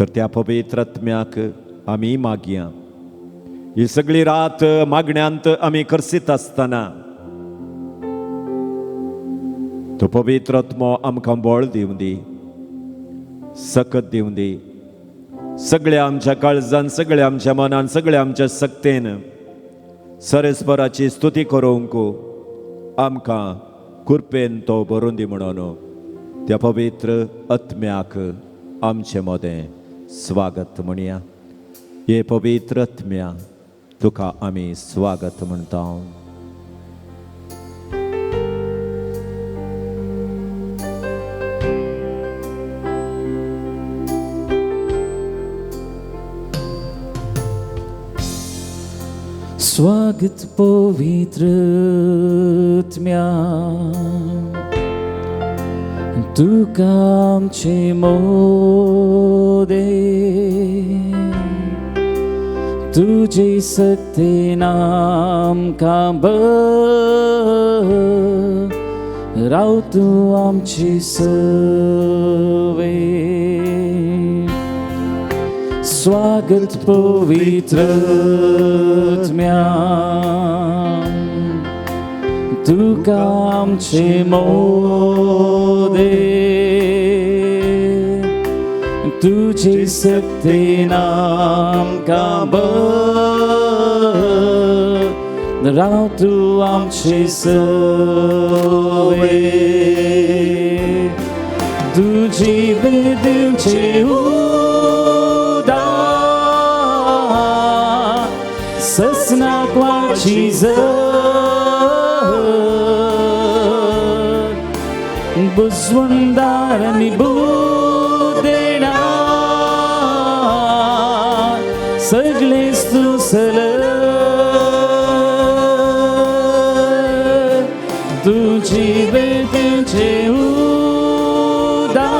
तर त्या पवित्र आत्म्याक आमी मागया. ही सगळी रात मागण्यांत आमी करसीत आसतना तो पवित्र आत्मो आमकां बळ दिवं दी, सकत दिवं दी. सगळ्या आमच्या काळजान, सगळ्या आमच्या मनान, सगळ्या आमच्या सक्तेन सरेस्पराची स्तुती करूंक आमकां कृपेन तो भरून दी म्हणून त्या पवित्र आत्म्याक आमचे मदें स्वागत म्हणया. हे पवित्र आत्म्या, तुका आमी स्वागत म्हणटा. स्वागत पवित्र आत्म्या, तुका आमचे मोदे, तुझे सत्तेन आमकां राव तूं आमची सवे. स्वागत पवित्र आत्म्या, तुका आमचे मोदे, तुझे सक्तेन आमकां राव तूं आमचे सवे. तुझी दिवचे उदा ससनाक वाची बुजवंदार आनी बुदेणा सगळेच तूं सल. तुझी तुझे उदा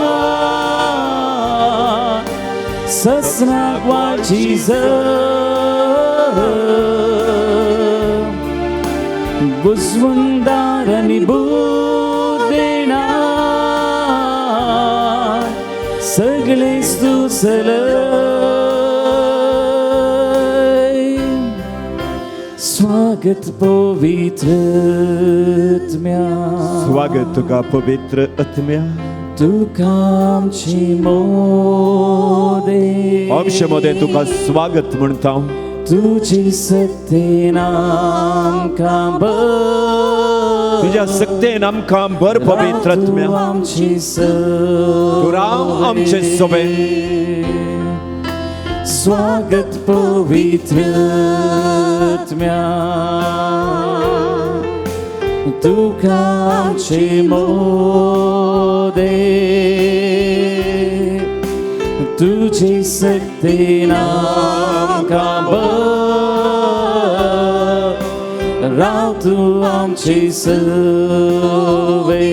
ससनाक वाची बुजवंदार आनी बुदेणा सगळेच तूं सल. स्वागत पवित्र आत्म्या, स्वागत तुका पवित्र आत्म्या, तुका आमची मोदे, आमचे मोदे तुका स्वागत म्हणटा. तुझी सक्तेन आमकां तुझ्या सक्तेन आमकां भर पवित्र आत्म्या, आमची तूं राव आमचे सोबे. स्वागत पवित्र आत्म्या, तुका आमचे मोदे, तुझे सक्तेन आमकां राव तूं आमचे सवे.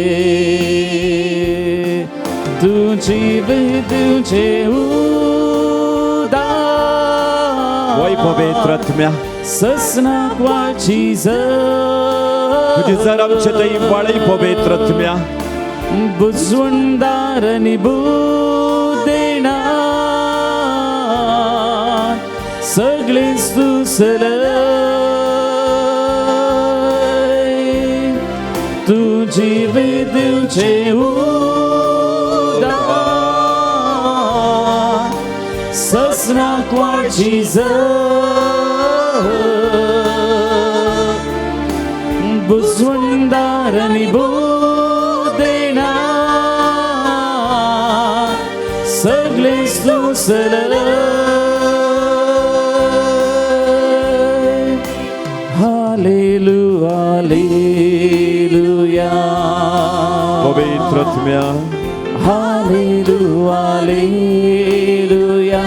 तुझी तुझे उदा वय पवित्र आत्म्या, ससनाक वाची तुझी जर आमचे थंय वाळय पवित्र आत्म्या, बुजवंदार आनी बुदेणा सगळेच तूं सल. तुझी दिवचे उदा ससनाक वाची बुजवंदार आनी बुदेणा सगळेच तूं सल. हालेलुया, हालेलुया पवित्र आत्म्या, हालेलुया, हालेलुया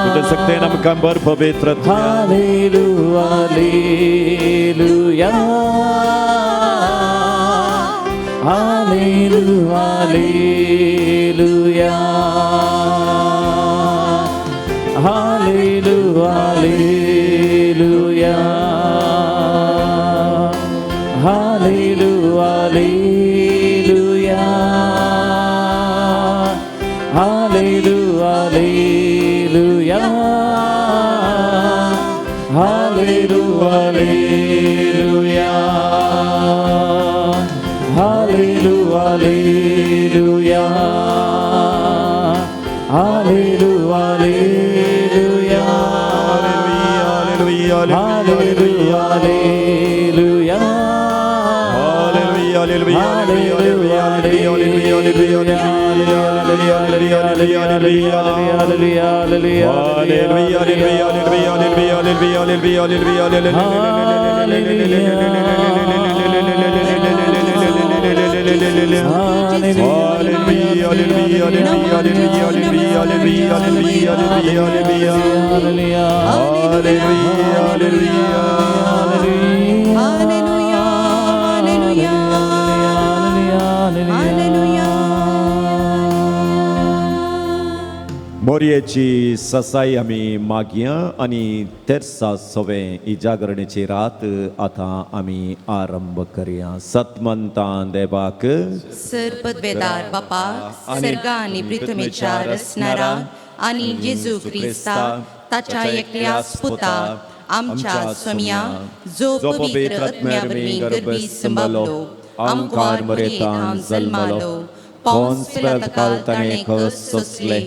तुझ्या सक्तेन आमकां भर पवित्र आत्म्या. Hallelujah, hallelujah hallelujah, hallelujah hallelujah, hallelujah hallelujah, hallelujah. Hallelujah, hallelujah, hallelujah, hallelujah, hallelujah, Hallelujah, hallelujah, hallelujah. मोरयेची ससाई आमी मागया आनी तेरसा सवें ही जागरणेची रात आतां आमी आरंभ करया. सतमंतां देवाक सर पदवेदार बापा, सर्गा आनी पृथ्वीच्या रचणारा आनी जेजू क्रिस्ता ताच्या एकल्या पुता आमच्या स्वामया, जो पवित्र आत्म्या वरवीं गर्भी संभावलो, आमकां मरेतान जल्मालो, पोंस पिलातकाल ताणें कस सोंसले,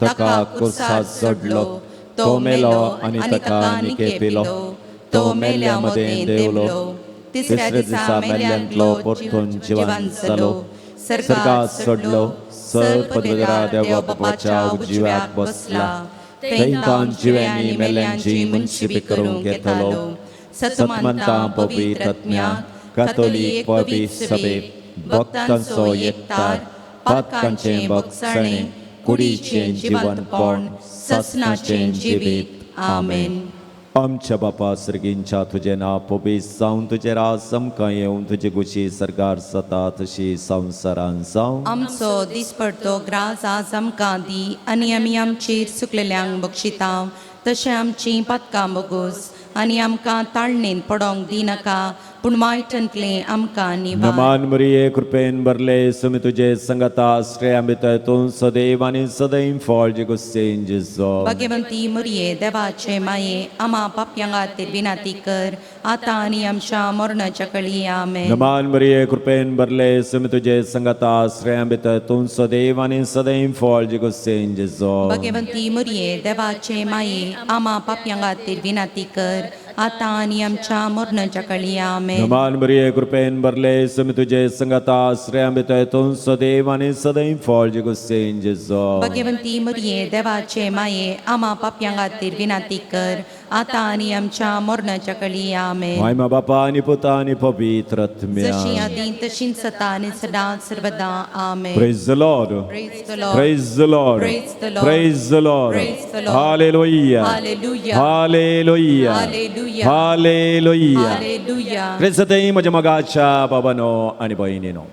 ताका कुर्सात जोडलो, तो मेलो आनी ताका निकेपिलो, तो मेल्या मदें देवलो, तिसऱ्या दिसा मेल्यांतलो परतून जिवन जालो, सर्गात सोडलो, सर पदवेदारा देवा बापाच्या उजव्याक बसला, थंय जिव्यांनी मेल्यांची मुनशिपी करूंक येतलो. सतमंता पवित्र आत्म्या, कातोलीक पवित्र सभे, भक्तांचो एकतार, पातकांचें भोगसणें, कुडीचें जिवनपण, ससनाचें जिवीत. आमेन. आमच्या बापा सर्गींच्या तुजें नांव पवित्र जावन, तुजें राज आमकां येवन, तुजी गुशी सरकार जाता तशी संवसारान जावं. आमचो दिसपडतो ग्रास आज आमकां दी आनी आमी आमचेर चुकलेल्यांक बक्षिता तशें आमचीं पातकां बोगोस आनी आमकां ताळणेन पडोंक दिनाका, पूण वायटांतलें आमकां निवार. नमान मरिये, कृपेन भरले, सुमी तुजे संगता, श्रेया भितर तूं सदैव आनी सदैव फळ जिगुसेन जेजो. भाग्यवंती मुरये, देवाचे माये, आमा पापयां खातीर विनंती कर, आतां आनी आमच्या मरणाच्या कळी. आमेन. नमान मरिये, कृपेन भरले, सुमी तुजे संगता, श्रेया भितर तूं सदैव आनी सदैव फळ जिगुसेन जेजो. भाग्यवंती मुरये, देवाचे माये, आमा पापयां खातीर विनंती कर, आतां आनी आमच्या मरणाच्या कळी. आमेन. नमान मरिये, कृपेन भरले, सुमी तुजे संगता, श्रेया भितर तूं सदैव आनी सदैव फळ जिगुसेन जेजो. भाग्यवंती मुरये, देवाचे माये, आमा पापयां खातीर विनंती कर, आतां आनी आमच्या मरणाच्या कळी. आमेन. मायमा बापा आनी पुता आनी पवित्र आत्म्या. जशी आदी तशीच सता आनी सदां सर्वदा. आमेन. Praise the Lord. Praise the Lord. Praise the Lord. Praise the Lord. Praise the Lord. Praise the Lord. Hallelujah. Hallelujah. Hallelujah. Hallelujah. Hallelujah. Hallelujah. क्रिस्तय म्हज्या मोगाच्या बाबानो आनी भयणीनो,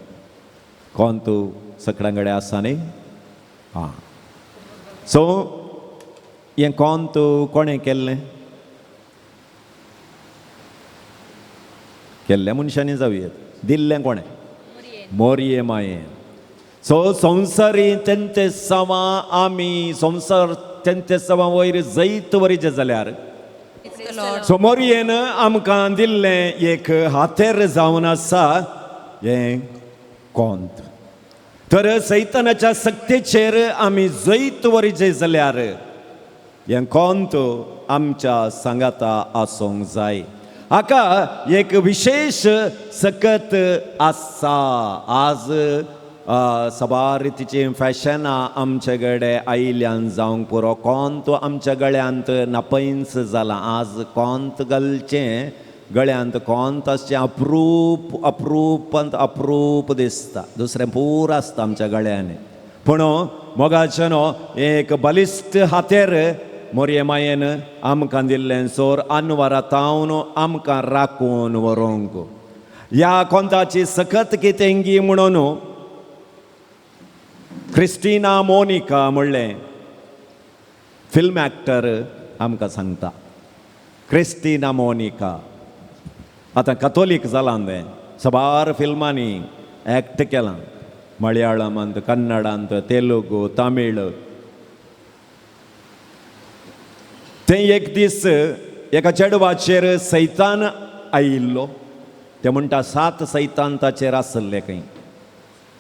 कोण तूं सगळ्यां कडेन आसा न्ही? आं, सो हें कोण तूं कोणें केल्लें? केल्ल्या मनशांनी जावं येत, दिल्लें कोणें? मोरये मायेन. सो संवसारी तेंचे सवा आमी संवसार तेंचे सवा वयर जैत वरीचे जाल्यार Praise the Lord. सो मोरयेन आमकां दिल्लें एक हातेर जावन आसा हें कोंत. तर सैतानाच्या सक्तेचेर आमी जैत वरीचे जाल्यार हें कोंत आमच्या सांगाता आसूंक जाय. हाका एक विशेश सकत आसा. आज साबार रितीचीं फॅशनां आमचे कडेन आयिल्ल्यान जावंक पुरो, कोंत आमच्या गळ्यांत नापयंच जालां. आज कोंत घालचें, गळ्यांत कोंत आसचें अप्रूप अप्रूपांत अप्रूप दिसता, दुसरें पूर आसता आमच्या गळ्यांनी. पूण मोगाचें न्हू एक बलिश्ट हातेर मोरये मायेन आमकां दिल्लें सोर अनवरा तावन आमकां राखून व्हरूंक. ह्या कोंताची सकत कितेंगी म्हणून क्रिस्टिना मोनिका म्हणलें फिल्म एक्टर आमकां सांगता. क्रिस्टिना मोनिका आतां कथोलीक जालां तें, साबार फिल्मांनी एक्ट केलां, मलयाळमांत, कन्नडांत, तेलुगू, तामीळ. तें एक दीस एका चेडवाचेर सैतान आयिल्लो. ते म्हणटा 7 सैतान ताचेर आसले खंय,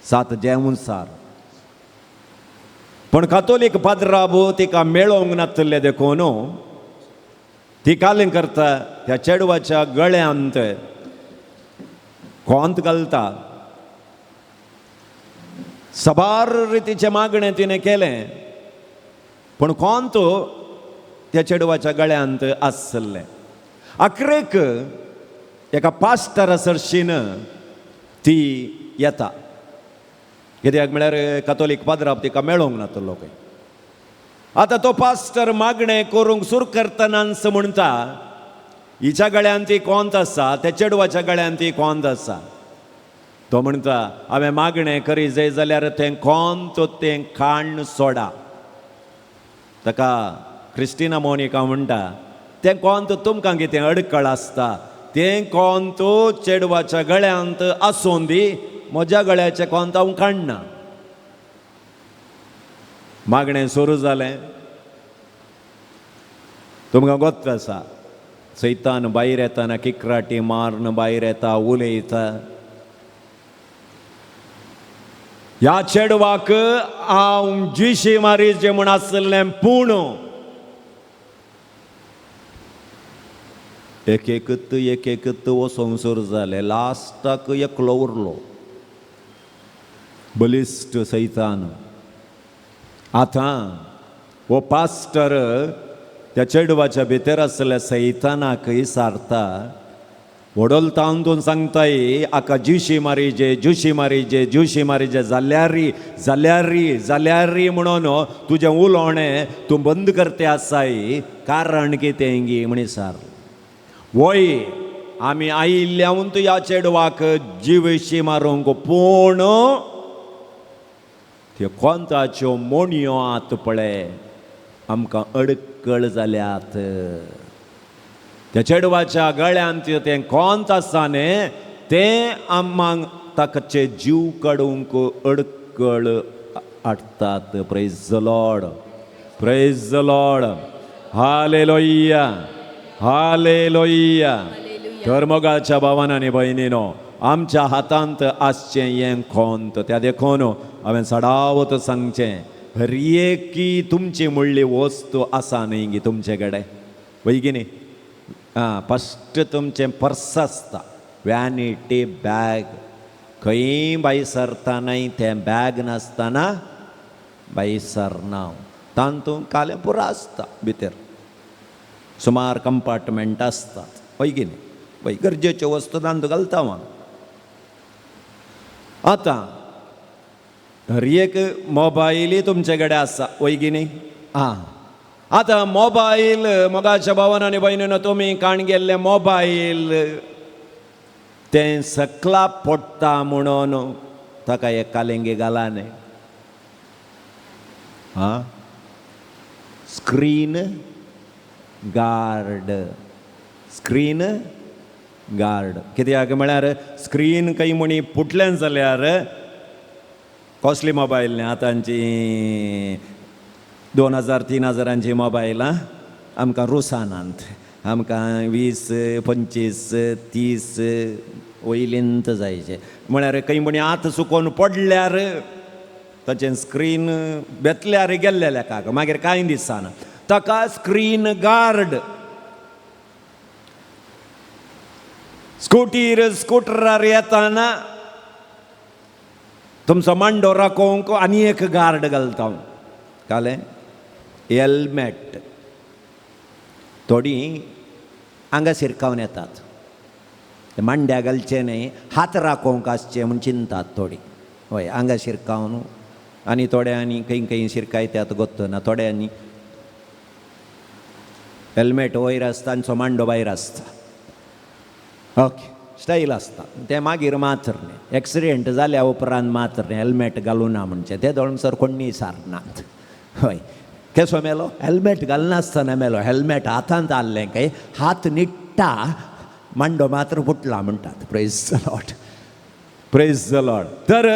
7 जेवणसार. पूण कातोलीक पाद्राबो तिका मेळोवंक नातले देखून ती कालें करता, त्या चेडवाच्या गळ्यांत कोंत घालता. साबार रितीचें मागणें तिणें केलें, पूण कोंत त्या चेडवाच्या गळ्यांत आसलें. अकरेक एका पास्टरा सरशीन ती येता, कित्याक म्हळ्यार कातोलीक पाद्राब तिका मेळोवंक नातलो खंय. आतां तो पास्टर मागणें करूंक सुरू करतनाच म्हणटा, हिच्या गळ्यांत ती कोंत आसा, त्या चेडवाच्या गळ्यांत ती कोंत आसा. तो म्हणटा हांवें मागणें करी जाय जाल्यार तें कोंत तें खाण सोडा. ताका क्रिस्टिना मोनिका म्हणटा, तें कोंत तुमकां कितें अडकळ आसता, तें कोंत चेडवाच्या गळ्यांत आसूं दी, म्हज्या गळ्याचें कोंत हांव काडना. मागणें सुरू जालें. तुमकां गोत्त आसा, सैतान भायर येताना किकराटी मारून भायर येता, उलयता. ह्या चेडवाक हांव जिशी मारीचे म्हूण आसलें, पूण एक एकत एक एकत वचोंक सुरू जालें. लास्टाक एकलो उरलो, बलिश्ट सैतान. आतां हो पास्टर त्या चेडवाच्या भितर आसल्या सैतानाक विचारता, व्हडल तांतून सांगताय आका ज्युशी मारीजे, ज्युशी मारीजे, ज्युशी मारीजे, जाल्यारी जाल्यारी जाल्यारी म्हणून तुजें उलोवणें तूं बंद करते आसाय, कारण कितें गी म्हण विचार. वय आमी आयिल्ल्यावन ह्या चेडवाक जिवशी मारूंक, पूण त्यो कोंताच्यो मोणयो आत पळय आमकां अडकळ जाल्यात. त्या चेडवाच्या गळ्यांत तें कोंत आसा न्ही, तें आमांक ताचे जीव काडूंक अडकळ हाडटात. Praise the Lord, praise the Lord, hallelujah, hallelujah. तर मोगाच्या भावान आनी भयणीनो, आमच्या हातांत आसचें हें कोंत. त्या देखून हांवें सडावत सांगचें, हर एकी तुमची म्हणली वस्तू आसा न्ही गी तुमचे कडेन, वय की न्ही? आं, फस्ट तुमचें पर्स आसता, वॅनिटी बॅग. खंय भायर सरतानाय तें बॅग नासतना भायर सरना, तातूंत कालें पुरो आसता, भितर सुमार कंपार्टमेंट आसतात, वय की न्ही? वय, गरजेच्यो वस्तू तातूंत घालता हांव. आतां हर एक मोबायलय तुमचे कडेन आसा, वय की न्ही? आं, आतां मोबायल मोगाच्या भावान आनी भयणीनो, तुमी काण गेल्ले मोबायल तें सकला पडटा म्हणून ताका एक कालेंगी घाला न्ही. आं, स्क्रीन गार्ड, स्क्रीन गार्ड कित्याक म्हळ्यार स्क्रीन खंय म्हणी फुटलें जाल्यार कॉस्टली मोबायल न्ही आतांची 2000 3000 मोबायलां आमकां रुसानात, आमकां 20 25 30 वयलींत जायचे. म्हळ्यार खंय म्हणी हात सुकोवन पडल्यार ताचें स्क्रीन बेतल्यार गेल्लें लेखाक, मागीर कांय दिसना. ताका स्क्रीन गार्ड. स्कुटीर स्कुटरार येताना तुमचो मांडो राखोवंक आनी एक गार्ड घालता, घालें हेल्मेट. थोडीं हांगा शिरकावन येतात, मांड्या घालचें न्हय, हात राखोवंक आसचें म्हूण चिंतात थोडीं. हय, हांगा शिरकावन आनी थोड्यांनी खंय खंय शिरकायतात गोत्तना, थोड्यांनी हेल्मेट वयर आसता आनी मांडो भायर आसता. ओके, स्टायल आसता तें मागीर मात्र न्ही, एक्सिडेंट जाल्या उपरांत मात्र न्ही हेल्मेट घालूना म्हणचें, ते दोळसर कोण्णी सारनात. हय, केसो मेलो? हेल्मेट घालनासतना मेलो. हेल्मेट हातांत आहलें काय हात निट्टा, मांडो मात्र फुटला म्हणटात. Praise the Lord, praise the Lord. तर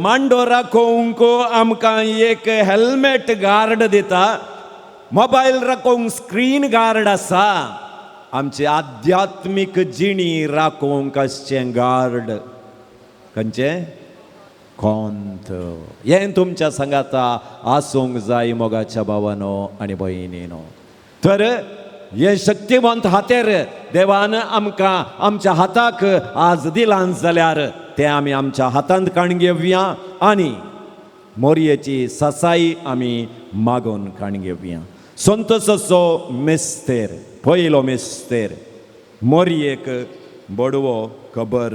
मांडो राखोवंक आमकां एक हेल्मेट गार्ड दिता. मोबायल राखोवंक स्क्रीन गार्ड आसा. आमची आध्यात्मीक जिणी राखोवंक आसचें गार्ड खंयचें? कोंत. हें तुमच्या सांगाता आसूंक जाय मोगाच्या भावानो आनी भयणीनो. तर हें शक्तिवंत हातेर देवान आमकां आमच्या हाताक आज दिलां जाल्यार तें आमी आमच्या हातांत काण घेवया आनी मोरयेची ससाई आमी मागून काण घेवया. संतोसाचो मिस्तेर, पयलो मिस्तेर मोरयेक बडवो खबर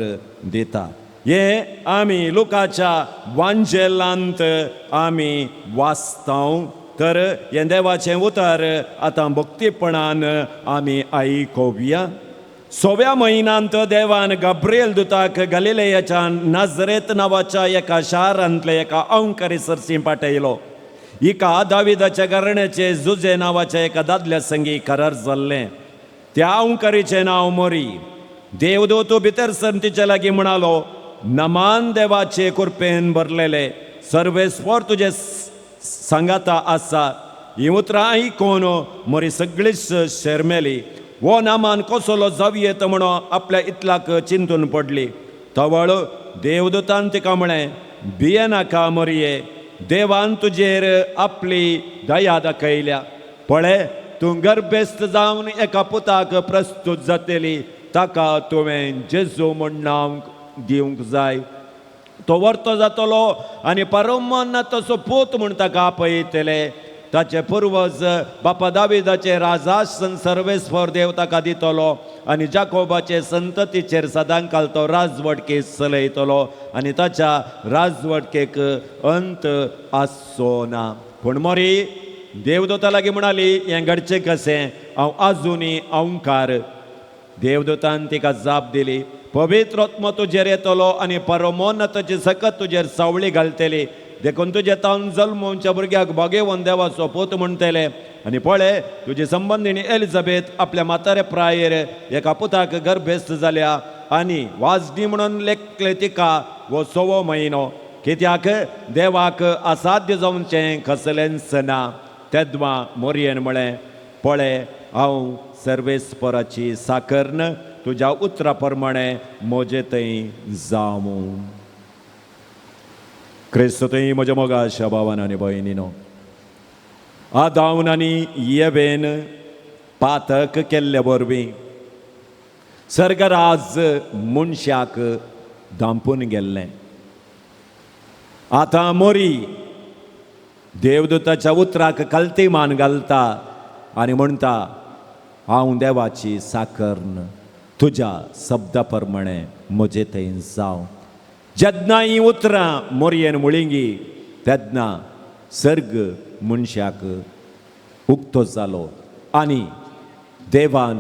दिता. हें आमी लुकाच्या वांजेलांत आमी वाचतांव. तर हें देवाचें उतर आतां भक्तीपणान आमी आयकोवया. सव्या म्हयन्यांत देवान गाब्रिएल दुताक गलिलेयाच्या नाजरेत नांवाच्या एका शारांतल्या एका अंकारी सरसी पाठयलो. हिका दाविदाच्या घराण्याचे जुजे नांवाच्या एका दादल्या संगी करार जाल्लें. त्या अंकारीचें नांव मोरी. देवदूत भितर सरून तिच्या लागीं म्हणालो, नमान देवाचे कुरपेन भरलेले, सर्वेस्वर तुजे सांगाता आसा. ही उतरां आयकून मोरी सगळीच शेरमेली. हो नामान कसलो जावयेत म्हणून आपल्या इतलाक चिंतून पडली. तवळ देवदूतान तिका म्हळें, भियेनाका मोरये, देवान तुजेर आपली दया दाखयल्या. पळय, तूं गर्भेस्त जावन एका पुताक प्रस्तूत जातली, ताका तुवें जेजू म्हूण नांव दिवंक जाय. तो वर्तो जातलो आनी परमन तसो पूत म्हूण ताका आपयतले. ताचे पुर्वज बापा दाविदाचे राजासन सर्वेस्वर देव ताका दितलो आनी जाकोबाचे संततीचेर सदांकाल तो राजवटके चलयतलो आनी ताच्या राजवटकेक अंत आसचो ना. पूण मोरी देवदूता लागीं म्हणाली, हें घडचें कशें? हांव आजुनी अंकार. देवदूतान तिका जाप दिली, पवित्र आत्मो तुजेर येतलो आनी परमोन्नताची सकत तुजेर सावळी घालतली, देखून तुजे तावन जल्मोवच्या भुरग्याक भागेवन देवाचो पूत म्हणटले. आनी पळय, तुजी संबंदिणी एलिझाबेथ आपल्या म्हातारे प्रायेर एका पुताक गर्भेस्त जाल्या आनी वाजडी म्हणून लेखले तिका हो सवो म्हयनो, कित्याक देवाक असाध्य जावचें कसलेंच ना. तेद्वा मोरयेन म्हळें, पळय, हांव सर्वेस्पराची साकर्न, तुज्या उतरा प्रमाणे म्हजे थंय जावं. क्रिस्त थंय म्हज्या मोगाच्या भावान आनी भयणीनो, आदावन आनी येवेन पातक केल्ले वरवीं सर्गराज मनशाक धांपून गेल्लें. आतां मोरी देवदूताच्या उतराक कल्ती मान घालता आनी म्हणटा, हांव देवाची साकर्न, तुज्या शब्दा प्रमाणे म्हजे थंय जावं. जेन्ना हीं उतरां मोरयेन मुळिंगी तेन्ना सर्ग मनशाक उक्तो जालो आनी देवान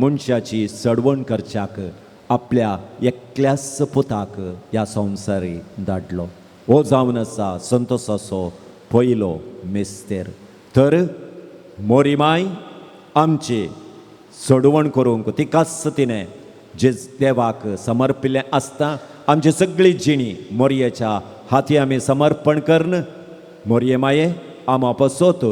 मनशाची चडवण करच्याक आपल्या एकल्याच पुताक ह्या संवसारी धाडलो. हो जावन आसा संतोसाचो पयलो मिस्तेर. तर मोरीमाय आमची चडवण करूंक तिकाच तिणें जे देवाक समर्पिल्लें आसता. आमची सगळी जिणी मोरयेच्या हाती आमी समर्पण करून मोरये माये आमा पसोत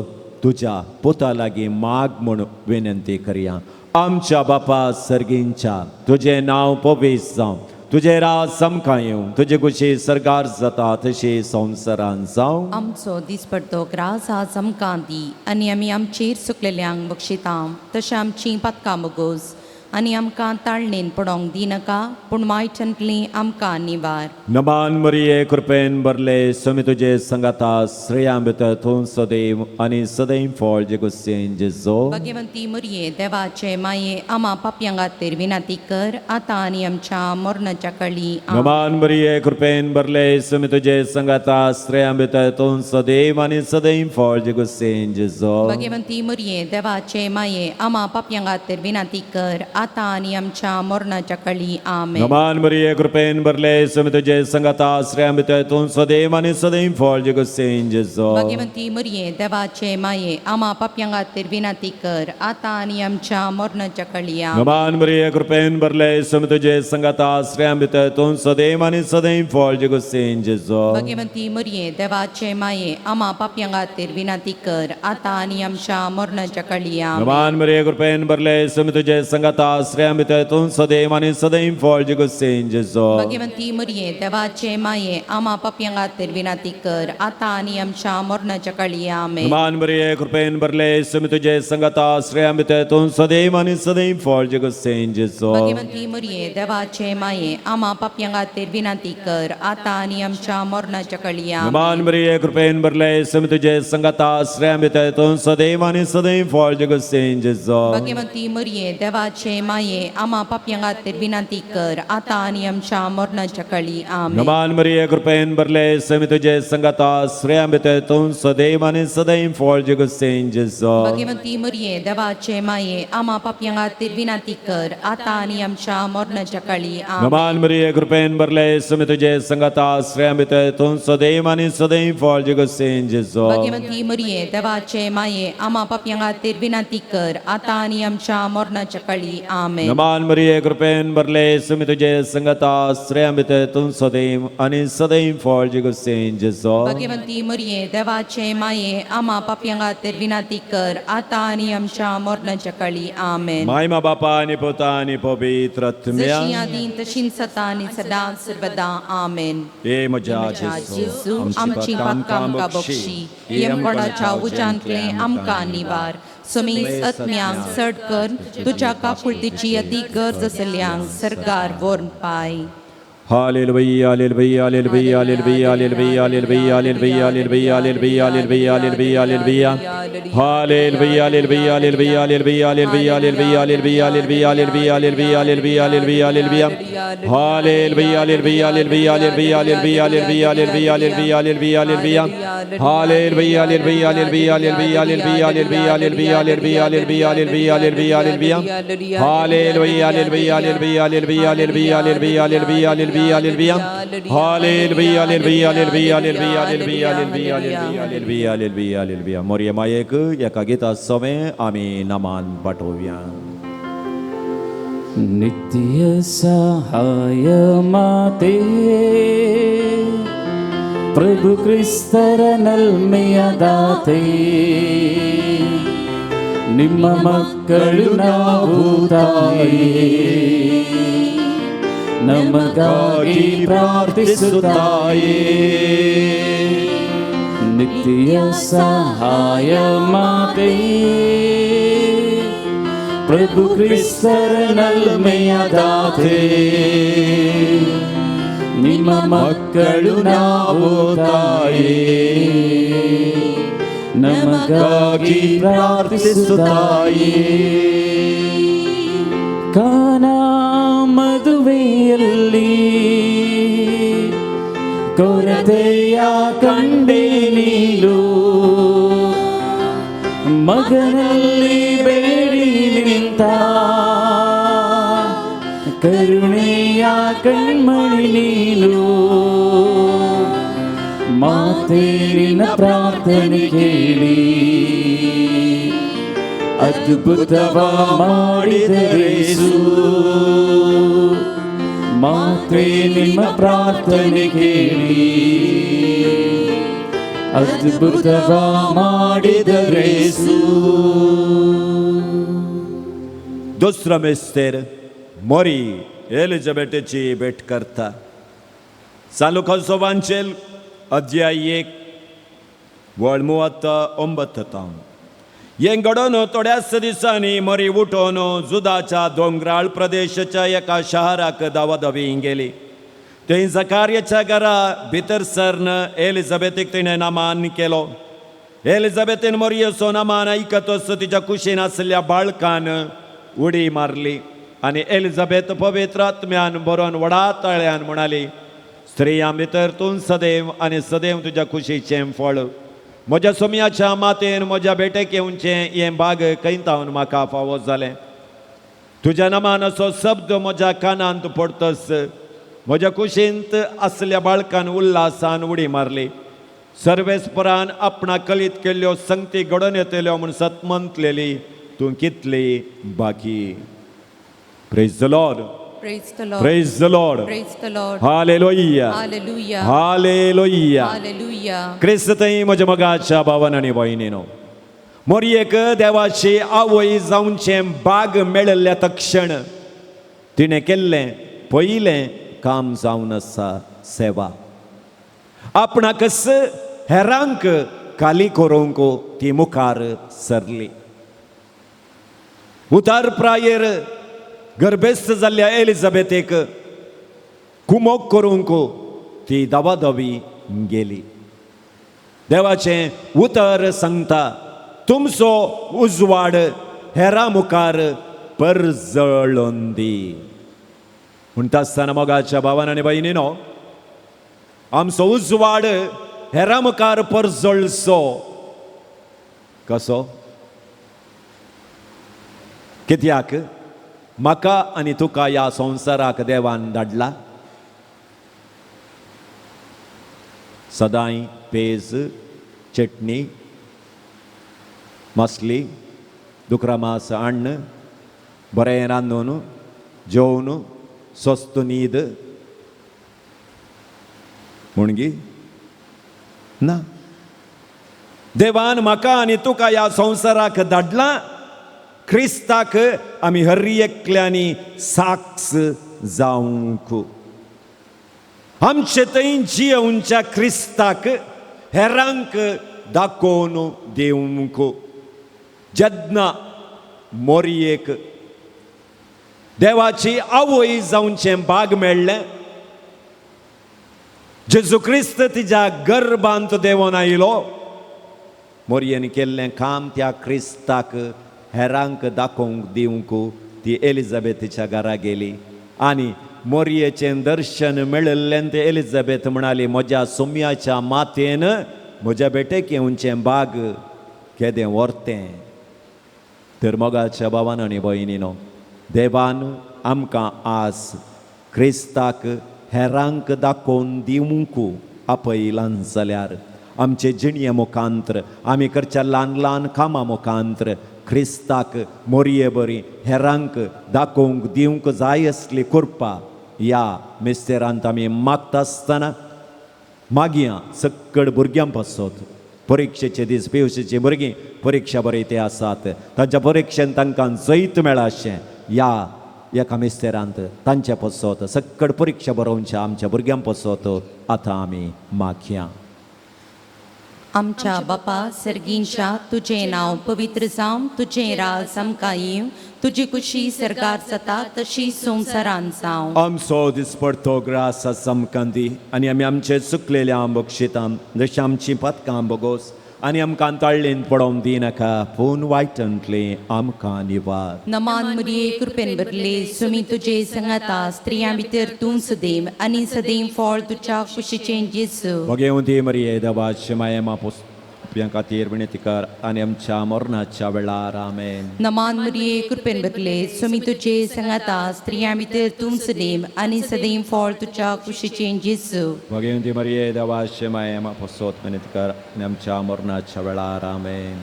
तुज्या पुता लागीं माग म्हूण विनंती करया. आमच्या बापा सर्गींच्या, तुजें नांव पवीस जावं, तुजें राज समकां येवं, तुजे कुशी सरकार जाता तशी संवसारान जावं. आमचो दिसपडतो ग्रास आज आमकां दी आनी आमी आमचेर चुकलेल्यांक बक्षिता तशें आमचीं पातकां बोगोस आनी आमकां ताळणेन पडोंक दिनाका, पूण मायच्यांतली आमकां निवार. नमान मरिये, कृपेन भरले, स्वामी तुजे संगाता, स्त्रियां भितर तूं सदैव आनी सदैव फळ जे गुस्सेन जेजो. भगवंती मुरये, देवाचे माये, आमा पापयां खातीर विनंती कर आतां आनी आमच्या मरणाच्या कळी. नमान मरिये, कृपेन भरले, स्वामी तुजे संगाता, स्त्रियां भितर तूं सदैव आनी सदैव फळ जे गुस्सेन जेजो. भगवंती मुरये, देवाचे माये, आमा पापयां खातीर विनंती कर आतां आनी आमच्या मरणाच्या कळी. आमेन. नमान मरिये, कृपेन भरले, समी तुझे संगता, स्त्रियां भितर तूं सदैव आनी सदैव फळ जिगुसेन जेजो. भाग्यवंती मरिये, देवाचे माये, आमा पापयां खातीर विनंती कर, आतां आनी आमच्या मरणाच्या कळी. आमेन. नमान मरिये, कृपेन भरले, समी तुझे संगता, स्त्रियां भितर तूं सदैव आनी सदैव फळ जिगुसेन जेजो. भाग्यवंती मरिये, देवाचे माये, आमा पापयां खातीर विनंती कर, आतां आनी आमच्या मरणाच्या कळी. आमेन. नमान मरिये, कृपेन भरले, समी तुझे संगता, स्त्रियां भितर तूं सदैव आनी सदैव फळ जिगुसेन जेजो. भाग्यवंती मरिये, देवाचे माये, आमा पापयां खातीर विनंती कर, आतां आनी आमच्या मरणाच्या कळी. आमेन. नमान मरिये, कृपेन भरले, समी तुझे संगता, स्त्रियां भितर तूं सदैव आनी सदैव फळ जिगुसेन जेजो. भाग्यवंती मरिये, देवाचे माये, आमा पापयां खातीर विनंती कर, आतां आनी आमच्या मरणाच्या कळी. आमेन. नमान मरिये, कृपेन भरले, समी तुझे संगता, स्त्रियां भितर तूं सदैव आनी सदैव फळ जिगुसेन जेजो. भाग्यवंती मरिये, देवाचे माये, आमा पापयां खातीर विनंती कर, आतां आनी आमच्या मरणाच्या कळी. आमेन. नमान मरिये, कृपेन भरले, समी तुझे संगता, स्त्रियां भितर तूं सदैव आनी सदैव फळ जिगुसेन जेजो. भाग्यवंती मरिये, देवाचे माये, आमा पापयां खातीर विनंती कर, आतां आनी आमच्या मरणाच्या कळी. आमेन. नमान मरिये, कृपेन भरले, समी तुझे संगता, स्त्रियां भितर तूं सदैव आनी सदैव फळ जिगुसेन जेजो. भाग्यवंती मरिये, देवाचे माये, आमा पापयां खातीर विनंती कर, आतां आनी आमच्या मरणाच्या कळी. आमेन. नमान मरिये, कृपेन भरले, समी तुझे संगता, स्त्रियां भितर तूं सदैव आनी सदैव फळ जिगुसेन जेजो. भाग्यवंती मरिये, देवाचे माये, आमा पापयां खातीर विनंती कर, आतां आनी आमच्या मरणाच्या कळी. आमेन. मायमा बापा आनी पुता आनी पवित्र आत्म्या. जशी आदी तशीं सता आनी सदां सर्वदा. आमेन. हे म्हज्या जेजू, जेजू, आमची पापकां आमकां बक्षी, यमकोणाच्या उज्यांतलें आमकां निवार, समीस आत्म्यांक चड कर तुज्या काकुळतीची अती गरज आसल्यांक सरकार व्हरून पाय. Hallelujah, hallelujah, hallelujah, hallelujah, hallelujah, hallelujah, hallelujah, hallelujah, hallelujah, hallelujah, hallelujah. Hallelujah, hallelujah, hallelujah, hallelujah, hallelujah, hallelujah, hallelujah, hallelujah, hallelujah, hallelujah, hallelujah, hallelujah. Hallelujah, hallelujah, hallelujah, hallelujah, hallelujah, hallelujah, hallelujah, hallelujah, hallelujah, hallelujah. Hallelujah, hallelujah, hallelujah, hallelujah, hallelujah, hallelujah, hallelujah, hallelujah, hallelujah, hallelujah, hallelujah, hallelujah. Hallelujah, hallelujah, hallelujah, hallelujah, hallelujah, hallelujah, hallelujah, hallelujah, hallelujah. Hallelujah, hallelujah, hallelujah, hallelujah, hallelujah, hallelujah, hallelujah, hallelujah, hallelujah. Morya मायेक एका गीता सवें आमी Naaman पाठोवया. नित्य सहाय माते, ಪ್ರಭು ಕ್ರಿಸ್ತರ ನಲ್ಮೆಯ ದಾತೆ, ನಿಮ್ಮ ಮಕ್ಕಳು ನಾವು ತಾಯಿ, ನಮಗಾಗಿ ಪ್ರಾರ್ಥಿಸುತ್ತಾಯೇ. ನಿತ್ಯ ಸಹಾಯ ಮಾತೆ, ಪ್ರಭು ಕ್ರಿಸ್ತರ ನಲ್ಮೆಯ ದಾತೆ, ನಿಮ್ಮ ಮಕ್ಕಳು ನಾವು ತಾಯೇ, ನಮಗಾಗಿ ಪ್ರಾರ್ಥಿಸುತ್ತಾಯೇ. ಕಾನಾ ಮದುವೆಯಲ್ಲಿ ಕೊರತೆಯ ಕಂಡೆ ನೀನು, ಮಗನಲ್ಲಿ ಬೇಡಿ ನಿಂತ ಕರುಣೆಯ ಕಣ್ಮಣಿ ನೀನು. ಮಾತೇರಿನ ಪ್ರಾರ್ಥನೆ ಕೇಳಿ ಅದ್ಭುತವ ಮಾಡಿದರೇಸು. ಮಾತೇ ನಿಮ್ಮ ಪ್ರಾರ್ಥನೆ ಕೇಳಿ ಅದ್ಭುತವ ಮಾಡಿದರೇಸು. दुसरो मिस्तेर मोरी एलिझाबेथाची भेट करता. सालुकाचो वांचेल अध्याय 1 वळ 39 तावन. हें घडोवन थोड्याच दिसांनी मोरी उठोवन जुदाच्या दोंगराळ प्रदेशाच्या एका शहराक दावादावी गेली. थंय जकार्याच्या घरा भितर सरन एलिझाबेथीक तिणें नामान केलो. एलिझाबेथीन मोरयेचो नामान आयकतच तिच्या कुशीन आशिल्ल्या बाळकान उडी मारली आनी एलिझाबेथ पवित्र आत्म्यान बरोवन व्हडा ताळ्यान म्हणाली, स्त्रियां भितर तूं सदैव आनी सदैव तुज्या कुशीचें फळ. म्हज्या सोम्याच्या मातेन म्हज्या भेटेक येवचें हें भाग खंय तावन म्हाका फावो जालें. तुज्या नामान असो शब्द म्हज्या कानांत पडतस म्हज्या कुशींत आसल्या बाळकान उल्हासान उडी मारली. सर्वेस्परान आपणा कलीत केल्ल्यो संगती घडोवन येतल्यो म्हूण सत म्हणलेली तूं कितली बाकी. Praise the Lord. Praise the Lord. Praise the Lord. Praise the Lord. Hallelujah. Hallelujah. Hallelujah. Hallelujah. क्रिस्त थंय म्हज्या मोगाच्या भावान आनी भयणीनो, मोरयेक देवाची आवय जावचें बाग मेळिल्ल्या तक्षण तिणें केल्लें पयलें काम जावन आसा सेवा. आपणाकच हेरांक खाली करूंक ती मुखार सरली. उतार प्रायेर गर्भेस्त जाल्ल्या एलिझाबेथेक कुमोक करूंक ती दवादवी गेली. देवाचें उतर सांगता, तुमचो उजवाड हेरा मुखार परजळून दी. म्हणटा आसतना मोगाच्या भावान आनी भयणीनो, आमचो उजवाड हेरा मुखार परजळचो कसो? कित्याक म्हाका आनी तुका ह्या संवसाराक देवान धाडला? सदांय पेज, चटणी, मासली, दुकरा मास हाण्ण बरें रांदून जेवन स्वस्त न्हीद म्हणगी ना. देवान म्हाका आनी तुका ह्या संवसाराक धाडला. क्रिस्ताक आमी हर एकल्यांनी साक्ष जावंक, आमचे थंय जियोवच्या क्रिस्ताक हेरांक दाखोवन दिवंक. जेन्ना मोरयेक देवाची आवय जावचें भाग मेळ्ळें, जेजू क्रिस्त तिज्या गर्भांत देंवन आयलो, मोरयेन केल्लें काम त्या क्रिस्ताक हेरांक दाखोवंक दिवंक ती एलिझाबेथीच्या घरा गेली. आनी मोरयेचें दर्शन मेळिल्ल्यान ते एलिझाबेथ म्हणाली, म्हज्या सोम्याच्या मातेन म्हज्या बेटेक येवचें बाग केदें व्हरतें. तर मोगाच्या भावान आनी भयणीनो, देवान आमकां आज क्रिस्ताक हेरांक दाखोवन दिवंक आपयलां जाल्यार आमचे जिणये मुखांत्र, आमी करच्या ल्हान ल्हान कामां मुखांत्र क्रिस्ताक मोरये बरी हेरांक दाखोवंक दिवंक जाय आसली कृपा ह्या मिस्तेरांत आमी मागता आसतना मागया सक्कड भुरग्यां पासत. परिक्षेचे दीस, पिवशेची भुरगीं परिक्षा बरयते आसात, तांच्या परिक्षेन तांकां जैत मेळाशें ह्या एका मिस्तेरांत तांच्या पासत सक्कड परिक्षा बरोवच्या आमच्या भुरग्यां पासत आतां आमी मागया. आमच्या बापा सर्गींच्या, तुजें नांव पवित्र जावं, तुजें राज आमकां येवं, तुजी कुशी सर्गार जाता तशी संवसारान जावं. आमचो दिसपडतो ग्रास आमकां दी आनी आमी आमचे चुकलेल्या बक्षितां जशें आमचीं पातकां बोगोस, आनी आमकां ताळ्ळेन पडोवंक दिनाका, पूण वायटांतलें आमकां निवार. नमान मुरये, कृपेन भरले, सुमी तुजे संगाता, स्त्रियां भितर तूं सदैव आनी सदैव फळ तुज्या कुशीचें जेजू. भगेवंती मरिये, देवाचे माये, मापूस आपल्या खातीर विनंती कर आनी आमच्या मरणाच्या वेळार. आमेन. नमान मुरये, कृपेन भरले, सुमी तुजे संगाता, स्त्रियां भितर तूं सदैव आनी सदैव फळ तुज्या कुशीचें जेजू. भगेवंती मरिये, देवाचे माये, मापूस विनंती कर आनी आमच्या मरणाच्या वेळार. आमेन.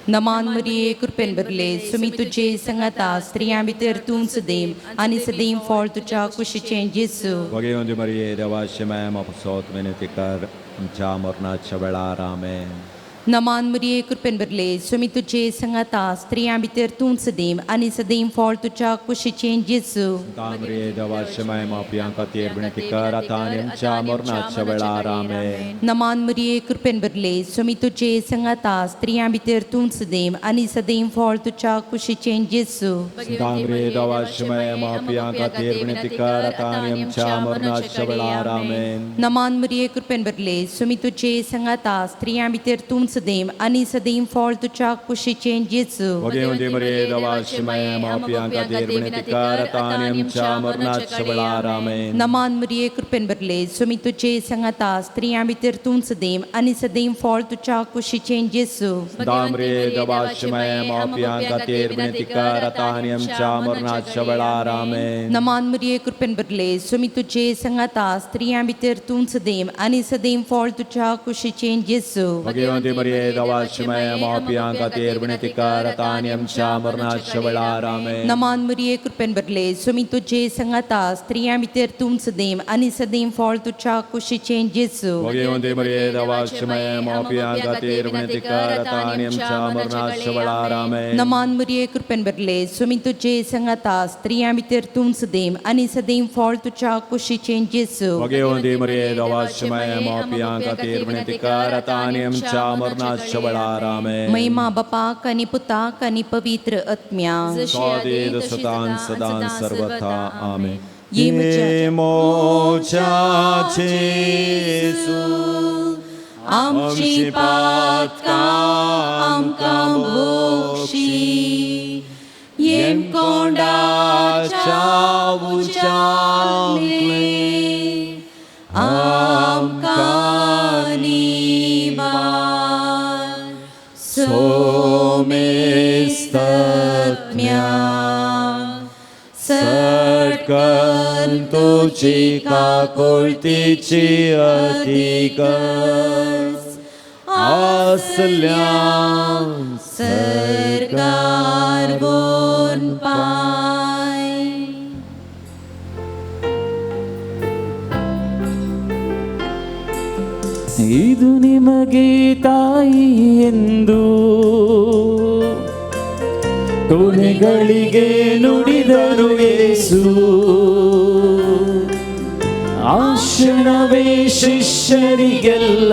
नमान मुरये, कृपेन भरले, सुमी तुजे संगाता, स्त्रियां भितर तूं सदैव आनी सदैव फळ तुज्या कुशीचें जेजू. भगेवंती मरिये, देवाचे माये, मापूस विनंती कर आमच्या मरणाच्या वेळार. आमेन. नमान मुरये, कृपेन भरले, सुमी तुजे संगाता, स्त्रियां भितर तूं सदैव आनी सदैव फळ तुज्या कुशीचें जेजू. तांबरे देवाचे माये, मापयां खातीर विनंती कर आतां आनी आमच्या मरणाच्या वेळार. आमेन. नमान मुरये, कृपेन भरले, सुमी तुजे संगाता, स्त्रियां भितर तूं सदैव आनी सदैव फळ तुज्या कुशीचें जेजू. तांबरे देवाचे माये, मापयां खातीर विनंती कर आतां आनी आमच्या मरणाच्या वेळार. आमेन. नमान मुरये, कृपेन भरले, सुमी तुजे संगाता, स्त्रियां भितर तूं तूंच देम आनी सदैव फळ तुज्या कुशीचें जेजू. भगवती मरिये देवाची माये, माफियां खातीर विनंती कर आतां आनी आमच्या मरणाच्या वेळार. आमेन. नमान मरिये, कृपेन भरले, स्वामी तुझे संगता, स्त्रियां भितर तूंच देम आनी सदैव फळ तुज्या कुशीचें जेजू. दामरे देवाची माये, माफियां खातीर विनंती कर आतां आनी आमच्या मरणाच्या वेळार. आमेन. नमान मरिये, कृपेन भरले, स्वामी तुझे संगता, स्त्रियां भितर तूंच देम आनी सदैव फळ तुज्या कुशीचें जेजू. भगवती मरिये देवाची माये, माफियां खातीर विनंती कर आतां आनी आमच्या मरणाच्या वेळार. आमेन. नमान मरिये, कृपेन भरले, स्वामी तुझे संगता, स्त्रियां भितर तूंच देम आनी सदैव फळ तुज्या कुशीचें जेजू. भगवती मरिये देवाची माये, माफियां खातीर विनंती कर आतां आनी आमच्या मरणाच्या वेळार. आमेन. नमान मरिये, कृपेन भरले, स्वामी तुझे संगता, स्त्रियां भितर तूंच देम आनी सदैव फळ तुज्या कुशीचें जेजू. भगवती मरिये देवाची माये, माफियां खातीर विनंती कर आतां आनी आमच्या मरणाच्या वेळार. आमेन. महिमा बापाक आनी पुताक आनी पवित्र आत्म्या. स्वादीत सदां सदां सर्वथा. आमेन. ये म्हज्या मोच्या जेजू, आमची पातकां आमकां भोगशी, येमकोंडाच्या उज्यांतलें आमकां निवार. सोमेस्तज्ञा सटकन तुझी काकुळतीची अधिकच आसल्या सरकार गोन पाय. ಇದು ನಿಮಗೆ ತಾಯಿ ಎಂದು ಕೊನೆಗಳಿಗೆ ನುಡಿದರು ಯೇಸು. ಆ ಕ್ಷಣವೇ ಶಿಷ್ಯರಿಗೆಲ್ಲ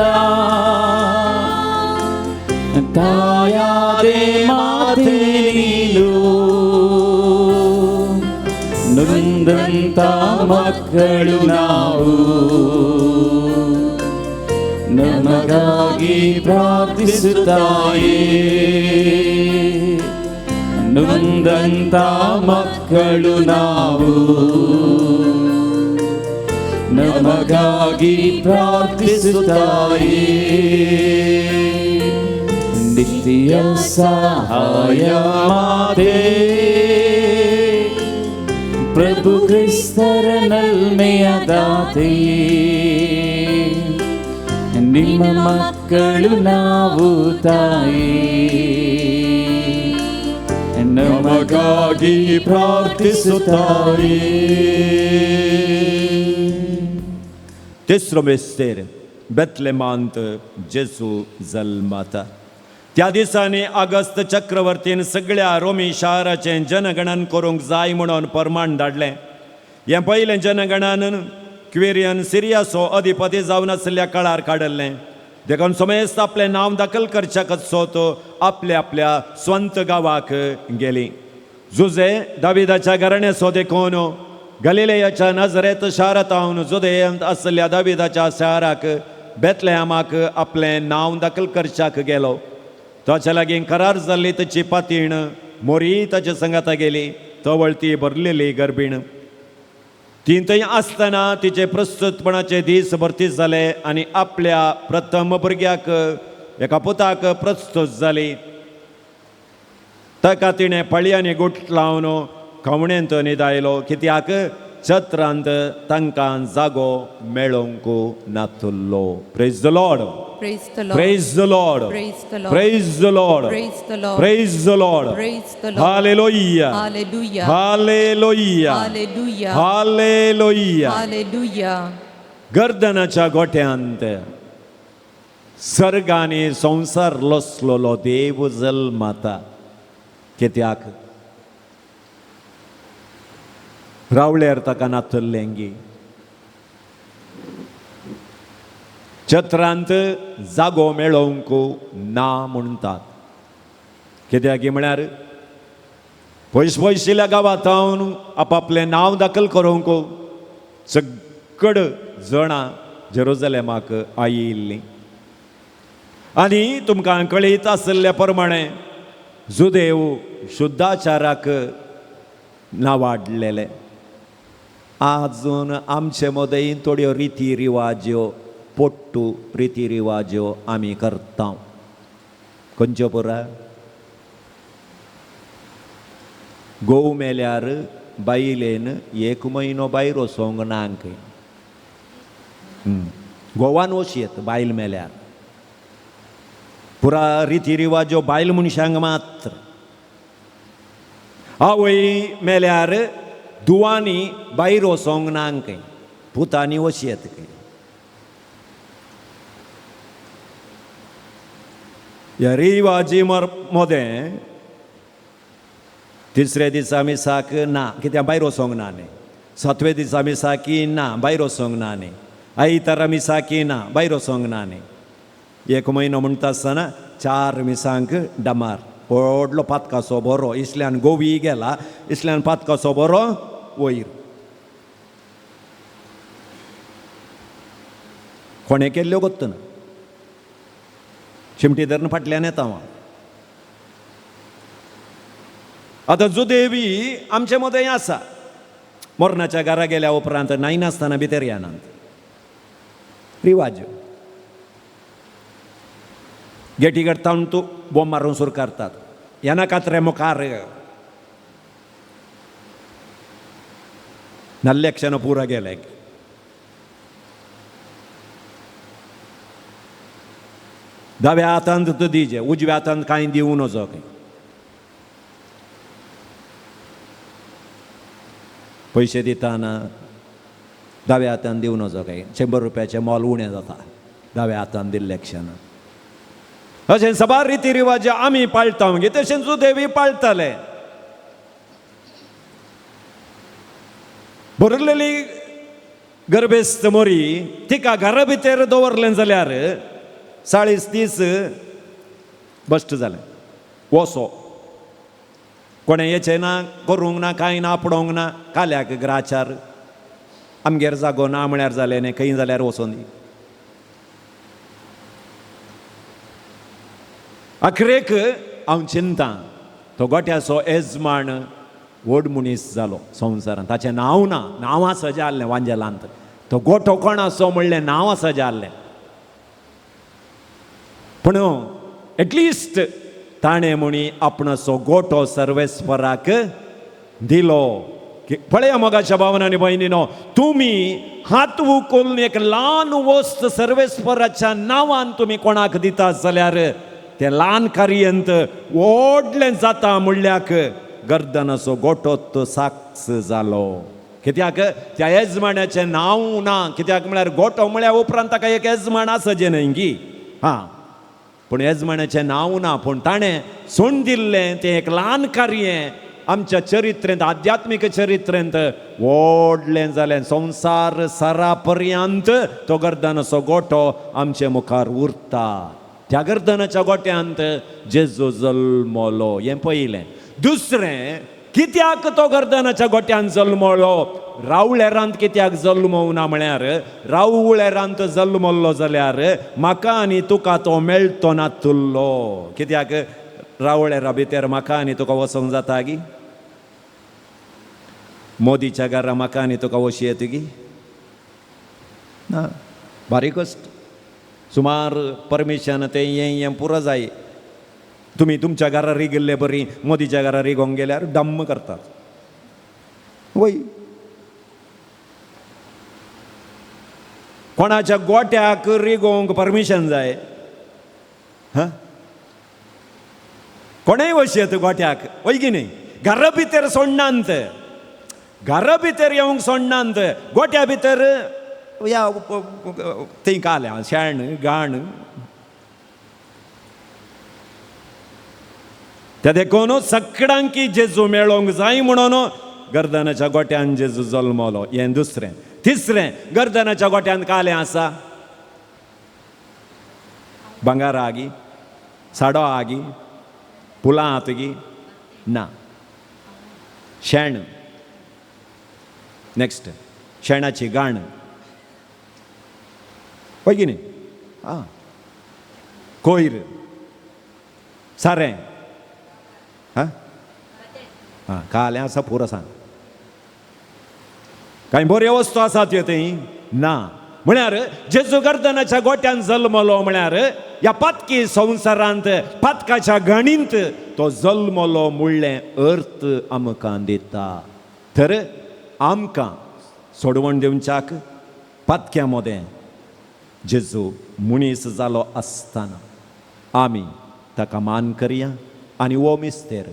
ತಾಯಾದೆ ಮಾತೆ ನೀನು. ನೊಂದಂತ ಮಕ್ಕಳು ನಾವು, ನಮಗಾಗಿ ಪ್ರಾರ್ಥಿಸುತ್ತಾಯೇ. ನೊಂದಂತ ಮಕ್ಕಳು ನಾವು, ನಮಗಾಗಿ ಪ್ರಾರ್ಥಿಸುತ್ತಾಯೇ. ನಿತ್ಯ ಸಹಾಯ ಮಾತೆ, ಪ್ರಭು ಕ್ರಿಸ್ತರ ನಲ್ಮೆಯ ದಾತೆ, ನಿಮ್ಮ ಮಕ್ಕಳು ನಾವು ತಾಯಿ, ನಮಗಾಗಿ ಪ್ರಾರ್ಥಿಸುತ್ತಾರೆ. तिसरो मिस्तेर बेतलेमांत जेजू जल्माता. त्या दिसांनी अगस्त चक्रवर्तीन सगळ्या रोमी शाराचें जनगणन करूंक जाय म्हणून परमाण धाडलें. हें पयलें जनगणन क्वेरियन सिरियाचो अधिपती जावन आशिल्ल्या काळार काडल्लें. देखून समेस्त आपलें नांव दाखल करच्या कसोत आपल्या आपल्या स्वंत गांवाक गेली. जुजे दाविदाच्या घराण्याचो देखून गलिलेयाच्या नजरेत शारांत जुदेयांत आशिल्ल्या दाविदाच्या शाराक बेतलेहमाक आपलें नांव दाखल करच्याक गेलो. ताच्या लागीं करार जाल्ली ताची पातीण मोरी ताच्या संगाता गेली. तवळ ती भरलेली गर्भीण. ती थंय आसतना तिचे प्रस्तुतपणाचे दीस भरती जाले आनी आपल्या प्रथम भुरग्याक एका पुताक प्रस्तुत जाली. ताका तिणें पळयांनी गुट लावन खवणेंत न्हिदायलो, कित्याक छत्रांत तांकां जागो मेळोवंक नातुल्लो. Praise the Lord. Praise the Lord. Praise the Lord. Praise the Lord. Praise the Lord. Praise the Lord. Praise the Lord. Praise the Lord. Hallelujah. Hallelujah. Hallelujah. Hallelujah. Hallelujah. Hallelujah. गर्दनाच्या गोठ्यांत सर्गांनी संवसार लसलेलो देव जल्माता. कित्याक रावल्यार ताका नातल्लेंगी छत्रांत जागो मेळोवंक ना म्हणटात. कित्याक म्हळ्यार पयस पयशिल्ल्या गांवांत आपापलें नांव दाखल करूंक सगळ जाणां जेरुजलेमाक आयिल्लीं. आनी तुमकां कळीत आशिल्ल्या प्रमाणे जुदेव शुद्धाचाराक नावाडलेले. आजून आमचे मदें थोड्यो रिती रिवाज्यो, पोट्टू रिती रिवाज्यो आमी करता. खंयच्यो पुरा? गोव मेल्यार बायलेन एक म्हयनो भायर वचोंक ना खंय. गोवान वचयेत बायल मेल्यार. पुरा रिती रिवाज्यो बायल मनशांक मात्र. आवय मेल्यार दुवांनी भायर वचोंक ना खंय, पुतांनी वचयेत खंय. ह्या रिवाजी मदें तिसऱ्या दिसा मिसाक ना, कित्याक भायर वचोंक ना न्ही. सातवे दिसा मिसाकी ना, भायर वचोंक ना न्ही. आयतारा मिसाकी ना, भायर वचोंक ना न्ही. एक म्हयनो म्हणटा आसतना 4 मिसांक डमार व्हडलो पातकाचो बरो, इसल्यान गोवी गेला, इसल्यान पातकाचो बरो वयर. कोणें केल्ल्यो गोत्त ना, शिमटी धरून फाटल्यान येता हांव. आतां जुदेवी आमचे मदें आसा, मरणाच्या घरा गेल्या उपरांत न्हायनासतना भितर येनात, रिवाज. गेटी करता तूं बोम मारून सुरू करतात, येनाकात रे मुखार. नाल्ले क्षण पुरा गेले. दाव्या हातांत तूं दिजे, उजव्या हातांत कांय दिवं नजो खंय. पयशे दिताना दाव्या हातान दिवं नजो काय, 100 रुपयाचें मोल उणें जाता दाव्या हातान दिल्ले क्षण. अशें सबार रिती रिवाज आमी पाळटा मागीर तशें जुदेवी पाळटाले. भरलेली गर्भेस्त मोरी तिका घरा भितर दवरलें जाल्यार 40 दीस बश्ट जालें. वसो कोणें येचें ना, करूंक ना, कांय ना, आपडोंक ना, काल्याक ग्राचार आमगेर जागो ना म्हळ्यार जालें न्ही, खंय जाल्यार वचोन दी. अखरेक हांव चिंता तो गोट्याचो येजमाण व्हड मनीस जालो संवसारांत. ताचें नांव ना, नांव आसा जाल्लें वांजेलांत, तो गोटो कोण आसो म्हणलें नांव आसा जाल्लें. पूण एटलिस्ट ताणें म्हणी आपणाचो गोटो सर्वेस्पराक दिलो. पळया मोगाच्या भावान आनी भयणीनो, तुमी हात उखलून एक ल्हान वस्त सर्वेस्पराच्या नांवान तुमी कोणाक दिता जाल्यार तें ल्हान कार्यांत व्हडलें जाता म्हणल्याक गर्दनाचो गोटो तो साक्ष जालो. कित्याक त्या येजमाण्याचें नांव ना, कित्याक म्हळ्यार गोटो म्हळ्या उपरांत ताका एक येजमाण आसचें न्हय गी. हां, पूण येजमाण्याचें नांव ना, पूण ताणें सोण दिल्लें तें एक ल्हान कार्य आमच्या चरित्रेंत, आध्यात्मीक चरित्रेंत व्हडलें जालें. संवसार सारा पर्यंत तो गर्दनाचो गोटो आमचे मुखार उरता. त्या गर्दनाच्या गोट्यांत जेजू जल्मलो हें पयलें. दुसरें, कित्याक तो गर्दनाच्या गोट्यांत जल्मलो? रावळेरांत कित्याक जल्मवना म्हळ्यार रावळेरांत जल्मल्लो जाल्यार म्हाका आनी तुका तो मेळटो नातुल्लो. कित्याक रावळेरा भितर म्हाका आनी तुका वचोंक जाता गी? मोदीच्या घरा म्हाका आनी तुका वशी येत गी? ना, बारीक कश्ट, सुमार परमिशन तें हें हें पुरो जाय. तुमी तुमच्या घरा रिगिल्ले बरी मोदीच्या घरा रिगोंक गेल्यार डम्म करतात. वय, कोणाच्या गोट्याक रिगोवंक परमिशन जाय? हां, कोणेय वशयेत गोट्याक, वय की न्ही? घरा भितर सोडनात, घरा भितर येवंक सोडनात, गोट्या भितर या थंय काल्या शेण गाण. त्या देखून सगळ्यांकी जेजू मेळोंक जाय म्हणून गर्दनाच्या गोट्यान जेजू जल्मलो. हें दुसरें. तिसरें, गर्दनाच्या गोट्यान कालें आसा, भांगार आगी, साडो आगी, फुलां आतगी ना, शेण. नेक्स्ट, शेणाची गाण, पळय की न्ही? आं, कोयर सारें हां हां कालें आसा पुरो सांग कांय बऱ्यो वस्तू आसात त्यो थंय ना. म्हळ्यार जेजू गर्दनाच्या गोट्यान जल्मलो म्हळ्यार ह्या पातकी संवसारांत पातकाच्या गणींत तो जल्मलो मुळ्ळें अर्थ आमकां दिता. तर आमकां सोडवण दिवच्याक पातक्या मदें जेजू मनीस जालो आसतना आमी ताका मान करया आनी हो मिस्तेर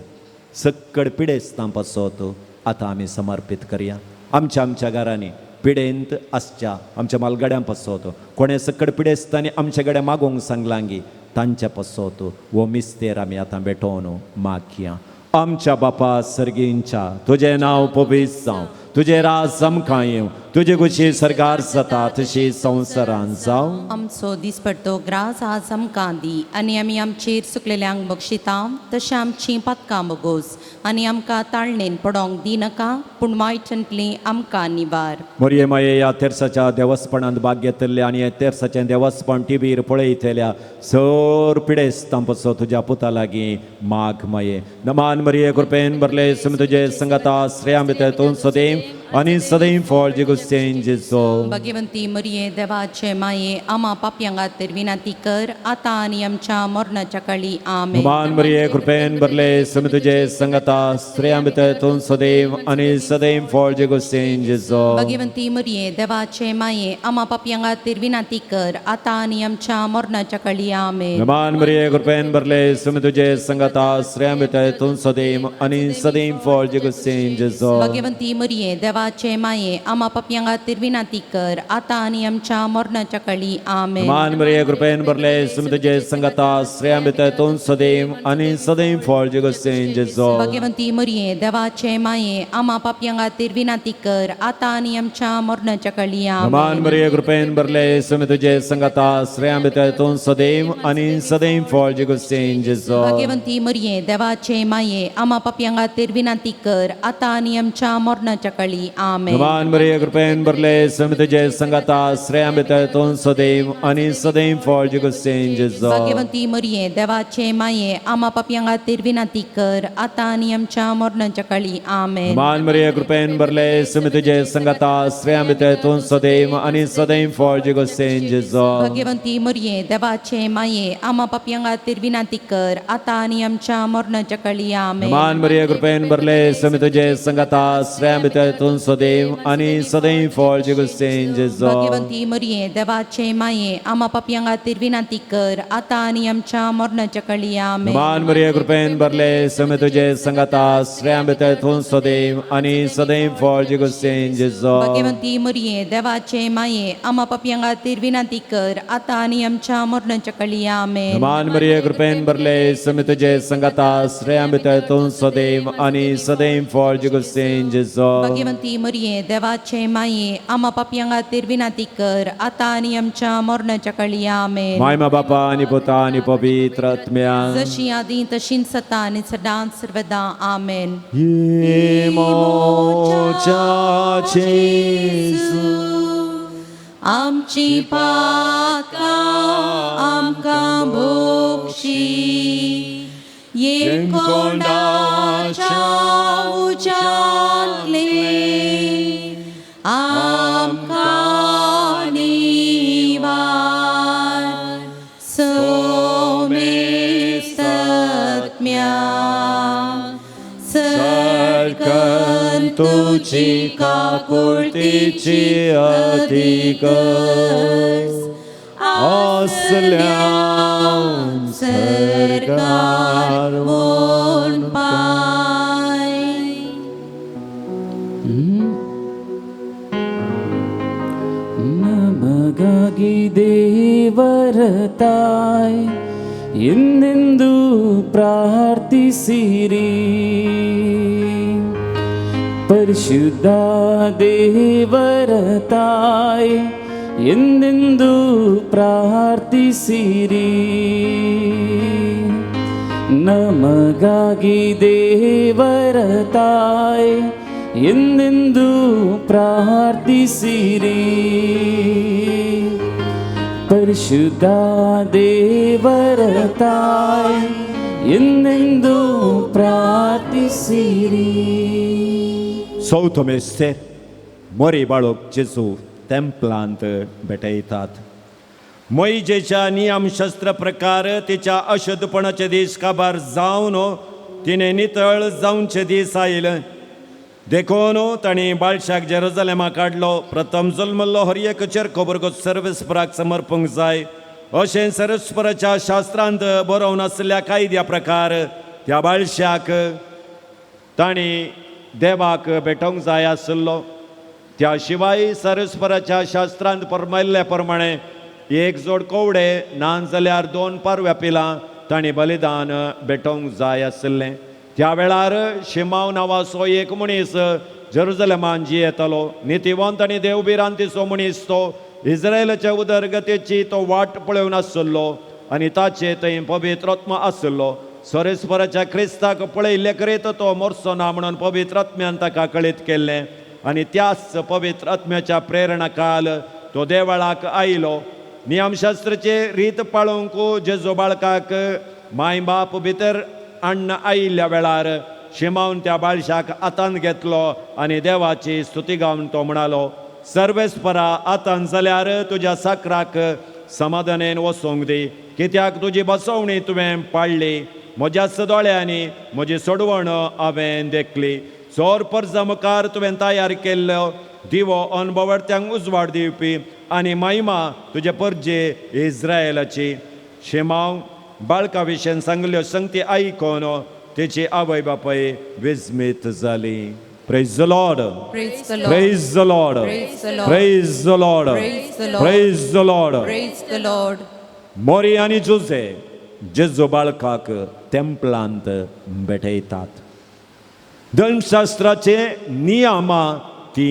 सक्कड पिडेस्तां पासत आतां आमी समर्पीत करया. आमच्या आमच्या घरांनी पिडेंत आसच्या आमच्या मालगाड्यां पासत कोणें सक्कड पिडेस्तांनी आमच्या गड्या मागोवंक सांगलांगी तांच्या पासत हो मिस्तेर आमी आतां भेटोवन मागया. आमच्या बापा सर्गींच्या तुजें नांव पवित्र जावं, तुजें राज आमकां येवं, तुजे खुशी सरकार जाता तशी संवसारान जावं. आमचो दिसपडतो ग्रास आज आमकां दी आनी आमी आमचेर चुकलेल्यांक बक्षिता तशें आमचीं पातकां बगोस आनी आमकां ताळणेन पडोंक दिनाका पूण वायटांतली आमकां निवार. मोरये माये ह्या तेर्साच्या देवस्पणांत भाग घेतले आनी हे तेर्साचें देवस्पण टिवीर पळयतल्या सर पिडेस्तां पासत तुज्या पुता लागीं माग माये. नमान मरिये कृपेन भरले सुम तुजे संगता श्रेया भितर तूं सदैव आनी सदैव फळ जिगुस्तेन जेजो. भगवंती मरिये देवाचे माये आमा पापयांक खातीर विनंती कर आतां आनी आमच्या मरणाच्या काळी. आमेन. नमान मरिये कृपेन भरले सुम तुजे संगता स्त्रियां भितर तूं सदैव आनी सदैव फळ जिगुस्तेन जेजो. भगवंती मरिये देवाचे माये आमा पापयांक खातीर विनंती कर आतां आनी आमच्या मरणाच्या काळी. आमेन. नमान मरिये कृपेन भरले सुम तुजे संगता स्त्रियां भितर तूं सदैव आनी सदैव फळ जिगुस्तेन जेजो. भगवंती मरिये देवाचे माये आमा पापयांक खातीर विनंती कर आतां आनी आमच्या मरणाच्या काळी. आमेन. नमान मरिये कृपेन भरले सुम तुजे संगता स्त्रियां भितर तूं सदैव आनी सदैव फळ जिगुस्तेन जेजो. भगवंती मरिये देवाचे माये आमा पापयांक खातीर विनंती कर आतां आनी आमच्या मरणाच्या काळी. नमान आमेन. मरिये कृपेन भरले सुम तुजे संगता स्त्रियां भितर तूं सदैव आनी सदैव फळ जिगुस्तेन जेजो. भगवंती मरिये देवाचे माये आमा पापयांक खातीर विनंती कर आतां आनी आमच्या मरणाच्या काळी. आमेन. नमान मरिये कृपेन भरले सुम तुजे संगता स्त्रियां भितर तूं सदैव आनी सदैव फळ जिगुस्तेन जेजो. भगवंती मरिये देवाचे माये आमा पापयांक खातीर विनंती कर आतां आनी आमच्या मरणाच्या काळी. आमेन. नमान मरिये कृपेन भरले सुम तुजे संगता स्त्रियां भितर तूं सदैव आनी सदैव फळ जिगुस्तेन जेजो. भगवंती मरिये देवाचे माये आमा पापयांक खातीर विनंती कर आतां आनी आमच्या मरणाच्या काळी. आमेन. नमान मरिये कृपेन भरले सुम तुजे संगता स्त्रियां भितर तूं सदैव आनी सदैव फळ जिगुस्तेन जेजो. भगवंती मरिये देवाचे माये आमा पापयांक खातीर विनंती कर आतां आनी आमच्या मरणाच्या काळी. आमेन. नमान मरिये कृपेन भरले सुम तुजे संगता स्त्रियां भितर तूं सदैव आनी सदैव फळ जिगुस्तेन जेजो. भगवंती मरिये देवाचे माये आमा पापयांक खातीर विनंती कर आतां आनी आमच्या मरणाच्या काळी. आमेन. नमान मरिये कृपेन भरले सुम तुजे संगता स्त्रियां भितर तूं सदैव आनी सदैव फळ जिगुस्तेन जेजो. भगवंती मरिये देवाचे माये आमा पापयांक खातीर विनंती कर आतां आनी आमच्या मरणाच्या काळी. आमेन. मायमा बापा आनी पुता आनी पवित्र आत्म्या जशी आदी तशीच सता आनी सदांच सर्वदा. आमेन. मोच्या जेजू आमची पातकां आमकां भोगशी येकोंडाच्या उज्यांतले आमकां निवार सोमेस्तत्म्या सरकन तुझी काकुळतीची अधिक असल्यान सरकार म्हूण पाय. ನಮಗಾಗಿ ದೇವರ ತಾಯಿ ಎಂದೆಂದೂ ಪ್ರಾರ್ಥಿಸಿರಿ. ಪರಿಶುದ್ಧ ದೇವರ ತಾಯಿ ಎಂದೆಂದೂ ಪ್ರಾರ್ಥಿಸಿರಿ. ನಮಗಾಗಿ ದೇವರ ತಾಯಿ ಎಂದೆಂದೂ ಪ್ರಾರ್ಥಿಸಿರಿ. ಪರಿಶುದ್ಧ ದೇವರ ತಾಯಿ ಎಂದೆಂದೂ ಪ್ರಾರ್ಥಿಸಿರಿ. चवथो मेस्तेर मोरी बाळोक जेजू तेंपलांत भेटयतात. मोहिजेच्या नियमशास्त्र प्रकार तिच्या अशुद्धपणाचे दीस काबार जावन तिणें नितळ जावचे दीस आयले. देखून तांणी बाळशाक जेरुजलेमा काडलो. प्रथम जल्मल्लो हर एक चेरको भुरगो सर्वेस्पराक समर्पूंक जाय अशें सर्वेस्पराच्या शास्त्रांत बरोवन आशिल्ल्या कायद्या प्रकार त्या बाळशाक तांणी देवाक भेटोवंक जाय आशिल्लो. त्या शिवाय सर्वेस्पराच्या शास्त्रांत फर्मायल्ल्या प्रमाणे एक जोड कोवडे ना जाल्यार दोन पारव्या पिलां तांणी बलिदान भेटोवंक जाय आशिल्लें. त्या वेळार शिमाव नांवाचो एक मनीस जेरुजलेमान जियेतालो. नितीवंत आनी देवभिरांतीचो मनीस तो. इस्रायलाच्या उदरगतीची तो वाट पळोवन आशिल्लो आनी ताचे थंय पवित्र आत्मा आशिल्लो. सर्वेस्पराच्या क्रिस्ताक पळयल्ले करीत तो मरचो ना म्हणून पवित्र आत्म्यान ताका कळीत केल्लें आनी त्याच पवित्र आत्म्याच्या प्रेरणा काल तो देवळाक आयलो. नियमशास्त्राचे रीत पाळोवंक जेजो बाळकाक माय बाप भितर अण्ण आयिल्ल्या वेळार शिमावन त्या बाळशाक हातांत घेतलो आनी देवाची स्तुती गावन तो म्हणालो, सर्वेस्परा, आतां जाल्यार तुज्या साकराक समाधानेन वचोंक दी, कित्याक तुजी बसवणी तुवें पाळ्ळी. म्हज्याच दोळ्यांनी म्हजी सोडवण हांवें देखली. चोर परजा मुखार तुवें तयार केल्लो दिवो अनभवर्त्यांक उजवाड दिवपी आनी महिमा तुजे परजे इस्रायलाची. शिमाव बाळका विशयन सांगल्यो संगती आयकून तेची आवय बापाय विस्मीत जाली. Praise the Lord. Praise the Lord. Praise the Lord. Praise the Lord. Praise the Lord. Praise the Lord. Praise the Lord. Praise the Lord. मोरी आनी जुजे जेजू बाळकाक तेंपलांत भेटयतात. धर्मशास्त्राचे नियमां ती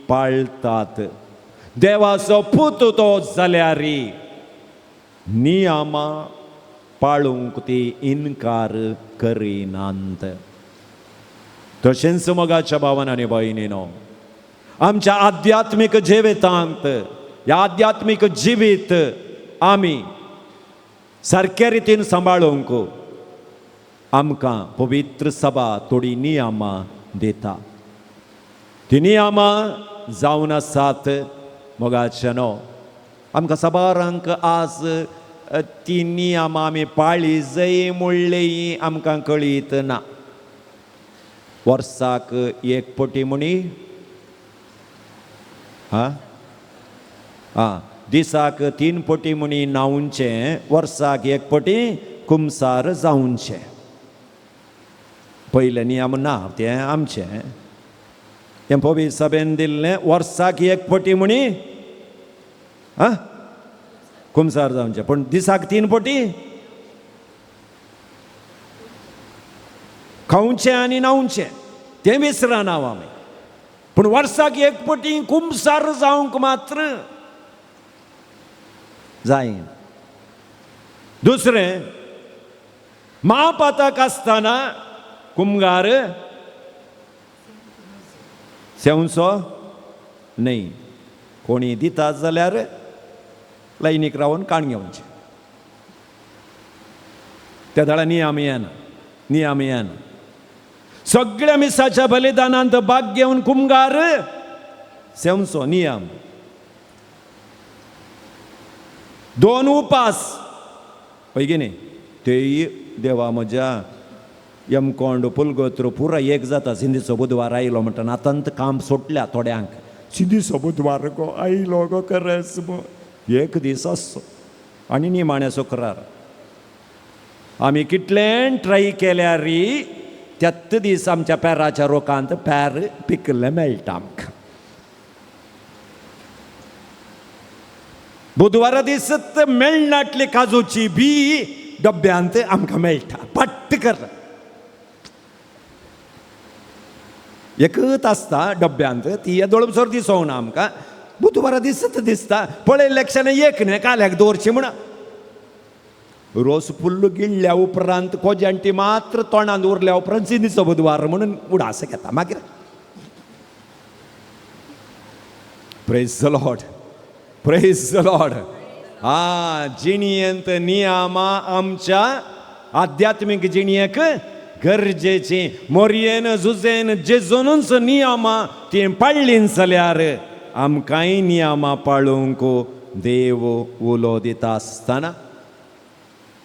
पाळतात. देवाचो पूत तो जाल्यार नियमां पाळूंक ती इनकार करिनात. तशेंच मोगाच्या भावान आनी भयणीनो, आमच्या आध्यात्मीक जिवितांत ह्या आध्यात्मीक जिवीत आमी सारके रितीन सांबाळूंक आमकां पवित्र सभा थोडीं नियमां दिता. ती नियमां जावन आसात मोगाचे न्हू, आमकां साबारांक आज ती नियमां आमी पाळी जय म्हणलें आमकां कळीत ना. वर्साक एक पटी म्हणी आं आं दिसाक तीन पटी म्हणी न्हांवचें, वर्साक एक पटी कुमसार जावचें. पयलें नियम ना तें आमचें, तें पवित्र सभेन दिल्लें वर्साक एक पटी म्हणी आं कुमसार जावचें, पूण दिसाक तीन पटी खावचें आनी न्हांवचें तें विसरना आमी, पूण वर्साक एक पटी कुमसार जावंक मात्र जाय. दुसरें, महापातक आसतना कुमगार सेवचो न्हय. कोणी दिता जाल्यार लायनीक रावन काण घेवचें. त्या दाळा नियम येना, नियम येना. सगळ्या मिसाच्या बलिदानांत भाग घेवन कुमगार सेवचो नियम. दोन उपास पळय न्ही, तेय देवा म्हज्या यमकोंड पुलगोत्र पुरा एक जाता. सिंधीचो बुधवार आयलो म्हणटा आतां काम सोडल्या थोड्यांक. सिंधीचो बुधवार गो आयलो गो करस एक दीस आसचो आनी निमाण्या शुक्रार आमी कितलें ट्राय केल्यार त्याच दीस आमच्या पेराच्या रोकांत पेर पिकल्लें मेळटा आमकां. बुधवारा दीस मेळनाटली काजूची बी डब्यांत आमकां मेळटा. पट्ट कर एकच आसता डब्यांत, ती दोळसर दिसोना आमकां. बुधवारा दिसत दिसता पळयल्ल्या क्षण एक न्हय काल्याक दवरची म्हण रोस फुल्ल गिळ्ळ्या उपरांत कोजांटी मात्र तोंडांत उरल्या उपरांत सिंदीचो बुधवार म्हणून उडास घेता मागीर. Praise the Lord, praise the Lord. हा जिणयेंत नियमां आमच्या आध्यात्मीक जिणयेक गरजेची. मोरयेन जुजेन जेजूनच नियमां ती पाळ्ळीं जाल्यार आमकांय नियमां पाळूंक देव उलो दिता आसतना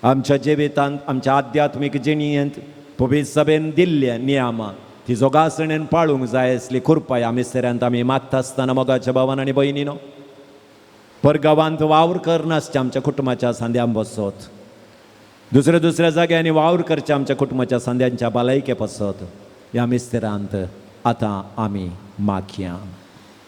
आमच्या जिवितांत, आमच्या आध्यात्मीक जिणयेंत पवित्र सभेन दिल्ल्या नियमां ती जोगासणेन पाळूंक जाय आसली कृपा मिस्त्र्यांत आमी मागता आसतना, मोगाच्या भावान आनी भयणीनो, परगांवांत वावर करनासच्या आमच्या कुटुंबाच्या सांद्यां बसत, दुसऱ्या दुसऱ्या जाग्यांनी वावर करच्या आमच्या कुटुंबाच्या सांद्यांच्या भलायके पासत ह्या मिस्त्र्यांत आतां आमी मागया.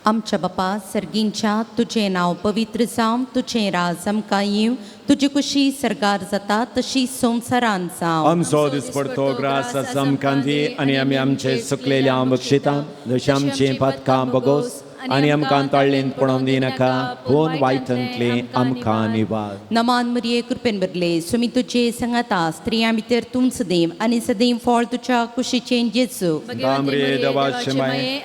आमच्या बापा सर्गींच्या, तुजें नांव पवित्र जावं, तुजें राज आमकां येवं, तुजी कुशी सर्गार जाता तशी संवसारान जावं. आमचो दिसपडतो ग्रास आमकां दी आनी आमी आमचे चुकलेल्या बक्षिता जशें आमचें पातकां बगोस आनी आमकां ताळ्ळेंत पळोवन दिनाका, पूण वायटंतलें आमकां निवार. नमान मरिये, कृपेन भरले, सुमी तुजे संगाता, स्त्रियां भितर तूं सदैव आनी सदैव फळ तुज्या कुशीचें जेजू. तांब्रे देवाशमाय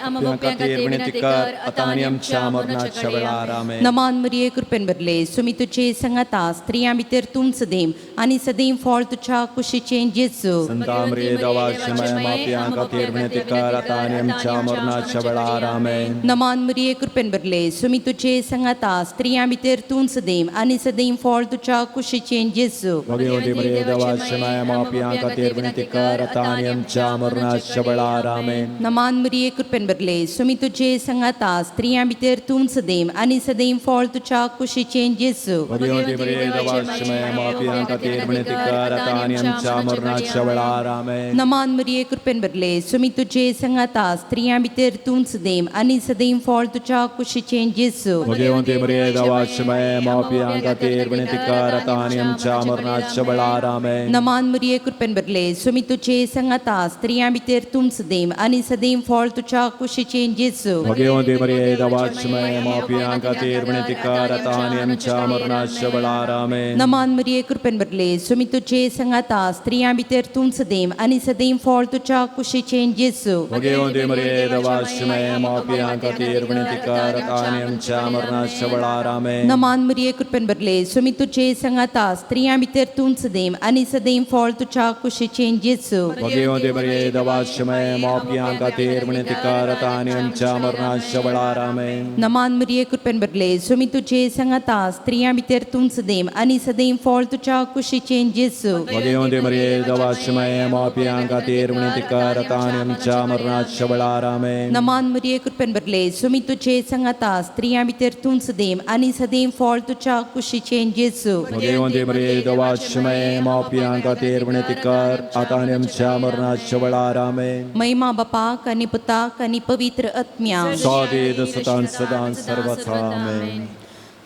खातीर विनंती कर आतां आनी आमच्या मरणाच्या वेळार. आमेन. नमान मरिये, कृपेन भरले, सुमी तुजे संगाता, स्त्रियां भितर तूं सदैव आनी सदैव फळ तुज्या कुशीचें जेजू. संतांब्रे देवाशमाय मापयां खातीर विनंती कर आतां आनी आमच्या मरणाच्या वेळार. आमेन. नमान मरिये, कृपेन भरले, सुमी तुजे संगाता, स्त्रियां भितर तूं सदैव आनी सदैव फळ तुज्या कुशीचें जेजू. भगवती मरिये देवाशमाय मापयां खातीर विनंती कर आतां आनी आमच्या मरणाच्या वेळार. आमेन. नमान मरिये, कृपेन भरले, सुमी तुजे संगाता, स्त्रियां भितर तूं सदैव आनी सदैव फळ तुज्या कुशीचें जेजू. भगवती मरिये देवाशमाय मापयां खातीर विनंती कर आतां आनी आमच्या मरणाच्या वेळार. आमेन. नमान मरिये, कृपेन भरले, सुमी तुजे संगाता, स्त्रियां भितर तूं सदैव आनी सदैव फळ तुज्या कुशीचें जेजू. भगवती मरिये देवाशमाय मापयां खातीर विनंती कर आतां आनी आमच्या मरणाच्या वेळार. आमेन. नमान मरिये, कृपेन भरले, सुमी तुजे संगाता, स्त्रियां भितर तूं सदैव आनी सदैव फळ तुज्या कुशीचें जेजू. भगवती मरिये देवाशमाय मापयां खातीर विनंती कर आतां आनी आमच्या मरणाच्या वेळार. आमेन. नमान मरिये, कृपेन भरले, सुमी तुजे संगाता, स्त्रियां भितर तूं सदैव आनी सदैव फळ तुज्या कुशीचें जेजू. भगवती मरिये देवाशमाय मापयां खातीर विनंती कर आतां आनी आमच्या मरणाच्या वेळार. आमेन. नमान मरिये, कृपेन भरले, सुमी तुजे संगाता, स्त्रियां भितर तूं सदैव आनी सदैव फळ तुज्या कुशीचें जेजू. भगवती मरिये देवाशमाय मापयां खातीर विनंती कर आतां आनी आमच्या मरणाच्या वेळार. आमेन. नमान मरिये, कृपेन भरले, सुमी तुजे संगाता, स्त्रियां भितर तूं सदैव आनी सदैव फळ तुज्या कुशीचें जेजू. भगवती मरिये देवाशमाय मापयां खातीर विनंती कर आतां आनी आमच्या मरणाच्या वेळार. आमेन. नमान मरिये, कृपेन भरले, सुमी तुजे संगाता, स्त्रियां भितर तूं सदैव आनी सदैव फळ तुज्या कुशीचें जेजू. भगवती मरिये देवाशमाय मापयां खातीर विनंती कर आतां आनी आमच्या मरणाच्या वेळार. आमेन. महिमा बापाक आनी पुताक आनी पवित्र आत्म्या. सादे सदां सदां सर्वथा. आमेन.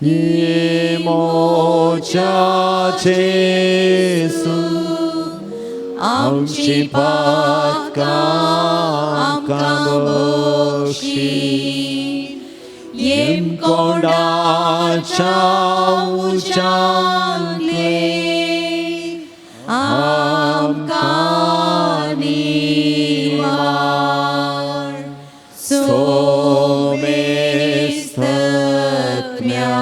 ये मोच्या जेसू, आमची पातकां आमकां बक्षी, येमकोंडाच्या उज्यांतले आमकां निवार. सोमेस्तज्ञा,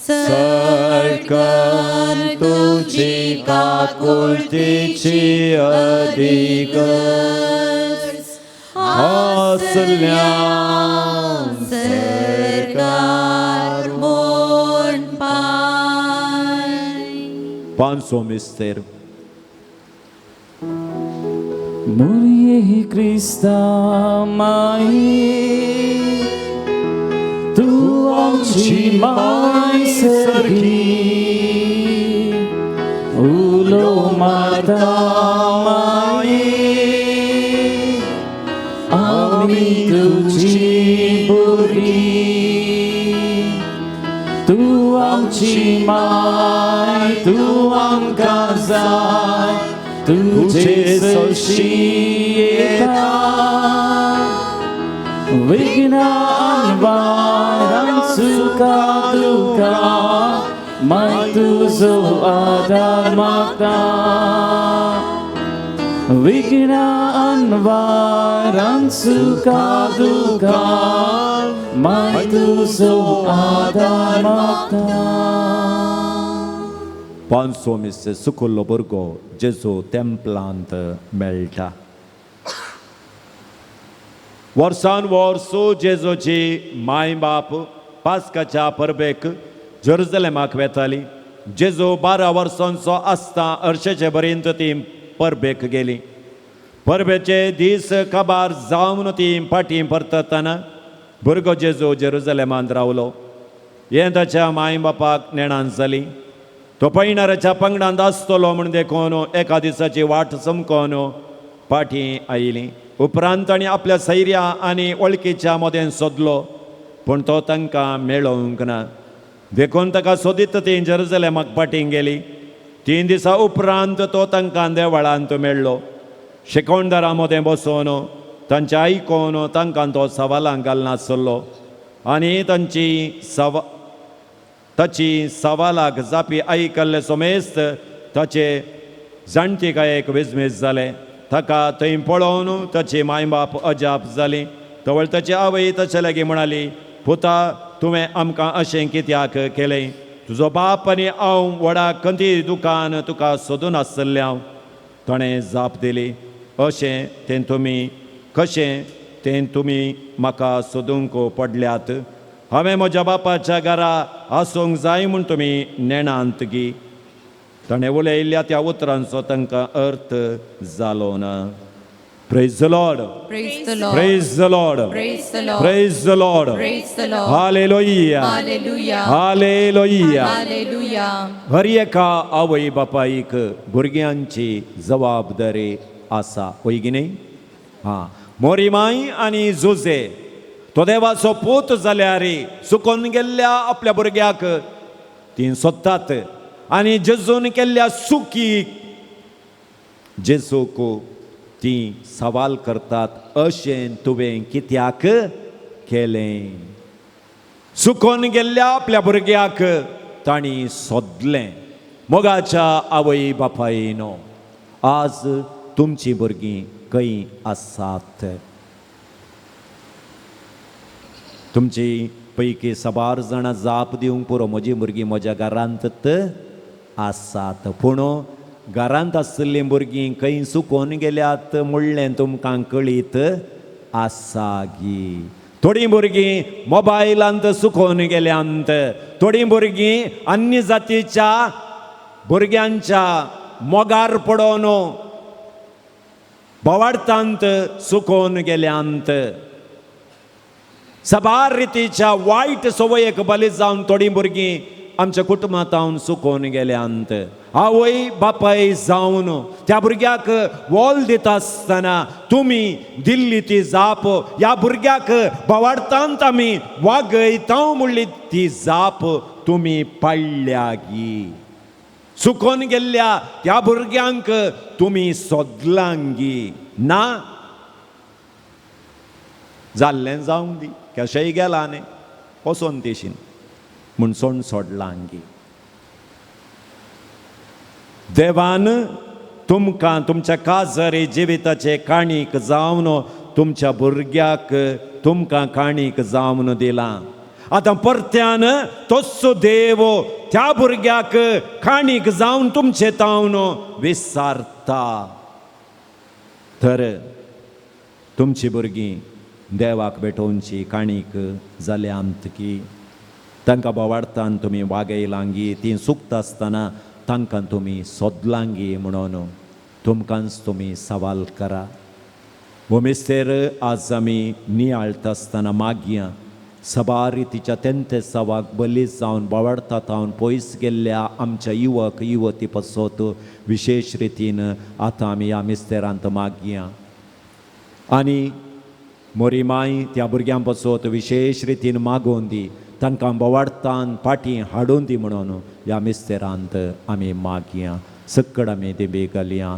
सरकन तुझी काकुळतीची अधिक असल्या सरकार म्हूण पाय. पांचो मिस्तेर. मुरिये क्रिस्ता माई, तूं आमची माय सारकी, उलो मारता माये, आमी तुजी भुरगीं. तूं आमची माय, तूं आमकां जाय, तुजे सरशी येता, विघ्नान वारान सुखा दुखा माय तुजो आदार मागता. विघ्नान वारान सुखा दुखा माय तुजो आदार मागता. पांचसो मिसे सुकुल्लो भुरगो जेजू तेम्पलांत मेळटा. वर्सान वर्स जेजूची माय बाप पास्काच्या परबेक जेरुजलेमाक वेताली. जेजू 12 वर्सांचो आसता अर्शेचे बरेंत ती परबेक गेली. परबेचे दीस काबार जावन ती फाटीं परततना भुरगो जेजू जेरुजलेमांत रावलो. हें ताच्या माय बापाक नेणान जाली. तो पयणाराच्या पंगडांत आसतलो म्हूण देखून एका दिसाची वाट चमकोन फाटीं आयली. उपरांत तांणी आपल्या सैर्या आनी वळखीच्या मदें सोदलो, पूण तो तांकां मेळोवंक ना. देखून ताका सोदीत ती जेरुजलेमाक फाटीं गेली. 3 दिसां उपरांत तो तांकां देवळांत मेळ्ळो. शिकवणदारां मदें बसोवन तांचें आयकून तांकां तो सवालां घालनासलो आनी तांची ताची सवालाक जापी आयकल्ले समेस्त ताचे जाणटिकायेक विजमीज जाले. ताका थंय पळोवन ताची मायबाप अजाप जाली. तवळ ताची आवय ताचे लागीं म्हणाली, पुता, तुवें आमकां अशें कित्याक केलें? तुजो बाप आनी हांव व्हडा खंती दुकान तुका सोदून आसतलें हांव. ताणें जाप दिली, अशें तें तुमी कशें तें तुमी म्हाका सोदूंक पडल्यात? हांवें म्हज्या बापाच्या घरा आसूंक जाय म्हूण तुमी नेणांत गी? ताणें उलयल्ल्या त्या उतरांचो तांकां अर्थ जालो ना. Praise the Lord. Praise the Lord. Praise the Lord. Praise the Lord. Praise the Lord. Praise the Lord. Hallelujah. Hallelujah. Hallelujah. Hallelujah. हर एका आवय बापायक भुरग्यांची जबाबदारी आसा, वय की न्ही? हां, मोरी माय आनी जुजे तो देवाचो पूत जाल्यार सुकोन गेल्ल्या आपल्या भुरग्याक ती सोदतात आनी जेजून केल्ल्या सुकीक जेजूक ती सवाल करतात, अशें तुवें कित्याक केलें? सुकोन गेल्ल्या आपल्या भुरग्याक तांणी सोदलें. मोगाच्या आवय बापायनो, आज तुमचीं भुरगीं खंय आसात? तुमची पैकी साबार जाणां जाप दिवंक पुरो, म्हजी भुरगीं म्हज्या घरांत आसात. पूण घरांत आशिल्लीं भुरगीं खंय सुकोन गेल्यात म्हणलें तुमकां कळीत आसा गी? थोडीं भुरगीं मोबायलांत सुकोन गेल्यांत, थोडीं भुरगीं अन्य जातीच्या भुरग्यांच्या मोगार पडोन बोवाळटांत सुकोन गेल्यांत. साबार रितीच्या वायट संवयेक बली जावन थोडीं भुरगीं आमच्या कुटुंबांत सुकोन गेल्यांत. आवय बापाय जावन त्या भुरग्याक वोल दिता आसतना तुमी दिल्ली ती जाप, ह्या भुरग्याक बोवाळटांत आमी वागयता म्हणली ती जाप तुमी पाळ्ळ्या गी? सुकोन गेल्ल्या त्या भुरग्यांक तुमी सोदलांगी ना? जाल्लें जावंक दी, कशेंय गेला न्ही, वचोन तेशीन म्हूण सोण सोडलांगी. देवान तुमकां तुमच्या काजरी जिविताचे काणीक जावन तुमच्या भुरग्याक तुमकां काणीक जावन दिलां. आतां परत्यान तोच देव त्या भुरग्याक काणीक जावन तुमचे तावन विसारता. तर तुमची भुरगीं देवाक भेटोवची काणीक जाल्या की तांकां बोवाळटान तुमी वागयलांगी, ती सुकता आसतना तांकां तुमी सोदलांगी म्हणून तुमकांच तुमी सवाल करा. वो मिस्तेर आज आमी नियाळटा आसतना मागया साबार रितीच्या तेंते सवाक बली जावन बोवाळटा तावन पयस गेल्ल्या आमच्या युवक युवती पासत विशेश रितीन आतां आमी ह्या मिस्तेरांत मागया. आनी मोरी माय त्या भुरग्यां पासत विशेश रितीन मागोवन दी, तांकां बोवाळटान फाटीं हाडून दी म्हणून ह्या मिस्तेरांत आमी मागया. सक्कड आमी दिंबी घालया.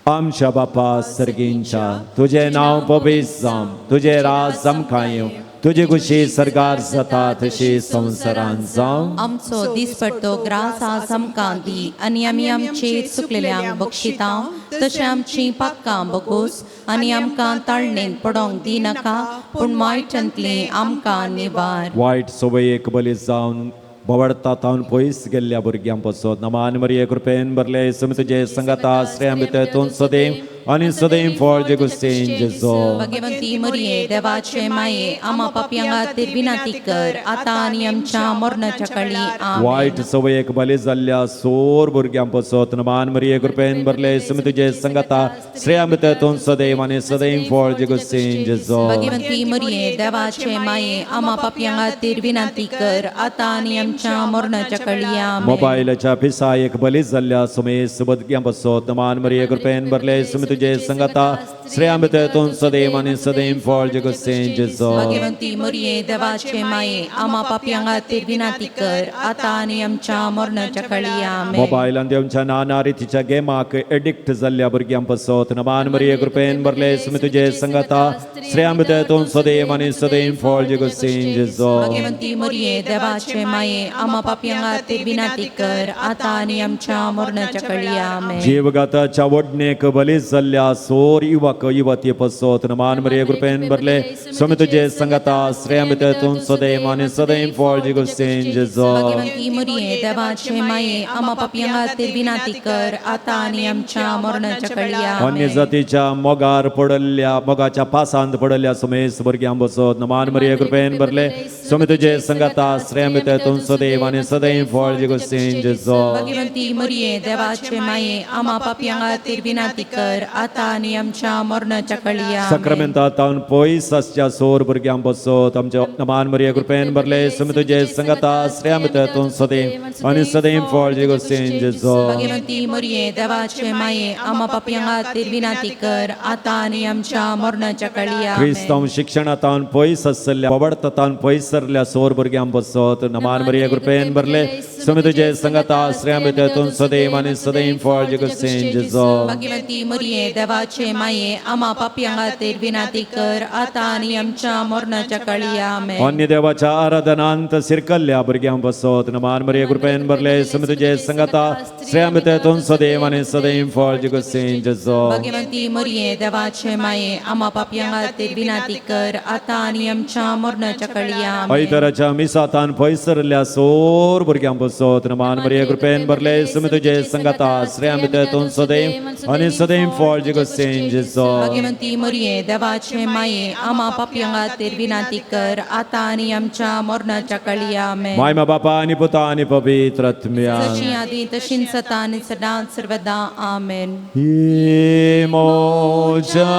आमच्या बापा सर्गींच्या तुजें नांव पवित्र जावं, तुजें राज आमकां येवं, तुजी खुशी सरकार जाता तशी संवसारांत जावं. आमचो दिसपडतो ग्रास आज आमकां दी आनी आमी आमचे चुकलेल्यांक बक्षिता तशें आमची पातकां बगोस आनी आमकां ताळणेंत पडोंक दिनाका पूण वायटांतली आमकां निवार. वायट संवयेक बली जावन बोवाळटा तावन पयस गेल्ल्या भुरग्यां पासत नमान मरिये कृपेन भरले सम तुजे संगाता श्रेयां भितर तूं सदैव आनी सदैव फळ जेगुस्तीन जेजो. भगवंती मरिये देवाचे माये आमा पापयां खातीर विनंती कर आतां आनी आमच्या मरणाच्या काळी. आमेन. वायट संवयेक बली जाल्ल्या सोर भुरग्यां पासत नमान मरिये कृपेन भरले सम तुजे संगाता श्रेयां भितर तूं सदैव आनी सदैव फळ जेगुस्तीन जेजो. भगवंती मरिये देवाचे माये आमा पापयां खातीर विनंती कर आतां आनी आमच्या मरणाच्या काळी. आमेन. मोबायलाच्या पिसायेक बली जाल्ल्या सुमेस भुरग्यां पासत नमान मरिये कृपेन भरले सम तुजे संगाता श्रेयां भितर तूं सदैव आनी सदैव फळ जेगुस्तीन जेजो. भगवंती मरिये देवाचे माये आमा पापयां खातीर विनंती कर आतां आनी आमच्या मरणाच्या काळी. आमेन. मोबायलान देवच्या नाना रितीच्या गेमाक एडिक्ट जाल्ल्या भुरग्यां पासत नमान मरिये कृपेन भरले सम तुजे संगाता श्रेयां भितर तूं सदैव आनी सदैव फळ जेगुस्तीन जेजो. भगवंती मरिये देवाचे माये आमा पापयां खातीर विनंती कर आतां आनी आमच्या मरणाच्या काळी. आमेन. जीवघाताच्या वडणेक बली जाल्ल्या सोर युवक युवती पासत नमान मरिये कृपेन भरले सम तुजे संगाता श्रेयां भितर तूं सदैव आनी सदैव फळ जेगुस्तीन जेजो. भगवंती मरिये देवाचे माये आमा पापयां खातीर विनंती कर आतां आनी आमच्या मरणाच्या काळी. अन्य आमेन. जातीच्या मोगार पडल्ल्या मोगाच्या पासांत पडल्ल्या सुमेस भुरग्यां बसत नमान मरिये कृपेन भरले समे तुजे संगाता श्रेयां भितर तूं सदैव आनी सदैव फळ जेगुस्तीन जेजो. भगवंती मरिये देवाचे माये आमा पापयां खातीर विनंती कर आतां आनी आमच्या मरणाच्या काळी. आमेन. सक्रामेंता तावन पयस आसच्या सोर भुरग्यां बसत आमच्या नमान मरिये कृपेन भरले समे तुजे संगाता श्रेयां भितर तूं सदैव आनी सदैव फळ जेगुस्तीन जेजो. भगवंती मरिये देवाचे माये आमा पापयां खातीर विनंती कर आतां आनी आमच्या मरणाच्या काळी. आमेन. क्रिस्तांव शिक्षणांत पयस आसल्या पवडतान पयस सरल्या सोर भुरग्यां बसत नमान मरिये कृपेन भरले समे तुजे संगाता श्रेयां भितर तूं सदैव आनी सदैव फळ जेगुस्तीन जेजो. भगवंती मरिये देवाचे माये आमा पापयां खातीर विनंती कर आतां आनी आमच्या मरणाच्या काळी. आमेन. अन्य देवाच्या आराधनांत सिरकल्ल्या भुरग्यां बसत नमान मरिये कृपेन भरले समे तुजे संगाता श्रेयां भितर तूं सदैव आनी सदैव फळ जेगुस्तीन जेजो. भगवंती मरिये देवाचे माये आमा पापयां खातीर विनंती कर आतां आनी आमच्या मरणाच्या काळी. आमेन. ऐतराच्या मिसातान पयस सरल्या सोर भुरग्यां बसत नमान मरिये कृपेन भरले समे तुजे संगाता श्रेयां भितर तूं सदैव आनी सदैव फळ जेगुस्तीन जेजो. भगवंती मरिये देवाचे माये आमा पापयां खातीर विनंती कर आतां आनी आमच्या मरणाच्या काळी. आमेन. मायमा बापा आनी पुता आनी पवित्र आत्म्या. जशी आदी तशीच सता आनी सदां सर्वदा. आमेन. हे मोजा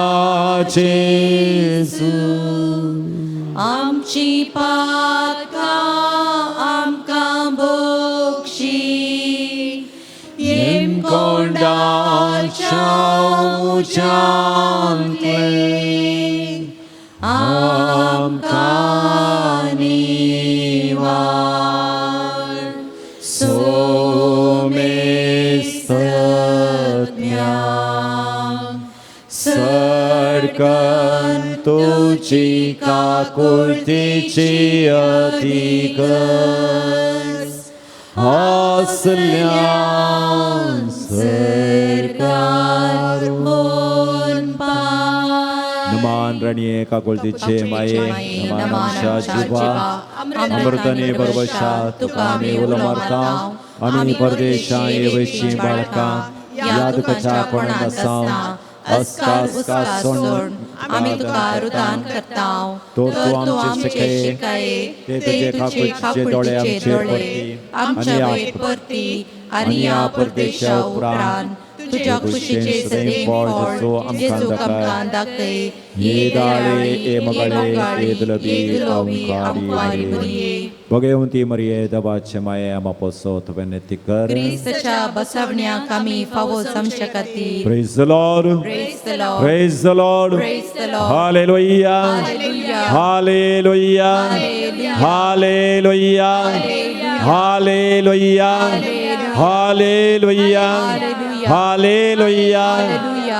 जेजू आमची पातकां आमकां बक्षी कोंडाच्या उज्यांतले आमकां निवार. सोमेस्तज्ञा सरकन तुजी काकुळतीची अधिकस असल्यान सरकार नमान रणये काकुळतीचे माये नमान आमच्या जिवा अमृताने बरबशा तुका आमी उलो मारता आमी परदेशा येवशी बाळकां ह्या दुखाच्या कोणाक आसा अस्का अस्का सोड आमी तुका रुदान करता तर तूं आमचे शिकय ते तुजे काकुळतीचे दोळे आमचेर परती आमच्या आनी वयर परती आनी ह्या परदेशा उपरांत तुज्या खुशीचे सदैव फळ जेजू आमकां दाखय. ये दाळे ये मगळे ये दुलबी आमकां मरिये. भगवंती मरिये देवाचे माये आमा पोसो विनंती कर. क्रिस्ताच्या बसवण्याक आमी फावो जमचे खातीर. Praise the Lord. Praise the Lord. Praise the Lord. Praise the Lord. Hallelujah. Hallelujah. Hallelujah. Hallelujah. Hallelujah. Hallelujah. Hallelujah. Hallelujah. Hallelujah. Hallelujah.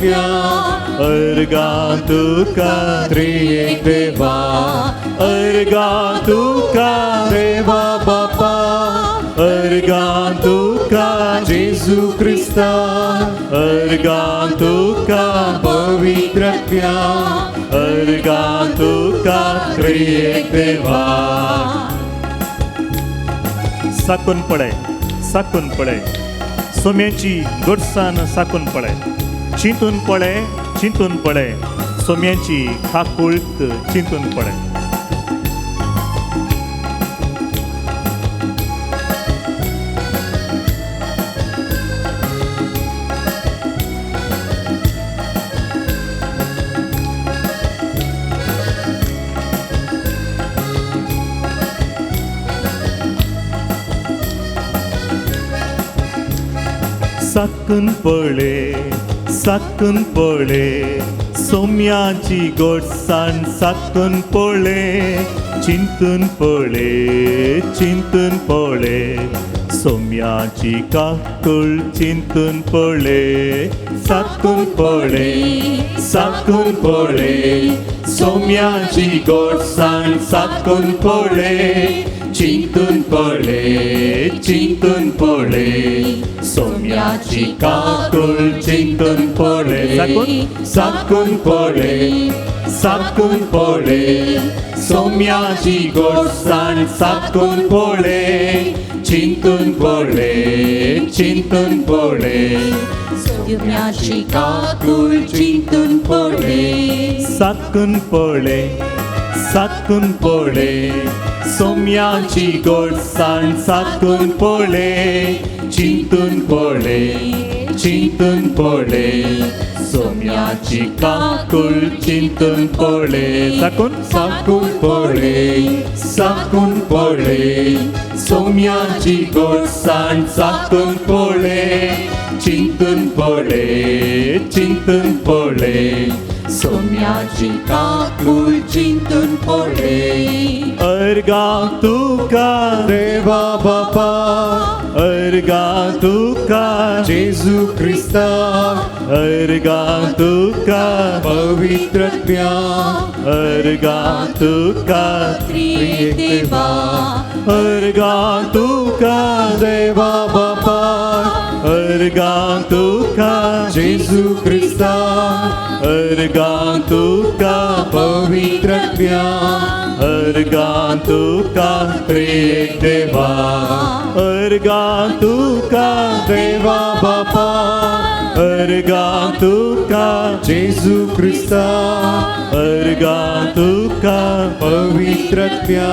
आत्म्या अर्गां तुका त्रिएक देवा अर्गां तुका देवा बापा अर्गां तुका जेजू क्रिस्ता अर्गां तुका पवित्र आत्म्या अर्गां तुका त्रिएक देवा. साकून पळय साकून पळय सोम्याची गोडसाण साकून पळय चिंतून पळय चिंतून पळय सोम्याची काकुळट चिंतून पळय. साकून पळय साकून पळय सोम्याची गोडसाण साकून पळय चिंतून पळय चिंतून पळय सोम्याची काकूळ चिंतून पळय साकून पळय साकून पळय सोम्याची गोडसाण साकून पळय चिंतून पळय चिंतून पळय सोम्याची काकूळ चिंतून पळय साकून साकून पळय साकून पळय सोम्याची गोडसाण साकून पळय चिंतून पळय चिंतून पळय सोम्याची काकूळ चिंतून पळय साकून पळय साकून पळय सोम्याची गोडसाण साकून पळय चिंतून पळय चिंतून पळय सोम्याची काकूळ चिंतून पळय साकून साकून पळय साकून पळय सोम्याची गोडसाण साकून पळय चिंतून पळय चिंतून पळय सोम्याची काकूळ चिंतून पळय. अर्गां तुका देवा बापा अर्गां तुका जेजू क्रिस्ता अर्गां तुका पवित्र आत्म्या अर्गां तुका त्रिएक देवा अर्गां तुका देवा बापा अर्गां तुका जेजू क्रिस्ता अर्गां तुका पवित्र आत्म्या अर्गां तुका त्रिएक देवा अर्गां तुका देवा बापा अर्गां तुका जेजू क्रिस्ता अर्गां तुका पवित्र आत्म्या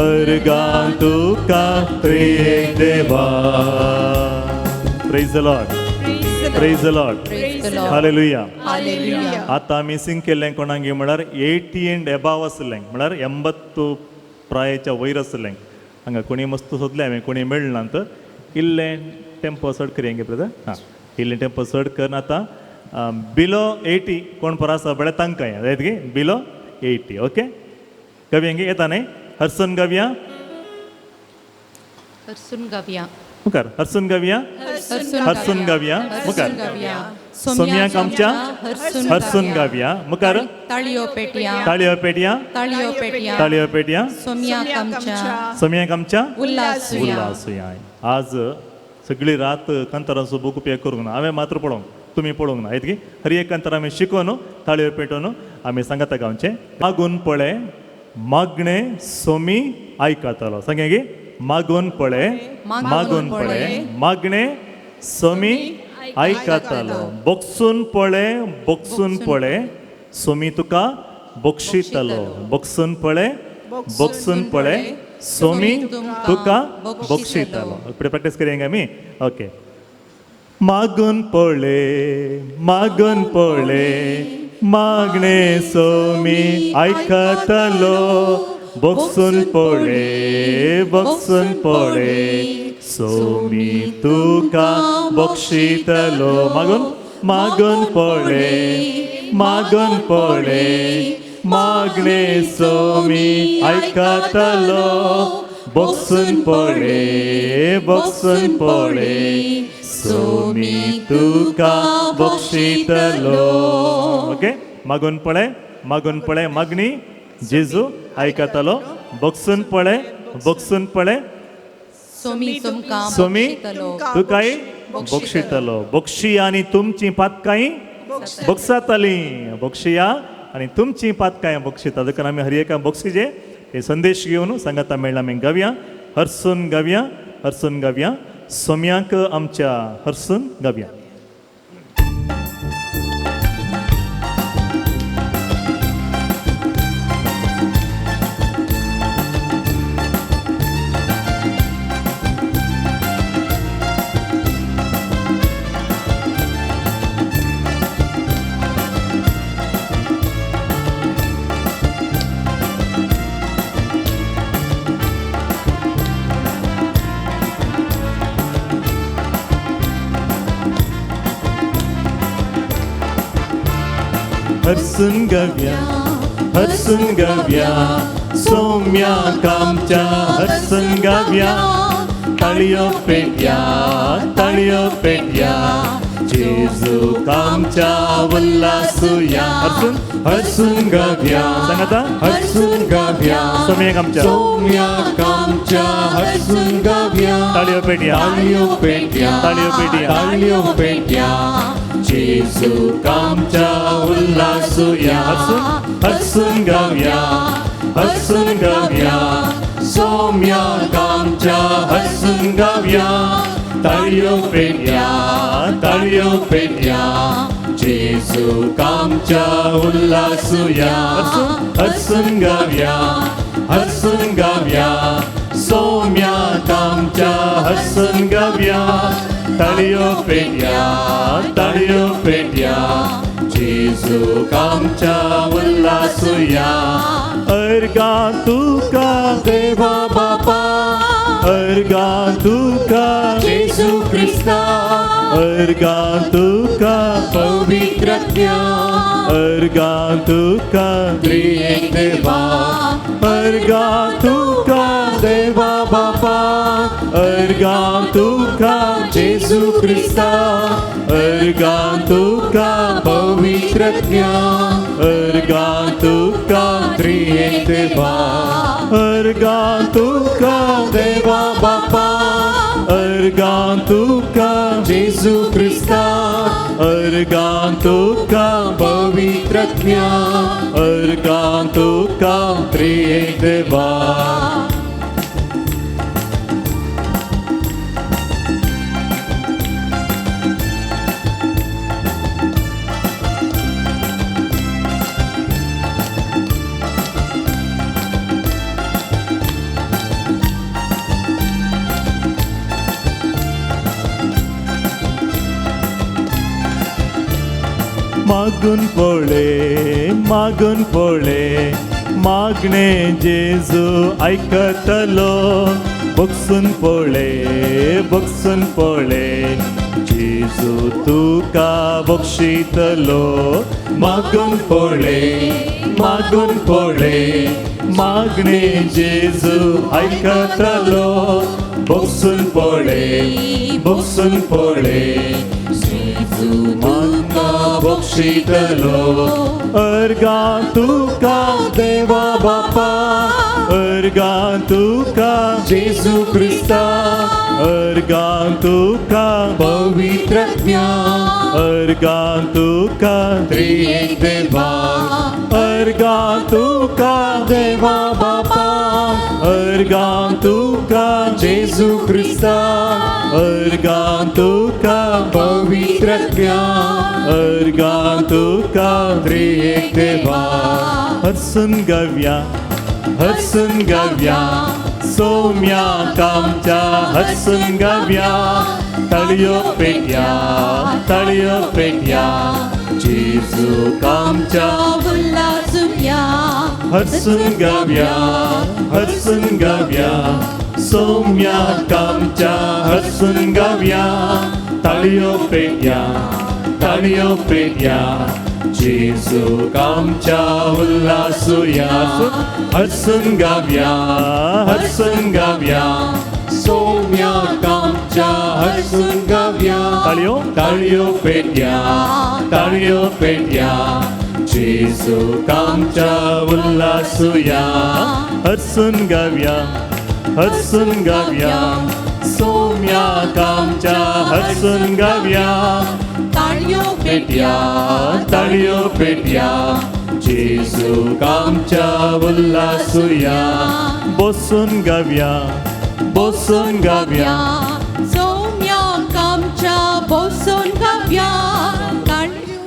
अर्गां तुका त्रिएक देवा. Praise the Lord. Praise the Lord. Praise the Lord. Hallelujah. Hallelujah. आतां आमी सिंग केल्लें कोणाक म्हळ्यार 80 एंड एबाव आसलें म्हळ्यार 80 प्रायेच्या वयर आसलें. हांगा कोणी मस्त सोदलें हांवें कोणी मेळना तर इल्लें टेम्पो चड करया गे ब्रदर. हां इल्लें टेम्पो चड करून आतां बिलो 80 कोण परा आसा पळय तांकां जायत गे बिलो 80. ओके गवया गे येता न्ही हरसून गवया हरसून गावया मुखार हरसून गवया हरसून गावया मुखार सोम्याक आमच्या हरसून गावया मुखार ताळयो पेटया ताळयो पेटया ताळयो पेटया ताळयो पेटया सोम्याक आमच्या सोम्याक आमच्या उल्हासुया. उल्हासुया. आज सगळी रात कांतारांचो बूक उपयोग करूंक ना हांवें मात्र पळोवंक तुमी पळोवंक ना इतकी हर एक कांतार आमी शिकोवन ताळयो पेटोवन आमी सांगता गांवचें. मागून पळय मागणें सोमी आयकतलो सांगे गी मागून पळय मागून पळय मागणें सोमी आयकतलो बोक्सून पळय बोक्सून पळय सोमी तुका बक्षितलो बोक्सून पळय बोक्सून पळय सोमी तुका बक्षितलो. प्रॅक्टीस करूया आमी. ओके मागून पळय मागून पळय मागणें सोमी आयकतलो बोक्सून पळय बोक्सून पळय सोमी तुका बक्षितलो. मागून मागून पळय मागून पळय मागणें सोमी आयकतलो बोक्सून पळय बोक्सून पळय सोमी तुका बक्षितलो. ओके, मागून पळय, मागून पळय, मागणी जेजू आयकतलो. बक्षून पळय, बक्षून पळय, सोमी तुमकां सोमी बक्षितलो. तुकाय बक्षितलो. बक्षी आनी तुमची पातकाय बक्षातली. बक्षिया आनी तुमची पातकाय बक्षिता. देखून आमी हर एका बक्षिजे हे संदेश घेवन सांगाता मेळ्ळा. आमी गावया, हरसून गावया, हरसून गावया, सोम्याक आमच्या हरसून गावया. हरसून गावया, हरसून गावया, सोम्याक आमच्या हरसून गावया. ताळयो पेटया, ताळयो पेटया, जेजूक आमच्या उल्हासुया. हरसून, हरसून गावया, सांगाता, हरसून गावया, सोम्याक आमच्या, सोम्याक आमच्या हरसून गावया. ताळयो पेटया, ताळयो पेटया, ताळयो पेटया, ताळयो पेटया, जेजूक आमच्या उल्हासुया. हरसून, हरसून गावया, हरसून गावया, सोम्याक आमच्या हरसून गावया. ताळयो पेटया, ताळयो पेटया, जेजूक आमच्या उल्हासुया. हरसून गावया, हरसून गावया, सोम्याक आमच्या हरसून गावया. ताळयो पेटया, ताळयो पेटया, जेजूक आमच्या उल्हासुया. अर्गा तुका देवा बापा, अर्गा तुका जेजू क्रिस्ता, अर्गा तुका पवित्र अर्गा तुका त्रिएक देवा, अर्गा तुका देवा बापा, अर्गा तुका जेजू क्रिस्ता, अर्गा तुका पवित्र अर्गा तुका त्रिएक देवा, अर्गा तुका देवा बापा, अर्गा तुका जेजू क्रिस्ता, अर्गा तुका पवित्र अर्गा तुका त्रिएक देवा. मागून पळे, मागून पळे, मागणे जेजू आयकतलो. बक्षून पळे, बक्षून पळे, जेजू तुका बक्षितलो. मागून पळे, मागून पळे, मागणे जेजू आयकतलो. बक्षून पळे, बक्षून पळे, जेजू तुका बक्षितलो. अर्गा तुका देवा बापा, अर्गा तुका जेजू क्रिस्ता, अर्गा तुका पवित्र अर्गा तुका त्रिएक देवा, अर्गा तुका देवा बापा, अर्गा तुका जेजू क्रिस्ता, अर्गा तुका पवित्र अर्गा तुका त्रिएक देवा. हरसून गावया, हरसून गावया, सोम्याक आमच्या हरसून गावया. ताळयो पेटया, ताळयो पेटया, जेजूक आमच्या उल्हासुया. हरसून गावया, हरसून गावया, सोम्याक आमच्या हरसून गावया. ताळयो पेटया, ताळयो पेटया, जेजूक आमच्या उल्हासुया. हरसून गावया, हरसून गावया, सोम्याक आमच्या आमच्या हरसून गावया. ताळयो. ताळयो पेट्या, ताळयो पेट्या, जेजूक आमच्या उल्हासुया. हरसून गावया, हरसून गावया, सोम्याक आमच्या हरसून गावया. ताळयो पेट्या, ताळयो पेट्या, जेजूक आमच्या उल्हासुया. बसून गावया, बसून गावया, सोम्याक आमच्या बसून गावया. ताळयो.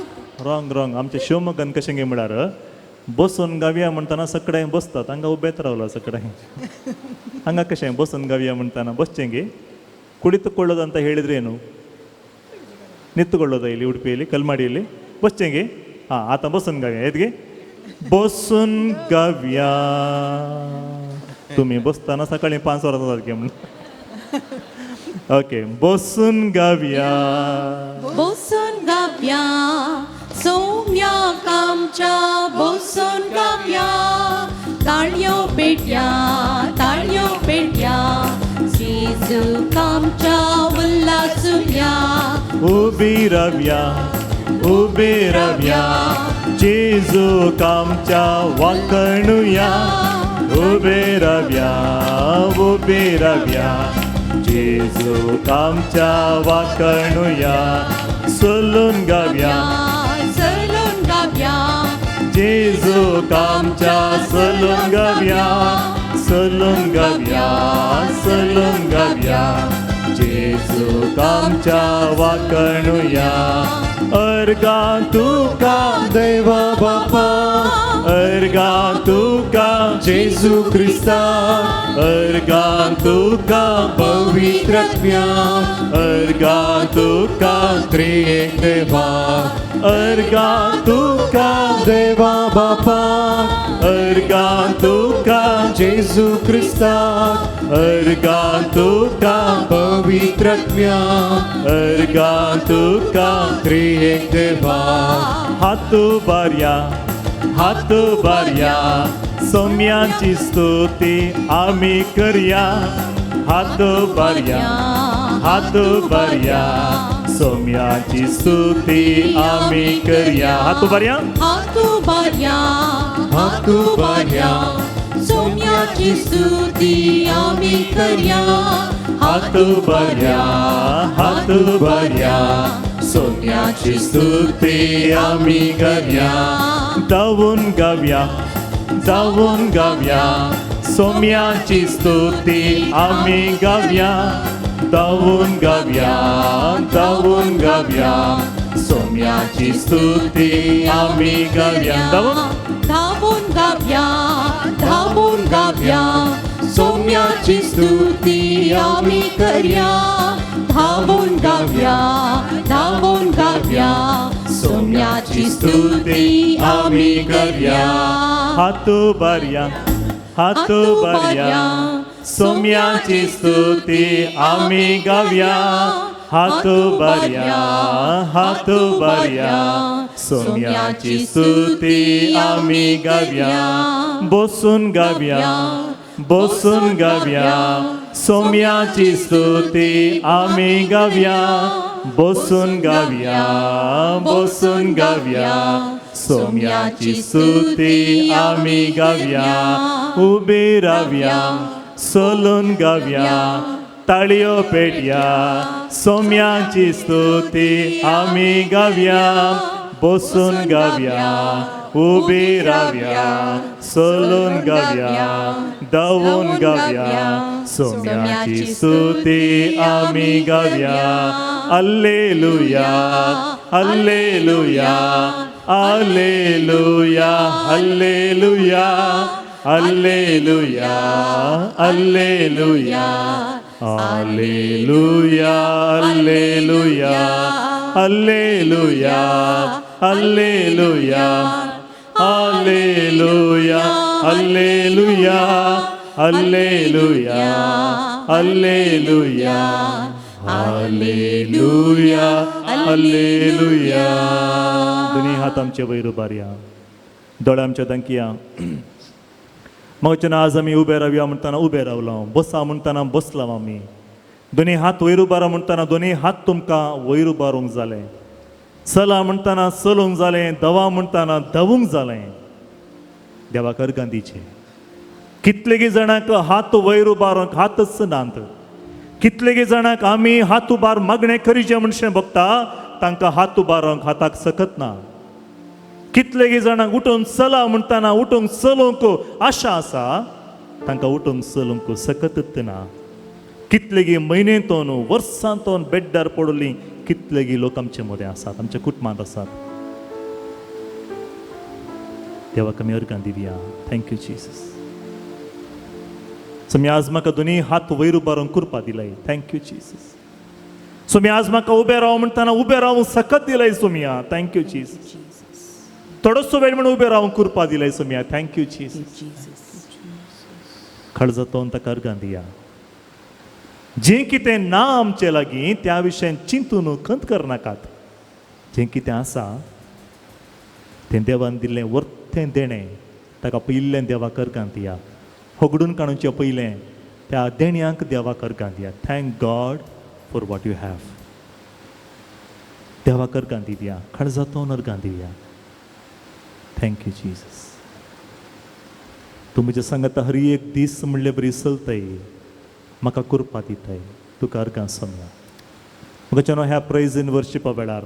Wrong wrong. आमच्या शिवमोगान कशें गे म्हळ्यार बसून गावया म्हणटना सगळे बसतात, हांगा उबेत रावला सगळे. हांगा कशें बसून गावया म्हणटना ಬಸ್ಚೆಂಗೆ ಗೆ ಕುಳಿತುಕೊಳ್ಳೋದು ಅಂತ ಹೇಳಿದ್ರೆ ಏನು? ನಿಂತುಕೊಳ್ಳೋದ ಇಲ್ಲಿ ಉಡುಪಿಯಲ್ಲಿ ಕಲ್ಮಾಡಿಯಲ್ಲಿ ಬಸ್ಚೆಂಗೆ? ಹಾಂ, ಆತ ಬसून गावया येतगे बसून गावया. तुमी बसताना सकाळी 5 वरां जातात गे म्हणून. ओके, बसून गावया. बसून गावया, सोम्याक आमच्या बसून गावया. ताळयो पेट्या, ताळयो पेट्या, जेजूक आमच्या उल्हासुया. उबी रावया, उबी रावया, जेजूक आमच्या वाकणुया. उबे रावया, उबे रावया, जेजूक आमच्या वाकणुया. सोलून गावया, चलून गावया, जेजूक आमच्या सोलून गावया. सोलून गावया, सोलून गावया, जेजूक आमच्या वाकणुया. अर्गां तुका देवा बापा, अर्गां तुका जेजू क्रिस्ता, अर्गां तुका पवित्र आत्म्या, अर्गां तुका त्रिएक देवा, अर्गां तुका देवा बापा, अर्गां तुका जेजू क्रिस्ता, अर्गां तुका पवित्र आत्म्या, अर्गां तुका त्रिएक देवा. हात बारया, हात बारया, सोम्याची स्तुती आमी करया. हात बारया, हात बारया, सोम्याची स्तुती आमी करया. हात बारया, हात बारया, हात बारया, सोम्याची स्तुती आमी करया. हात बारया, हात बारया, सोम्याची स्तुती आमी करया. धांवून गावया, धांवून गावया, सोम्याची स्तुती आमी गावया. धांवून गावया, धांवून गावया, सोम्याची स्तुती आमी गावया. धांवून, धांवून गावया, धांवून गावया, सोम्याची स्तुती आमी करया. धांवून गावया, धांवून गावया, सोम्याची स्तुती आमी करया. हात बारया, हात बारया, सोम्याची स्तुती आमी गावया. हात बारया, हात बारया, सोम्याची स्तुती आमी गावया. बसून गावया, बसून गावया, सोम्याची स्तुती आमी गावया. बसून गावया, बसून गावया, सोम्याची स्तुती आमी गावया. उबी रावया, सोलून गावया, ताळयो पेटया, सोम्याची स्तुती आमी गावया. बसून गावया, उबी रावया, सोलून गावया, धांवून गावया, सोम्याची स्तुती आमी गावया. Alleluia, alleluia, alleluia, alleluia, alleluia, alleluia, alleluia, alleluia, alleluia, alleluia, alleluia, alleluia, alleluia, alleluia, alleluia, alleluia. दोन्ही हात आमचे वयर उबारया, दोळे आमच्या दांकया. मागच्यान आज आमी उबे रावया म्हणटना उबे रावलो, बसा म्हणटना बसला आमी. दोनी हात वयर उबारा म्हणटना दोनी हात तुमकां वयर उबारूंक जालें, चला म्हणटना चलूंक जालें, दवा म्हणटना दवूंक जालें. देवाक अर्गां दिचें. कितलेगी जाणांक हात वयर उबारूंक हातच नात, कितलेगी जाणांक आमी हात उबार मागणें करीचें म्हणशें बघता, तांकां हात उबारूंक हाताक सकत ना. कितलेगी जाणांक उठून चला म्हणटना उठूंक चलूंक आशा आसा, तांकां उठूंक चलूंक सकतच ना. कितलेगी म्हयनेंतून वर्सांतून बेड्डार पडली कितलेगी लोक आमचे मदें आसात, आमच्या कुटुंबांत आसात. देवाक आमी अर्गां दिवया. Thank you Jesus. स्वामी आज म्हाका दोनी हात वयर उबारून कृपा दिलाय. Thank you Jesus. स्वामी आज म्हाका उबें राव म्हणटना उबें रावूंक सकत दिलाय सोमिया. Thank you Jesus. थोडोसो वेळ म्हणून उबें रावूंक कृपा दिलाय सोमिया. Thank you Jesus. खळजातोन ताका अर्गां दिया. जें कितें ना आमचे लागीं त्या विशयान चिंतून खंत करनाकात. जें कितें आसा तें देवान दिल्लें वर्तें देणें, ताका पयिल्लें देवाक अर्गां दिया. होगडून काडूचें पयलें त्या देण्यांक देवाक अर्गां दिया. Thank God for what you have. देवाक अर्गां दिवया, खळजातोन अर्गां दिवया. Thank you Jesus. तूं म्हज्या सांगाता हर एक दीस म्हणले बरी चलताय, म्हाका कृपा दिताय, तुका अर्गां सोम्या. म्हाका ह्या प्रेज इन वर्शिपा वेळार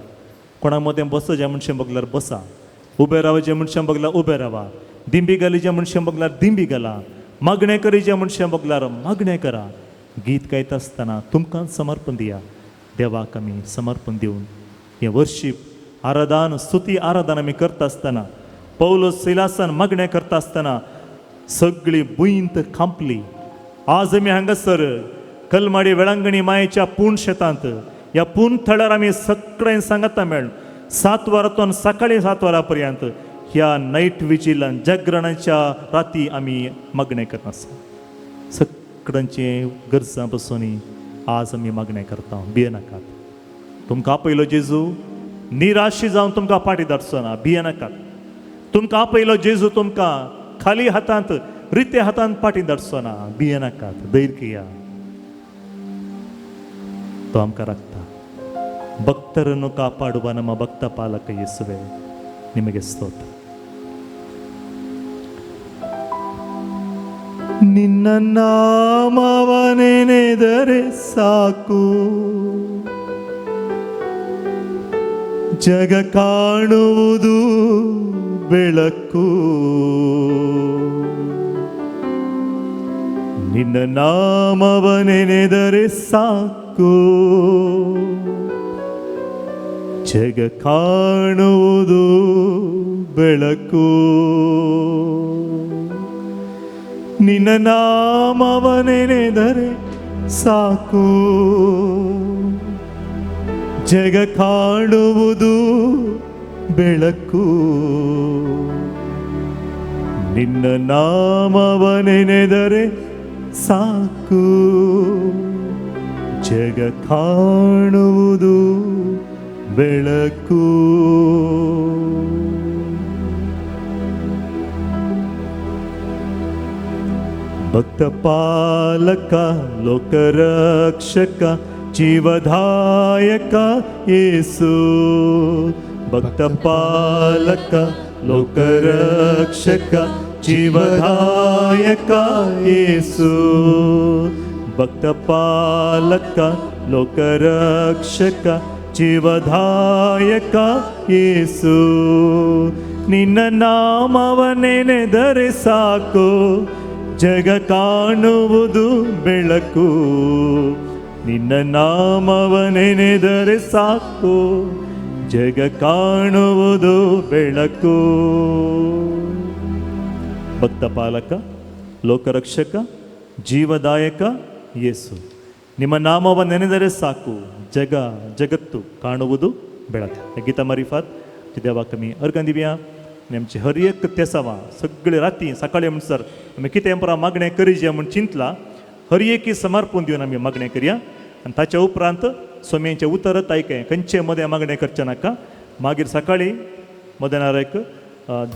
कोणा मदें बस ज्या मनशां बगल्यार बसा, उबें रावा ज्या मनशां बगल्यार उबें रावा, दिंबी घाली ज्या मनशां बगल्यार दिंबी घाला, मागणें करी ज्या मनशां बगल्यार मागणें करा. गीत गायता आसतना तुमकां समर्पण दिया. देवाक आमी समर्पण दिवन हें वर्शीप आराधन स्तुती आराधन आमी करता आसतना, पौलो सिलासान मागणें करता आसतना सगळी भुंयंत खांपली. आज आमी हांगासर कलमाडी वेळांगणी मायेच्या पूण शेतांत ह्या पूण थळार आमी सगळ्यांक सांगता मेळ 7 वरांतून सकाळी 7 वरां पर्यंत ह्या नायट विजिलान जागरणाच्या राती आमी मागणें करता आसा. सगळ्यांचे गरजां पसून आज आमी मागणें करता. भियेनाकात. तुमकां आपयलो जेजू निराशी जावन तुमकां फाटी धाडचो ना. भियेनाकात. तुमकां आपयलो जेजू तुमकां खाली हातांत रित्या हातांत फाटी धाडचो ना. भियेनाकात, धैर्य घेया. तो आमकां राखता. ಭಕ್ತರನ್ನು ಕಾಪಾಡುವ ನಮ್ಮ ಭಕ್ತ ಪಾಲಕ ಯೇಸುವೆ ನಿಮಗೆ ಸ್ತೋತ್ರ. ನಿನ್ನ ನಾಮವ ನೆನೆದರೆ ಸಾಕು, ಜಗ ಕಾಣುವುದು ಬೆಳಕು. ನಿನ್ನ ನಾಮವ ನೆನೆದರೆ ಸಾಕು, ಜಗ ಕಾಣುವುದು ಬೆಳಕು. ನಿನ್ನ ನಾಮವ ನೆನೆದರೆ ಸಾಕು, ಜಗ ಕಾಣುವುದು ಬೆಳಕು. ನಿನ್ನ ನಾಮವ ನೆನೆದರೆ ಸಾಕು, ಜಗ ಕಾಣುವುದು ಬೆಳಕು. ಭಕ್ತ ಪಾಲಕ ಲೋಕರಕ್ಷಕ ಜೀವದಾಯಕ ಯೇಸು. ಭಕ್ತ ಪಾಲಕ ಲೋಕರಕ್ಷಕ ಜೀವದಾಯಕ ಯೇಸು. ಭಕ್ತ ಪಾಲಕ ಲೋಕರಕ್ಷಕ ಜೀವದಾಯಕ ಯೇಸು. ನಿನ್ನ ನಾಮವ ನೆನೆದರೆ ಸಾಕು, ಜಗ ಕಾಣುವುದು ಬೆಳಕು. ನಿನ್ನ ನಾಮವ ನೆನೆದರೆ ಸಾಕು, ಜಗ ಕಾಣುವುದು ಬೆಳಕು. ಭಕ್ತ ಪಾಲಕ ಲೋಕರಕ್ಷಕ ಜೀವದಾಯಕ ಯೇಸು, ನಿಮ್ಮ ನಾಮವ ನೆನೆದರೆ ಸಾಕು, ಜಗ ಜಗತ್ತು ಕಾಣುವುದು ಬೆಳಕು. गीता मारिफात देवाक आमी अर्गां दिवया आनी आमची हर एक तेसांवां सगळे राती सकाळी म्हणसर आमी कितें परा मागणें करीजे म्हूण चिंतला, हर एकी समर्पण दिवन आमी मागणें करया. आनी ताच्या उपरांत सोम्यांचें उतरत आयकय, खंयचे मदें मागणें करचें नाका. मागीर सकाळी मदेनार एक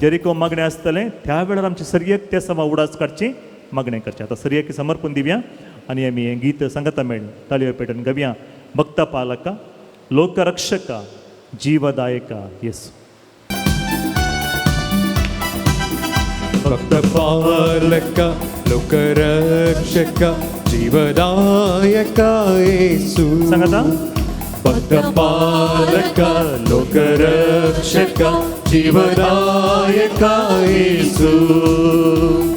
जेरिको मागणें आसतलें, त्या वेळार आमची सरयेक तेसांवां उडास काडची मागणें करचें. आतां सरयेक समर्पण दिवया. आनी आमी हें गीत सांगता मेळ ताळयो पेटून गावया. भक्त पालका, लोकरक्षका, जीवदायका येसू. भक्त पालका, लोकरक्षका, जीवदायका येसू. सांगता. भक्त पालका, लोकरक्षका, जीवदायका येसू.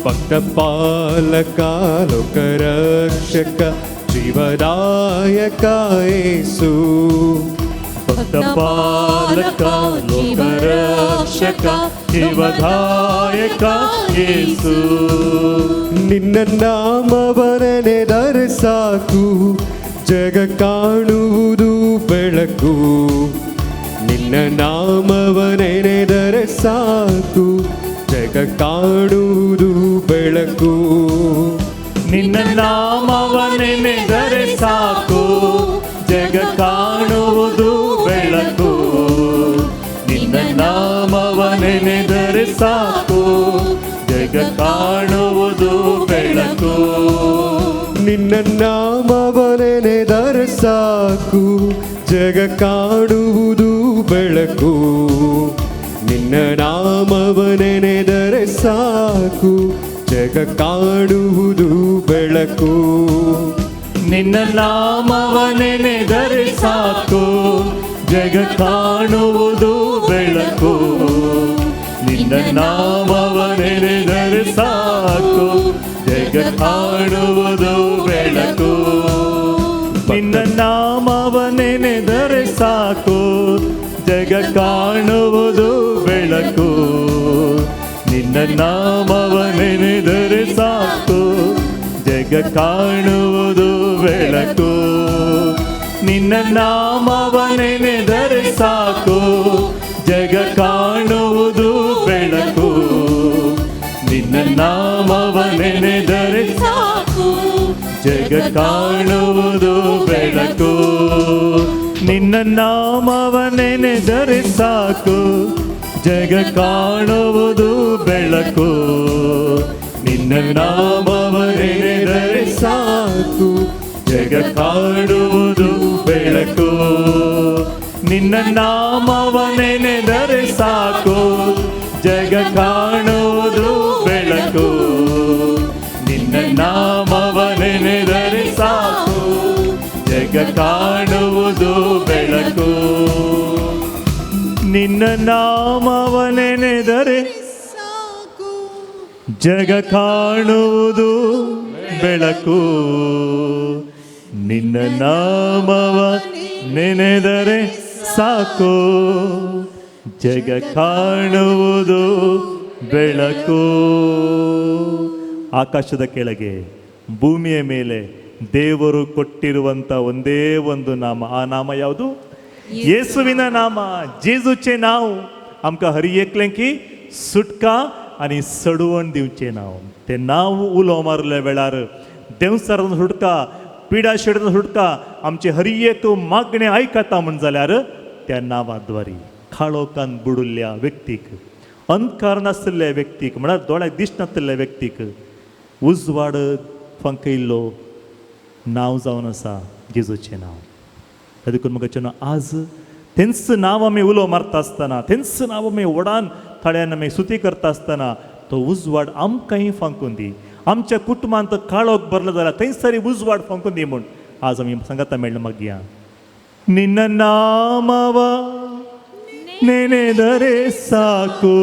भक्त पालका, लोकरक्षका, जीवदायका येसू. भक्त पालका, लोकरक्षका, जीवदायका येसू. ನಿನ್ನ ನಾಮವನೆನೆದರೆ ಸಾಕು, ಜಗ ಕಾಣುವುದು ಬೆಳಕು. ನಿನ್ನ ನಾಮವನೆನೆದರೆ ಸಾಕು, ಜಗ ಕಾಣುವುದು ಬೆಳಕು. ನಿನ್ನ ನಾಮವನೆನೆದರೆ ಸಾಕು, ಜಗ ಕಾಣುವುದು ಬೆಳಕು. ನಿನ್ನ ನಾಮವನೆನೆದರೆ ಸಾಕು, ಜಗ ಕಾಣುವುದು ಬೆಳಕು. ನಿನ್ನ ನಾಮವನೆನೆದರೆ ಸಾಕು, ಜಗ ಕಾಣುವುದು ಬೆಳಕು. ನಿನ್ನ ನಾಮವನೆನೆದರೆ ಸಾಕು, ಜಗ ಕಾಣುವುದು ಬೆಳಕು. ನಿನ್ನ ನಾಮವನೆನೆದರೆ ಸಾಕು, ಜಗ ಕಾಣುವುದು ಬೆಳಕು. ನಿನ್ನ ನಾಮವನೆನೆದರೆ ಸಾಕು, ಜಗ ಕಾಣುವುದು ಬೆಳಕು. ನಿನ್ನ ನಾಮವನೆನೆದರೆ ಸಾಕು, ಜಗ ಕಾಣುವುದು ಬೆಳಕು. ನಿನ್ನ ನಾಮವನೆನೆದರೆ ಸಾಕು, ಜಗ ಕಾಣುವುದು ಬೆಳಕು. ನಿನ್ನ ನಾಮವನೆನೆದರೆ ಸಾಕು, ಜಗ ಕಾಣುವುದು ಬೆಳಕು. ನಿನ್ನ ನಾಮವನೆನೆದರೆ ಸಾಕು, ಜಗ ಕಾಣುವುದು ಬೆಳಕು. ನಿನ್ನ ನಾಮವನೆನೆದರೆ ಸಾಕು, ಜಗ ಕಾಣುವುದು ಬೆಳಕು. ನಿನ್ನ ನಾಮವನೆನೆದರೆ ಸಾಕು, ಜಗ ಕಾಣುವುದು ಬೆಳಕು. ನಿನ್ನ ನಾಮವನೆನೆದರೆ ಸಾಕು, ಜಗ ಕಾಣುವುದು ಬೆಳಕು. ನಿನ್ನ ನಾಮವನೆನೆದರೆ ಸಾಕು, ಜಗ ಕಾಣುವುದು ಬೆಳಕು. ನಿನ್ನ ನಾಮವನೆನೆದರೆ ಸಾಕು, ಜಗ ಕಾಣುವುದು ಬೆಳಕು. ನಿನ್ನ ನಾಮವ ನೆನೆದರೆ ಸಾಕು, ಜಗ ಕಾಣುವುದು ಬೆಳಕು. ಆಕಾಶದ ಕೆಳಗೆ ಭೂಮಿಯ ಮೇಲೆ ದೇವರು ಕೊಟ್ಟಿರುವಂಥ ಒಂದೇ ಒಂದು ನಾಮ, ಆ ನಾಮ ಯಾವುದು? ಯೇಸುವಿನ ನಾಮ, जेजूचें नांव. आमकां हर एकलें की सुटका आनी सडवण दिवचें नांव. तें नांव उलो मारल्या वेळार देंवचारान सुटका, पिडा शेडून सुटका, आमचे हर एक मागणें आयकता म्हण जाल्यार त्या नांवा द्वारी काळोखान बुडिल्ल्या व्यक्तीक, अंधकार नासलेल्या व्यक्तीक, म्हळ्यार दोळ्याक दिसनासलेल्या व्यक्तीक उजवाड फांकयल्लो नांव जावन आसा जेजूचें नांव. देखून म्हाका आज तेंच नांव आमी उलो मारता आसतना, तेंच नांव आमी व्हडान थळ्यान आमी स्तुती करता आसतना तो उजवाड आमकांय फांकून दी. आमच्या कुटुंबांत काळोख भरलो जाल्यार थंयसर उजवाड फांकून दी म्हूण आज आमी सांगता मेळ्ळें मागया. ನಿನ್ನ ನಾಮವ ನೆನೆದರೆ ಸಾಕು,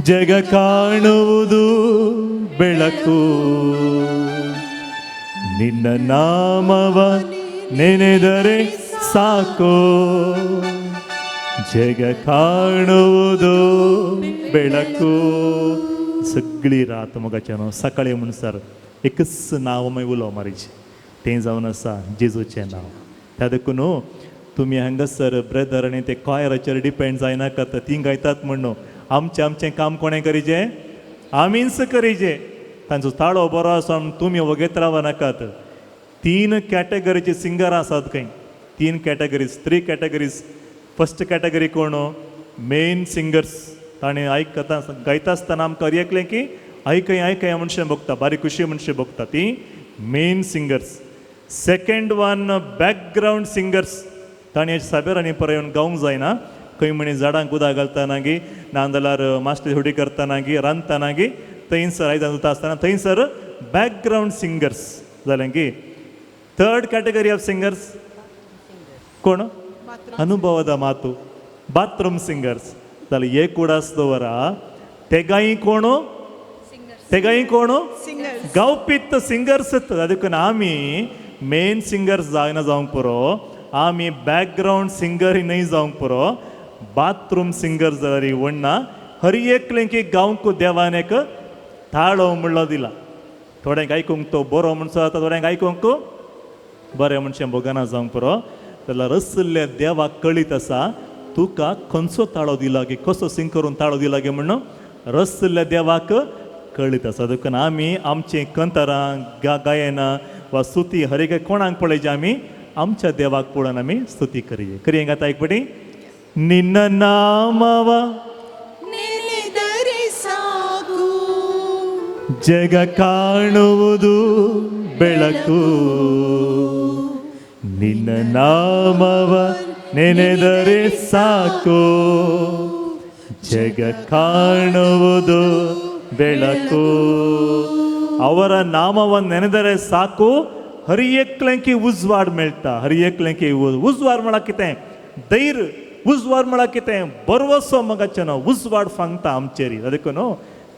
ಜಗ ಕಾಣುವುದು ಬೆಳಕು. ನಿನ್ನ ನಾಮವ ನೆನೆದರೆ ಸಾಕು, ಜಗ ಕಾಣುವುದು ಬೆಳಕು. सगळी रात मोगाच्यानो सकाळी म्हणसर एकच नांव आमी उलो मारीचें, तें जावन आसा जेजूचें नांव. त्या देखून तुमी हांगासर ब्रदर आनी ते कॉयराचेर डिपेंड जायनाकात, तीं गायतात म्हण न्हू. आमचें आमचें काम कोणें करीचें? आमीच करीचें. तांचो ताळो बरो आसा म्हूण तुमी वगेत रावनाकात. तीन कॅटेगरीचे सिंगर आसात खंय, तीन categories, three categories. First category कोण? Main singers. ताणें आयकता गायता आसतना आमकां एकलें की आयकय आयकय मनशां बघता, बारीक खुशी मनशां बघता ती main singers. Second one background singers, तांणी साबेरांनी परत येवन गावंक जायना, खंय म्हणी झाडांक उदक घालतना गी, नाजाल्यार मास्टर हुडी करतना गी, रांदतना गी, थंयसर आयदनां धुता आसतना थंयसर बॅकग्रावंड सिंगर्स जालें की. थर्ड कॅटेगरी ऑफ सिंगर्स कोण? अनुभवದ ಮಾತು, ಬಾತ್ರೂಮ್ ಸಿಂಗರ್ಸ್. जालें एक उडास दवरा, तेगांय कोण, तेगांय कोण गावपीत सिंगर्स. देखून आमी मेन सिंगर्स जायना जावंक पुरो, आमी बॅकग्रावंड सिंगर न्हय जावंक पुरो, बाथरूम सिंगर जाल्यार वण्णा. हर एकलें की गावंक देवान एक ताळो म्हणलो दिला. थोड्यांक आयकूंक तो बरो म्हणसो जाता, थोड्यांक आयकूंक बरें मनशें भोगना जावंक पुरो. जाल्यार रसल्ल्या देवाक कळीत आसा तुका खंयचो ताळो दिला गे, कसो सिंग करून ताळो दिला गे म्हणून रसल्ल्या देवाक कळीत आसा. देखून आमी आमचीं कंतरां गायनां वा स्तुती हर एक कोणाक पळयची, आमी आमच्या देवाक पळोवन आमी स्तुती करये करये. गाता एक पटी निन्न नामव ನೆನೆದರೆ ಸಾಕು, ಜಗ ಕಾಣುವುದು ಬೆಳಕು, ನಿನ್ನ ನಾಮವ ನೆನೆದರೆ ಸಾಕು, ಜಗ ಕಾಣುವುದು ಬೆಳಕು. ಅವರ ನಾಮವನ್ನು ನೆನೆದರೆ ಸಾಕು, ಹರಿಯಕ್ಲಂಕಿ ಉಜ್ವಾಡ್ ಮೇಳ್ತಾ, ಹರಿಯಕ್ಲಂಕಿ ಉಜ್ವಾಡ್ ಮಾಡಾಕಿತೆ ಧೈರ್ಯ, ಉಜ್ವಾಡ್ ಮಾಡಾಕಿತೆ ಭರವಸೋ ಮಗಚನ ಉಜ್ವಾಡ್ ಫಂಗ್ತಾ ಆಮಚೇರಿ. ಅದಕ್ಕೂ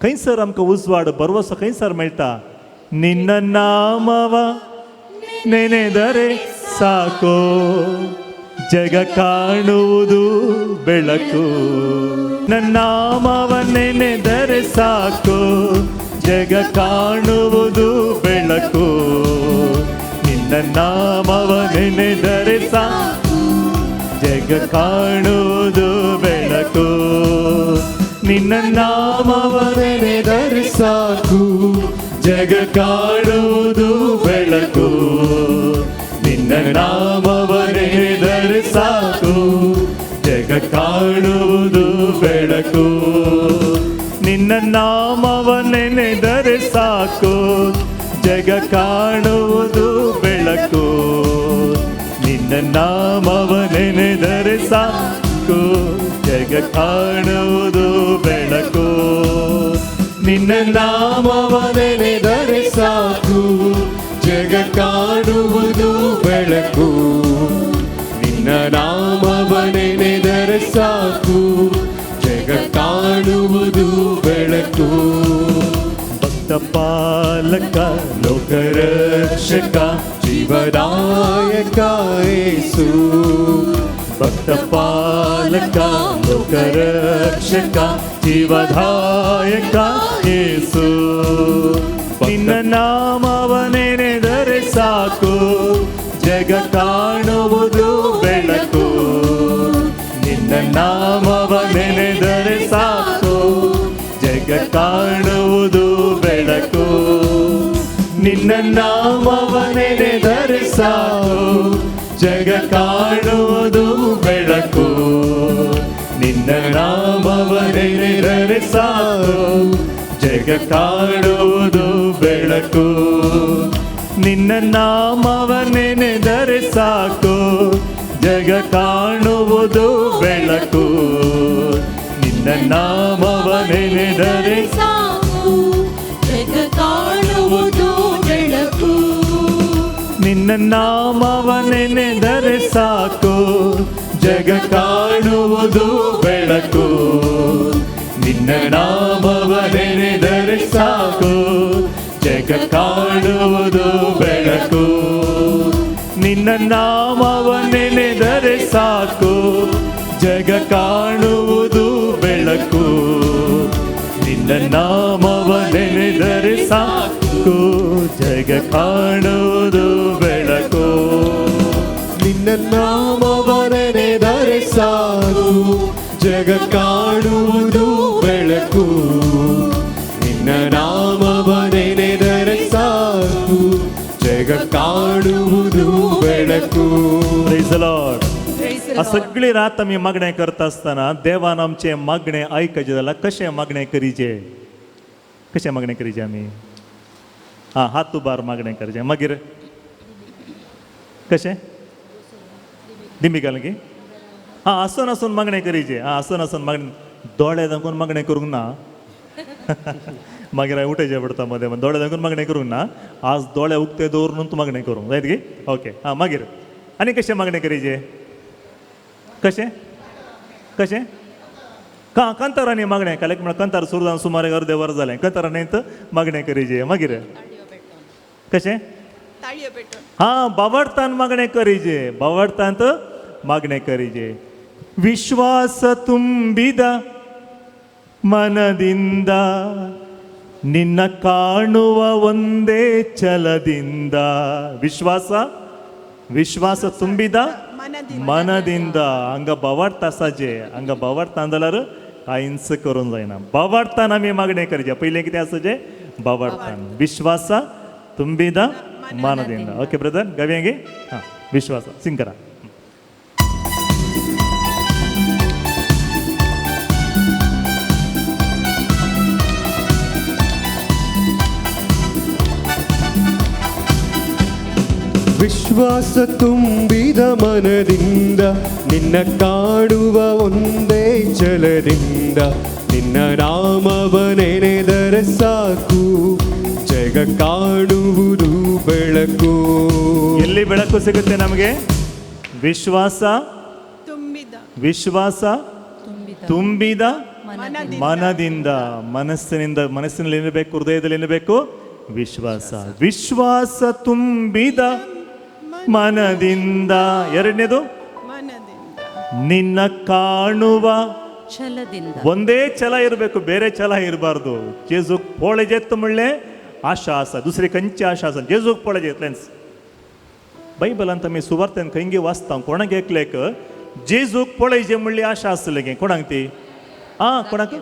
खंयसर आमकां उजवाड भरवसो खंयसर मेळटा? ನಿನ್ನ ನಾಮವ ನೆನೆದರೆ ಸಾಕು, ಜಗ ಕಾಣುವುದು ಬೆಳಕು. ನನ್ನ ನಾಮವ ನೆನೆದರೆ ಸಾಕು, ಜಗ ಕಾಣುವುದು ಬೆಳಕು. ನಿನ್ನ ನಾಮವ ನೆನೆದರೆ ಸಾಕು, ಜಗ ಕಾಣುವುದು ಬೆಳಕು. ನಿನ್ನ ನಾಮವ ನೆನೆದರೆ ಸಾಕು, ಜಗ ಕಾಣುವುದು ಬೆಳಕು. ನಿನ್ನ ನಾಮವ ನೆನೆದರೆ ಸಾಕು, ಜಗ ಕಾಣುವುದು ಬೆಳಕು. ನಿನ್ನ ನಾಮವ ನೆನೆದರೆ ಸಾಕು, ಜಗ ಕಾಣುವುದು ಬೆಳಕು. ನಿನ್ನ ನಾಮವ ನೆನೆದರೆ ಸಾಕು, ಜಗ ಕಾಣುವುದು ಬೆಳಕು. ನಿನ್ನ ನಾಮವ ನೆನೆದರೆ ಸಾಕು, ಜಗ ಕಾಣುವುದು ಬೆಳಕು. ನಿನ್ನ ನಾಮವ ನೆನೆದರೆ ಸಾಕು, ಜಗ ಕಾಣುವುದು ಬೆಳಕು. ಭಕ್ತ ಪಾಲಕ ಲೋಕರಕ್ಷಕ ಜೀವದಾಯಕ ಯೇಸು, ಭಕ್ತ ಪಾಲಕ ಲೋಕರಕ್ಷಕ ಜೀವದಾಯಕ ಯೇಸು. ನಿನ್ನ ನಾಮವ ನೆನೆದರೆ ಸಾಕು, ಜಗ ಕಾಣುವುದು ಬೆಳಕು. ನಿನ್ನ ನಾಮವ ನೆನೆದರೆ ಸಾಕು, ಜಗ ಕಾಣುವುದು ಬೆಳಕು. ನಿನ್ನ ನಾಮವ ನೆನೆದರೆ ಸಾಕು, ಜಗ ಕಾಣುವುದು ಬೆಳಕು. ನಿನ್ನ ನಾಮವ ನೆನೆದರೆ ಸಾಕು, ಜಗ ಕಾಣುವುದು ಬೆಳಕು. ನಿನ್ನ ನಾಮವ ನೆನೆದರೆ ಸಾಕು, ಜಗ ಕಾಣುವುದು ಬೆಳಕು. ನಿನ್ನ ನಾಮವ ನೆನೆದರೆ ಸಾಕು, ಜಗ ಕಾಣುವುದು ಬೆಳಕು. ನಿನ್ನ ನಾಮವ ನೆನೆದರೆ ಸಾಕು, ಜಗ ಕಾಣುವುದು ಬೆಳಕು. ನಿನ್ನ ನಾಮವ ನೆನೆದರೆ ಸಾಕು, ಜಗ ಕಾಣುವುದು ಬೆಳಕು. ನಿನ್ನ ನಾಮವ ನೆನೆದರೆ ಸಾಕು, ಜಗ ಕಾಣುವುದು ಬೆಳಕು. ನಿನ್ನ ನಾಮವ ನೆನೆದರೆ ಸಾಕು, ಜಗ ಕಾಣುವುದು ಬೆಳಕು. ನಿನ್ನ ನಾಮವ ನೆನೆದರೆ ಸಾಕು, ಜಗ ಕಾಣುವುದು ಬೆಳಕು. ನಿನ್ನ ನಾಮವ ನೆನೆದರೆ ಸಾಕು, ಜಗ ಕಾಣುವುದು ಬೆಳಕು. Praise the Lord. Praise the ah Lord. सगळी रात आमी मागणें करता आसतना देवान आमचें मागणें आयकचें जाल्यार कशें मागणें करीचें? कशें मागणें करीचे आमी? आं, हात उबार मागणें करचें. मागीर कशें दिमी घाल की? आं, आसून आसून मागणें करीचे. आं, आसून आसून मागणें, दोळे दाखोवन मागणें करूंक ना. मागीर हांवें उठयचें पडटा मदें. दोळे दाखोवन मागणें करूंक ना. आज दोळे उक्ते दवरून तूं मागणें करूंक जायत की? ओके. आं, मागीर आनी कशें मागणें करीचें? कशें कशें? कांतारांनी मागणें. काल म्हळ्यार कंतार सुरू जावन सुमार अर्दें वर जालें. कंतारांनी मागणें करीचें. मागीर कशें? हां, बावडतान मागणें करीचें. बावडतांत मागणें करीचें. विश्वास ತುಂಬಿದ ಮನದಿಂದ ನಿನ್ನ ಕಾಣುವ ಒಂದೇ ಛಲದಿಂದ. ವಿಶ್ವಾಸ, ವಿಶ್ವಾಸ ತುಂಬಿದ ಮನದಿಂದ. हांगा बावार्थ आसाचे. हांगा बावार्थ जाल्यार कांयच करूंक जायना. बावार्थान आमी मागणें करचें. पयलें कितें आसाचें? बावार्थान. विश्वास ತುಂಬಿದ ಮನದಿಂದ. Okay brother, ಗವ್ಯಾಂಗಿ. ಹಾಂ, ವಿಶ್ವಾಸ ಸಿಂಗ್ ಕರ. ವಿಶ್ವಾಸ ತುಂಬಿದ ಮನದಿಂದ ನಿನ್ನ ಕಾಡುವ ಒಂದೇ ಛಲದಿಂದ ನಿನ್ನ ನಾಮವ ನೆನೆದರೆ ಸಾಕು ಜಗ ಕಾಣುವುದು ಬೆಳಕು. ಎಲ್ಲಿ ಬೆಳಕು ಸಿಗುತ್ತೆ ನಮಗೆ? ವಿಶ್ವಾಸ ತುಂಬಿದ, ವಿಶ್ವಾಸ ತುಂಬಿದ ಮನದಿಂದ. ಮನಸ್ಸಿನಿಂದ, ಮನಸ್ಸಿನಲ್ಲಿ ಏನಿರಬೇಕು? ಹೃದಯದಲ್ಲಿ ಏನಿರಬೇಕು? ವಿಶ್ವಾಸ. ವಿಶ್ವಾಸ ತುಂಬಿದ ಮನದಿಂದ. ಎರಡನೇದು ಮನದಿಂದ ನಿನ್ನ ಕಾಣುವ ಛಲದಿಂದ. ಒಂದೇ ಛಲ ಇರಬೇಕು, ಬೇರೆ ಛಲ ಇರಬಾರ್ದು. जेजूक पळयजेत म्हणलें आशा आसा, दुसरी खंयची आशा आसा? जेजूक पळयजेतलेंच. बायबलांत आमी सुवार्तेन खंयगी वाचता, कोणाक एकलेक जेजूक पळयजे म्हणली आशा आसली गे. कोणाक ती? आं, कोणाक?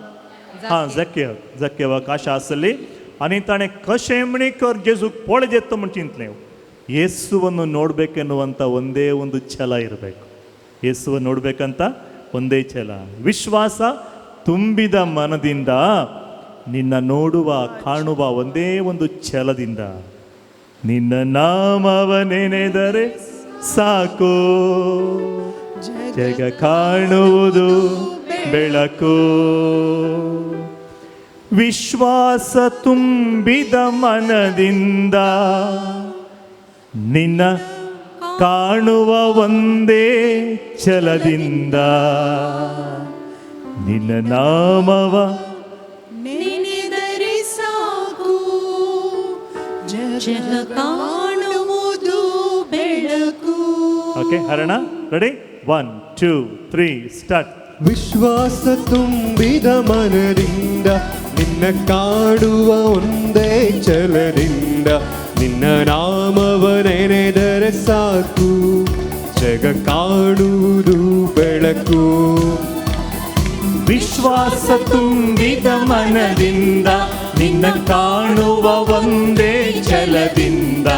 हां, जक्केवाक. जक्केवाक आशा आसली आनी ताणें कशें म्हणी कर जेजूक पळयजेत म्हण चिंतलें. ಯೇಸುವನ್ನು ನೋಡಬೇಕೆನ್ನುವಂಥ ಒಂದೇ ಒಂದು ಛಲ ಇರಬೇಕು. ಯೇಸುವನ್ನು ನೋಡಬೇಕಂತ ಒಂದೇ ಛಲ. ವಿಶ್ವಾಸ ತುಂಬಿದ ಮನದಿಂದ ನಿನ್ನ ನೋಡುವ ಕಾಣುವ ಒಂದೇ ಒಂದು ಛಲದಿಂದ ನಿನ್ನ ನಾಮವ ನೆನೆದರೆ ಸಾಕು ಜಗ ಕಾಣುವುದು ಬೆಳಕು. ವಿಶ್ವಾಸ ತುಂಬಿದ ಮನದಿಂದ ನಿನ್ನ ಕಾಣುವ ಒಂದೇ ಛಲದಿಂದ ನಿನ್ನ ನಾಮವ ನೆನೆದರೆ ಸಾಕು ಜಗ ಕಾಣುವುದು ಬೆಳಕು. ಓಕೆ, ಹರಣ. ರೆಡಿ? 1 2 3 ಸ್ಟಾರ್ಟ್. ವಿಶ್ವಾಸ ತುಂಬಿದ ಮನದಿಂದ ನಿನ್ನ ಕಾಡುವ ಒಂದೇ ಛಲದಿಂದ ನಿನ್ನ ನಾಮವ ನೆನೆದರೆ ಸಾಕು ಜಗ ಕಾಣುವುದು ಬೆಳಕು. ವಿಶ್ವಾಸ ತುಂಬಿದ ಮನದಿಂದ ನಿನ್ನ ಕಾಣುವ ಒಂದೇ ಛಲದಿಂದ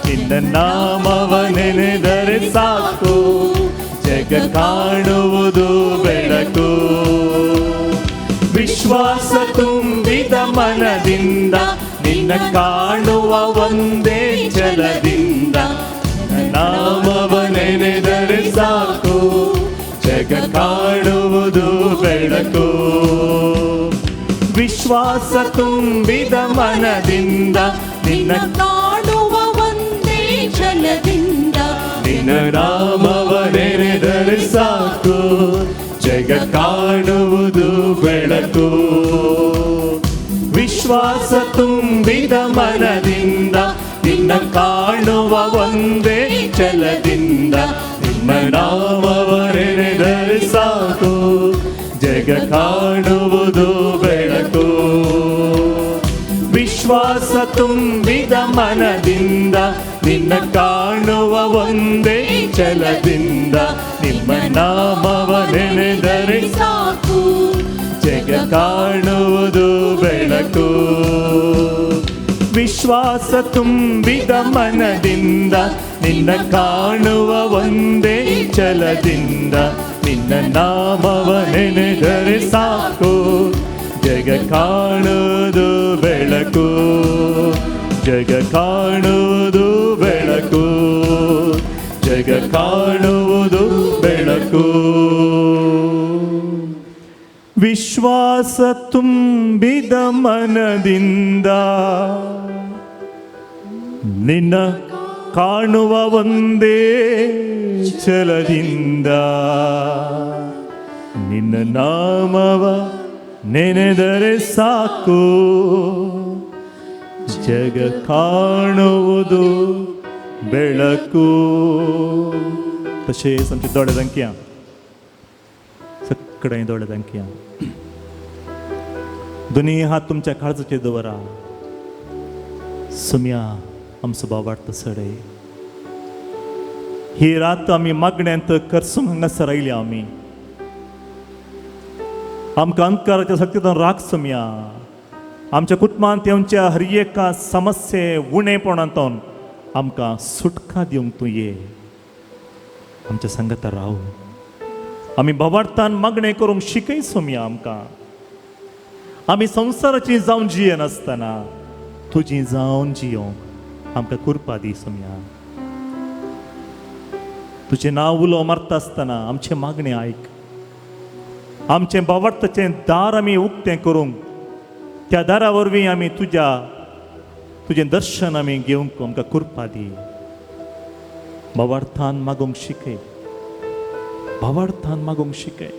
ನಿನ್ನ ನಾಮವ ನೆನೆದರೆ ಸಾಕು ಜಗ ಕಾಣುವುದು ಬೆಳಕು. ವಿಶ್ವಾಸ ತುಂಬಿದ ಮನದಿಂದ ನಿನ್ನ ಕಾಣುವ ಒಂದೇ ಛಲದಿಂದ ನಾಮವ ನೆನೆದರೆ ಸಾಕು ಜಗ ಕಾಣುವುದು ಬೆಳಕು. ವಿಶ್ವಾಸ ತುಂಬಿದ ಮನದಿಂದ ನಿನ್ನ ಕಾಣುವ ಒಂದೇ ಛಲದಿಂದ ನಿನ್ನ ನಾಮವ ನೆನೆದರೆ ಸಾಕು ಜಗ ಕಾಣುವುದು ಬೆಳಕು. ವಿಶ್ವಾಸ ತುಂಬಿದ ಮನದಿಂದ ನಿನ್ನ ಕಾಣುವ ಒಂದೇ ಛಲದಿಂದ ನಿಮ್ಮ ನಾಮವ ನೆನೆದರೆ ಸಾಕು ಜಗ ಕಾಣುವುದು ಬೆಳಕು. ವಿಶ್ವಾಸ ತುಂಬಿದ ಮನದಿಂದ ನಿನ್ನ ಕಾಣುವ ಒಂದೇ ಛಲದಿಂದ ನಿಮ್ಮ ನಾಮವ ನೆನೆದರೆ ಸಾಕು ಜಗ ಕಾಣುವುದು ಬೆಳಕು. ವಿಶ್ವಾಸ ತುಂಬಿದ ಮನದಿಂದ ನಿನ್ನ ಕಾಣುವ ಒಂದೇ ಛಲದಿಂದ ನಿನ್ನ ನಾಮವ ನೆನೆದರೆ ಸಾಕು ಜಗ ಕಾಣುವುದು ಬೆಳಕು. ಬೆಳಕು, ಜಗ ಕಾಣುವುದು ಬೆಳಕು, ಜಗ ಕಾಣುವುದು ಬೆಳಕು. ವಿಶ್ವಾಸ ತುಂಬಿದ ಮನದಿಂದ ನಿನ್ನ ಕಾಣುವ ಒಂದೇ ಛಲದಿಂದ, ನಿನ್ನ ನಾಮವ ನೆನೆದರೆ ಸಾಕು, ಜಗ ಕಾಣುವುದು ಬೆಳಕು. तशेंच आमचे दोळे दांकया, सगळे दोळे दांकया, दोन्ही हात तुमच्या काळजाचेर दवरा. सुम्या आमचो बाबार्थ सडे, ही रात आमी मागण्यांत करसूंक हांगासर आयल्या. आमी आमकां अंधकाराच्या शक्तींतून राख सुम्या. आमच्या कुटुंबांत येवच्या हर एका समस्ये उणेपणांतून आमकां सुटका दिवंक तूं ये. आमच्या सांगता राव. आमी भवार्थान मागणें करूंक शिकय सोमया आमकां. आमी संवसाराची जावन जियेनासतना तुजी जावन जियोंक आमकां कृपा दी सोमया. तुजें नांव उलो मारता आसतना आमचें मागणें आयक. आमचें भावार्थाचें दार आमी उक्तें करूंक, त्या दारा वरवीं आमी तुज्या तुजें दर्शन आमी घेवंक आमकां कृपा दी. भावार्थान मागूंक शिकय, भावार्थान मागूंक शिकय.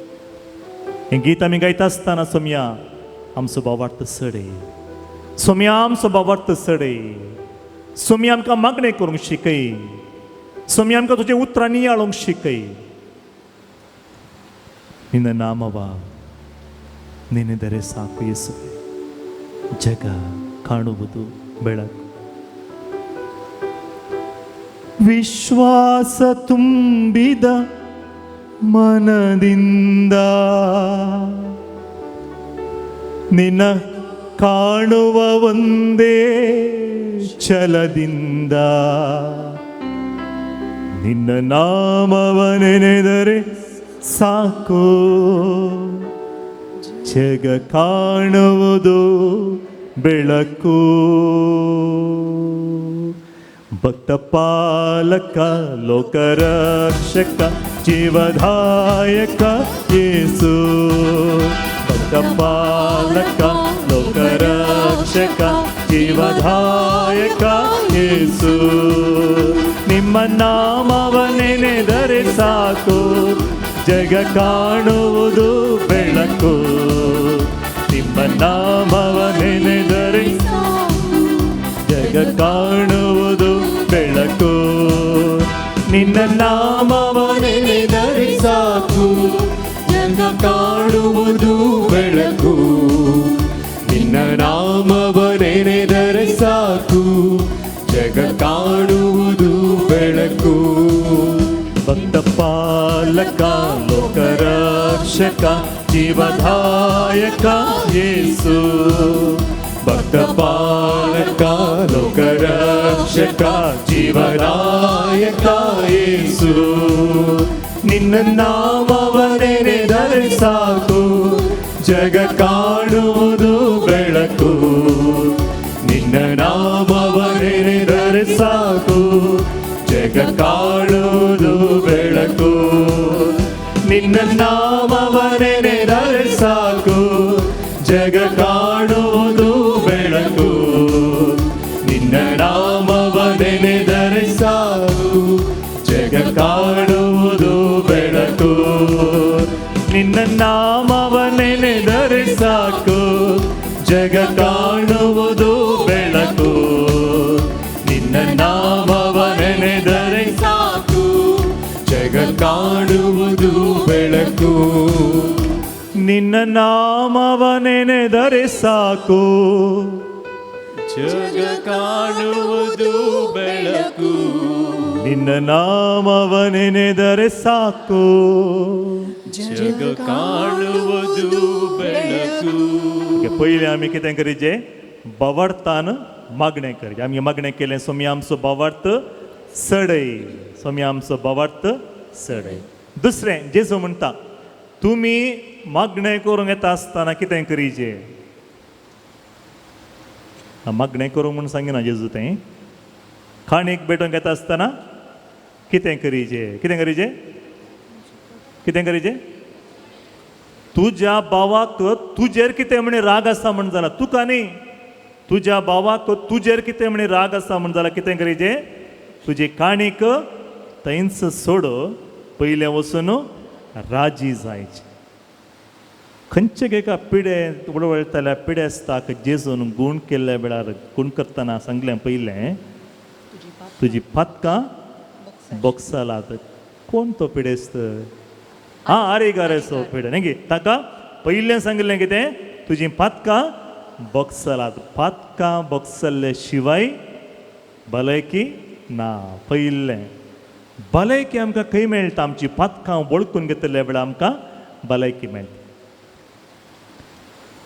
हें गीत आमी गायता आसतना सोमया आमचो भावार्थ सडय, सोमया आमचो भावार्थ सडय. सोमया आमकां मागणें करूंक शिकय, सोमया आमकां तुजें उतरां नियाळूंक शिकय. ನಿನ್ನ ನಾಮವ ನೆನೆದರೆ ಸಾಕು ಯೇಸುವೆ, ಜಗ ಕಾಣುವುದು ಬೆಳಕು. ವಿಶ್ವಾಸ ತುಂಬಿದ ಮನದಿಂದ ನಿನ್ನ ಕಾಣುವ ಒಂದೇ ಛಲದಿಂದ, ನಿನ್ನ ನಾಮವ ನೆನೆದರೆ ಸಾಕು, ಜಗ ಕಾಣುವುದು ಬೆಳಕು. ಭಕ್ತ ಪಾಲಕ ಲೋಕರಕ್ಷಕ ಜೀವದಾಯಕ ಯೇಸು, ಭಕ್ತ ಪಾಲಕ ಲೋಕರಕ್ಷಕ ಜೀವದಾಯಕ ಯೇಸು. ನಿಮ್ಮ ನಾಮವ ನೆನೆದರೆ ಸಾಕು, ಜಗ ಕಾಣುವುದು ಬೆಳಕು. ನಿಮ್ಮ ನಾಮವ ನೆನೆದರೆ ಜಗ ಕಾಣುವುದು ಬೆಳಕು. ನಿನ್ನ ನಾಮವ ನೆನೆದರೆ ಸಾಕು, ಜಗ ಕಾಣುವುದು ಬೆಳಕು. ನಿನ್ನ ನಾಮವ ನೆನೆದರೆ ಸಾಕು, ಜಗ ಕಾಣುವುದು ಬೆಳಕು. ಭಕ್ತ ಪಾಲಕ ಲೋಕರಕ್ಷಕ ಜೀವದಾಯಕ ಯೇಸು, ಭಕ್ತ ಪಾಲಕ ಲೋಕರಕ್ಷಕ ಜೀವದಾಯಕ ಯೇಸು. ನಿನ್ನ ನಾಮವ ನೆನೆದರೆ ಸಾಕು, ಜಗ ಕಾಣುವುದು ಬೆಳಕು. ನಿನ್ನ ನಾಮವ ನೆನೆದರೆ ಸಾಕು, ಜಗ ಕಾಣುವುದು ಬೆಳಕು. ನಿನ್ನ ನಾಮವ ನೆನೆದರೆ ಸಾಕು, ಜಗ ಕಾಣುವುದು ಬೆಳಕು. ನಿನ್ನ ನಾಮವ ನೆನೆದರೆ ಸಾಕು, ಜಗ ಕಾಣುವುದು ಬೆಳಕು. ನಿನ್ನ ನಾಮವ ನೆನೆದರೆ ಸಾಕು, ಜಗ ಕಾಣುವುದು ಬೆಳಕು. ನಿನ್ನ ನಾಮವ ನೆನೆದರೆ ಸಾಕು, ಜಗ ಕಾಣುವುದು ಬೆಳಕು. ನಿನ್ನ ನಾಮವ ನೆನೆದರೆ ಸಾಕು, ಜಗ ಕಾಣುವುದು ಬೆಳಕು. ನಿನ್ನ ನಾಮವ ನೆನೆದರೆ ಸಾಕು, ಜಗ ಕಾಣುವುದು ಬೆಳಕು. पयलीं आमी कितें करीजे, भावार्थान मागणें करीजे. आमी मागणें केलें, सोमी आमचो भावार्थ सडय, सोमी आमचो भावार्थ सडय. दुसरें जेजू म्हणटा, तुमी मागणें करूंक येता आसतना कितें करीजे? मागणें करूंक म्हूण सांगिना जेजू तें. काणीक भेटोवंक येता आसतना कितें करीजे? कितें करीजे? कितें करीजे? तुज्या भावाक तुजेर कितें म्हण राग आसा म्हण जाला, तुका न्ही, तुज्या भावाक तुजेर कितें म्हण राग आसा म्हण जाला, कितें करीजे? तुजी काणीक थंयच सोड, पयलें वचून राजी जायची. खंयचे एका पिडे उडवळटल्या पिडेस्ताक जेजून गूण केल्ल्या वेळार गूण करतना सांगलें पयलें, तुजी पातकां बोगसलात. कोण तो पिडेस्त? आं, आरे गारेचो पिडे न्ही गे. ताका पयलें सांगिल्लें कितें? तुजी पातकां बोगसलात. पातकां बोगसल्ले शिवाय भलायकी ना. पयलें भलायकी आमकां खंय मेळटा? आमची पातकां वळखून घेतल्या वेळार आमकां भलायकी मेळटा.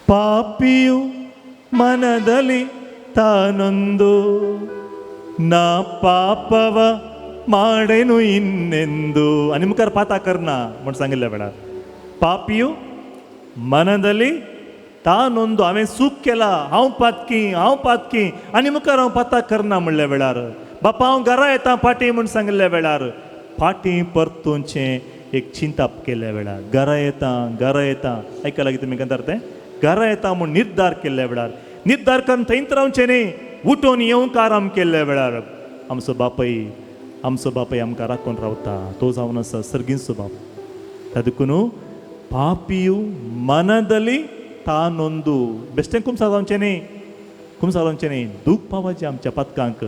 ಪಾಪಿಯು ಮನದಲ್ಲಿ ತಾನೊಂದು ನಾ ಪಾಪವ ಮಾಡೆನು ಇನ್ನೆಂದು आनी मुखार पाता करना म्हूण सांगिल्ल्या वेळार पापियू ಮನದಲ್ಲಿ ತಾನೊಂದು हांवें चूक केला, हांव पातकी, हांव पातकी आनी मुखार हांव पाता करना म्हणल्या वेळार, बापा हांव घरा येता फाटीं म्हूण सांगिल्ल्या वेळार, फाटीं परतुचें एक चिंताप केल्ल्या वेळार, घरा येता, घरा येता, आयकलां लागीं तुमी कंतार तें, घरा येता म्हूण निर्धार केल्ल्या वेळार, निर्धार करून थंयच रावचें न्ही, उठून येवंक आराम केल्ल्या वेळार आमचो बापय, आमचो बापय आमकां राखून रावता. तो जावन आसा सर्गींचो बाप. देखून ಪಾಪಿಯು ಮನದಲ್ಲಿ ತಾನೊಂದು बेश्टें कुमसार जावचें न्ही, कुमसार जावचें न्ही, दूख पावपाचें आमच्या पातकांक.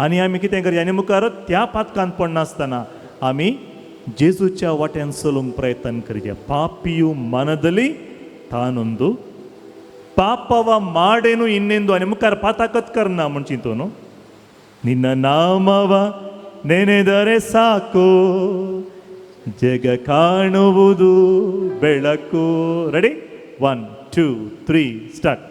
आनी आमी कितें करचें? आनी मुखार त्या पातकांत पडनासतना आमी जेजूच्या वाट्यान चलूंक प्रयत्न करचें. ಪಾಪಿಯು ಮನದಲ್ಲಿ ತಾನೊಂದು ಪಾಪವ ಮಾಡೇನು ಇನ್ನೆಂದು ಆನಿ ಮುಖಾರ್ ಪಾತಾಕತ್ ಕರ್ನ म्हूण चिंतून ನಿನ್ನ ನಾಮವ ನೆನೆದರೆ ಸಾಕು ಜಗ ಕಾಣುವುದು ಬೆಳಕು. Ready, 1 2 3 start.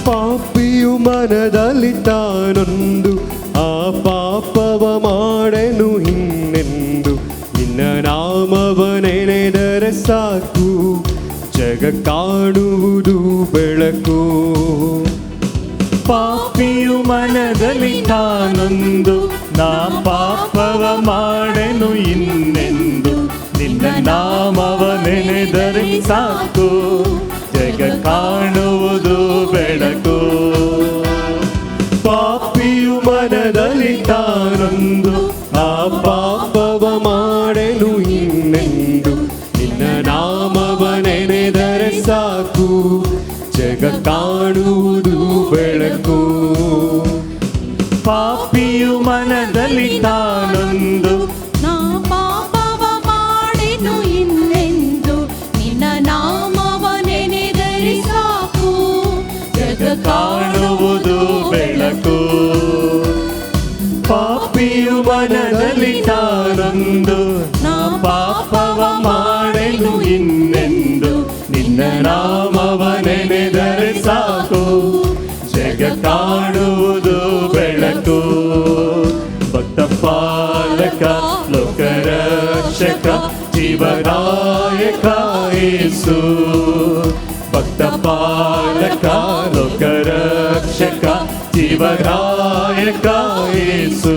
ಪಾಪಿಯು ಮನದಲ್ಲಿ ತಾನೊಂದು ಆ ಪಾಪವ ಮಾಡೆನು ಇನ್ನೆಂದು ನಿನ್ನ ನಾಮವ ನೆನೆದರೆ ಸಾಕು ಜಗ ಕಾಣುವುದು ಬೆಳಕು. ಪಾಪಿಯು ಮನದಲ್ಲಿ ತಾನೊಂದು ನಾ ಪಾಪವ ಮಾಡೆನು ಇನ್ನೆಂದು ನಿನ್ನ ನಾಮವ ನೆನೆದರೆ ಸಾಕು ಜಗ ಕಾಣುವುದು ಬೆಳಕು. ಪಾಪಿಯು ಮನದಲ್ಲಿ ತಾನೊಂದು ಆ ಪಾಪವ ಮಾಡೆನು ಇನ್ನೆಂದು ನಿನ್ನ ನಾಮವ ನೆನೆದರೆ ಸಾಕು ಜಗ ಕಾಣುವುದು ಬೆಳಕು. ಪಾಪಿಯು ಮನದಲ್ಲಿ ತಾನೊಂದು ನಾ ಪಾಪವ ಮಾಡೆನು ಇನ್ನೆಂದು ನಿನ್ನ ನಾಮವ ನೆನೆದರೆ ಸಾಕು ಜಗ ಕಾಣುವುದು ಬೆಳಕು. ಪಾಪಿಯು ಮನದಲ್ಲಿ ತಾನೊಂದು ನಾ ಪಾಪವ ಮಾಡೆನು ಇನ್ನೆಂದು ನಿನ್ನ ನಾಮವ ನೆನೆದರೆ ಸಾಕು ಜಗ ಕಾಣುವುದು ಬೆಳಕು. ಭಕ್ತ ಪಾಲಕ ಲೋಕರಕ್ಷಕ ಜೀವದಾಯಕ ಯೇಸು, ಭಕ್ತ ಪಾಲಕ ಲೋಕರಕ್ಷಕ ಜೀವದಾಯಕ ಯೇಸು,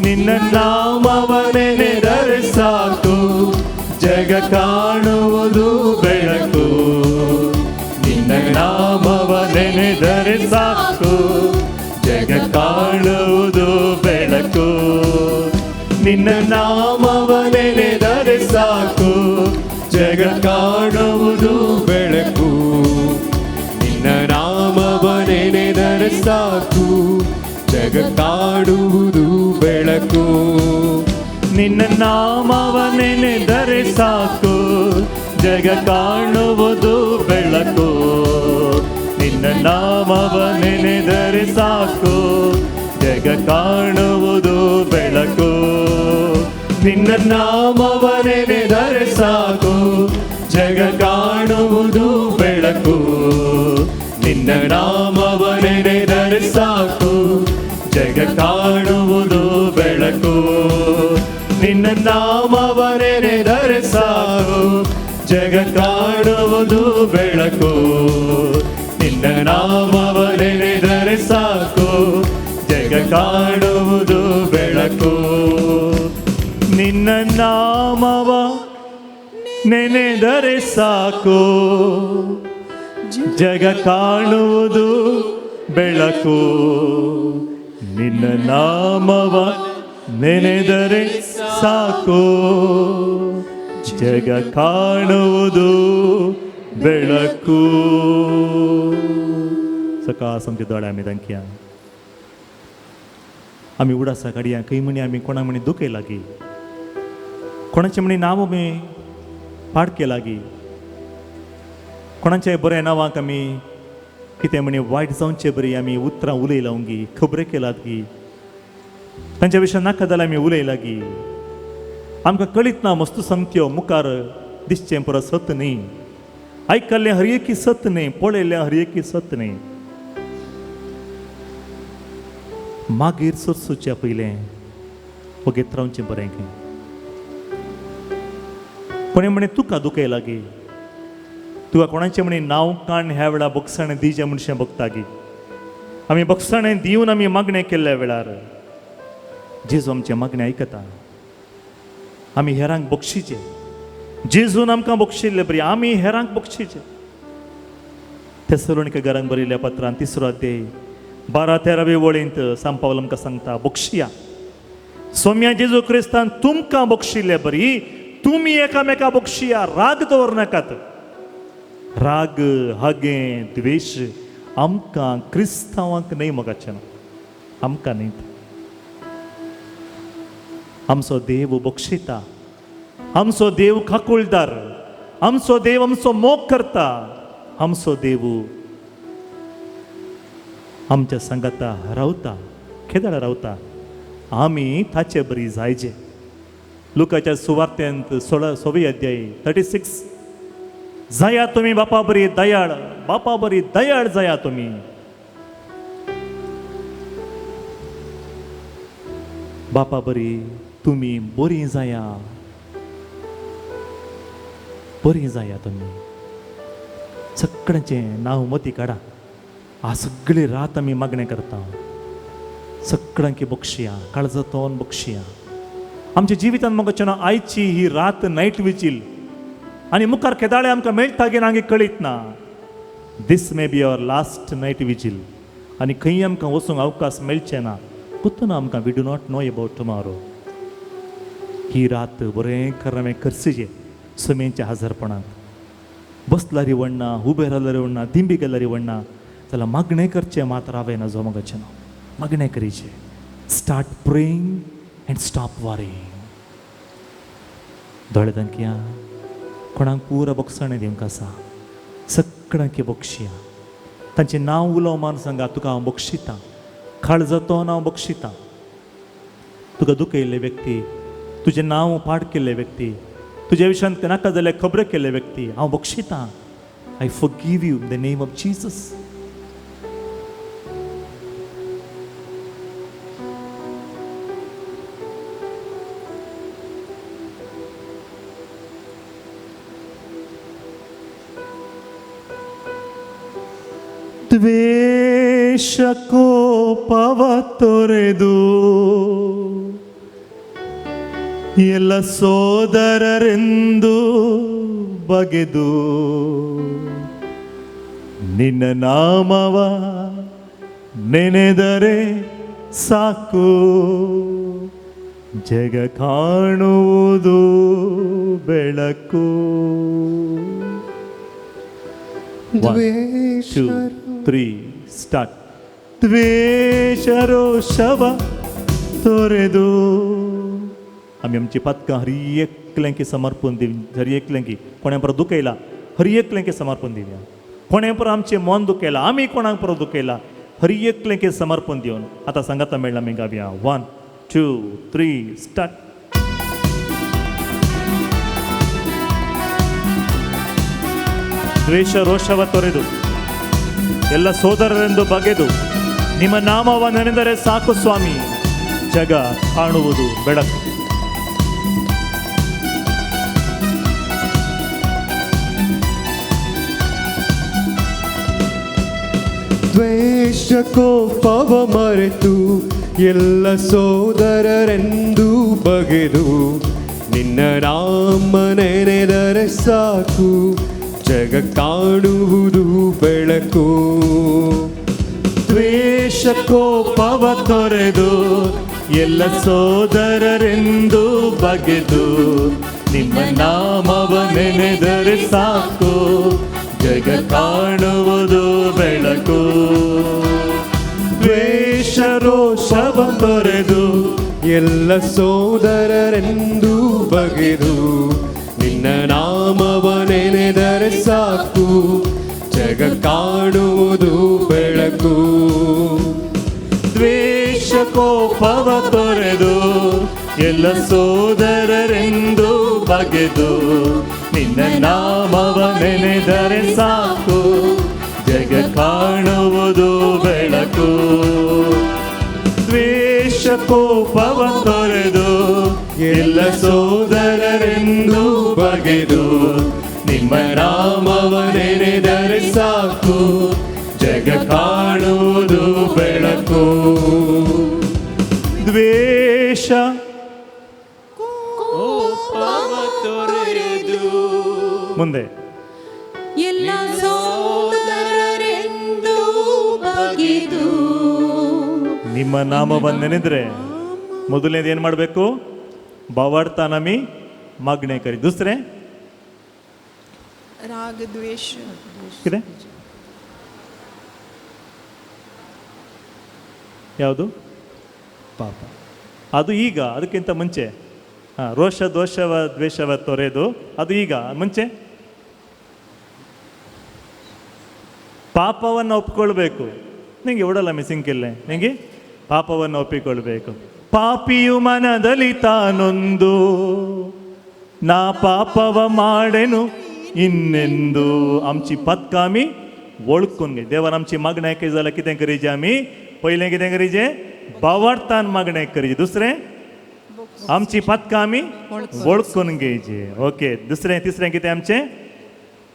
ನಿನ್ನ ನಾಮವ ನೆನೆದರೆ ಸಾಕು ಜಗ ಕಾಣುವುದು ಬೆಳಕು. ನಿನ್ನ ನಾಮವ ನೆನೆದರೆ ಸಾಕು ಜಗ ಕಾಣುವುದು ಬೆಳಕು. ನಿನ್ನ ನಾಮವ ನೆನೆದರೆ ಸಾಕು ಜಗ ಕಾಣುವುದು ಬೆಳಕು. ನಿನ್ನ ನಾಮವ ನೆನೆದರೆ ಸಾಕು ಜಗ ಕಾಣುವುದು ಬೆಳಕು. ನಿನ್ನ ನಾಮವ ನೆನೆದರೆ ಸಾಕು ಜಗ ಕಾಣುವುದು ಬೆಳಕು. ನಿನ್ನ ನಾಮವ ನೆನೆದರೆ ಸಾಕು ಜಗ ಕಾಣುವುದು ಬೆಳಕು. ನಿನ್ನ ನಾಮವ ನೆನೆದರೆ ಸಾಕು ಜಗ ಕಾಣುವುದು ಬೆಳಕು. ನಿನ್ನ ನಾಮವ ಬೆಳಕು, ನಿನ್ನ ನಾಮವ ನೆನೆದರೆ ಸಾಕು, ಜಗ ಕಾಣುವುದು ಬೆಳಕು. ನಿನ್ನ ನಾಮವ ನೆನೆದರೆ ಸಾಕು, ಜಗ ಕಾಣುವುದು ಬೆಳಕು. ನಿನ್ನ ನಾಮವ ನೆನೆದರೆ ಸಾಕು, ಜಗ ಕಾಣುವುದು ಬೆಳಕು. सकाळ आमचे दोळे आमी दांकया, आमी उडासा काडया खंय म्हणी आमी कोणा म्हणी दुखय लागी, कोणाचें म्हणी नांव आमी पाडके लागी, कोणाच्या बऱ्या नांवाक आमी कितें म्हणी वायट जावचे बरी आमी उतरां उलयलां गी, खबरे केलात गी, तांच्या विशयान नाका जाल्यार आमी उलयला गी. आमकां कळीत ना मस्तू सांगत्यो मुखार दिसचें परत सत न्ही, आयकल्लें हर एकी सत न्ही, पळयल्लें हर एकी सत न्ही. मागीर सोदसुच्या पयलें वगेत रावचें बरें खंय. कोणें म्हणे तुका दुखय लागी, तुका कोणाचें म्हणे नांव काण ह्या वेळार बक्षाणें दिवचें मनशां बगता गी. आमी बक्षाणें दिवन आमी मागणें केल्ल्या वेळार जेजू आमचें मागणें आयकता. आमी हेरांक बक्षिचें, जेजून आमकां बक्षिल्लें बरी आमी हेरांक बक्षिचें. थेसलोनिका घरांक बरयल्ल्या पत्रान 3 अध्याय 12-13 वळींत सांत पावल आमकां सांगता, बक्षिया सोम्या जेजू क्रिस्तान तुमकां बक्षिल्ले बरी तुमी एकामेका बक्षिया, राग दवरनाकात. राग, हागें, द्वेश आमकां क्रिस्तांवांक न्हय मोगाचें ना, आमकां न्हय. आमचो देव बक्षिता, आमचो देव काकुळदार, आमचो देव आमचो मोग करता, आमचो देव आमच्या सांगाता रावता, खेदाळ रावता. आमी ताचे बरी जायचे. लुकाच्या सुवार्तेंत 16 अध्याय 36, जाया तुमी बापा बरी दयाळ, बापा बरी दयाळ जाया तुमी. बापा बरी तुमी बरी जाया, बरी जाया तुमी. सगळ्यांचें नांव मती काडा. आ सगळी रात आमी मागणें करता, सगळ्यांकी बक्षिया, काळजातोन बक्षिया. आमच्या जिवितांत मोगाचें ना आयची ही रात नायट विचील आनी मुखार केदाळे आमकां मेळटा गे ना कळीत ना. This may be our last night vigil आनी खंय आमकां वचूंक अवकाश मेळचें ना. कुतो ना आमकां, we do not know about tomorrow. ही रात बरें खरें हांवें खर्चिचें सुमेच्या हजारपणांत. बसलारी वण्णा, उबे रावल्यार वण्णा, दिंबी गेल्यारी वण्णा, जाल्यार मागणें करचें मात रावें ना जो मोगाचें ना. मागणें करीचें. Start praying and stop worrying. दोळे दांकया, कोणाक पुरा बक्षाणें दिवंक आसा, सगळ्यांक बक्षिया. तांचें नांव उलोव मान सांगा, तुका हांव बक्षितां, काळजातोन हांव बक्षितां. तुका दुखयल्ले व्यक्ती, तुजें नांव पाड केल्ले व्यक्ती, तुज्या विशयांत नाका जाल्यार खबरो केल्ले व्यक्ती, हांव बक्षितां. I forgive you in the name of Jesus. ದ್ವೇಷ ಕೋಪವ ತೊರೆದು ಎಲ್ಲ ಸೋದರರೆಂದು ಬಗೆದು ನಿನ್ನ ನಾಮವ ನೆನೆದರೆ ಸಾಕು, ಜಗ ಕಾಣುವುದು ಬೆಳಕು. 1 2 3 ಸ್ಟಾರ್ಟ್. ದ್ವೇಷ ರೋಷವ ತೊರೆದು. आमी आमची पातकां हर एकल्यांकी समर्पण दिवन, हर एकल्यांकी कोणा परत दुखयला हर एकल्यांकी समर्पण दिवया. कोणा परत आमचें मन दुखयला, आमी कोणाक परत दुखयला, हर एकल्यांकी समर्पण दिवन आतां सांगाता मेळ्ळा आमी गावया. 1 2 3 स्टार्ट. ದ್ವೇಷ ರೋಷವ ತೊರೆದು ಎಲ್ಲ ಸೋದರರೆಂದು ಬಗೆದು ನಿಮ್ಮ ನಾಮವ ನೆನೆದರೆ ಸಾಕು ಸ್ವಾಮಿ, ಜಗ ಕಾಣುವುದು ಬೆಳಕು. ದ್ವೇಷ ಕೋಪವ ಮರೆತು ಎಲ್ಲ ಸೋದರರೆಂದು ಬಗೆದು ನಿನ್ನ ನಾಮ ನೆನೆದರೆ ಸಾಕು ಜಗ ಕಾಣುವುದು ಬೆಳಕು. ದ್ವೇಷ ಕೋಪವ ತೊರೆದು ಎಲ್ಲ ಸೋದರರೆಂದು ಬಗೆದು ನಿಮ್ಮ ನಾಮವ ನೆನೆದರೆ ಸಾಕು ಜಗ ಕಾಣುವುದು ಬೆಳಕು. ದ್ವೇಷ ರೋಷವ ತೊರೆದು ಎಲ್ಲ ಸೋದರರೆಂದು ಬಗೆದು ನಿನ್ನ ನಾಮವ ನೆನೆದರೆ ಸಾಕು ಜಗ ಕಾಣುವುದು ಬೆಳಕು. ದ್ವೇಷ ಕೋಪವ ತೊರೆದು ಎಲ್ಲ ಸೋದರರೆಂದು ಬಗೆದು ನಿನ್ನ ನಾಮವ ನೆನೆದರೆ ಸಾಕು ಜಗ ಕಾಣುವುದು ಬೆಳಕು. ದ್ವೇಷ ಕೋಪವ ತೊರೆದು ಎಲ್ಲ ಸೋದರರೆಂದು ಬಗೆದು ನಿಮ್ಮ ನಾಮವ ನೆನೆದರೆ ಸಾಕು ಜಗ ಕಾಣುವುದು ಬೆಳಕು. ದ್ವೇಷ ಮುಂದೆ ಎಲ್ಲ ಸೋದರರೆಂದು ಬಗೆದು ನಿಮ್ಮ ನಾಮವನ್ನು ನೆನೆದ್ರೆ ಮೊದಲನೇದು ಏನು ಮಾಡಬೇಕು? ಭಾವಾರ್ಥ ನಮಿ ಮಾಗ್ನೆ ಕರಿ. ದೂಸರೆ ರಾಗ ದ್ವೇಷ ಇದೆ ಯಾವುದು? ಪಾಪ. ಅದು ಈಗ, ಅದಕ್ಕಿಂತ ಮುಂಚೆ ರೋಷ ದೋಷವ ದ್ವೇಷವ ತೊರೆದು, ಅದು ಈಗ. ಮುಂಚೆ ಪಾಪವನ್ನು ಒಪ್ಪಿಕೊಳ್ಬೇಕು. ನಿಂಗೆ ಓಡಲ್ಲ ಮಿಸ್ಸಿಂಗ್ ಕಿಲ್ಲೆ, ನಿಂಗೆ ಪಾಪವನ್ನು ಒಪ್ಪಿಕೊಳ್ಬೇಕು. ಪಾಪಿಯು ಮನದಲ್ಲಿ ತಾನೊಂದು ನಾ ಪಾಪವ ಮಾಡೆನು ಇನ್ನೆಂದು आमची पदकां आमी वळखून घे. देवान आमची मागणें केली जाल्यार कितें करीजे आमी? पयलें कितें करीजे? भावार्थान मागणें करीजे. दुसरें आमची पदकां आमी वळखून घेयचे. ओके. दुसरें तिसरें कितें आमचें?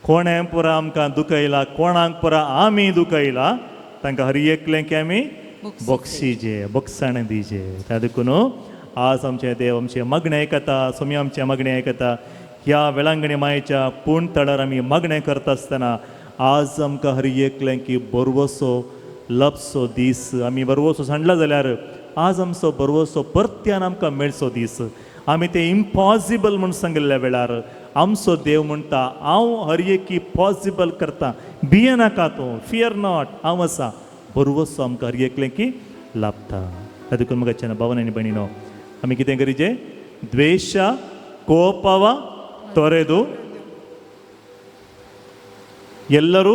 कोणें पुरा आमकां दुखयला, कोणाक पुरा आमी दुखयला, तांकां हर एकलें की आमी बक्षीजे, बक्षाणें दिजे. त्या देखून आज आमचें देव आमचें मागणें आयकता, स्वामी आमचें मागणें आयकता. ह्या वेळांगणी मायेच्या पूण तळार आमी मागणें करता आसतना आज आमकां हर एकलें की बरवसो लपसो दीस आमी बरवसो सांडला जाल्यार आज आमचो बरवसो परत्यान आमकां मेळचो दीस. आमी तें इम्पॉसिबल म्हूण सांगिल्ल्या वेळार आमचो देव म्हणटा हांव हर एकी पॉसिबल करता, भियेनाका तूं, फियर not, हांव आसा. बरवसो आमकां हर एकलें की लाभता. देखून म्हाका भावन आनी भयणीनो आमी कितें करीजे? द्वेश ಕೋಪವ ತೊರೆದು ಎಲ್ಲರೂ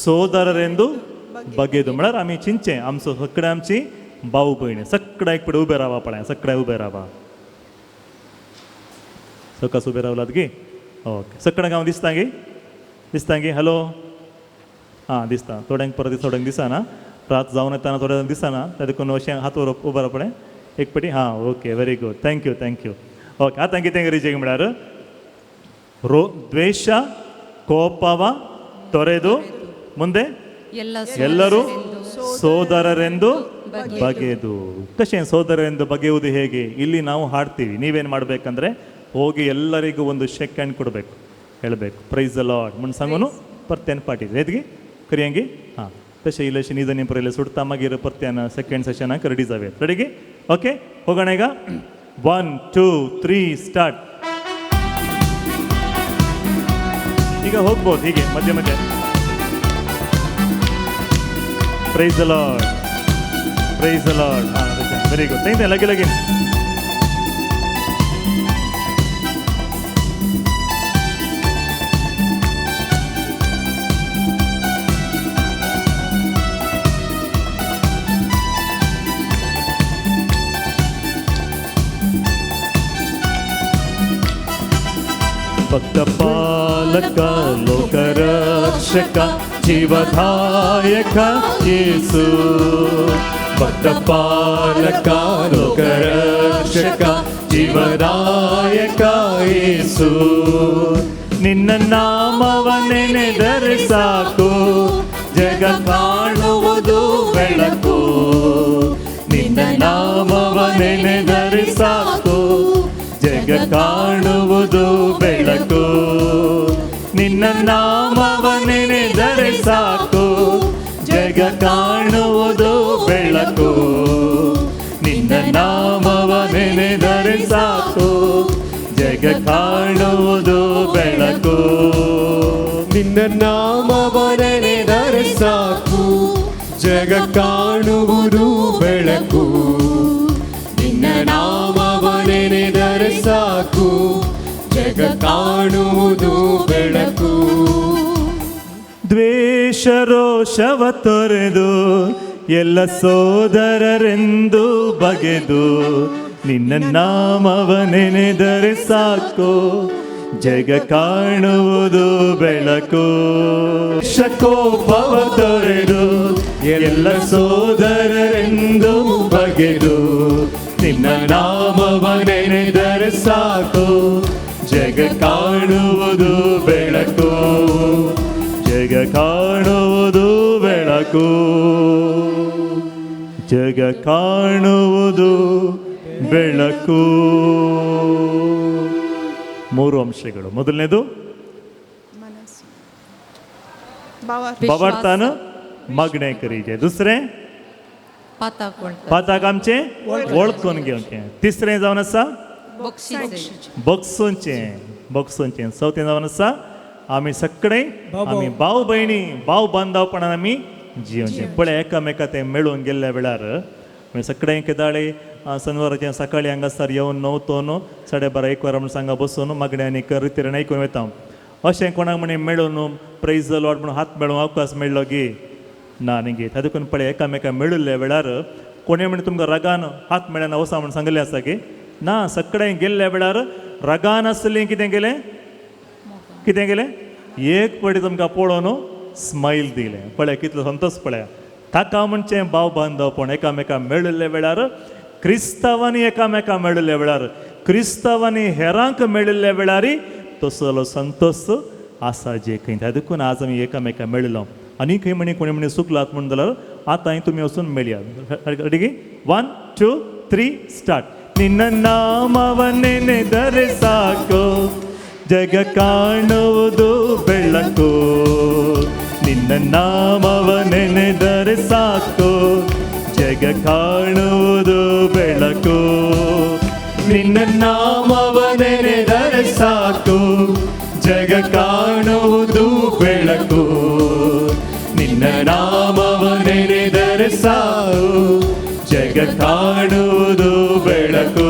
ಸೋದರರೆಂದು बगेदो म्हळ्यार आमी चिंतचें आमचो सगळे आमची भाव भयणी सगळ्या एक पडे उबे रावा पळय, सगळ्या उबे रावा. सकास उबे रावलात गी? ओके. सगळ्यांक हांव दिसता गी? दिसता गी? हॅलो, आं दिसता. थोड्यांक परत थोड्यांक दिसना, रात जावन येताना थोड्यांक दिसना, त्या देखून अशें हात उबो राव पळय एक पटी. हां okay, very good, thank you thank you. Okay, आतां कितें करीचें म्हळ्यार ದ್ವೇಷ ಕೋಪವ ತೊರೆದು ಮುಂದೆ ಎಲ್ಲರೂ ಸೋದರರೆಂದು ಬಗೆದು. ಕಶೆ ಸೋದರರೆಂದು ಬಗೆಯುವುದು ಹೇಗೆ? ಇಲ್ಲಿ ನಾವು ಹಾಡ್ತೀವಿ, ನೀವೇನು ಮಾಡಬೇಕಂದ್ರೆ ಹೋಗಿ ಎಲ್ಲರಿಗೂ ಒಂದು ಶೇಕ್ ಹ್ಯಾಂಡ್ ಕೊಡಬೇಕು, ಹೇಳಬೇಕು ಪ್ರೈಸ್ the lord ಮುನ್ ಸಂಗನು ಪರ್ತೇನು ಪಾಟಿ ರೇದ್ಗಿ ಕರಿಯಂಗಿ. ಹಾಂ ತಶೆ ಇಲ್ಲ ಶನಿದ ಪರ ಇಲ್ಲ ಸುಡ್ತಾ ಮಗಿರೋ ಪರ್ತೇನ ಸೆಕೆಂಡ್ ಸೆಷನ್ ಹಾಕಿ ರೆಡಿ ಸಾವೆ. ರೆಡಿಗೆ? ಓಕೆ, ಹೋಗೋಣ ಈಗ. 1 2 3 ಸ್ಟಾರ್ಟ್. ಈಗ ಹೋಗ್ಬೋದು ಹೀಗೆ ಮಧ್ಯೆ ಮಧ್ಯೆ. Praise the Lord, praise the Lord. ಹಾಂ ವೆರಿ ಗುಡ್, thank you. ಲಗಿ ಲಗಿ ಭಕ್ತ ಪಾಲಕ ಲೋಕರಕ್ಷಕ ಜೀವದಾಯಕ ಯೇಸು, ಭಕ್ತ ಪಾಲಕ ಲೋಕರಕ್ಷಕ ಜೀವದಾಯಕ ಯೇಸು, ನಿನ್ನ ನಾಮವ ನೆನೆದರೆ ಸಾಕು ಜಗ ಕಾಣುವುದು ಕಾಣುವುದು ಬೆಳಕು, ನಿನ್ನ ನಾಮವ ನೆನೆದರೆ ಸಾಕು, ಜಗ ಕಾಣುವುದು ಬೆಳಕು, ನಿನ್ನ ನಾಮವ ನೆನೆದರೆ ಸಾಕು, ಜಗ ಕಾಣುವುದು ಬೆಳಕು, ನಿನ್ನ ನಾಮವ ನೆನೆದರೆ ಸಾಕು, ಜಗ ಕಾಣುವುದು ಬೆಳಕು, ನಿನ್ನ ನಾಮವ ನೆನೆದರೆ ಸಾಕು, ಜಗ ಕಾಣುವುದು ಬೆಳಕು, ನಿನ್ನ ನಾಮವ ನೆನೆದರೆ ಸಾಕು, ಜಗ ಕಾಣುವುದು ಬೆಳಕು. ದ್ವೇಷ ರೋಷವ ತೊರೆದು ಎಲ್ಲ ಸೋದರರೆಂದು ಬಗೆದು, ನಿನ್ನ ನಾಮವ ನೆನೆದರೆ ಸಾಕು, ಜಗ ಕಾಣುವುದು ಬೆಳಕು. ಕೋಪವ ತೊರೆದು ಎಲ್ಲ ಸೋದರರೆಂದು ಬಗೆದು, ನಿನ್ನ ನಾಮವ ನೆನೆದರೆ ಸಾಕು, ಜಗ ಕಾಣುವುದು ಬೆಳಕು, ಜಗ ಕಾಣುವುದು ಬೆಳಕು, ಜಗ ಕಾಣುವುದು ಬೆಳಕು. ಮೂರು ಅಂಶಗಳು. ಮೊದಲನೇದು ಭಾವಾರ್ಥಾನ मागणें करीचें, दुसरें पाताक आमचें वळखून घेवचें, तिसरें जावन आसा बक्षूंचें बक्षूंचें, चवथें जावन आसा आमी सगळे आमी भाव भयणी भाव बांधवपणान आमी जियोवचें. पळय एकामेका तें मेळून गेल्ल्या वेळार आमी सगळे केदाळे शनिवाराचें सकाळीं हांगासर येवन 9 to 12:30 1 वर म्हण हांगा बसून मागणें आनी रितीन आयकून वता. अशें कोणाक म्हण मेळून प्रेज the Lord म्हणून हात मेळूंक अवकाश मेळ्ळो गी ना न्ही गी. देखून पळय एकामेका मेळिल्ल्या वेळार कोणें म्हण तुमकां रागान हात मेळना वसा म्हण सांगिल्लें आसा की ना. सगळें गेल्ल्या वेळार रागान आसलें कितें केलें कितें केलें एक पळय तुमकां पळोवन स्मायल दिलें. पळय कितलो संतोश पळया. ताका म्हणचें भाव बांधवपण. एकामेका मेळिल्ल्या वेळार क्रिस्तांवांनी एकामेका मेळिल्ल्या वेळार क्रिस्तांवांनी हेरांक मेळिल्ल्या वेळार तसलो संतोश आसा जे खंय. देखून आज आमी एकामेका मेळिल्लो आनी खंय म्हणी कोणी म्हणी चुकलात म्हूण जाल्यार आतां तुमी वचून मेळया. रेडी? 1 2 3 स्टार्ट. ನಿನ್ನ ನಾಮವ ನೆನೆದರೆ ಸಾಕು, ಜಗ ಕಾಣುವುದು ಬೆಳಕು, ನಿನ್ನ ನಾಮವ ನೆನೆದರೆ ಸಾಕು, ಜಗ ಕಾಣುವುದು ಬೆಳಕು, ನಿನ್ನ ನಾಮವ ನೆನೆದರೆ ಸಾಕು, ಜಗ ಕಾಣುವುದು ಬೆಳಕು, ನಿನ್ನ ನಾಮವ ನೆನೆದರೆ ಸಾಕು, ಜಗ ಕಾಣುವುದು ಬೆಳಕು,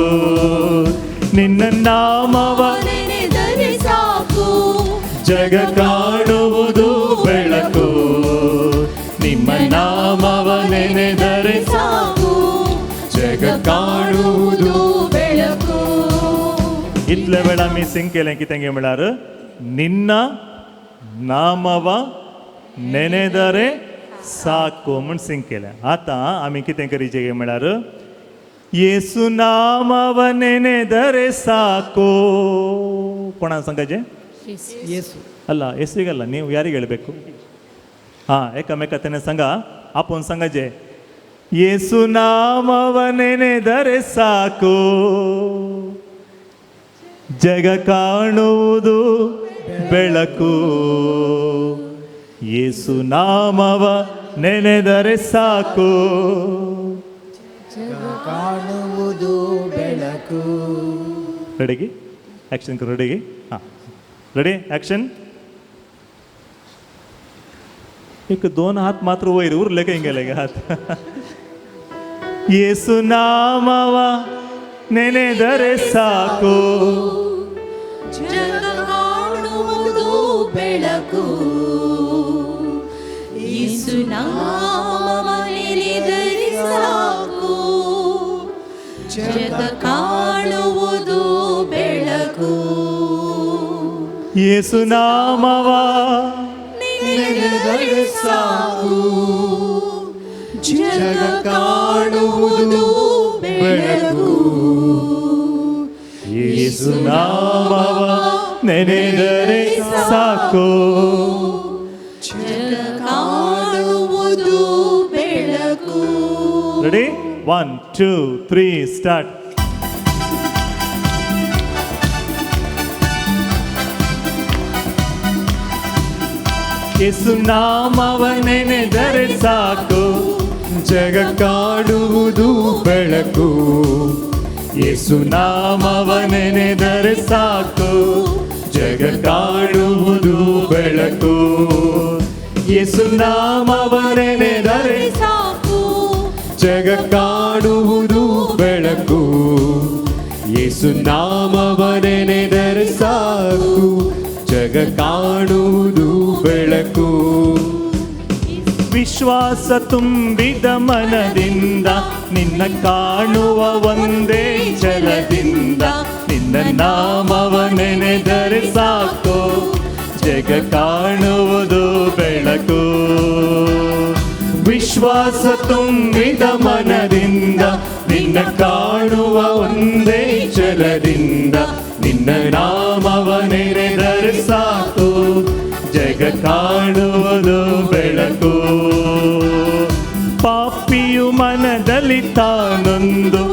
ನಿನ್ನ ನಾಮವ ನೆನೆದರೆ ಸಾಕು, ಜಗ ಕಾಣುವುದು ಬೆಳಕು, ನಿಮ್ಮ ನಾಮವ ನೆನೆದರೆ ಸಾಕು, ಜಗ ಕಾಣುವುದು ಬೆಳಕು. इतले वेळा आमी सिंग केलें कितें म्हळ्यार ನಿನ್ನ ನಾಮವ ನೆನೆದರೆ ಸಾಕು म्हूण सिंग केलें. आतां आमी कितें करीचें म्हळ्यार येसु नामव ನೆನೆದರೆ ಸಾಕು. कोणा सांगाचें? ಅಲ್ಲ, ಯೇಸುವಿಗಲ್ಲ, ನೀವು ಯಾರಿಗೆ ಹೇಳಬೇಕು? ಹಾಂ, ಏಕಮೇಕ ತೆನೆ ಸಂಘ ಆಪೋನ್ ಸಂಗಜೆ ಯೇಸು ನಾಮವ ನೆನೆದರೆ ಸಾಕು, ಜಗ ಕಾಣುವುದು ಬೆಳಕು, ಯೇಸು ನಾಮವ ನೆನೆದರೆ ಸಾಕು, ಜಗ ಕಾಣುವುದು ಬೆಳಕು. ರೆಡಿಗೆ ಆ್ಯಕ್ಷನ್? ರೆಡಿಗೆ? ಹಾಂ, ರೆಡಿ ಆ್ಯಕ್ಷನ್. एक दोन हात मात्र वयर उरले खंय गेले हात. येसु नामವ ನೆನೆದರೆ ಸಾಕು, ಜಗ ಕಾಣುವುದು ಬೆಳಕು, ಯೇಸು ನಾಮವ ನೆನೆದರೆ ಸಾಕು, ಜಗ ಕಾಣುವುದು ಬೆಳಕು, ಯೇಸು ನಾಮವ ನೆನೆದರೆ ಸಾಕು, ಜಗ ಕಾಣುವುದು ಬೆಳಕು, ಯೇಸು ನಾಮವ ನೆನೆದರೆ ಸಾಕು, ಜಗ ಕಾಣುವುದು ಬೆಳಕು. Ready? 1 2 3 start. ಯೇಸು ನಾಮವ ನೆನೆದರೆ ಸಾಕು, ಜಗ ಕಾಣುವುದು ಬೆಳಕು. ಯೇಸು ನಾಮವ ನೆನೆದರೆ ಸಾಕು, ಜಗ ಕಾಣುವುದು ಬೆಳಕು. ಯೇಸು ನಾಮವ ನೆನೆದರೆ ಸಾಕು, ಜಗ ಕಾಣುವುದು ಬೆಳಕು. ಯೇಸು ನಾಮವ ನೆನೆದರೆ ಸಾಕು, ಜಗ ಕಾಣುವುದು ಬೆಳಕು. ವಿಶ್ವಾಸ ತುಂಬಿದ ಮನದಿಂದ ನಿನ್ನ ಕಾಣುವ ಒಂದೇ ಛಲದಿಂದ, ನಿನ್ನ ನಾಮವ ನೆನೆದರೆ ಸಾಕು, ಜಗ ಕಾಣುವುದು ಬೆಳಕು. ವಿಶ್ವಾಸ ತುಂಬಿದ ಮನದಿಂದ ನಿನ್ನ ಕಾಣುವ ಒಂದೇ ಛಲದಿಂದ, ನಿನ್ನ ನಾಮವ ನೆನೆದರೆ ಸಾಕು, ಜಗ ಕಾಣುವುದು ಬೆಳಕು. ಪಾಪಿಯು ಮನದಲ್ಲಿ ತಾನೊಂದು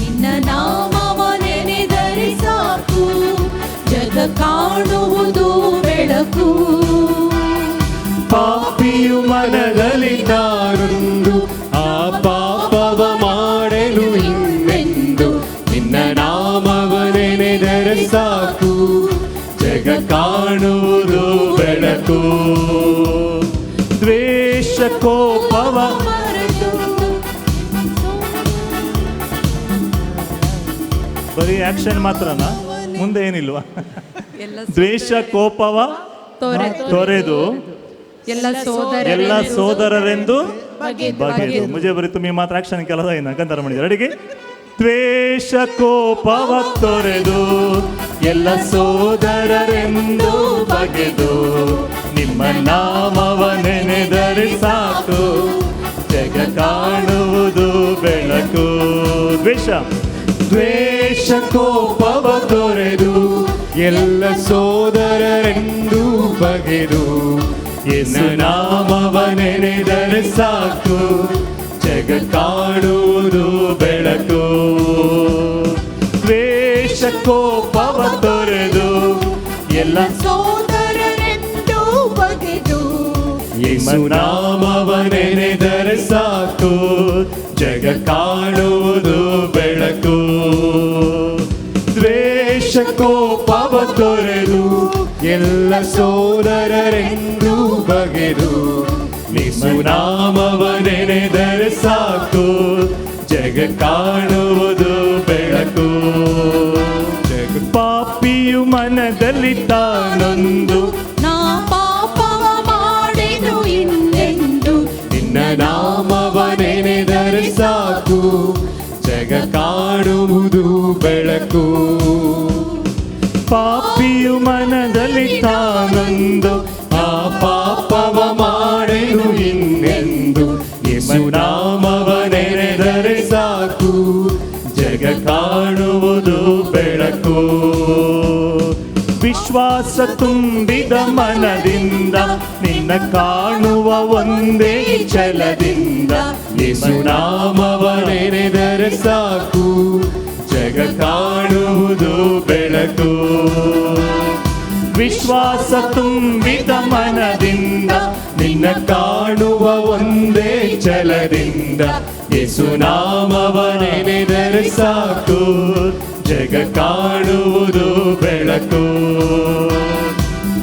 ನಿನ್ನ ನಾಮವ ನೆನೆದರೆ ಸಾಕು, ಜಗ ಕಾಣುವುದು ಬೆಳಕು. ಪಾಪಿಯು ಮನದಲ್ಲಿ ತಾನೊಂದು, ಆ ಪಾಪವ ಮಾಡಲು ಇನ್ನೆಂದು, ನಿನ್ನ ನಾಮವ ನೆನೆದರೆ ಸಾಕು, ಜಗ ಕಾಣುವುದು ಬೆಳಕು. ದ್ವೇಷ ಕೋಪವ ಬರೀ ಆಕ್ಷನ್ ಮಾತ್ರನಾ, ಮುಂದೆ ಏನಿಲ್ವಾ? ದ್ವೇಷ ಕೋಪವ ತೊರೆದು ಎಲ್ಲ ಸೋದರರೆಂದು ಬಗೆದು. ಮುಜೆ ಬರೀ ತುಮಿ ಮಾತ್ರ ಆಕ್ಷನ್ ಕೆಲಸ ಏನ ಕಂತರ ಮಾಡಿದ್ದಾರೆ. ಅಡಿಗೆ ದ್ವೇಷ ಕೋಪವ ತೊರೆದು ಎಲ್ಲ ಸೋದರರೆಂದು ಬಗೆದು, ನಿಮ್ಮ ನಾಮವ ನೆನೆದರೆ ಸಾಕು, ಜಗ ಕಾಣುವುದು ಬೆಳಕು. ದ್ವೇಷ ದ್ವೇಷ ಕೋಪವ ತೊರೆದು ಎಲ್ಲ ಸೋದರರೆಂದು ಬಗೆದು, ಯೇಸು ನಾಮವ ನೆನೆದರೆ ಸಾಕು, ಜಗ ಕಾಣುವುದು ಬೆಳಕು. ದ್ವೇಷ ಕೋಪವ ತೊರೆದು ಎಲ್ಲ ಸೋದರರೆಂದು ಬಗೆದು, ಯೇಸು ನಾಮವ ನೆನೆದರೆ ಸಾಕು, ಜಗ ಕಾಣುವುದು ಬೆಳಕು. ದ್ವೇಷ ಕೋಪವ ತೊರೆದು ಎಲ್ಲ ಸೋದರರೆಂದು ಬಗೆದು, ಯೇಸು ನಾಮವ ನೆನೆದರೆ ಸಾಕು, ಜಗ ಕಾಣುವುದು ಬೆಳಕು. ಪಾಪಿಯು ಮನದಲ್ಲಿ ತಾನೊಂದು, ನಾ ಪಾಪವ ಮಾಡಿದು ಇನ್ನೆಂದು, ನಿನ್ನ ನಾಮವ ನೆನೆದರೆ ಸಾಕು, ಜಗ ಕಾಣುವುದು ಬೆಳಕು. ಪಾಪಿಯು ಮನದಲ್ಲಿ ತಾನೊಂದು, ಆ ಪಾಪವ ಮಾಡೆನು ಇನ್ನೆಂದು, ಯೇಸು ನಾಮವ ನೆನೆದರೆ ಸಾಕು, ಜಗ ಕಾಣುವುದು ಬೆಳಕು. ವಿಶ್ವಾಸ ತುಂಬಿದ ಮನದಿಂದ ನಿನ್ನ ಕಾಣುವ ಒಂದೇ ಛಲದಿಂದ, ಯೇಸು ನಾಮವ ನೆನೆದರೆ ಸಾಕು, ಜಗ ಕಾಣುವುದು ಬೆಳಕು. ವಿಶ್ವಾಸ ತುಂಬಿದ ಮನದಿಂದ ನಿನ್ನ ಕಾಣುವ ಒಂದೇ ಛಲದಿಂದ, ಯೇಸು ನಾಮವ ನೆನೆದರೆ ಸಾಕು, ಜಗ ಕಾಣುವುದು ಬೆಳಕು.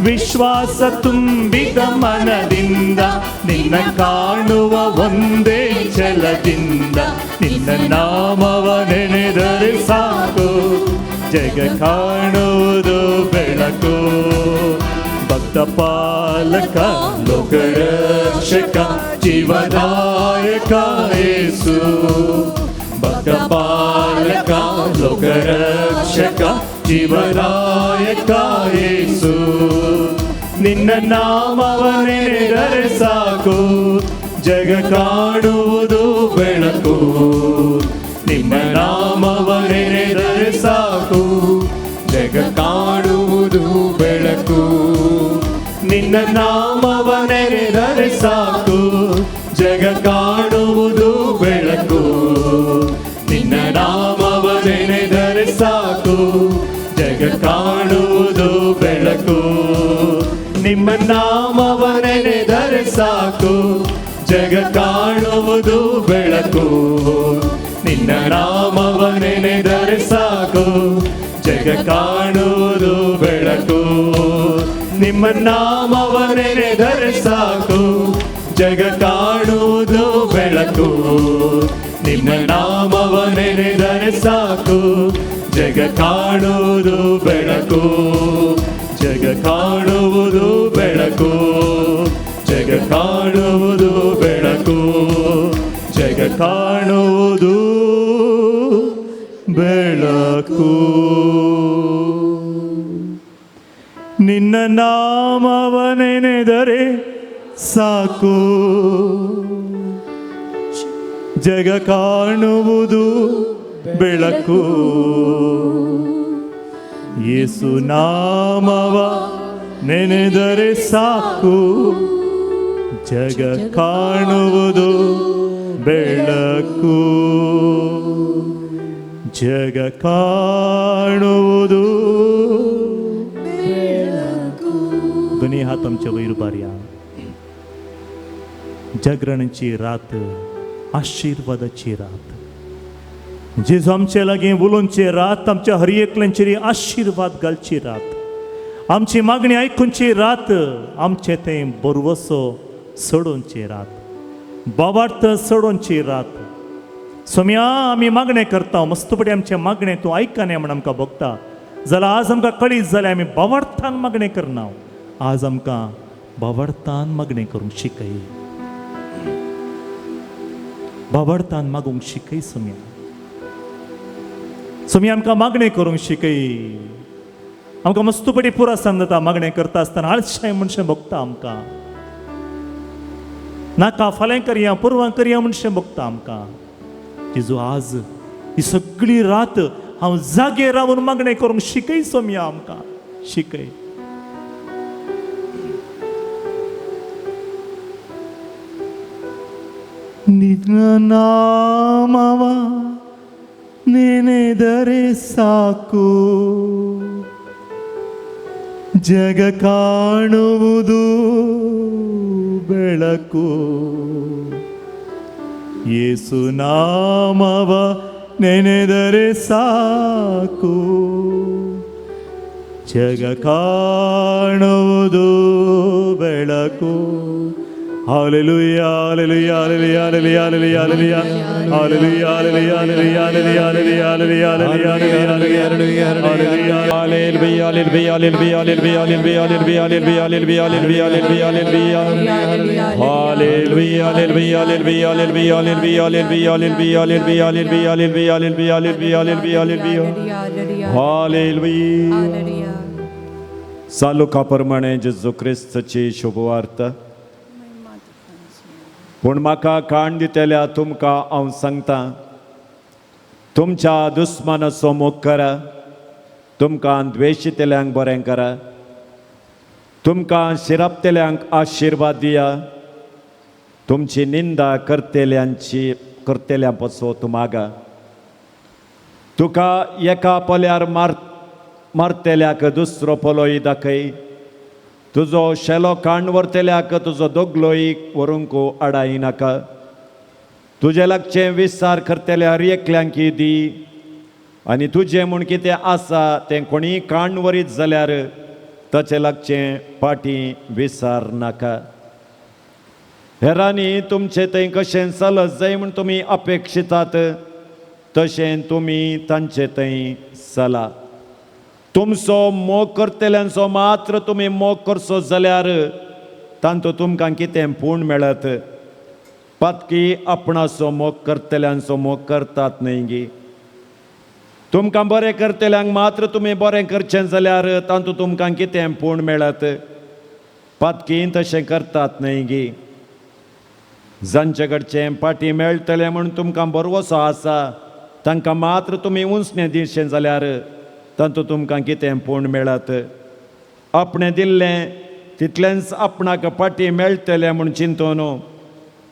ವಿಶ್ವಾಸ ತುಂಬಿದ ಮನದಿಂದ ನಿನ್ನ ಕಾಣುವ ಒಂದೇ ಛಲದಿಂದ, ನಿನ್ನ ನಾಮವ ನೆನೆದರೆ ಸಾಕು, ಜಗ ಕಾಣುವುದು ಬೆಳಕು. ಭಕ್ತ ಪಾಲಕ ಲೋಕರಕ್ಷಕ ಜೀವದಾಯಕ ಯೇಸು, ಭಕ್ತ ಪಾಲಕ ಲೋಕರಕ್ಷಕ ಜೀವದಾಯಕ ಯೇಸು, ನಿನ್ನ ನಾಮವ ನೆನೆದರೆ ಸಾಕು, ಜಗ ಕಾಣುವುದು ಬೆಳಕು. ನಿನ್ನ ನಾಮವ ನೆನೆದರೆ ಸಾಕು, ಜಗ ಕಾಣುವುದು ಬೆಳಕು. ನಿನ್ನ ನಾಮ ನಾಮವ ನೆನೆದರೆ ಸಾಕು, ಜಗ ಕಾಣುವುದು ಬೆಳಕು. ನಿನ್ನ ನಾಮವ ನೆನೆದರೆ ಸಾಕು, ಜಗ ಕಾಣುವುದು ಬೆಳಕು. ನಿಮ್ಮ ನಾಮವ ನೆನೆದರೆ ಸಾಕು, ಜಗ ಕಾಣುವುದು ಬೆಳಕು. ನಿನ್ನ ನಾಮವ ನೆನೆದರೆ ಸಾಕು, ಜಗ ಕಾಣುವುದು ಬೆಳಕು. ನಿಮ್ಮ ನಾಮವ ನೆನೆದರೆ ಸಾಕು, ಜಗ ಕಾಣುವುದು ಬೆಳಕು. ನಿನ್ನ ನಾಮವ ನೆನೆದರೆ ಸಾಕು, ಜಗ ಕಾಣುವುದು ಬೆಳಕು. ಜಗ ಕಾಣುವುದು ಬೆಳಕು, ಜಗ ಕಾಣುವುದು ಬೆಳಕು, ಜಗ ಕಾಣುವುದು ಬೆಳಕು. ನಿನ್ನ ನಾಮವ ನೆನೆದರೆ ಸಾಕು, ಜಗ ಕಾಣುವುದು ಬೆಳಕು. ಯೇಸು ನಾಮವ ನೆನೆದರೆ ಸಾಕು, ಜಗ ಕಾಣುವುದು ಬೆಳಕು. ಜಗ ಕಾಣುವುದು ಬೆಳಕು. दोन्ही हात आमच्या वयर उबारया. जागरणाची रात, आशिर्वादाची रात, जेजू आमचे लागीं उलोवची रात, आमच्या हर एकल्यांचेर आशिर्वाद घालची रात, आमची मागणी आयकुची रात, आमचे तें बरवसो सोडोवची रात, बाबार्थ सोडोवची रात. सोम्या, आमी मागणें करता, मस्तपटी आमचें मागणें तूं आयकना म्हण आमकां भोगता. जाल्यार आज आमकां कळीत जालें, आमी बावार्थान मागणें करना. आज आमकां बावार्थान मागणें करूंक शिकय, बावार्थान मागूंक शिकय सोम्या. सोम्या, आमकां मागणें करूंक शिकय. आमकां मस्तपटी पुरासान जाता मागणें करता आसतना आळशाय म्हणशें भोगता आमकां. नाका फाल्यां करया, पुरवां करया म्हणशें भोगता आमकां. जेजू, आज ही सगळी रात हांव जागे रावन मागणें करूंक शिकय सोम्या, आमकां शिकय. ನಿನ್ನ ನಾಮವ ನೆನೆದರೆ ಸಾಕು, ಜಗ ಕಾಣುವುದು ಬೆಳಕು. ಯೇಸು ನಾಮವ ನೆನೆದರೆ ಸಾಕು, ಜಗ ಕಾಣುವುದು ಬೆಳಕು. Hallelujah, hallelujah, hallelujah, hallelujah, hallelujah, hallelujah, hallelujah, hallelujah, hallelujah, hallelujah, hallelujah, hallelujah, hallelujah, hallelujah. Hallelujah. सालुका प्रमाणे जेजू क्रिस्ताची शुभवार्ता. पूण म्हाका काण दितल्या तुमकां हांव सांगता, तुमच्या दुस्मानाचो मोग करा, तुमकां द्वेशितल्यांक बरें करा, तुमकां शिरापतल्यांक आशिर्वाद दिया, तुमची निंदा करतल्यांची करतल्यां पासत मागा. तुका एका पोल्यार मारतल्याक दुसरो पोलोय दाखय, तुजो शेलो काण व्हरतल्याक तुजो दोगलोय व्हरूंक आडायनाका. तुजे लागचें विस्तार करतले हर एकल्यांकी दी, आनी तुजें म्हूण कितें आसा तें कोणीय काण व्हरीत जाल्यार ताचें लागचें पाटी विसार नाका. हेरांनी तुमचें थंय कशें चलत जाय म्हूण तुमी अपेक्षितात तशें तुमी तांचे थंय चला. तुमचो मोग करतल्यांचो मात्र तुमी मोग करचो जाल्यार तांतूं तुमकां कितें पूण मेळत? पातकी आपणाचो मोग करतल्यांचो मोग करतात न्हय गी? तुमकां बरें करतल्यांक मात्र तुमी बरें करचें जाल्यार तांतूं तुमकां कितें पूण मेळत? पातकी तशें करतात न्हय गी? जांचे कडचें पाटी मेळटलें म्हूण तुमकां बरवसो आसा तांकां मात्र तुमी उंचणें दिवचें जाल्यार तातूंत तुमकां कितें पूण मेळत? आपणें दिल्लें तितलेंच आपणाक पाटी मेळटलें म्हूण चिंतून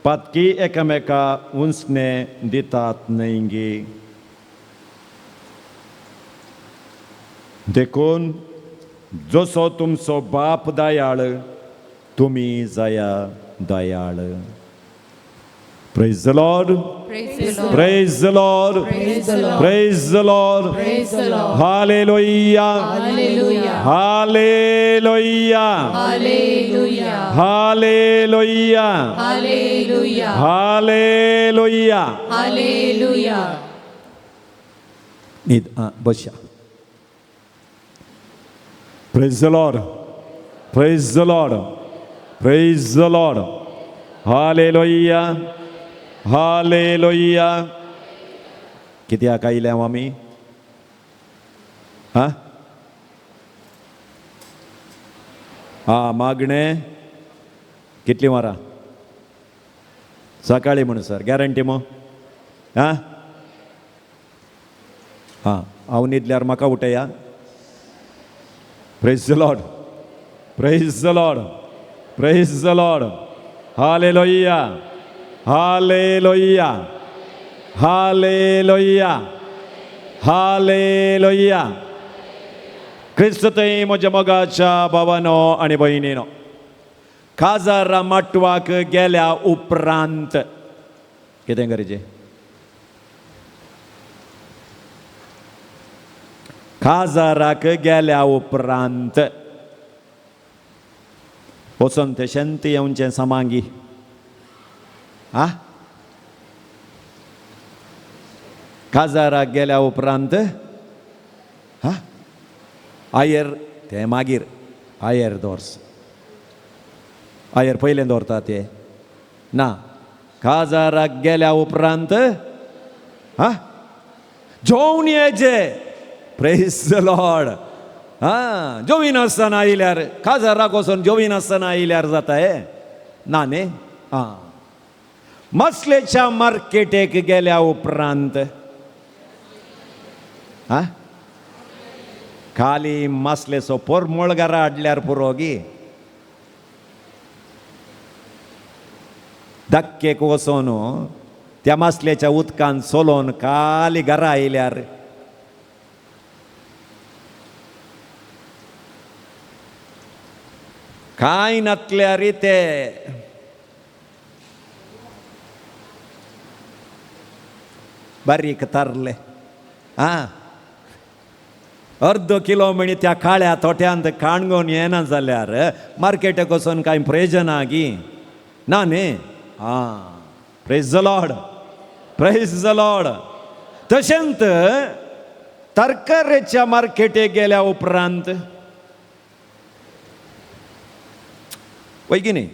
पातकी एकामेका उंचणे दितात न्हय गी. देखून जसो तुमचो बाप दयाळ तुमी जाया दयाळ. Praise the Lord. Praise the Lord. Praise the Lord. Praise the Lord. Praise the Lord. Praise the Lord. Hallelujah. Hallelujah. Hallelujah. Hallelujah. Hallelujah. Hallelujah. Hallelujah. Hallelujah. न्हीद बसया. Praise the Lord. Praise the Lord. Praise the Lord. Hallelujah. Hallelujah. कित्याक आयल्या आमी? हा हा मागणें कितलीं वरां? सकाळीं म्हणसर गॅरंटी मो? हा हा हांव न्हिदल्यार म्हाका उठया. Praise the Lord. Praise the Lord. Praise the Lord. Hallelujah. Hallelujah. Hallelujah. Hallelujah. क्रिस्त थंय म्हज्या मोगाच्या भावानो आनी भयणीनो, काजारा माटवाक गेल्या उपरांत कितें करचें? काजाराक गेल्या उपरांत वचोन ते शांती येवचें सामांगी. आ काजाराक गेल्या उपरांत हा आयर ते मागीर आयर दवर्स, आयर पयलें दवरता ते ना. काजाराक गेल्या उपरांत हा जेवण येचें. Praise the Lord. हा जेविनासतना आयल्यार, काजाराक वचून जेविनासतना आयल्यार जाता हे ना न्ही. आं मसलेच्या मार्केटेक गेल्या उपरांत हा खाली मासलेचो पोरमोळ घरा हाडल्यार पुरो गी. धक्केक वचोन त्या मासलेच्या उदकान चलोवन खाली घरा आयल्यार कांय नातल्यार ते बारीक तारले. आं अर्दो किलो म्हणी त्या काळ्या तोट्यांत काणगोन येना जाल्यार मार्केटाक वचून कांय प्रयोजन गी ना न्ही. आं praise the Lord. Praise the Lord. तशेंच तरकारेच्या मार्केटेक गेल्या उपरांत वय की न्ही,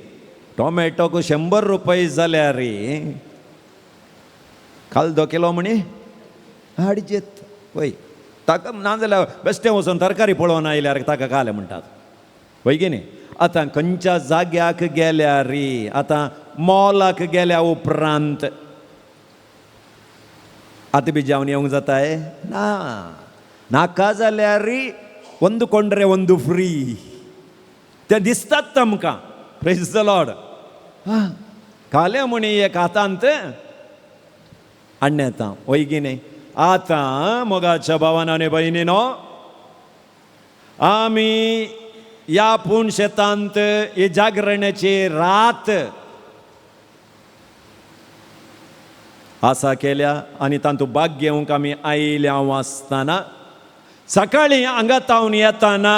टोमॅटोक 100 रुपये जाल्यार काल 2 किलो म्हणी हाडचेत वय. ताका नाजाल्यार बेश्टें वचून तरकारी पळोवन आयल्यार ताका कालें म्हणटात वय की न्ही. आतां खंयच्या जाग्याक गेल्यार, आतां मॉलाक गेल्या उपरांत आतां बी जेवण येवंक जाताय ना. नाका जाल्यार ಒಂದು ಕೊಂಡ್ರೆ ಒಂದು फ्री ते दिसतात आमकां. Praise the Lord. हां काल्या म्हणी एक हातांत हाडणें येता वय की न्ही. आतां मोगाच्या भावान आनी भयणीनो, आमी ह्या पूण शेतांत ही जागरण्याची रात आसा केल्या आनी तातूंत भाग घेवंक आमी आयल्या आसतना सकाळीं हांगा तावन येताना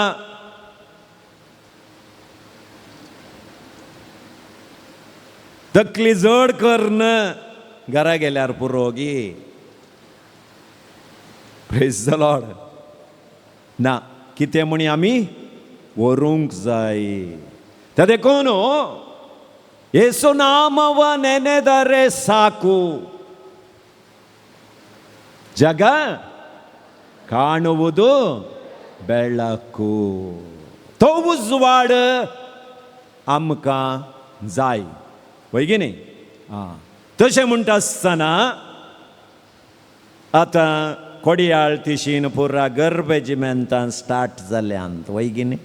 तकली जड करून घरा गेल्यार पुरो गी. Praise the Lord. ना कितें म्हणी आमी व्हरूंक जाय. ते देखून येसू नामव नेनेदरे साकू ಜಗ ಕಾಣುವುದು ಬೆಳಕು. तो उजवाड आमकां जाय वय की न्ही. आं तशें म्हणटा आसतना आतां कोडियाळ तिशीन पुरा गर्बेजिमेंतान स्टार्ट जाल्यांत वय की न्ही.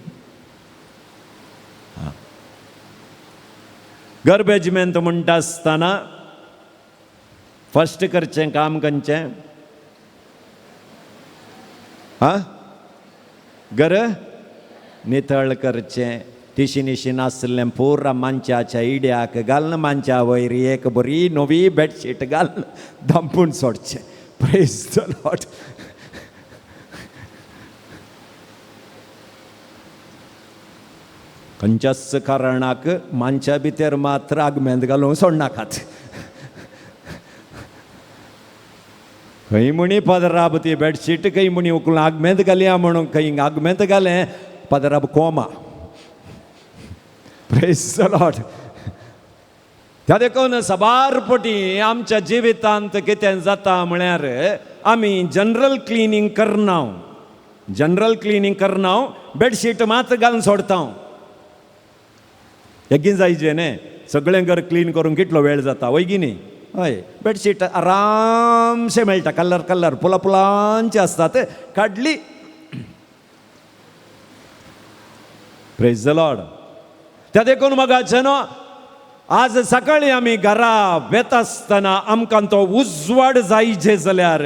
गरबेजमेंत म्हणटा आसतना फस्ट करचें काम खंयचें? आं, घर नितळ करचें. तिशी निशी नासलें पुरा मांच्याच्या इड्याक घालून मांच्या वयर एक बरी नवी बेडशीट घालून धांपून सोडचें. Praise the Lord. खंयच्याच कारणाक मांच्या भितर मात्र आगमेंत घालूंक सोडनाकात. खंय म्हणी पदराब ती बेडशीट खंय म्हणी उकलून आगमेंत घालया म्हणून खंय आगमेंत घालें पदराब कोमा. Praise the Lord. त्या देखून साबार पटी आमच्या जिवितांत कितें जाता म्हळ्यार आमी जनरल क्लिनींग करना, जनरल क्लिनींग करना, बेडशीट मात घालून सोडता. येगीन जायचे न्ही, सगळें घर क्लीन करूंक कितलो वेळ जाता वय की न्ही? हय, बेडशीट आरामशें मेळटा, कलर कलर फुलां फुलांचे आसतात, काडली. Praise the Lord. त्या देखून मगाचे न्हू आज सकाळी आमी घरा वेता आसतना आमकां तो उजवाड जायचे जाल्यार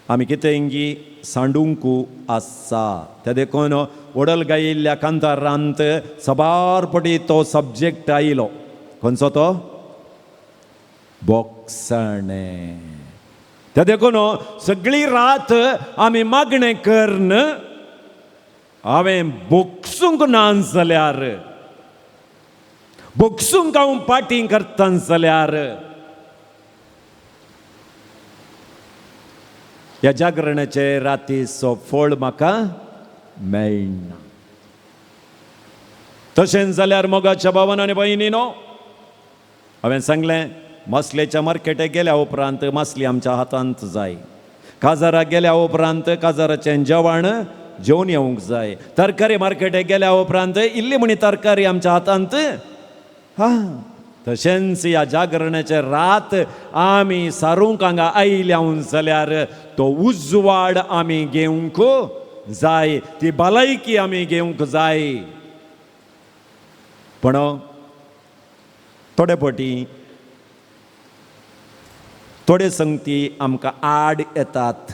आमी कितेंगी सांडूंक आसा. त्या देखून वडल गायिल्ल्या कांतारांत साबार पटी तो सब्जेक्ट आयलो. खंयचो तो? बोगसणें. त्या देखून सगळी रात आमी मागणें करून हांवें बोगसूंक ना जाल्यार, बोगसूंक हांव पाटी करता जाल्यार ह्या जागरणाचे रातीचो फळ म्हाका मेळना. तशेंच जाल्यार मोगाच्या भावान आनी भयणीनो, हांवें सांगलें मासलेच्या मार्केटाक गेल्या उपरांत मासली आमच्या हातांत जाय, काजाराक गेल्या उपरांत काजाराचें जेवण जेवन येवंक जाय, तरकारी मार्केटाक गेल्या उपरांत इल्ली म्हणी तरकारी आमच्या हातांत. हा, तशेंच ह्या जागरणाचे रात आमी सारूंक हांगा आयल्या जाल्यार तो उजवाड आमी घेवंक जाय, ती भलायकी आमी घेवंक जाय. पूण थोडे फावटी थोडे संगती आमकां आड येतात,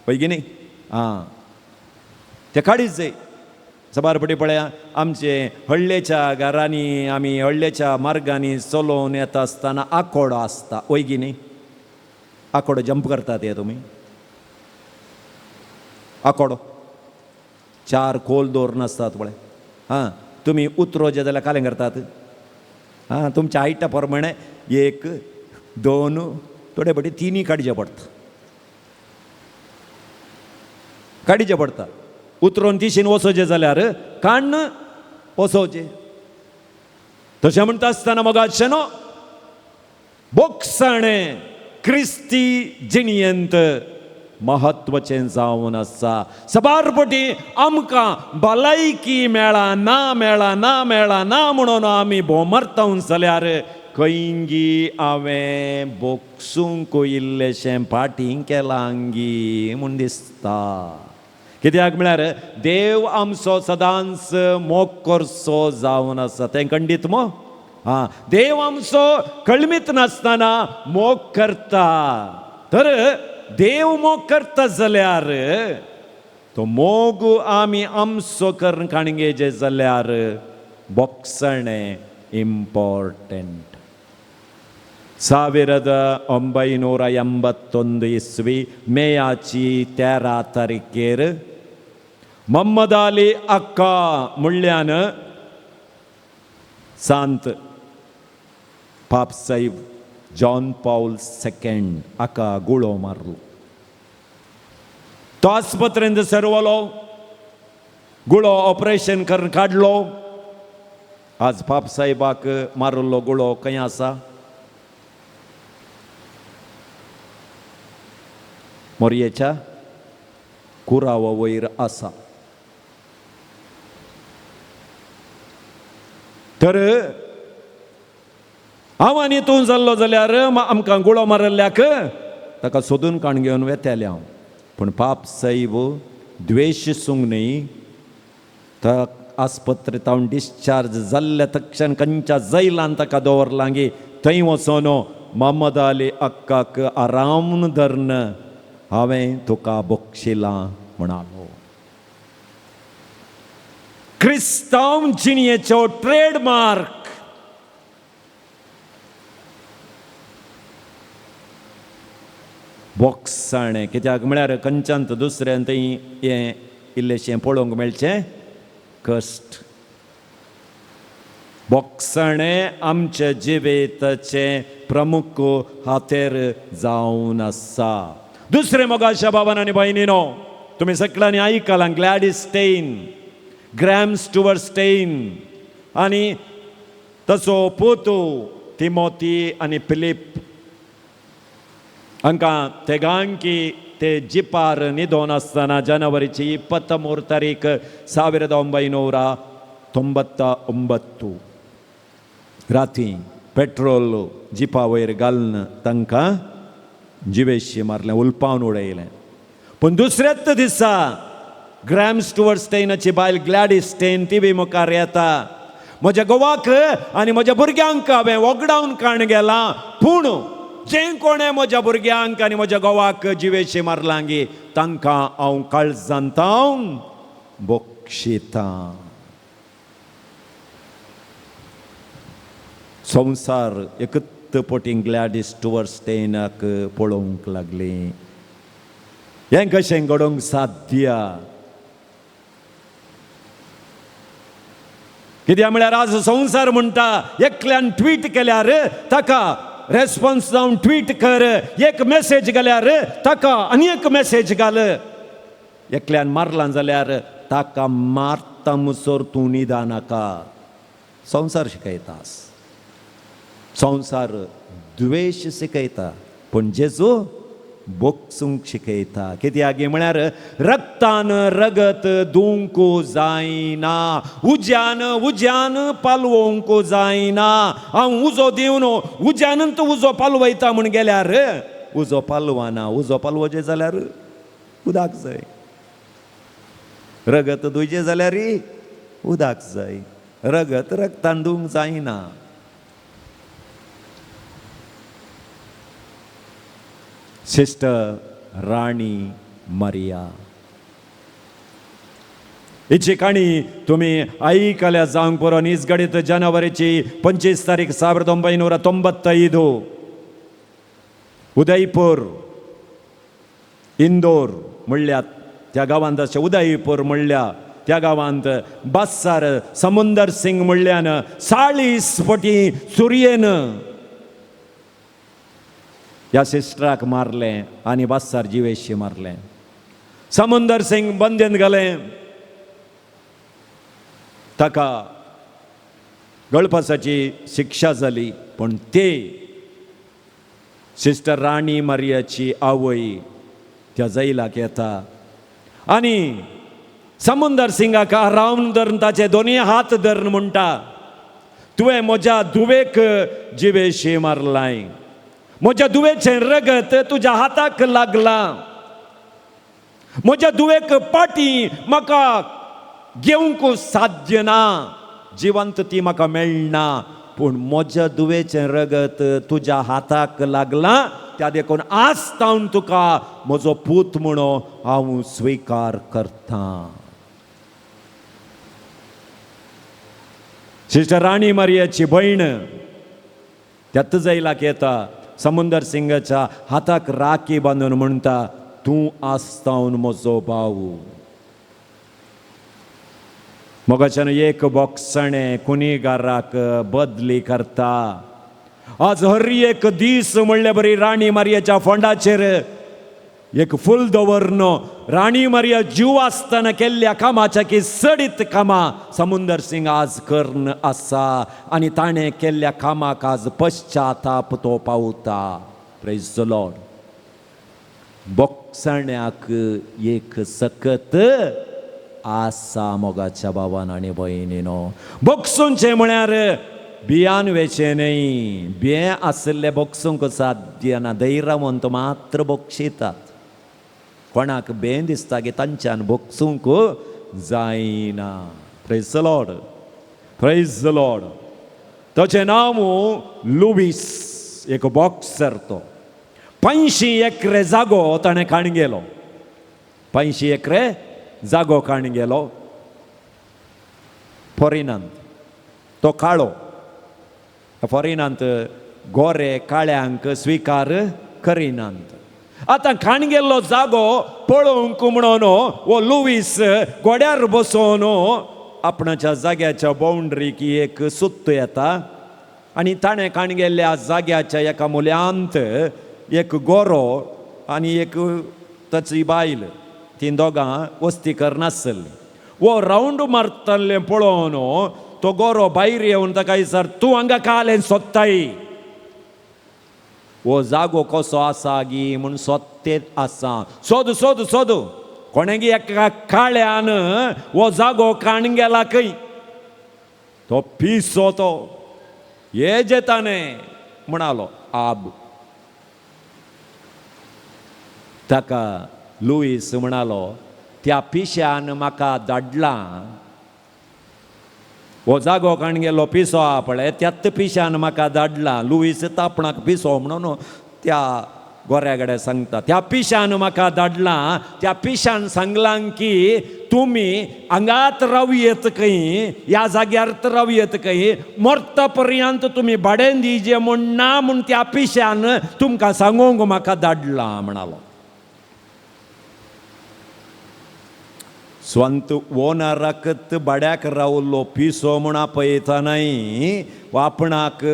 पळय की न्ही? आं, ते काडीच जाय. साबार फावटी पळया आमचे हळ्ळेच्या घरांनी आमी हळ्ळेच्या मार्गांनी चलोवन येता आसतना आकोडो आसता, वय की न्ही? आकोडो जंप करतात हे तुमी. आकोडो चार खोल दवरून आसतात पळय. हां, तुमी उतरो जे जाल्यार कालें करतात. हां, तुमच्या हायटा प्रमाणे 1 2 थोडे फावटी 3 काडचे पडटा, काडचे पडटा. उतरोन तिशीन वचोचें जाल्यार काण्ण वचोवचें. तशें म्हणटा आसतना मोगाचें न्हू बोगसणें क्रिस्ती जिणयेंत म्हत्वाचें जावन आसा. साबार फावटी आमकां भलायकी मेळा ना, मेळा ना, मेळा ना म्हणून आमी भोंवमारता जाल्यार खंयगी हांवें बोगसूंक इल्लेशें फाटीं केलांगी म्हूण दिसता. कित्याक म्हळ्यार देव आमचो सदांच मोग करचो जावन आसा. तें खंडीत मो. आं, देव आमचो कळमीत नासतना मोग करता. तर देव मोग करता जाल्यार तो मोग आमी आमचो करून काणगेचे जाल्यार बोगसणें इंपॉर्टंट. 1981 ಇಸ್ವಿ ಮೇಯಾಚಿ 13 ತಾರೀಕೇರ್ ಮೊಹಮ್ಮದ್ ಅಲಿ ಅಕ್ಕ ಮುಳ್ಳ್ಯಾನ सांत पाप साहेब जॉन पावल सेकंड हाका गुळो मारलो. तो आस्पत्रेंत सरवलो, गुळो ऑपरेशन करून काडलो. आज पाप साहेबाक मारलो गुळो खंय आसा? मोरयेच्या कुरावा वयर आसा. तर हांव आनी तूं जाल्लो जाल्यार आमकां गुळो मारिल्ल्याक ताका सोदून काण घेवन वेतालें हांव. पूण पाप साहेब द्वेश सूंक न्हय, आस्पत्रेंत डिस्चार्ज जाल्ल्या तक्षण खंयच्या जैलान ताका दवरलां गी थंय वचोन मोहम्मद अली अक्काक आराम धरून हांवें तुका बक्षिलां म्हणालो. क्रिस्तांव जिणयेचो ट्रेडमार्क बोक्साणें. कित्याक म्हळ्यार खंयच्यान दुसऱ्यान थंय हें इल्लेशें पळोवंक मेळचें कश्ट. बोक्साणें आमच्या जिविताचें प्रमुख हातेर जावन आसा. दुसरें मोगाच्या बाबान आनी भयणीनो, तुमी सगळ्यांनी आयकलां Gladys Stein, Graham Stuart Stein आनी तसो पोतू तिमोती आनी फिलीप हांकां तेगांकी ते जिपार न्हिदोन आसतना जानेवारीची 23 तारीख 1999 राती पेट्रोल जिपा वयर घालून तांकां जिवेशी मारलें, उलपावन उडयलें. पूण दुसऱ्याच दिसा ग्रॅम स्टुवर्ट स्टेनाची बायल ग्लॅडीस स्टेन ती बी मुखार येता, म्हज्या घोवाक आनी म्हज्या भुरग्यांक हांवें वगडावन काण गेलां, पूण जें कोणें म्हज्या भुरग्यांक आनी म्हज्या घोवाक जिवेशी मारलां गी तांकां हांव काळजांत हांव बक्षितां. संवसार एकच पटी ग्लॅडीस स्टुवर्ट स्टेनाक पळोवंक लागली. हें कशें घडोवंक साध्य? कित्याक म्हळ्यार आज संवसार म्हणटा एकल्यान ट्वीट केल्यार ताका रेस्पॉन्स जावन ट्वीट कर, एक मॅसेज घाल्यार ताका आनी एक मॅसेज घाल, एकल्यान मारलां जाल्यार ताका मारता मुसर तूं न्हिदा नाका. संवसार शिकयतास, संवसार द्वेश शिकयता, पूण जेजू बोक्सूंक शिकयता. कित्याक म्हळ्यार रक्तान रगत दुवंक जायना, उज्यान उज्यान पालवंक जायना. हांव उजो दिवन उज्यानूच उजो पालवयता म्हूण गेल्यार उजो पालवना. उजो पालवचें जाल्यार उदक जाय, रगत धुयचें जाल्यार उदक जाय, रगत रक्तान धुवंक जायना. सिस्टर राणी मारिया हिची काणी तुमी आयकल्या जावंक पुरो. निजगडीत जानेवारीची 25 तारीख 1995 उदयपूर इंदोर म्हणल्या त्या गांवांत, अशें उदयपूर म्हणल्या त्या गांवांत बासार समुंदर सिंग म्हणल्यान 40 पटी सुरयेन ह्या सिस्टराक मारलें आनी बासार जिवेशी मारलें. समुंदर सिंग बंदेन घालें, ताका गळपासाची शिक्षा जाली. पूण ते सिस्टर राणी मारियाची आवय त्या जैलाक येता आनी समुंदर सिंगाक रावन धरून ताचे दोनूय हात धरून म्हणटा, तुवें म्हज्या धुवेक जिवेशी मारलाय, म्हज्या धुवेचें रगत तुज्या हाताक लागलां, म्हज्या धुवेक पाटी म्हाका घेवंक साध्य ना, जिवंत ती म्हाका मेळना, पूण म्हज्या धुवेचें रगत तुज्या हाताक लागलां, त्या देखून आज तावन तुका म्हजो पूत म्हणून हांव स्विकार करतां. सिस्टर राणी मारियाची भयण त्याच जैलाक येता, समुंदर सिंगाच्या हाताक राखी बांदून म्हणटा, तूं आसतावन म्हजो भाव. मोगाच्यान एक बोक्साणें कुनीगाराक बदली करता. आज हर एक दीस म्हणले बरी राणी मारियाच्या फोंडाचेर एक फूल दवरन राणी मारिया जीव आसतना केल्ल्या कामाच्या की चडीत कामां समुंदर सिंग आज कर्ण आसा आनी ताणें केल्ल्या कामाक आज पश्चाताप तो पावता. Praise the Lord. बोक्साण्याक एक सकत आसा मोगाच्या बाबान आनी भयणीनो. बोक्सूंचें म्हळ्यार बियान वेचें न्हय, बियें आशिल्लें बोक्सूंक साध्य ना, धैर्यवंत मात्र बोक्षितात. कोणाक बें दिसता की तांच्यान बोक्सूंक जायना. Praise the Lord, praise the Lord. ताचें नांव लुवीस, एक बॉक्सर तो. 500 एकरे जागो ताणें काण गेलो, 500 एकरे जागो काण गेलो फॉरिनांत. तो काळो, फॉरिनांत गोरे काळ्यांक स्विकार करिनांत. आतां खाण गेल्लो जागो पळोवंक म्हणून हो लुवीस घोड्यार बसोवन आपणाच्या जाग्याच्या बाउंड्रीक एक सुत्त येता आनी ताणें खाण गेल्ल्या जाग्याच्या एका मुल्यांत एक गोरो आनी एक ताची बायल, तीं दोगां वस्ती करनासली. वो रावंड मारतलें पळोवन तो गोरो भायर येवन ताका विचार, तूं हांगा कालें सोदताय, हो जागो कसो आसा गी म्हूण सोदतेत आसा, सोद सोद सोद. कोणेगी एका काळ्यान हो जागो काण गेला खंय, तो पिसो तो हे जे ताणें म्हणालो आब. ताका लुईस म्हणालो, त्या पिश्यान म्हाका धाडला, हो जागो काण गेलो पिसो आहा पळय, त्याच पिश्यान म्हाका धाडला. लुईस आपणाक पिसो म्हणून त्या गोऱ्या कडेन सांगता, त्या पिश्यान म्हाका धाडला, त्या पिश्यान सांगलां की तुमी हांगात रावं येत खंय, ह्या जाग्यार रावं येत खंय, मरता पर्यंत तुमी भाडें दिजे म्हूण ना म्हूण त्या पिश्यान तुमकां सांगूंक म्हाका धाडला म्हणालो. स्वंत ओनराकत भाड्याक रावल्लो पिसो म्हूण आपयता न्हय, आपणाक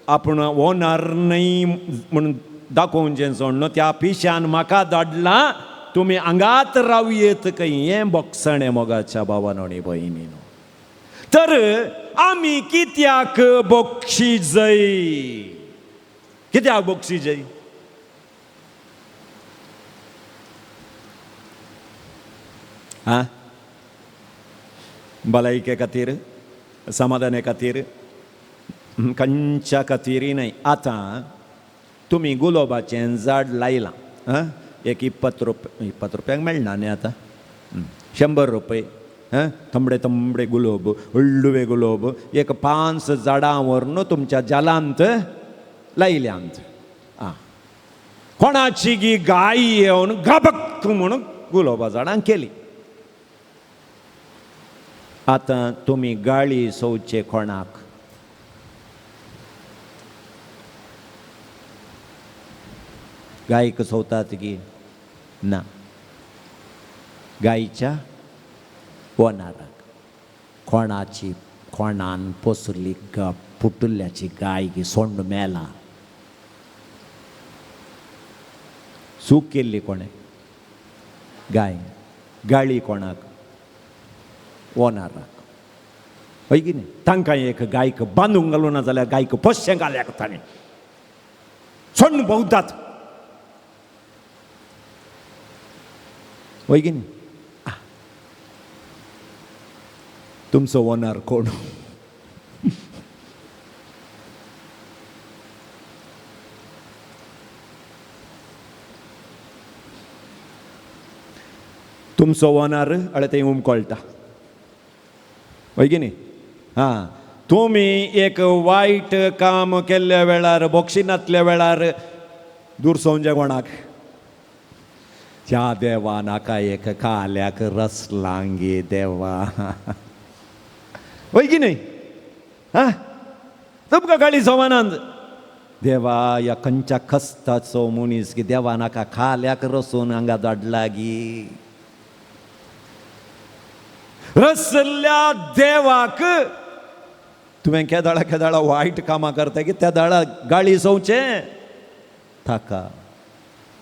आपूण ओनर न्हय म्हूण दाखोवचें सोडून त्या पिश्यान म्हाका धाडला, तुमी हांगात रावं येत खंय. हें बोगसणें मोगाच्या भावानो आनी भयणीनो. तर आमी कित्याक बक्षी जय, कित्याक बक्षी जय? आं, भलायके खातीर, समाधाने खातीर, खंयच्या खातीरय न्हय. आतां तुमी गुलाबाचें झाड लायलां, आं, एक 20 रुपया, 20 रुपयांक मेळना न्ही आतां, 100 रुपये, आं, तंबडे तंबडे गुलाब, हळडुवे गुलाब, एक 5 झाडां व्हरून तुमच्या जालांत लायल्यांत. आं, कोणाची गी गाय येवन गाबक म्हणून गुलाबा झाडां केली. आतां तुमी गाळी सोवचे कोणाक? गायक सोवतात की ना? गायच्या ओनराक. कोणाची कोणान पोसली फुटुल्ल्याची गाय की सोंड मेला, चूक केल्ली कोणें? गाय. गाळी कोणाक? ओनराक. हय की न्ही? तांकां एक गायक बांदूंक घालूं ना जाल्यार गायक पोशें घाल्याक ताणें सोंड भोंवतात. हय की न्ही? तुमचो ओनर कोण? तुमचो ओनर अळे थंय उमकळटा. हय की न्ही? हां, तुमी एक वायट काम केल्ल्या वेळार, बोक्षिनातल्या वेळार दुरसोवचें कोणाक? त्या देवा नाका एक काल्याक रसलांगी देवा. हय की न्ही? हां, तुमकां गाळी सोमानांत देवा ह्या खंयच्या खस्ताचो मनीस की देवा नाका खाल्याक रसून हांगा धाडला गी. रसल्या देवाक तुवें केदाळा केदाळा वायट कामां करता की त्या दाळा गाळी सोवचें ताका,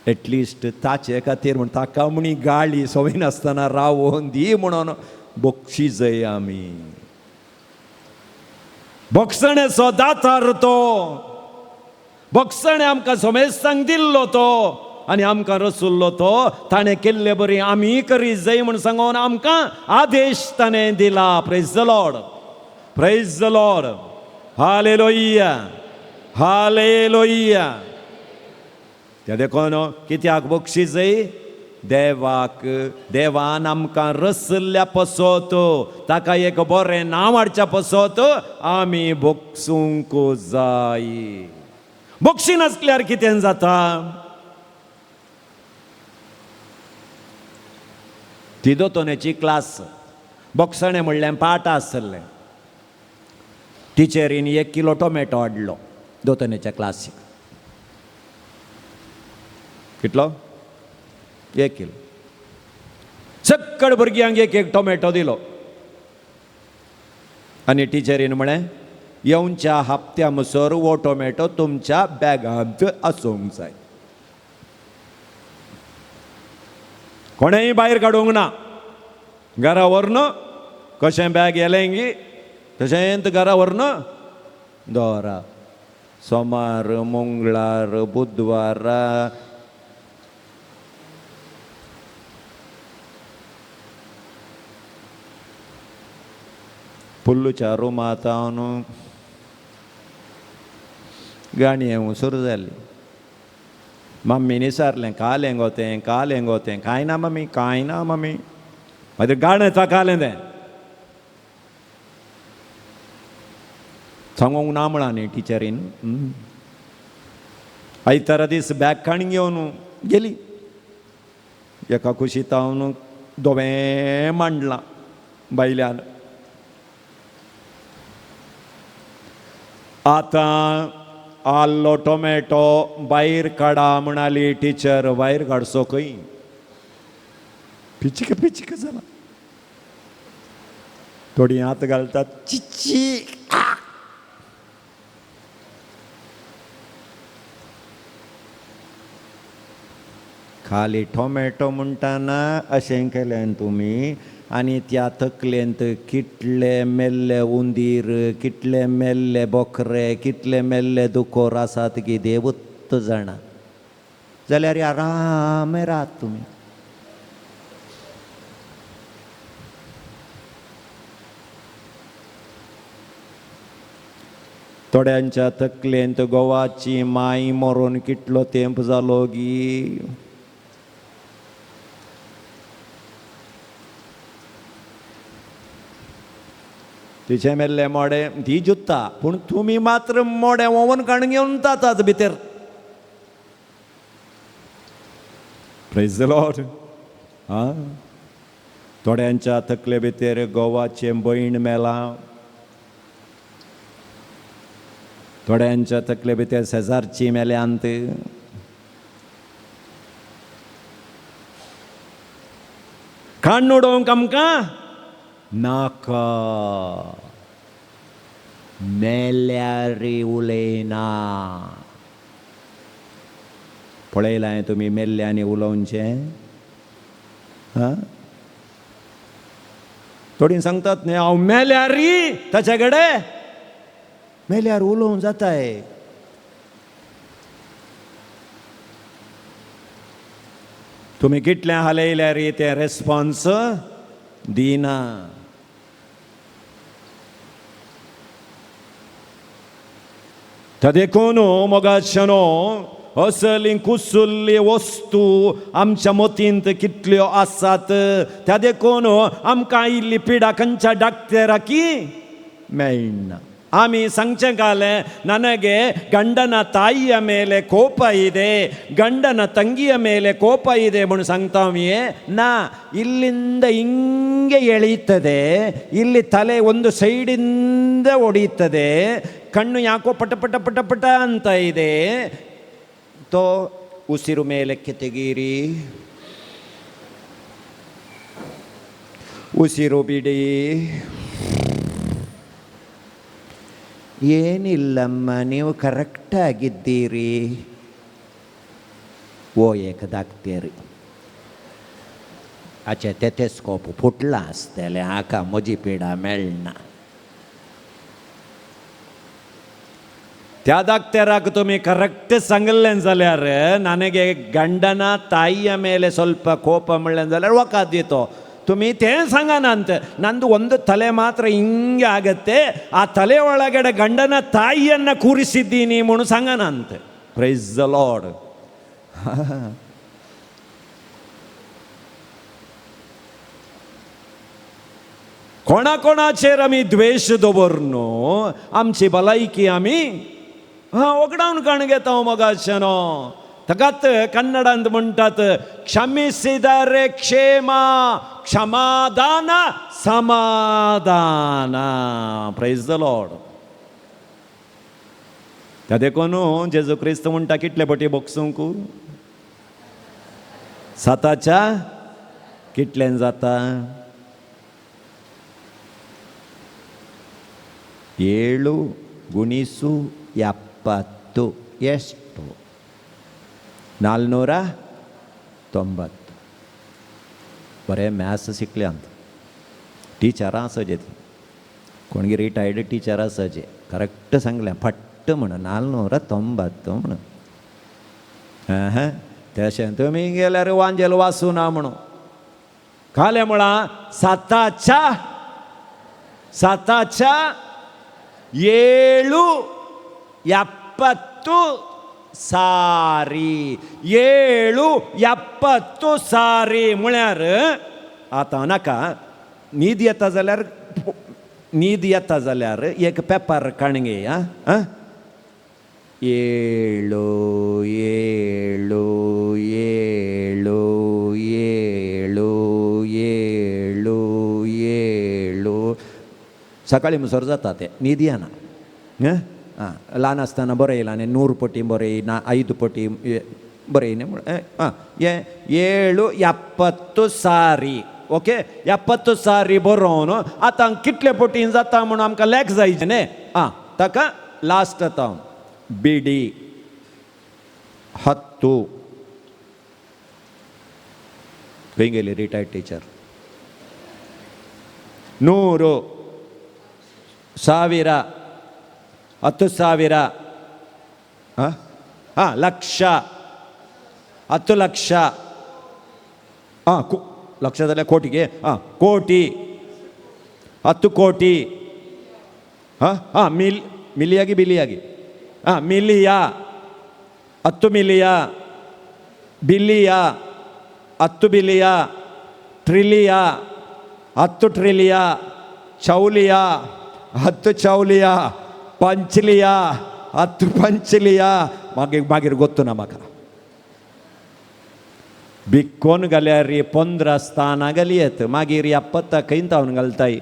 एटलिस्ट ताचे खातीर म्हूण ताका म्हणी गाळी सोविनासतना रावोन दी म्हणून बक्षी जय आमी. बक्षणेचो दातार तो, बक्षणे आमकां सोमेस्तांक दिल्लो तो आनी आमकां रसुल्लो तो, ताणें केल्ले बरी आमी करी जय म्हूण सांगून आमकां आदेश ताणें दिला. Praise the Lord, praise the Lord, hallelujah, hallelujah. त्या देखून कित्याक बक्षी जय? देवाक देवान आमकां रसल्ल्या पसत, ताका एक बरें नांव हाडच्या पसत आमी भोगसूंक जाय. भोगशी नासल्यार कितें जाता? ती दोतोन्याची क्लास बोगसणें म्हणलें पाट आसलें. टिचरीन 1 किलो टोमॅटो हाडलो दोतोन्याच्या क्लासीक. कितलो? 1 किलो. सक्कड भुरग्यांक एक एक टोमॅटो दिलो आनी टिचरीन म्हळें येवच्या हप्त्या मुसर हो टोमॅटो तुमच्या बॅगांत आसूंक जाय. कोणेंय भायर काडूंक ना. घरा व्हरून कशें बॅग येलें गी तशेंच घरा व्हरून दवरा. सोमार, मंगळार, बुधवार, पुल्लूच्या रुमांत हांव गाणी येवंक सुरू जाली. मम्मीन विचारलें कालें गो तें, कालें गो तें. कांय ना मम्मी, कांय ना मम्मी. मागीर गाणें कालें तें सांगूंक ना म्हळां न्ही टिचरीन. आयतारा दीस बॅग काण घेवन गेली. एका कुशीत हांव दोवें मांडलां बायल्यान. आतां आल्लो टोमॅटो भायर काडा म्हणाली टिचर. भायर काडचो खंय? पिचिक पिचिक जाला. थोडी हात घालतात चिची. खाली टोमॅटो म्हणटाना अशें केलें तुमी आनी त्या तकलेंत कितले मेल्ले उंदीर, कितले मेल्ले बोकरे, कितले मेल्ले दुकोर आसात की देवूच जाणा. जाल्यार आराम रात तुमी. थोड्यांच्या तकलेंत गोवाची माय मरून कितलो तेंप जालो गी. तिचें मेल्लें मोडें ती जुत्ता, पूण तुमी मात्र मोडें ओवन काडून घेवन जातात भितर. Praise the Lord. आं, थोड्यांच्या तकले भितर गोवाचें भयण मेलां, थोड्यांच्या तकले भितर शेजारची मेल्यांत. काण्ण उडोवंक आमकां नाका. मेल्यार उलयना. पळयलां तुमी मेल्ल्यांनी उलोवचें? आं, थोडीं सांगतात न्ही हांव मेल्यार ताचे कडेन मेल्यार उलोवंक जाताय. तुमी कितलें हालयल्यार तें रेस्पॉन्स दिना. देखून मोगाच्यानो असली कुसुल्ली वस्तू आमच्या मतींत कितल्यो आसात. त्या देखून आमकां आयिल्ली पिडा खंयच्या डाक्टराकी मेळना. आमी सांगचें कालें ನನಗೆ ಗಂಡನ ತಾಯಿಯ ಮೇಲೆ ಕೋಪ ಇದೆ, ಗಂಡನ ತಂಗಿಯ ಮೇಲೆ ಕೋಪ ಇದೆ म्हणून सांगता आमी. ना, ಇಲ್ಲಿಂದ ಹಿಂಗೆ ಎಳೀತದೆ, ಇಲ್ಲಿ ತಲೆ ಒಂದು ಸೈಡಿಂದ ಹೊಡೀತದೆ, ಕಣ್ಣು ಯಾಕೋ ಪಟ ಪಟ ಪಟ ಪಟ ಅಂತ ಇದೆ. ತೋ ಉಸಿರು ಮೇಲಕ್ಕೆ ತೆಗೀರಿ, ಉಸಿರು ಬಿಡಿ. ಏನಿಲ್ಲಮ್ಮ, ನೀವು ಕರೆಕ್ಟಾಗಿದ್ದೀರಿ. ಓ ಏಕದಾಕ್ತೀರಿ आचे तेथेस्कोप फुटलां आसतलें, हाका म्हजी पिडा मेळना. त्या ಡಾಕ್ಟರಾಗ ತುಮಿ ಕರೆಕ್ಟ್ सांगलें जाल्यार ನನಗೆ ಗಂಡನ ತಾಯಿಯ ಮೇಲೆ ಸ್ವಲ್ಪ ಕೋಪ म्हणलें जाल्यार वखद दितो. ತುಮಿ ತೇನ್ सांಗನಂತ ನಂದು ಒಂದು ತಲೆ ಮಾತ್ರ ಹಿಂಗೆ ಆಗತ್ತೆ, ಆ ತಲೆ ಒಳಗಡೆ ಗಂಡನ ತಾಯಿಯನ್ನು ಕೂರಿಸಿದ್ದೀನಿ म्हणून सांಗನಂತ. Praise the Lord. कोणा कोणाचेर आमी द्वेश दवर न्हू आमची भलायकी आमी हां वगडावन काण घेता मोगाच्यानो. ताकात कन्नडांत म्हणटात क्षमिसिदरे क्षेमा क्षमादान समाधान. Praise the Lord. त्या देखून जेजू क्रिस्त म्हणटा कितले पटी बोगसूंक साताच्या कितल्यान जाता 7 ಗುಣಿಸು 70 ಎಷ್ಟು? 490. बरें मॅथ्स शिकले अंत टिचरां आसा ती कोणगी रिटायर्ड टिचर आसा जे करेक्ट सांगलें फट्ट म्हण 490 म्हणून. तशें तुमी गेल्यार वांजेल वाचूं ना म्हणून खालें म्हळां साताच्या 7 7 70 सारी 7 70 सारी म्हळ्यार आतां नाका न्हीद येता जाल्यार न्हीद येता जाल्यार एक पेपर काणगे आं 7 7 7 7 7 7 सकाळी मुसर जाता ते न्हीद येना. आं ल्हान आसतना बरयलां आनी 100 पटी बरयना 5 पटी बरयना आं हें 7 70 सारी ओके 70 सारी बरोवन आतां कितले पटीन जाता म्हणून आमकां लेख जायचे न्ही. आं ताका लास्ट आतां बिडी 10 खंय गेली रिटायर्ड टिचर 100 1000 10,000 हां लक्ष 10 लक्ष हां लक्ष जाल्यार कोटी गे हां कोटी 10 कोटी हां हां मिलियागी बिलियागी हां मिलिया 10 मिलिया बिलिया 10 बिलिया ट्रिलिया 10 ट्रिलिया चौलिया 10 चौलिया पंचलिया 10 पंचलिया मागीर मागीर गोत्तू ना म्हाका बिकोन घाल्यार 15 स्थानां घाली येत मागीर 70 खंय तावन घालताय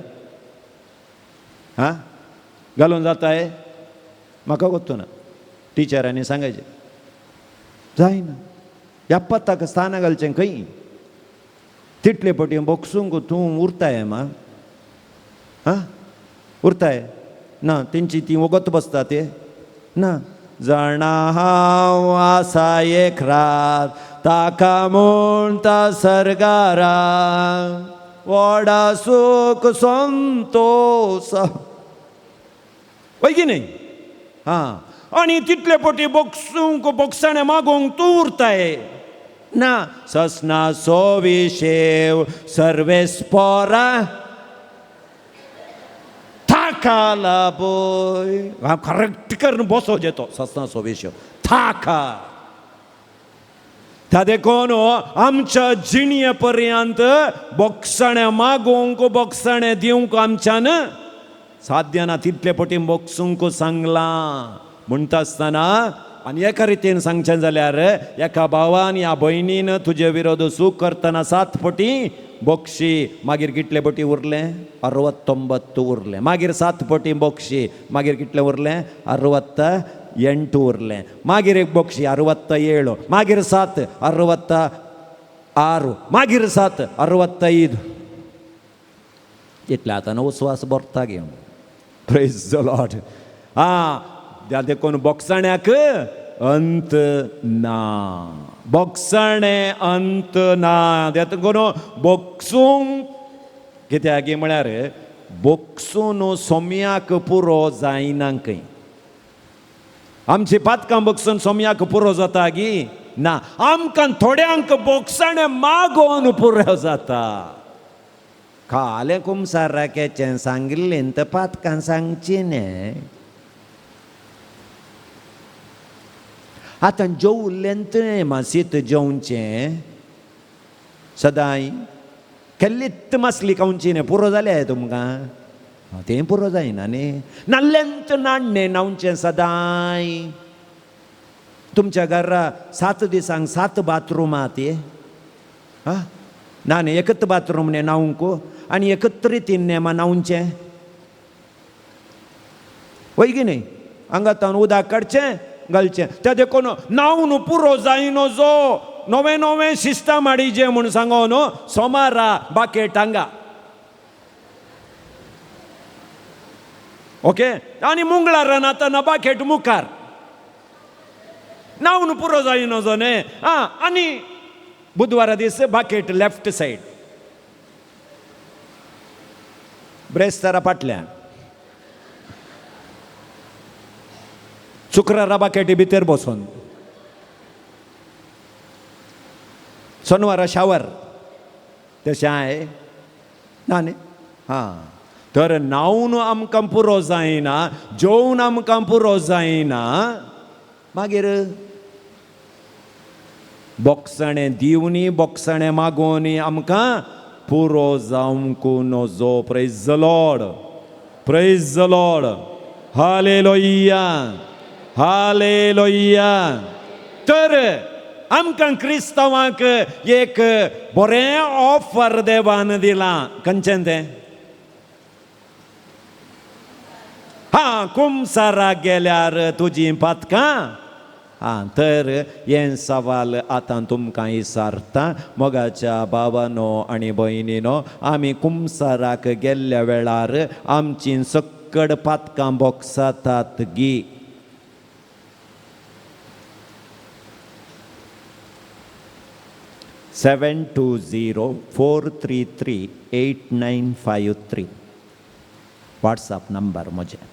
हां घालून जाताय म्हाका गोत्तू ना टिचरांनी सांगायचें जायना 70 स्थानां घालचें खंय तितले पटी बोगसूंक तूं उरताय मा हां उरताय ना तेंची ती वगत बसता ते ना. जाणा हांव आसा एक रात ताका म्हणटा सरगारा व्हडा सूख संतोश वय की न्ही. हां आनी तितले पटी बोगसूंक बोगसाणें मागूंक तूं उरताय ना. ससना सोविशेव सर्वेस्पोरा थाकाला बोय हांव करेक्ट करून बसो जेतो ससना सोविशेव थाका. त्या देखून आमच्या जिणये पर्यंत बोगसाणें मागूंक बोगसाणें दिवंक आमच्यान साध्य ना. तितले पटी बोगसूंक सांगलां म्हणटा आसतना आनी एका रितीन सांगचें जाल्यार एका भावान ह्या भयणीन तुजे विरोध चूक करतना 7 पटी बोगशी मागीर कितले पटी उरलें 69 उरलें. मागीर 7 पटी बोगशी मागीर कितलें उरलें 68 उरलें. मागीर एक बोगशी 67 मागीर 7 66 मागीर 7 65 इतलें आतां उस्वास भरता घेवन. Praise the Lord. आं त्या देखून बोगसाण्याक अंत ना बोगसाणें अंत ना. देखून बोगसूंक कित्याक म्हळ्यार बोगसून सोम्याक पुरो जायना खंय. आमची पातकां बोगसून सोम्याक पुरो जाता गी ना. आमकां थोड्यांक बोगसाणें मागोवन पुरो जाता. खालें कुमसाराकेचें सांगिल्लें तर पातकां सांगची न्ही. आतां जेवलें तुवें मासीत जेवचें सदांय केल्लीच मासली खावची न्ही, पुरो जालें तुमकां? तें पुरो जायना न्ही. नाल्ल्यांत नाडणें न्हांवचें सदांय. तुमच्या घरा 7 दिसांक 7 बाथरूम ती आं ना न्ही, एकच बाथरूम न्ही न्हावंक आनी एकच रितीन नेमा न्हांवचें वय की न्ही? हांगा उदक काडचें घालचें. त्या देखून न्हांवन पुरो जायनो जो नवें नवें सिस्टम हाडिचें म्हूण सांगो न्हू. सोमारा बाकेट हांगा, ओके, आनी मंगळारा न्हातना बाकेट मुखार. न्हांवन पुरो जायनो जो न्ही. आं, आनी बुधवारा दीस बाकेट लेफ्ट सायड, ब्रेस्तारा फाटल्यान, शुक्रारा बाकेटी भितर बसून, सोनवारा शावर. तशें आहे ना न्ही? हां, तर न्हांवन आमकां पुरो जायना, जेवन आमकां पुरो जायना, मागीर बोगसणें दिवनी बोगसणें मागोवनी आमकां पुरो जावंक नजो. Praise the Lord, praise the Lord, hallelujah, hallelujah. तर आमकां क्रिस्तांवांक एक बरें ऑफर देवान दिलां. खंयचें तें? हां, कुमसाराक गेल्यार तुजीं पातकां. आं, तर हें सवाल आतां तुमकां विचारता. मोगाच्या भावानो आनी भयणीनो, आमी कुमसाराक गेल्ल्या वेळार आमची सक्कड पातकां बोगसातात गी? 7204338953 WhatsApp number म्हजें.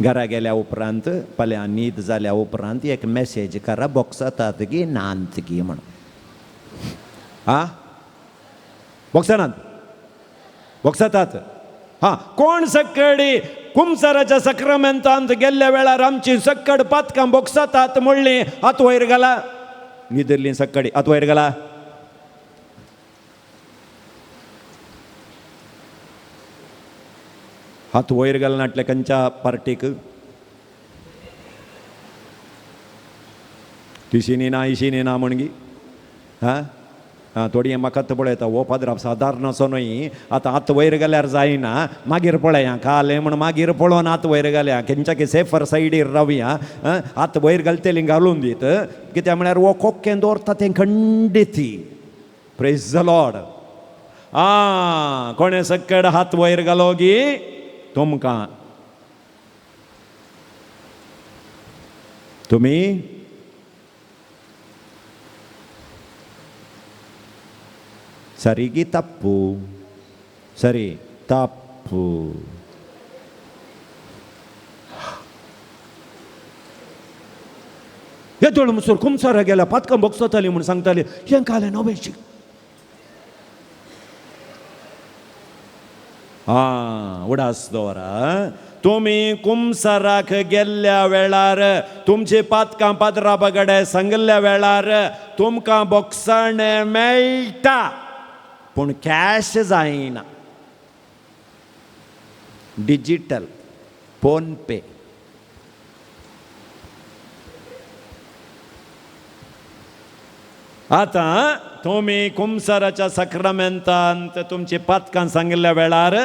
घरा गेल्या उपरांत फाल्यां न्हीद जाल्या उपरांत एक मॅसेज करा, बोगसातात गी नात गी म्हणून. आं, बोगसनात? बोगसातात. हां, कोण सक्कडी कुमसाराच्या सक्रामेंतांत गेल्ल्या वेळार आमची सक्कड पातकां बोगसातात म्हणली हात वयर घाला. न्हिदल्ली सक्कडी हात वयर घाला. हात वयर घालना खंयच्या पार्टीक? तिशीनी ना इशीनी ना म्हणगी. हां आं, थोडी म्हाका पळयता हो पाद्राप सादारण असो न्हय. आतां हात वयर घाल्यार जायना, मागीर पळया कालें म्हण मागीर पळोवन हात वयर घालया. खंयच्या सेफर सायडीर रावया. हात वयर घालतली घालून दीत, कित्याक म्हळ्यार हो कोक्कें दवरता तें खंडीत. Praise the Lord. आं, कोणें सक्कड हात वयर घालो गी तुमकां? तुमी सरी तप्पू? सरी तप्पू. येदोळ मुसोर कुमसारा गेल्या पातकां बोगसताली म्हूण सांगताली. हें कालें नवें शीक. आं, उडास दवरा. तुमी कुमसाराक गेल्ल्या वेळार तुमची पातकां पाद्रा बगडे सांगिल्ल्या वेळार तुमकां बोगसणें मेळटा, पूण कॅश जायना, डिजिटल फोन पे. आतां तुमी कुमसाराच्या सक्रामेंतांत तुमची पातकां सांगिल्ल्या वेळार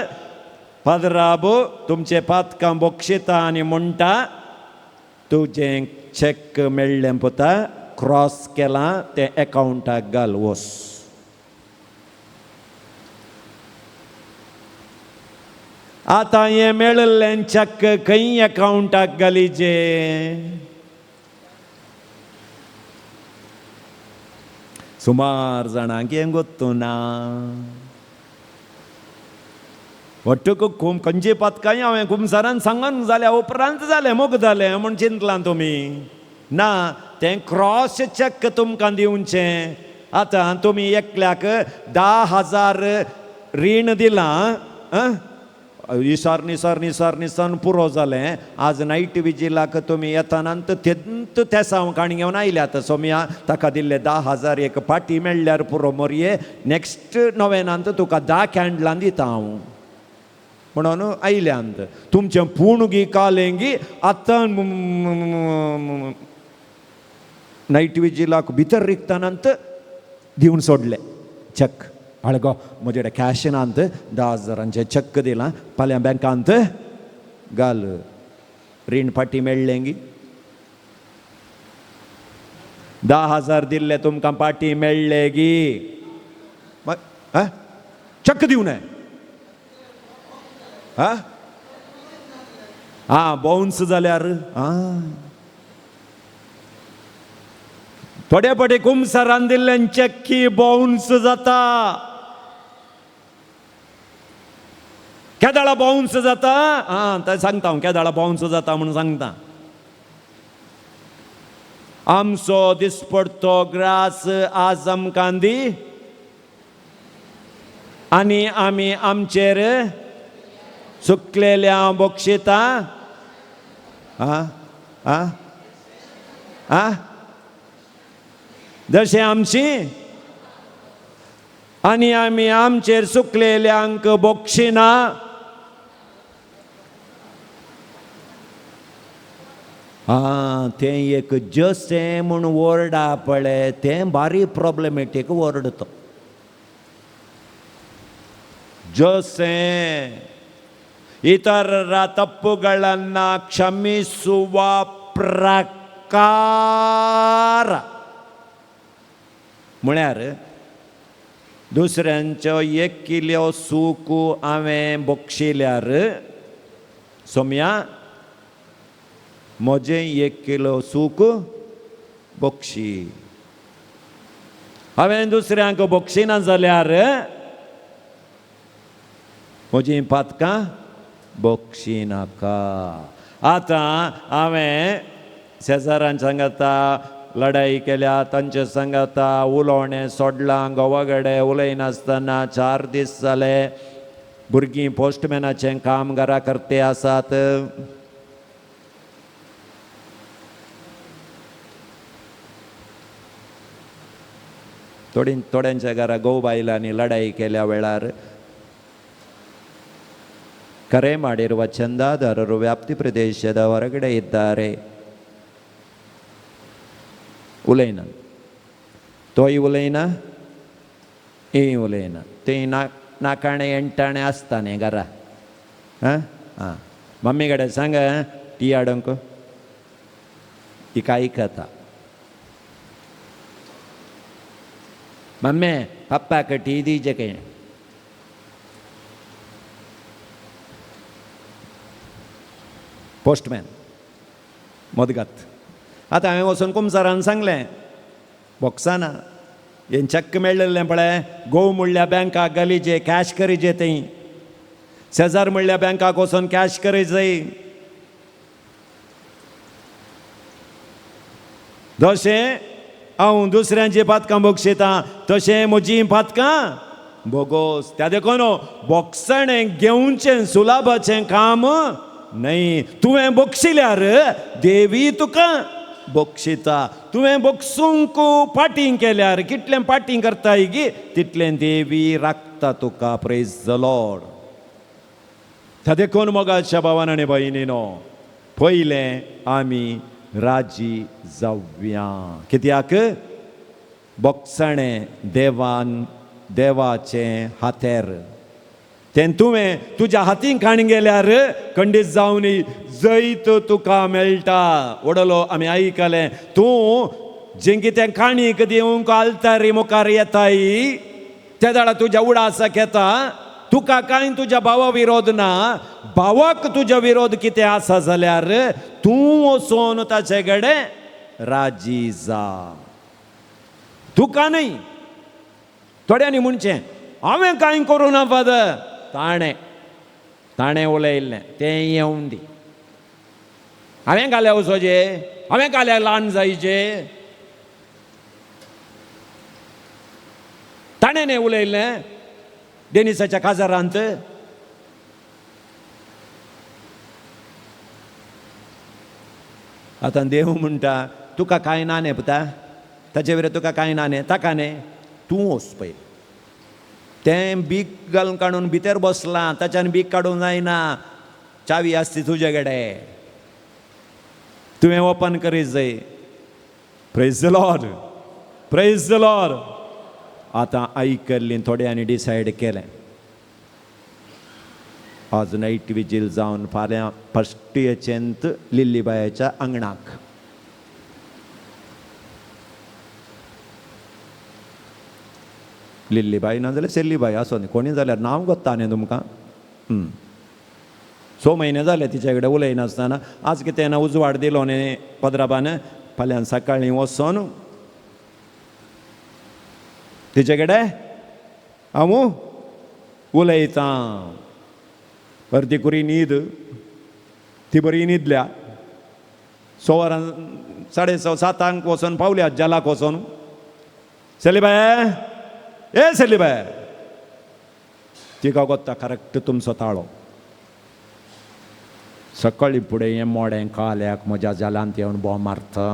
पाद्राबो तुमचे पातकां बोगशिता आनी म्हणटा तुजें चॅक मेळ्ळें पुता, क्रॉस केलां तें एकावंटाक घाल वस. आतां हें मेळिल्लें चॅक खंय एकावंटाक घालीचे? सुमार जाणांक हें गोत्तू ना. वट्टूक खंयची पातकां हांवें कुमसारान सांगून जाल्या उपरांत जालें मोग जालें म्हूण चिंतलां तुमी? ना, तें क्रॉस चॅक तुमकां दिवचें. आतां तुमी एकल्याक 10,000 रीण दिलां, इसार निसार निसार निसान पुरो जालें. आज नायट विजिलाक तुमी येतानांत तेंत तेसांव काणी घेवन आयल्यात सोमया ताका दिल्ले 10,000 एक पाटी मेळ्ळ्यार पुरो मोरये नॅक्स्ट नोवेनांत तुका 10 कॅन्डलां दिता हांव म्हणून आयल्यांत. तुमचें पूण गी कालेंगी आतां नायट विजिलाक भितर रिगतानांत दिवन सोडलें चॅक. हळगो म्हजे कडेन कॅश नात 10,000 चॅक दिलां फाल्यां बँकांत घाल. रीण फाटी मेळ्ळें गी? 10,000 दिल्ले तुमकां पाटी मेळ्ळे गी? चॅक दिवं नये? आं बाउन्स जाल्यार आं थोडे फाटी कुमसारान दिल्ल्यान चॅक्की बाउन्स जाता. केदाळा बाउन्स जाता? आं तें सांगता हांव केदाळा बाउन्स जाता म्हणून सांगता. आमचो दिसपडतो ग्रास आज आमकां दी आनी आमी आमचेर सुकलेल्या बक्षिता. आं आं आं जशें आमची आनी आमी आमचेर सुकलेल्यांक बक्षिना. आं तें एक जशें म्हूण वर्ड पळय तें बारी प्रॉब्लेमेटीक वर्ड तो. ಜೋಸೆ ಇತರರ ತಪ್ಪುಗಳನ್ನು ಕ್ಷಮಿಸುವ ಪ್ರಕಾರ म्हळ्यार दुसऱ्यांच्यो एक किलो सूक हांवें बक्षिल्यार सोम्या म्हजें 1 किलो सूक बक्षी. हांवें दुसऱ्यांक बक्षिना जाल्यार म्हजीं पातकां बक्षी नाका. आतां हांवें शेजारान सांगता लढाई केल्या, तांचे सांगता उलोवणें सोडलां, घोवा कडेन उलयनासतना 4 दीस जाले. भुरगीं पोस्टमॅनाचें काम घरा करते आसात. थोड्यांच्या घरा घोव बायलांनी लढाई केल्या वेळार ಕರೆ ಮಾಡಿರುವ ಚಂದಾದಾರರು ವ್ಯಾಪ್ತಿ ಪ್ರದೇಶದ ಹೊರಗಡೆ ಇದ್ದಾರೆ. ಉಲೈನ तोय उलयना ही उलयना ती नाकाणे एंटाणे आसता न्ही घरा. आं आं मम्मी कडेन सांग टी हाडूंक तिका आयकता. मम्मी पप्पाक टी दिवचे खंय. पोस्टमॅन मदगत आतां हांवें वचून कुमसारान सांगलें बोक्साना हें चॅक मेळिल्लें पळय गोव म्हणल्या बँकाक घालिजे कॅश करिजे थंय शेजार म्हणल्या बँकाक वचून कॅश करिजे. जशें हांव दुसऱ्यांची पातकां बक्षितां तशें म्हजीं पातकां बोगोस. त्या देखून बोगसणें घेवचें सुलाभाचें काम न्हय. तुवें बक्षिल्यार देवी तुका बक्षिता. तुवें बक्षूंक पाटींग केल्यार कितलें पाटींग करताय गी तितलें देवी राखता तुका. Praise the Lord. त्या देखून मोगाच्या भावान आनी भयणीनो पयलें आमी राजी जावया. कित्याक बक्षणें देवान देवाचें हातेर तें तुवें तुज्या हातीन काण गेल्यार खंडीत जावन जैत तुका मेळटा. वडलो आमी आयकलें तूं जें कितें काणीक दिवंक आल्तारी मुखार येताय त्या वेळार तुज्या उडासाक येता. तुका कांय तुज्या भावा विरोध ना. भावाक तुज्या विरोध कितें आसा जाल्यार तूं वचोन ताचे कडेन राजी जा. तुका न्हय. थोड्यांनी म्हणचें हांवें कांय करूं ना फादर, ताणें ताणें उलयल्लें तें येवन दी. हांवें घाल्या वचोचे, हांवें घाल्या ल्हान जायचे, ताणें न्ही उलयल्लें डेनिसाच्या काजारांत. आतां देव म्हणटा तुका कांय ना न्ही पुता, ताचे वयर तुका कांय ना न्ही, ताका न्ही, तूं वच पयलीं. तें बीक घालून काडून भितर बसलां, ताच्यान बीक काडूंक जायना, चावी आसती तुजे कडेन, तुवें ओपन करीत जाय. Praise the Lord, praise the Lord. आतां आयकल्लीं थोड्यांनी डिसायड केलें आज नायट विजील जावन फाल्यां फस्ट हेचेंत लिल्लीबायाच्या आंगणाक. लिल्लीबाय ना जाल्यार सेल्लीबाय आसो न्ही, कोणी जाल्यार नांव गोत्ता न्ही तुमकां. 6 म्हयने जाले तिचे कडेन उलयनासतना. आज कितें ना उजवाड दिलो न्ही पदराबान, फाल्यां सकाळीं वचोन तिचे कडेन हांव उलयतां. अर्दी कुरी न्हीद, ती बरी न्हिदल्या. 6 वरां 6:30 7 वचोन पावल्या जलाक वचोन. सेलीबाय, ए सेलीबाय, तिका गोत्ता करेक्ट तुमचो ताळो. सकाळीं फुडें हें मोडें काल्याक म्हज्या जालांत येवन बोम मारता.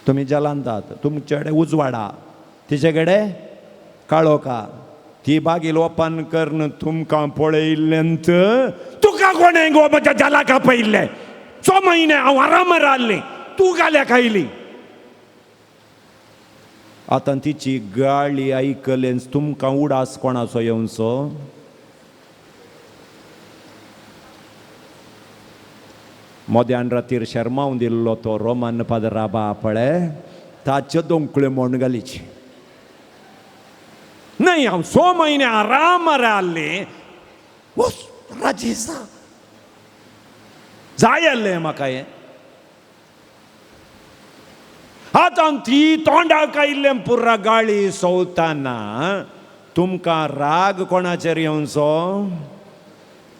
तुमी जालांत आहात, तुमचे कडेन उजवाडा, तिचे कडेन काळोखा. ती बागील ओपन करून तुमकां पळयल्लेंत, तुका कोणें गो म्हज्या जालाक आपयल्लें? 6 म्हयने हांव आरामार आहलें, तूं गाल्याक आयली. आतां तिची गाळी आयकलेंच तुमकां उडास कोणाचो येवचो? मध्यान रातीर शर्मावन दिल्लो तो रोमन पादराबा पळय, ताच्यो दोंकळ्यो म्हण घालीची. न्हय, हांव 6 म्हयने आरामार आहलें, राजेसा जाय आहलें म्हाका हें. आतां ती तोंडाक आयिल्लें पुरा गाळी सोवताना तुमकां राग कोणाचेर येवचो?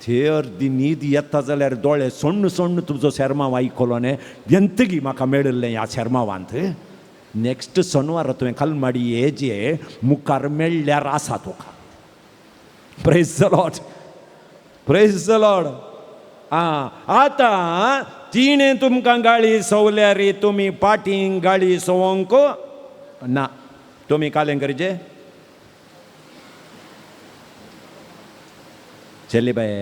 ते अर्दी न्हीद येता जाल्यार दोळे सोण्ण सोण्ण तुजो शेर्मांव आयकलो न्ही, एंतगी म्हाका मेळिल्लें ह्या शेर्मांवांत. नेक्स्ट सोनवार तुवें कलमाडी येजे मुखार मेळ्ळ्यार आसा तुका. Praise the Lord, praise the Lord. आं, आतां तिणें तुमकां गाळी सोवल्यार तुमी पाटीं गाळी सोवंक ना. तुमी कालें करचें? चेलीबाय,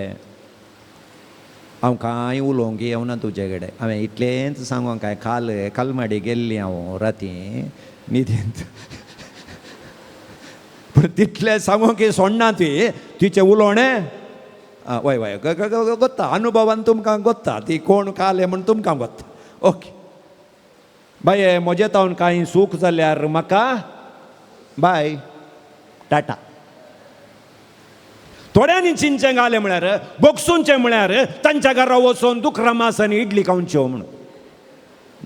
हांव कांय उलोवंक येवना तुजे कडेन, हांवें इतलेंच सांगूंक काय काल कलमाडी गेल्ली हांव राती न्हिदेंत, पूण तितलें सांगूंक सोडना ती तिचें उलोवणें. वय वय गोत्ता, अनुभवान तुमकां गोत्ता ती कोण कालें म्हूण तुमकां गोत्ता. ओके बाये, म्हजे तावन कांय सूख जाल्यार म्हाका बाय टाटा. थोड्यांनी चिंचें घालें म्हळ्यार बोगसूंचें म्हळ्यार तांच्या घरा वचोन दुकरा मास आनी इडली खावच्यो म्हणून.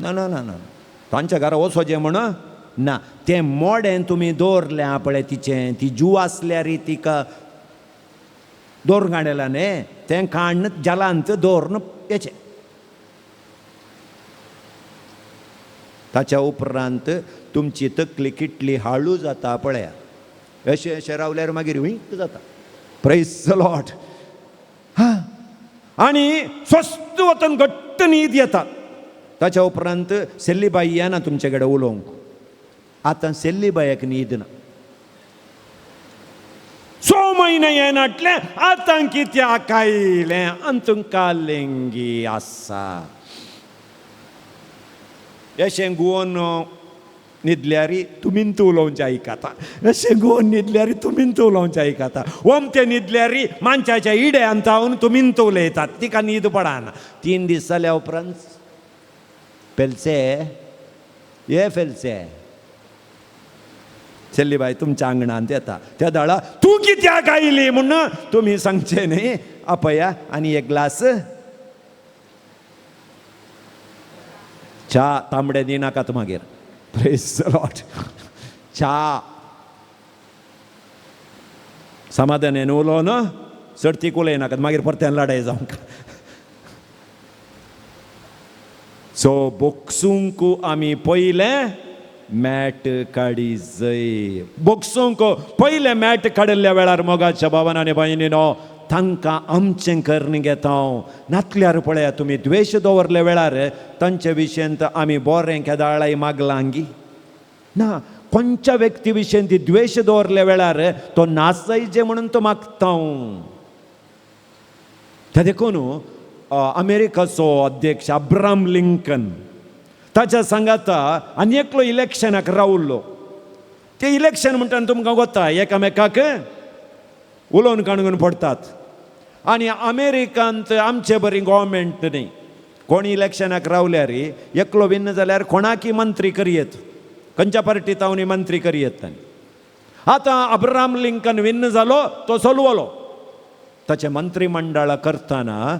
ना ना ना ना, तांच्या घरा वचोचें म्हण ना. तें मोडें तुमी दवरलें पळय तिचें, ती जीव आसल्यार तिका दवरून काडला न्ही, तें काण्ण जलांत दवरून येचें. ताच्या उपरांत तुमची तकली कितली हाळू जाता पळया. अशें अशें रावल्यार मागीर वीक जाता. Praise the Lord. हां, आनी स्वस्त वतन घट्ट न्हीद येता. ताच्या उपरांत सेल्लीबाई येना तुमचे कडेन उलोवंक. आतां सेल्लीबायक न्हीद ना. 6 म्हयने येनाटलें, आतां कित्याक आयलें आनी तुमकां लेंगी आसा. अशें गुवन न्हिदल्यार तुमींत उलोवचें आयकता, अशें गुवन न्हिदल्यार तुमींत उलोवचें आयकता. ओमतें न्हिदल्यार मानशाच्या इड्यान जावन तुमींत उलयतात, तिका न्हीद पडना. 3 दीस जाल्या उपरांत फेलसे हे फेलसे चेल्लीबाय तुमच्या आंगणांत येता. त्या दाळा तूं कित्याक आयली म्हूण तुमी सांगचें न्ही, आपया आनी एक ग्लास च्या तांबडे दिनाकात मागीर. Praise the Lord. च्या समाधानान उलोवन चडतीक उलयनाकात, मागीर परत्यान लडाय जावंक. सो बोक्सूंक आमी पयलें मॅट काडी जय. बोक्सूंक पयलें मॅट काडिल्ल्या वेळार मोगाच्या भावान आनी भयणीनो तांकां आमचें करून घेता. नातल्यार पळया तुमी द्वेश दवरले वेळार तांचे विशयंत आमी बरें केदाळाय मागलांगी ना. कोणच्या व्यक्ती विशयन ती द्वेश दवरल्या वेळार तो नासायचे म्हणून तो मागता. त्या देखून अमेरिकाचो अध्यक्ष अब्राहम लिंकन ताच्या सांगाता आनी एकलो इलेक्शनाक रावलो. ते इलेक्शन म्हणटा तुमकां वता एकामेकाक उलोवन काणून पडटात. आनी अमेरिकांत आमचे बरी गव्हर्मेंट न्ही, कोण इलेक्शनाक रावल्यार एकलो विन्न जाल्यार कोणाकी मंत्री करयेत, खंयच्या पार्टी तावनी मंत्री करयेत. तांणी आतां अब्राहम लिंकन विन्न जालो तो सोलवलो. ताचें मंत्रीमंडळ करतना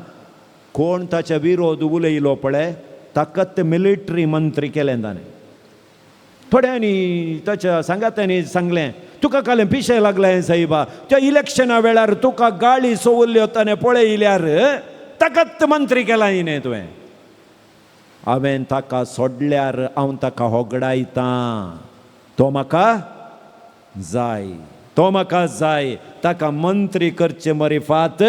कोण ताच्या विरोध उलयलो पळय ताकाच मिलिटरी मंत्री केलें ताणें. थोड्यांनी ताच्या सांगात्यांनी सांगलें तुका कालें पिशें लागलें साहेबा, त्या इलेक्शना वेळार तुका गाळी सोवल्ल्यो ताणें पळयल्यार ताकाच मंत्री केला न्ही तुवें. हांवें ताका सोडल्यार हांव ताका होगडायतां, तो म्हाका जाय, तो म्हाका जाय, ताका मंत्री करचे मरिफात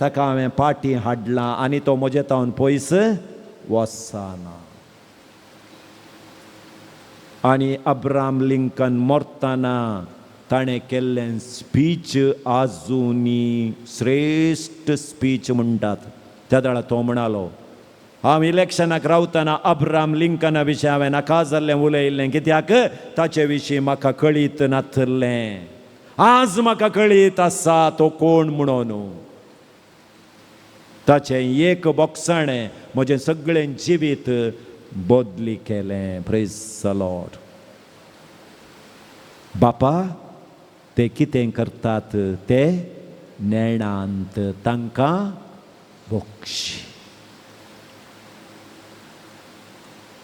ताका हांवें पाटी हाडला आनी तो म्हजे तावन पयस वचना. आनी अब्राहम लिंकन मरतना ताणें केल्लें स्पीच आजुनी श्रेश्ठ स्पीच म्हणटात. त्या वेळार तो म्हणालो हांव इलेक्शनाक रावतना अब्राहम लिंकना विशीं हांवें नाका जाल्लें उलयल्लें, कित्याक ताचे विशीं म्हाका कळीत नासलें. आज म्हाका कळीत आसा तो कोण म्हणून. ताचें एक बोगसाणें म्हजें सगळें जिवीत बदली केलें. Praise the Lord. बापा ते कितें करतात ते नेणांत तांकां बक्षी.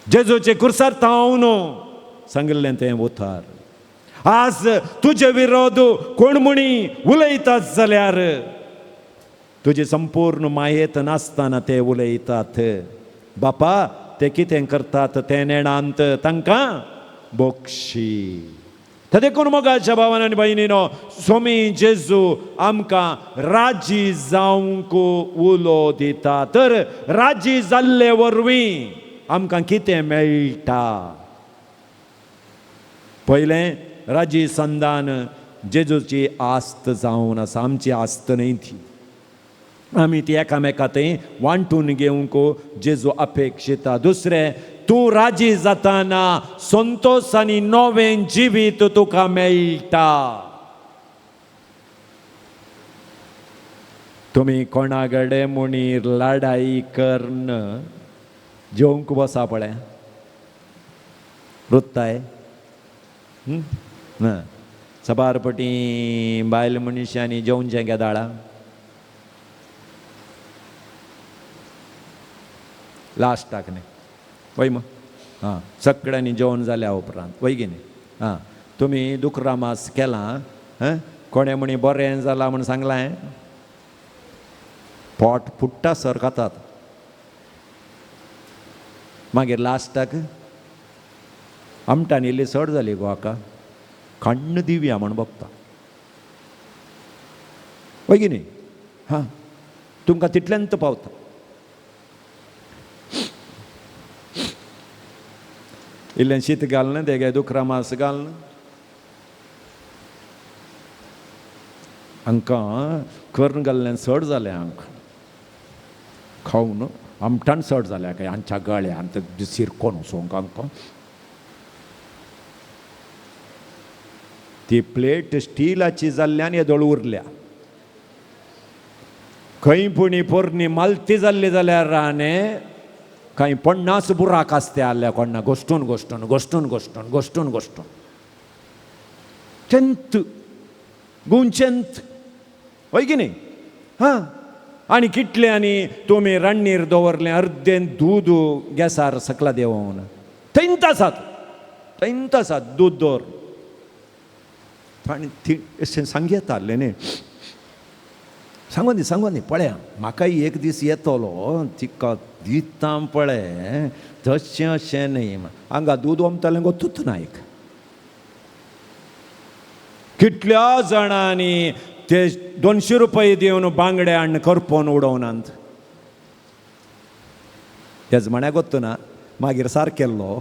जेजूचे कुर्सार तावन सांगिल्लें तें उतार. आज तुजे विरोध कोण म्हणी उलयतात जाल्यार तुजी संपूर्ण मायेत नासतना ते उलयतात. बापा ते कितें करतात ते नेणांत तांकां बक्षी. ते देखून मोगाच्या भावान आनी भयणीनो स्वामी जेजू आमकां राजी जावंक उलो दिता. तर राजी जाल्ले वरवीं आमकां कितें मेळटा? पयलें राजी संदान जेजूची आस्त जावन आसा, आमची आस्त न्हय ती. आमी ती एकामेका थंय वांटून घेवंक जेजू अपेक्षिता. दुसरें तूं राजी जाताना संतोश आनी नवें जिवीत तुका मेळटा. तुमी कोणा कडेन मुणीर लडाई करून जेवंक बसा पळय रुत्ताय ना सबार पटी बायल मनशांनी जेवचें केदाळा लास्टाक न्ही वय मग हां सगळ्यांनी जेवण जाल्या उपरांत वय की न्ही. हां तुमी दुकरा मास केलां हां कोणें म्हणी बरें जालां म्हूण सांगलां पोट फुट्टा सर खातात. मागीर लास्टाक आमटान इल्ली चड जाली गो आका खण्ण दिवया म्हण बगता वय की न्ही. हां तुमकां तितल्यान पावता. इल्लें शीत घालना तेगे दुकरा मास घालना हांकां करून घाल्लें चड जालें हांकां खावन आमटान चड जाल्या काय हांच्या गळ्यांत सिरकोन वचोंक हांकां. ती प्लेट स्टिलाची जाल्ल्यान येदोळ उरल्या. खंय पुणी पोरणी मालती जाल्ली जाल्यार राने कांय 50 बुराक आसते आसल्या कोण्णा गोश्टून गोश्टून गोश्टून गोश्टून गोश्टून गोश्टून चंत गुंचंत हय की न्ही. हां आनी कितले आनी तुमी राण्णीर दवरलें अर्दें दूद गॅसार सकला देंवोवन थंयच आसात थंयच आसात दूद दवर आनी ती अशें सांगयेता आसलें न्ही. सांगो न्ही सांगो न्ही पळया म्हाकाय एक दीस येतलो तिका दिता पळय तशें अशें न्ही हांगा दूद ओमतालें गो तूत नायक. कितल्या जाणांनी ते 200 रुपये दिवन बांगडे हाडून करपोवन उडोवनात. येजमाण्या गोत्तू ना मागीर सारकेल्लो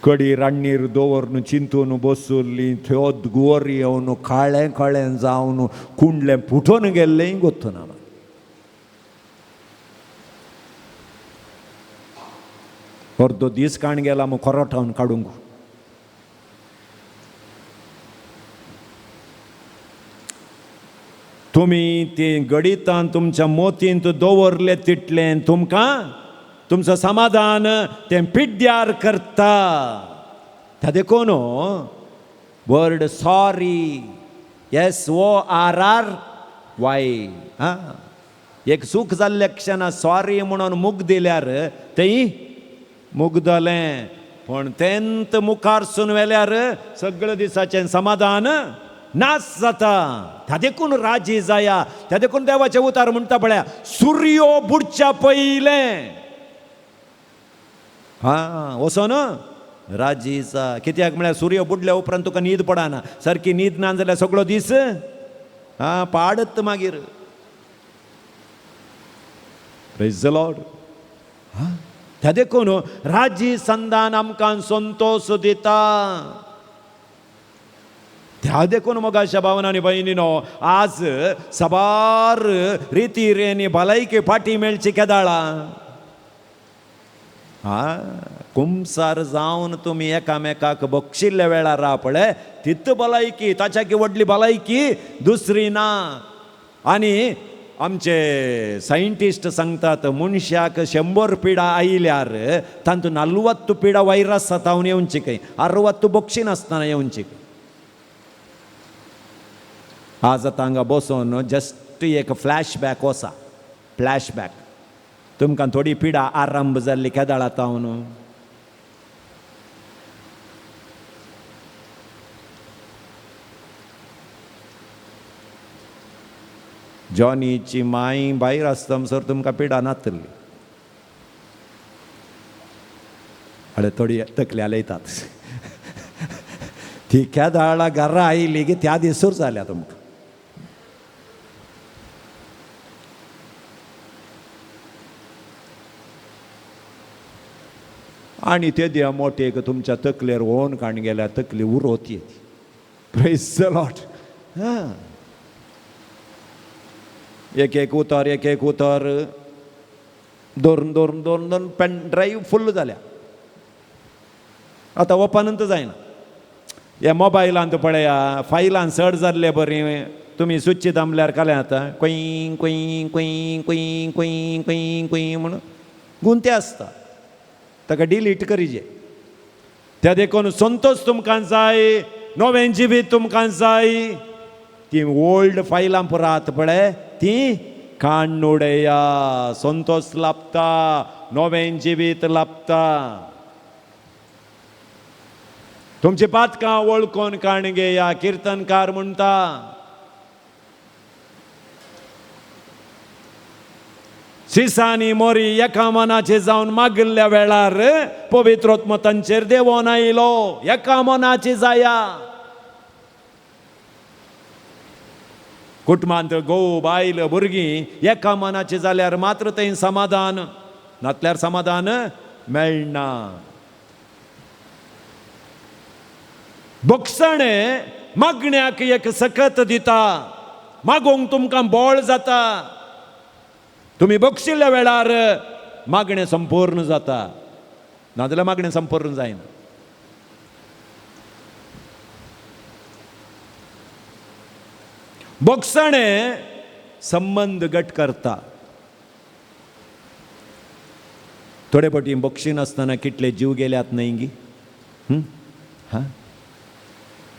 कडी राण्णीर दवरून चिंतून बसुल्ली त्यो गोर येवन काळें काळें जावन कुंडलें पुटोवन गेल्लें गोत्तू ना. अर्दो दीस काण गेला मग खोरोटावन काडूंक. तुमी ती गणितान तुमच्या मोतींत दवरले तितलें तुमकां तुमचो समाधान तें पिड्ड्यार करता. त्या देखून word sorry SORRY हां एक सूख जाल्ल्या क्षणा सॉरी म्हणून मुग दिल्यार तेय मुगदलें, पूण तेंत मुखार सून व्हेल्यार सगळें दिसाचें समाधान नाश जाता. त्या देखून राजी जाया. त्या देखून देवाचें उतार म्हणटा पळया सुर्यो बुडच्या पयलें हां वचोन राजी जा. कित्याक म्हळ्यार सूर्य बुडल्या उपरांत तुका न्हीद पडना, सारकी न्हीद ना जाल्यार सगळो दीस हां पाडत मागीर. Praise the Lord. हां त्या देखून राजी संदान आमकां संतोश दिता. त्या देखून मोगाच्या भावना आनी भयणीनो आज साबार रिती रेनी भलायकी फाटी मेळची केदाळा हां कुमसार जावन तुमी एकामेकाक बक्षिल्ल्या वेळार पळय तित भलायकी ताच्याकी व्हडली भलायकी दुसरी ना. आनी आमचे सायंटिस्ट सांगतात मनशाक 100 पिडा आयल्यार तातूंत 40 पिडा वायरस जावन येवची खंय, 60 बक्षिनासतना येवची खंय. आज आतां हांगा बसून जस्ट एक फ्लॅशबॅक वसा, फ्लॅशबॅक तुमकां थोडी पिडा आरंभ जाल्ली केदाळा तावन. जॉनीची माय भायर आसता सर तुमकां पिडा नातली. अरे थोडी तकली हालयतात ती केदाळा घरा आयली की त्या दिसूर जाल्या तुमकां. आनी ते देवा मोटेक तुमच्या तकलेर ओन काण गेल्या तकली उरोत येती. Praise the Lord. हां एक एक उतर एक एक उतर दोन दोन दोन दोन पेन ड्रायव्ह फुल्ल जाल्या. आतां ओपनूच जायना. ह्या मोबायलांत पळया फायलान चड जाल्ले बरी तुमी सुच्ची दामल्यार कालें आतां कुयीं कुयीं कुयीं कुयीं कुयीं कुयीं कुयीं म्हणून गुंते आसता, ताका डिलीट करीजे. त्या देखून संतोश तुमकां जाय, नवें जिवीत तुमकां जाय, ती ओल्ड फायलां पुरात पळय ती काण्ण उडया, संतोश लाभता, नवें जिवीत लाभता. तुमची पातकां वळखून काण घेया किर्तनकार म्हणटा. सिसानी मोरी एका मनाचे जावन मागिल्ल्या वेळार पवित्रोत्म तांचेर देवोन आयलो. एका मनाचे जाया. कुटुंबांत घोव बायल भुरगीं एका मनाचे जाल्यार मात्र थंय समाधान, नातल्यार समाधान मेळना. बक्षणे मागण्याक एक सकत दिता, मागूंक तुमकां बळ जाता. तुमी बक्षिल्ल्या वेळार मागणें संपूर्ण जाता, नाजाल्यार मागणें संपूर्ण जायना. बक्षणे संबंद घट करता. थोडे फावटी बक्षिनासतना कितले जीव गेल्यात न्हय गी. हां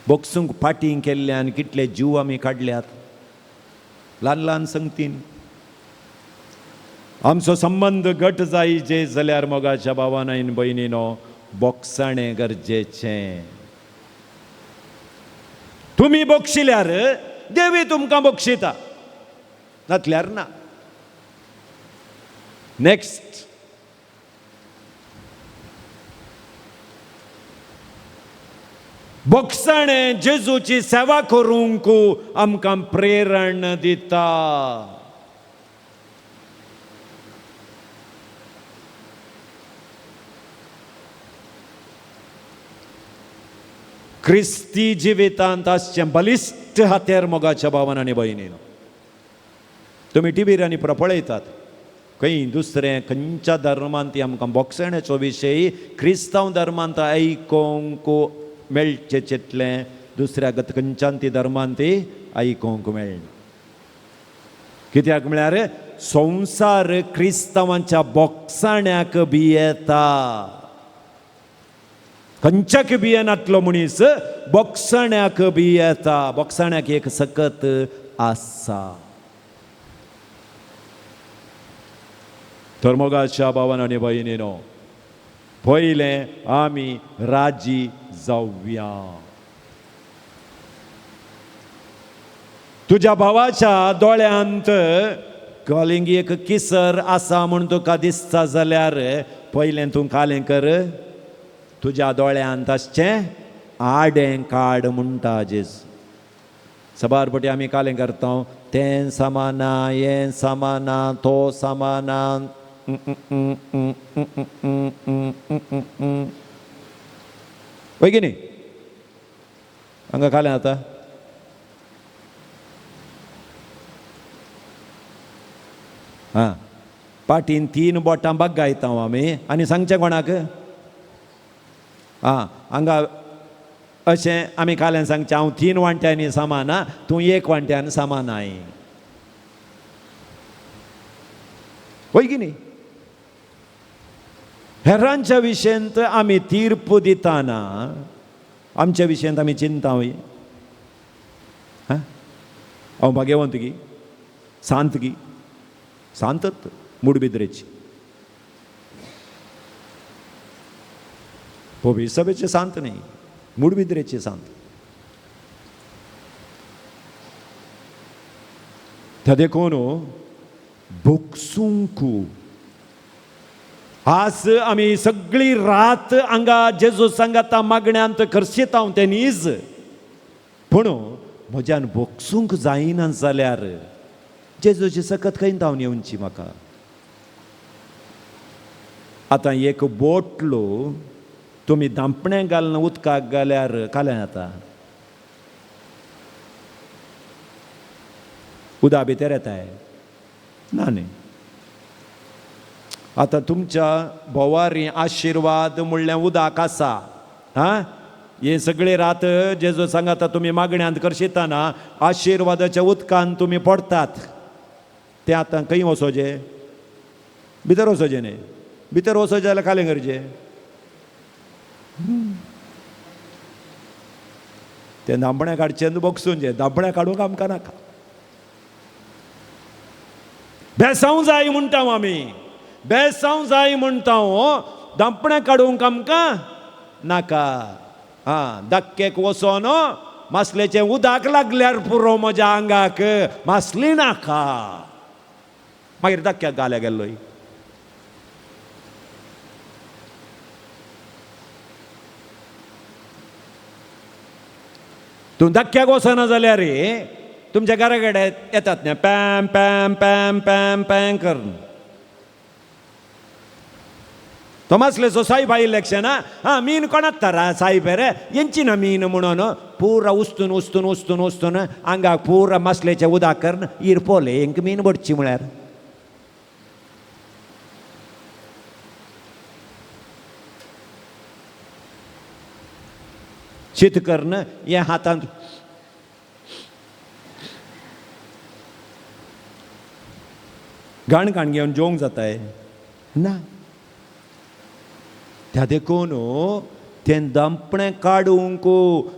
बक्षूंक फाटीं केल्ल्यान कितले जीव आमी काडल्यात ल्हान ल्हान संगतीन. आमचो संबंद घट जायचे जाल्यार मोगाच्या भावान आनी भयणीनो बोगसाणें गरजेचें. तुमी बक्षिल्यार देवी तुमकां बक्षिता, नातल्यार ना. नेक्स्ट भोगसाणें जेजूची सेवा करूंक आमकां प्रेरण दिता. क्रिस्ती जिवितांत आसचें बलिश्ट हातेर मोगाच्या भावान आनी भयणीन. तुमी टिवीर आनी पळयतात खंय दुसरें खंयच्या धर्मांत ती आमकां भोगसण्याचो विशय क्रिस्तांव धर्मांत आयकोंक मेळचें चितलें दुसऱ्या गत खंयच्यान ती धर्मांत ती आयकोंक मेळना. कित्याक म्हळ्यार संवसार क्रिस्तांवांच्या भोगसाण्याक भियेता. खंयच्याक भियेनातलो मनीस भोगसाण्याक भियेता. भोगसाण्याक एक सकत आसा. तर मोगाच्या भावान आनी भयणीनो, पयलें आमी राजी जावया. तुज्या भावाच्या दोळ्यांत कालिंग एक किसर आसा म्हूण तुका दिसता जाल्यार पयलें तूं कालें कर, तुज्या दोळ्यांत आसचें आडें काड म्हणटा जेजू. सबार पटी आमी कालें करता, तें सामाना, हें सामाना, तो सामाना. वय की न्ही? हांगा कालें जाता. आं, पाटीन 3 बोटां बागायता आमी आनी सांगचें कोणाक? आं, हांगा अशें आमी काल्यान सांगचें, हांव 3 वांट्यांनी सामाना, तूं 1 वांट्यान सामानाय. वय की न्ही? हेरांच्या विशयंत आमी तीर्प दिताना आमच्या विशयंत आमी चिंता वय. हां, हांव भाग्यवंत गी, शांत गी, शांतत मुडबिद्रेची पवित्र सभेचे शांत न्ही, मुडबिद्रेचे शांत. त्या देखून भोगसूंक आज आमी सगळी रात हांगा जेजू सांगाता मागण्यांत खर्शेता हांव तें नीज, पूण म्हज्यान भोगसूंक जायना जाल्यार जेजूची सकत खंय धांवन येवची म्हाका. आतां एक बोटलो तुमी धांपणें घालून उदकाक घाल्यार कालें जाता, उदक भितर येताय ना न्ही. आतां तुमच्या भोवारी आशिर्वाद म्हणलें उदक आसा. आं, हे सगळे रात जेजू सांगाता तुमी मागण्यांत करशिताना आशिर्वादाच्या उदकान तुमी पडटात. तें आतां खंय वचोचें? भितर वचोचें न्ही. भितर वचोचें जाल्यार कालें करचें. तें धांपणें काडचें बोगसून, धांपणें काडूंक आमकां नाका. बेसांव जाय म्हणटा आमी, बेसांव जाय म्हणटा, धांपणें काडूंक आमकां नाका. आं, धक्केक वचोन मासलेचें उदक लागल्यार पुरो म्हज्या आंगाक, मासली नाका. मागीर धक्क्याक घाल्या गेल्लोय. तूं धक्क्याक वचना जाल्यार तुमच्या घरा कडेन येतात न्ही, पॅम पॅम पॅम पॅम पॅम करून. तो मासलेचो सायब इलेक्शन. आं, मीन कोणाक तरा सायब रे यांची ना मीन म्हणून पुरा उस्तून उस्तून उस्तून उस्तून आंगाक पुरा मासलेचें उदक करून इरपोले हेंक मीन भटची म्हळ्यार. शीत करून हे हातांत घाण घाण घेवन जेवंक जाताय ना. त्या देखून तें धांपणें काडूंक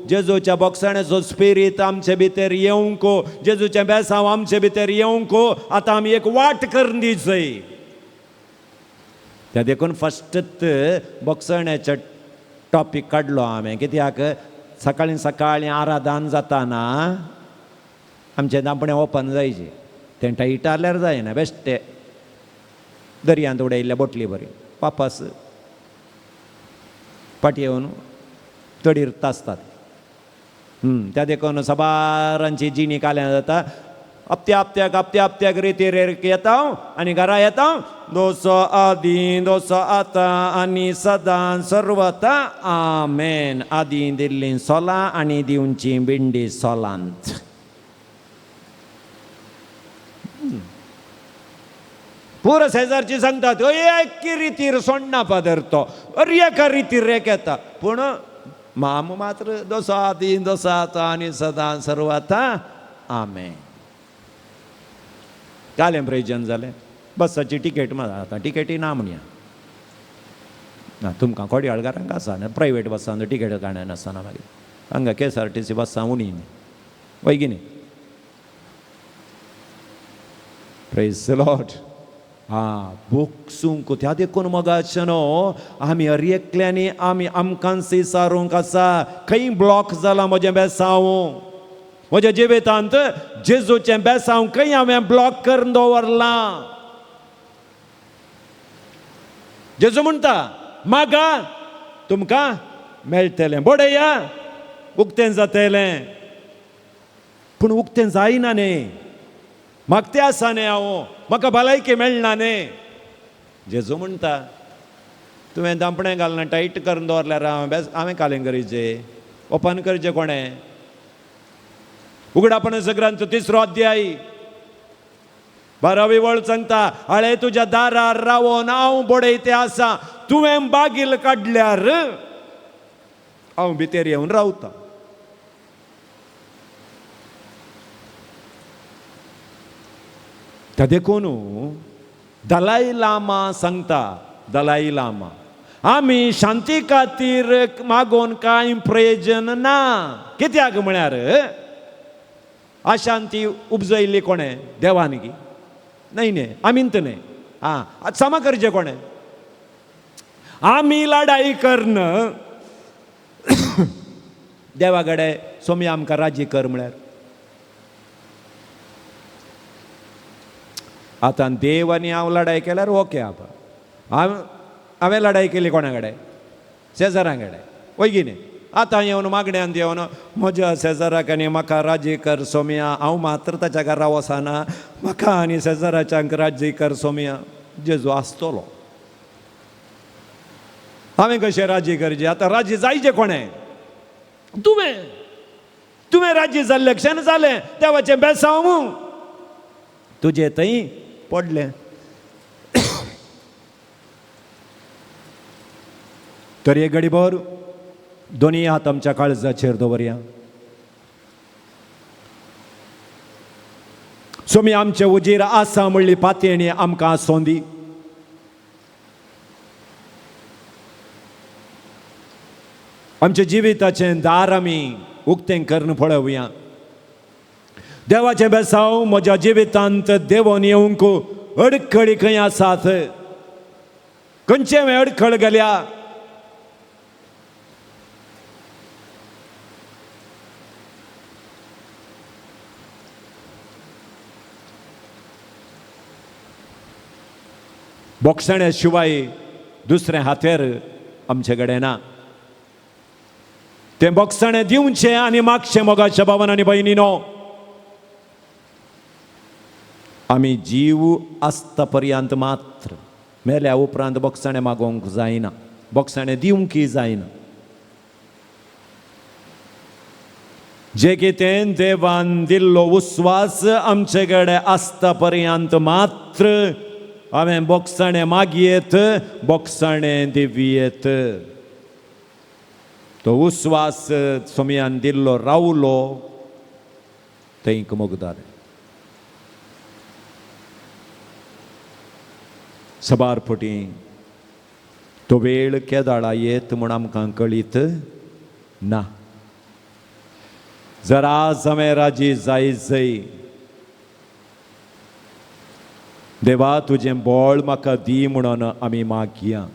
जेजूच्या बोगसाण्याचो स्पिरीत आमचे भितर येवंक, जेजूचें बेसांव आमचे भितर येवंक आतां आमी एक वाट करून दिवचय. त्या देखून फस्टच बोगसण्याचें टॉपीक काडलो हांवें. कित्याक सकाळीं सकाळीं आराधन जाताना आमचें धांपणें ओपन जायचें, तें टायट आहल्यार जायना, बेश्टें दर्यांत उडयल्ल्या बोटली बरी वापस फाटी येवन तडीर तासतात. त्या देखून साबारांची जिणी काल्यां जाता. हप्त्या हप्त्याक हप्त्या हप्त्याक रितीर येता आनी घरा येता, दोसो आदी दोसो आतां आनी सदां सर्वता आमेन. आदी दिल्लीं सोलां आनी दिवची बिंडी सोलांत. पुरो शेजारची सांगतात, एकी रितीर सोण्णा फादर तो, अरे एका रितीर एक येता, पूण माम मात्र दोसो आदी दोसो आतां आनी सदां सर्वता आमेन. कालें प्रयोजन जालें, बसाची टिकेट मात आतां टिकेटी ना म्हणया ना तुमकां कोडयाळकारांक आसा न्ही, प्रायवेट बसान टिकेट काडून नासतना मागीर हांगा KSRTC बसां उणी न्ही, वय की न्ही? Praise the Lord. आं बोगसूंक त्या देखून मोगाचें न्हू आमी हर एकल्यांनी आमी आमकां विचारूंक आसा, खंय ब्लॉक जाला म्हजें बेसांव, म्हज्या जिवितांत जेजूचें बेसांव खंय हांवें ब्लॉक करून दवरलां? जेजू म्हणटा मागा तुमकां मेळटलें, बडया उक्तें जातलें. पूण उक्तें जायना न्ही, मागते आसा न्ही हांव, म्हाका भलायकी मेळना न्ही. जेजू म्हणटा तुवें दांपणें घालना टायट करून दवरल्यार हांवें बेस हांवें कालें करचें, ओपन करचें कोणें? उगडापणाचो ग्रंथ 3 अध्याय 12वी वळ सांगता, हाळे तुज्या दारार रावोन हांव बडयते आसा, तुवें बागील काडल्यार हांव भितर येवन रावता. त्या देखून दलाई लामा सांगता, दलाई लामा आमी शांती खातीर मागोवन कांय प्रयोजन ना. कित्याक म्हळ्यार अशांती उपजयल्ली कोणें? देवान की न्हय न्हय, आमीन न्हय. आं सामा करचें कोणें? आमी लडाई करन देवा कडेन सोमी आमकां राजी कर म्हळ्यार. आतां देव आनी हांव लडाई केल्यार ओके आपा, हांवें लडाई केली कोणा कडेन? शेजारां कडेन, वय की न्ही? आतां येवन मागण्यान येवन म्हज्या शेजाराक आनी म्हाका राजी कर सोमया, हांव मात्र ताच्या घरा वचना, म्हाका आनी शेजाराच्यांक राजी कर सोमया. जेजू आसतलो. हांवें कशें राजी करचें? आतां राजी जायचें कोणें? तुवें. तुवें राजी जाल्लें क्षण जालें देवाचें बेसांव तुजें थंय पडलें. तर एक घडीभर दोनी हात आमच्या काळजाचेर दवरया. सोमी आमचे उजीर आसा म्हणली पातयेणी आमकां आसोंदी. आमच्या जिविताचें दार आमी उक्तें करून पळोवया. देवाचें बेसांव म्हज्या जिवितांत देवोन येवंक अडखळी खंय आसात, खंयचे हांवें अडखळ गेल्या? बोगसण्या शिवाय दुसरें हातेर आमचे कडेन ना. तें बोगसणें दिवचें आनी मागचें मोगाच्या भावान आनी भयणीनो. आमी जीव आसता पर्यंत मात्र, मेल्या उपरांत बोगसणें मागोवंक जायना, बोगसणें दिवंकय जायना. जे कितें देवान दिल्लो विस्वास आमचे कडेन आसता पर्यंत मात्र हांवें बोगसणें मागयेत, बोगसणें दिवयेत. तो विस्वास सोमयान दिल्लो रावलो थंय मोगदार. सबार फटी तो वेळ केदाळा येत म्हूण आमकां कळीत ना. जर आज हांवें राजी जाय जय देवा तुजें बळ म्हाका दी म्हणून आमी मागया.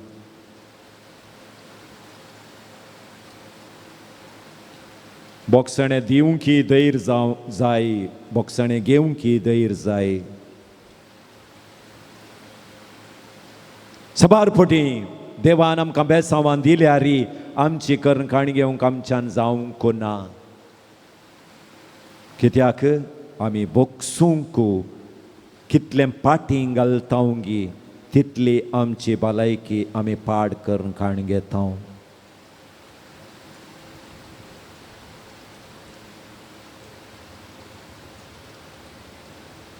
बोगसणें दिवंकी धैर्य जावं जाय, बोगसणें घेवंकी धैर्य जाय. सबार फटी देवान आमकां बेसांवान दिल्यार आमची करणकाणी घेवंक आमच्यान जावंक ना. कित्याक आमी बोगसूंक कितलें पाटीं घालतावंगी तितली आमची भलायकी आमी पाड करून काण घेता.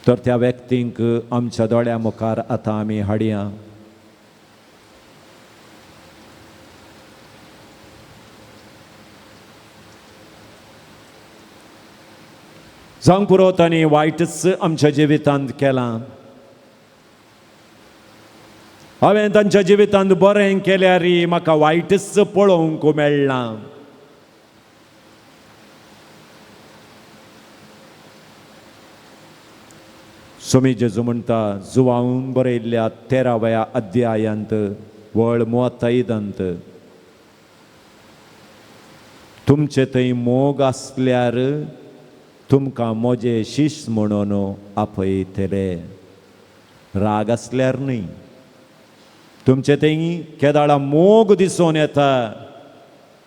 तर त्या व्यक्तींक आमच्या दोळ्या मुखार आतां आमी हाडया. जावंक पुरो तांणी वायटच आमच्या जिवितांत केलां. हांवें तांच्या जिवितांत बरें केल्यार म्हाका वायटच पळोवंक मेळ्ळां. स्वामी जेजू म्हणटा जुवावन बरयल्ल्या 13व्या अध्यायांत वळ 35 तुमचे थंय मोग आसल्यार तुमकां म्हजे शिश म्हणून आपयतले, राग आसल्यार न्हय. तुमचे थंय केदाळा मोग दिसून येता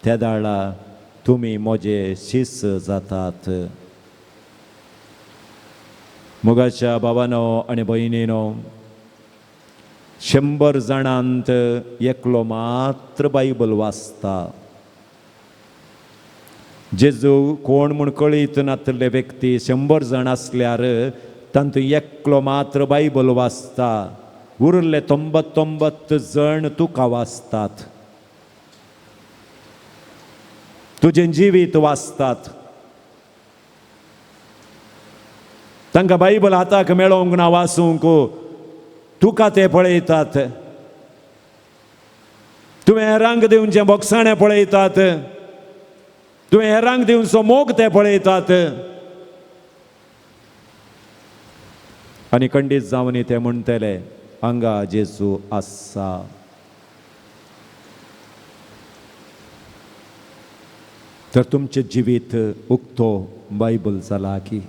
तेदाळा तुमी म्हजे शिश जातात. मोगाच्या बाबानो आनी भयणीनो, 100 जाणांत एकलो मात्र बायबल वाचता. जेजू कोण म्हूण कळीत नातले व्यक्ती 100 जाण आसल्यार तांतूं एकलो मात्र बायबल वाचता, उरले 99 जण तुका वाचतात, तुजें जिवीत वाचतात. तांकां बायबल हाताक मेळोवंक ना वाचूंक, तुका ते पळयतात. तुवें हेरांक दिवचें बोगसाणें पळयतात, तुवें हेरांक दिवचो मोग ते पळयतात. आनी खंडीत जावन ते म्हणटले हांगा जेजू आसा. तर तुमचें जिवीत उक्तो बायबल जाला की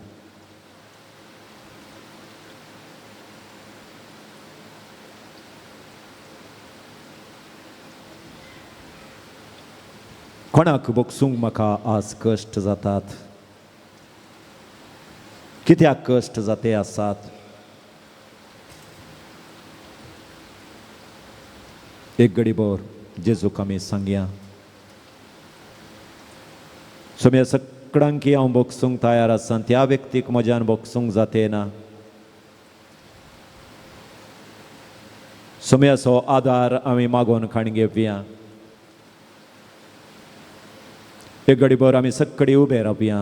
कोणाक बोगसूंक म्हाका आज कश्ट जातात, कित्याक कश्ट जाते आसात? एक गडीभर जेजूक आमी सांगया, सोम्या सगळ्यांकी हांव बोगसूंक तयार आसा, त्या व्यक्तीक म्हज्यान बोगसूंक जाते ना. सोम्याचो आदार आमी मागोवन खाण घेवया. एक गडीभर आमी सगळी उबे रावया.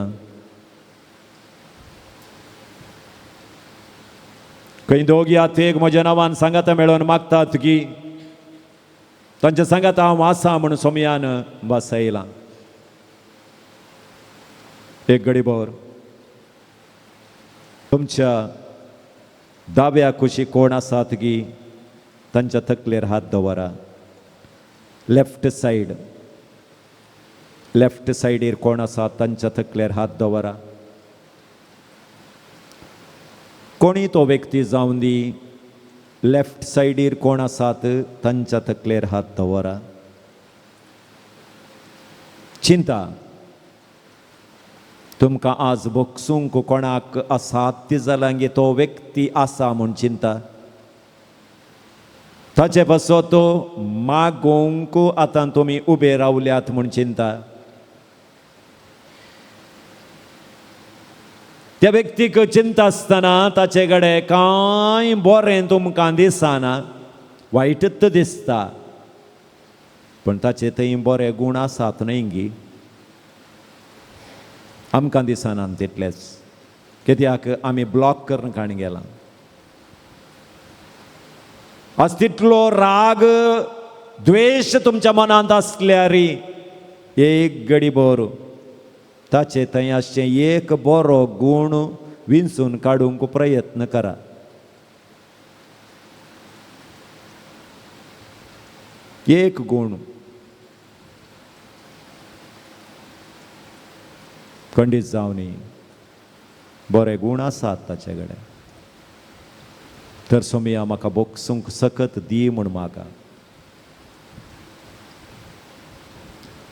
खंय दोग या तेग म्हज्या नांवान सांगाता मेळोवन मागतात की तांच्या सांगाता हांव आसा म्हूण सोमयान बसयलां. एक गडीभर तुमच्या दाव्या कुशी कोण आसात की तांच्या तकलेर हात दवरा. लेफ्ट सायड, लेफ्ट सायडीर कोण आसा तांच्या तकलेर हात दवरा. कोणी तो व्यक्ती जावन दी, लेफ्ट सायडीर कोण आसात तांच्या तकलेर हात दवरा. चिंता तुमकां आज बोगसूंक कोणाक असाध्य जालां तो व्यक्ती आसा म्हूण चिंता, ताचे पासत मागोवंक आतां तुमी उबे रावल्यात म्हूण चिंता. त्या व्यक्तीक चिंता आसतना ताचे कडेन कांय बरें तुमकां दिसना, वायटच दिसता, पूण ताचे थंय बरे गूण आसात न्हय गी? आमकां दिसना तितलेच, कित्याक आमी ब्लॉक करून काण गेला. आज तितलो राग द्वेश तुमच्या मनांत आसल्यार एक गडी बरो ताचे थंय आसचें एक बरो गूण विंचून काडूंक प्रयत्न करा. एक गूण खंडीत जावनी बरे गूण आसात ताचे कडेन. तर सोमिया म्हाका बोगसूंक सकत दी म्हूण मागा.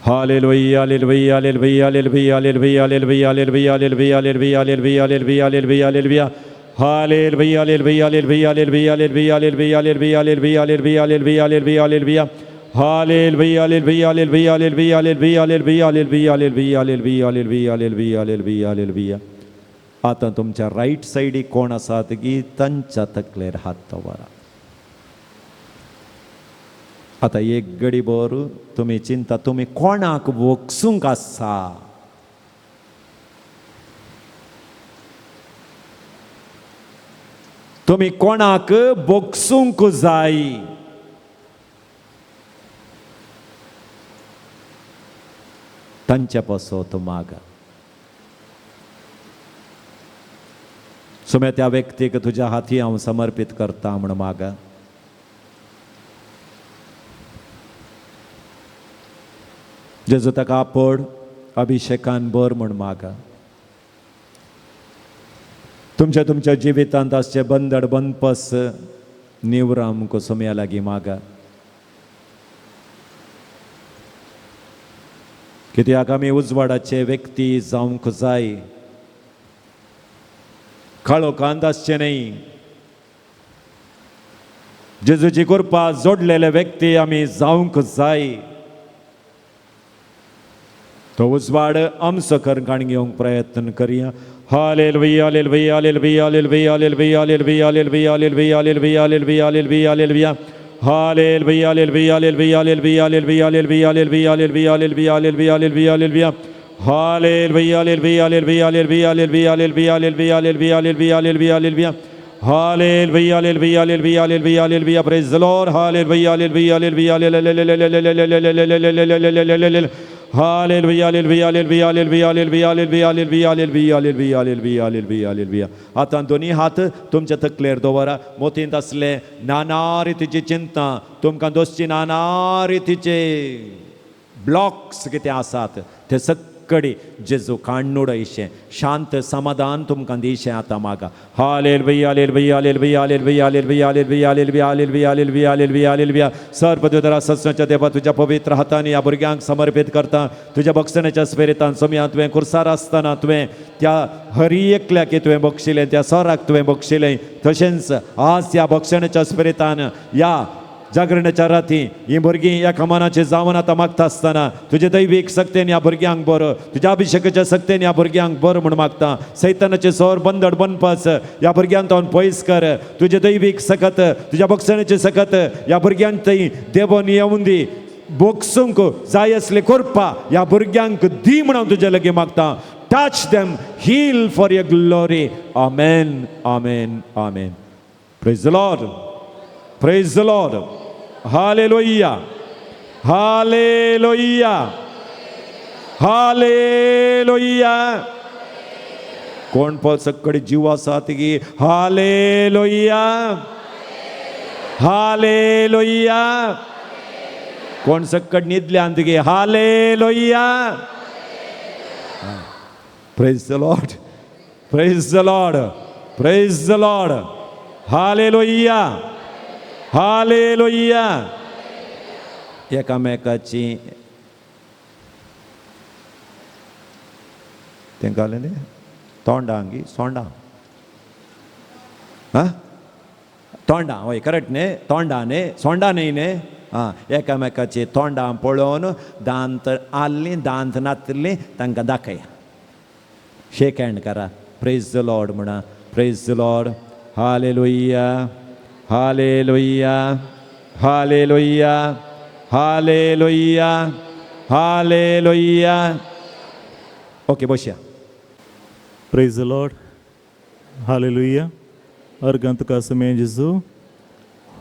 Hallelujah, hallelujah, hallelujah, hallelujah, hallelujah, hallelujah, hallelujah, hallelujah, hallelujah, hallelujah, hallelujah, hallelujah, hallelujah. Hallelujah, hallelujah, hallelujah, hallelujah, hallelujah, hallelujah, hallelujah, hallelujah, hallelujah, hallelujah, hallelujah, hallelujah. Hallelujah, hallelujah, hallelujah, hallelujah, hallelujah, hallelujah, hallelujah, hallelujah, hallelujah, hallelujah, hallelujah, hallelujah, hallelujah. आतां तुमच्या right सायडीक कोण आसात की तांच्या तकलेर हात दवरा. आतां एक गडी भर तुमी चिंता तुमी कोणाक वोगसूंक आसा. तुमी कोणाक बोगसूंक जाय. तांचे पासत मागा. सुमे त्या व्यक्तीक तुज्या हाती हांव समर्पीत करता म्हूण मागा. जेजू ताका आपोड अभिषेकान भर म्हूण मागा. तुमच्या तुमच्या जिवितांत आसचे बंदड बंदपस निवराम सोम्या लागीं मागा. कित्याक आमी उजवाडाचे व्यक्ती जावंक जाय. काळोखांत आसचें न्हय. जेजूची कृपा जोडलेले व्यक्ती आमी जावंक जाय. तो उजवाड आमचो करून घेवंक प्रयत्न करया. Hallelujah, hallelujah, hallelujah, hallelujah, hallelujah, hallelujah, hallelujah, hallelujah, hallelujah, hallelujah, hallelujah, hallelujah. Hallelujah, hallelujah, hallelujah, hallelujah, hallelujah, hallelujah, hallelujah, hallelujah, hallelujah, hallelujah, hallelujah, hallelujah. Hallelujah, hallelujah, hallelujah, hallelujah, hallelujah, hallelujah, hallelujah, hallelujah, hallelujah, hallelujah, hallelujah. Hallelujah, hallelujah, hallelujah, hallelujah, hallelujah. Praise the Lord. Hallelujah, hallelujah, hallelujah, hallelujah. Hallelujah, hallelujah, hallelujah, hallelujah, hallelujah, hallelujah, hallelujah, hallelujah, hallelujah, hallelujah, hallelujah, hallelujah. आतां दोनी हात तुमच्या तकलेर दवरा. मोतींत आसले नाना रितीची चिंता, तुमकां दोसची नाना रितीचे blocks कितें आसात ते सगळे जेजू काडून उडयशें. शांत समाधान तुमकां दिशें आतां मागा. Hallelujah, hallelujah, hallelujah, hallelujah, hallelujah, hallelujah, hallelujah, hallelujah, hallelujah, hallelujah, hallelujah. सर्वदुतरा सत्संगच्या देवा तुज्या पवित्र हातांनी ह्या भुरग्यांक समर्पीत करता. तुज्या बक्षण्याच्या स्पिरितान सोम्या तुवें कुर्सार आसतना तुवें त्या हरी एकल्याक तुवें बक्षिलें, त्या सराक तुवें बक्षिलें. तशेंच आज ह्या बक्षण्याच्या स्पिरितान ह्या जागरणाच्या राती ही भुरगीं एका मनाचे जावन आतां मागता आसतना तुजे दैवीक सक्तेन ह्या भुरग्यांक बरो, तुज्या अभिषेकाच्या सक्तेन ह्या भुरग्यांक बरो म्हूण मागता. सैतानाचे सोर बंदड बनपास ह्या भुरग्यांक तो पयस कर. तुजे दैवीक सकत, तुज्या बक्षण्याचे सकत ह्या भुरग्यांक थंय देवोन येवन दी. बोगसूंक जाय असले करपा ह्या भुरग्यांक दी म्हणून तुजे लागीं मागता. Touch them, heal for your glory. Amen, amen, amen. Praise the Lord, praise the Lord. Hallelujah, hallelujah, hallelujah. कोण पळ सगळे जीव आसा ती हालेलुया, हालेलुया. कोण सकट न्हिदल्या तुगे hallelujah. Praise the Lord, praise the Lord, praise the Lord. Hallelujah, hallelujah. एकामेकाची तेंकां न्ही तोंडां गी सोंडां आं तोंडां हय करेक्ट न्ही तोंडां न्ही सोंडां न्ही न्ही आं एकामेकाची तोंडां पळोवन दांत आसलीं दांत नातलीं तांकां दाखया. शेक हँड करा. प्रेज the Lord म्हणा. Praise the Lord. Hallelujah, hallelujah, hallelujah, hallelujah, hallelujah. Okay बसया. Praise the Lord. Hallelujah. अर्गां तुका सुमें जेजू,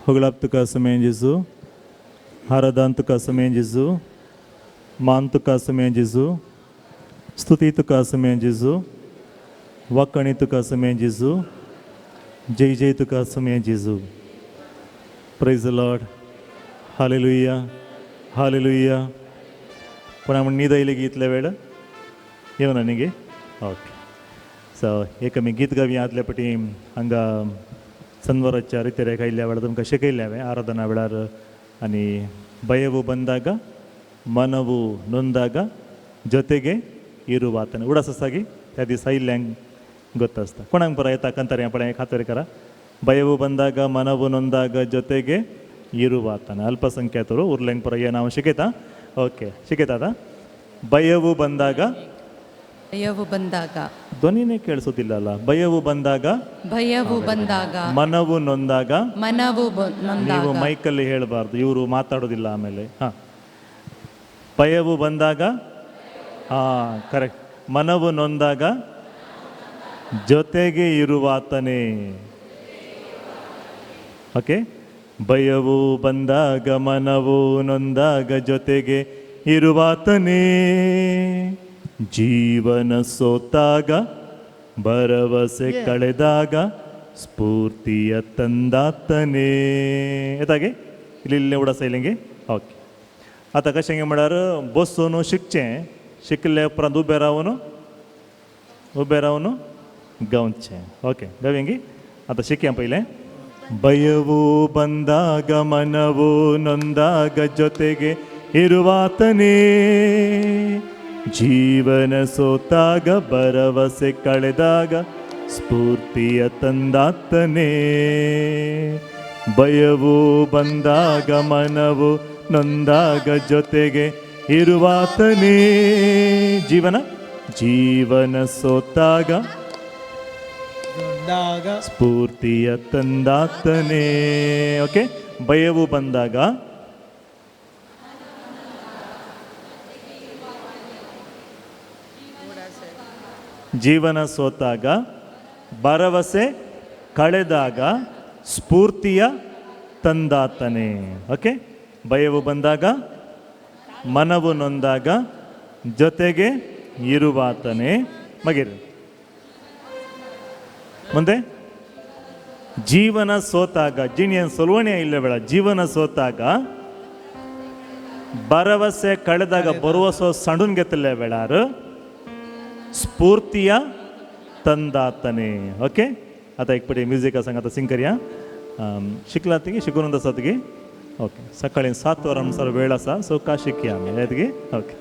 होगळाप तुका सुमें जेजू, आराधन तुका सुमें जेजू, मान तुका सुमें जेजू, स्तुती तुका सुमें जेजू, वाकणी तुका सुमें जेजू, जय जय तुका सुमें जेजू. Praise the Lord. Hallelujah, hallelujah. पूण आमी न्हीद आयली गी इतले वेळ येवना न्ही गे. ओके सो एक आमी गीत गावया. आदल्या पटी हांगा सनवाराच्या रितेरेक आयिल्ल्या वेळार तुमकां शिकयल्लें हांवें आराधना वेळार. आनी भयवू ಬಂದಾಗ ಮನವು ನೊಂದಾಗ ಜೊತೆಗೆ ಇರುವಾತನೆ. ಉಡಸಸಾಗಿ त्या दिसा इल्ल्यांक ಗೊತ್ತಾಸ್ತ कोणाक ಪರ येता ಕಂತಾರೆ ಪಳೆ ಖಾತರಿಕರ. ಭಯವು ಬಂದಾಗ ಮನವು ನೊಂದಾಗ ಜೊತೆಗೆ ಇರುವಾತನ. ಅಲ್ಪಸಂಖ್ಯಾತರು ಉರ್ಲೆಂಗ್ ಪರ ನಾವು ಶಿಕೇತಾ? ಓಕೆ, ಶಿಕೇತಾದ. ಭಯವು ಬಂದಾಗ, ಭಯವು ಬಂದಾಗ, ಧ್ವನಿನೇ ಕೇಳಿಸೋದಿಲ್ಲ ಅಲ್ಲ. ಭಯವು ಬಂದಾಗ, ಭಯವು ಬಂದಾಗ, ಮನವು ನೊಂದಾಗ, ಮನವು ನೊಂದಾಗ. ನೀವು ಮೈಕಲ್ಲಿ ಹೇಳಬಾರ್ದು, ಇವರು ಮಾತಾಡೋದಿಲ್ಲ ಆಮೇಲೆ. ಹಾಂ, ಭಯವು ಬಂದಾಗ, ಹಾಂ ಕರೆಕ್ಟ್, ಮನವು ನೊಂದಾಗ ಜೊತೆಗೆ ಇರುವಾತನೇ. ಓಕೆ, ಭಯವು ಬಂದಾಗ ಮನವು ನೊಂದಾಗ ಜೊತೆಗೆ ಇರುವಾತನೇ. ಜೀವನ ಸೋತಾಗ ಭರವಸೆ ಕಳೆದಾಗ ಸ್ಫೂರ್ತಿಯ ತಂದಾತನೇ. येतागे इल्ले इल्लें उडास येयलें. ओके, आतां कशें म्हळ्यार बसून शिकचें, शिकले उपरांत उबें रावन उबें रावन गावचें. ओके, गावयेंगी. आतां शिकया पयलें. ಭಯವು ಬಂದಾಗ ಮನವು ನೊಂದಾಗ ಜೊತೆಗೆ ಇರುವಾತನೇ. ಜೀವನ ಸೋತಾಗ ಭರವಸೆ ಕಳೆದಾಗ ಸ್ಫೂರ್ತಿಯ ತಂದಾತನೇ. ಭಯವು ಬಂದಾಗ ಮನವು ನೊಂದಾಗ ಜೊತೆಗೆ ಇರುವಾತನೇ. ಜೀವನ ಜೀವನ ಸೋತಾಗ ಸ್ಫೂರ್ತಿಯ ತಂದಾತನೇ. ಓಕೆ, ಭಯವು ಬಂದಾಗ ಜೀವನ ಸೋತಾಗ ಭರವಸೆ ಕಳೆದಾಗ ಸ್ಫೂರ್ತಿಯ ತಂದಾತನೇ. ಓಕೆ, ಭಯವು ಬಂದಾಗ ಮನವು ನೊಂದಾಗ ಜೊತೆಗೆ ಇರುವಾತನೇ. ಮಗಿರಿ ಮುಂದೆ ಜೀವನ ಸೋತಾಗ, ಜಿಣಿಯ ಸೊಲ್ವಣೆ ಇಲ್ಲ ಬೇಡ. ಜೀವನ ಸೋತಾಗ ಭರವಸೆ ಕಳೆದಾಗ ಬರುವ ಸೋ ಸಣ್ಣನ್ಗೆತ್ತಲ್ಲ ಬೇಡಾರು ಸ್ಫೂರ್ತಿಯ ತಂದಾತನೇ. ಓಕೆ, आता एक पटी म्युझिका संग आतां सिंग करया. शिकला तिगी शिकून आसा तिगी. ओके, सकाळी 7 वरां म्हणसर वेळ आसा, सो का शिकया आमी येतगी. Okay,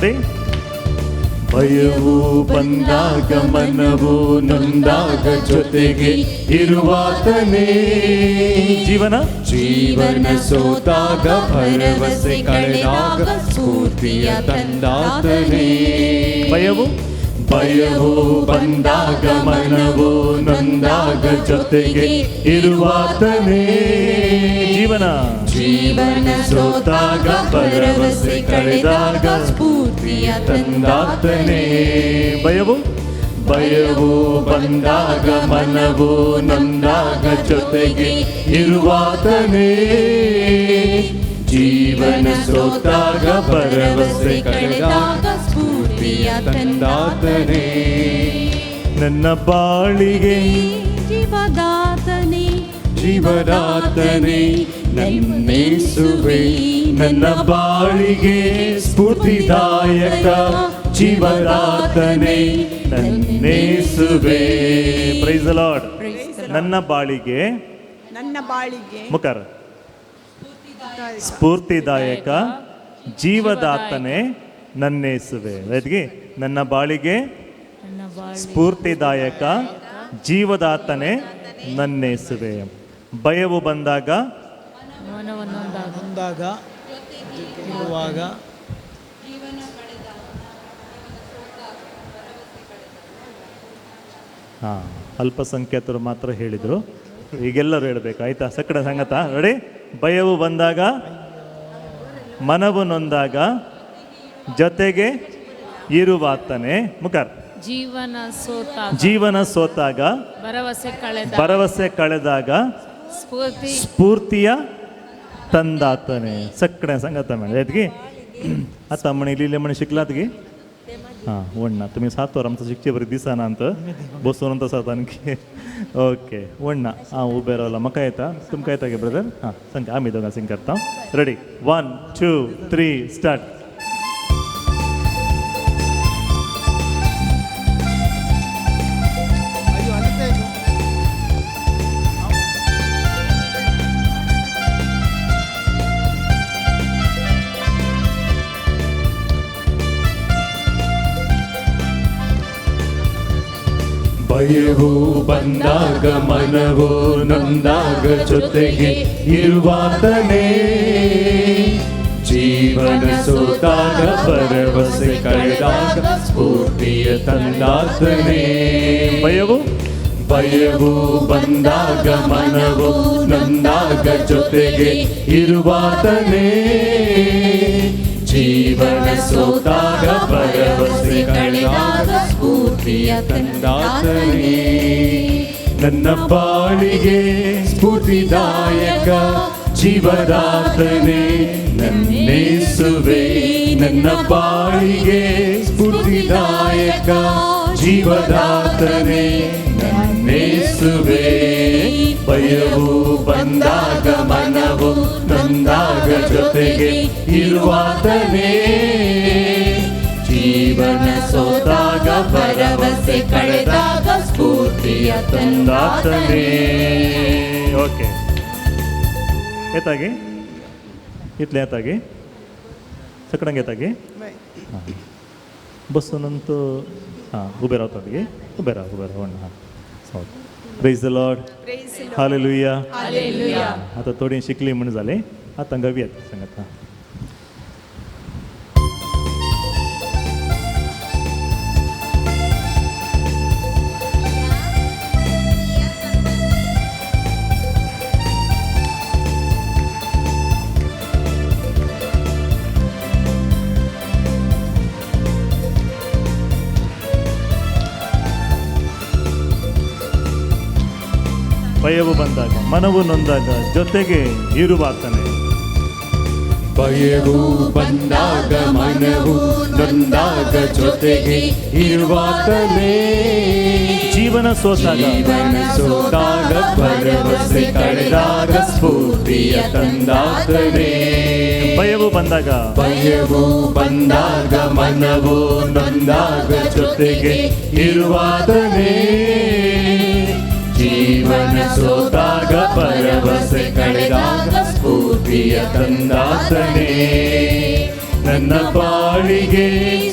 ready. ಭಯವು ಬಂದಾಗ ಮನವು ನೊಂದಾಗ ಜೊತೆಗೆ ಇರುವಾತನೇ. ಜೀವನ ಜೀವನ ಸೋತಾಗ ಭರವಸೆ ಕಳೆದಾಗ ಸ್ಫೂರ್ತಿಯ ತಂದಾತನೇ. ಭಯವು ಭಯವು ಬಂದಾಗ ಮನವು ನೊಂದಾಗ ಜೊತೆಗೆ ಇರುವಾತನೇ. ಜೀವನ ಜೀವನ ಸೋತಾಗ ಭರವಸೆ ಕಳೆದಾಗ ಸ್ಫೂರ್ತಿಯ ತಂದಾತನೇ. ಭಯವು ಭಯವು ಬಂದಾಗ ಮನವು ನೊಂದಾಗ ಜೊತೆಗೆ ಇರುವಾತನೇ. ಜೀವನ ಸೋತಾಗ ಭರವಸೆ ಕಳೆದಾಗ ಸ್ಫೂರ್ತಿಯ ತಂದಾತನೇ. ನನ್ನ ಬಾಳಿಗೆ ಜೀವದಾತನೇ, ಜೀವದಾತನೇ ನನ್ನೇಸುವೆ. ನನ್ನ ಬಾಳಿಗೆ ಸ್ಫೂರ್ತಿದಾಯಕ ಜೀವದಾತನೇ ನನ್ನೇಸುವೆ. Praise the lord. ನನ್ನ ಬಾಳಿಗೆ, ನನ್ನ ಬಾಳಿಗೆ ಮುಖರ್ ಸ್ಫೂರ್ತಿದಾಯಕ ಜೀವದಾತನೇ ನನ್ನೇಸುವೆ. ರೈಟ್ಗೆ, ನನ್ನ ಬಾಳಿಗೆ ಸ್ಫೂರ್ತಿದಾಯಕ ಜೀವದಾತನೇ ನನ್ನೇಸುವೆ. ಭಯವು ಬಂದಾಗ ನೊಂದಾಗ ಇರುವಾಗ ಹಾಂ, ಅಲ್ಪಸಂಖ್ಯಾತರು ಮಾತ್ರ ಹೇಳಿದರು, ಈಗೆಲ್ಲರೂ ಹೇಳಬೇಕು ಆಯಿತಾ? ಸಕ್ಕಡ ಸಂಗತ ರೆಡಿ. ಭಯವು ಬಂದಾಗ ಮನವು ನೊಂದಾಗ ಜೊತೆಗೆ ಇರುವಾತನೇ. ಮುಖರ್ ಜೀವನ ಸೋತಾಗ, ಜೀವನ ಸೋತಾಗ ಭರವಸೆ ಕಳೆದ, ಭರವಸೆ ಕಳೆದಾಗ ಸ್ಫೂರ್ತಿ ಸ್ಫೂರ್ತಿಯ ತಂದಾತನೆ. सगळें सांगाता म्हण येत गे आतां म्हण लिले म्हण शिकलात गे. हां वण्णा तुमी 7 वरां आमचो शिकचे बरें दिसना अंत बसून आसात आणखी. ओके वण्णा हांव उबें रावला म्हाका येता तुमकां येता गे ब्रदर. हां सांग आमी दोगां सिंग करता. Ready 1 2 3 start. ಭಯವು ಬಂದಾಗ ಮನವು ನೊಂದಾಗ ಜೊತೆಗೆ ಇರುವಾತನೇ, ಜೀವನ ಸೋತಾಗ ಭರವಸೆ ಕಳೆದಾಗ ಸ್ಫೂರ್ತಿಯ ತಂದಾತನೇ. ಭಯವು ಭಯವು ಬಂದಾಗ ಮನವು ನೊಂದಾಗ ಜೊತೆಗೆ ಇರುವಾತನೇ, ಜೀವನ ಸೋತಾಗ ಭರವಸೆ ಕಳೆದಾಗ ಸ್ಫೂರ್ತಿಯ ತಂದಾತನೇ. ನನ್ನ ಬಾಳಿಗೆ ಸ್ಫೂರ್ತಿದಾಯಕ ಜೀವದಾತನೇ ನನ್ನೇಸುವೆ, ನನ್ನ ಬಾಳಿಗೆ ಸ್ಫೂರ್ತಿದಾಯಕ ಜೀವದಾತನೇ ನನ್ನೇಸುವೆ. ಭಯವು ಬಂದಾಗ ಮನವು ನೊಂದಾಗ ಜೊತೆಗೆ ಇರುವಾತನೇ, ಜೀವನ ಸೋತಾಗ ಭರವಸೆ ಕಳೆದಾಗ ಸ್ಫೂರ್ತಿಯ ತಂದಾತನೇ. ಓಕೆ येता गे इतलें येता गे सगळ्यांक येता गे. बसून हां उबें रावतात गे. उबें राव उबें राव. हां प्रेज the Lord. Hallelujah. आतां थोडी शिकली म्हण जालें आतां गावयात सांगात. ಭಯವು ಬಂದಾಗ ಮನವು ನೊಂದಾಗ ಜೊತೆಗೆ ಇರುವಾತನೇ. ಭಯವು ಬಂದಾಗ ಮನವು ನೊಂದಾಗ ಜೊತೆಗೆ ಇರುವಾತನೇ, ಜೀವನ ಸೋತಾಗ ಜೀವನ ಸೋತಾಗ ಭರವಸೆ ಕಳೆದಾಗ ಸ್ಫೂರ್ತಿಯ ತಂದಾತನೇ. ಭಯವು ಬಂದಾಗ ಭಯವು ಬಂದಾಗ ಮನವು ನೊಂದಾಗ ಜೊತೆಗೆ ಇರುವಾತನೇ, ಜೀವನ ಸೋತಾಗ ಭರವಸೆ ಕಳೆದಾಗ ಸ್ಫೂರ್ತಿಯ ತಂದಾತನೇ. ನನ್ನ ಬಾಳಿಗೆ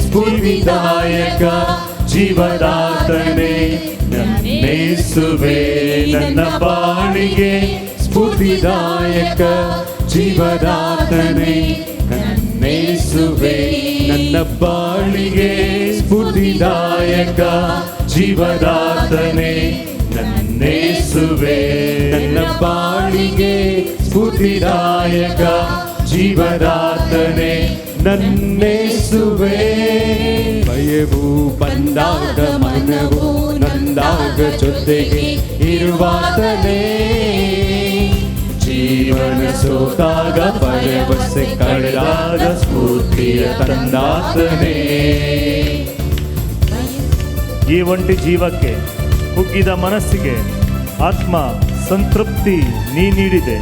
ಸ್ಫೂರ್ತಿದಾಯಕ ಜೀವದಾತನೇ ನನ್ನೇಸುವೆ, ನನ್ನ ಬಾಳಿಗೆ ಸ್ಫೂರ್ತಿದಾಯಕ ಜೀವದಾತನೇ ನನ್ನೇಸುವೆ, ನನ್ನ ಬಾಳಿಗೆ ಸ್ಫೂರ್ತಿದಾಯಕ ಜೀವದಾತನೇ ನನ್ನೇಸುವೆ, ನನ್ನ ಬಾಳಿಗೆ ಸ್ಫೂರ್ತಿದಾಯಕ ಜೀವದಾತನೇ ನನ್ನೇಸುವೆ. ಭಯವು ಬಂದಾಗ ಮನವು ನೊಂದಾಗ ಜೊತೆಗೆ ಇರುವಾತನೇ, ಜೀವನ ಸೋತಾಗ ಭರವಸೆ ಕಳೆದಾಗ ಸ್ಫೂರ್ತಿಯ ತಂದಾತನೇ. ಈ ಒಂಟಿ ಜೀವಕ್ಕೆ ಕುಗ್ಗಿದ ಮನಸ್ಸಿಗೆ ಆತ್ಮ ಸಂತೃಪ್ತಿ ನೀ ನೀಡಿದೆ.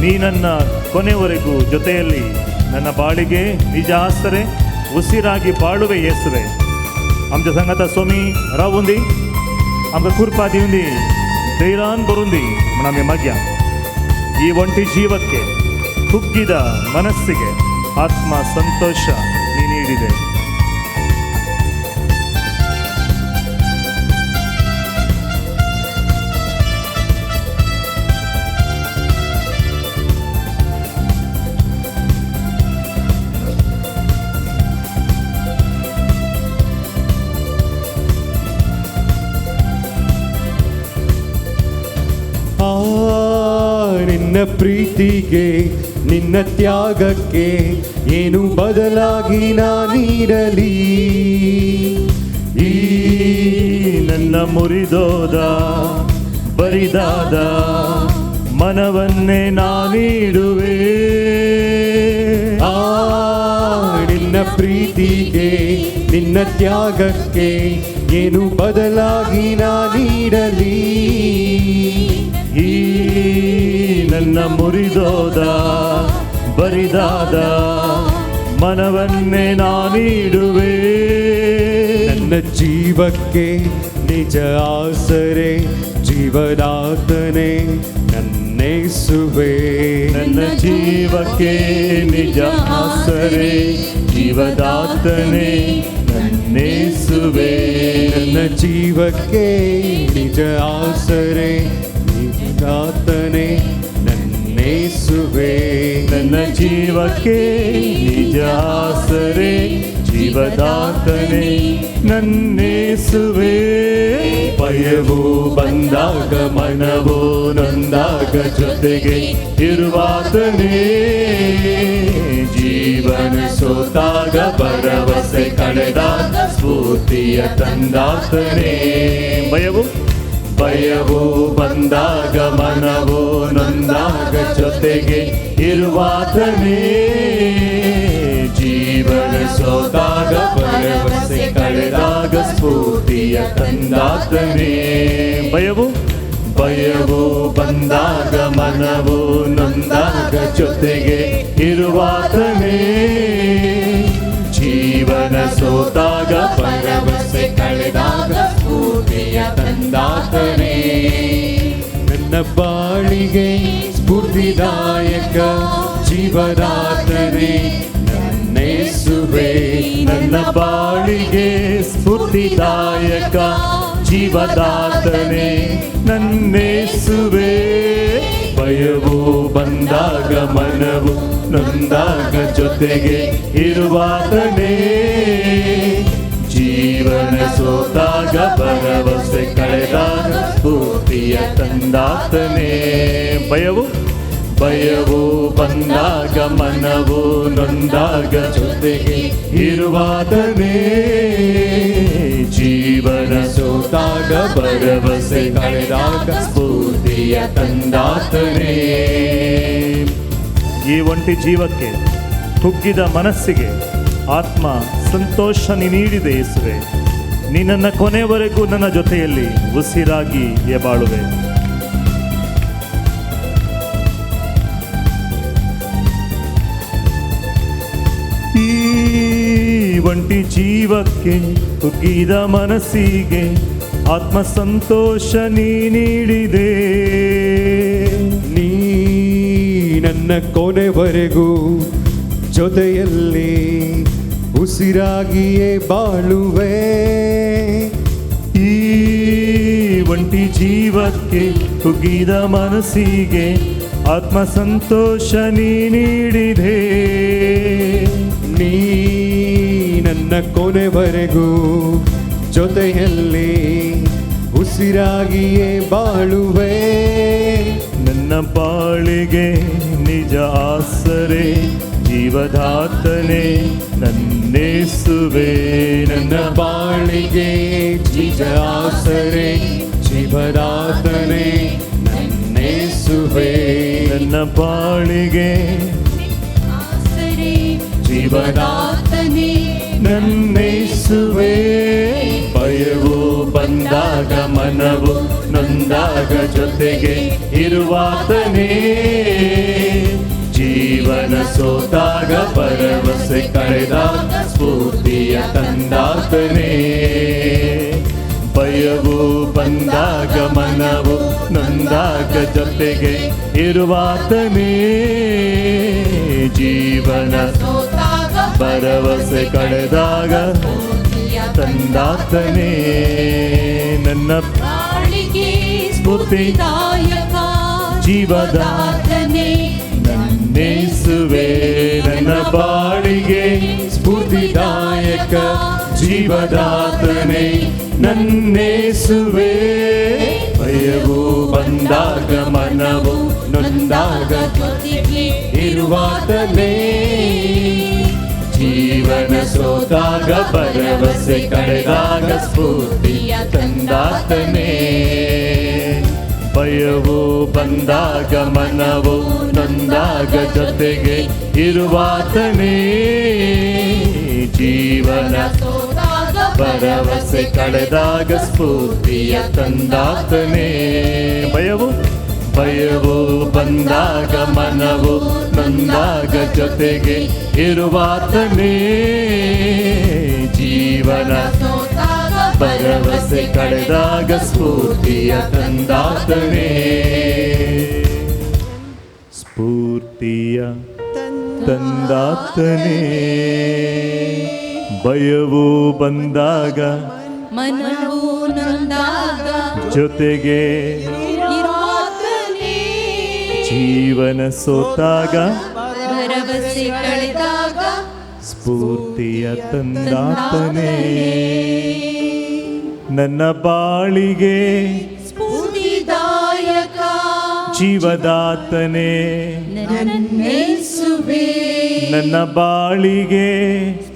ನೀ ನನ್ನ ಕೊನೆವರೆಗೂ ಜೊತೆಯಲ್ಲಿ ನನ್ನ ಬಾಳಿಗೆ ನಿಜ ಆಸರೆ ಉಸಿರಾಗಿ ಬಾಳುವೆ ಯೇಸುವೆ. आमच्या संगाता स्वामी रावूं दी, आमकां कृपा दिवं दी, धैर्यान भरून दी म्हूण आमी मागया. ಈ ಒಂಟಿ ಜೀವಕ್ಕೆ ಕುಗ್ಗಿದ ಮನಸ್ಸಿಗೆ ಆತ್ಮ ಸಂತೋಷ ನೀ ನೀಡಿದೆ. ನಿನ್ನ ಪ್ರೀತಿಗೆ ನಿನ್ನ ತ್ಯಾಗಕ್ಕೆ ಏನು ಬದಲಾಗಿ ನಾನಿರಲಿ, ಈ ನನ್ನ ಮುರಿದೋದ ಬರಿದಾದ ಮನವನ್ನೇ ನಾನೀಡುವೆ. ಆ ನಿನ್ನ ಪ್ರೀತಿಗೆ ನಿನ್ನ ತ್ಯಾಗಕ್ಕೆ ಏನು ಬದಲಾಗಿ ನಾನೀಡಲಿ. ಈ ನನ್ನ ಮುರಿದೋದ ಬರಿದಾದ ಮನವನ್ನೇ ನಾನೀಡುವೆ. ನನ್ನ ಜೀವಕ್ಕೆ ನಿಜ ಆಸರೆ ಜೀವದಾತನೇ ನನ್ನೇಸುವೆ. ನನ್ನ ಜೀವಕ್ಕೆ ನಿಜ ಆಸರೆ ಜೀವದಾತನೇ ನನ್ನೇಸುವೆ. ನನ್ನ ಜೀವಕ್ಕೆ ನಿಜ ಆಸರೆ ಜೀವದಾತನೇ ನನ್ನೇಸುವೆ. ನನ್ನ ಜೀವಕ್ಕೆ ನಿಜ ಆಸರೆ ಜೀವದಾತನೇ ನನ್ನೇಸುವೆ. ಭಯವು ಬಂದಾಗ ಮನವು ನೊಂದಾಗ ಜೊತೆಗೆ ಇರುವಾತನೇ. ಜೀವನ ಸೋತಾಗ ಭರವಸೆ ಕಳೆದಾಗ ಸ್ಫೂರ್ತಿಯ ತಂದಾತನೇ. ಭಯವು ಭಯವು ಬಂದಾಗ ಮನವು ನೊಂದಾಗ ಜೊತೆಗೆ ಇರುವಾತನೇ. ಜೀವನ ಸೋತಾಗ ಭರವಸೆ ಕಳೆದಾಗ ಸ್ಫೂರ್ತಿಯ ತಂದಾತನೇ. ಭಯವು ಭಯವು ಬಂದಾಗ ಮನವು ನೊಂದಾಗ ಜೊತೆಗೆ ಇರುವಾತನೇ. ಜೀವನ ಸೋತಾಗ ಭರವಸೆ ಕಳೆದಾಗ ಸ್ಫೂರ್ತಿಯ ತಂದಾತನೇ. ನನ್ನ ಬಾಳಿಗೆ ಸ್ಫೂರ್ತಿದಾಯಕ ಜೀವದಾತನೇ ನನ್ನೇಸುವೆ. ನನ್ನ ಬಾಳಿಗೆ ಸ್ಫೂರ್ತಿದಾಯಕ ಜೀವದಾತನೇ ನನ್ನೇಸುವೆ. ಭಯವು ಬಂದಾಗ ಮನವು ನೊಂದಾಗ ಜೊತೆಗೆ ಇರುವಾತನೇ. ಜೀವನ ಸೋತಾಗ ಭರವಸೆ ಕಳೆದಾಗ ಸ್ಫೂರ್ತಿಯ ತಂದಾತನೇ. ಭಯವು ಭಯವು ಬಂದಾಗ ಮನವು ನೊಂದಾಗ ಜೊತೆಗೆ ಇರುವಾತನೇ. ಜೀವನ ಸೋತಾಗ ಭರವಸೆ ಕಳೆದಾಗ ಸ್ಫೂರ್ತಿಯ ತಂದಾತನೇ. ಈ ಒಂಟಿ ಜೀವಕ್ಕೆ ಕುಗ್ಗಿದ ಮನಸ್ಸಿಗೆ ಆತ್ಮ ಸಂತೋಷ ನೀಡಿದೆ ಯೇಸುವೆ. ನಿನ್ನನ್ನು ಕೊನೆಯವರೆಗೂ ನನ್ನ ಜೊತೆಯಲ್ಲಿ ಉಸಿರಾಗಿ ಎಬಾಳುವೆ. ಈ ಒಂಟಿ ಜೀವಕ್ಕೆ ಕುಗ್ಗಿದ ಮನಸ್ಸಿಗೆ ಆತ್ಮ ಸಂತೋಷ ನೀ ನೀಡಿದೆ. ನೀ ನನ್ನ ಕೊನೆವರೆಗೂ ಜೊತೆಯಲ್ಲಿ ಉಸಿರಾಗಿಯೇ ಬಾಳುವೆ. ಈ ಒಂಟಿ ಜೀವಕ್ಕೆ ಕುಗ್ಗಿದ ಮನಸ್ಸಿಗೆ ಆತ್ಮ ಸಂತೋಷ ನೀ ನೀಡಿದೆ. ನೀ ನನ್ನ ಕೊನೆವರೆಗೂ ಜೊತೆಯಲ್ಲಿ ಉಸಿರಾಗಿಯೇ ಬಾಳುವೆ. ನನ್ನ ಬಾಳಿಗೆ ನಿಜ ಆಸರೆ ಜೀವದಾತನೇ ನನ್ನೇಸುವೆ. ನನ್ನ ಬಾಳಿಗೆ ನಿಜ ಆಸರೆ ಜೀವದಾತನೇ ನನ್ನೇಸುವೆ. ನನ್ನ ಬಾಳಿಗೆ ಜೀವದಾತನೇ ನನ್ನೇಸುವೆ. ಭಯವು ಬಂದಾಗ ಮನವು ನೊಂದಾಗ ಜೊತೆಗೆ ಇರುವಾತನೇ. ಜೀವನ ಸೋತಾಗ ಭರವಸೆ ಕಳೆದಾಗ ಸ್ಫೂರ್ತಿಯ ತಂದಾತನೇ. ಭಯವು ಬಂದಾಗ ಮನವು ನೊಂದಾಗ ಜೊತೆಗೆ ಇರುವಾತನೇ. ಜೀವನ ಭರವಸೆ ಕಳೆದಾಗ ತಂದಾತನೇ. ನನ್ನ ಸ್ಫೂರ್ತಿದಾಯಕ ಜೀವದಾತನೇ ನನ್ನೇಸುವೆ. ನನ್ನ ಬಾಳಿಗೆ ಸ್ಫೂರ್ತಿದಾಯಕ ಜೀವದಾತನೇ ನನ್ನೇಸುವೆ. ಭಯವು ಬಂದಾಗ ಮನವು ನೊಂದಾಗ ಇರುವಾತನೇ. ಜೀವನ ಸೋತಾಗ ಭರವಸೆ ಕಳೆದಾಗ ಸ್ಫೂರ್ತಿಯ ತಂದಾತನೇ. ಭಯವು ಬಂದಾಗ ಮನವು ನೊಂದಾಗ ಜೊತೆಗೆ ಇರುವಾತನೇ. ಜೀವನ ಭರವಸೆ ಕಳೆದಾಗ ಸ್ಫೂರ್ತಿಯ ತಂದಾತನೇ. ಭಯವು ಭಯವು ಬಂದಾಗ ಮನವು ನೊಂದಾಗ ಜೊತೆಗೆ ಇರುವಾತನೇ. ಜೀವನ ಭರವಸೆ ಕಳೆದಾಗ ಸ್ಫೂರ್ತಿಯ ತಂದಾತನೇ. ಸ್ಫೂರ್ತಿಯ ತಂದಾತನೇ. ಭಯವು ಬಂದಾಗ ಮನವು ನೊಂದಾಗ ಜೊತೆಗೆ ಇರುವಾತನೇ. ಜೀವನ ಸೋತಾಗ ಭರವಸೆ ಕಳೆದಾಗ ಸ್ಫೂರ್ತಿಯ ತಂದಾತನೇ. ನನ್ನ ಬಾಳಿಗೆ ಸ್ಫೂರ್ತಿದಾಯಕ ಜೀವದಾತನೇ. ನನ್ನೇಸುವೆ. ನನ್ನ ಬಾಳಿಗೆ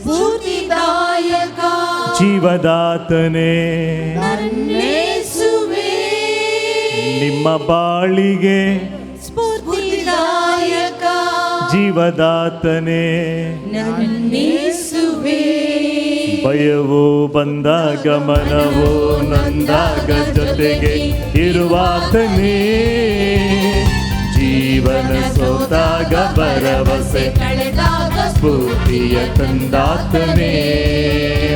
ಸ್ಫೂರ್ತಿದಾಯಕ ಜೀವದಾತನೇ. ನನ್ನೇಸುವೆ. ನಿಮ್ಮ ಬಾಳಿಗೆ ಸ್ಫೂರ್ತಿದಾಯಕ ಜೀವದಾತನೇ. ನನ್ನೇಸುವೆ. ಭಯವು ಬಂದಾಗ ಮನವು ನೊಂದಾಗ ಜೊತೆಗೆ ಇರುವಾತನೇ. ಜೀವನ ಸೋತಾಗ ಭರವಸೆ ಕಳೆದಾಗ ಸ್ಫೂರ್ತಿಯ ತಂದಾತನೇ.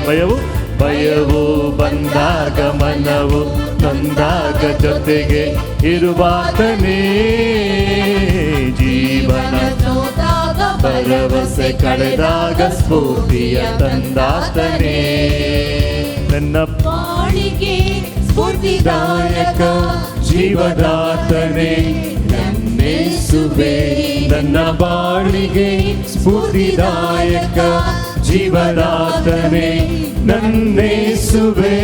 ಭಯವು ಭಯವು ಬಂದಾಗ ಮನವು ನೊಂದಾಗ ಜೊತೆಗೆ ಇರುವಾತನೇ. ಜೀವನ ಸೋತಾಗ ಭರವಸೆ ಕಳೆದಾಗ ಸ್ಫೂರ್ತಿಯ ತಂದಾತನೇ. ನನ್ನ ಬಾಳಿಗೆ ಸ್ಫೂರ್ತಿದಾಯಕ ಜೀವದಾತನೇ ನನ್ನೇಸುವೆ. ನನ್ನ ಬಾಳಿಗೆ ಸ್ಫೂರ್ತಿದಾಯಕ ಜೀವದಾತನೇ ನನ್ನೇಸುವೆ.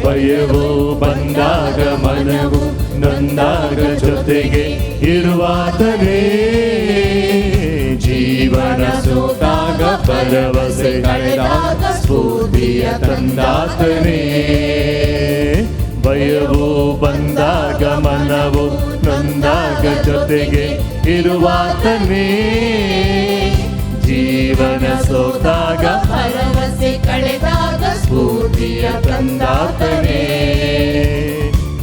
ಭಯವು ಬಂದಾಗ ಮನವು ನೊಂದಾಗ ಜೊತೆಗೆ ಇರುವಾತನೇ. ಜೀವನ ಸೋತಾಗ ಭರವಸೆ ಕಳೆದಾಗ ಸ್ಫೂರ್ತಿಯ ತಂದಾತನೇ. ಭಯವು ಬಂದಾಗ ಮನವು ನೊಂದಾಗ ಜೊತೆಗೆ ಇರುವಾತನೇ. ಜೀವನ ಸೋತಾಗ ಭರವಸೆ ಕಳೆದಾಗ ಸ್ಫೂರ್ತಿಯ ತಂದಾತನೇ.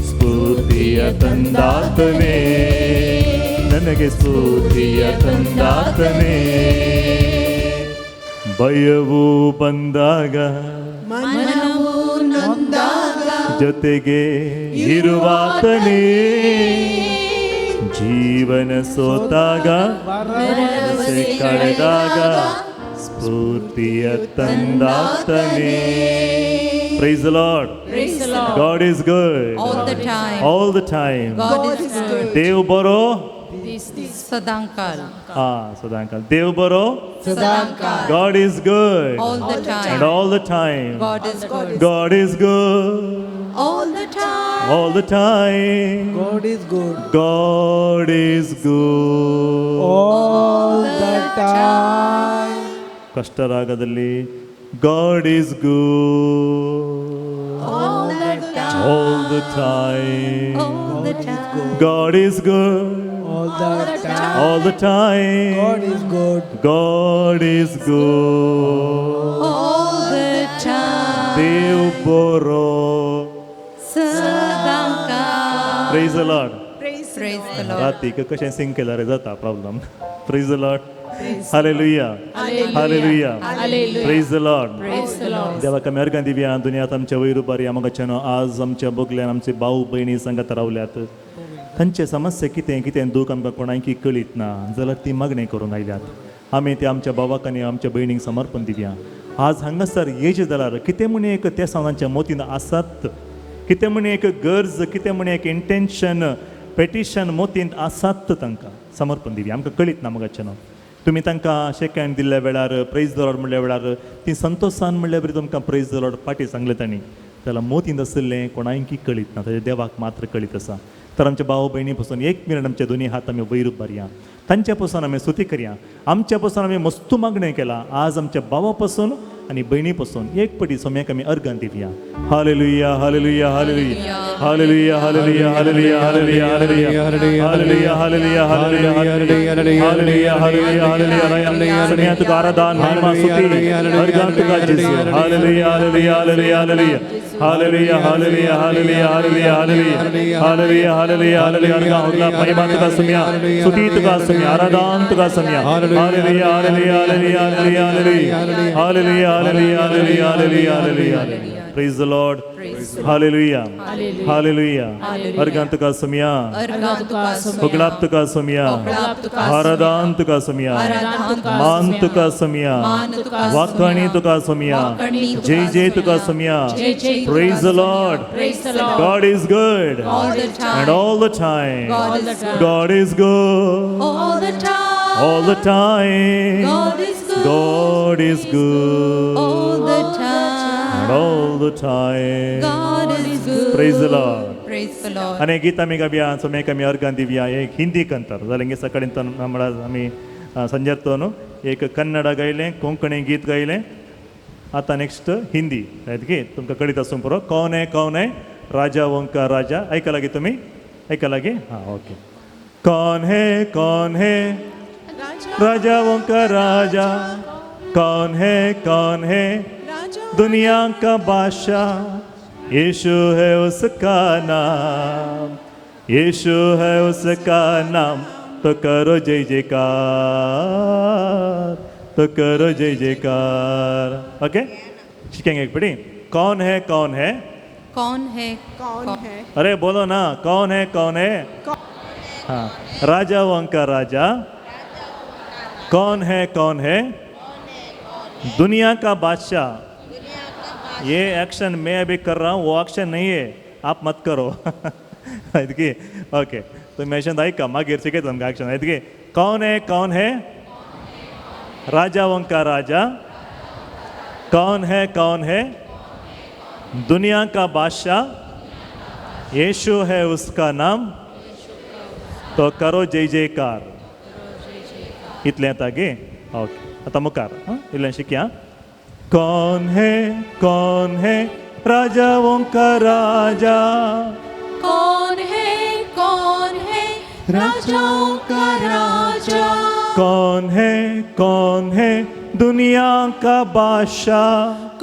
ಸ್ಫೂರ್ತಿಯ ತಂದಾತನೇ. ನನಗೆ ಸ್ಫೂರ್ತಿಯ ತಂದಾತನೇ. ಭಯವು ಬಂದಾಗ ಮನವು ನೊಂದಾಗ ಜೊತೆಗೆ ಇರುವಾತನೇ. ಜೀವನ ಸೋತಾಗ ಭರವಸೆ ಕಳೆದಾಗ ಸ್ಫೂರ್ತಿಯ ತಂದಾತನೇ. Praise the Lord. Praise the Lord. God is good. All the time. All the time. God is good. देव बरो. सदांकाल. हाँ, सदांकाल. देव बरो. सदांकाल. God is good. All the time. And all the time. God is good. God is good. All the time. All the time. God is good. God is good. All the time. ಕಷ್ಟರಾಗದಲ್ಲಿ God is good. All the time. All the time. All the time. God is good. All the time. All the time. God is good. God is good. All the time. देव बरो. सदांकाल. Praise the Lord. Praise Praise the Lord. रातीक कशें सिंग केल्यार जाता problem. Praise the Lord. Hallelujah. Hallelujah. Praise the Lord. Praise the Lord. देवाक आमी अर्गां दिवया. दुनियांत आमच्या वयर उबारी आमकां आज आमच्या बगल्यान आमचे भाऊ भयणी सांगत रावल्यात. तांचे समस्या कितें कितें दूख आमकां कोणायकी कळीत ना जाल्यार ती मागणी करूंक आयल्यात. आमी ते आमच्या भावाक आनी आमच्या भयणींक समर्पण दिवया. आज हांगासर येजे जाल्यार कितें म्हण एक त्या सणांच्या मोतीन आसात, कितें म्हण एक गरज, कितें म्हण एक इंटेन्शन पेटिशन मोतींत आसात, तांकां समर्पण दिवया. आमकां कळीत ना मगाचें. तुमी तांकां शेक हँड दिल्ल्या वेळार, प्रेज the Lord म्हणल्या वेळार, ती संतोशान म्हणल्या बरी तुमकां प्रेज the Lord फाटीं सांगलें तांणी. जाल्यार मोतींत आशिल्लें कोणायकी कळीत ना, ताजें देवाक मात्र कळीत आसा. तर आमच्या भाव भयणी पसून एक मिनट आमचे दोनी हात आमी वयर उबारया. तांच्या पसून आमी स्तुती करया. आमच्या पसून आमी मस्तू मागणें केलां. आज आमच्या भावा पसून आनी भयणी पसून एक पटी सोम्याक आमी अर्गां दिवया. Hallelujah, hallelujah, hallelujah. Hallelujah hallelujah hallelujah hallelujah hallelujah hallelujah hallelujah hallelujah hallelujah hallelujah hallelujah. समिया तुका आराधन महिमा स्तुति अर्घान तुका जेसू। Hallelujah hallelujah hallelujah hallelujah hallelujah hallelujah hallelujah hallelujah hallelujah hallelujah hallelujah hallelujah. अर्घान होगला महिमा तुका समिया स्तुति तुका समिया आराधन तुका समिया। Hallelujah hallelujah hallelujah hallelujah hallelujah hallelujah hallelujah hallelujah hallelujah. Praise the Lord. Hallelujah hallelujah. अर्घान तुका समिया होगलाप तुका समिया आराधन तुका समिया मान तुका समिया वाकणी तुका समिया जय जय तुका समिया। Praise the Lord. God is good and all the time. God is good all the time. All the time. God is good. God is good all the time. And all the time. God is good. Praise the Lord. Praise the Lord. आणि गीत आमी गावया सोमेक आमी organ दिवया एक हिंदी कंतर जालें गे सकाळीं म्हळ्यार आमी संजर्तो न्हू एक कन्नडा गायलें कोंकणी गीत गायलें आतां नेक्स्ट हिंदी रायट गे तुमकां कळीत आसूंक पुरो। कौन है राजा वंका राजा ऐकला गे तुमी ऐकला गे हां ओके। कौन है राजाओं का राजा कौन है दुनिया का बादशाह यीशु है उसका नाम यीशु है उसका नाम तो करो जय जयकार तो करो जय जयकार। ओके सीखेंगे एक पड़ी। कौन है कौन है कौन है कौन है अरे बोलो ना कौन है कौन है। हाँ राजाओं का राजा कौन है दुनिया का बादशाह। ये एक्शन मैं अभी कर रहा हूँ वो एक्शन नहीं है आप मत करो। ओके तो मैं ऐका मागीर शिकयता तुमकां एक्शन। कौन है राजाओं का राजा कौन है दुनिया का बादशाह यीशु है उसका नाम तो करो जय जयकार। इतलें येता गे ओके आतां मुखार इल्लें शिकया। कौन है राजाओं का राजा कौन है राजाओं का राजा कौन है दुनिया का बादशाह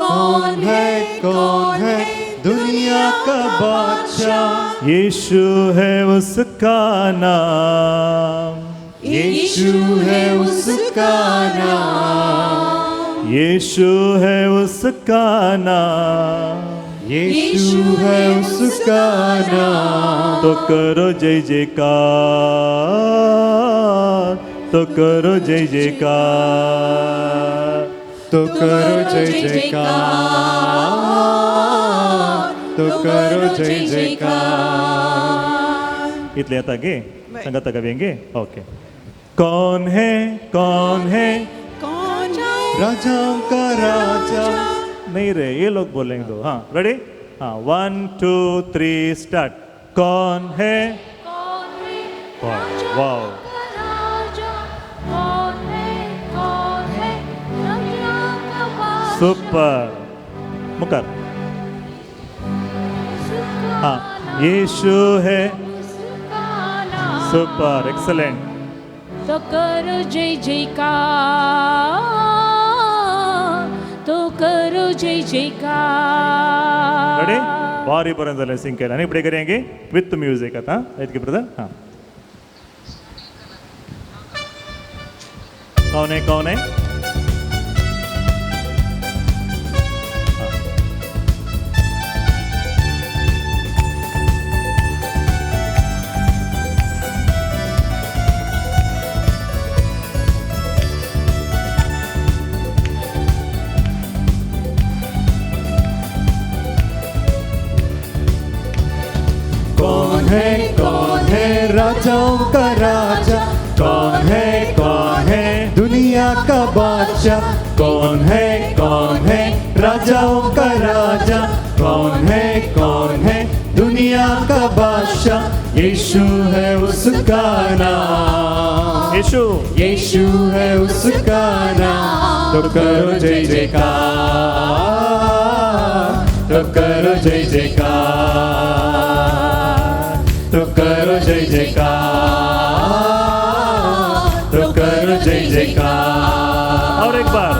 कौन है दुनिया का बादशाह यीशु है उसका नाम यीशु है उसका नाम यीशु है उसका नाम यीशु है उसका नाम तो करो जय जयकार तो करो जय जयकार तो करो जय जयकार तो करो जय जयकार। इतलें येता गे सांगता गावया ओके। कौन है कौन राजाओं का राजा नहीं रे ये लोग बोलेंगे दो। हाँ रेडी हाँ 1 2 3 स्टार्ट। कौन है वाह सुपर मुकर। हाँ यीशु है सुपर एक्सलेंट तो करो जय जयकार तो करो जय जयकार। रेडी भारी बरें जालें सिंग केलें आनी फुडें करेंगे विथ म्युजीक आतां येत ब्रदर। हाँ कौन है कौन है कौन है राजाओं का राजा कौन है दुनिया का बादशाह कौन है राजाओं का राजा कौन है दुनिया का बादशाह यीशु है उसका नाम यीशु यीशु है उसका नाम तो करो जय जयकार तो करो जय जयकार। जय जयकार, तो करो जय जयकार। और एक बार।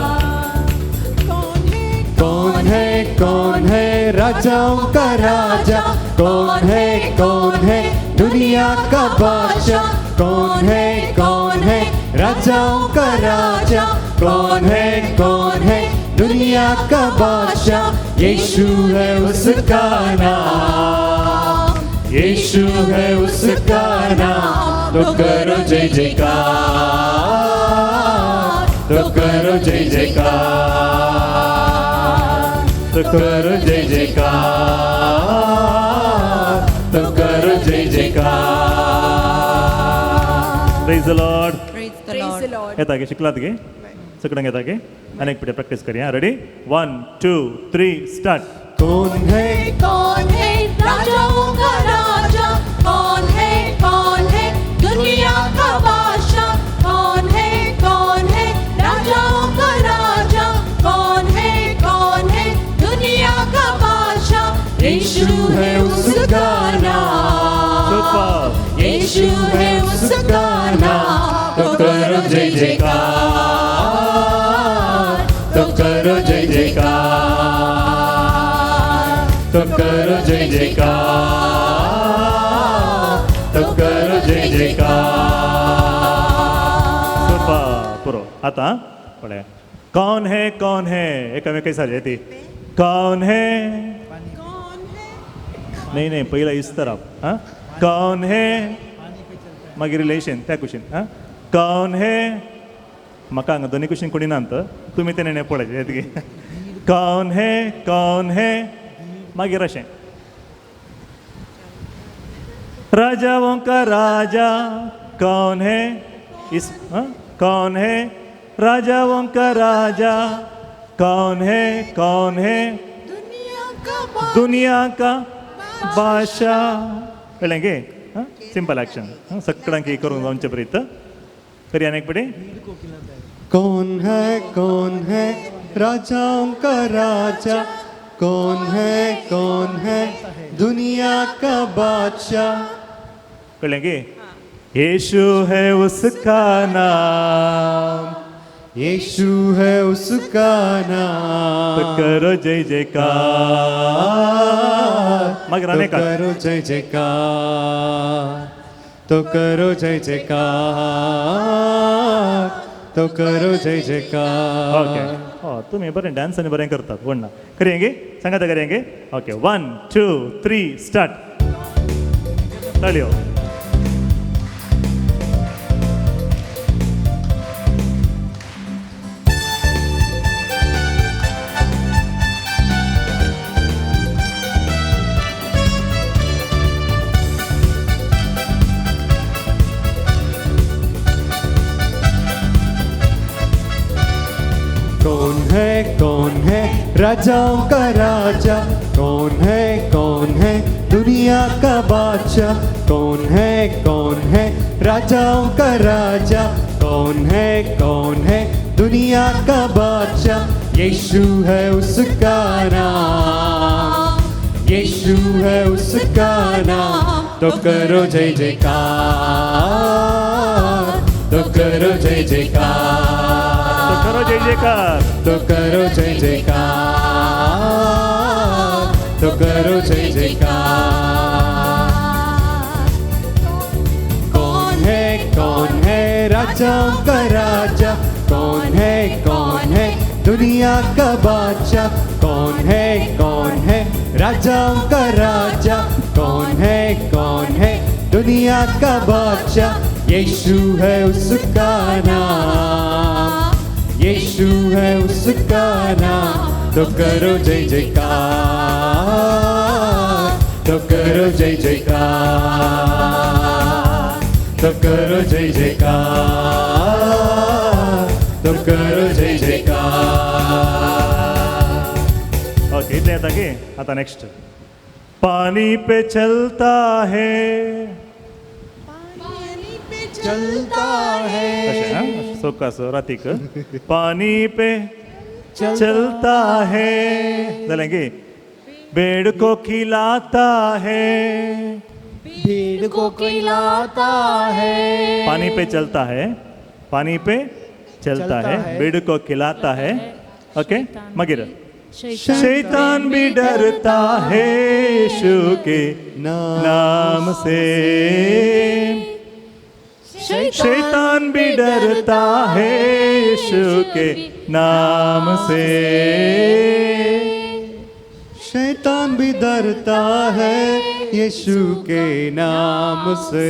कौन है, कौन है राजाओं का राजा, कौन है, कौन है दुनिया का बादशाह, कौन है, कौन है राजाओं का राजा, कौन है, कौन है दुनिया का बादशाह, यीशु है उसका नाम, यीशु है उसका नाम, तो करो जय जयकार, तो करो जय जयकार, तो करो जय जयकार, तो करो जय जयकार। Praise the Lord. Praise the Praise the Lord. Lord. येता गे शिकलात गे सगळ्यांक येता गे अनेक पिठे प्रॅक्टीस करूया. Ready, 1 2 3 start. कौन है, कौन है राजाओं का राजा, कौन है, कौन है दुनिया का बादशाह, कौन है, कौन है राजाओं का राजा, कौन है, कौन है दुनिया का बादशाह, यीशु है उसका नाम, सुपर. यीशु है उसका नाम, तो करो जय जयकार, तो करो जय जयकार, तो करो जय जयकार, तो करो जय जयकार। सुपर. पुरो. आता पळय, कौन है, कौन है एकामेकांक सारकें ती, कौन है, नाही नाही पहिला इस तरफ, हां, कौन है, मागीर रिलेशन त्या कुशीन, हां, कौन है, म्हाका हांगा दोनी कुशीन कोणी ना तुमी ते नेणे पळयचे, कौन है, कौन है, मागीर अशें राजाओं का राजा कौन है, इस हाँ? कौन है राजाओं का राजा, कौन है, कौन है दुनिया का बादशाह. कळ्ळें गे? सिंपल एक्शन सगळ्यांक करूंक जावचे प्रीत तरी आनी एक पटी. कौन है, कौन है राजाओं का राजा, कौन है, कौन है दुनिया का बादशाह. कळ्ळें गे? यीशु है उसका नाम, यीशु है उसका नाम, तो करो जय जयकार. मागीर तो आनी एक. करो जय जयकार, तो करो जय जयकार, तो करो जय जयकार. ओके, तुमी बरें डान्स आनी बरें करतात कोण ना. करया गे? सांगाता करया गे? Okay, 1 2 3 start. ताळयो. कौन है, कौन है राजाओं का राजा, कौन है, कौन है दुनिया का बादशाह, कौन है, कौन है राजाओं का राजा, कौन है, कौन है दुनिया का बादशाह, यीशु है उसका नाम, यीशु है उसका नाम, तो करो जय जयकार, तो करो जय जयकार, तो करो जय जयकार, तो करो जय जयकार, तो करो जय जयकार। कौन है, कौन है राजाओं का राजा, कौन है, कौन है दुनिया का बादशाह, कौन है, कौन है राजाओं का राजा, कौन है, कौन है दुनिया का बादशाह, यीशु है उसका नाम, यीशु है उसका नाम, तो करो जय जयकार, तो करो जय जयकार, तो करो जय जयकार, तो करो जय जयकार. ओके, इतलें येता की आतां नेक्स्ट. पानी पे चलता है, पानी पे चलता है, अशें आं, सोकास रातीक पानी पे चलता है, जालें गे? भेड़ को खिलाता है, भीड़ को खिलाता है। पानी पे चलता है, पानी पे चलता है, भीड़ को खिलाता है। ओके मगिर शैतान भी डरता है यीशु के नाम से, शैतान भी डरता है यीशु के नाम से, शैतान भी डरता है यीशु के नाम से।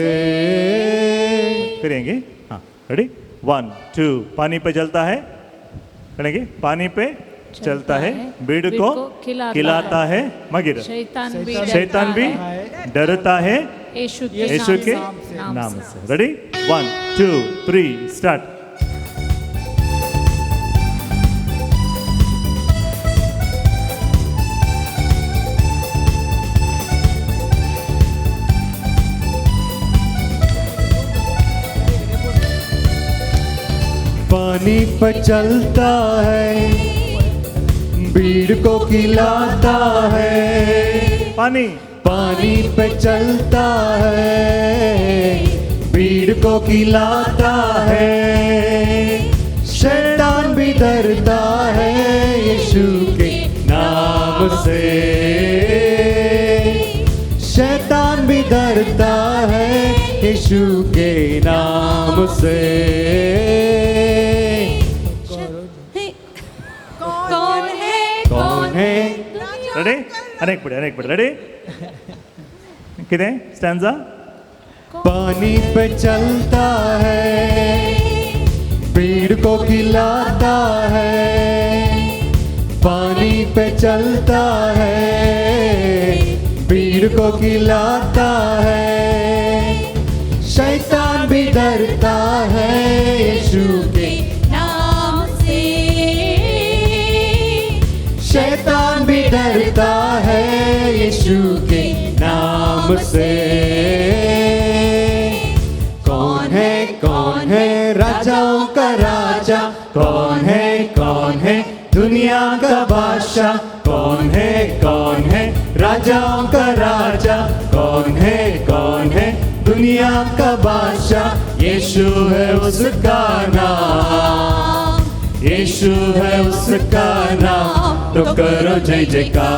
करेंगे हाँ, रेडी 1 2। पानी पे चलता है, करेंगे पानी पे चलता है, भीड़ को खिलाता है, मगिर शैतान भी डरता है यीशु के नाम से। Ready 1 2 3 start. पानी पर चलता है, भीड़ को खिलाता है। पानी पानी पे चलता है, भीड़ को खिलाता है, शैतान भी डरता है यीशु के नाम से, शैतान भी डरता है यीशु के नाम से। कौन है, कौन है? रेडी अनेक पड़े, अनेक पड़े। रेडी कितें स्टैंजा? पानी पे चलता है, भीड़ को खिलाता है, पानी पे चलता है, भीड़ को खिलाता है, शैतान भी डरता है यीशु के नाम से, शैतान भी डरता है यीशु के नाम से। कौन है, कौन है राजाओं का राजा, कौन है, कौन है दुनिया का बादशाह, कौन है, कौन है राजाओं का राजा, कौन है, कौन है दुनिया का बादशाह, यीशु है उसका नाम, यीशु है उसका नाम। तो करो जय जयकार,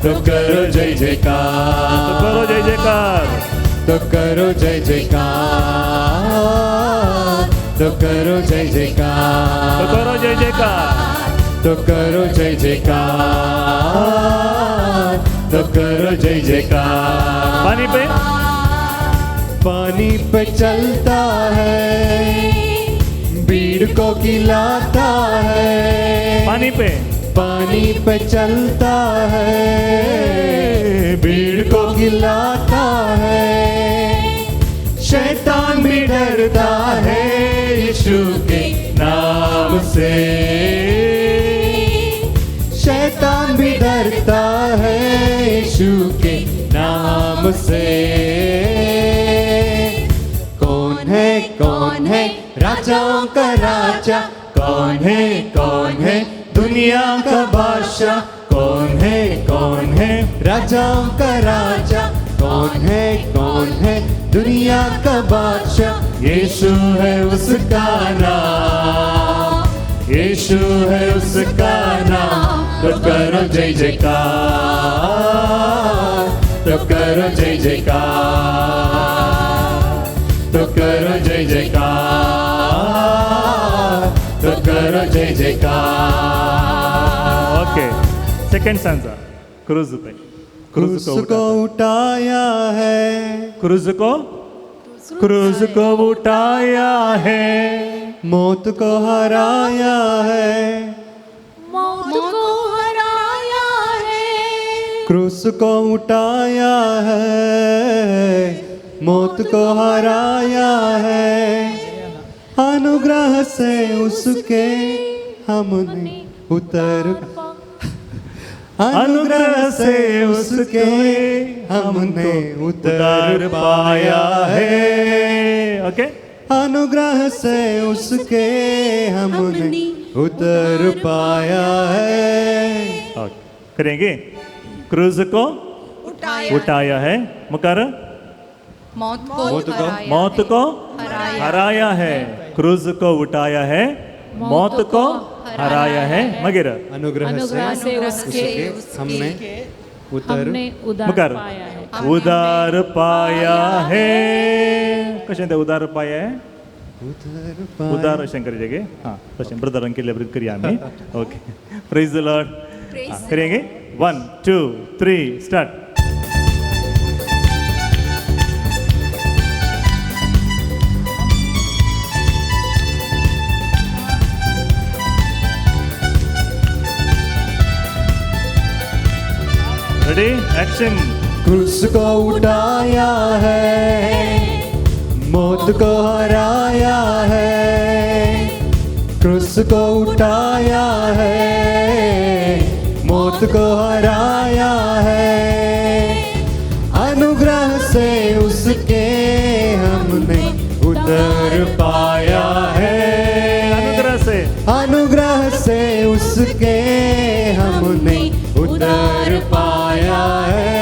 तो करो जय जयकार, तो करो जय जयकार, तो करो जय जयकार, तो करो जय जयकार, तो करो जय जयकार, तो करो जय जयकार, तो करो जय जयकार। पानी पे, पानी पे चलता है, भीड़ को खिलाता है, पानी पे, पानी पे चलता है, भीड़ को खिलाता है, शैतान भी डरता है यीशु के नाम से, शैतान भी डरता है यीशु के नाम से। कौन है, कौन है राजाओं का राजा, कौन है, कौन है दुनिया का बादशाह, कौन है, कौन है राजाओं का राजा, कौन है, कौन है दुनिया का बादशाह, यीशु है उसका नाम, यीशु है उसका नाम। तो करो जय जयकार, तो करो जय जयकार, तो करो जय जयकार, तो करो जय जयकार। Okay second stanza. Cruise pay, क्रूस को उठाया है, क्रूज को, क्रूज को उठाया है, मौत को हराया है, मौत को हराया है, क्रूस को उठाया है, मौत को हराया है, अनुग्रह से उसके हमने उतर, अनुग्रह से उसके हमने उतर पाया है। ओके अनुग्रह से उसके हमने उतर पाया है। करेंगे क्रूज को उठाया है। मुखार मौत को मौत को हराया है, क्रूज को उठाया है, मौत को हराया है। मगेर अनुग्रह से उसके हमने मुखार उदार पाया है। कशें तें उदार पाया है? उदार अशें करचें गे? हां तशें ब्रदरान केल्ले बरें करया आमी। ओके, प्रेज the Lord. करेंगे 1 2 3 स्टार्ट। Ready, action. क्रूस को उठाया है, मौत को हराया है, क्रूस को उठाया है, मौत को हराया है, अनुग्रह से उसके हमने उतर पाया है, अनुग्रह से, अनुग्रह से उसके हमने उतर पाया है।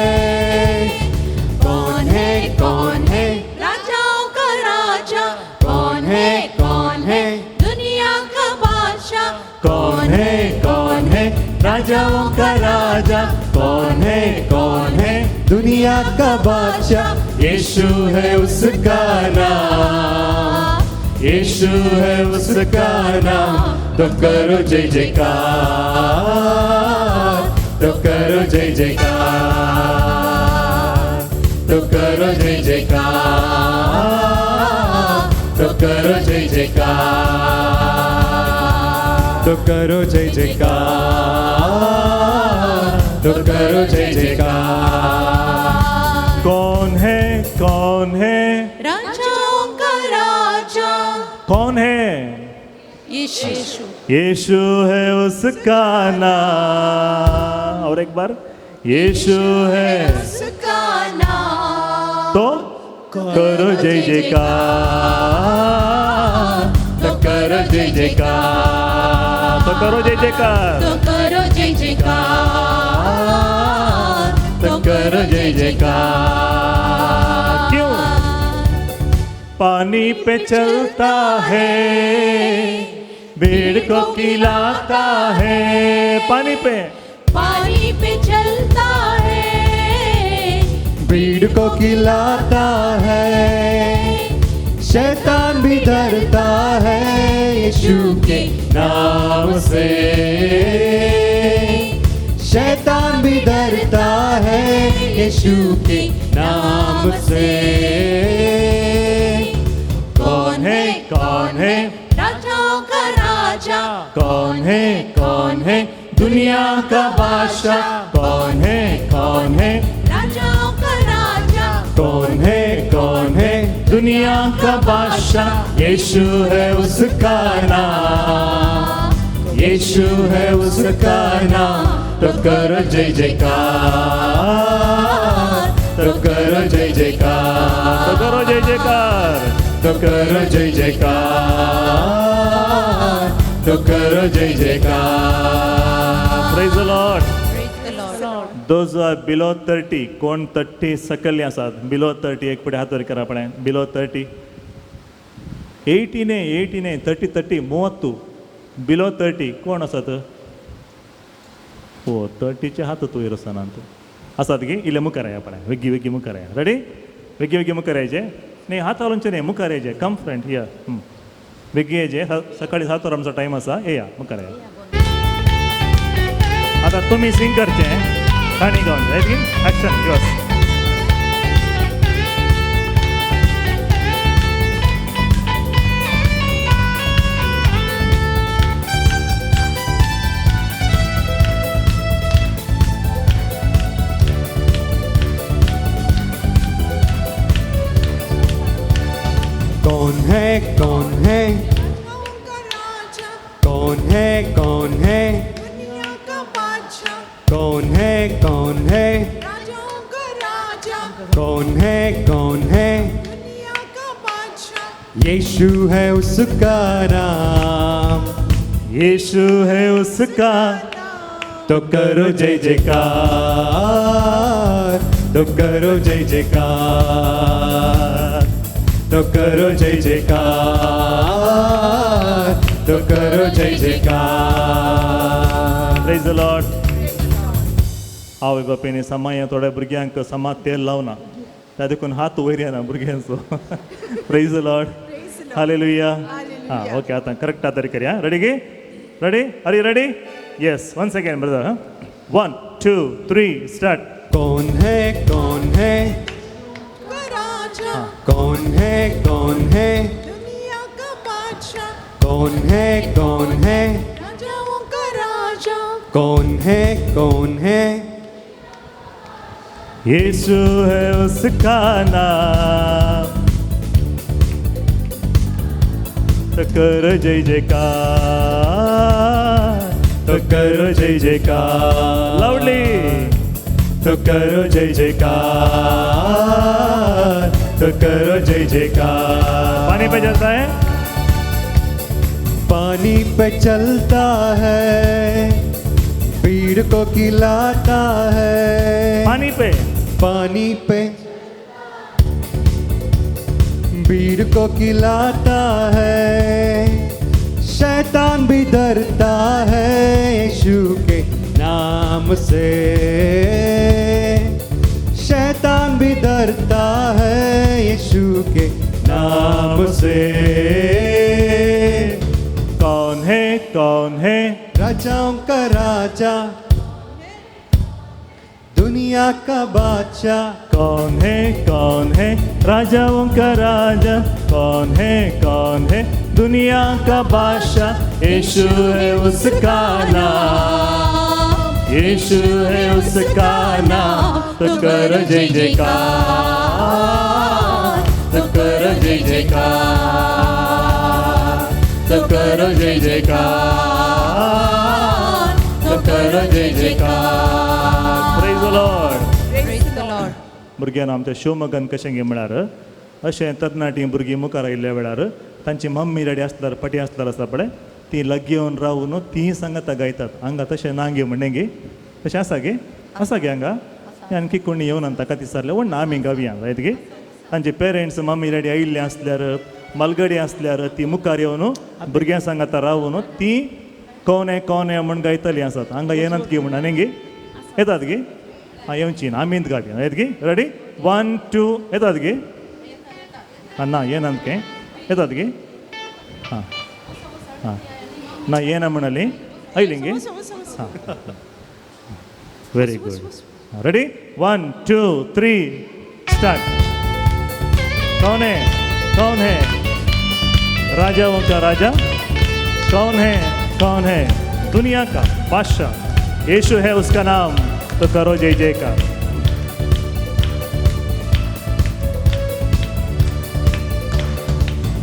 कौन है, कौन है राजाओं का राजा, कौन है, कौन है दुनिया का बादशाह, कौन है, कौन है राजाओं का राजा, कौन है, कौन है दुनिया का बादशाह, यीशु है उसका नाम, यीशु है उसका नाम। तो करो जय जयकार, तो करो जय जयकार, तो करो जय जयकार, तो करो जय जयकार, तो करो जय जयकार, तो करो जय जयकार। कौन है, कौन है राजाओं का राजा, कौन है? यीशु। यीशु है उसका नाम। और एक बार, यीशु है उसका नाम। तो करो जय जयकार, तो करो जय जयकार, तो करो जय जयकार, तो करो जय जयकार, तो करो जय जयकार। क्यों? पानी पे चलता है, भीड़ को खिलाता है, पानी पे, पानी पे चलता है, भीड़ को खिलाता है, शैतान भी डरता है यीशु के नाम से, शैतान भी डरता है यीशु के नाम से। कौन है, कौन है राजाओं का राजा, कौन है, कौन है दुनिया का बादशाह, कौन है, कौन है राजाओं का राजा, कौन है, कौन है दुनिया का बादशाह, यीशु है उसका नाम, यीशु है उसका नाम। तो करो जय जयकार, तो करो जय जयकार, तो करो जय जयकार, तो करो जय जयकार, तो करो जय जयकार। Praise the Lord. Praise the Lord. Those who are below 30, कोण 30 सकल्ले आसात, बिलो 30 एक फुडें हात वर करा पळय, बिलो 30 18 18 30 30 30 बिलो 30 कोण आसात? ओ 30चे हात वयर आसनात आसात की इल्ले मुखार या पळय, वेगीं वेगीं मुखार या। रेडी? वेगीं वेगीं मुखार येयचे न्ही, हात हालोवचे न्ही, मुखार येयचे, कम फ्रंट here. वेगीं येयचे, सकाळीं 7 वरां आमचो टायम आसा, येया मुखार या। आतां तुमी सिंग करचें, काणी गावन रायट की एक्शन युअर्स। कौन है, कौन है, कौन है, कौन है दुनिया का बादशाह, कौन है, कौन है राजाओं का राजा, कौन है, कौन है दुनिया का बादशाह, यीशु है उसका नाम, यीशु है उसका। तो करो जय जयकार, तो करो जय जयकार, तो करो जय जयकार, तो करो जय जयकार। Praise the Lord. आवय बापायनी समाया थोड्या भुरग्यांक समा तेल लावना, त्या देखून हात वयर येना भुरग्यांचो। Praise the Lord. Hallelujah. हां ओके, आतां करेक्ट आतां करया। रेडी गे? Ready? Are you ready? Yes, one second brother. 1 2 3 start. कौन है, कौन है राजा, कौन है, कौन है दुनिया का बादशाह, कौन है, कौन है राजाओं का राजा, कौन है, कौन है यीशु है उसका नाम, तो करो जय जयकार, तो करो जय जयकार, लाउडली, तो करो जय जयकार, तो करो जय जयकार। पानी पे चलता है, पानी पे चलता है, भीड़ को खिलाता है, पानी पे, पानी पे भीड़ को खिलाता है, शैतान भी डरता है यीशु के नाम से, शैतान भी डरता है यीशु के नाम से। कौन है, कौन है राजाओं का राजा, दुनिया का बादशाह, कौन है, कौन है राजाओं का राजा, कौन है, कौन है दुनिया का बादशाह, यीशु है उसका नाम, यीशु है उसका नाम, तो करो जय जयकार, तो करो जय जयकार, तो करो जय जयकार, तो करो जय जयकार। Praise the Lord. Praise the Lord. भुरग्यान आमच्या शिवमोगान कशें गे म्हळ्यार अशें तरणाटीं भुरगीं मुखार आयिल्ल्या वेळार तांची मम्मी डॅडी आसल्यार पटी आसल्यार आसा पळय, ती लागीं येवन रावून तीं सांगाता गायतात। हांगा तशें ना गे म्हणणें गे, तशें आसा गे, आसा गे हांगा आणखी कोणी येवन ताका दिसारलें व्हड ना आमी गावया जायत गे। तांचे पेरंट्स मम्मी डॅडी आयिल्ले आसल्यार मालगडी आसल्यार ती मुखार येवन भुरग्यां सांगाता रावून ती कोण हे कोण हे म्हूण गायतलीं आसात। हांगा येनात गे म्हण आनी गे येतात गे, आं येवची ना आमीच गावया येत गे। रेडी 1 2 येतात गे? आं ना येनात गे, येतात गे? हां हां ना येना म्हणाली आयली गे? हां very good. Ready 1 2 3 start. कौन है, कौन है राजाओं का राजा, कौन है, कौन है दुनिया का बादशाह, यीशु है उसका नाम, तो करो जय जयकार।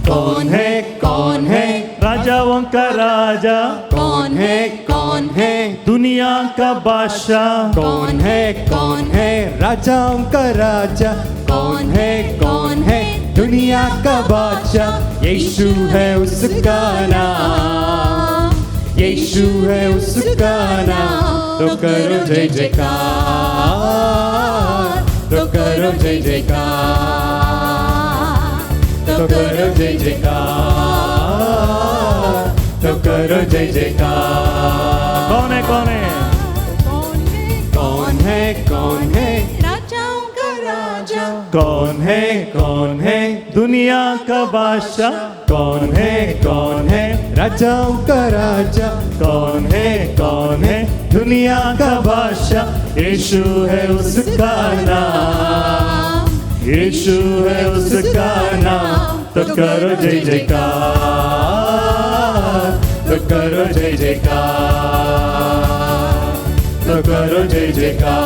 कौन है, कौन है राजाओं का राजा, कौन है, कौन है दुनिया का बादशाह, कौन है, कौन है राजाओं का राजा, कौन है, कौन है दुनिया का बादशाह, यीशु है उसका नाम, यीशु है उसका नाम, तो करो जय जयकार, तो करो जय जयकार, तो करो जय जयकार, तो करो जय जयकार। कौन है, कौन है, कौन है, कौन है राजाओं का राजा, कौन है, कौन है दुनिया का बादशाह, कौन है, कौन है राजाओं का राजा, कौन है, कौन है दुनिया का बादशाह, यीशु है उसका नाम, यीशु है उसका नाम, तो करो जय जयकार, तो करो जय जयकार, तो करो जय जयकार,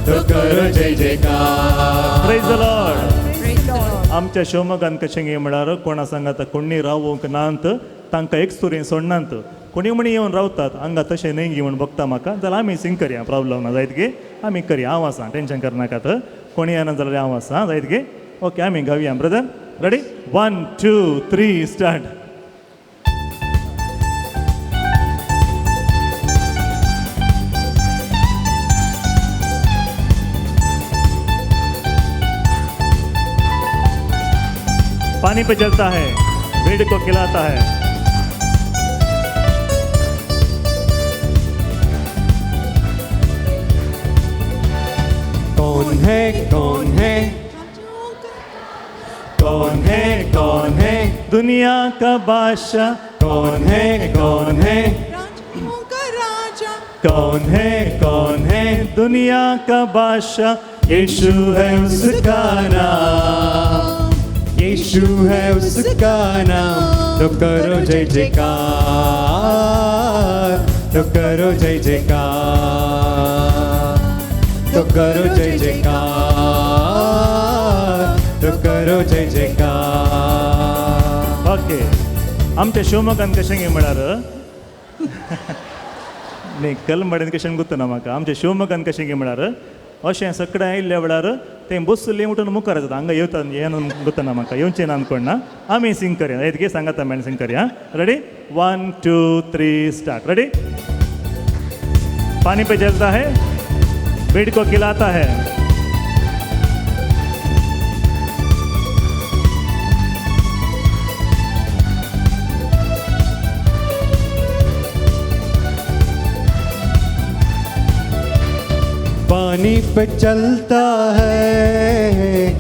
तो करो जय जयकार। Praise the Lord. आमच्या शिवमोगान कशें गे म्हळ्यार कोणा सांगाता कोणी रावूंक नात, तांकां एक सुरेन सोडनात, कोणी म्हणी येवन रावतात हांगा तशें न्हय गे म्हूण बगता म्हाका, जाल्यार आमी सिंग करया, प्रॉब्लम ना जायत गे, आमी करया, हांव आसा, टेंशन करनाकात, कोणी येना जाल्यार हांव आसा जायत गे। ओके आमी गावया ब्रदर. Ready 1 2 3 start. पानी पे चलता है, भीड़ को खिलाता है। कौन है, कौन है, कौन है, कौन है दुनिया का बादशाह, कौन है, कौन है राजाओं का राजा, कौन है, कौन है दुनिया का बादशाह, यीशु है उसका नाम, यीशु है उसका नाम। तो करो जय जयकार, तो करो जय जयकार, तो करो जय जयकार, तो करो जय जयकार। ओके, आमच्या शिवमोगान कशें गे म्हळ्यार न्ही कलमडेन कशें गुत्तना म्हाका, आमच्या शिवमोगान कशें गे म्हळ्यार अशें सगळें आयिल्ल्या वेळार तें बसलें उठून मुखार जाता, हांगा येवता येना गुत्तना म्हाका येवचें ना कोण ना, आमी सिंग करया येतकीर सांगाता मॅन सिंग करया। Ready, 1 2 3 start. रेडी। पानी पे चलता है, भीड़ को खिलाता है। पानी पे चलता है,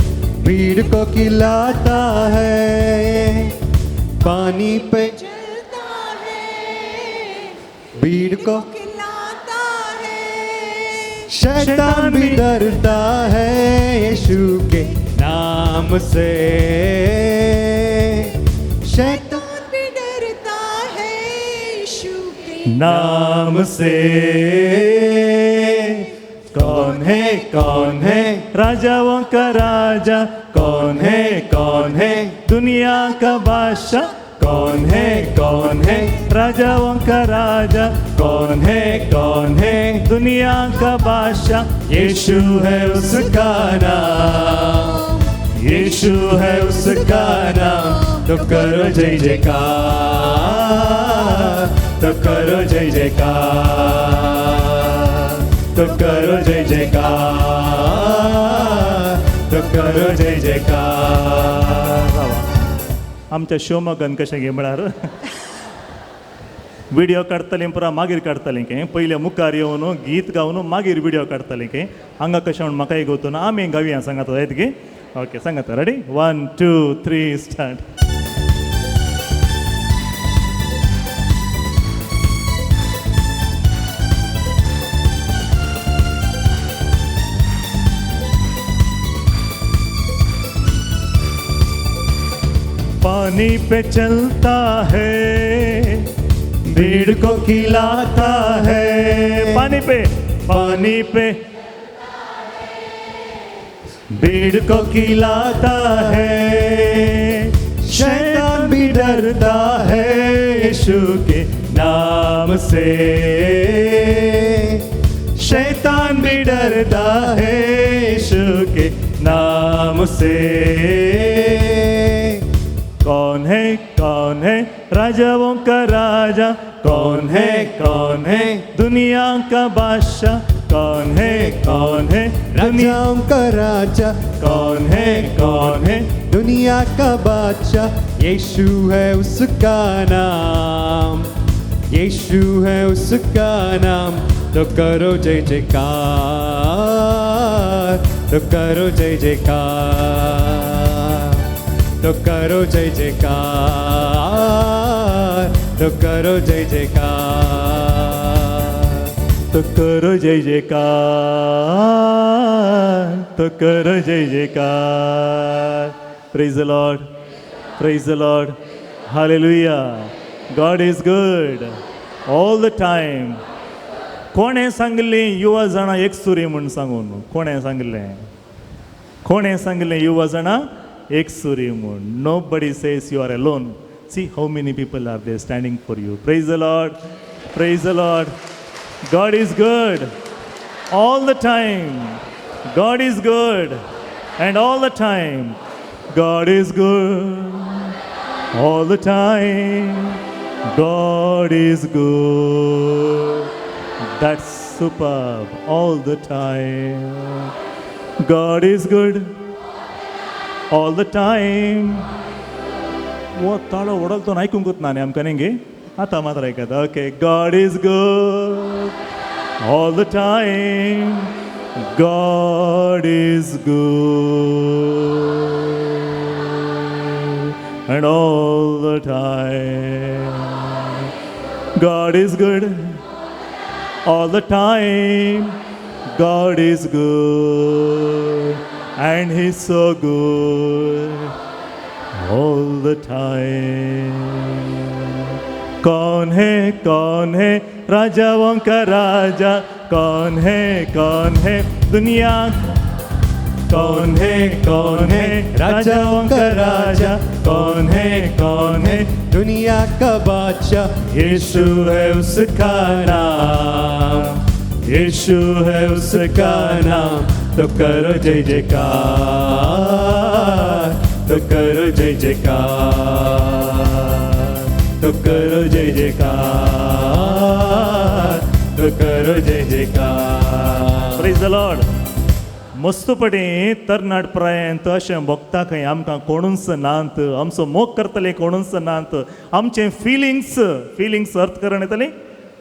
भीड़ को खिलाता है, पानी पे चलता है, भीड़ को खिलाता है, शैतान भी डरता है यीशु के नाम से, शैतान भी डरता है यीशु के नाम से। कौन है, कौन है राजाओं का राजा, कौन है, कौन है दुनिया का बादशाह, कौन है, कौन है राजाओं का राजा, कौन है, कौन है दुनिया का बादशाह, यीशु है उसका नाम, यीशु है उसका नाम। तो करो जय जयकार, तो करो जय जयकार, तो करो जय जयकार, तो करो जय जयकार। आमच्या शिवमोगान कशें गे म्हळ्यार व्हिडियो काडटलीं पुरा मागीर काडटलीं के पयलें मुखार येवन गीत गावन मागीर व्हिडियो काडटलीं के हांगा कशें म्हूण म्हाकाय गोवतो ना, आमी गावया सांगाता येत गे। ओके सांगाता, रेडी, 1 2 3 स्टार्ट। पानी पे चलता है, भीड़ को खिलाता है, पानी पे, पानी पे भीड़ को खिलाता है, शैतान भी डरता है यीशु के नाम से, शैतान भी डरता है यीशु के नाम से। कौन है, कौन है राजाओं का राजा, कौन है, कौन है दुनिया का बादशाह, कौन है, कौन है राजाओं का राजा, कौन है, कौन है दुनिया का बादशाह, यीशु है उसका नाम, यीशु है उसका नाम। तो करो जय जयकार, तो करो जय जयकार, तो करो जय जयकार, तो करो जय जयकार, तो करो जय जयकार, तो करो जय जयकार। Praise the Lord, praise the Lord, hallelujah. God is good all the time. कोणें सांगलें युवा जाणां एकसुरी म्हूण सांगून? कोणें सांगलें? कोणें सांगलें युवा जाणां एकसुरी म्हूण? Nobody says you are alone. See how many people are there standing for you. Praise the Lord, praise the Lord. God is good all the time. God is good and all the time. God is good all the time. God is good. That's superb. All the time. God is good all the time. वो ताळो व्हडलो तो आयकूंकच ना न्ही आमकां न्ही गे, आतां मात्र आयकता. Okay, God is good all the time, God is good and all the time. God is good all the time, God is good and He's so good all the time. कौन है राजाओं का राजा, कौन है दुनिया, कौन है राजाओं का राजा, कौन है दुनिया का बादशाह। यीशु है उसका नाम, यीशु है उसका नाम। तो करो जय जयकार, तो करो जय जयकार, तो करो जय जयकार, तो करो जय जयकार. Praise the Lord. मस्तपटी तरणाट प्रायंत अशें भोगता खंय आमकां कोणूच नात, आमचो मोग करतले कोणूच नात, आमचे फिलिंग्स फिलिंग्स अर्थ करून येतले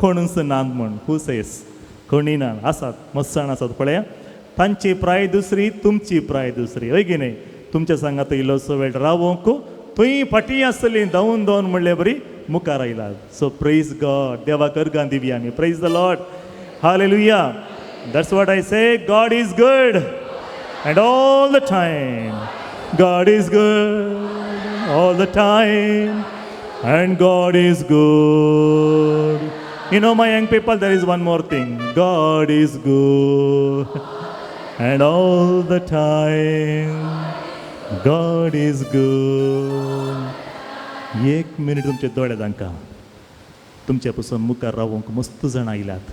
कोणूच नात म्हण. हू सेस कोणी ना आसात, मस्त जाण आसात पळया. तांची प्राय दुसरी, तुमची प्राय दुसरी, हय की न्ही? तुमच्या सांगात इल्लोसो वेळ रावोंक थंय फाटीं आसतली धांवून धांवून म्हणले बरी मुखार आयला. सो प्रेज गॉड, देवाक अर्गां दिवया आमी. Praise the Lord, hallelujah. That's what I say, God is good and all the time. God is good all the time and God is good. You know, my young people, there is one more thing. God is good and all the time. God is good. एक minute तुमचे दोळे तांकां तुमच्या पासून मुखार रावोंक मस्त जाणां आयल्यात.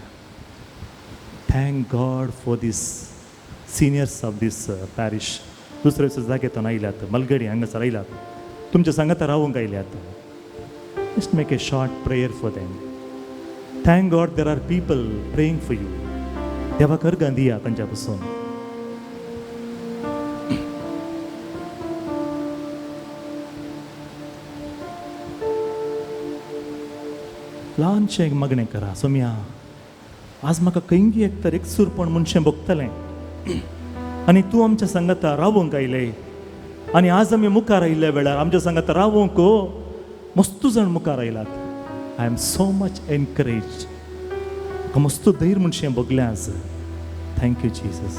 Thank God for this seniors of this parish. दुसऱ्या दुसऱ्या जाग्यातून आयल्यात, मलगडी हांगासर आयल्यात, तुमच्या सांगाता रावूंक आयल्यात. Just make a short prayer for them. Thank God there are people praying for you. देवाक अर्गां दिया तांच्या पासून. ल्हानशें एक मागणें करा, सोम्या आज म्हाका खंयगी एक तर एकसूरपण मनशें भोगतलें आनी तूं आमच्या सांगाता रावूंक आयलें आनी आज आमी मुखार आयिल्ल्या वेळार आमच्या सांगाता रावूंक मस्तू जाण मुखार आयलात. I am so much encourage. म्हाका मस्त धैर्य मनशें भोगलें आज. Thank you Jesus.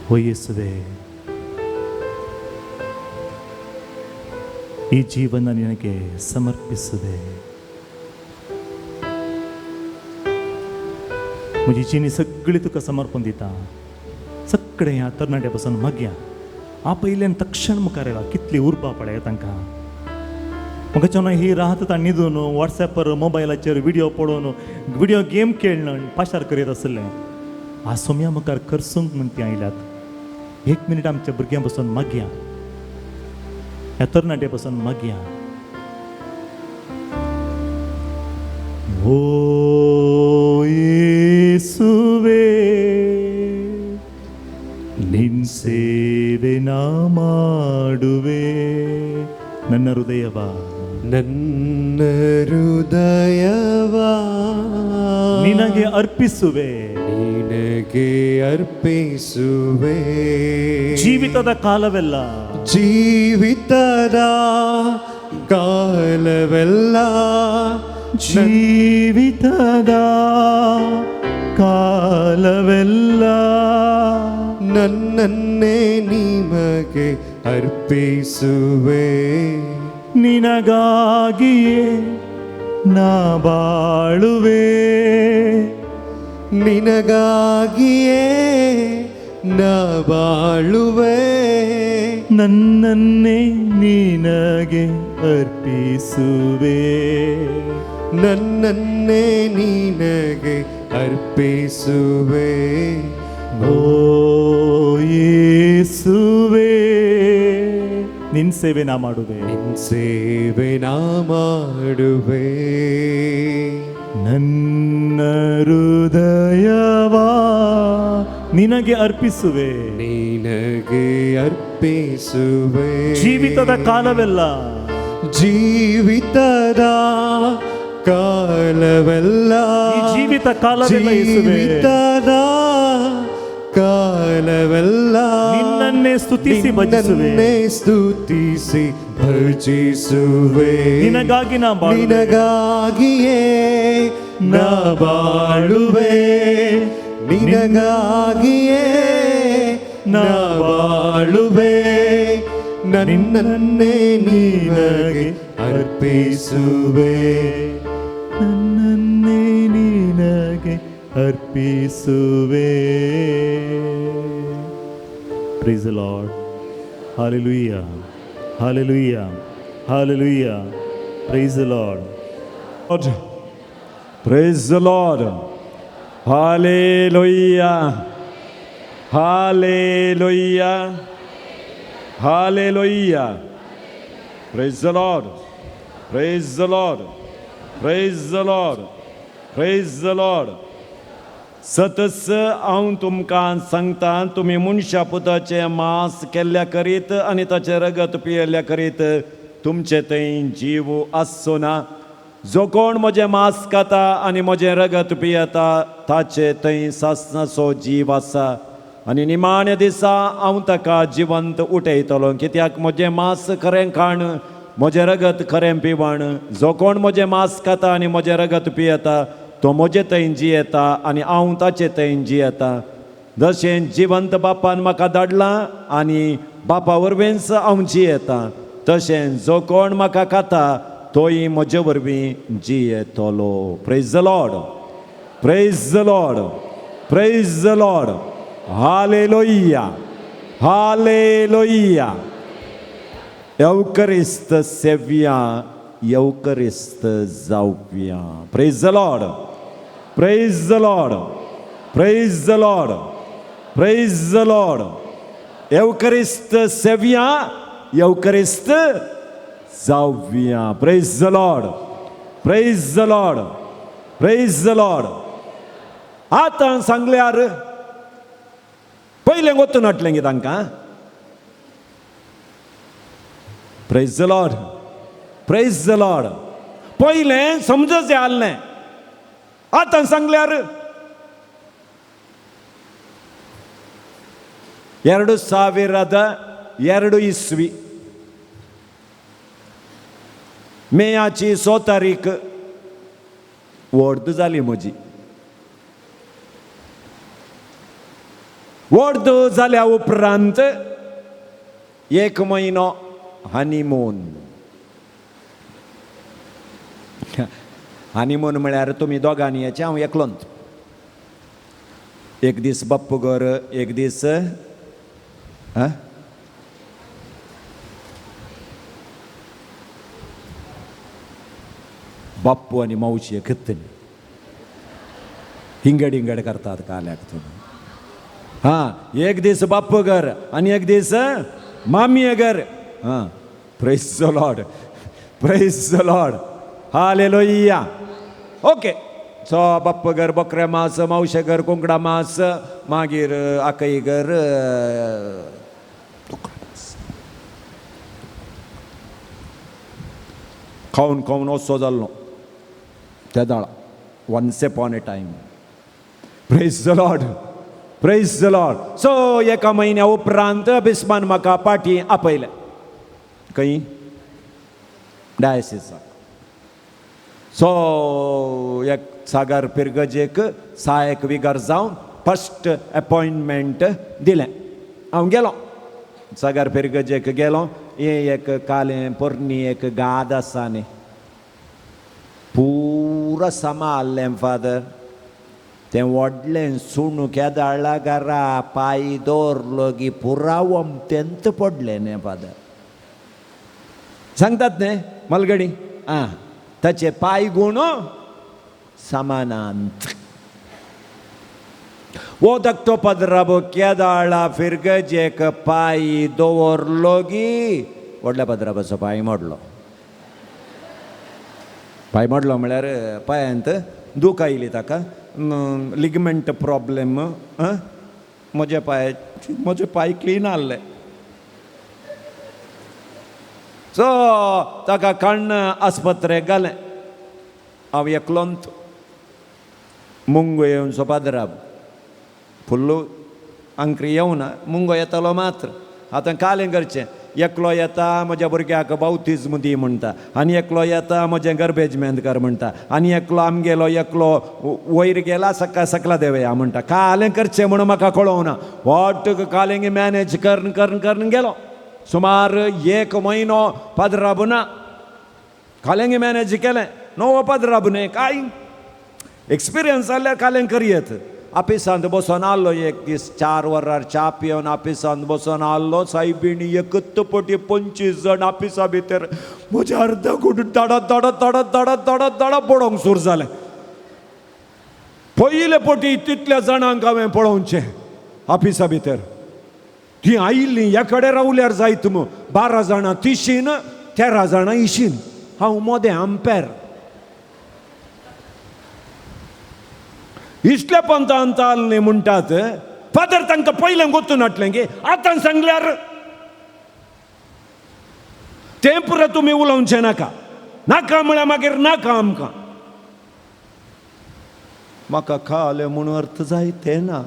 हो येसुवे, ಈ ಜೀವನ ನಿನಗೆ ಸಮರ್ಪಿಸುವೆ. म्हजी जिणी सगळी तुका समर्पण दिता. सगळें ह्या तरणाट्या पासून मागया आपयल्यान तक्षण मुखार येला. कितली उर्बा पळय तांकां. म्हाका चोना ही रात तां न्हिदून वॉट्सॅपार मोबायलाचेर व्हिडियो पळोवन व्हिडियो गेम खेळण पाशार करीत आसलें. आज सोम्या मुखार खर्चूंक म्हण तीं आयल्यात. एक मिनीट आमच्या भुरग्यां पासून मागया, ह्या तरणाट्या पासून मागया. ओ येसुवे ನಿನ್ ಸೇವೆ ನಾ ಮಾಡುವೆ, ನನ್ನ ಹೃದಯವ ನನ್ನ ಹೃದಯವ ನಿನಗೆ ಅರ್ಪಿಸುವೆ, ನಿನಗೆ ಅರ್ಪಿಸುವೆ. ಜೀವಿತದ ಕಾಲವೆಲ್ಲ, ಜೀವಿತದ ಕಾಲವೆಲ್ಲ, ಜೀವಿತದ ಕಾಲವೆಲ್ಲ ನನ್ನನ್ನೇ ನಿಮಗೆ ಅರ್ಪಿಸುವೆ. ನಿನಗಾಗಿಯೇ ನಾ ಬಾಳುವೆ, ನಿನಗಾಗಿಯೇ ನಾ ಬಾಳುವೆ. ನನ್ನನ್ನೇ ನಿನಗೆ ಅರ್ಪಿಸುವೆ, ನನ್ನನ್ನೇ ನಿನಗೆ ಅರ್ಪಿಸುವೆ. ಓ ಯೇಸುವೇ ನಿನ್ ಸೇವೆ ನಾ ಮಾಡುವೆ, ನಿನ್ ಸೇವೆ ನಾ ಮಾಡುವೆ. ನನ್ನ ಹೃದಯವ ನಿನಗೆ ಅರ್ಪಿಸುವೆ, ನಿನಗೆ ಅರ್ಪಿಸುವೆ. ಜೀವಿತದ ಕಾಲವೆಲ್ಲ, ಜೀವಿತದ ಕಾಲವೆಲ್ಲ, ಈ ಜೀವಿತ ಕಾಲವೆಲ್ಲ ಯೇಸುವೆ, ಜೀವಿತದ ಕಾಲವೆಲ್ಲ ನಿನ್ನನ್ನೇ ಸ್ತುತಿಸಿ ಭಜಿಸುವೆ, ನಿನ್ನನ್ನೇ ಸ್ತುತಿಸಿ ಭಜಿಸುವೆ. ನಿನಗಾಗಿ ನಾ ಬಾಳುವೆ, ನಿನಗಾಗಿಯೇ ನಾ ಬಾಳುವೆ, ನಿನಗಾಗಿಯೇ ನಾ ಬಾಳುವೆ, ನನ್ನನ್ನೇ ನಿನಗೆ ಅರ್ಪಿಸುವೆ, ನನ್ನನ್ನೇ ನಿನಗೆ ಅರ್ಪಿಸುವೆ. Praise the Lord. Hallelujah, hallelujah, hallelujah. Praise the Lord. Praise the Lord. Hallelujah, hallelujah, hallelujah. Praise the Lord, praise the Lord, praise the Lord, praise the Lord. सतस हांव तुमकां सांगता, तुमी मनशा पुताचें मांस केल्ल्या करीत आनी ताचें रगत पियेल्ल्या करीत तुमचे थंय जीव आसचो ना. जो कोण म्हजें मांस खाता आनी म्हजें रगत पियेता ताचे थंय सासणाचो जीव आसा, आनी निमाण्या दिसा हांव ताका जिवंत उठयतलो. कित्याक म्हजें मांस खरें खाण, म्हजें रगत खरें पिवण. जो कोण म्हजें मांस खाता आनी म्हजें रगत पियेता तो म्हजे थंय जियेता आनी हांव ताचे थंय जियेता. जशें जिवंत बापान म्हाका धाडलां आनी बापा वरवींच हांव जियेता, तशें जो कोण म्हाका खाता तोय म्हजे वरवीं जियेतलो. Praise the Lord, praise the Lord, praise the Lord. Hallelujah, hallelujah. येवकरिस्त सेव्या, येवकरिस्त जावया. Praise the Lord, praise the Lord, praise the Lord, praise the Lord. येवकरिस्त सेव्या, येवकरिस्त जावया. Praise the Lord, praise the Lord, praise the Lord. आतां सांगल्यार पयलें वतून हाडलें गे तांकां. Praise the Lord, praise the Lord. पयलें समजचें आहलें, आतां सांगल्यार 2002 इस्वी मेयाची 100 तारीख वर्द जाली म्हजी. वर्द जाल्या उपरांत 1 म्हयनो हनीमून. हनीमून म्हळ्यार तुमी दोगांनी येचें, हांव एकलोंत. एक दीस बाप्पूगर, एक दीस बाप्पू आनी मावशी एकच हिंगड हिंगड करतात काल्याक तुमी. हां, एक दीस बाप्पू घर आनी एक दीस मामी घर. हां, praise the Lord, praise the Lord, hallelujah. Okay, so बाप्पू घर बोकऱ्या मास, मावशे घर कोंकडा मास, मागीर आकई घर खावन खावन असो जाल्लो त्या दाळा. Once upon a time. Praise the Lord, praise the Lord. So एका म्हयन्या उपरांत बिस्मान म्हाका पाटी आपयलें खंय डायसिसाक. सो एक सागर पिरगजेक सहायक विगर जावन फस्ट अपॉयंटमेंट दिलें. हांव गेलो सागर पिरगजेक गेलो. हें एक कालें पोरणी एक गाद आसा न्ही, पुरा सांबाळ्ळें फादर. तें व्हडलें सुणू केदाळा घरा पांय दवरलो की पुरा वमतेंत पडलें न्ही फादर. सांगतात न्ही मलगडी, आं, ताचे पांय गुण समानांत. वो धाकटो पदराबो केदाळा फिरगजेक पांय दवरलो की व्हडल्या पदराबाचो पांय मोडलो. पांय मोडलो म्हळ्यार पांयांत दूख आयली ताका, लिगमेंट प्रॉब्लेम. म्हजे पांय, म्हजे पांय क्लीन आहले. सो ताका काण्ण आस्पत्रेक घालें. हांव एकलोंत मुंगो येवचो पाद्राब फुल्लू आंकरी येवना, मुंगो येतालो मात्र. आतां कालें करचें, एकलो येता म्हज्या भुरग्याक बावतिज्म दी म्हणटा, आनी एकलो येता म्हजें गर्बेजमेंत कर म्हणटा, आनी एकलो आमगेलो एकलो वयर गेला सकाळ सकला देवया म्हणटा. कालें करचें म्हणून म्हाका कळोवना. वाट कालें मॅनेज करन करन करन गेलो. सुमार एक म्हयनो पाद्राब ना. कालेंगे मॅनेज केलें. नवो पाद्राब न्ही, कांय एक्सपिरियन्स जाल्यार कालें करयेत. आपिसांत बसोन आहलो एक दीस, 4 वरार च्या पिवन आपिसांत बसोन आहलो. सायबिणी एकच पटी 25 जाण आपिसा भितर म्हज्या अर्द गुड दडा दडा दडा दडा दडा दडा पडोवंक सुरू जालें. पयले पटी तितल्या जाणांक हांवें पळोवचें आपिसा भितर. ती आयिल्लीं ह्या कडेन रावल्यार जायत मू. 12 जाणां तिशीन, 13 जाणां इशीन, हांव मोदें आमपेर. इतल्या पंतांत आसलें म्हणटात फादर तांकां पयलें गोतून हाडलें गे. आतां सांगल्यार तें पुरो तुमी उलोवचें नाका. नाका म्हळ्यार मागीर नाका आमकां. म्हाका खालें म्हूण अर्थ जायते ना.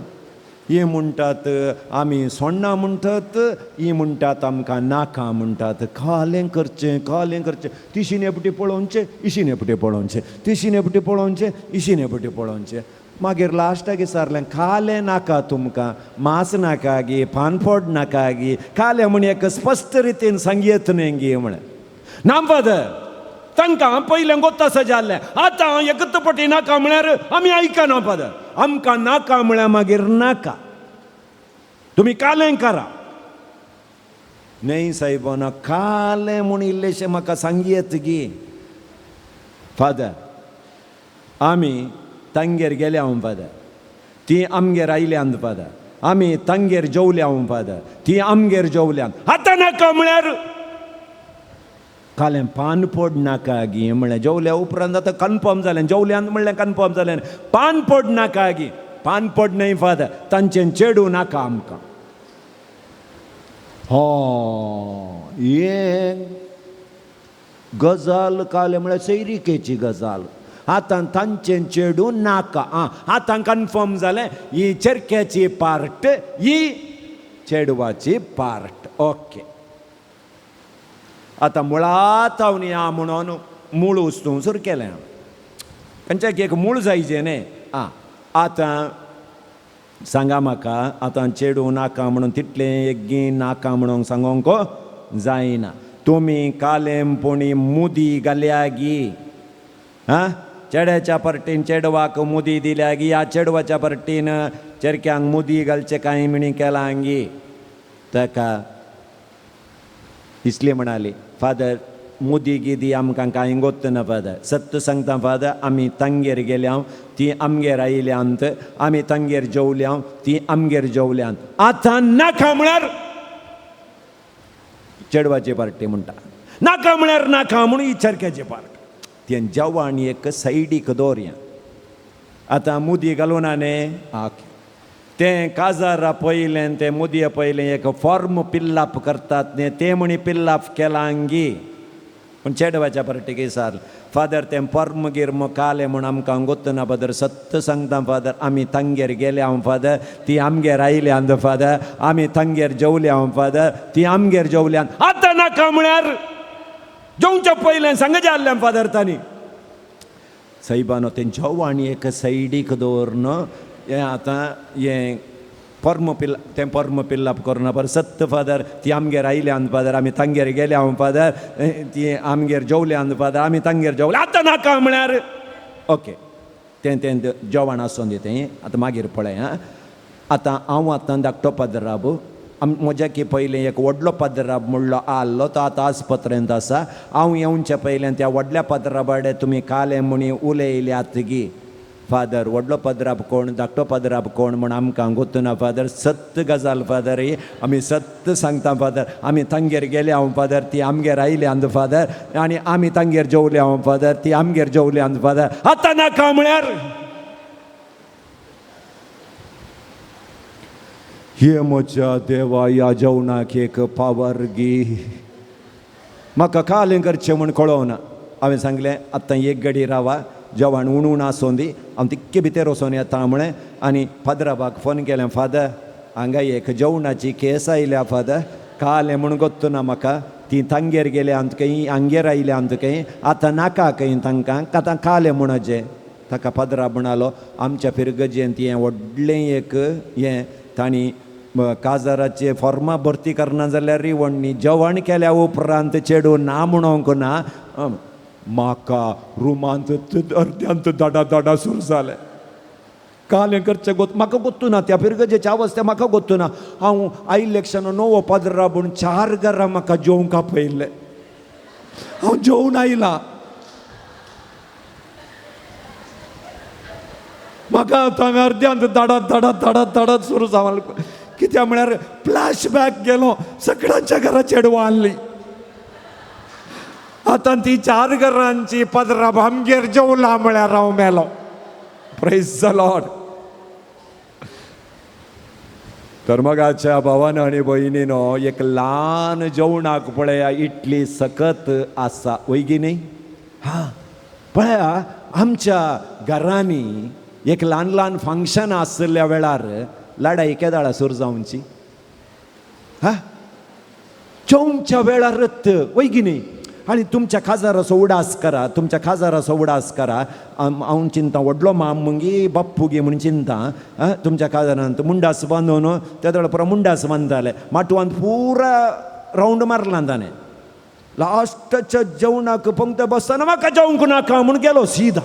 ही म्हणटात आमी सोण्णां म्हणटात, ही म्हणटात आमकां नाका म्हणटात. खालें करचें, खालें करचें. तिशीन एपटी पळोवचें, इशीन एपटी पळोवचें, तिशीन एपटी पळोवचें, इशीन एपटी पळोवचें. मागीर लास्टाक विचारलें, खालें नाका तुमकां, मांस नाका गी, पानफोड नाका गी, खालें म्हूण एक स्पश्ट रितीन सांगयेत न्ही गी म्हळें. ना फादर, तांकां पयलें गोत्ता सजालें. आतां एकच पटी नाका म्हळ्यार आमी आयकना फादर. आमकां नाका म्हळ्यार मागीर नाका, तुमी कालें करा. न्हय सायबाना, कालें म्हूण इल्लेशें म्हाका सांगयेत गी. फादर आमी तांगेर गेल्या हांव फादर, ती आमगेर आयल्यांत फादर, आमी तांगेर जेवल्या हांव फादर, ती आमगेर जेवल्यांत. आतां नाका म्हळ्यार कालें पान पड नाका गी म्हळ्यार जेवल्या उपरांत आतां कन्फर्म जालें. जेवल्यांत म्हणल्यार कन्फर्म जालें. पान पड नाका गी, पान पड न्हय फादर, तांचें चेडूं नाका आमकां. हो हें गजाल कालें म्हळ्यार सैरिकेची गजाल. आतां तांचें चेडूं नाका. आं आतां कन्फर्म जालें, ही चेरक्याची पार्ट, ही चेडवाची पार्ट. ओके आतां मुळात हांव या म्हणून मूळ वस्तू सुरू केलें. खंयच्याक एक मूळ जायचें न्ही. आं आतां सांगा म्हाका, आतां चेडूं नाका म्हणून तितलें एक नाका म्हणून सांगोंक जायना. तुमी कालें पुणी मुदी घाल्या गी, आं चेड्याच्या पार्टीन चेडवाक मुदी दिल्या गी, ह्या चेडवाच्या पार्टीन चेरक्यांक मुदी घालचें कांय मिणी केलां गी. ताका इसली म्हणाली, फादर मुदी गिदी आमकां कांय गोत्त ना फादर. सत्य सांगता फादर, आमी तांगेर गेल्या, ती आमगेर आयल्यांत, आमी तांगेर जेवल्या, ती आमगेर जेवल्यांत. आतां नाका म्हळ्यार चेडवाची पार्टी म्हणटा, नाका म्हळ्यार नाका म्हणून ही चरक्याची पार्ट. तें जेवण एक सायडीक दवरया. आतां मुदी घालूना न्ही, ओके तें काजारा पयलें तें मुदये पयलें एक फॉर्म पिल्लाप करतात न्ही, तें म्हणी पिल्लाप केलां गी. पूण चेडवाच्या पार्टीक विचारलें, फादर तें फॉर्म गिर्म कालें म्हूण आमकां गोत्तना फादर. सत्य सांगता फादर, आमी तांगेर गेले हांव फादर, ती आमगेर आयल्यांत फादर, आमी तांगेर जेवल्या हांव फादर, ती आमगेर जेवल्यांत. आतां नाका म्हळ्यार जेवच्या पयलें सांगचें आहलें फादर तांणी. सायबानो तें जेवण एक सायडीक दवरून हें आतां हें पर्म पिल्ला तें पर्म पिल्लाप करुना पर सत्य फादर, ती आमगेर आयल्यांत फादर, आमी तांगेर गेल्या हांव फादर, ती आमगेर जेवल्यांत फादर, आमी तांगेर जेवल्या. आतां नाका म्हळ्यार ओके तें तें जेवण आसून दी तें आतां मागीर पळय. आं आतां हांव आतां धाकटो पाद्राब, म्हज्या की पयलें एक व्हडलो पाद्राब म्हणलो आहलो, तो आतां आस्पत्रेंत आसा. हांव येवचे पयलें त्या व्हडल्या पाद्राबाडे तुमी कालें म्हणी उलयल्यात गी. फादर व्हडलो पाद्राब कोण, धाकटो पाद्राब कोण म्हूण आमकां गोत्तना फादर. सत्य गजाल फादर ही, आमी सत्य सांगता फादर. आमी तांगेर गेले हांव फादर, ती आमगेर आयल्यांत फादर, आनी आमी तांगेर जेवले हांव फादर, ती आमगेर जेवल्यांत फादर. आतां नाका म्हळ्यार हे म्हज्या देवा, ह्या जेवणाक एक पावर गी, म्हाका कालें करचें म्हूण कळोवना. हांवें सांगलें आतां एक गडी रावा, जेवण उणून आसूं दी, हांव तितके भितर वचोन येता म्हळें. आनी फादराबाक फोन केलें, फादर हांगा एक जेवणाची केस आयल्या फादर, कालें म्हूण गोत्तू ना म्हाका, ती तांगेर गेल्या आमकां खंय, हांगेर आयल्या आमकां खंय, आतां नाका खंय तांकां, आतां कालें म्हणचें. ताका फादरा म्हणालो आमच्या फिरगजेंत हें व्हडलें एक हें तांणी काजाराचे फॉर्मां भरती करना जाल्यार रिवणनी जेवण केल्या उपरांत चेडूं ना म्हणोंक ना. म्हाका रुमांत अर्द्यांत दाडा दाडा सुरू जालें. कालें करचें गोत म्हाका गोत्तू ना, त्या फिरगजेची अवस्था म्हाका गोत्तू ना. हांव आयिल्ले क्षण नवो पाद्रा पूण 4 घरां म्हाका जेवंक आपयल्लें, हांव जेवन आयलां. म्हाका आतां अर्द्यांत दाडात दाडात दाडात दाडात सुरू जावन कित्याक म्हळ्यार फ्लॅश बॅक गेलो, सगळ्यांच्या घरा चेडवां आहली. आतां ती 4 घरांची पदरा आमगेर जेवला म्हळ्यार हांव मेलो. Praise the Lord. तर मगाच्या भावान आनी भयणीनो, एक ल्हान जेवणाक पळया इतली सकत आसा, वयगी न्ही? हां पळया आमच्या घरांनी एक ल्हान ल्हान फंक्शन आशिल्ल्या वेळार लडाई केदाळा सुरू जावची, हा जेवच्या वेळारच, वयगी न्ही? आनी तुमच्या खाजाराचो उडास करा, तुमच्या खाजाराचो उडास करा. हांव चिंता व्हडलो माम मुगी बाप्पू गी म्हूण चिंता. तुमच्या खाजारांत मुंडास बांदून त्या वेळार पुरो मुंडास बांदताले, माटवांत पुरा रावंड मारला ताणें. लास्टाच्या जेवणाक पंगत बसतना म्हाका जेवंक नाका म्हूण गेलो सीधा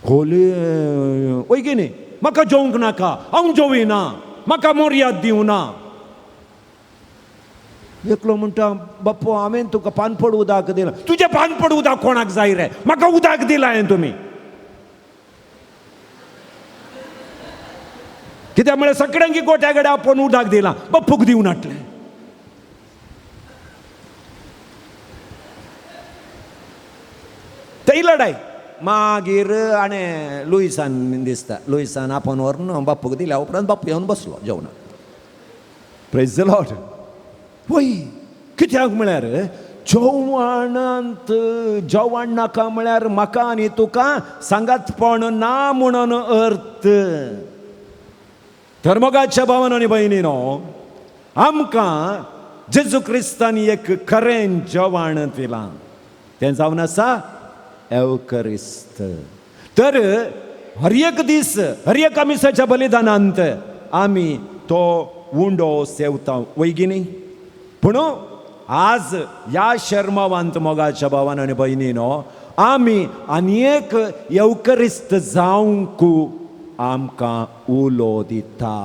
खोली, वयगी न्ही? म्हाका जेवंक नाका, हांव जेविना, म्हाका मोर्याद दिवना. एकलो म्हणटा बाप्पू हांवें तुका पानपड उदक दिलां. तुजें पानपड उदक कोणाक जाय रे, म्हाका उदक दिलां हांवें तुमी. कित्याक म्हळ्यार सगळ्यांकी गोट्या कडेन आपोवन उदक दिलां, बाप्पूक दिवन हाडलें. थंय लडाय मागीर आनी लुईसान दिसता, लुईसान आपोवन व्हरून बाप्पूक दिल्या उपरांत बाप्पू येवन बसलो जेवणाक. Praise the Lord. वय कित्याक म्हळ्यार जेवणांत जेवण नाका म्हळ्यार म्हाका आनी तुका सांगातपण ना म्हणून अर्थ. तर मोगाच्या भावान आनी भयणीनो, आमकां जेजू क्रिस्तान एक खरें जेवण दिलां, तें जावन आसा एवकरिस्त. तर हर एक दीस हर एका मिसाच्या बलिदानांत आमी तो उंडो सेवता, वयगी न्ही? पूण आज ह्या शर्मावांत मोगाच्या भावान आनी भयणीनो, आमी आनी एक एवकरिस्त जावंक आमकां उलो दिता.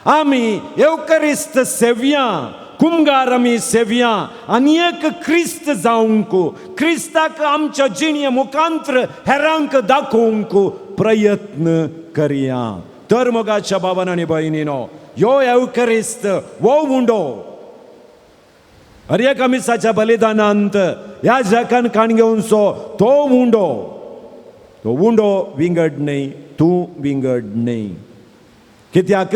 आमी एवकरिस्त सेवया, कुमगार आमी सेवया आनी एक क्रिस्त जावंक, क्रिस्ताक आमच्या जिणे मुखांत्र हेरांक दाखोवंक प्रयत्न करया. तर मोगाच्या भावान आनी भयणीनो, ह्यो एवकरिस्त वो उंडो हर एका मिसाच्या बलिदानांत ह्या जगान काण घेवचो तो उंडो, तो उंडो विंगड न्हय, तूं विंगड न्हय. कित्याक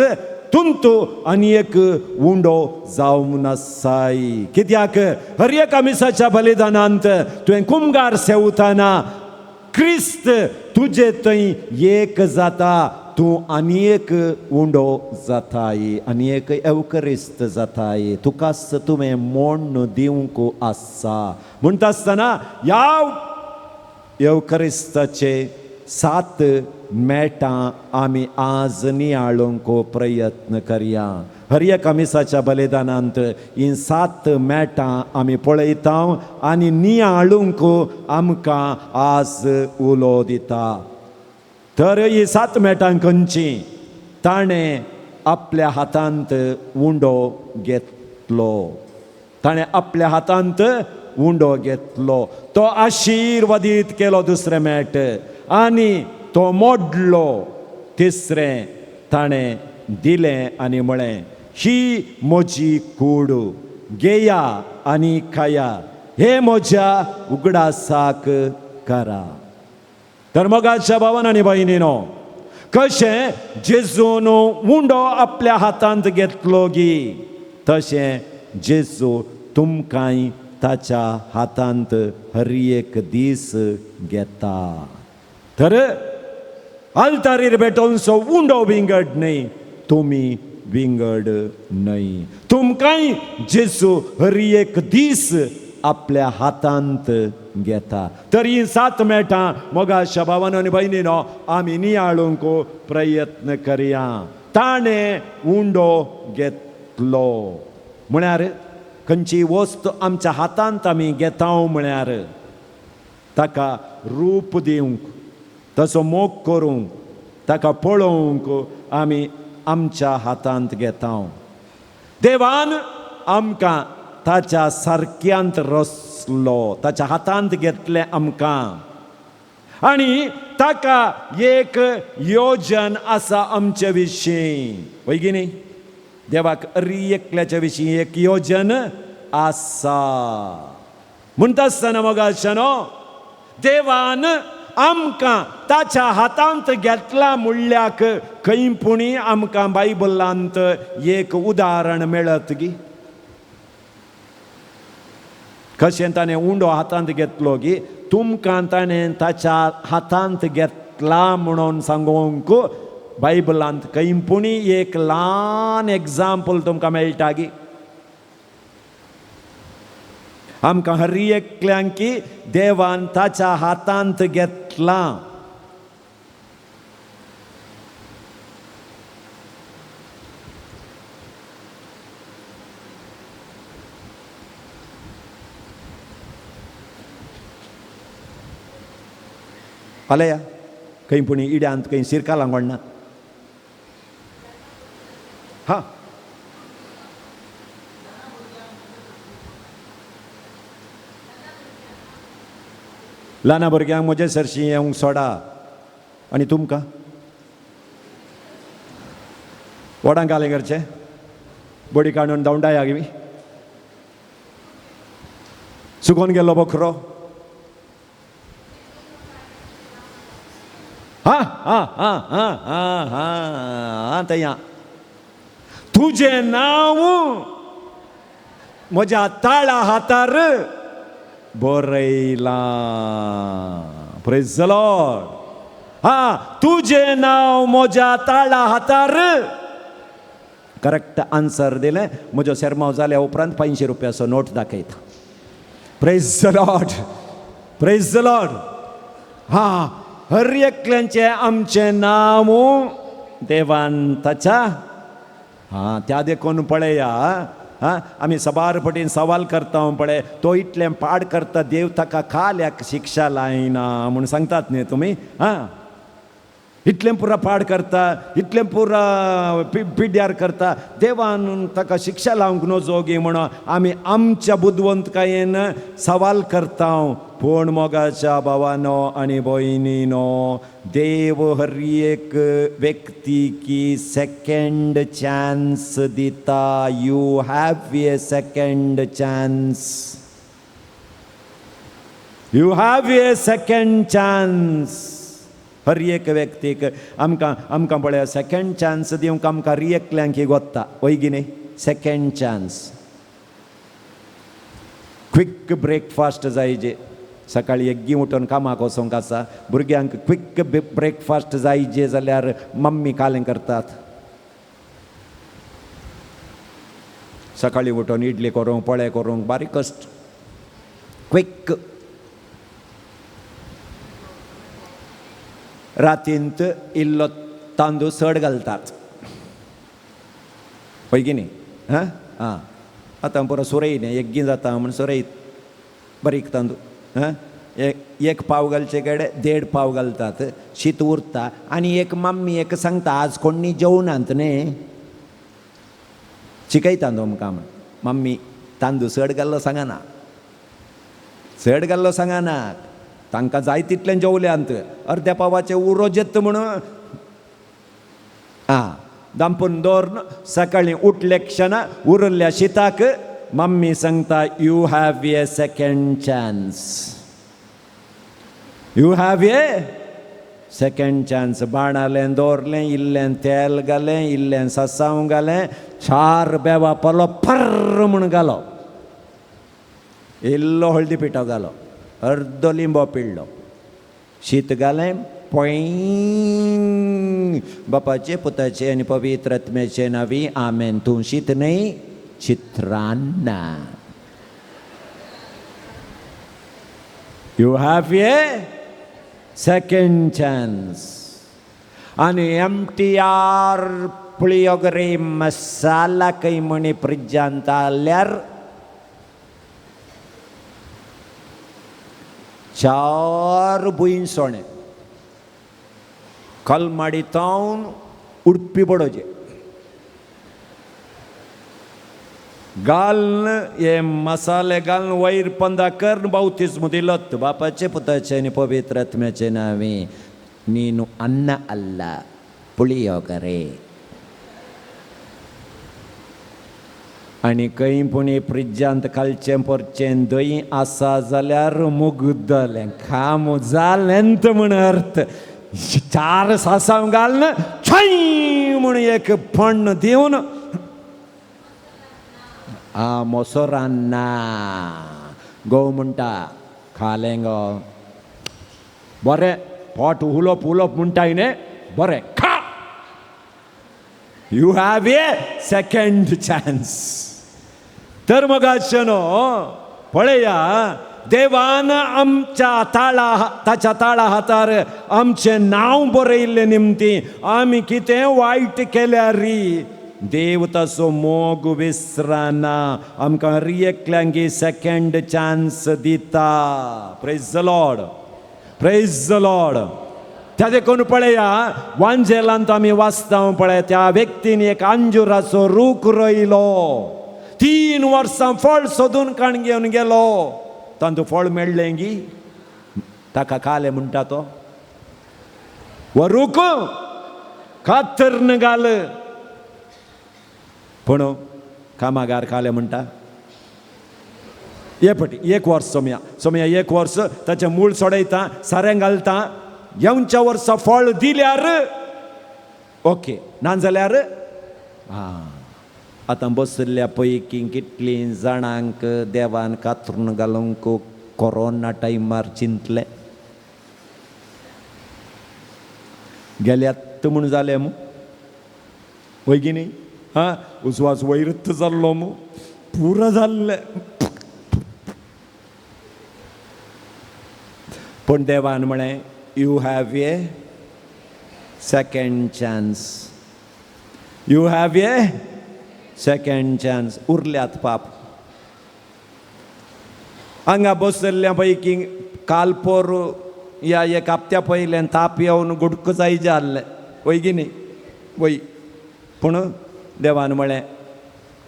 तुंतू आनी एक उंडो जावन आसाय. कित्याक हर एका मिसाच्या बलिदानांत तुवें कुमगार सेवताना क्रिस्त तुजे थंय एक जाता, तूं आनी एक उंडो जाताय, आनी एक एवकरिस्त जाताय, तुकाच तुवें मोण्ण दिवंक आसा. म्हणटा आसतना ह्या एवकरिस्ताचे 7 मेटां आमी आज नियाळूंक प्रयत्न करया. हर एका मिसाच्या बलिदानांत हीं 7 मेटां आमी पळयता आनी नियाळूंक आमकां आज उलो दिता. तर ही 7 मेटां खंयचीं? ताणें आपल्या हातांत उंडो घेतलो, ताणें आपल्या हातांत उंडो घेतलो, तो आशिर्वादीत केलो दुसरें मेट, आनी तो मोडलो तिसरें ताणें दिलें आनी म्हळें, ही म्हजी कूड, घेया आनी खाया, हे म्हज्या उगडासाक करा. तर मोगाच्या भावान आनी भयणीनो, कशें जेजून उंडो आपल्या हातांत घेतलो गी तशें जेजू तुमकांय ताच्या हातांत हर एक दीस घेता. तर आल्तारीर भेटोवचो उंडो विंगड न्हय, तुमी विंगड न्हय. तुमकांय जेजू हर एक दीस आपल्या हातांत घेता. तर ही सात मेळटा मोगाच्या भावानो आनी भयणीनो, आमी नियाळूंक प्रयत्न करया. ताणें उंडो घेतलो म्हळ्यार खंयची वस्त आमच्या हातांत आमी घेता म्हळ्यार ताका रूप दिवंक, तसो मोग करूंक, ताका पळोवंक आमी आमच्या हातांत घेता. देवान आमकां ताच्या सारक्यांत रचलो, ताच्या हातांत घेतलें आमकां आनी ताका एक योजन आसा आमचे विशीं. वय की न्ही? देवाक अरी एकल्याच्या विशीं एक योजन आसा. म्हणटा आसतना मोगाच्यानो, देवान आमकां ताच्या हातांत घेतला म्हणल्याक खंय पुणी आमकां बायबलांत एक उदाहरण मेळत गी? कशें ताणें उंडो हातांत घेतलो गी तुमकां ताणें ताच्या हातांत घेतला म्हणून सांगूंक बायबलांत खंय पुणी एक ल्हान एग्जाम्पल तुमकां मेळटा गी? आमकां हर एकल्यांकी देवान ताच्या हातांत घेतला. फाल्यां खंय पुणी इड्यांत खंय सिरकालां कोणना. हा ल्हाना भुरग्यांक म्हजे सरशी येवंक सोडा. आनी तुमकां व्हडांक घालें करचें बडी काडून धांवडाया गी सुकोन गेल्लो बकरो. हा हा हा हा हा हा तया तुजें नांव म्हज्या ताळा हातार बरयलां. Praise the Lord. हा तुजें नांव म्हज्या ताळा हातार. करेक्ट आन्सर दिलें. म्हजो शेरमांव जाल्या उपरांत 500 रुपयाचो नोट दाखयता. Praise the Lord. Praise the Lord. हा हर एकल्यांचें आमचें नांव देवान ताच्या हा त्या देखून पळया. हा आमी सबार पटीन सवाल करता पळय, तो इतलें पाड करता देव ताका खाल्याक शिक्षा लायना म्हूण सांगतात न्ही तुमी. हा इतलें पुरा पाड करता, इतलें पुरा पिड्ड्यार करता, देवान ताका शिक्षा लावंक नजो गी म्हणून आमी आमच्या बुदवंतकायेन सवाल करता. पूण मोगाच्या भावानो आनी भयणीनो, देव हर एक व्यक्तीकी सेकेंड चान्स दिता. You have a second chance. You have a second chance. हर एक व्यक्तीक आमकां आमकां पळया सेकेंड चान्स दिवंक आमकां रियकल्यांक गोत्ता. वय की न्ही? Second chance. क्विक ब्रेकफास्ट जाय जे सकाळी एग्गी उठून कामाक वचोंक आसा भुरग्यांक क्विक ब्रेकफास्ट जाय जे जाल्यार मम्मी कालें करतात. सकाळी उठून इडली करूंक पोळे करूंक बारीक कश्ट. क्विक. रातींत इल्लो तांदूळ चड घालतात. पळय की न्ही? हां आं आतां पुरो सुरय न्ही एग्गी जाता म्हूण सुरयत बारीक तांदूळ. हां एक पाव घालचे कडेन 1.5 पाव घालतात. शीत उरता आनी एक मम्मी एक सांगता आज कोणी जेवणांत न्ही शिकयता तुमकां म्हण. मम्मी तांदूळ चड घाल्लो सांगना, चड घाल्लो सांगना. तांकां जाय तितलें जेवल्यांत. अर्द्या पावाचें उरो जेत म्हणून आं दांपून दवरून सकाळीं उठले क्षणा उरल्ल्या शिताक मम्मी सांगता you have a second chance. You have a second chance बाणालें दवरलें, इल्लें तेल घालें, इल्लें सासांव घालें, चार बेवा पलो फर्र म्हूण घालो, इल्लो हळदी पिठो घालो, अर्दो लिंबो पिळ्ळो, शीत घालें, पोय बापाचे पुताचे आनी पवित्र आत्म्याचे नांवी आमेन. तूं शीत न्हय चित्रान्न. You have a second chance. आनी MTR puliyogare masala खंय म्हणी फ्रिज्जांत आल्यार चार भुंयसोणे कलमाडी तावन उडपी पडोचे घालून हे मसाले घालून वयर पंदा करून बावतिस्मु दिलोत बापाचे पुताचे आनी पवित्र आत्म्याचे नांवी. नीनु अन्न अल्ल पुळियोगरे. आनी खंय पुणी फ्रिज्जांत कालचें पोरचें दही आसा जाल्यार मुगदलें काम जालें म्हूण अर्थ. चार सासांव घालून छाय म्हूण एक पण दिवन आ मोसोरान्ना गो म्हणटा खालें गो बरें पोट उलोप उलोप म्हणटाय न्ही बरें खा. You have a second chance. तर मगाचें न्हू पळया देवान आमच्या ताळा ताच्या ताळा हातार आमचें नांव बरयल्लें निमती आमी कितें वायट केल्यार देव ताचो मोग विसरना, आमकां हर एकल्यांक सेकंड चान्स दिता. Praise the Lord, praise the Lord. त्या देखून पळया वांजेलांत आमी वाचता पळय त्या व्यक्तीन एक अंजुराचो रूख रोयलो, 3 वर्सां फळ सोदून काण घेवन गेलो, तांतूं फळ मेळ्ळें गी ताका खालें म्हणटा तो हो रूख कातरन घाल. पूण कामागार खालें म्हणटा हे पटी 1 वर्स सोमया सोमया 1 वर्स ताचें मूळ सोडयता, सारें घालता, येवच्या वर्सा फळ दिल्यार ओके, ना जाल्यार आं. आतां बशिल्ल्या पैकी कितलीं जाणांक देवान कातरून घालूंक कोरोना टायमार चिंतलें गेल्यात म्हूण जालें मू वय की न्ही? हां, उजवास वयरत जाल्लो मू पुरो जाल्लें. पूण देवान म्हळें you have a second chance, you have a second chance. उरल्यात पाप हांगा बसल्ल्या पैकी काल पोर या एक हप्त्या पयल्यान ताप येवन गुडक जाय जाल्लें वय की न्ही? वय. पूण देवान म्हळें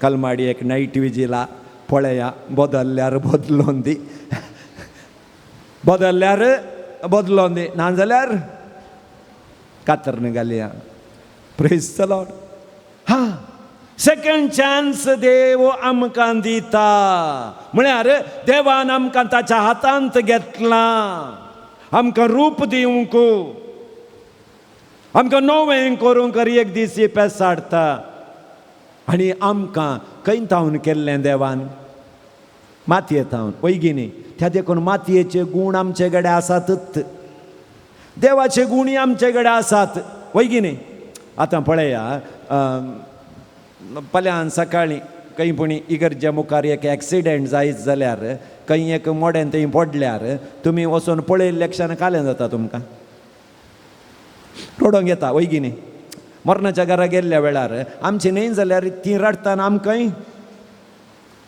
कलमाडी एक नायट विजिला पळया बदल्ल्यार बदलोन दी, बदल्ल्यार बदलोन दी, ना जाल्यार कातरन घालया. Praise the Lord. हां, सेकंड चान्स देव आमकां दिता म्हळ्यार देवान आमकां ताच्या हातांत घेतलां, आमकां रूप दिवंक, आमकां नवें करूंक एक दीस पेस हाडटा. आनी आमकां खंय थावन केल्लें देवान? मातये थावन वय की न्ही? त्या देखून मातयेचे गूण आमचे कडेन आसातच, देवाचे गुणूय आमचे कडेन आसात वय की न्ही? आतां पळया फाल्यां सकाळीं खंय पुणी इगर्जे मुखार एक एक्सिडेंट जायत जाल्यार खंय एक मोडेन थंय पडल्यार तुमी वचून पळयल्ल्या क्षण कालें जाता तुमकां, रडोंक येता वय की न्ही? मरणाच्या घरा गेल्ल्या वेळार आमचें न्हय जाल्यार तीं रडटाना आमकांय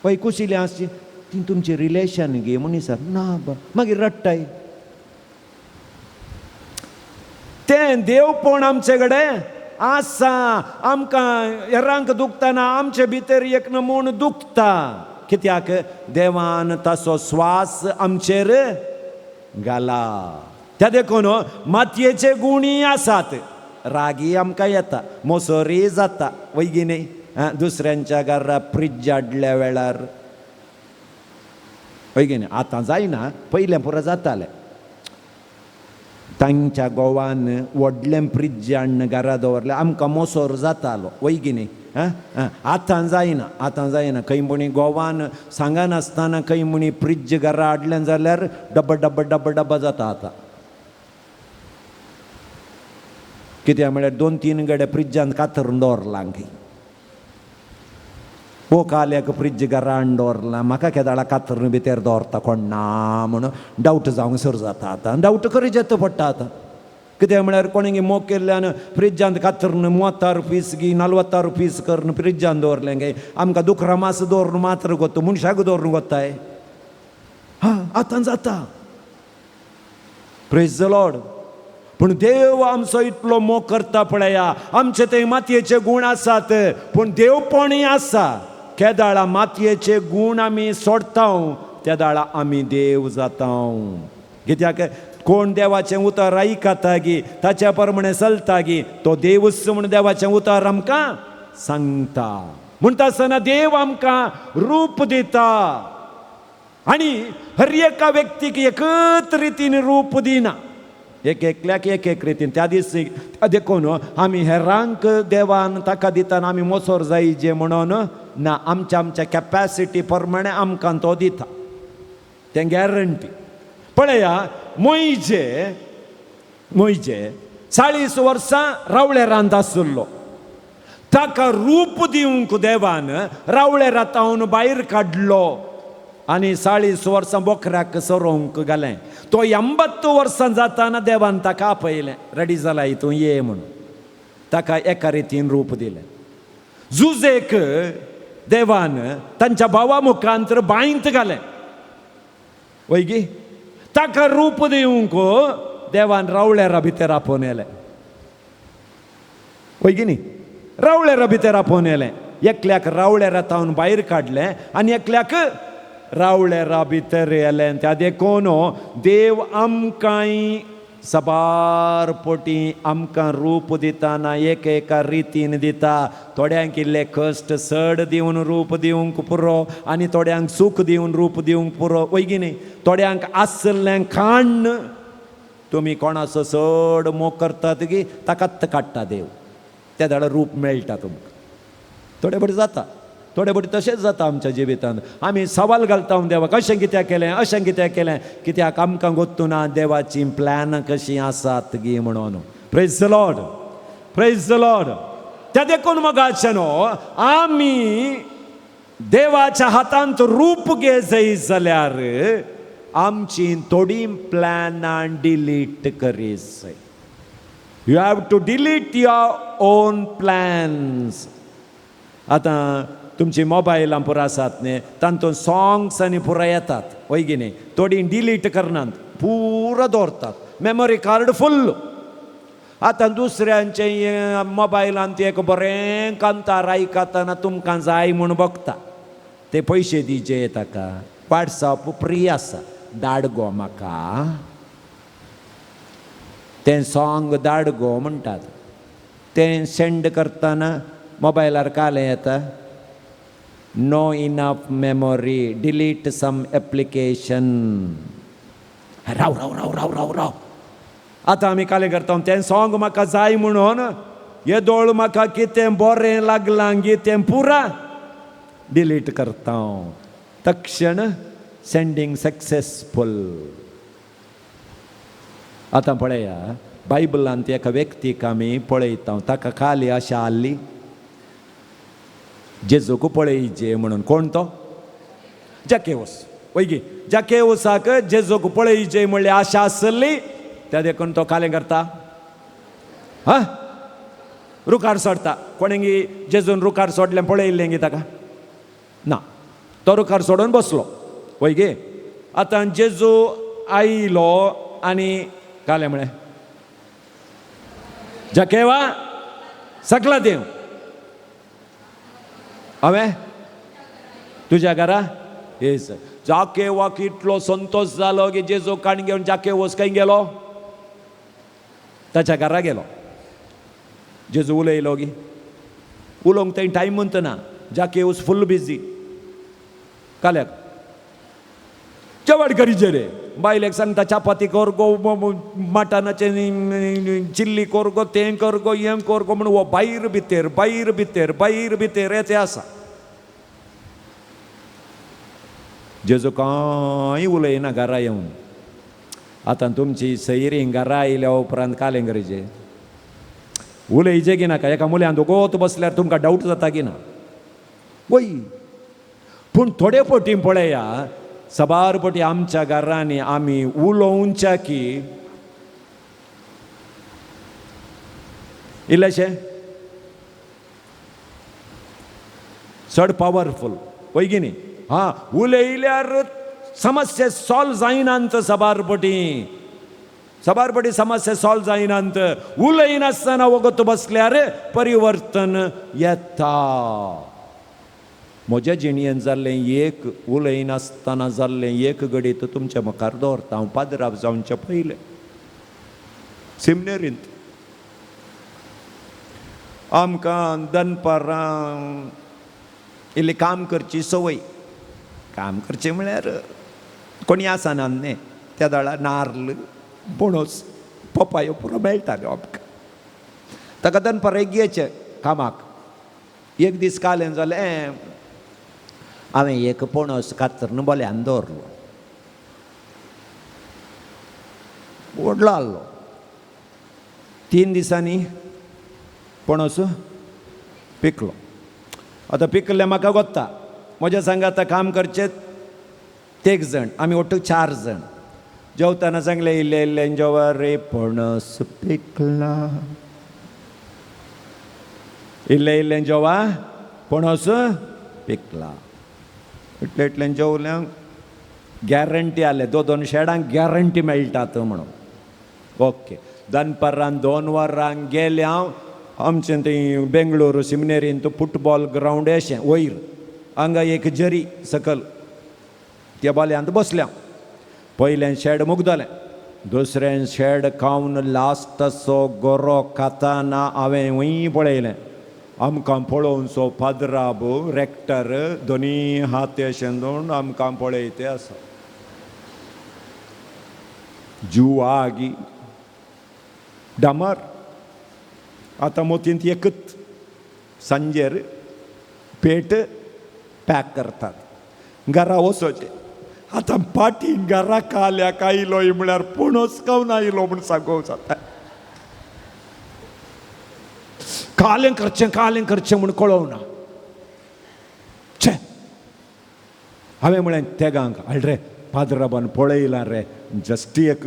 वय कुशिल्लीं आसची ती तुमचें रिलेशन गे मनीस ना बा मागीर रडटाय. तें देवपण आमचे कडेन आसा, आमकां हेरांक दुखतना आमचे भितर एक नमून दुखता कित्याक देवान ताचो स्वास आमचेर घाला. त्या देखून मातयेचे गुणूय आसात, रागी आमकां येता, मोसोरी जाता वय की न्ही? दुसऱ्यांच्या घरा फ्रिज हाडल्या वेळार वय की न्ही? आतां जायना, पयलें पुरो जातालें. तांच्या गोवान व्हडलें फ्रिज हाडून घरा दवरलें, आमकां मोसोर जातालो वय की न्ही. आतां जायना, आतां जायना. खंय म्हणी गोवान सांगनासतना खंय म्हणी फ्रिज घरा हाडलें जाल्यार डब्बा डब्बा डब्बा डब्बा जाता आतां. कित्याक म्हळ्यार 2-3 गडे फ्रिजांत कातरून दवरलां खंय. हो काल्याक फ्रिज घरा हाडून दवरलां, म्हाका केदाळा कातरून भितर दवरता कोण ना म्हणून डावट जावंक सुरू जाता आतां. डावट करीत पडटा आतां. कित्याक म्हळ्यार कोणें मोग केल्ल्यान फ्रिजांत कातरून 36 पीस गी 46 पीस करून फ्रिजांत दवरलें गे. आमकां दुकरा मास दवरून मात्र गोत्ता, मनशाक दवरून गोत्ताय. हां आतां जाता. Praise the Lord. पूण देव आमचो इतलो मोग करता पळया. आमचे ते मातयेचे गूण आसात पूण देवपणीय आसा. केदाळा मातयेचे गूण आमी सोडता तेदाळा आमी देव जाता. कित्याक कोण देवाचें उतर आयकता गी ताच्या प्रमाणे चलता गी तो देवूच म्हूण देवाचें उतर आमकां सांगता. म्हणटा आसतना देव आमकां रूप दिता आनी हर एका व्यक्तीक एकच रितीन रूप दिना, एक एकल्याक एक एक रितीन. त्या दीस देखून आमी हेरांक देवान ताका दितना आमी मोसोर जायजे म्हणून ना, आमच्या आमच्या कॅपॅसिटी प्रमाणे आमकां तो दिता, तें गॅरंटी. पळया मोयजे मोयजे 40 वर्सां रावळेरांत आशिल्लो. ताका रूप दिवंक देवान रावळेरांत भायर काडलो आनी 40 वर्सां बोकऱ्याक सरोवंक घालें. तो 80 वर्सां जाताना देवान ताका आपयलें, रेडी जाला तूं ये म्हणून. ताका एका रितीन रूप दिलें. जुजेक देवान तांच्या भावा मुखांतर बांयत घालें वय गी. ताका रूप दिवंक देवान रावळेरा भितर आपोवन येलें वय गी न्ही. रावळेरा भितर आपोवन येलें. एकल्याक रावळेरा तावन भायर काडलें आनी एकल्याक रावळेरा भितर येलें. त्या देखून देव आमकांय सबार पटी आमकां रूप दितना एक एका रितीन दिता. थोड्यांक इल्ले कश्ट चड दिवन रूप दिवंक पुरो आनी थोड्यांक सूख दिवन रूप दिवंक पुरो वय गी न्ही. थोड्यांक आसलें खाण तुमी कोणाचो चड मोग करतात की ताकाच काडटा देव, त्या दाडा रूप मेळटा तुमकां. थोडे बरें जाता, थोडे बरें तशेंच जाता आमच्या जिवितांत. आमी सवाल घालता देवाक, अशें कित्याक केलें, अशें कित्याक केलें, कित्याक आमकां गोत्तू ना देवाची प्लॅन कशीं आसात गी म्हणून. Praise the Lord, praise the Lord. त्या देखून मोगाचे न्हू आमी देवाच्या हातांत रूप घे जाय जाल्यार आमची थोडी प्लॅनां डिलीट करी जाय. You have to delete your own plans. आतां तुमची मोबायलां पुरा आसात न्ही, तातूंत सॉंग्स आनी पुरा येतात वय की न्ही. थोडीं डिलीट करनात, पुरा दवरतात, मेमोरी कार्ड फुल्ल. आतां दुसऱ्यांचे मोबायलांत एक बरें कांतार आयकतना तुमकां जाय म्हूण बगता, ते पयशे दिवचे ताका. वॉट्सअप फ्री आसा, धाड गो म्हाका तें सॉंग, धाड गो म्हणटात. तें सेंड करतना मोबायलार कालें येता, no enough memory, delete some application. राव राव राव राव राव राव. आतां आमी कालें करता, तें सॉंग म्हाका जाय म्हणून येदोळ म्हाका कितें बरें लागलां गी तें पुरा डिलीट करता. तक्षण सेंडींग सक्सेसफूल. आतां पळया बायबलांत एका व्यक्तीक आमी पळयता, ताका खाली आशा आसली जेजूक पळयचे म्हणून. कोण तो? जाकेवस वय गी. जाकेवसाक जेजूक पळयचे म्हणल्यार आशा आसली, त्या देखून तो कालें करता, हा रुखार सोडटा. कोणें जेजून रुखार सोडलें पळयल्लें गी ताका ना, तो रुखार सोडून बसलो वय गे. आतां जेजू आयलो आनी कालें म्हळें, जाकेवा सकला देव, हांवें तुज्या घरा येस. जाकेवाक इतलो संतोश जालो की जेजू काण घेवन जाकेवस खंय गेलो, ताच्या घरा गेलो. जेजू उलयलो गी, उलोवंक थंय टायम म्हणतना जाकेवस फुल बिजी. काल्याक चवड करीचे रे, बायलेक सांगता चपाती कर गो, मटनाचें चिल्ली कर गो, तें कर गो, हें कर गो म्हूण हो भायर भितर भायर भितर भायर भितर येते आसा. जेजू कांय उलयना घरा येवन. आतां तुमची सैरीं घरा आयल्या उपरांत कालें गरजे उलयचे की नाका. एका मुल्यान दोगोत बसल्यार तुमकां डावट जाता की ना? वय, पूण थोडे पटी पळया साबार पटी आमच्या घरांनी आमी उलोवच्या की इल्लेशें चड पावरफूल वय की न्ही? हां, उलयल्यार समस्या सॉल्व जायनात. साबार पटी साबार पटी समस्या सॉल्व जायनात. उलयनासतना वगत बसल्यार परिवर्तन येता. म्हज्या जिणेन जाल्लें एक उलयनासतना जाल्लें एक घडीत तुमच्या मुखार दवरता. हांव पाद्राब जावचे पयलें सिमनेरींत आमकां दनपारां इल्ली काम करची संवय. काम करचें म्हळ्यार कोणी आसना न्ही त्या वेळार नार्ल पणस पपायो पुरो मेळटाल्यो आमकां. ताका दनपारां एक घेवचें कामाक. एक दीस कालें जालें, हांवें एक पणस कातरून बोल्यान दवरलो, व्हडलो आहलो. 3 दिसांनी पणस पिकलो. आतां पिकल्लें म्हाका गोत्ता. म्हज्या सांगा आतां काम करचें 3 जाण, आमी ಒಟ್ಟು 4 जाण. जेवताना सांगलें इल्लें इल्लें जेवा रे पणस पिकला, इल्लें इल्लें जेवा पणस पिकला. इतलें इतलें जेवल्यां गॅरंटी आसलें, 2-2 शेडांक गॅरंटी मेळटात म्हणून. ओके, दनपारान 2 वरांक गेलें हांव. आमचें थंय बेंगळुरू सिमनेरींत फुटबॉल ग्रावंड अशें वयर हांगा एक जरी सकल त्या बाल्यांत बसल्या. पयलें शेड मुगदलें, दुसरें शेड खावन लास्टसो गोरो खाताना हांवें वंय पळयलें. आमकां पळोवनसो पाद्राब रेक्टर दोनी हात अशें दोन आमकां पळयते आसा. जुवागी डामार आतां मोतींत एकच सांजेर पेट पॅक करतात घरा वचोचें. आतां पाटी घरा काल्याक आयलो म्हळ्यार पणस खावन आयलो म्हूण सांगूंक जाता. कालें करचें कालें करचें म्हूण कळोवना. छे, हांवें म्हळें तेगांक, हाड रे पाद्राबान पळयलां रे, जस्ट एक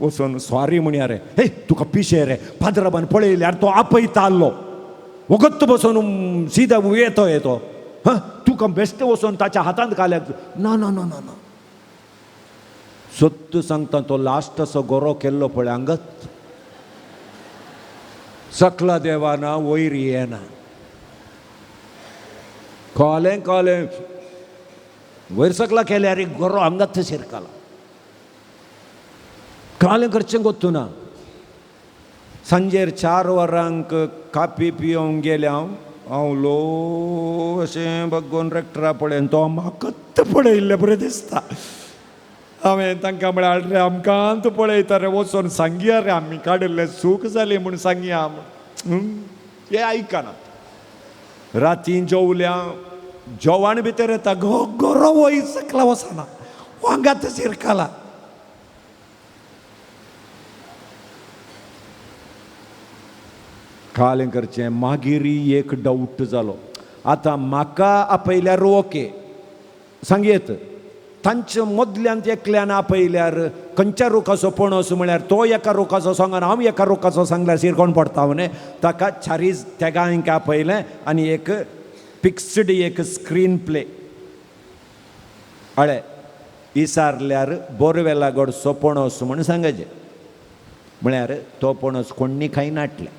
वचून सॉरी म्हणया रे. हे तुका पिशें रे, पाद्राबान पळयल्यार तो आपयता आहलो, वगत बसून सिदा येतो येतो. हां, तुका बेश्टें वचून ताच्या हातांत घाल्याक. ना ना ना ना ना, सत्य सांगता, तो लास्ट असो गोरो केल्लो पळय हांगाच सकला देवाना वयर येना. कळ्ळें कळ्ळें, वयर सकला केल्यार गोरो हांगाच शिरकाला. कालें करचें गोत्तू ना. सांजेर 4 वरांक कापी पिवंक गेलें हांव. हांव लो अशें बगोन रेक्टरा पळयन, तो म्हाका पळयल्लें बरें दिसता. हांवें तांकां म्हळ्यार रे आमकां तूं पळयता रे, वचोन सांगया रे, आमी काडिल्लें चूक जाली म्हूण सांगया म्हूण. हे आयकना. राती जेवल्या, जेवण भितर येता गोरो वयर सकला वचना, वांगात शिरकाला. कालें करचें. मागीर एक डावट जालो. आतां म्हाका आपयल्यार ओके सांगयेत, तांच्या मदल्यान एकल्यान आपयल्यार खंयच्या रुखाचो पणस म्हळ्यार तो एका रुखाचो सांगना, हांव एका रुखाचो सांगल्यार शिरकोण पडटा न्ही. ताका चारीज तेगांक आपयलें आनी एक फिक्स्ड एक स्क्रीन प्ले हळे इसारल्यार बोरवेला गडसो पणस म्हूण सांगचें. म्हळ्यार तो पणस कोण्णी खायनाटलें,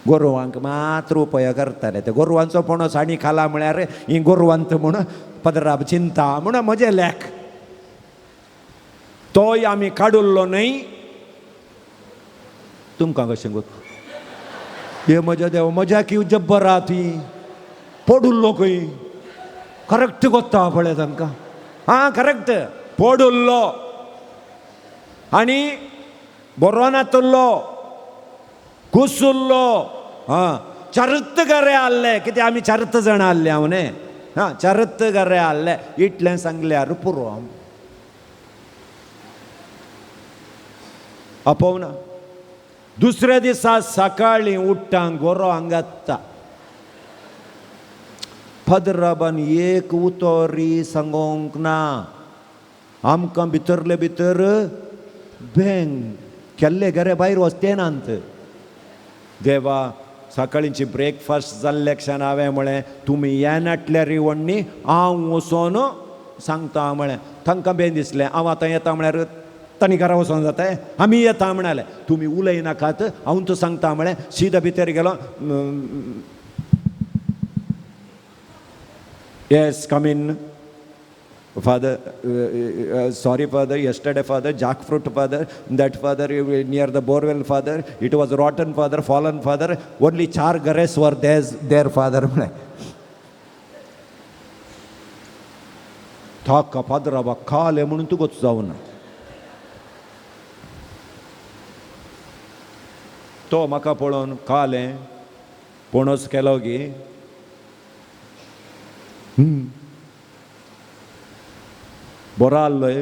गोरवांक मात्र उपयोग करताले. ते गोरवांचो पणस आनी खाला म्हळ्यार ही गोरवांत म्हूण पदराब चिंता म्हूण म्हजें लेख तोय आमी काडुल्लो न्हय. तुमकां कशें गो हे म्हज्या देव, म्हज्या की जब्बर आहा ती पडुल्लो खंय करेक्ट गोत्ता पळय तांकां. हां करेक्ट पडुल्लो. आनी बरो नातुल्लो कुसुल्लो. आं, चारत घरे आहले, कितें आमी चारत जाणां आहले हांव न्ही, आं चारत घरे आहले, इतलें सांगल्यार पुरो. आपोवना. दुसऱ्या दिसा सकाळीं उठ्ठा गोरो हांगाता. पदराबान एक उतोरी सांगोंक ना. आमकां भितरले भितर बँग केल्ले घरे भायर वचते नात. देवा सकाळींची ब्रेकफास्ट जाल्ल्या क्षण हांवें म्हळें तुमी येनाटल्यार वण्णी हांव वचोन सांगता म्हळें. तांकां बेन दिसलें हांव आतां येता म्हळ्यार तांणी घरा वचोन जाता, आमी येता म्हणाले. तुमी उलयनाकात, हांव तो सांगता म्हळें. सीधा भितर गेलो. Yes, come in. Father, sorry father, yesterday father, jackfruit father, that father near the borewell father, it was rotten father, fallen father, only 4 gares were there father. ताका पाद्राबा काले म्हणून तुगोच जावना. तो म्हाका पळोवन काले पणस केलो गी. बरो आहलोय.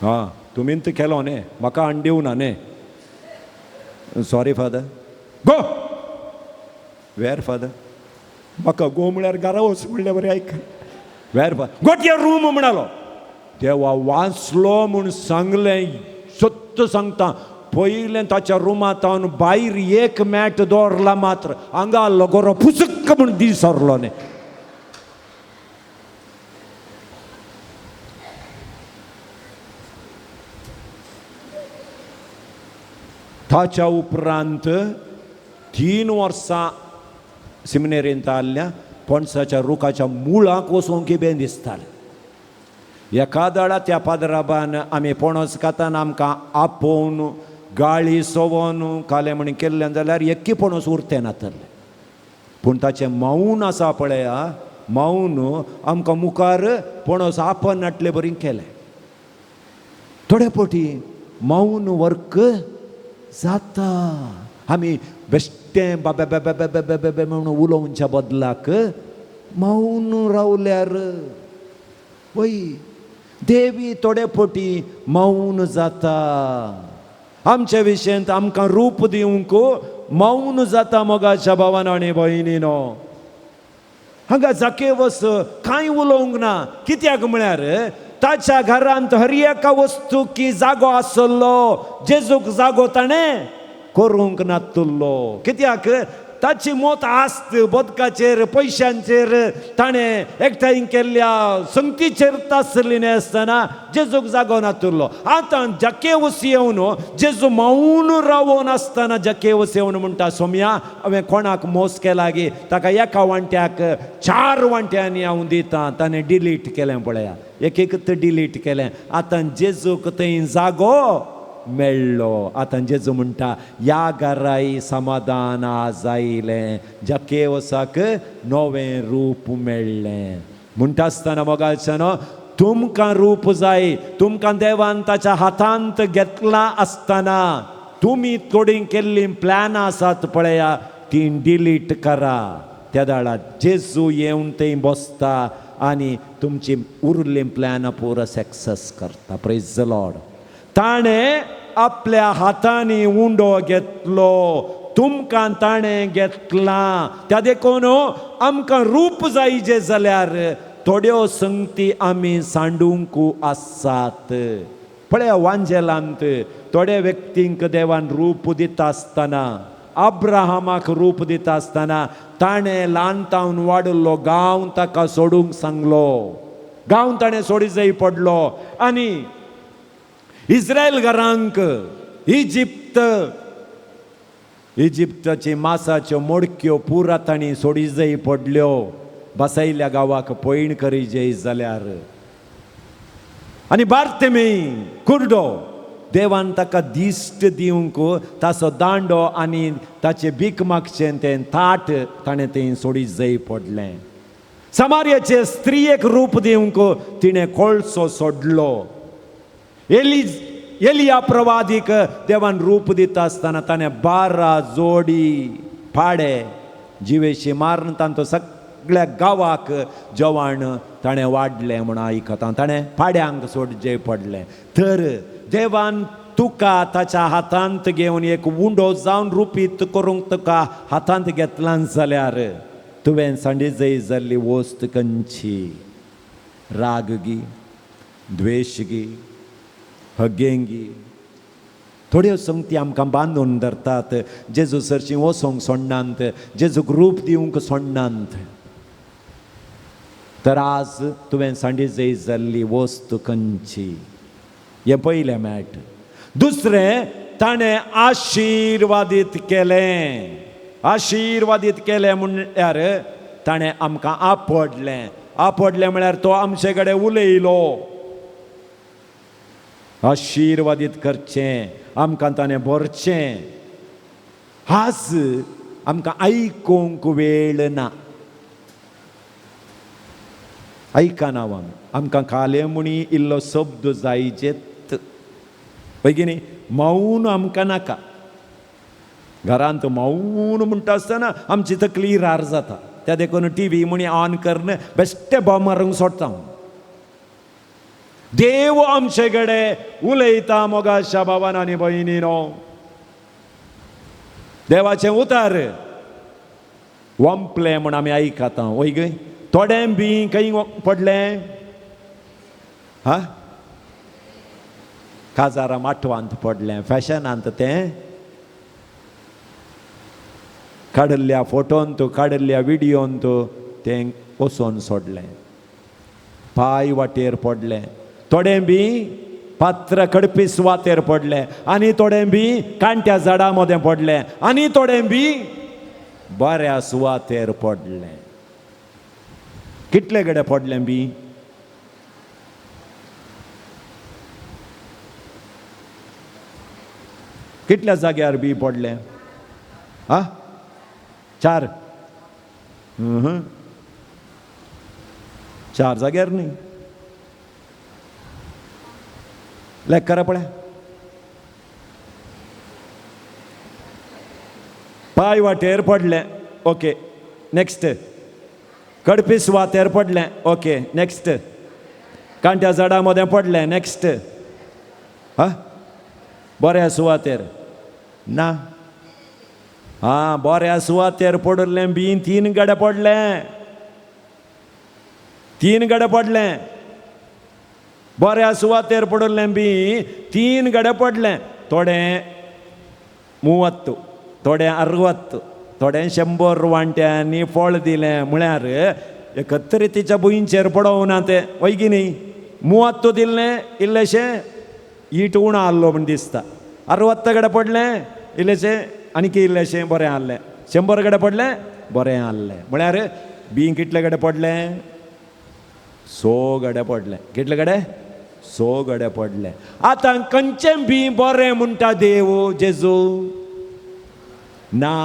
आं तुमीन तो केलो न्ही, म्हाका हाडून दिवना न्ही. Sorry father. Go where father? म्हाका गो म्हळ्यार घरा वच म्हणल्यार बरें आयक. Where father? Go to your room म्हणालो. देवा वाचलो म्हूण सांगलें, सत्य सांगता. पयलें ताच्या रुमांत भायर एक मॅट दवरला मात्र हांगा आहलो गोरो पुसक्क म्हूण दी सरलो न्ही. ताच्या उपरांत 3 वर्सां सिमिनेरींत आहल्या पणसाच्या रुखाच्या मुळाक वचूंक बेन दिसतालें. एका दळा त्या पाद्राबान आमी पणस खातान आमकां आपोवन गाळी सोवोन कालें म्हण केल्लें जाल्यार एक्की पणस उरतें नातलें. पूण ताचें मौन आसा पळया, मौन आमकां मुखार पणस आपन नाटले बरी केलें. थोडे पटी मौन वर्क जाता. आमी बेश्टें बाबे बाबे बाबे बाबे म्हणून उलोवच्या बदलाक मौन रावल्यार वय देवी थोडे पटी मौन जाता. आमच्या विशयांत आमकां रूप दिवंक मौन जाता. मोगाच्या भावान आनी भयणीनो, हांगा जाकेवस कांय उलोवंक ना. कित्याक म्हळ्यार ताच्या घरांत हर एका वस्तूकी जागो आसलो, जेजूक जागो ताणें करूंक नातुल्लो. कित्याक ताची मोत आस्त बदकाचेर पयशांचेर ताणें एकठांय केल्ल्या संगतीचेर तासली न्हय आसतना जेजूक जागो नातुल्लो. आतां जाकेवस येवन जेजू मौन रावोन आसतना जाकेवस येवन म्हणटा, सोम्या हांवें कोणाक मोस केला गी, ताका एका वांट्याक 4 वांट्यांनी हांव दितां. ताणें डिलीट केलें पळया, एक एक डिलीट केलें. आतां जेजूक थंय जागो मेळ्ळो. आतां जेजू म्हणटा ह्या घराय समाधान जायलें, जाकेवसाक नवें रूप मेळ्ळें. म्हणटा आसतना मोगाच्यानो तुमकां रूप जाय, तुमकां देवान ताच्या हातांत घेतलां आसतना तुमी थोडीं केल्लीं प्लॅनां आसात पळया, तीं डिलीट करा. त्या दाळा जेजू येवन थंय बसता आनी तुमची उरलीं प्लॅनां पुरो सक्सेस करता. Praise the Lord. ताणें आपल्या हातांनी उंडो घेतलो, तुमकां ताणें घेतलां. त्या देखून आमकां रूप जायजे जाल्यार थोड्यो संगती आमी सांडूंक आसात. पळया वांजेलांत थोड्या व्यक्तींक देवान रूप दिता आसतना, अब्राहमाक रूप दिता आसतना ताणें ल्हान तावन वाडिल्लो गांव ताका सोडूंक सांगलो. गांव ताणें सोडी जाय पडलो आनी इस्रायल घरांक इजिप्त, इजिप्ताची मासाच्यो मोडक्यो पुरा तांणी सोडी जाय पडल्यो. बसयल्या गांवाक पयण करी जाय जाल्यार. आनी बार्तेमी कुर्डो देवान ताका दिश्ट दिवंक ताचो दांडो आनी ताचें भीक मागचें तें ताट ताणें तें सोडी जाय पडलें. समार्याचे स्त्रियेक रूप दिवंक तिणें कोळसो सोडलो. एलिया प्रवादीक देवान रूप दिता आसतना ताणें 12 जोडी पाडे जिवेशी मारून तांचो सगळ्या गांवाक जेवण ताणें वाडलें म्हूण आयकता. ताणें पाड्यांक सोडचें पडलें. तर देवान तुका ताच्या हातांत घेवन एक उंडो जावन रुपीत करूंक तुका हातांत घेतलां जाल्यार तुवें सांडीजय जाल्ली वस्त खंयची? राग गी, द्वेश गी, हगेंगी? थोड्यो संगती आमकां बांदून धरतात. जेजू सरशीं वचोंक सोडनात, जेजूक रूप दिवंक सोडनात. तर आज तुवें सांडीजय जाल्ली वस्त खंयची? हें पयलें मॅट. दुसरें, ताणें आशिर्वादीत केलें. आशिर्वादीत केलें म्हणल्यार ताणें आमकां आपडलें. आपडलें म्हळ्यार तो आमचे कडेन उलयलो. आशिर्वादीत करचें, आमकां ताणें भरचें. आज आमकां आयकूंक वेळ ना. आयकना आमी. आमकां खाले म्हणी इल्लो शब्द जायजेत पळय न्ही. मौन आमकां नाका. घरांत मौन म्हणटा आसतना आमची तकली रार जाता. त्या देखून टी व्ही म्हणी ऑन करून बेश्टे बॉम मारूंक सोडटा. देव आमचे कडेन उलयता मोगाच्या भावान आनी भयणीनो. देवाचें उतर वंपलें म्हूण आमी आयकता. वय गे, थोडें बी खंय पडलें? हा, काजारा माटवांत पडलें, फॅशनांत तें काडिल्ल्या फोटोंत, काडिल्ल्या विडियोंत तें वचोन सोडलें. पांय वाटेर पडलें. थोडें बी पात्र कडपी सुवातेर पडलें आनी थोडें बी कांट्या झाडां मदें पडलें आनी थोडें बी बऱ्या सुवातेर पडलें. कितले कडेन पडलें बी? कितल्या जाग्यार बी पडलें? आ, 4. 4 जाग्यार न्ही. लेख करा पळय. पांय वाटेर पडलें, ओके नेक्स्ट. कडपी सुवातेर पडलें, ओके नेक्स्ट. कांट्या झाडां मदें पडलें, नेक्स्ट. हा, बऱ्या सुवातेर ना. हा, बऱ्या सुवातेर पडिल्लें बी 3 गडे पडलें. 3 गडे पडलें. बऱ्या सुवातेर पडिल्लें बी 3 गडे पडलें. थोडें 30, थोडें 60, थोडें 100 वांट्यांनी फळ दिलें. म्हळ्यार एकत्रितीच्या भुंयचेर पडोवना तें, वय की न्ही? 30 दिल्लें, इल्लेशें it उणो आहलो म्हण दिसता. 60 कडेन पडलें, इल्लेशें आनीक इल्लेशें बरें आहलें. 100 कडेन पडलें, बरें आहलें. म्हळ्यार बी कितले कडेन पडलें? 100 गडे पडलें. कितले कडेन? 100 गडे पडलें. आतां खंयचें बी बरें म्हणटा देव जेजू? ना.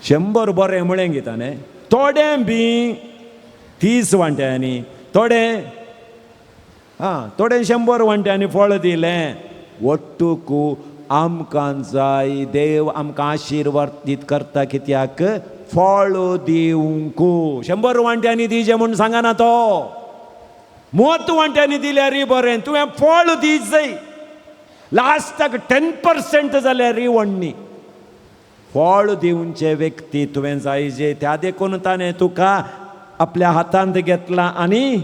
100 बरें म्हळें गी ताणें. थोडें बी 30 वांट्यांनी, थोडें आं थोडें 100 वांट्यांनी फळ दिलें. वट्टूक आमकां जाय देव आमकां आशिर्वादीत करता कित्याक? फळ दिवंक. 100 वांट्यांनी दिजे म्हूण सांगना तो. 30 वांट्यांनी दिल्यार बरें, तुवें फळ दी जाय. लास्टाक 10% जाल्यार व्हडनी. फळ दिवचे व्यक्ती तुवें जायजे. त्या देखून ताणें तुका आपल्या हातांत घेतला आनी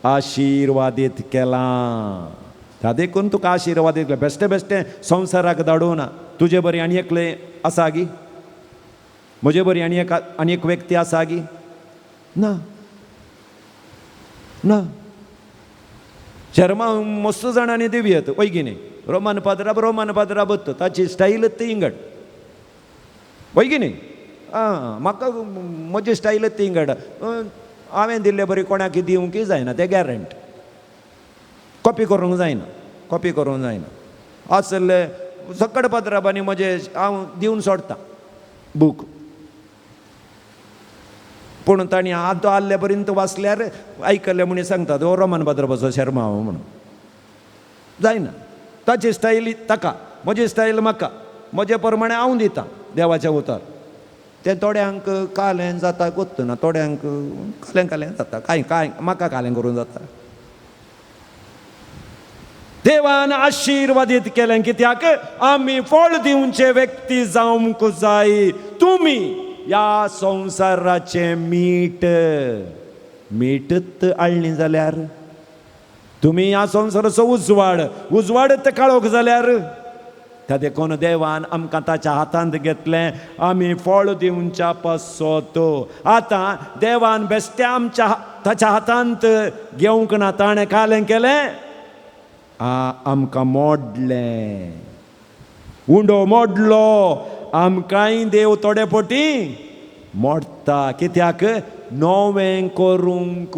आशिर्वादीत केलां. त्या देखून तुका आशिर्वादीत केला. बेश्टे बेश्टे संवसाराक धाडूना. तुजे बरी आनी एकले आसा गी? म्हजे बरी आनी एक आनी एक व्यक्ती आसा गी? ना ना. शर्मा मस्त जाणांनी दिवयेत वय की न्ही? रोमन पाद्राब रोमन पाद्राब ताची स्टायल ती इंगड, वय की न्ही? आं, म्हाका म्हजी स्टायल ती इंगड. हांवें दिल्ले बरी कोणाक दिवंकय जायना, तें गॅरंटी. कॉपी करूंक जायना, कॉपी करूंक जायना. आसले सकड पात्राबांनी म्हजें हांव दिवन सोडटा बूक, पूण तांणी आतां आहले पर्यंत वाचल्यार आयकल्ले म्हण सांगतात हो रोमन पाद्राबाचो शेर्मांव म्हणून. जायना, ताची स्टायल ताका, म्हजी स्टायल म्हाका, म्हजे प्रमाणे हांव दितां देवाचें उतर. तें थोड्यांक कालें जाता कोत्तना, थोड्यांक कालें कालें जाता, कांय कांय म्हाका कालें करूं जाता. देवान आशिर्वादीत केलें कित्याक आमी फळ दिवचे व्यक्ती जावंक जाय. तुमी ह्या संवसाराचें मीठ, मीठच हाडलें जाल्यार तुमी ह्या संवसाराचो उजवाड, उजवाडच काळोख जाल्यार त्या देखून देवान आमकां ताच्या हातांत घेतलें आमी फळ दिवच्या पासत. आतां देवान बेश्टें आमच्या ताच्या हातांत घेवंक ना, ताणें कालें केलें आमकां मोडलें, उंडो मोडलो. आमकांय देव थोडे पटी मोडटा कित्याक नवें करूंक.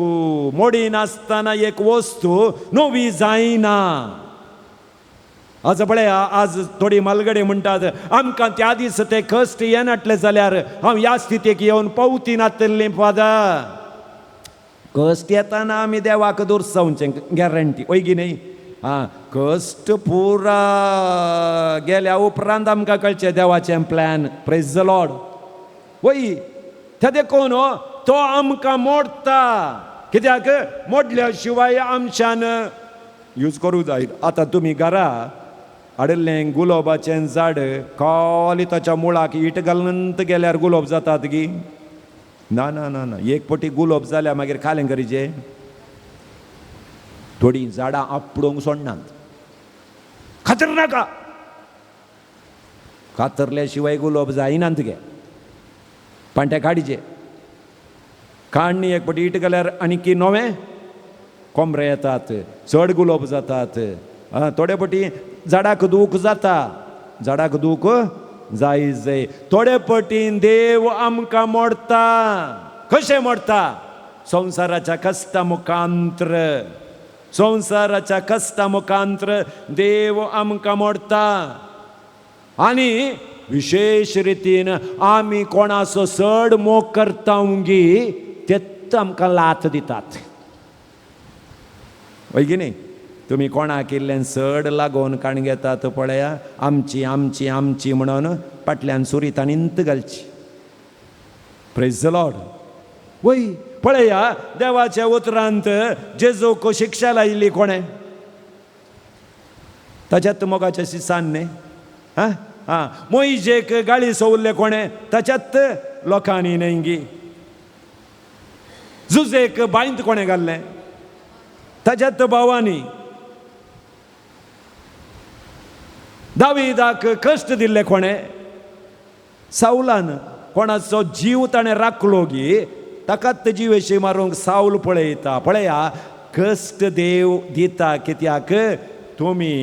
मोडिनासतना एक वस्तू नवी जायना. आज पळया, आज थोडी मालगडे म्हणटात आमकां त्या दीस ते कश्ट येनाटले जाल्यार हांव ह्या स्थितीक येवन पावती नातल्ली फादर. कश्ट येताना आमी देवाक दुरसावचें गॅरंटी, वय की न्ही? आं, कश्ट पुरा गेल्या उपरांत आमकां कळचें देवाचें प्लॅन. प्रेज the Lord. वय, त्या देखून तो आमकां मोडटा कित्याक मोडल्या शिवाय आमच्यान यूज करूं जाय. आतां तुमी घरा हाडिल्लें गुलाबाचें झाड खाली ताच्या मुळाक it घालून गेल्यार गुलाब जातात गी? ना ना ना ना, एक पटी गुलाब जाल्यार मागीर खालें करीचें. थोडीं झाडां आपडोवंक सोडनात, खातर नाका, कातरल्या शिवाय गुलाब जायनात गे. पांटे काडचे, काडणी एक पटी it घाल्यार आनी नवें कोमरे येतात, चड गुलाब जातात. थोडे पटी झाडाक दूख जाता, झाडाक दूख जाय जाय. थोडे पटीन देव आमकां मोडटा. कशें मोडटा? संवसाराच्या कश्टा मुखांत्र, संवसाराच्या कश्टा मुखांत्र देव आमकां मोडटा. आनी विशेश रितीन आमी कोणाचो चड मोग करता गी तेच आमकां लात दितात, वय की न्ही? तुमी कोणाक इल्लें चड लागोवन काण घेतात पळया, आमची आमची आमची म्हणून फाटल्यान सुरी ताणींत घालची. प्रेज the Lord. वय पळया, देवाच्या उतरांत जेजूक शिक्षा लायिल्ली कोणें? ताच्यात मोगाच्या शिसान न्ही. आं आं, मोहिजेक गाळी सोवल्ले कोणें? ताच्यात लोकांनी न्ही गी. जुजेक बांयत कोणें घाल्लें? ताच्यात भावांनी. दाविदाक कश्ट दिल्ले कोणें? सावलान. कोणाचो जीव ताणें राखलो गी ताकाच जिवेशी मारूंक सावल पळयता. पळया, कश्ट देव दिता कित्याक तुमी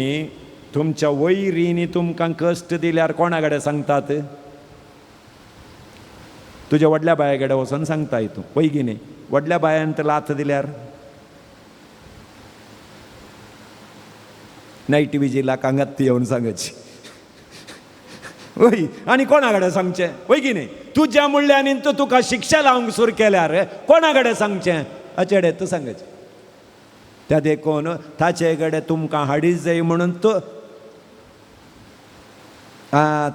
तुमच्या वैरींनी तुमकां कश्ट दिल्यार कोणा कडेन सांगतात? तुज्या व्हडल्या बाया कडेन वचोन सांगताय तूं, वय की न्ही? व्हडल्या बायान तर लाथ दिल्यार नायटी विजिलाक हांगात येवन सांगची, वय. आनी कोणा कडेन सांगचें, वय की न्ही? तुज्या म्हणल्यानी तूं तुका शिक्षा लावंक सुरू केल्यार कोणा कडेन सांगचें? हाचे तूं सांगचें. त्या देखून ताचे कडेन तुमकां हाडी जाय म्हणून तूं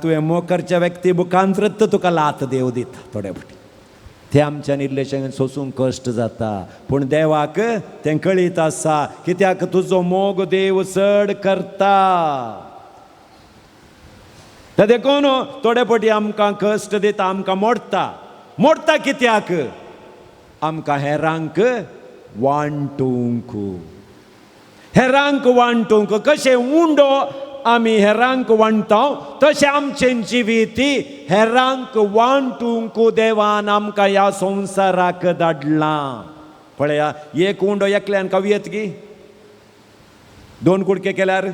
तुवें मोग करच्या व्यक्ती मुखांतरत तुका लात देव दिता. थोडे फावटी तें आमच्यान इल्लेशें सोसूंक कश्ट जाता, पूण देवाक तें कळीत आसा कित्याक तुजो मोग देव चड करता. त्या देखून थोडे फावटी आमकां कश्ट दिता, आमकां मोडटा. मोडटा कित्याक? आमकां हेरांक वांटूंक, हेरांक वांटूंक. कशें उंडो आमी हेरांक वांटता तशें आमचें जिवीत हेरांक वांटूंक देवान आमकां ह्या संवसाराक धाडलां. पळया, एक उंडो एकल्यान खावयेत गी? दोन कुडके केल्यार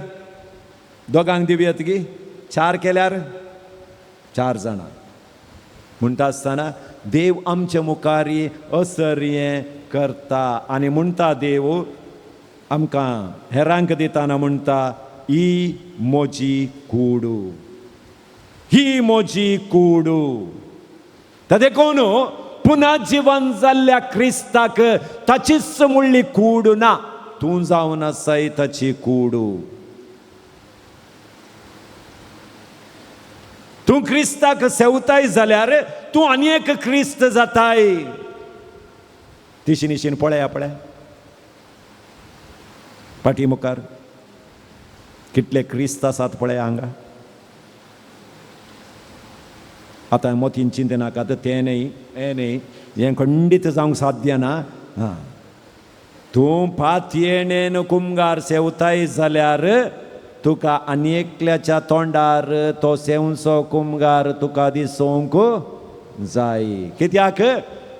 दोगांक दिवयेत गी? चार केल्यार चार जाणां. म्हणटा आसतना देव आमचे मुखार असर्यें करता. आनी म्हणटा देव आमकां हेरांक दिताना म्हणटा, ही म्हजी कूड, ही म्हजी कूड. त देखून पुन्हा जिवन जाल्ल्या क्रिस्ताक ताचीच म्हणली कूड ना, तूं जावन आसाय ताची कूड. तूं क्रिस्ताक सेवताय जाल्यार तूं आनी एक क्रिस्त जाताय. तिशी निशीन पळया पळय पाटी मुखार कितले क्रिस्त आसात पळया हांगा. आतां मोतीन चिंतनाकात, तें न्हय हें न्हय, हें खंडीत जावंक साध्य ना. हां, तूं पातयेणेन कुमगार सेवताय जाल्यार तुका आनी एकल्याच्या तोंडार तो सेवचो कुमगार तुका दिसूंक जाय. कित्याक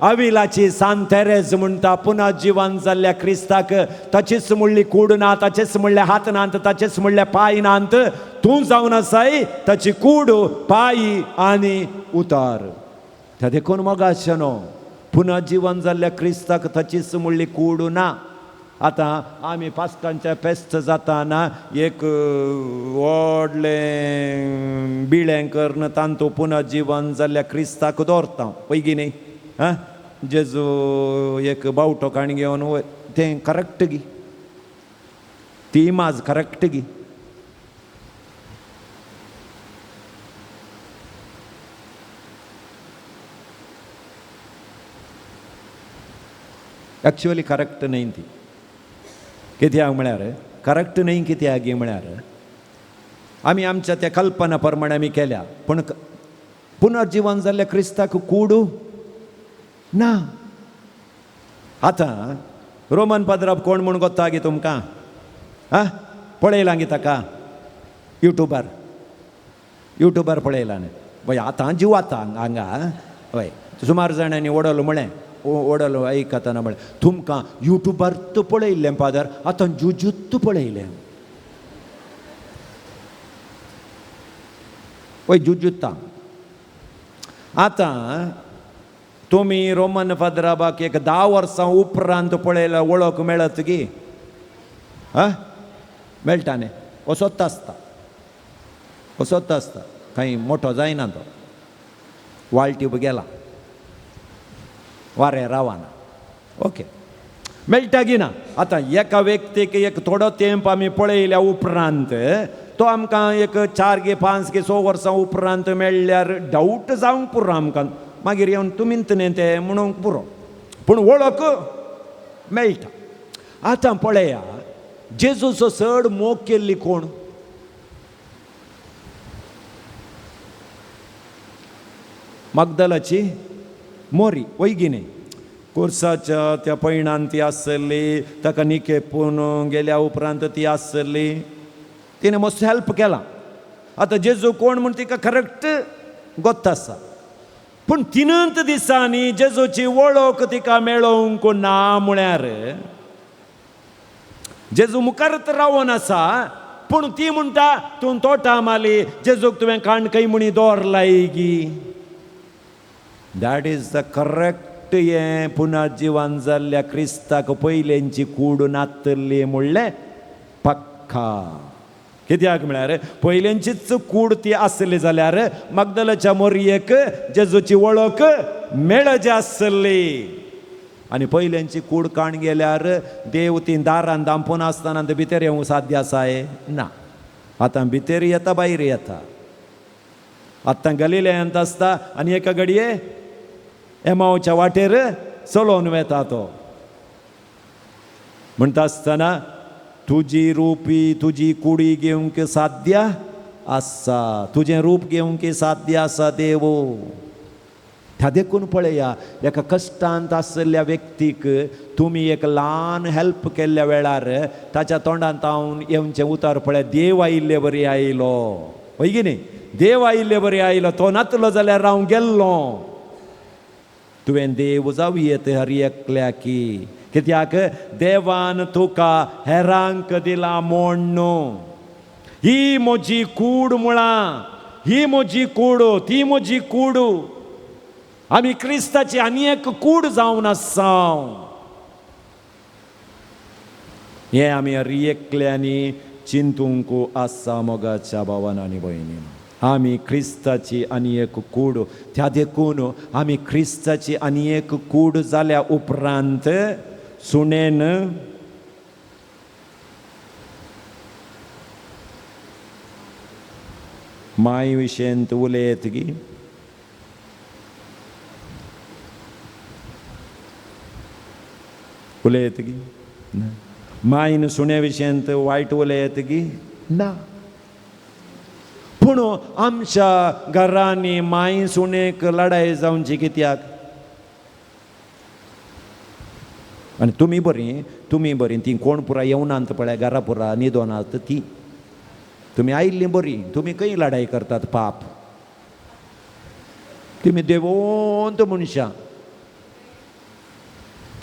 अविलाची सान तेरेज म्हणटा पुन्हा जिवन जाल्ल्या क्रिस्ताक ताचीच म्हणली कूड ना, ताचेच म्हणले हात नात, ताचेच म्हणले पांय नात, तूं जावन आसाय ताची कूड, पांय आनी उतार. त्या देखून मोगाशेनो पुन्हा जिवन जाल्ल्या क्रिस्ताक ताचीच म्हणली कूड ना. आतां आमी पास्कांच्या फेस्त जाताना एक व्हडलें बिळें करून तांतू पुन्हा जिवन जाल्ल्या क्रिस्ताक दवरता पयगी न्ही. आं, जेजू एक बावटो काण घेवन तें करेक्ट गी, ती इमाज करेक्ट गी. एक्चुअली करेक्ट न्हय ती. कित्याक म्हळ्यार करेक्ट न्हय, कित्याक म्हळ्यार आमी आमच्या त्या कल्पना प्रमाणे आमी केल्या, पूण पुनर्जिवन जाल्ल्या क्रिस्ताक कूड ना. आतां रोमन पाद्राब कोण म्हूण गोत्ता गे तुमकां? आं, पळयलां गे ताका युट्यूबार, युट्यूबार पळयलां न्ही. वय आतां जिवाता हांगा. वय सुमार जाणांनी वडलो म्हळें, वडलो आयकतना म्हळें तुमकां युट्यूबार तूं पळयल्लें फादर, आतां जुजूत पळयलें. वय जुजुता. आतां तुमी रोमन फादराबाक एक 10 वर्सां उपरांत पळयल्यार वळख मेळत गी? आं, मेळटा न्ही. असोच आसता, असोच आसता, कांय मोठो जायना तो, वाळटी गेला वारें रावना. ओके, मेळटा गी ना? आतां एका व्यक्तीक एक थोडो तेंप आमी पळयल्या उपरांत तो आमकां एक 4 गे 5 गे 6 वर्सां उपरांत मेळ्ळ्यार डावट जावंक पुरो आमकां, मागीर येवन तुमीच न्ही तें म्हणूंक पुरो, पूण वळख मेळटा. आतां पळया जेजूचो चड मोग केल्ली कोण? मगदलाची मोरी. वय गी न्ही? कोर्साच्या त्या पयणान ती आसली, ताका निकेपून गेल्या उपरांत ती आसली, तिणें मस्त हेल्प केला. आतां जेजू कोण म्हूण तिका करेक्ट गोत्त आसा, पूण 3 दिसांनी जेजूची वळख तिका मेळोवंक ना. म्हळ्यार जेजू मुखारच रावन आसा, पूण ती म्हणटा तूं तोटा माली, जेजूक तुवें काण खंय म्हणी दवरलाय गी. That is the correct. हें पुनर्जिवन जाल्ल्या क्रिस्ताक पयलेंची कूड नातली म्हणलें पक्का. कित्याक म्हळ्यार पयलेंचीच कूड ती आसली जाल्यार मगदलाच्या मोरयेक जेजूची वळख मेळची आसली. आनी पयल्यांची कूड काण गेल्यार देव ती दारान दांपून आसतना भितर येवंक साध्य आसाय ना. आतां भितर येता भायर येता. आतां गलिलेयांत आसता आनी एका घडये एमावच्या वाटेर चलोवन वेता तो. म्हणटा आसतना तुजी रुपी तुजी कुडी घेवंक साध्य आसा, तुजें रूप घेवंक साध्य आसा देव. त्या देखून पळया एका कश्टांत आशिल्ल्या व्यक्तीक तुमी एक ल्हान हेल्प केल्ल्या वेळार ताच्या तोंडांत हांव येवचें उतर पळय, देव आयिल्ले बरी आयलो. हय की न्ही? देव आयिल्ले बरी आयलो, तो नातलो जाल्यार हांव गेल्लो. तुवें देव जावं येत हर एकल्याकी, कित्याक देवान तुका हेरांक दिला म्हूण न्हू. ही म्हजी कूड मुळां, ही म्हजी कूड, ती म्हजी कूड. आमी क्रिस्ताची आनी एक कूड जावन आसा. हें आमी हर एकल्यांनी चिंतूंक आसा मोगाच्या भावान आनी भयणीन. आमी क्रिस्ताची आनी एक कूड, त्या देखून आमी क्रिस्ताची आनी एक कूड जाल्या उपरांत सुणेन माय विशयंत उलयत गी उलयत गी ना, मायन सुण्या विशयंत वायट उलयत गी ना. पूण आमच्या घरांनी माय सुणेक लडाय जावची कित्याक? आनी तुमी बरीं, तुमी बरीं, ती कोण पुरा येवनात पळय घरा पुरा न्हिदोनात ती, तुमी आयिल्लीं बरीं, तुमी खंय लडाय करतात पाप, तुमी देवोंत मनशां.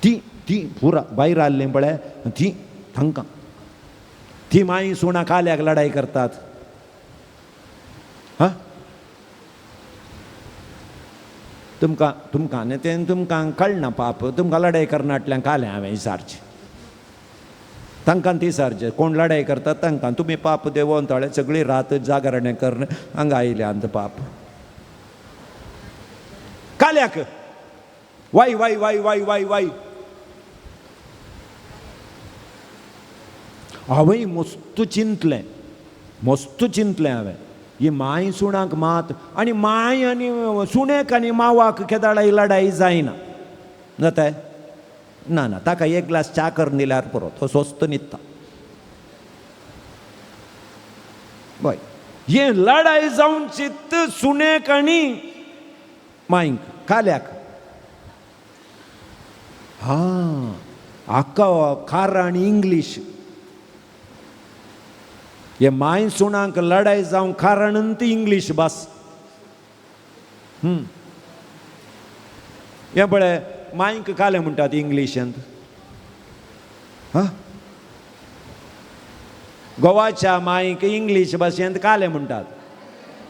ती ती पुरा भायर आयिल्लीं पळय ती तांकां ती माय सुणां काल्याक लडाय करतात. हा तुमकां तुमकां न्ही तें तुमकां कळना पाप, तुमकां लडाय करनाटल्यान कालें हांवें विचारचें तांकां ती सारचें कोण लडाय करतात तांकां तुमी पाप देवोन थोडे सगळी रात जागरणें करून हांगा आयल्यांत पाप काल्याक Y Y Y Y Y Y. हांवें मस्त चिंतलें, मस्त चिंतलें हांवें ही माय सुणाक मात आनी माय आनी सुणेक आनी मावाक केदाळाय लडाय जायना जाताय ना ना, ताका एक ग्लास च्या करून दिल्यार पुरो, तो स्वस्त न्हिदता. हय हें लडाय जावची सुणेक आनी मायक काल्याक. हां हाका कारण इंग्लीश हे माय सुणांक लडाय जावं कारण ती इंग्लीश भास. हें पळय मायक कालें म्हणटात इंग्लिशांत. हा गोवाच्या मायक इंग्लीश भाशेंत कालें म्हणटात,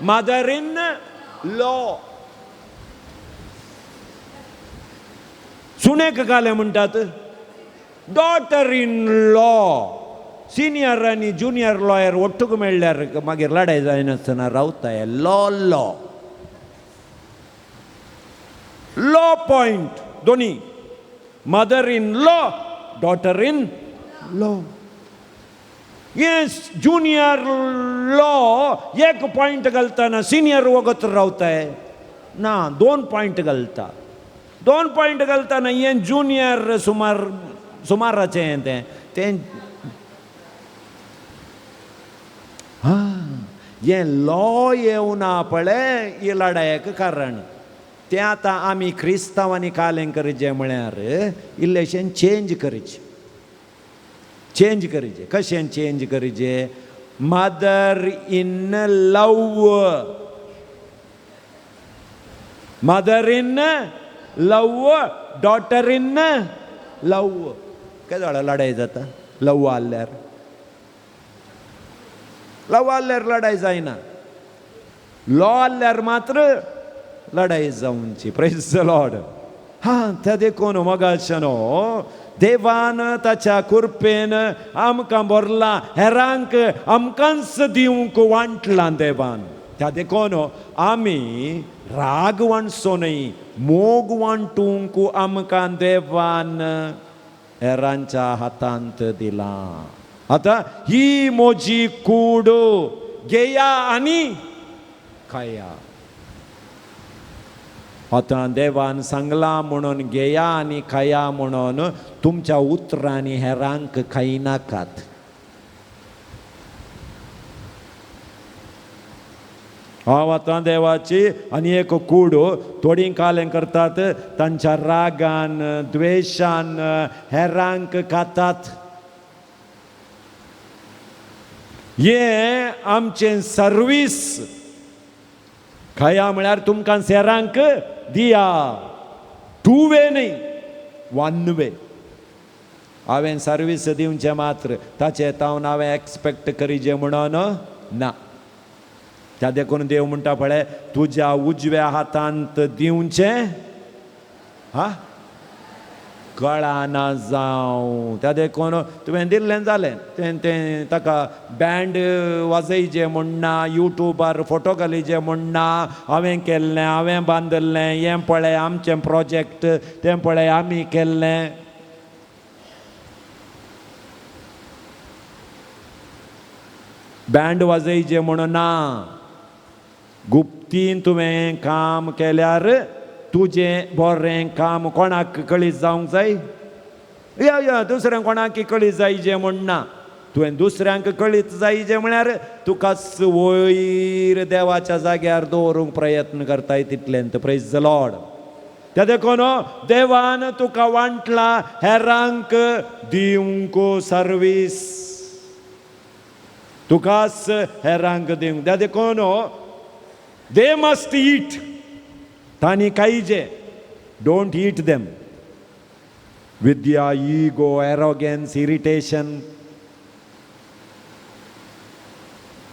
मदर इन लॉ. सुणेक कालें म्हणटात डॉटर इन लॉ. सिनियर आनी ज्युनियर लॉयर ಒಟ್ಟುಗು मेळ्ळ्यार मागीर लडाय जायनासतना रावताय. लॉ लॉ लॉ पॉयंट दोनी, mother in law daughter in law. हे ज्युनियर लॉ एक पॉयंट घालतना सिनियर वगत रावताय ना, 2 पॉयंट घालता, 2 पॉयंट घालतना हे ज्युनियर सुमार सुमाराचें तें तें. हां हें लॉ येवना पळय ही लडायेक कारण तें आतां आमी क्रिस्तांवांनी कालें करचें म्हळ्यार इल्लेशें चेंज करचें, चेंज करचें. कशें चेंज करचें? Mother in love, mother in love, daughter in love. केदोळा लडाय जाता लव आल्यार, लव आल्यार लडाय जायना, लॉ आल्यार मात्र लडाय जावची. Praise the Lord. हां त्या देखून मोगाच्यानो देवान ताच्या कृपेन आमकां भरला, हेरांक आमकांच दिवंक वांटलां देवान. त्या देखून आमी राग वांटचो न्हय, मोग वांटूंक आमकां देवान हेरांच्या हातांत दिला. आतां ही म्हजी कूड घेया आनी खाया. आतां देवान सांगलां म्हणून घेया आनी खाया म्हणून तुमच्या उतरांनी हेरांक खायनाकात. हांव आतां देवाची आनी एक कूड थोडीं कालें करतात तांच्या रागान द्वेशान हेरांक खातात. हें आमचें सर्वीस खाया म्हळ्यार तुमकां सेरांक दिया, 2 वे न्हय 1 वे. हांवें सर्वीस दिवचें मात्र ताचें तावन हांवें एक्सपेक्ट करिजे म्हणून ना. त्या देखून देव म्हणटा पळय तुज्या उजव्या हातांत दिवचें. हा कळना जावं. त्या देखून तुवें दिल्लें जालें, तें तें ताका बँड वाजयचें म्हूण ना, युट्यूबार फोटो घालीचे म्हूण ना, हांवें केल्लें, हांवें बांदिल्लें, हें पळय आमचें प्रोजेक्ट, तें पळय आमी केल्लें. बँड वाजयचें म्हणून ना. गुप्तीन तुवें काम केल्यार तुजें बरें काम कोणाक कळीत जावंक जाय? या या दुसऱ्यांक कोणाक कळीत जायचें म्हूण ना. तुवें दुसऱ्यांक कळीत जायचें म्हळ्यार तुकाच वयर देवाच्या जाग्यार दवरूंक प्रयत्न करताय तितलेंत. Praise the Lord. त्या देखून देवान तुका वांटला हेरांक दिवंक सर्वीस, तुकाच हेरांक दिवंक. त्या देखून they must eat, तांणी खायचें. Don't eat them with your ego, arrogance, irritation.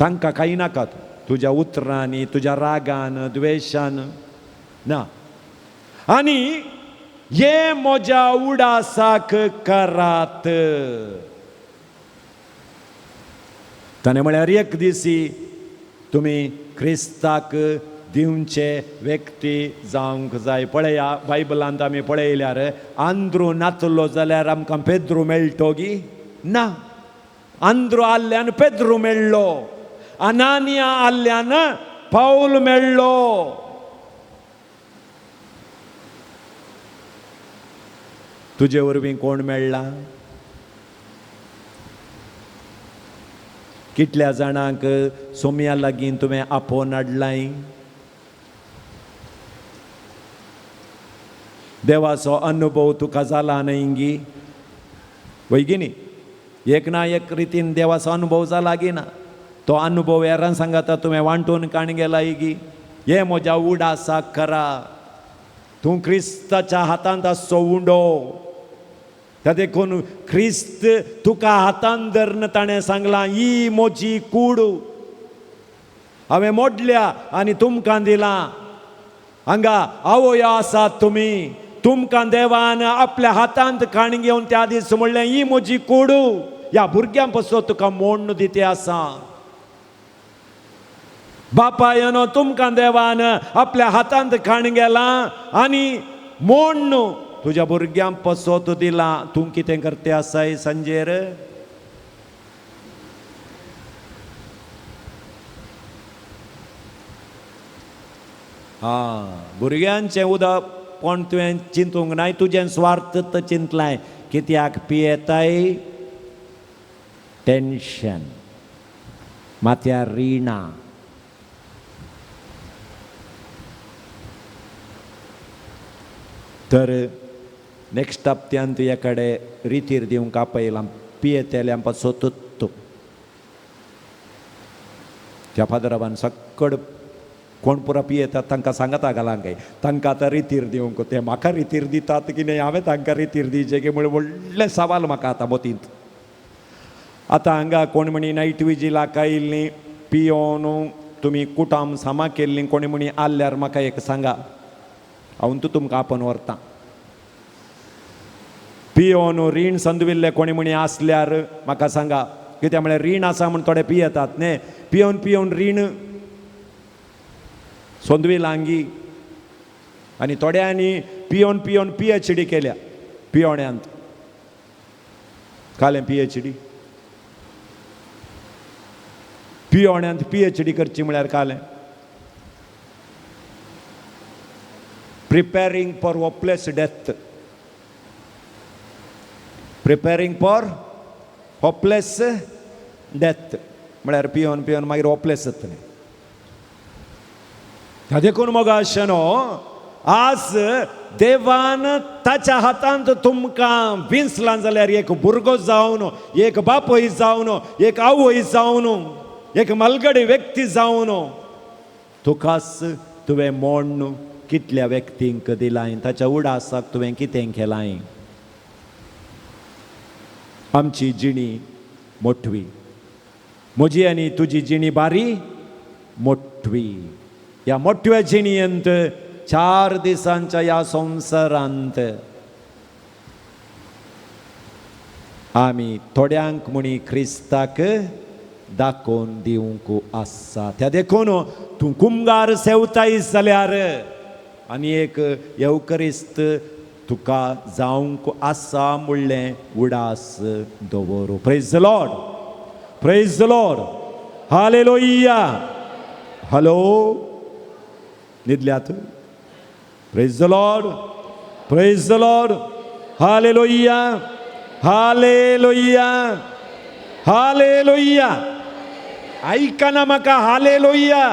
तांकां खाय नाकात तुज्या उतरांनी, तुज्या रागान, द्वेशान ना. आनी हे म्हज्या उडासाक करात. ताणें म्हळ्यार एक दिसी तुमी क्रिस्ताक दिवचे व्यक्ती जावंक जाय. पळया बायबलांत आमी पळयल्यार आंद्रू नातलो जाल्यार आमकां पेद्रू मेळटो गी ना. आंद्रू आल्ल्यान पेद्रू मेळ्ळो, अनानिया आल्ल्यान पावल मेळ्ळो. तुजे वरवीं कोण मेळ्ळा? कितल्या जाणांक सोम्या लागीं तुवें आपोवन हाडलाय? देवाचो अनुभव तुका जाला न्हय गी? वय गी न्ही? एक ना एक रितीन देवाचो अनुभव जाला गी ना? तो अनुभव हेरान सांगता तुवें वांटून काण गेलाय गी? हे म्हज्या उडासाक करा. तूं क्रिस्ताच्या हातांत आसचो उंडो. त्या देखून क्रिस्त तुका हातांत धरून ताणें सांगलां, ही म्हजी कूड हांवें मोडल्या आनी तुमकां दिलां. हांगा आवयो आसात तुमी, तुमकां देवान आपल्या हातांत काण घेवन त्या दीस म्हणलें, ही म्हजी कूड ह्या भुरग्यां पासून तुका मोडून दिते आसा. बापायनो तुमकां देवान आपल्या हातांत काण गेलां आनी मोडून तुज्या भुरग्यां पसोत दिलां. तूं कितें करते आसाय सांजेर? आं, भुरग्यांचें उदक कोण तुवें चिंतूंक नाय, तुजें स्वार्थ चिंतलाय. कित्याक पियेताय? टेन्शन, माथ्यार रिणां. तर नेक्स्ट हप्त्यान तुज्या कडेन रितीर दिवंक आपयलां पियेतल्यां पासत तूं. त्या फादराबान सकड कोण पुरा पियेतात तांकां सांगता घालांक काय तांकां आतां रितीर दिवंक, ते म्हाका रितीर दितात की न्हय, हांवें तांकां रितीर दिवचें की म्हळ्यार व्हडलें सवाल म्हाका आतां मतींत. आतां हांगा कोण म्हणी नायट विजिलाक आयिल्लीं पियोन तुमी कुटाम सामा केल्लीं, कोणी म्हणी आल्ल्यार म्हाका एक सांगा, हांव तूं तुमकां आपोवन व्हरतां. पियोन रीण संदविल्ले कोणी म्हणी आसल्यार म्हाका सांगा, कित्याक म्हळ्यार रीण आसा म्हूण थोडे पियेतात न्ही, पियोन पियोन रीण सोंदविलांगी. आनी थोड्यांनी पियोन पियोन PhD केल्या पियोण्यांत, कालें PhD पियोण्यांत PhD करची म्हळ्यार कालें preparing for hopeless death, preparing for hopeless death म्हळ्यार पियोन पियोन मागीर होपलेस जातलें. देखून मोगा आशेनो आज देवान ताच्या हातांत तुमकां विंचलां जाल्यार एक भुरगो जावन, एक बापूय जावन, एक आवय जावन, एक मलगडी व्यक्ती जावन तुकाच तुवें मोडून कितल्या व्यक्तींक दिलाय, ताच्या उडासाक तुवें कितें केलाय. आमची जिणी मोठवी, म्हजी आनी तुजी जिणी बारी मोठवी. ह्या मोठव्या जिणयेंत 4 दिसांच्या ह्या संवसारांत आमी थोड्यांक म्हणी क्रिस्ताक दाखोवन दिवंक आसा. त्या देखून तूं कुमगार सेवताय जाल्यार आनी एक येवकरिस्त तुका जावंक आसा म्हणलें उडास दवर. Praise the Lord, praise the Lord, hallelujah. Hello, न्हिदल्यात? Praise the Lord, praise the Lord, hallelujah, hallelujah, hallelujah. आयकना म्हाका हालेलुया.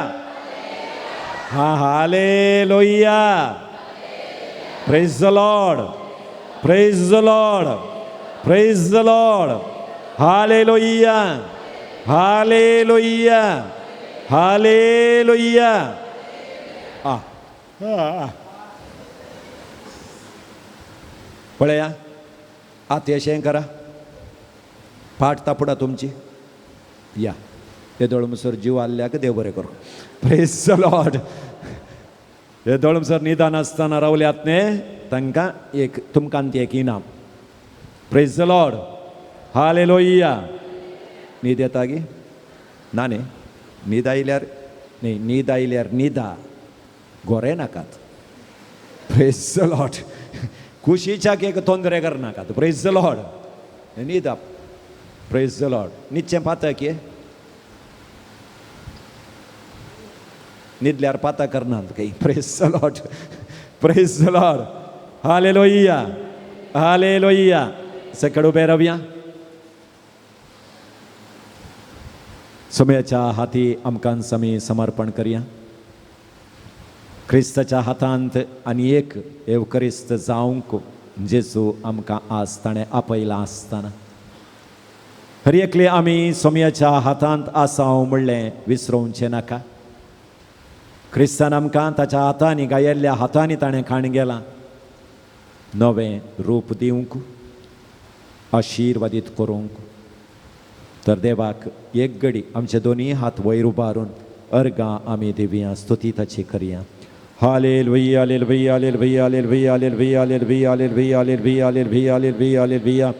हा, hallelujah. Praise the Lord, praise the Lord, praise the Lord, hallelujah, hallelujah, hallelujah. आ पळया, आतां अशें करा, पाट तापडा तुमची. या येदोळ म्हणसर जीव आल्ल्याक देव बरें करूं. Praise the Lord. येदोळ म्हणसर निदान आसतना रावल्यात न्ही, तांकां एक तुमकां ती एक इनाम. Praise the Lord, hallelujah. न्हीद येता गी? ना न्ही, न्हीद आयल्यार न्ही, न्हीद आयल्यार न्हिदा, गोरे नाकात. Praise the Lord. कुशीच्याक एक तोंदरे करनाकात. प्रेज the Lord. न्हिदा. Praise the Lord. न्हिदचें पातक ये, न्हिदल्यार पाता करनात काही. Praise the Lord, praise the Lord, hallelujah, hallelujah. सकड उबे रावया. समयाच्या हाती आमकां आमी समर्पण करया. क्रिस्ताच्या हातांत आनी एक एवकरिस्त जावंक जेजू आमकां आज ताणें आपयलां आसतना हर एकले आमी सोमयाच्या हातांत आसाव म्हणलें विसरोवचें नाका. क्रिस्तान आमकां ताच्या हातांनी गायल्ल्या हातांनी ताणें खाण गेलां नवें रूप दिवंक, आशिर्वादीत करूंक. तर देवाक एक घडी आमचे दोनूय हात वयर उबारून अर्गां आमी दिवया, स्तुती ताची करया. Hallelujah, hallelujah, hallelujah, hallelujah, hallelujah, hallelujah, hallelujah, hallelujah, hallelujah, hallelujah, hallelujah.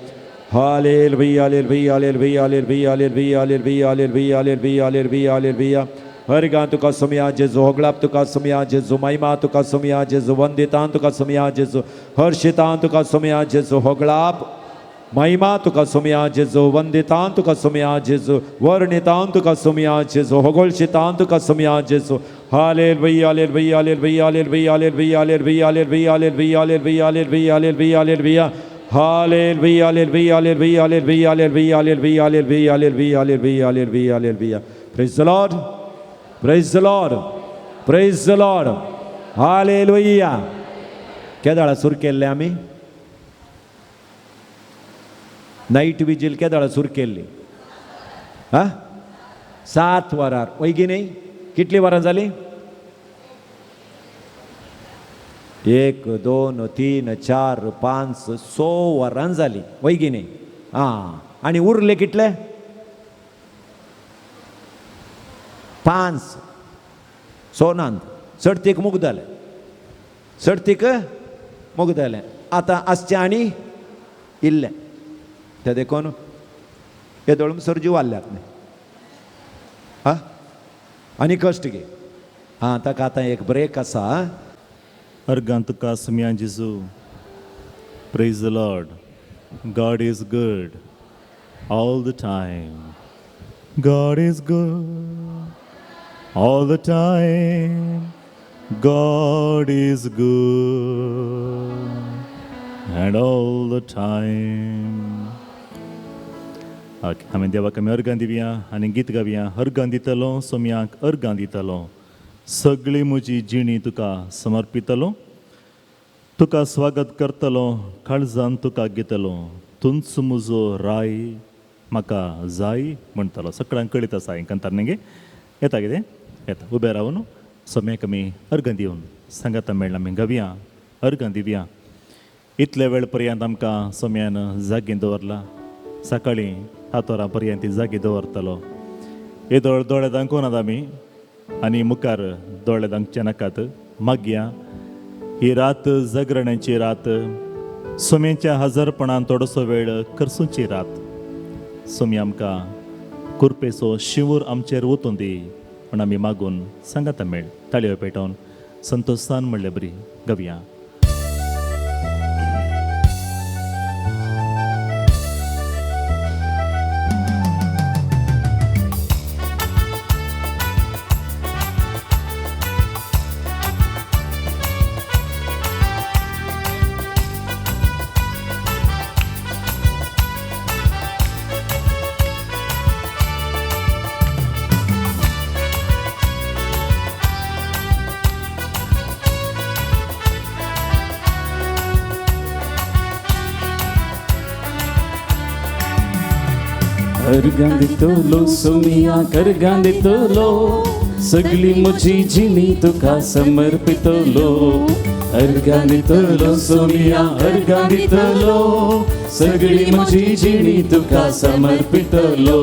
Hallelujah, hallelujah, hallelujah, hallelujah, hallelujah, hallelujah, hallelujah, hallelujah, hallelujah, hallelujah. अर्गां तुका सोमया जेजू, होगळाप तुका सोमया जेजू, महिमा तुका सोमया जेजू, वंदितान तुका सोमया जेजू, हर्षितान तुका सोमया जेजू, होगळाप महिमा तुका सोमया जेजू, वंदितान तुका सोमया जेजू, वर्णितान तुका सोमया जेजू, होगोळशितान तुका सोमया जेजू. Hallelujah, hallelujah, hallelujah, hallelujah, hallelujah, hallelujah, hallelujah, hallelujah, hallelujah, hallelujah, hallelujah, hallelujah. Hallelujah, hallelujah, hallelujah, hallelujah, hallelujah, hallelujah, hallelujah, hallelujah, hallelujah, hallelujah, hallelujah. Praise the Lord, praise the Lord, praise the Lord, hallelujah. केदाळा सुर केल्ले आमी? Night vigil केदाळा सुर केल्ली? हा, 7 वरार वयगी न्ही? कितली वरां जाली? 1 2 3 4 5 6 वरां जाली वयगी न्ही? आं, आनी उरले कितले? 5 सोनांत चडतीक मुगदले, चडतीक मुगदले. आतां आसचें आनी इल्लें तें देखून येदोळ म्हणसर जीव आल्ल्यात न्ही. आं, आनी कश्ट घे. आं, ताका आतां एक ब्रेक आसा. अर्गां तुका सुमया जेजू. Praise the Lord. God is good all the time. God is good all the time. God is good and all the time. Okay, आमी देवाक आमी अर्गां दिवया आनी गीत गावया. अर्गां दितलो सोमयाक, अर्गां दितलो, सगळी म्हजी जिणी तुका समर्पितलो, तुका स्वागत करतलो, काळजान तुका घेतलो, तुंच म्हजो राय म्हाका जाय म्हणटलो. सगळ्यांक कळीत आसा हें कांतार न्ही गे? येता कितें येता. उबे रावन सोम्याक आमी अर्गां दिवन सांगाता मेळ्ळा आमी गावया, अर्गां दिवया. इतले वेळ पर्यंत आमकां सोम्यान जागी दवरला. सकाळीं 7 वरां पर्यंत जागी दवरतलो. येदोळ दोळे दाखोवनात आमी आनी मुखार दोळे दाखचे नाकात. मागया ही रात जागरणाची रात. सोम्याच्या हजारपणान थोडोसो वेळ करसुची रात. सोमी आमकां कुरपेचो शिंवूर आमचेर वतून दी म्हण आमी मागून सांगाता मेळ ताळयो पेटोवन संतोशान म्हणले बरी गवया. अर्गां दितलो सोमिया अर्गां दितलो सगळी म्हजी जिणी तुका समर्पितलो. अर्गां दितलो सोमिया अर्गां दितलो सगळी म्हजी जिणी तुका समर्पितलो.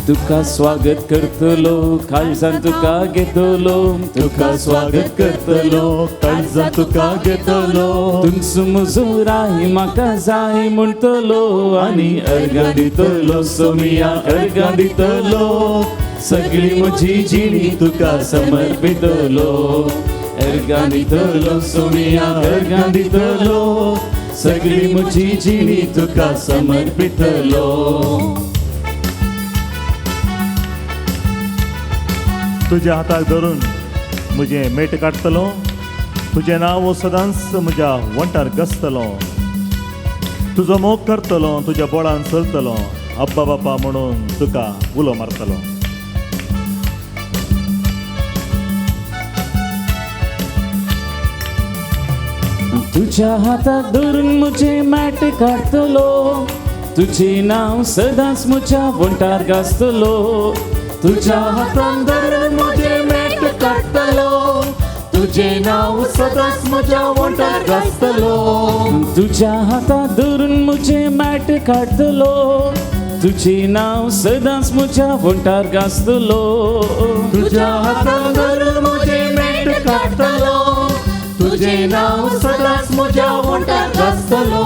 तुका स्वागत करतलो काळजान तुका घेतलो. तुका स्वागत करतलो काळजान तुका घेतलो. तुमचो म्हजो राय म्हाका जाय म्हणटलो आनी अर्गां दितलो सोमिया अर्गां दितलो सगळी म्हजी जिणी तुका समर्पितलो. अर्गां दितलो सोमिया अर्गां दितलो सगळी म्हजी जिणी तुका समर्पितलो. तुज्या हाताक धरून म्हजें मेट काडटलो. तुजें नांव सदांच म्हज्या वंठार घसतलो. तुजो मोग करतलो तुज्या बोळान चलतलो. अब्बा बापा म्हणून तुका उलो मारतलो. तुज्या हाताक धरून म्हजें मॅट काडटलो. तुजें नांव सदांच म्हज्या वंठार घासतलो. तुज्या हातान धरून म्हजें मॅट काडटलो. तुजें नांव सदांच म्हज्या वंठार घासतलो. तुज्या हाताक धरून म्हजें मॅट काडटलो. तुजें नांव सदांच म्हज्या वंठार घासतलो. तुज्या हातान धरून म्हजें मॅट काडटलो. तुजें नांव सदांच म्हज्या वंठार घासतलो.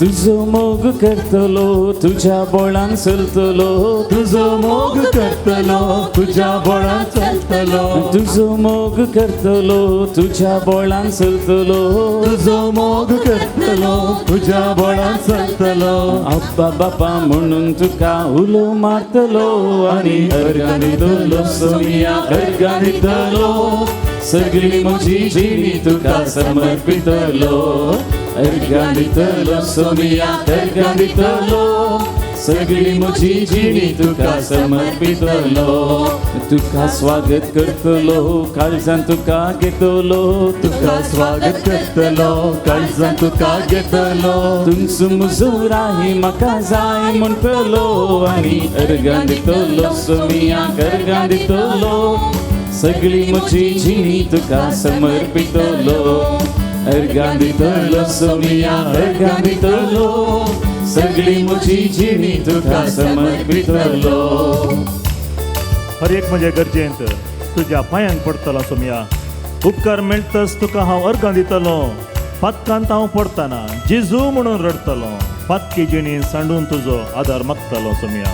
तुजो मोग करतलो तुज्या बोळान चलतलो. तुजो मोग करतलो तुज्या बोळान चलतलो. तुजो मोग करतलो तुज्या बोळान चलतलो. तुजो मोग करतलो तुज्या बोळान चलतलो. अब्बा बापा म्हणून तुका उलो मारतलो आनी अर्गां दितलो सोमिया अर्गां दितलो सगळी म्हजी जिणी तुका समर्पितलो. अर्गां दितलो सोमिया अर्गां दितलो सगळी म्हजी जिणी तुका समर्पितलो. तुका स्वागत करतलो काळजान तुका घेतलो. तुका स्वागत करतलो काळजान तुका घेतलो. तुमचो म्हजो राय म्हाका जाय म्हणटलो आनी अर्गां दितलो सोमिया अर्गां दितलो सगळी म्हजी जिणी तुका समर्पितलो. अर्गां दितलो सोमिया अर्गां दितलो सगळी म्हजी जिणी तुका समर्पितलो. हर एक म्हजे गरजेंत तुज्या पांयांक पडटलो सोमिया. उपकार मेळटच तुका हांव अर्गां दितलो. पातकांत हांव पडटना जेजू म्हणून रडटलो. पातकी जिणी सांडून तुजो आदार मागतलो सोमिया.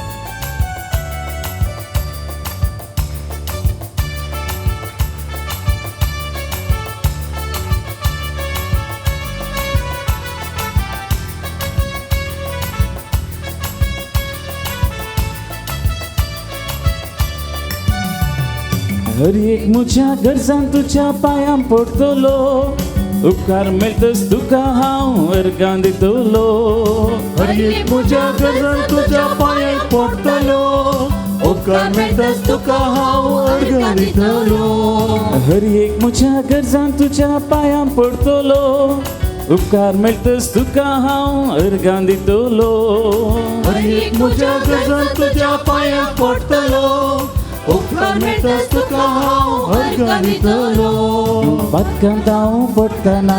हर एक म्हज्या गरजान तुज्या पांयां पडटलो. उपकार मेळटच तुका हांव अर्गां दितलो. हर एक म्हज्या गरजान तुज्या पांयां पडटलो. उपकार मेळटच तुका हांव अर्गां दितलो. हर एक म्हज्या गरजान तुज्या पांयां पडटलो. उपकार मेळटच तुका हांव अर्गां दितलो. हर एक म्हज्या गरजान तुज्या पांयां पडटलो. उपकार मेळटच तुका हांव अर्गां दितलो. पातकांत हांव पडटना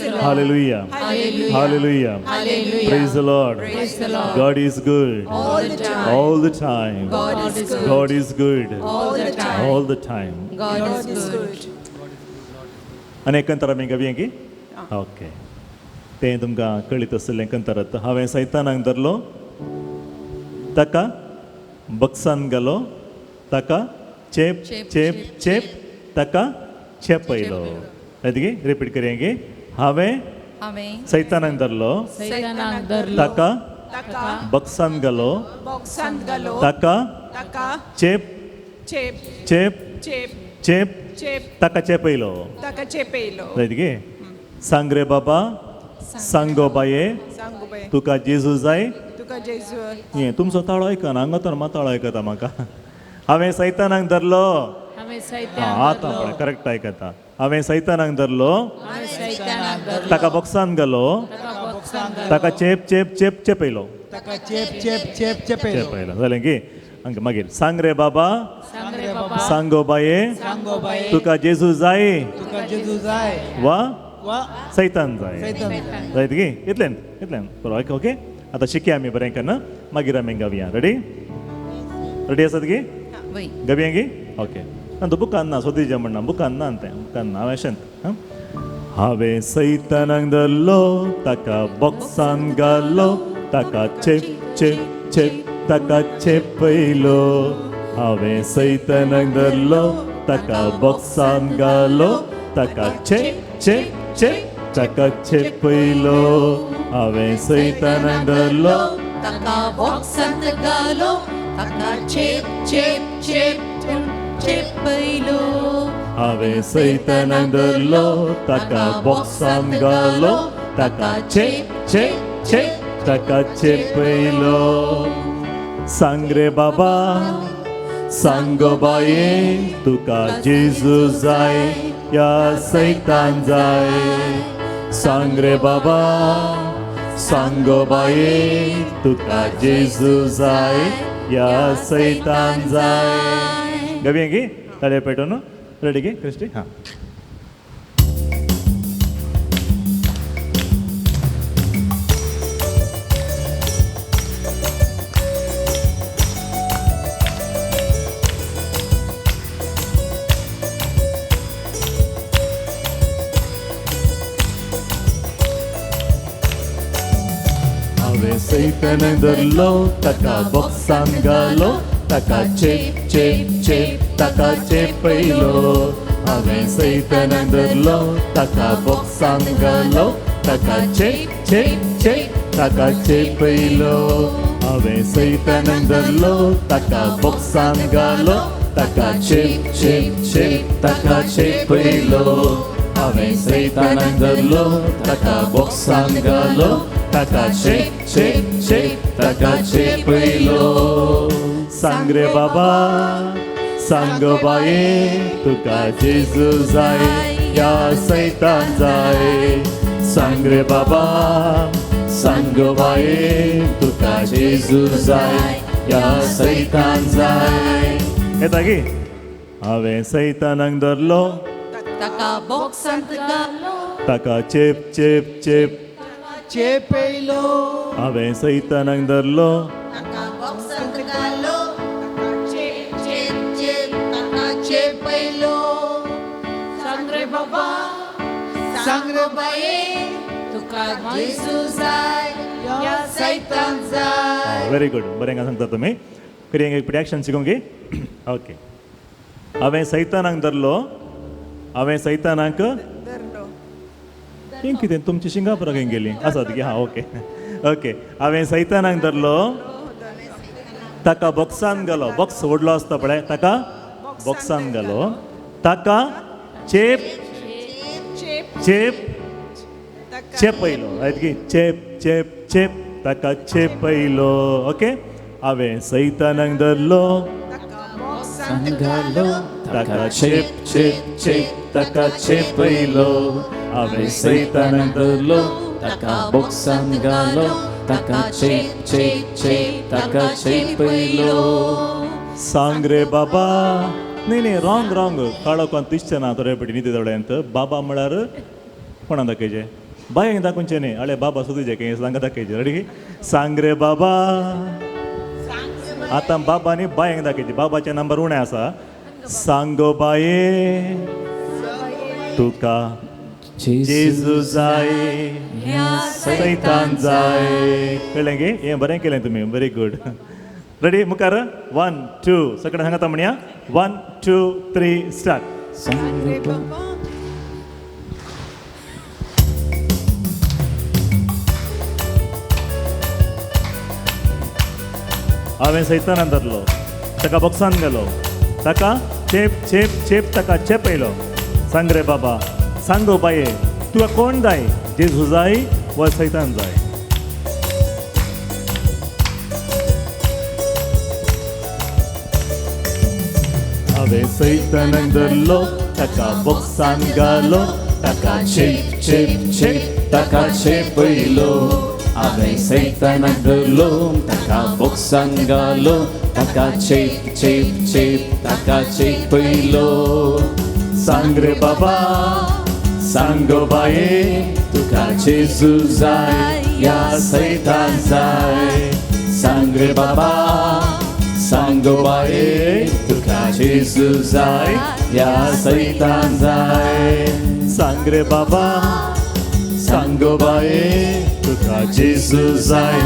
Hallelujah. Hallelujah. Praise the Lord. God is good All the time. All the time. God is good. God is good All the time. All the time. God God is is good. good. आनी एकंतर आमी गावया की okay तें तुमकां कळीत आसलें कंतरात. हांवें सैतानाक धरलो, ताका बक्सान घालो, ताका चेप चेप चेप ताका चेपयलो. येता रिपीट करया की. हांवें सैतानाक धरलो, ताका बक्सान घालो, ताका चेप चेप चेप चेप ताका चेपयलो. जायत गे. सांग रे बाबा, सांगो बाये, तुका जेजू जाय. हें तुमचो ताळो आयकना, हांगा तर मात ताळो आयकता म्हाका. हांवें सैतानाक धरलो, आतां पळय करेक्ट आयकता. हांवें सैतानाक धरलो, ताका बॉक्सान घालो, ताका चेप चेप चेप चेपयलो. चेपयलो जालें की. हांगा मागीर सांग रे बाबा, सांगो बाये, तुका जेजू जाय वा सैतान जाय. जायत की. इतलें इतलें बरो. ओके आतां शिकया आमी बरें करना, मागीर आमी गावया. रेडी रेडी आसात की गावया की? ओके. आतां बुकान ना सोदीचें म्हणना, बुकान ना तें बुकान ना. हांवें अशेंच हांवें सैतानाक धरलो, ताका बॉक्सान घालो, ताका चेप चेप चेप ताका चेपयलो. हांवें सैतानाक धरलो, ताका बॉक्सान घालो, ताका चेप चेप चेप ताका चेपयलो. हांवें सैतानाक धरलो, ताका बॉक्सांत घालो, ताका चेप चेप चेप चेपयलो. हांवें सैतानाक धरलो, ताका बॉक्सान घालो, ताका चेप चेप चेप ताका चेपयलो. सांग रे बाबा, सांगो बाये, तुका जेजू जाय या सैतान जाय. सांग रे बाबा, सांगो बाये, तुका जेजू जाय या सैतान जाय. गावया की ताळे पेटोवन. रेडी की क्रिस्टी? हां. हांवें सैतानाक धरलो, ताका बॉक्सान घालो, ताका चेप चेप चेप ताका चेपयलो. हांवें सैतानाक धरलो, ताका बॉक्सान घालो, ताका चेप चेप चेप ताका चेपयलो. हांवें सैतानाक धरलो, ताका बॉक्सान घालो, ताका चेप चेप चेप ताका चेपयलो. हांवें सैतानाक धरलो, ताका बॉक्सान घालो, ताका चेप चेप चेप ताका चेपयलो. सांग रे बाबा, सांगो बाये, तुका जेजू जाय या सैतान जाय. सांग रे बाबा, सांगो बाये, तुका जेजू जाय या सैतान जाय. येता की. हांवें सैतानाक धरलो, ताका बॉक्सांत घालो, ताका चेप चेप चेप चेपयलो. हांवें सैतानाक धरलो, ताका बॉक्सांत घालो, चेप चेप चेप ताका चेपयलो. सांग रे बाबा, सांग रे बाये, तुका जेजू जाय या सैतान जाय. Very good. बरें का सांगता तुमी. करी एक एक्शन शिकोवंक की. ओके. हांवें सैतानाक धरलो, हांवें सैतानाक धरलो. हें कितें तुमची सिंगापुराक गेली आसात की? हां ओके ओके. हांवें सैतानाक धरलो, ताका बॉक्सान घालो. बॉक्स व्हडलो आसता पळय, ताका बॉक्सान घालो, ताका चेप चेप चेपयलो. आयत की चेप चेप चेप ताका चेपयलो. ओके. हांवें सैतानाक धरलो, घालो, ताका चेप चेप चेप ताका चेपयलो. हांवें सैतानाक धरलो, ताका बॉक्सान घालो, ताका चेप चेप चेप ताका चेपयलो. सांग रे बाबा. न्ही न्ही रॉंग रॉंग. काळो कोण दिसचें ना थोडे पटी न्ही दोळ्यांत. बाबा म्हळ्यार कोणा दाखयचें? बायंक दाखोवचें न्ही, आळे बाबा सुद्दां जे काही सांगा दाखयचे. रेडी? सांग रे बाबा. आतां बाबा न्ही बायंक दाखयचे, बाबाचे नंबर उणें आसा. सांगो बाये तुका जेजू जाय सैतान जाय. कळ्ळें गे? हें बरें केलें तुमी, व्हेरी गुड. रेडी? मुखार 1 2 सगळें सांगता म्हणया. 1 2 3 स्टार्ट. सांग रे बाबा. हांवें सैतानान धरलो, ताका बॉक्सान गेलो, ताका चेप चेप चेप ताका चेपयलो. सांग रे बाबा, सांगो बाये तुका कोण जाय, जेजू जाय वा सैतान जाय? हांवें सैतानाक धरलो, ताका बॉक्सान घालो, ताका चेप चेप चेप ताका चेपयलो. हांवें सैतानाक धरलो, ताका बॉक्सान घालो, ताका चेप चेप चेप ताका चेपयलो. सांग रे बाबा, सांगो बाये तुका जेजू जाय या सैतान जाय. सांग रे बाबा, सांगो बाये तुका जेजू जाय या सैतान जाय. सांग रे बाबा, सांगो बाये तुका जेजू जाय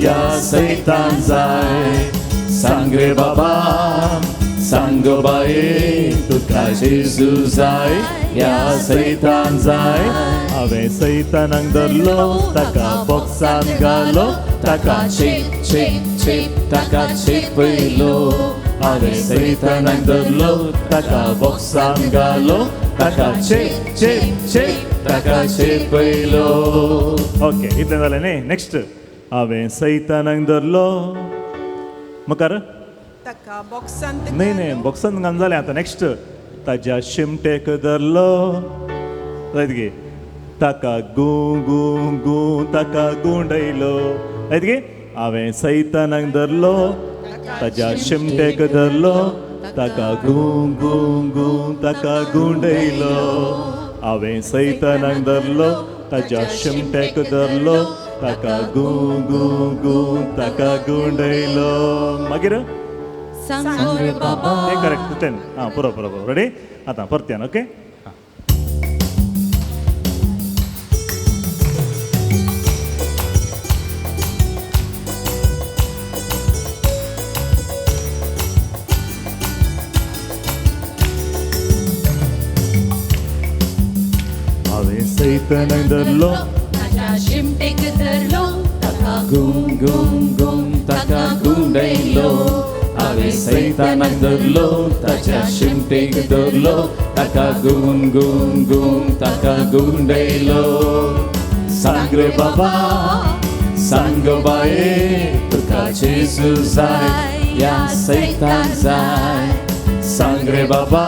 या सैतान जाय. सांग रे बाबा, सांगो बाये तुका जेजू जाय या सैतान जाय. हांवें सैतानाक धरलो, ताका बॉक्सान घालो, ताका चेप चेप चेप ताका चेपयलो. हांवें सैतानाक धरलो, ताका बॉक्सान घालो, ताका चेप चेप चेप ताका चेपयलो. ओके, इतलें जालें न्ही? नेक्स्ट. हांवें सैतानाक धरलो, मुखार ताका बॉक्सान न्ही न्ही बॉक्सान घालून जालें. आतां नेक्स्ट. ताज्या शिमटेक धरलो, जायत गे, ताका गू गू गू ताका गुंडयलो. जायत गे? हांवें सैतानाक धरलो, ताज्या शिमटेक धरलो, ताका गू गू गू ताका गुंडयलो. हांवें सैतानाक धरलो, ताज्या शिमटेक धरलो, ताका गू गू गू ताका गुंडयलो. मागीर सांग रे बाबा. ते करेक्ट तें. आं, पुरो पुरो पुरो. रेडी? आतां परत्यान. ओके. हांवें सैतानाक धरलो, ताज्या शिमटेक धरलो, ताका गुम गुम गुम ताका गुंडयलो. हांवें सैतानाक धरलो, ताच्या शिमटेक धरलो, ताका गुम गुम गुम ताका गुंडयलो. सांग रे बाबा, सांगो बाये तुका जेजू जाय या सैतान जाय. सांग रे बाबा,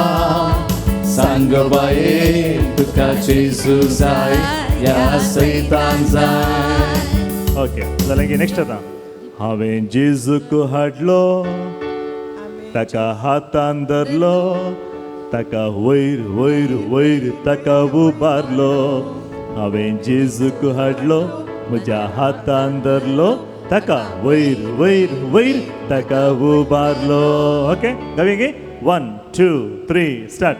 सांगो बाये तुका जेजू जाय या सैतान जाय. ओके, जालें की? नेक्स्ट. आतां हांवें जेजूक हाडलो, ताका हातान धरलो, ताका वयर वयर वयर ताका उबारलो. हांवें जेजूक हाडलो, म्हज्या हातान धरलो, ताका वयर वयर वयर ताका उबारलो. ओके, गावया गे? 1 2 3 स्टार्ट.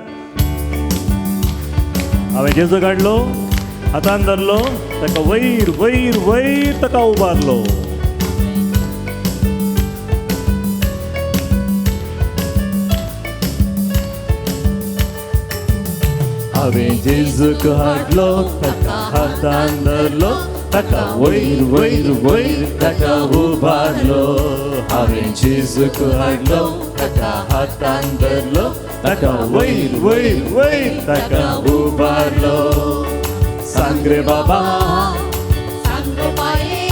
हांवें जेजूक हाडलो, हातान धरलो, ताका वयर वयर वयर ताका उबारलो. हांवें जेजूक हाडलो, ताका हातान धरलो, ताका वयर वयर वयर ताका उबारलो. हांवें जेजूक हाडलो, ताका हातान धरलो, ताका वयर वयर वयर ताका उबारलो. सांग रे बाबा, सांगो बाये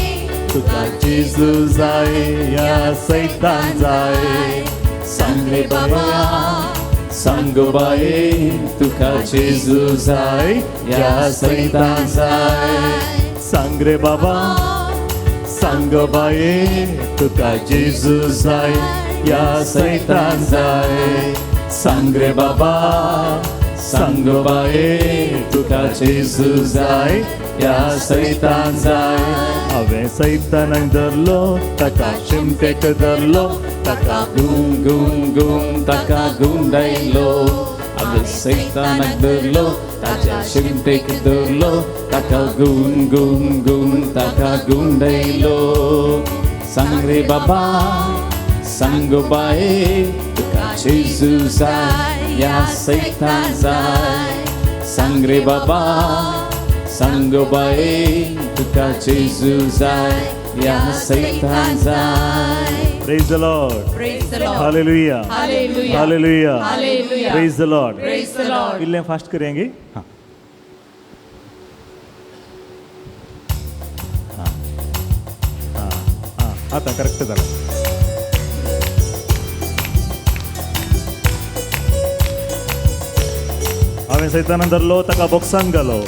तुका जेजू जाय या सैतान जाय. सांग रे बाबा, सांगो बाये तुका जेजू जाय या सैतान जाय. सांग रे बाबा, सांगो बाये तुका जेजू जाय या सैतान जाय. सांग रे बाबा, सांग बाये तुका जेजू जाय ह्या सैतान जाय. हांवें सैतानाक धरलो ताका शिमटेक धरलो ताका गुम गुम गुम ताका गुंडायलो. हांवें सैतानाक धरलो ताच्या शिमटेक धरलो ताका गुम गुम गुम ताका गुंडायलो. सांग रे बाबा सांग बाये तुका जेजू जाय ह्या सैतान जाय. सांग रे बाबा सांग बाये तुका जेजू जाय ह्या सैतान जाय. Praise the Lord. Praise the Lord. Hallelujah. Hallelujah. Hallelujah. Hallelujah. Praise the Lord. Praise the Lord. इल्लें फास्ट करेंगे. हाँ हाँ हाँ हाँ आतां करेक्ट जालें. हांवें सैतानान धरलो ताका बॉक्सान घालो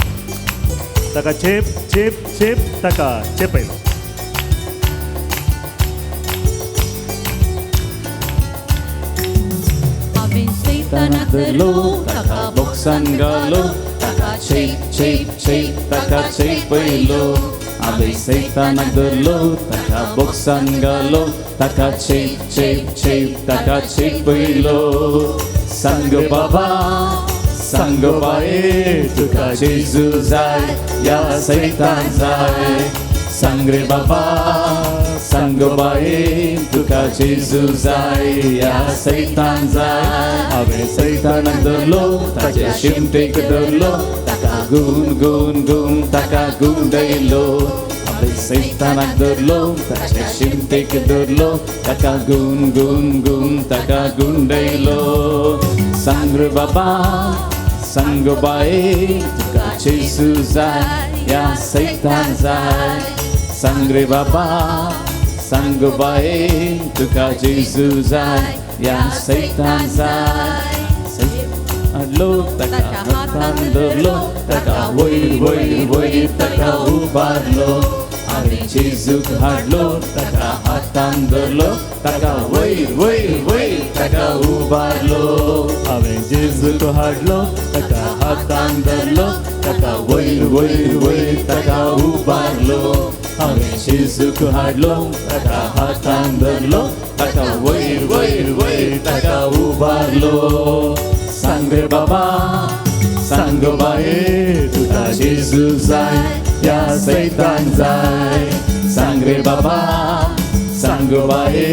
ताका चेप चेप चेप ताका चेपयलो. हांवें सैतानाक धरलो ताका बॉक्सान घालो ताका चेप चेप चेप ताका चेपयलो. हांवें सैतानाक धरलो ताका बॉक्सान घालो ताका चेप चेप चेप ताका चेपयलो. सांग बाबा सांग बाये तुका जेजू जाय ह्या सैतान जाय. सांग रे बाबा सांग बाये तुका जेजू जाय ह्या सैतान जाय. हांवें सैतानाक धरलो ताच्या शिमटेक धरलो ताका गुम गुम गुम ताका गुंडयलो. हांवें सैतानाक धरलो ताच्या शिमटेक धरलो ताका गुम गुम गुम ताका गुंडयलो. सांग रे बाबा सांग बाये तुका जेजू जाय ह्या सैतान जाय. सांग रे बाबा सांग बाये तुका जेजू जाय ह्या सैतान जाय. हाडलो ताका हातान धरलो ताका वयर वयर वयर ताका उबारलो. हांवें जेजूक हाडलो ताका हातान धरलो ताका वयर वयर वयर ताका उबारलो. हांवें जेजूक हाडलो ताका हातान धरलो ताका वयर वयर वयर ताका उबारलो. हांवें जेजूक हाडलो ताका हातान धरलो ताका वयर वयर वयर ताका उबारलो. सांग रे बाबा सांग बाये तुका जेजू जाय ह्या सैतान जाय. सांग रे बाबा सांग बाये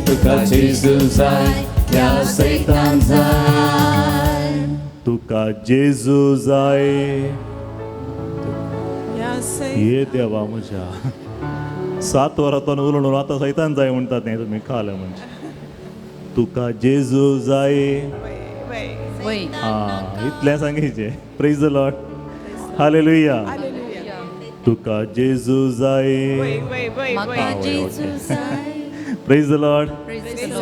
तुका जेजू जाय ह्या सैतान जाय. तुका जेजू जाय ये देवा म्हज्या. 7 वरां उलोवन आतां सैतान जाय म्हणटात न्ही तुमी खालें म्हणजे. तुका जेजू जाय आं इतलें सांगीचें. Praise the Lord. Hallelujah. तुका जेजू जाय. Praise the Lord.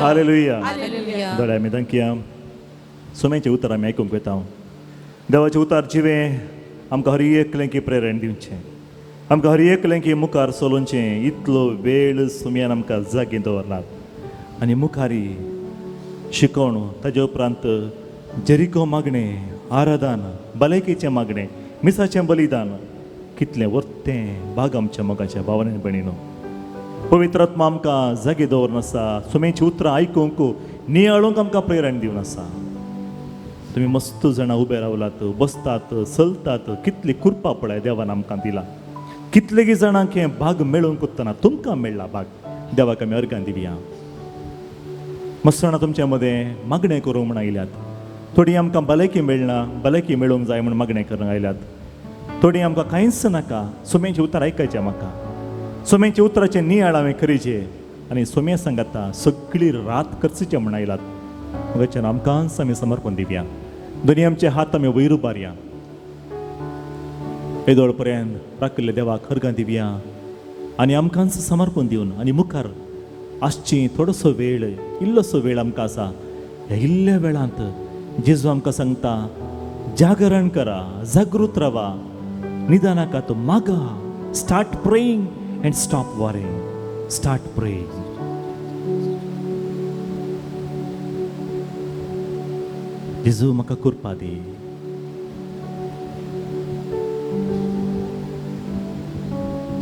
Hallelujah. दोळे आमी तांकया सुमेचें उतर आमी आयकूंक वता. देवाचें उतार जिवें आमकां हर एकलें की प्रेरण दिवचें, आमकां हर एकलें की मुखार चलोवचें. इतलो वेळ सुमयान आमकां जागे दवरलात आनी मुखारी शिकोवण, ताजे उपरांत जेरिको मागणें, आराधन, भलायकेचें मागणें, मिसाचें बलिदान, कितलें वर्तें भाग आमच्या मोगाच्या भावान भयणीनो. पवित्र आत्मा आमकां जागे दवरून आसा, सुमेची उतरां आयकूंक नियाळूंक आमकां प्रेरण दिवन आसा. तुमी मस्त जाणां उबे रावलात, बसतात, चलतात, कितली कृपा पळय देवान आमकां दिला. कितलेगी जाणांक हें भाग मेळोवंक उरतना तुमकां मेळ्ळा भाग, देवाक आमी अर्गां दिवया. मस्त जाणां तुमच्या मदें मागणें करूंक म्हण आयल्यात, थोडीं आमकां भलायकी मेळना, भलायकी मेळोवंक जाय म्हण मागणें करूंक आयल्यात, थोडीं आमकां कांयच नाका, सुमेचें उतर आयकायचें म्हाका, सुमेच्या उतराचें नियाळ हांवें करीचें आनी सुमे सांगाता सगळी रात खर्चीचें म्हण आयलात. मगाच्यान आमकांच आमी समर्पण दिवया. दोनी आमचे हात आमी वयर उबारया, येदोळ पर्यंत राखिल्ल्या देवाक अर्गां दिवया आनी आमकांच समर्पण दिवन आनी मुखार आसची थोडोसो वेळ, इल्लोसो वेळ आमकां आसा, ह्या इल्ल्या वेळांत जेजू आमकां सांगता जागरण करा, जागृत रावा, निदानाकात मागा, start praying and stop worrying, start praying. जेजू म्हाका कृपा दी,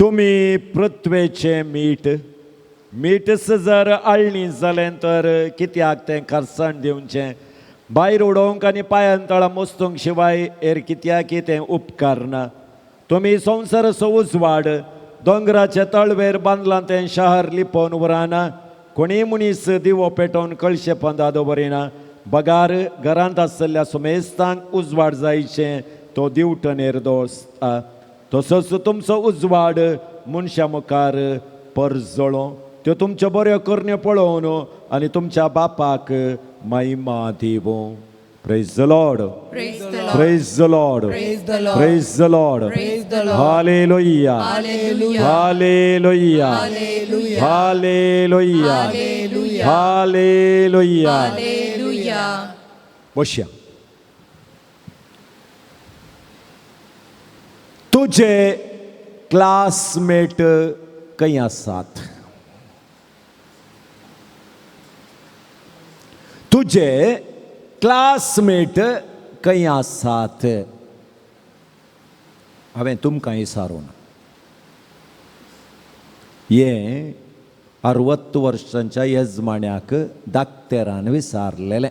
तुमी पृथ्वेचें मीठ, मीठच जर आळणी जालें तर कित्याक तें खारसाण दिवचें? भायर उडोवंक आनी पांयान तळा मोस्तूंक शिवाय हेर कित्याक तें उपकारना. तुमी संवसाराचो उजवाड, दोंगराच्या तळवेर बांदलां तें शहर लिपोवन उरना. कोणीय मनीस दिवो पेटोवन कळशे पंदा दवरिना, बगार घरांत आसलेल्या सुमेस्तांक उजवाड जायचें तो दिवटनेर दवरता. तसोच तुमचो उजवाड मनशां मुखार परजळो, त्यो तुमच्यो बऱ्यो करण्यो पळोवन आनी तुमच्या बापाक महिमा दिवूं. Praise the Lord. Praise the Lord. Praise the Lord. Praise the Lord. Praise the Lord. Praise the Lord. Hallelujah. Hallelujah. Hallelujah. Hallelujah. Hallelujah. Hallelujah. Hallelujah. Hallelujah. बसया. तुजे क्लासमेट खंय आसात? तुजे क्लासमेट खंय आसात? हांवें तुमकां विचारूं ना. हें 60 वर्सांच्या येजमान्याक दाक्तेरान विचारलेलें.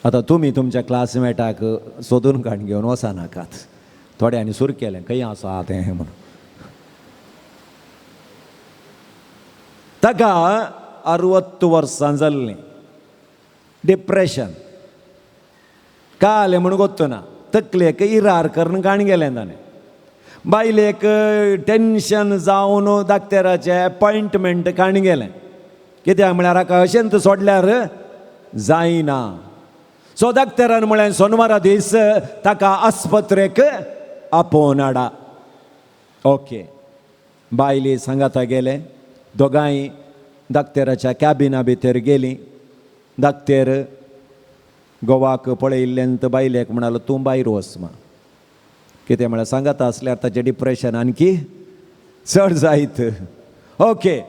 आतां तुमी तुमच्या क्लासमेटाक सोदून काण घेवन वचनाकात. थोड्यांनी सुरू केलें खंय आसा तें म्हणून. ताका 60 वर्सां जाल्लीं. डिप्रेशन कालें म्हूण गोत्तना तकलेक इरार करून काण गेलें ताणें. बायलेक टेंशन जावन दाक्तेराचें अपॉयंटमेंट काण गेलें. कित्याक म्हळ्यार हाका अशेंच सोडल्यार जायना. सो दाक्तेरान म्हळें सोनवारा दीस ताका आस्पत्रेक आपोवन हाडा. ओके, बायले सांगाता गेले. दोगांय दाक्तेराच्या कॅबिना भितर गेलीं. दाक्तेर गोवाक पळयिल्ल्यान बायलेक म्हणालो तूं भायर वच मा. कितें म्हळ्यार सांगाता आसल्यार ताचें डिप्रेशन आणकी चड जायत. Okay,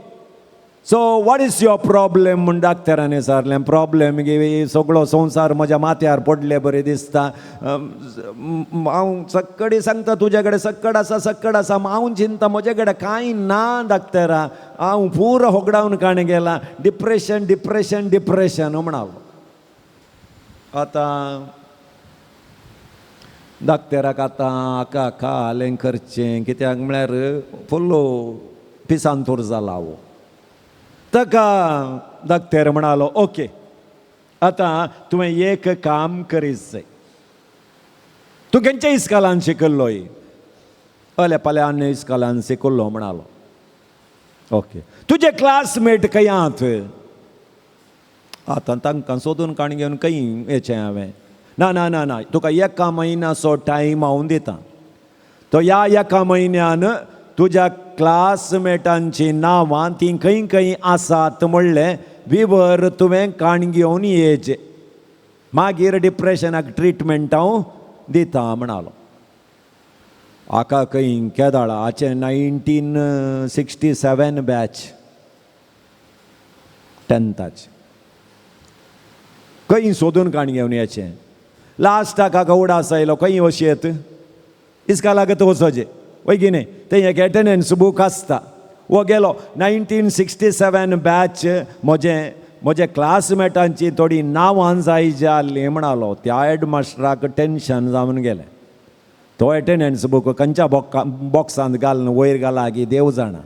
so what is your problem म्हूण दाक्तेरान विचारलें. प्रॉब्लेम गे सगळो संवसार म्हज्या माथ्यार पडले बरें दिसता. हांव सक्कडी सांगता तुज्या कडेन सक्कड आसा सक्कड आसा, हांव चिंता म्हजे कडेन कांय ना दाक्तेरा, हांव पुरो होगडावन काण गेला. डिप्रेशन डिप्रेशन डिप्रेशन म्हणालो. आतां दाक्तेराक आतां हाका कालें करचें कित्याक म्हळ्यार फुल्लो पिसांतूर जाला हो. ताका दाक्तेर म्हणालो ओके, आतां तुवें एक काम करीत जाय. तूं खंयच्या इस्कालान शिकल्लोय? अल्या पाल्यान इस्कालान शिकल्लो म्हणालो. ओके, तुजे क्लासमेट खंय आहात? आतां तांकां सोदून काण घेवन खंय येचें हांवें? ना ना ना ना, तुका एका म्हयन्याचो टायम हांव दितां. तो ह्या एका म्हयन्यान तुज्या क्लासमेटांची नांवां तीं खंय खंय आसात म्हणलें विवर तुवें काण घेवन येचें, मागीर डिप्रेशनाक ट्रिटमेंट हांव दिता म्हणालो. हाका खंय केदाळा हाचें 1967 बॅच 10थाचें खंय सोदून काण घेवन येचें. लास्टाक हाका उडास आयलो खंय वशेत इस्कालाक वचोचें वय की न्ही, थंय एक एटेंडन्स बूक आसता. वो गेलो 1967 बॅच म्हजें म्हज्या क्लासमेटांची थोडी नांवां जाय जाल्लीं म्हणालो. त्या हेडमास्टराक टेंशन जावन गेलें. तो एटेंडन्स बूक खंयच्या बॉक्सांत घालून वयर घाला की देव जाणा.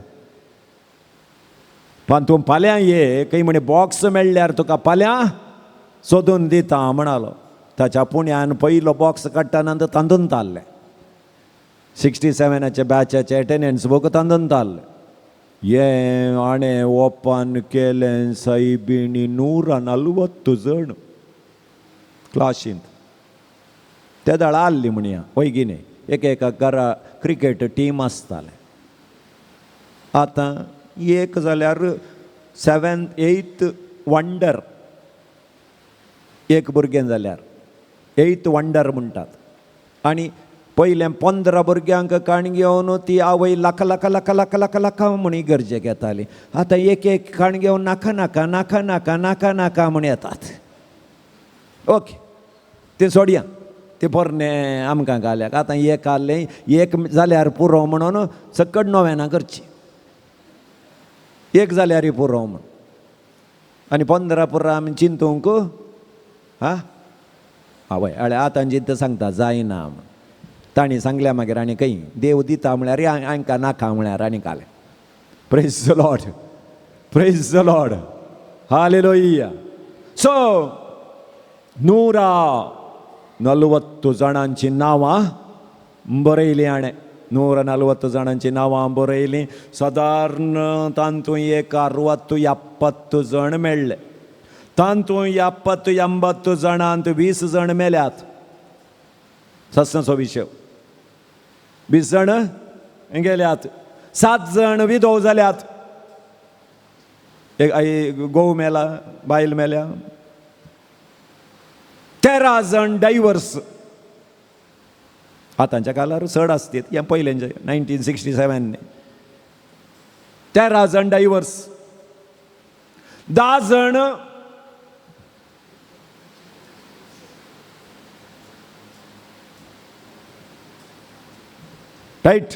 पण तूं फाल्यां ये खंय म्हणे बॉक्स मेळ्ळ्यार तुका फाल्यां सोदून दिता म्हणालो. ताच्या पुण्यान पयलो बॉक्स काडटा नंतर तांदून ताल्लें. 67 बॅचाचे एटेंडन्स बूक तांदून ताल्लें. हें हाणें ओपन केलें सायबिणी 140 जण क्लासींत. ते दाळ आहली म्हणया वय की न्ही, एक एका घरा क्रिकेट टीम आसतालें. आतां एक जाल्यार 7th 8th wonder एक भुरगें जाल्यार 8th wonder म्हणटात. आनी पयलें 15 भुरग्यांक काण घेवन ती आवय लाख लाख लाख लाख लाख लाख म्हूण गरजेक येताली. आतां एक एक काण घेवन नाका नाका नाका नाका नाका नाका म्हूण येतात. ओके, तें सोडया. ते पोरणे आमकां घाल्याक आतां एक आहलें एक जाल्यार पुरो म्हणून सकट नोवेनां करची, एक जाल्यार पुरो म्हूण. आनी 15 पुरा आमी चिंतूंक हा आवय हय आतां चिंत सांगता जायना म्हूण. तांणी सांगल्या मागीर आनी खंय देव दिता म्हळ्यार हांकां नाका म्हळ्यार आनी घालें. Praise the Lord, praise the Lord, hallelujah. So 140 जाणांची नांवां बरयलीं हाणें, 140 जाणांची नांवां बरयलीं. सादारण तातूंत एक 60 70 जण मेळ्ळे. तातूंत 70 80 जाणांत 20 जण मेल्यात. सासणाचो विशय 20 जण गेल्यात, 7 जण विधव जाल्यात. एक आई घोव मेला, बायल मेल्या. 13 जण डायवर्स. आतांच्या काळार चड आसतीत, हें पयलेंचें 1967. 13 जण डायवर्स, 10 जण रायट,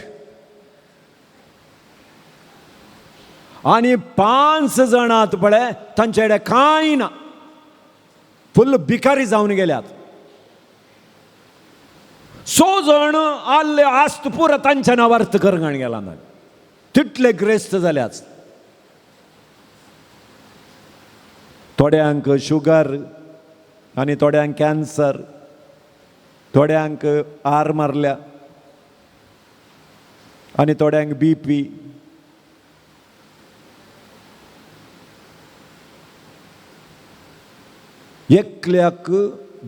आनी 5 जाणांत पळय तांचे कडेन कांय ना, फुल्ल भिकारी जावन गेल्यात. 6 जण आल्ले आस्त पुरा तांच्या नांवार करंगण गेला ना, तितले ग्रेस्त जाल्यात. थोड्यांक शुगर आनी थोड्यांक कॅन्सर, थोड्यांक आर मारल्या आनी थोड्यांक बीपी. एकल्याक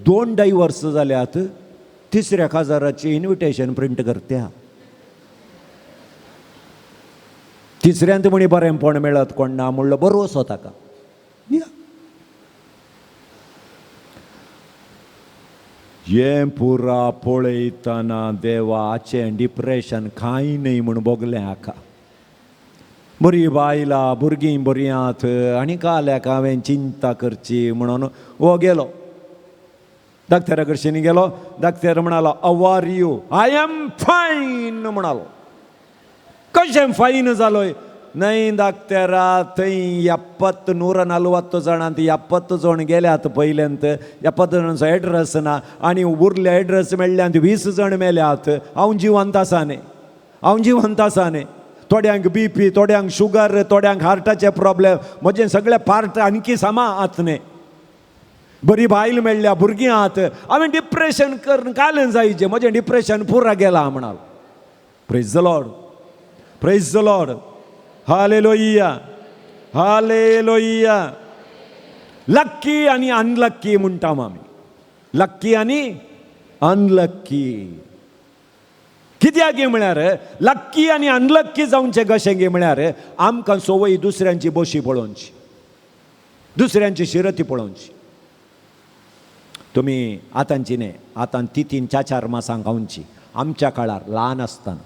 2 डायवर्स जाल्यात, तिसऱ्या काजाराची इन्विटेशन प्रिंट करत्या. तिसऱ्यांत म्हणी बरेंपण मेळत कोण ना म्हणलो बरो असो ताका. हें पुरा पळयतना देवाचें डिप्रेशन कांय न्हय म्हूण भोगलें हाका. बरी बायलां भुरगीं बरीं आहात आनी काल्याक हांवें चिंता करची म्हणून हो गेलो डाक्टरा कडशीन गेलो. डाक्टर म्हणालो how are you? I am fine म्हणालो. कशें फायन जालोय? न्हय डाक्टरा, थंय 140 जाणांत 70 जण गेल्यात पयल्यांत, 70 जाणांचो एड्रेस ना आनी उरले एड्रेस मेळ्ळ्यांत 20 जण मेल्यात. हांव जिवंत आसा न्ही, हांव जिवंत आसा न्ही. थोड्यांक बीपी, थोड्यांक शुगर, थोड्यांक हार्टाचे प्रॉब्लेम, म्हजें सगळे पार्ट आणखी सामा आत न्ही. बरी बायल मेळ्ळ्या, भुरगीं आहात, हांवें डिप्रेशन करून कालें जायचें, म्हजें डिप्रेशन पुरा गेलां म्हणाल. Praise the Lord, praise the Lord, hallelujah, hallelujah. Lucky आनी अनलक्की म्हणटा आमी, लक्की आनी अनलक्की. कित्याक म्हळ्यार लक्की आनी अनलक्की जावचें कशें गे म्हळ्यार आमकां संवय दुसऱ्यांची बशी पळोवची, दुसऱ्यांची शिरती पळोवची. तुमी आतांची न्ही, आतां 3 4 4 मासां खावची. आमच्या काळार ल्हान आसतना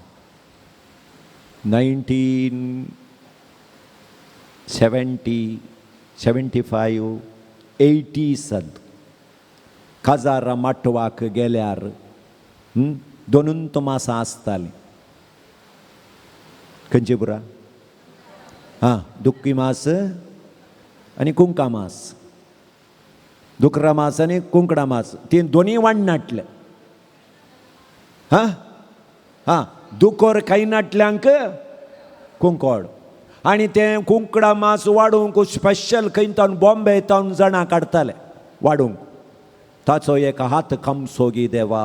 1970, 75, 80 सद काजारा माटवाक गेल्यार 2 मासां आसतालीं. खंयची पुरा? हां, दुक्की मास आनी कुंका मास, दुकरा मास आनी कुंकडा मास, ती दोनी वाडनाटले. हां हां, दुकोर खायनाटल्यांक कुंकोड, आनी तें कुंकडा मास वाडूंक स्पेशल खंय तावन बॉम्बे तावन जाणां काडटाले वाडूंक. ताचो एक हात खामसो गी देवा,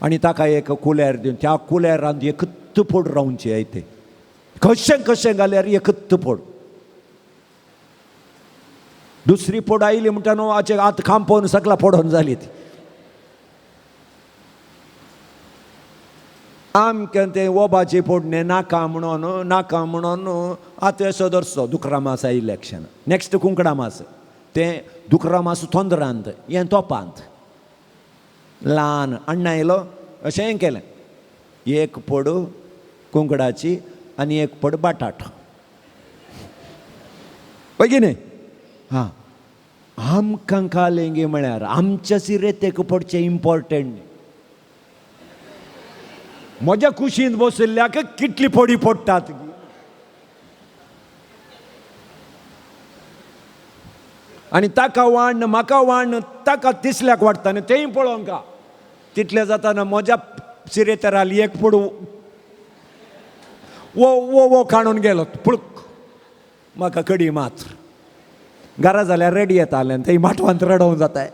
आनी ताका एक कुलेर दिवन त्या कुलेरान एकच फोड रावची आयते, कशें कशें घाल्यार एकच फोड. दुसरी फोड आयली म्हणटा न्हू हाचे हात खांपोवन सगळा फोडोन जाली ती. आमकां तें ओबाची फोडणें नाका म्हणून, नाका म्हणून आतां असो दरसो दुकरा मास इलेक्शन, नेक्स्ट कुंकडा मास. तें दुकरा मास तोंदरांत, हें तोपांत ल्हान अण्णा येयलो अशें केलें, एक पड कुंकडाची आनी एक पड बटाट, पळय न्ही. हां, आमकां कालेंगे म्हळ्यार आमच्या सिरेतेक पडचें इम्पॉर्टंट. म्हज्या कुशींत बशिल्ल्याक कितली पडी पडटात. आनी ताका वाण म्हाका वाण ताका तिसल्याक वाडटा आनी तेंय पळोवंका तितलें जाताना म्हज्या सिरेतर आली एक पडू वो वो वो काणून गेलो पुळक म्हाका कडी मात्र घरा जाल्यार रडी येतालें आनी थंय माटवांत रडोवंक जाताय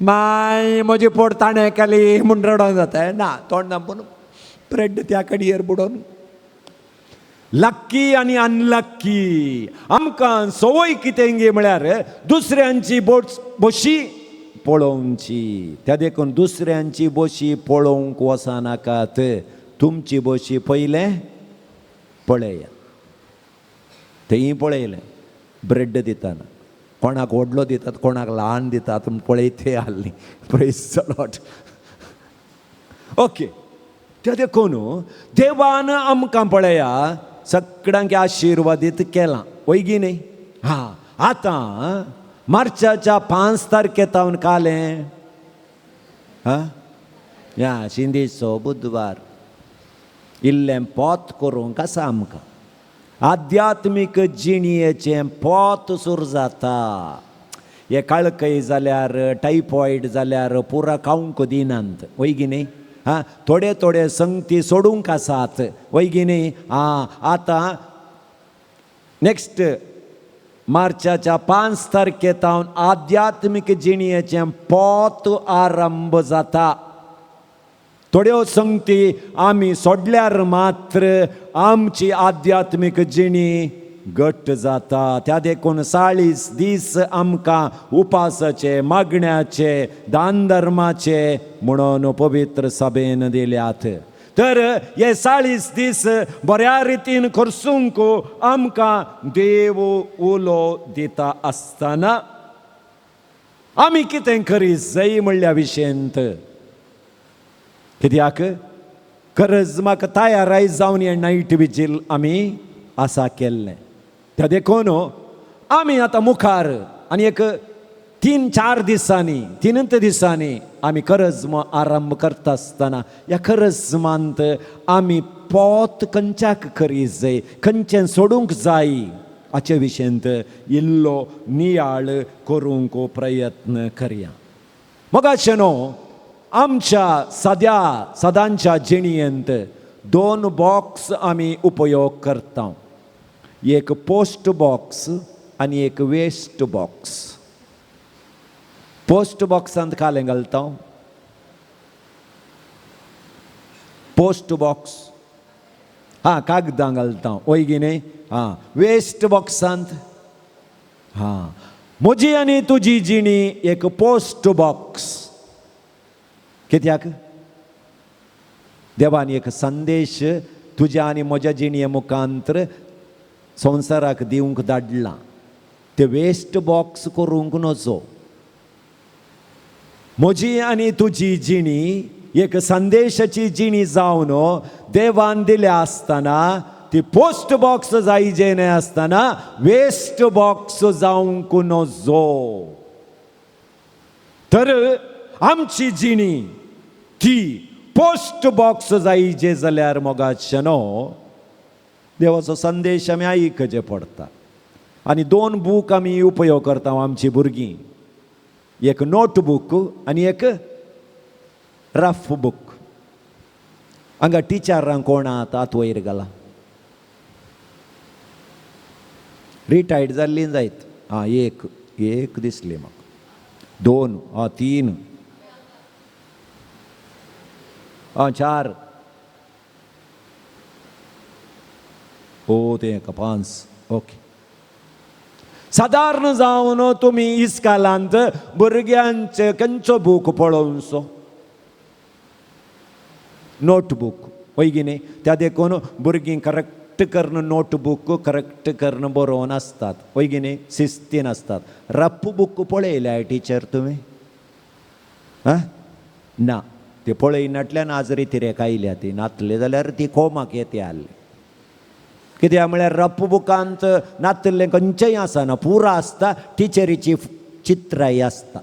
माय म्हजी पोट ताणें केली म्हूण रडोवंक जाताय ना तोंड धांपून ब्रेड त्या कडयेर बुडोवन. लक्की आनी अनलक्की आमकां संवय कितें गे म्हळ्यार दुसऱ्यांची बोशी पळोवची. त्या देखून दुसऱ्यांची बोशी पळोवंक वचनाकात, तुमची बोशी पयलें पळयात. थंय पळयलें ब्रेड दिताना कोणाक व्हडलो दितात कोणाक ल्हान दितात पळयते आहली. Praise the Lord. Okay, त्या देखून देवान आमकां पळया सगळ्यांक आशिर्वादीत केलां वयगी न्ही. हां, आतां मार्चाच्या 5 तारखे तावन कालें हां ह्या शिंदीचो बुधवार इल्लें पोत करूंक आसा आमकां. आध्यात्मीक जिणयेचें पोत सुरू जाता. हे काळकय जाल्यार टायफॉयड जाल्यार पुरा खावंक दिनात वयगी न्ही. हां, थोडे थोडे संगती सोडूंक आसात वयगी न्ही. आं, आतां नेक्स्ट मार्चाच्या 5 तारखे तावन आध्यात्मीक जिणयेचें पोत आरंभ जाता. थोड्यो संगती आमी सोडल्यार मात्र आमची आध्यात्मीक जिणी घट जाता. त्या देखून 40 दीस आमकां उपासाचे मागण्याचे दान धर्माचे म्हणून पवित्र सभेन दिल्यात. तर हे 40 दीस बऱ्या रितीन खर्चूंक आमकां देव उलो दिता आसतना आमी कितें करी जाय म्हणल्या विशयंत कित्याक गरज म्हाका तयाराय जावन हें नायट विजील आमी आसा केल्लें. त्या देखून आमी आतां मुखार आनी एक 3-4 दिसांनी 3 दिसांनी आमी करजम आरंभ करता आसतना ह्या करजमांत आमी पोत खंयच्याक करी जाय खंयचें सोडूंक जाय हाचे विशयंत इल्लो नियाळ करूंक प्रयत्न करया. मगाशें न्हू आमच्या साद्या सदांच्या जिणयेंत 2 बॉक्स आमी उपयोग करता, एक पोस्ट बॉक्स आनी एक वेस्ट बॉक्स. पोस्ट बॉक्सांत कालें घालता, पोस्ट बॉक्स हां कागदां घालता वयगी न्ही. हां, वेस्ट बॉक्सांत हां म्हजी आनी तुजी जिणी एक पोस्ट बॉक्स. कित्याक देवान एक संदेश तुज्या आनी म्हज्या जिणये मुखांतर संवसाराक दिवंक धाडला. ते वेस्ट बॉक्स करूंक नजो. म्हजी आनी तुजी जिणी एक संदेशाची जिणी जावन देवान दिल्या आसतना ती पोस्ट बॉक्स जायजे न्हय आसतना वेस्ट बॉक्स जावंक नजो. तर आमची जिणी ती पोस्ट बॉक्स जायजे जाल्यार मोगाचें न्हू देवाचो संदेश आमी आयकचे पडटा. आनी 2 बूक आमी उपयोग करता आमची भुरगीं, एक नोटबूक आनी एक रफ बूक. हांगा टिचरांक कोण आतां आत वयर घाला रिटायर्ड जाल्ली जायत. आं, एक एक दिसली म्हाका, 2, आं 3, आं 4, ओ तें 5. ओके, सादारण जावन तुमी इस्कालांत भुरग्यांचे खंयचो बूक पळोवचो, नोटबूक वयगी न्ही. त्या देखून भुरगीं करेक्ट करून नोटबूक करेक्ट करून बरोवन आसतात वयगी न्ही, शिस्तीन आसतात. रफ बूक पळयल्या टिचर तुमी? आं ना, ते पळयनातल्यान आज रितिरेक आयल्या ती, नातले जाल्यार ती कोमाक येते आहली. कित्याक म्हळ्यार रफ बुकांत नातलें खंयचेंय आसना, पुरा आसता टिचरीची चित्रांय आसता.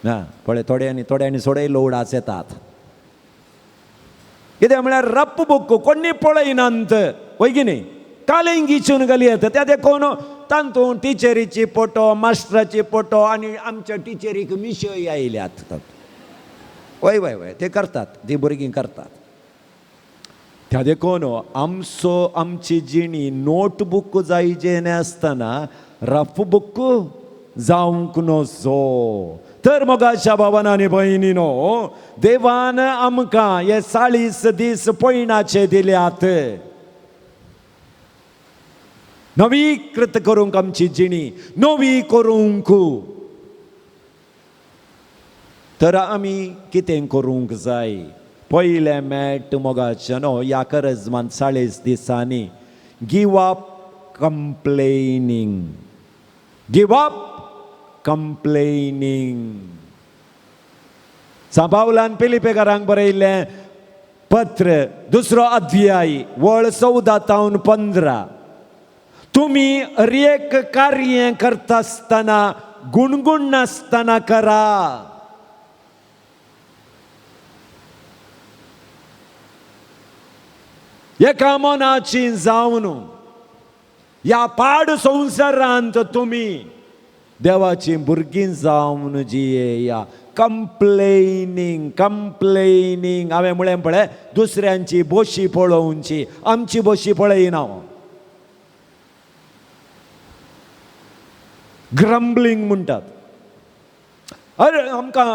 ना पळय थोड्यांनी थोड्यांनी सोडयलो उडास येतात. कितें म्हळ्यार रफ बूक कोणी पळयनात वय की न्ही, कालेंगीचून घाली येता त्या देखून तातूंत टिचरीची फोटो, मास्टराची फोटो आनी आमच्या टिचरीक मिशय आयल्यात. वय वय वय ते करतात, ती भुरगीं करतात. त्या देखून आमचो आमची जिणी नोटबूक जायचे आसतना रफ बूक जावंक नजो. तर मोगाच्या भावान आनी भयणीनो, देवान आमकां हे 40 दीस पयणाचे दिल्यात नवीकृत करूंक, आमची जिणी नवी करूंक. तर आमी कितें करूंक जाय? पयलें मेट मोगाचें न्हू ह्या करजमान 40 दिसांनी give up complaining, give up complaining. सांपावलान पिलिपेकारांक बरयल्लें पत्र 2 अध्याय वळ 14 तावन 15, तुमी हर एक कार्य करता आसतना गुणगुणनासतना करा. एका मनाची जावन ह्या पाड संवसारांत तुमी देवाची भुरगीं जावन जियेया. कंप्लेनिंग कंप्लेनिंग हांवें म्हळें पळय, दुसऱ्यांची बोशी पळोवची, आमची बोशी पळयना. ग्रम्बलिंग म्हणटात. अरे आमकां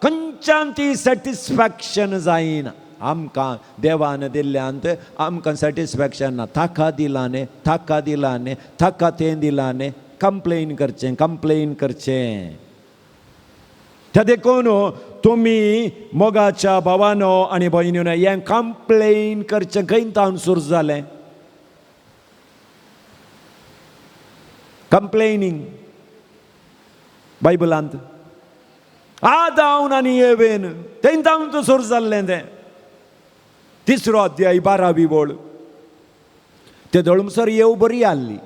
खंयच्यान ती सॅटिस्फॅक्शन जायना. आमकां देवान दिल्ल्यांत आमकां सॅटिस्फॅक्शन ना. ताका दिला न्ही, ताका दिला न्ही, ताका तें दिला न्ही, कंप्लेन करचें कंप्लेन करचें. त्या देखून तुमी मोगाच्या भावानो आनी भयणीनो हें कंप्लेन करचें खंय तावन सुरू जालें? कंप्लेनिंग बायबलांत आदावन आनी एवेन तें तावन सुरू जाल्लें तें. 3 अध्याय 12वी वळ. ते दळमसर येव बरी आहली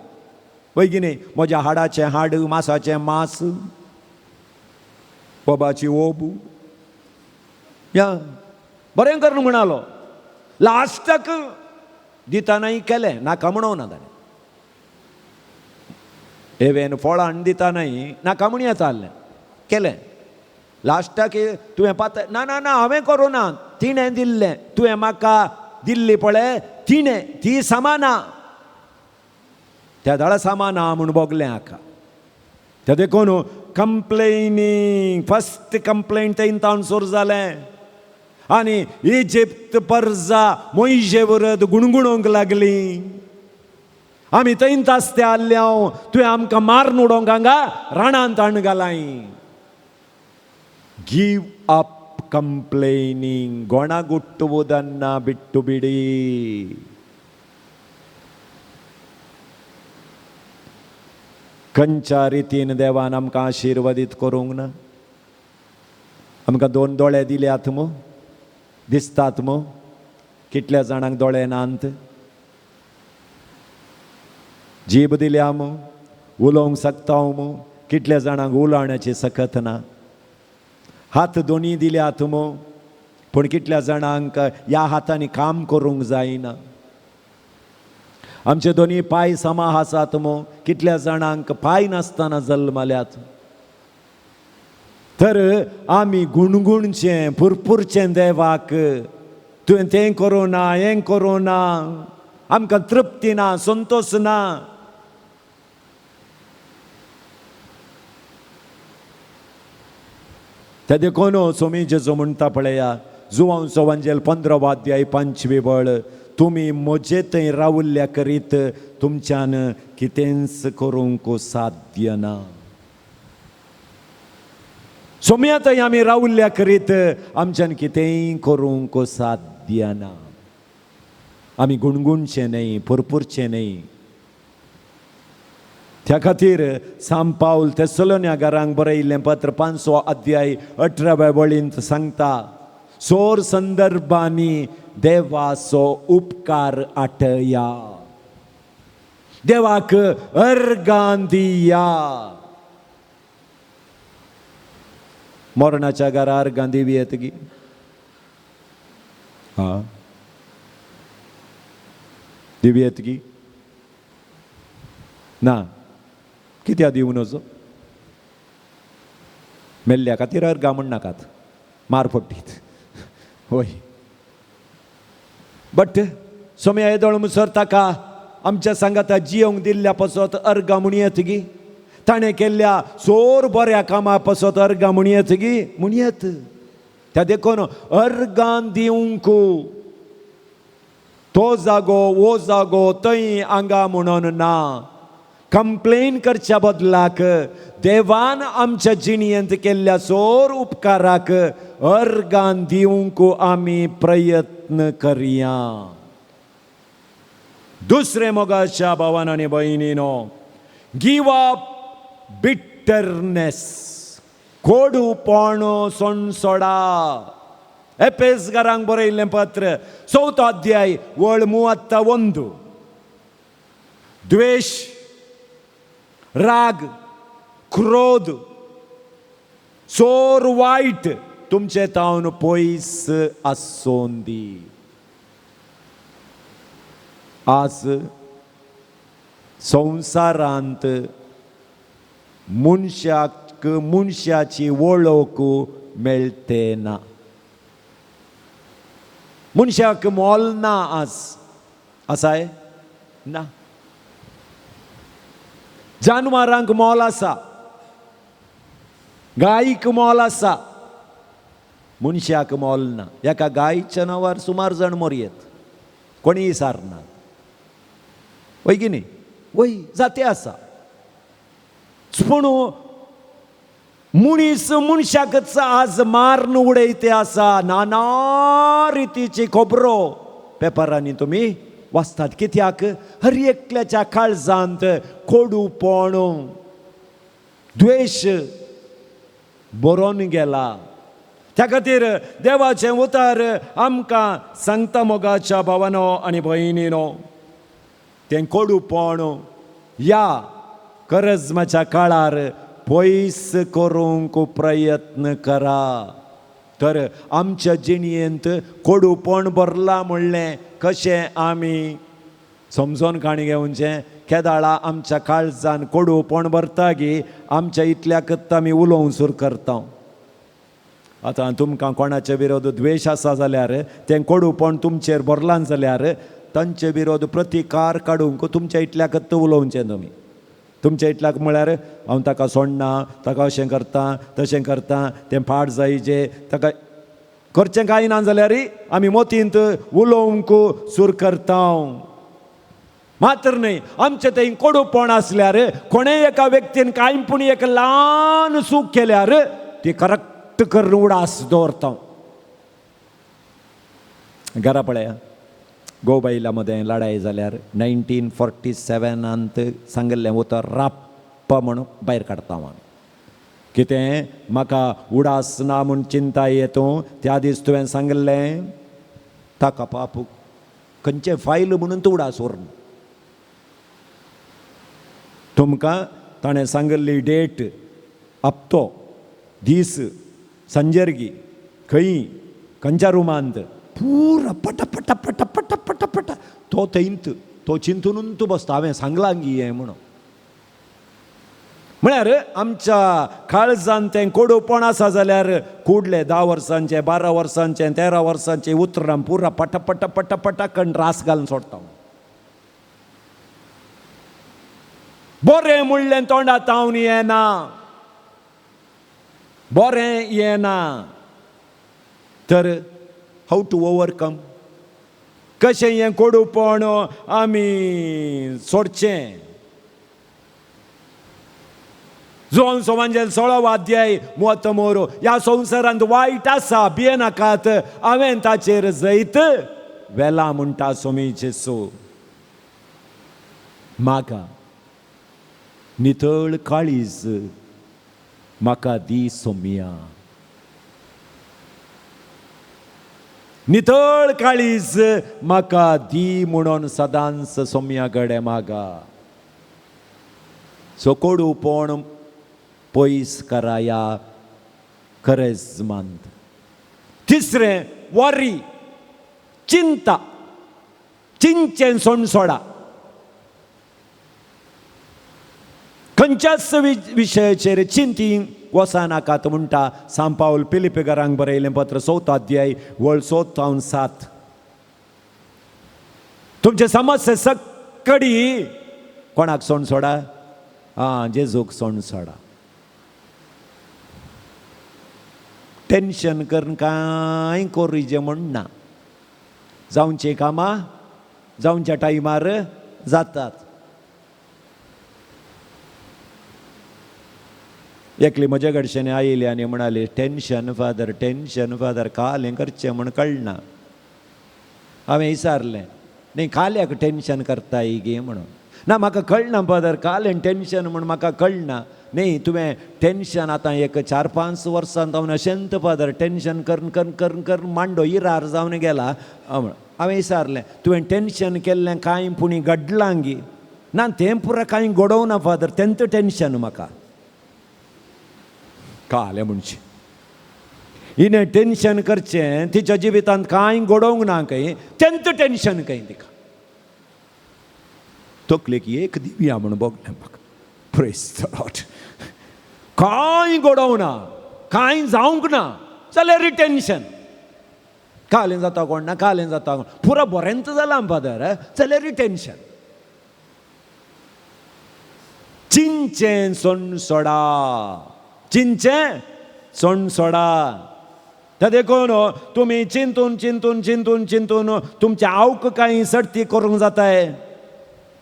वय की न्ही, म्हज्या हाडाचें हाड, मासाचें मास, बाबाची ओबू या बरें करून म्हणालो. लास्टाक दितानाय केलें नाका म्हणूं ना ताणें. एवेन फळां दितानाय नाका म्हण येता आहलें केलें. लास्टाक तुवें पात ना ना ना हांवें करूं ना, तिणें दिल्लें, तुवें म्हाका दिल्ली पळय तिणें, ती सामाना त्या दळा सामाना म्हूण भोगलें हाका. त्या देखून कंप्लेनिंग फस्ट कंप्लेन तें तावन सुरू जालें. आनी इजिप्त परजा मोयजे वरद गुणगुणोंक लागली, आमी थंय आसते आहले हांव, तुवें आमकां मारून उडोवंक हांगा राणांत हाडून घालाय. ಗಿವ್ ಅಪ್ ಕಂಪ್ಲೇನಿಂಗ್, ಗೊಣಗುಟ್ಟುವುದನ್ನ ಬಿಟ್ಟು ಬಿಡಿ. खंयच्या रितीन देवान आमकां आशिर्वादीत करूंक ना? आमकां दोन दोळे दिल्यात मू, दिसतात मू, कितल्या जाणांक दोळे नात? जीब दिल्या मू, उलोवंक शकता मू, कितल्या जाणांक उलोवण्याची सकत ना? हात दोनी दिल्यात मू, पूण कितल्या जाणांक ह्या हातांनी काम करूंक जायना? आमचे दोनी पांय समा आसात मू, कितल्या जाणांक पांय नासतना जल्मल्यात? तर आमी गुणगुणचें पुरपुरचें देवाक, तुवें तें करूं ना, हें करूं ना, आमकां तृप्ती ना, संतोश ना. ते देखून सोमी जेजू म्हणटा पळया, जुवांव सवांजेल 15 अध्याय 5वी वळ, तुमी म्हजे थंय रावल्ल्या करीत तुमच्यान कितेंच करूंक साध्य ना. सोम्या थंय आमी रावल्ल्या करीत आमच्यान कितेंय करूंक साध्य ना. आमी गुणगुणचें न्हय, पुरपुरचें न्हय. त्या खातीर सांत पावल तेसलोन्या घरांक बरयल्लें पत्र 5 अध्याय 18व्या वळींत सांगता, सोर संदर्भांनी देवाचो उपकार आटया, देवाक अर्गां दिया. मरणाच्या घरा अर्गां दिवी येतगी? हा, दिवी येतगी ना? कित्याक दिवं नजो? मेल्ल्या खातीर अर्गां म्हणनाकात, मार पडटीत. होय, बट सोम्या येदोळ मुसर ताका आमच्या सांगाता जियोंक दिल्ल्या पासत अर्गां म्हणयेत गी? ताणें केल्ल्या चोर बऱ्या कामा पासत अर्गां म्हणयेत गी? म्हणयेत. त्या देखून अर्गां दिवंक तो जागो वो जागो थंय हांगा म्हणून ना. कंप्लेन करच्या बदलाक देवान आमच्या जिणयेंत केल्ल्या चोर उपकाराक अर्गां दिवंक आमी प्रयत्न करया. दुसरे मोगाच्या भावान आनी भयणीनो, गिव अप बिटरनेस, कोडूपण सोणसोडा. एपेसगारांक बरयल्लें पत्र 4 अध्याय वळ 31. द्वेश, राग, क्रोध, चोर वायट तुमचे तावन पयस आसून दी. आज संवसारांत मनशाक मनशाची वळख मेळटे ना, मनशाक मोल ना. आज आसाय ना? जानवरांक मोल आसा, गायक मोल आसा, मनशाक मोल ना. एका गायच्या नांवार सुमार जाण मरयेत, कोणीय सारना. वय की न्ही? वय जाते आसा. पूण मनीस मनशाकच आज मारून उडयते आसा. नाना रितीची खबरो पेपरांनी तुमी वाचतात. कित्याक? हर एकल्याच्या काळजांत कोडूपण, द्वेश बरोवन गेला. त्या खातीर देवाचें उतर आमकां सांगता मोगाच्या भावानो आनी भयणीनो, तें कोडूपण ह्या करजमाच्या काळार पयस करूंक प्रयत्न करा. तर आमच्या जिणयेंत कोडूपण भरलां म्हणलें कशें आमी समजोन काणी घेवचें? केदाळा आमच्या काळजान कोडूपण भरता गी आमच्या इतल्याकच आमी उलोवंक सुरू करता. आतां तुमकां कोणाचे विरोध द्वेश आसा जाल्यार, तें कोडूपण तुमचेर भरलां जाल्यार तांचे विरोध प्रतिकार काडूंक तुमच्या इतल्याकच उलोवचें तुमी. तुमच्या इतल्याक म्हळ्यार हांव ताका सोडना, ताका अशें करता तशें करता, तें फाट जायचे, ताका करचें कांय ना जाल्यार आमी मोतींत उलोवंक सुरू करता. मात्र न्हय, आमचें थंय कोडूपण आसल्यार कोणेय एका व्यक्तीन कांय पूण एक ल्हान चूक केल्यार ती करेक्ट करून उडास दवरता. घरा पळया, गोबायला मदें लडाय जाल्यार 1947 सांगिल्लें उतर राप्प म्हणून भायर काडटा आमी. कितें म्हाका उडास ना म्हूण चिंता येतू, त्या दीस तुवें सांगिल्लें ताका पाप खंयचें फायल म्हणून तूं उडास व्हरून तुमकां ताणें सांगिल्ली डेट, हप्तो, दीस, संजर्गी, खंय खंयच्या रुमांत, पुरा पट पट पट पट पट पट तो थंयत तो चिंतून तूं बसता हांवें सांगलां गी हें म्हणून. म्हळ्यार आमच्या काळजान तें कोडूपण आसा जाल्यार कुडले 10 वर्सांचे, 12 वर्सांचे, 13 वर्सांचे उतरां पुरा पट पट पट पट कण रास घालून सोडटा. बरें म्हणलें तोंडा तावन येना, बरें येना. तर how to overcome, कशें हें कोडूपण आमी सोडचें? जोन सोमांजेल 16 अध्याय 30 ह्या संवसारांत वायट आसा, भियेनाकात, हांवें ताचेर जैत वेला म्हणटा सोमी जेसू. म्हाका नितळ काळीज म्हाका दी सोमिया, नितळ काळीज म्हाका दी म्हणून सदांच सोम्या कडेन मागा. सो कोडूपण पयस कराया खरेजमांत. तिसरें वरी, चिंता, चिंचें सोणसोडा. खंयच्याच विशयाचेर चिंती वचनाकात म्हणटा सांपावल पिलिपेकारांक बरयलें पत्र 4 अध्याय वळ 4 ते 7. तुमचे समस्या सकडी कोणाक सोणसोडा? आं, जेजूक सोणसोडा. टेन्शन करून कांय कोरिजे म्हणना, जावचें कामां जावच्या टायमार जातात. एकली म्हज्या कडच्यान आयली आनी म्हणाली, टेन्शन फादर, टेन्शन फादर, काल हें करचें म्हूण कळना. हांवें विचारलें, न्ही काल्याक टेन्शन करताय गे म्हणून. ना म्हाका कळना फादर, काल हें टेन्शन म्हूण म्हाका कळना. न्ही तुवें टेन्शन आतां एक 4-5 वर्सां जावन अशेंत फादर टेन्शन करून करून करून करून मांडो इरार जावन गेला. हांवें विचारलें, तुवें टेन्शन केल्लें कांय पुणी घडलां गी? ना तें पुरा कांय घडोवना फादर, तेंच टेन्शन म्हाका. कालें म्हणचें हिणें टेन्शन करचें, तिच्या जिवितांत कांय घडोवंक ना खंय, तेंच टेन्शन खंय तिका. तकलेक एक दिवया म्हूण भोगलें म्हाका. Praise the Lord. कांय घडोवना, कांय जावंक ना जाल्यार टेन्शन. कालें जाता कोण ना, कालें जाता कोण, पुरा बरेंच जालां फादर, जाल्यार टेन्शन. चिंचें सोणसोडा, चिंचें सोणसोडा. त्या देखून तुमी चिंतून चिंतून चिंतून चिंतून तुमच्या आवक कांय सडती करूंक जाताय.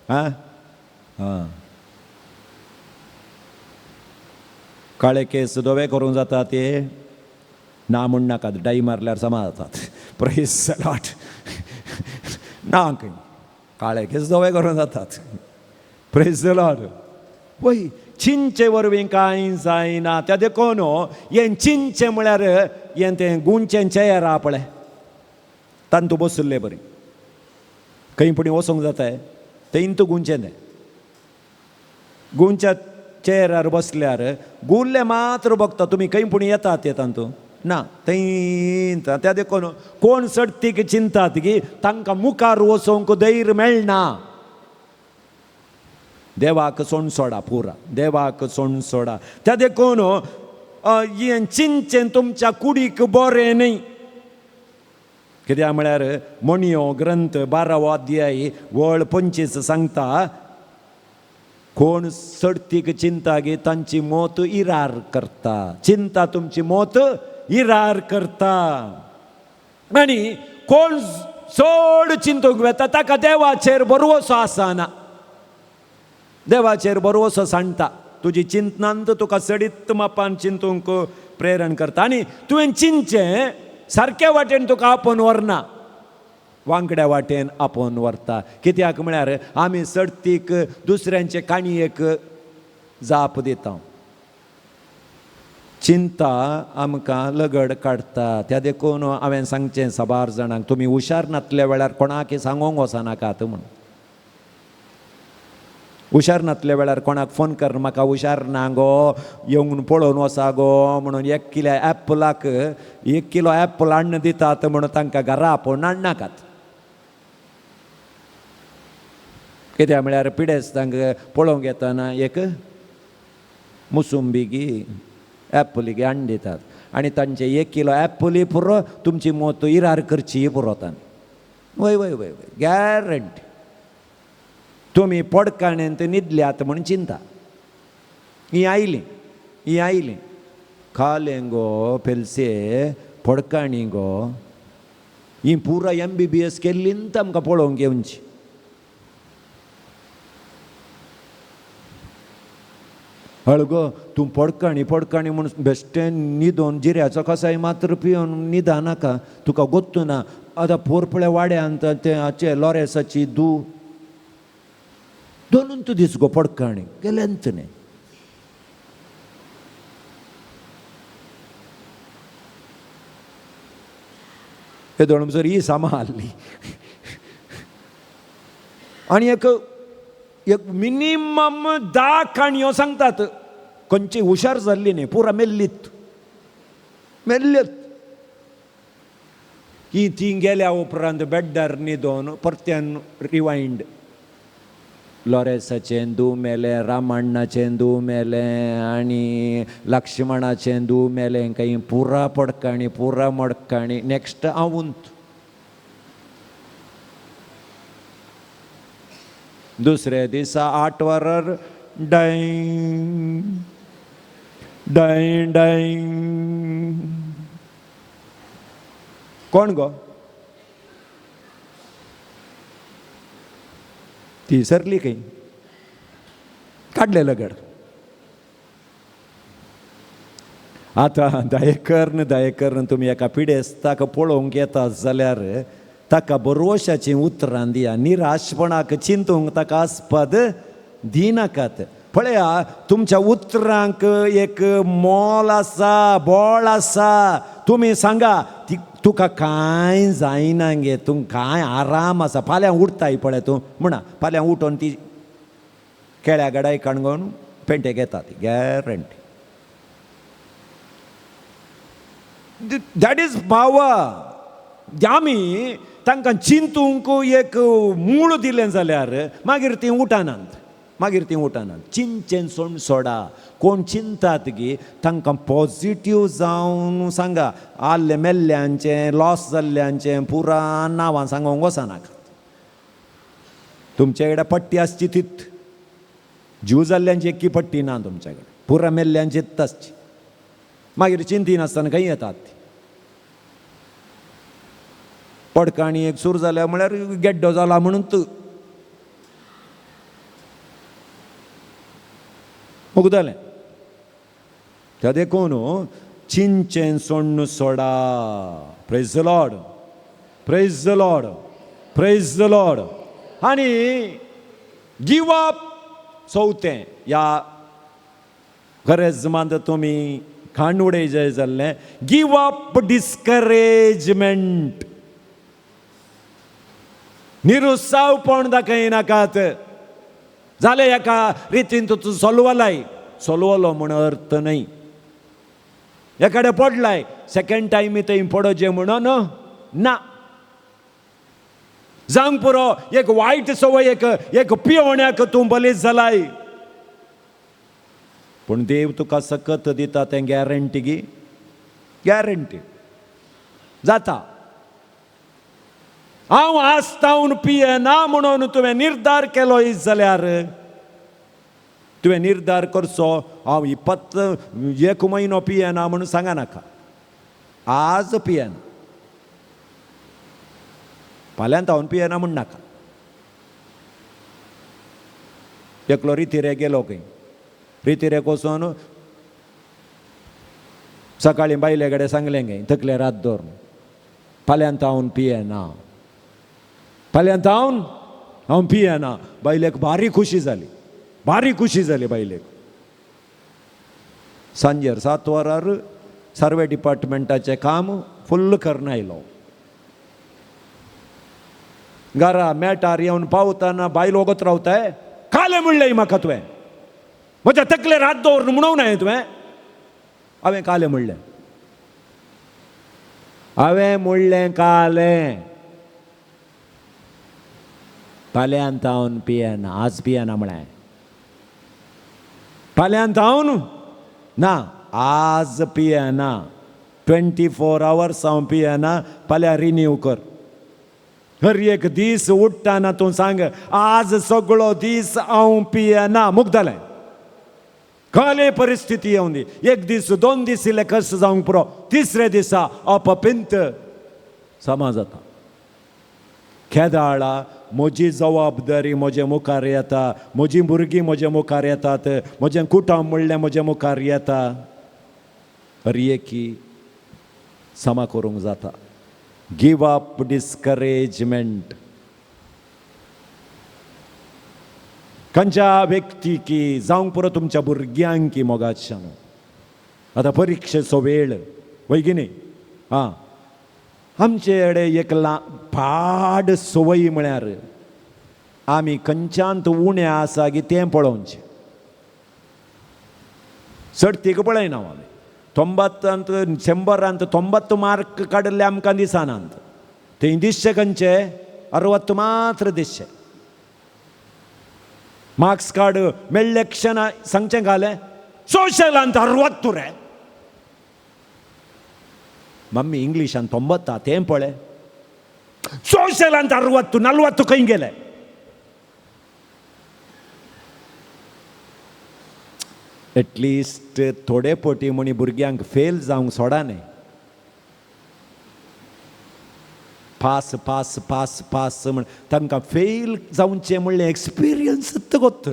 आं आं, काळे केस धवे करूंक जाता ते ना म्हण नाकात, डाई मारल्यार समा जातात. Praise the Lord. ना खंय काळे केस धवे करूंक जातात. Praise the Lord. वय चिंचे वरवीं कांय जायना. त्या देखून हें चिंचें म्हळ्यार हें तें गुंचें चेयर आहा पळय, तांतू बशिल्ले बरी खंय पुणी वचूंक जाताय तेंत गुंचें तें. गुंच्या चेरार बसल्यार गुल्ले मात्र बघता तुमी खंय पुणी येतात ते तांतू ना थंय. त्या देखून कोण सडतीक चिंतात की तांकां मुखार वचोंक धैर्य मेळना. देवाक सोणसोडा, पुरा देवाक सोणसोडा. त्या देखून हें चिंचें तुमच्या कुडीक बरें न्ही. कित्याक म्हळ्यार म्हणयो ग्रंथ 12वो अध्याय वळ 25 सांगता, कोण सडतीक चिंता गे तांची मौत इरार करता. चिंता तुमची मौत इरार करता. आनी कोण चड चिंतूंक वता ताका देवाचेर भरवसो आसना. देवाचेर भरवसो सांडटा. तुजी चिंतनांत तुका चडीत मापान चिंतूंक प्रेरण करता. आनी तुवें चिंतचें सारक्या वाटेन तुका आपोवन व्हरना, वांकड्या वाटेन आपोवन व्हरता. कित्याक म्हळ्यार आमी सडतीक दुसऱ्यांचे काणयेक जाप दिता. चिंता आमकां लगड काडटा. त्या देखून हांवें सांगचें साबार जाणांक, तुमी हुशार नातल्या वेळार कोणाक सांगूंक वचनाकात म्हूण. हुशार नातल्या वेळार कोणाक फोन कर, म्हाका हुशार ना गो, येवन पळोवन वचा गो म्हणून 1 किलो एप्पलाक 1 किलो एप्पल हाडून दितात म्हणून तांकां घरा आपोवन हाडनाकात. कित्याक म्हळ्यार पिडेस्तांक पळोवंक येतना एक मुसुंबी गी एप्पल गी हाडून दितात आनी तांचे 1 किलो एप्पलय पुरो, तुमची मोत इरार करचीय पुरो तांणी. वय वय वय वय गॅरंटी. तुमी पडकाणेंत न्हिदल्यात म्हूण चिंता. ही आयली, ही आयली, खालें गो पेलसे पडकाणी गो, ही पुरा MBBS केल्लींत आमकां पळोवंक येवची. हळगो तूं पडकाणी पडकाणी म्हूण बेश्टें न्हिदोन जिऱ्याचो कसाय मात्र पिवन न्हिदानाका, तुका गोत्तू ना. आतां पोरपळ्या वाड्यांत तें हाचे लॉरेसाची दू दोनून तूं दीस गो पडकाणी गेलेंच न्ही. हे दोन सर ही सामा हाडली आनी एक एक मिनिमम 10 काणयो सांगतात. खंयची हुशार जाल्ली न्ही, पुरा मेल्लीत. मेल्ल्योत. ही ती गेल्या उपरांत बेड्डार न्हिदोन परत्यान रिवायंड, लॉरेसाचें धूव मेलें, रामाण्णाचें धूव मेलें आनी लक्ष्मणाचें धूव मेलें, काही पुरा पडकाणी पुरा मडकाणी. नेक्स्ट आवंत दुसऱ्या दिसा 8 वरार डायंग डायंग डायंग. कोण गो ती? सरली खंय, काडलें लगड. आतां दयेकर्न दयेकर्न तुमी एका पिडेस्ताक पळोवंक येता जाल्यार ताका बरोवशाचीं उतरां दिया, निराशपणाक चिंतूंक ताका आस्पद दिनाकात. पळया तुमच्या उतरांक एक मोल आसा, बोळ आसा. तुमी सांगा ती तुका कांय जायना गे, तूं कांय आराम आसा, फाल्यां उठताय पळय तूं म्हणा. फाल्यां उठोन ती केळ्या गडाय काणगोन पेंटेक येता ती गॅरंटी. That is power. आमी तांकां चिंतूंक एक मूळ दिलें जाल्यार मागीर तीं उठानात, मागीर तीं उठानात. चिंचें सोण सोडा. कोण चिंतात गी तांकां पॉजिटीव जावन सांगा. आल्ले मेल्ल्यांचें, लॉस जाल्ल्यांचें पुरा नांवां सांगूंक वचनाका. तुमचे कडेन पट्टी आसची तीत, जीव जाल्ल्यांची एक्की पट्टी ना तुमच्या कडेन, पुरा मेल्ल्यांचीच आसची. मागीर चिंतिनासतना खंय येतात ती. पडकाणी एक सूर जाल्या म्हळ्यार गेड्डो जाला म्हणून तूं मुगदलें. त्या देखून चिंचें सोण्ण सोडा. Praise the Lord, praise the Lord, praise the Lord. आनी गिव अप चवथें, ह्या गरजमांत तुमी खाण उडय जाय जाल्लें. गिव अप डिस्करेजमेंट, निरुत्साहपण दाखयनाकात. जालें एका रितीन तूं सोलवलाय, सोलवलो म्हूण अर्थ न्हय. एकाडे पडलाय सेकेंड टायम थंय पडोचें म्हणून ना. जावंक पुरो एक वायट संवय, एक एक पियोवण्याक तूं बलीस जालाय, पूण देव तुका सकत दिता तें गॅरंटी गी, गॅरंटी जाता. हांव आसतावन पियेना म्हणून तुवें निर्धार केलो जाल्यार तुवें निर्धार करचो हांव 21 म्हयनो पियेना म्हणून सांगा नाका. आज पियेना, फाल्यांत हांव पियेना म्हण नाका. एकलो रितिरे गेलो खंय, रितिरेक वचोन सकाळीं बायले कडेन सांगलें खंय तकले रात दवर, फाल्यांत हांव पियेना, फाल्यांत हांव हांव पियेना. बायलेक भारी खुशी जाली, भारी खुशी जाली बायलेक. सांजेर 7 वरार सर्वे डिपार्टमेंटाचें काम फुल्ल करून आयलो. घरा मेटार येवन पावतना बायल वगत रावताय, कालें म्हणलें म्हाका तुवें, म्हज्या तकलेर हात दवरून म्हणूंक नाय तुवें. हांवें कालें म्हणलें, हांवें म्हणलें कालें, फाल्यांत हांव पियेना, आज पियेना म्हळें, फाल्यांत हांव ना, आज पियेना, 24 आवर्स हांव पियेना, फाल्यां रिन्यू कर. हर एक दीस उठ्ठाना तूं सांग आज सगळो दीस हांव पियेना, मुगदलें. कसली परिस्थिती येवन दी, एक दीस 2 दीस इल्ले कश्ट जावंक पुरो, तिसरे दिसा अपपिंत समा जाता. केदाळा म्हजी जबाबदारी म्हजे मुखार येता, म्हजी भुरगीं म्हजे मुखार येतात, म्हजें कुटुंब म्हणलें म्हजे मुखार येता. हर एकी समा करूंक जाता. Give up discouragement. खंयच्या व्यक्तीकी जावंक पुरो तुमच्या भुरग्यांकी मोगाच्यान. आतां परिक्षेचो वेळ वय की न्ही, आं आमचे कडेन एक पाड संवय म्हळ्यार आमी खंयच्यान उणें आसा की तें पळोवचें, चडतीक पळयना आमी. ತೊಂಬತ್ತಂತ 100 90 ಮಾರ್ಕ್ काडिल्ले आमकां दिसनात. थंय दिसचे खंयचे 60 मात्र दिसचे. मार्क्स कार्ड मेळ्ळे क्षणा सांगचें घालें सोशलांत 60 रे. मम्मी इंग्लिशान 90 तें पळय, सोशलांत 60 40 खंय गेले? एटलिस्ट थोडे पोटी म्हणी भुरग्यांक फेल जावंक सोडा न्ही. पास पास पास पास म्हण तांकां फेल जावचें म्हणलें एक्सपिरियन्स गोत्त.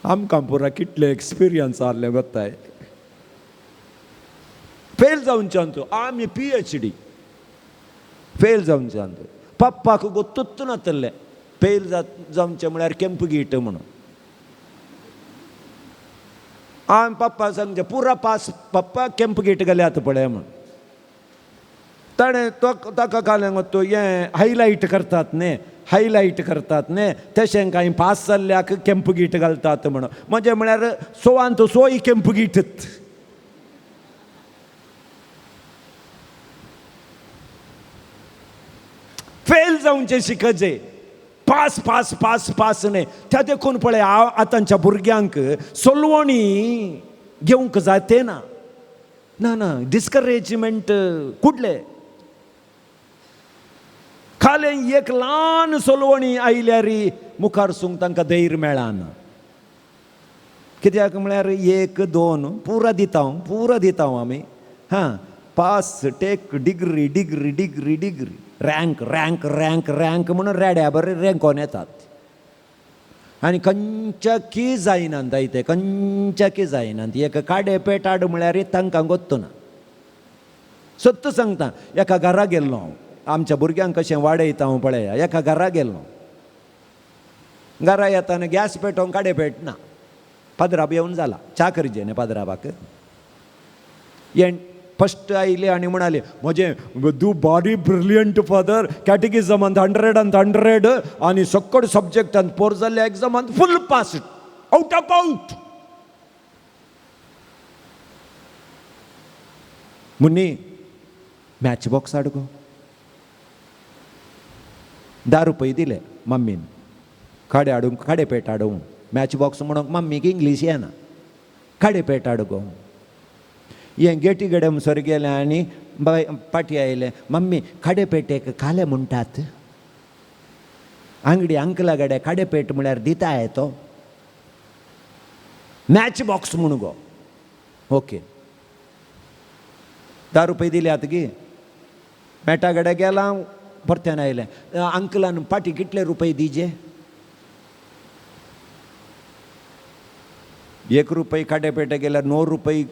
आमकां पुरा कितले एक्सपिरियन्स आहलें गोत्ताय. फेल जावचें तूं आमी PhD fail जावचें तूं पप्पाक गोत्तूच नातलें फेल जावचें म्हळ्यार केंप गीट म्हणून. आमी पप्पा सांगचें पुरा पास पप्पा केंप गीट गेल्यात पळय म्हण. ताणें ताका घालें गो हें हायलायट करतात न्ही, हायलायट करतात न्ही, तशें कांय पास जाल्ल्याक केंप गीट घालतात म्हणून. म्हजें म्हळ्यार सोवांत सोय केंप गीटत. फेल जावचें शिकचे, पास पास पास पास न्ही. त्या देखून पळय आतांच्या भुरग्यांक सोलवणी घेवंक जाय ते ना ना ना डिस्करेजमेंट कुडले खालें एक ल्हान सोलवणी आयल्यार मुखार सूंक तांकां धैर्य मेळना. कित्याक म्हळ्यार 1 2 पुरा दिता पुरा दिता आमी. हां pass take degree degree degree degree rank rank rank rank म्हणून रेड्या बरें रँकोन येतात आनी खंयच्या जायनात जायते खंयच्या जायनात. एक काडे पेट हाड म्हळ्यार तांकां गोत्तना. सत्य सांगता, एका घरा गेल्लो हांव, आमच्या भुरग्यांक कशें वाडयता हांव पळया. एका घरा गेल्लो, घरा येताना गॅस पेटोवंक काडे पेट ना, पदराब येवन जाला च्या करचे न्ही पदराबाक. हें फस्ट आयले आनी म्हणाले म्हजें दू बॉडी ब्रिलियंट फादर, कॅटेगिजमांत 100 100 आनी सक्कड सब्जेक्टांत पोर जाल्ल्या एग्जामांत full pass, out of out. Munni match box हाड गो. 10 रुपये दिले मम्मीन काडे हाडूंक, काडे पेट हाडूंक. मॅच बॉक्स म्हणूंक मम्मीक इंग्लीश येना, काडे पेट हाड गो. हें गेटी कडेन सर गेलें आनी पाटी आयलें, मम्मी काडे पेटेक काले म्हणटात, आंगडी अंकला कडेन काडे पेट म्हळ्यार दिता येतो मॅच बॉक्स म्हूण गो. ओके 10 रुपये दिल्यात गी. मेटा कडेन गेला परत्यान आयलें, अंकलान पाटी कितले रुपये दिजे? 1 रुपये काडे पेटे गेल्यार 9 रुपये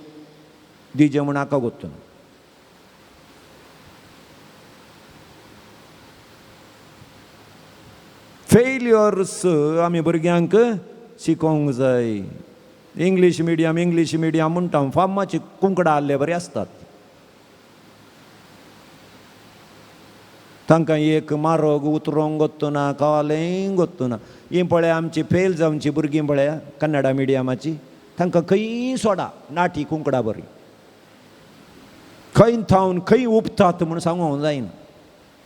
दिजे म्हूण हाका गोत्तू. फेल्युअर्स आमी भुरग्यांक शिकोवंक जाय. इंग्लीश मिडियम इंग्लीश मिडियम म्हणटा, फामाची कुंकडां आहले बरी आसतात. तांकां एक मारोग उतरोंक गोत्तना, कवालेंय गोत्तना. ही पळय आमची फेल जावची भुरगीं पळया कन्नडा मिडियमाची, तांकां खंय सोडा नाटी कुंकडा बरी, खंय थावन खंय उपतात म्हूण सांगूंक जायना.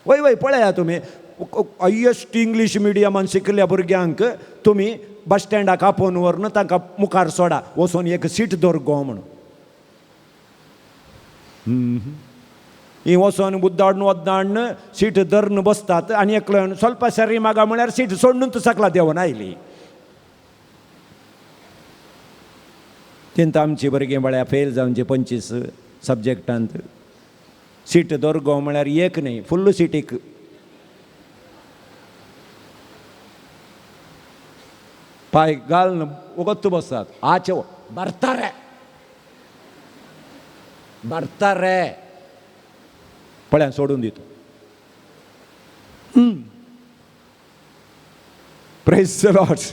वय वय पळया तुमी हायेस्ट इंग्लीश मिडियमान शिकिल्ल्या भुरग्यांक तुमी बस स्टँडाक आपोवन व्हरून तांकां मुखार सोडा, वचून एक सीट दवर गो म्हणून. ही वचोन बुद्दाडून वद्दाडून सीट धरून बसतात आनी एकलो ಸ್ವಲ್ಪ सरी मागा म्हळ्यार सीट सोडून सकला देंवन आयली. तिंत आमची भुरगीं म्हळ्यार फेल जावची 25 सब्जेक्टांत. सीट दवर गो म्हळ्यार एक न्ही, फुल्ल सिटीक. पांय घालून वगत बसतात. आचे ಬರ್ತಾರೆ ಬರ್ತಾರೆ पळयान सोडून दिता. Praise the Lord.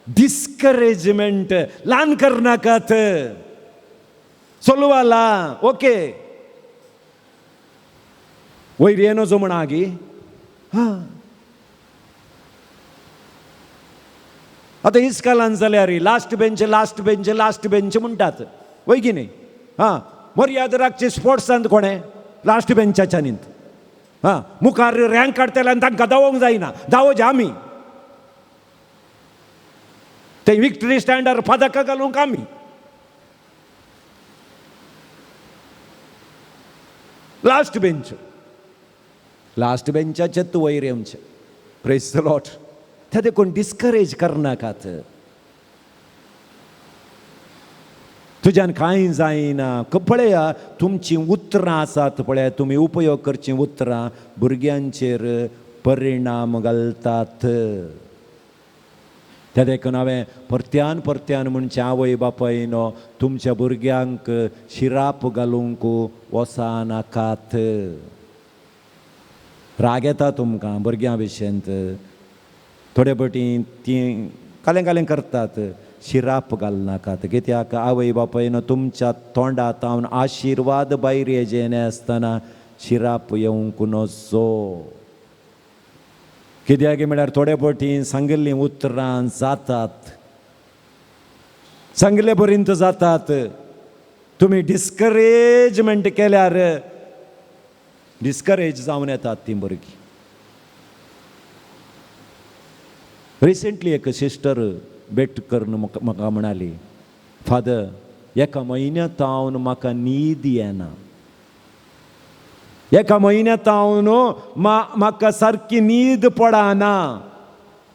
Discouragement ल्हान करनाकात, सोलवाला ओके वयर येनो म्हणा गी. हां आतां इस्कालान जाल्यार last bench last bench last bench म्हणटात, वय की न्ही? हां, मर्याद राखची स्पोर्ट्सांत कोणें लास्ट बेंचाच्या न्हीत. हां, मुखार रँक काडटले आनी तांकां दावोंक जायना, दावोचे आमी. ते विक्टरी स्टँडार पदकां घालूंक आमी. लास्ट बेंच, लास्ट बेंचाचे तूं वयर येवचें. प्रेज the Lord. ते देखून डिस्करेज करनाकात. तुज्यान कांय जायना. पळया तुमचीं उतरां आसात, पळया तुमी उपयोग करचीं उतरां भुरग्यांचेर परिणाम घालतात. त्या देखून हांवें परत्यान परत्यान म्हणचें, आवय बापायनो तुमच्या भुरग्यांक शिराप घालूंक वचनाकात. राग येता तुमकां भुरग्यां विशयंत, थोडे फावटी तीं कालें कालें करतात. शिराप घालनाकात, कित्याक आवय बापायनो तुमच्या तोंडा तावन आशिर्वाद भायर येजें आसतना शिराप येवंक नजो. कित्याक म्हळ्यार थोडे फावटी सांगिल्लीं उतरां जातात, सांगिल्ले पर्यंत जातात. तुमी डिस्करेजमेंट केल्यार डिस्करेज जावन येतात तीं भुरगीं. रिसेंटली एक सिस्टर भेट करून म्हाका म्हणाली, फादर एका म्हयन्या तावन म्हाका न्हीद येना, एका म्हयन्या तावन म्हाका सारकी न्हीद पडना.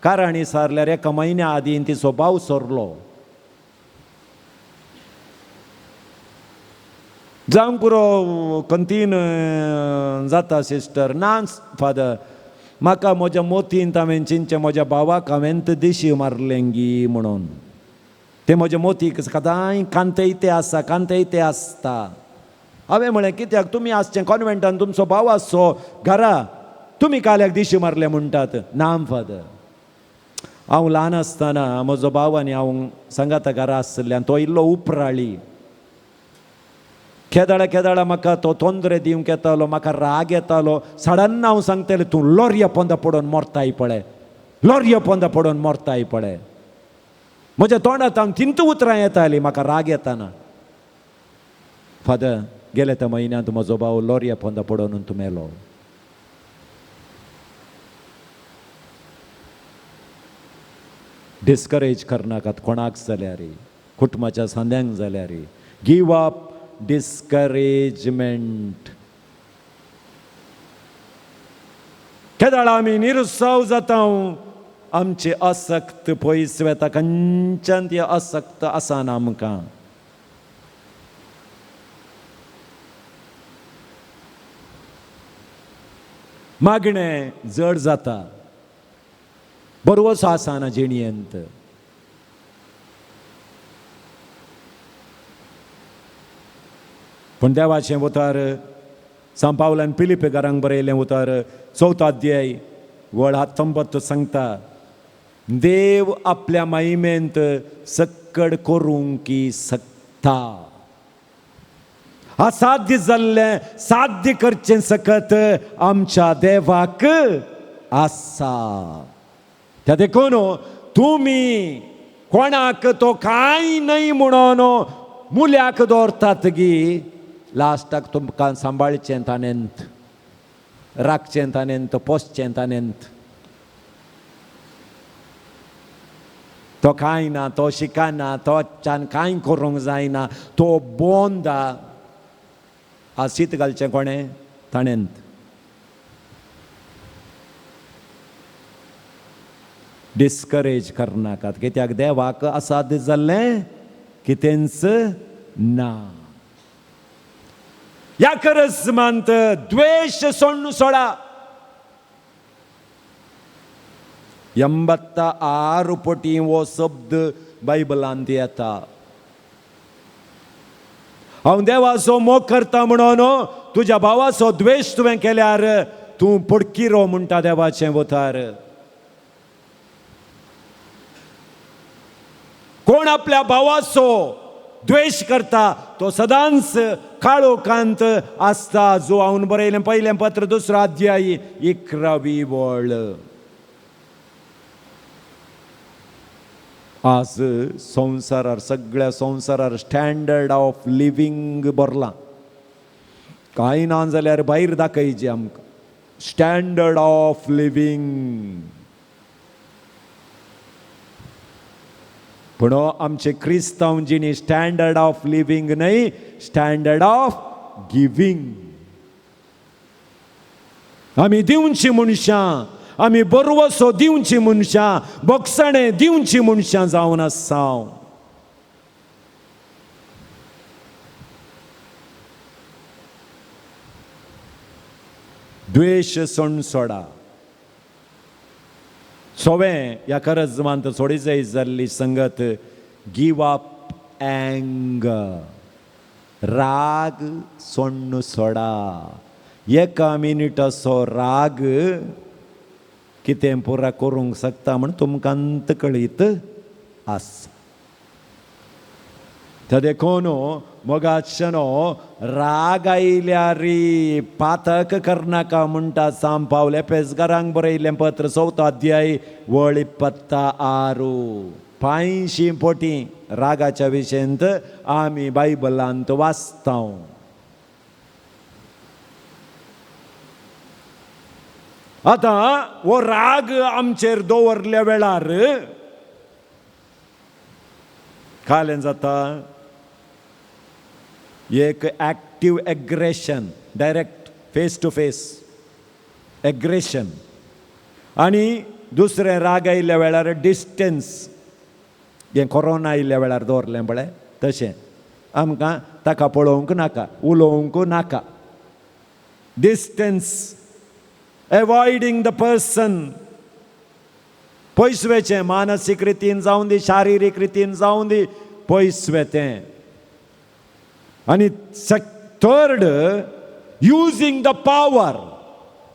कारण विचारल्यार एका म्हयन्या आदीं तिचो भाव सोरलो. जावंक पुरो कंतीन जाता सिस्टर. ना फादर, म्हाका म्हज्या मोतींत हांवें चिंतचें म्हज्या भावाक हांवें दिशी मारलें गी म्हणून. तें म्हज्या मोतीक सदांय कांतयते आसा, कांतयते आसता. हांवें म्हळें, कित्याक तुमी आसचें कॉन्वेंटान, तुमचो भाव आसचो घरा, तुमी काल्याक दिशी मारलें म्हणटात. ना फादर, हांव ल्हान आसतना म्हजो भाव आनी हांव सांगाता घरा आसल्यान तो इल्लो उपराळी. केदाळा केदाळा म्हाका तो तोंदरे दिवंक येतालो, म्हाका राग येतालो. सडन हांव सांगतालें, तूं लोरया पोंदा पडोवन मरताय पळय, लोरया पोंदा पडोवन मरताय पळय. म्हज्या तोंडांत हांव तिंत उतरां येतालीं म्हाका राग येताना. फादर, गेले त्या म्हयन्यांत म्हजो भाव लोरया पोंदा पडोवन तूं मेलो. डिस्करेज करनाकात कोणाक जाल्यार, कुटुंबाच्या सांद्यांक जाल्यार. Give up discouragement. केदाळा आमी निरुत्साव जाता, आमची आसक्त पयस वेता, खंयच्यान ती आसक्त आसना आमकां. मागणें जड जाता, बरवसो आसना जिणयेंत. पूण देवाचें उतर सांत पावलान फिलिपेकारांक बरयलें उतर चवथो अध्याय वळ 19 सांगता, देव आपल्या महिमेंत सक्कड करूंक शकता. असाध्य जाल्लें साध्य करचें सकत आमच्या देवाक आसा. त्या देखून तुमी कोणाक तो कांय न्हय म्हणून मुल्याक दवरतात गी, लास्टाक तुमकां सांबाळचें ताणेंत, राखचें ताणेंत, पोसचें ताणेंत. तो कांय ना, तो शिकना, तोच्यान कांय करूंक जायना, तो बोंदा. आज शीत घालचें कोणें? ताणेंत. डिस्करेज करनाकात, कित्याक देवाक असाध्य जाल्लें कितेंच ना. ह्या करस्मांत द्वेश सोडून सोडा. 86 पटी हो शब्द बायबलांत येता. हांव देवाचो मोग करता म्हणून तुज्या भावाचो द्वेश तुवें केल्यार तूं पडकिरो म्हणटा देवाचें उतर. कोण आपल्या भावाचो द्वेश करता तो सदांच काळोखांत आसता. जो हांव बरयलें पयलें पत्र 2 अध्याय 11वी वळ. आज संवसारार, सगळ्या संवसारार स्टँडर्ड ऑफ लिव्हींग भरलां. कांय ना जाल्यार भायर दाखयचे आमकां स्टँडर्ड ऑफ लिव्हींग. पूण आमचे क्रिस्तांव जिणी स्टँडर्ड ऑफ लिव्हींग न्हय, स्टँडर्ड ऑफ गिवींग. आमी दिवची मनशां, आमी बरवसो दिवची मनशां, बोगसणें दिवची मनशां जावन आसा. द्वेश सोणसोडा सोवें ह्या करजमांत थोडी जाय जाल्ली संगत. गिव अप अँगर, राग सोण्ण सोडा. एका मिनिटाचो राग कितें पुरा करूंक शकता म्हण तुमकां कळीत आसा. त्या देखून मोगाचनो राग आयल्यार पातक करनाका म्हणटा सांब पावले. पेजगारांक बरयल्लें पत्र 4 अध्याय वळ 26. 85 पटी रागाच्या विशयंत आमी बायबलांत वाचता. आतां हो राग आमचेर दवरल्या वेळार कालें जाता एक active aggression, direct face to face aggression. आनी दुसरें राग आयिल्ल्या वेळार डिस्टन्स. हें कोरोना आयिल्ल्या वेळार दवरलें पळय तशें आमकां ताका पळोवंक नाका, उलोवंक नाका. Distance, avoiding the person. पयस वेचें, मानसीक रितीन जावं दी, शारिरीक रितीन जावं दी, पयस वेतें. आनी थर्ड, युजींग the power.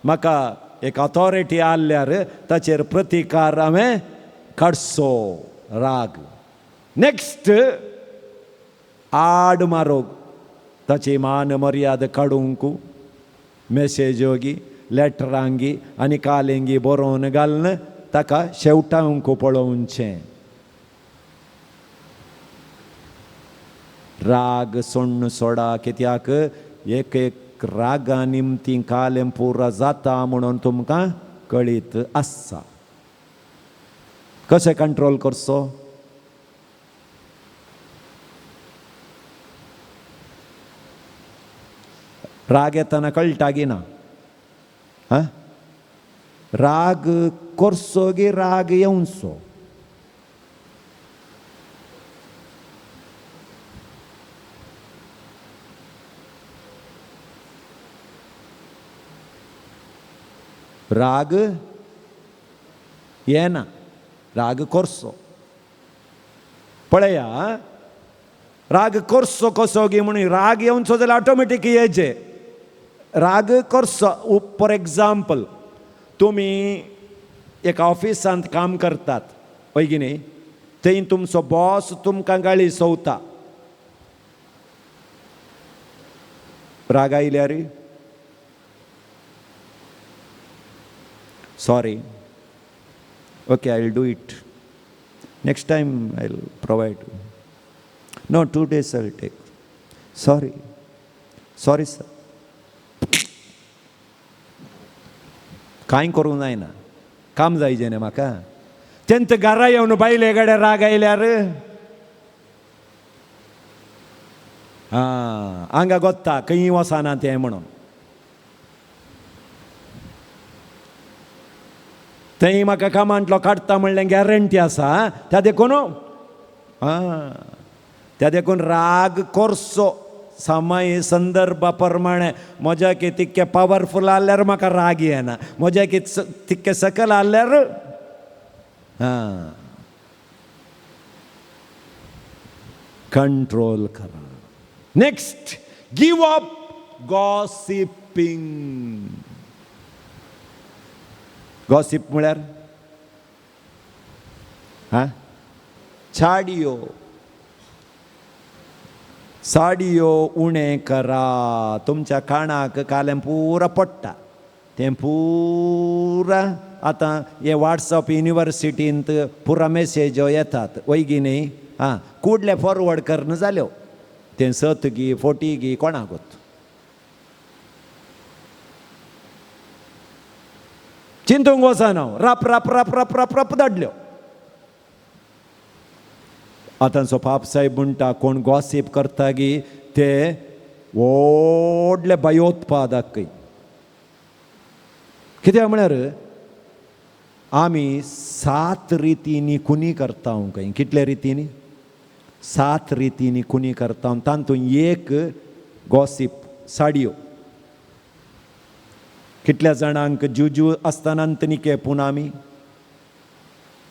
म्हाका एक ऑथॉरिटी आसल्यार ताचेर प्रतिकार हांवें काडचो राग. नेक्स्ट, आड मारोग, ताची मान मर्याद काडूंक मेसेजोगी, लेटरांगी आनी कालेंगी बरोवन घालून ताका शेवटावंक पळोवचें. राग सोण्ण सोडा. कित्याक एक एक रागा निमती कालें पुरा जाता म्हणून तुमकां कळीत आसा. कशें कंट्रोल करचो? राग येतना कळटा गी ना? हा, राग करचो गी राग येवचो? राग येना, राग करचो. पळया, राग करचो कसो गी म्हणून राग येवचो जाल्यार ऑटोमॅटीक येचे. राग करचो, फॉर एग्जाम्पल, तुमी एका ऑफिसांत काम करतात हय की न्ही, थंय तुमचो बॉस तुमकां गाळी सोवता. राग आयल्यार sorry, okay, I will do it next time, I will provide, no 2 days I will take, sorry sorry sir. कांय करूंक जायना, काम जायचें न्ही म्हाका. तेंत घरा येवन बायले कडेन राग आयल्यार आं हांगा गोत्ता खंय वचना तें म्हणून थंय म्हाका कामांतलो काडटा म्हणलें गॅरंटी आसा. त्या देखून आं त्या देखून राग करचो समय संदर्भा प्रमाणे. म्हज्या की तितकें पावरफूल आसल्यार म्हाका राग येना, म्हज्या की तितकें सकल आसल्यार आं कंट्रोल करा. Next, give up gossiping. Gossip म्हळ्यार हा छाडयो साडयो उणें करा. तुमच्या काणाक कालें पुरा पडटा तें पुरा आतां हे वॉट्सअप युनिवर्सिटींत पुरा मेसेज्यो येतात वयगी न्ही. आं कुडले फॉरवर्ड करना जाल्यो तें सत गी फोटी गी कोणाकूच. चिंतूंक वचना हांव, राप राप राप राप राप राप धाडल्यो. आतांचो पाप साहेब म्हणटा कोण गॉसीप करता गी ते व्हडले भयोत्पादक. कित्याक म्हळ्यार आमी 7 रितींनी खुनी करता खंय. कितल्या रितींनी? 7 रितींनी खुनी करता. तातूंत एक गॉसीप साडयो. कितल्या जाणांक जुजू आसतना निकेपून आमी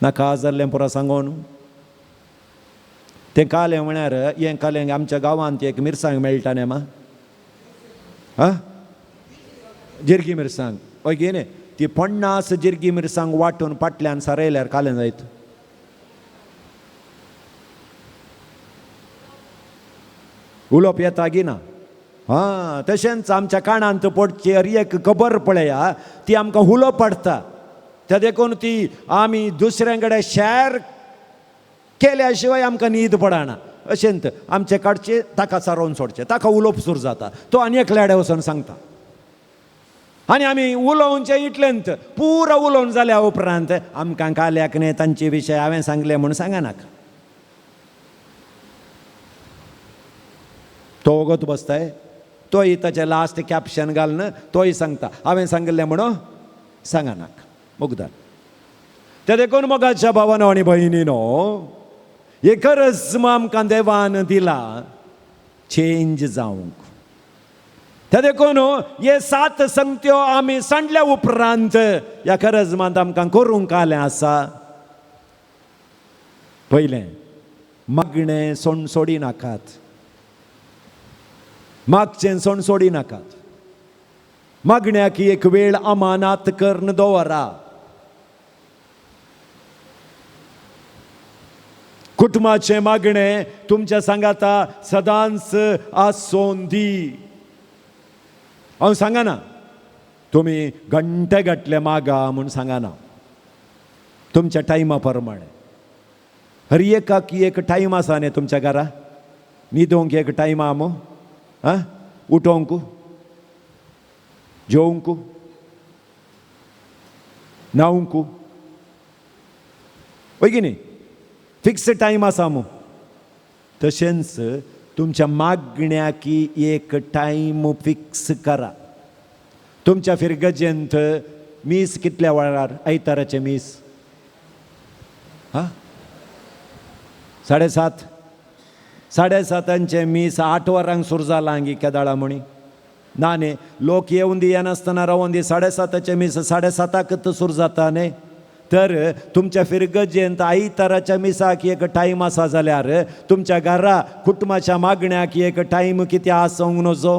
नाका जाल्लें पुरा सांगोन तें कालें म्हळ्यार हें कालें आमच्या गांवांत एक मिरसांग मेळटा न्ही मा आं जिरगी मिरसांग हय गे न्ही ती 50 जिरगी मिरसांग वांटून पाटल्यान सारयल्यार कालें जायत. उलोवप येता गी ना. हां तशेंच आमच्या काणांत पडची हर एक खबर पळया ती आमकां उलो पडटा. त्या देखून ती आमी दुसऱ्यां कडेन शॅर केल्या शिवाय आमकां न्हीद पडना. अशेंच आमचे काडचे ताका सारोवन सोडचें, ताका उलोवप सुरू जाता, तो आनी एकल्या कडेन वचून सांगता. आनी आमी उलोवचें इतलेंत पुरो उलोवन जाल्या उपरांत आमकां काल्याक न्ही तांचे विशय हांवें सांगलें म्हूण सांगनाका. तो वगत बसताय तोय ताचें लास्ट कॅप्शन घालून तोय सांगता हांवें सांगिल्लें म्हणून सांगनाका मुगदार. ते देखून मोगाच्या भावानो आनी भयणीनो हे गरज आमकां देवान दिला चेंज जावंक. ते देखून हे 7 संगत्यो आमी सांडल्या उपरांत ह्या करजमांत आमकां करूंक आलें आसा. पयलें मागणें सोडी नाकात, मागचें सोण सोडी नाकात. मागण्याक एक वेळ अमानात करून दवरा. कुटुंबाचें मागणें तुमच्या सांगाता सदांच आसून दी. हांव सांगना तुमी घंटे घातले मागा म्हूण सांगना, तुमच्या टायमा प्रमाणे. हर एकाक एक टायम आसा न्ही तुमच्या घरा, न्हिदोंक एक टायम आहा मू, आं उठोवंक, जेवंक, न्हावंक, हय की न्ही फिक्स टायम आसा मू. तशेंच तुमच्या मागण्याकी एक टायम फिक्स करा. तुमच्या फिरगजेंत मीस कितल्या वेळार आयताराचें मीस? हां 7:30 7:30 मीस 8 वरांक सुरू जालां गी केदाळा म्हणी ना न्ही. लोक येवन दी येनासतना रावोन दी 7:30 मीस 7:30 सुरू जाता न्ही. तर तुमच्या फिरगजेंत आयताराच्या मिसाक एक टायम आसा जाल्यार तुमच्या घरा कुटुंबाच्या मागण्याक एक टायम कितें आसूंक नजो.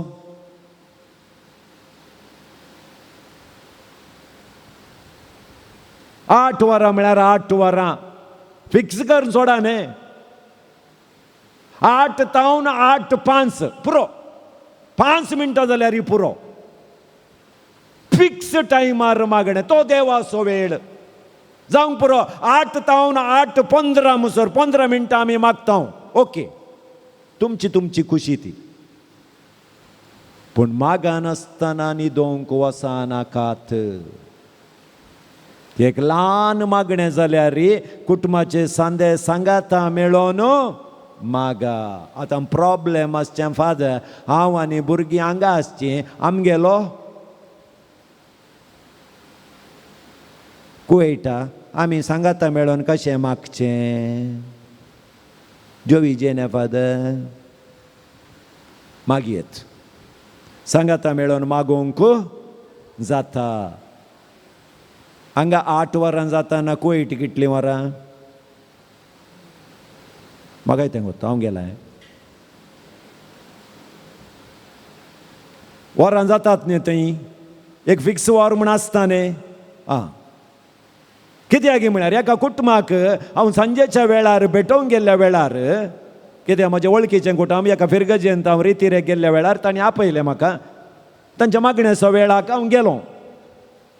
आठ वरां म्हळ्यार 8 वरां फिक्स करून सोडा न्ही. 8 तावन 8:05 पुरो, 5 मिनटां जाल्यार पुरो. फिक्स टायमार मागणें तो देवाचो वेळ जावंक पुरो. 8 तावन 8:15 मुसर 15 मिनटां आमी मागता. ओके तुमची तुमची खुशी ती, पूण मागनासतना न्हिदोंक वचनाकात. एक ल्हान मागणें जाल्यार कुटुंबाचे सांदे सांगाता मेळोन मागा. आतां प्रॉब्लेम आसचें फादर, हांव आनी भुरगीं हांगा आसचीं, आमगेलो कुवेटा, आमी सांगाता मेळोन कशें मागचें? जोवी जेने फादर मागयेत, सांगाता मेळोन मागोवंक जाता. हांगा 8 वरां जाता ना कुवेट कितलीं वरां? म्हाका तें वता हांव गेलां. वरां जातात न्ही थंय एक फिक्स वर म्हूण आसता न्ही. आं कित्याक म्हळ्यार एका कुटुंबाक हांव सांजेच्या वेळार भेटोवंक गेल्ल्या वेळार कित्याक म्हज्या वळखीचें कुटुंब एका फिरगजेंत हांव रितीरेक गेल्ल्या वेळार तांणी आपयलें म्हाका. तांच्या मागण्याचो वेळाक हांव गेलो.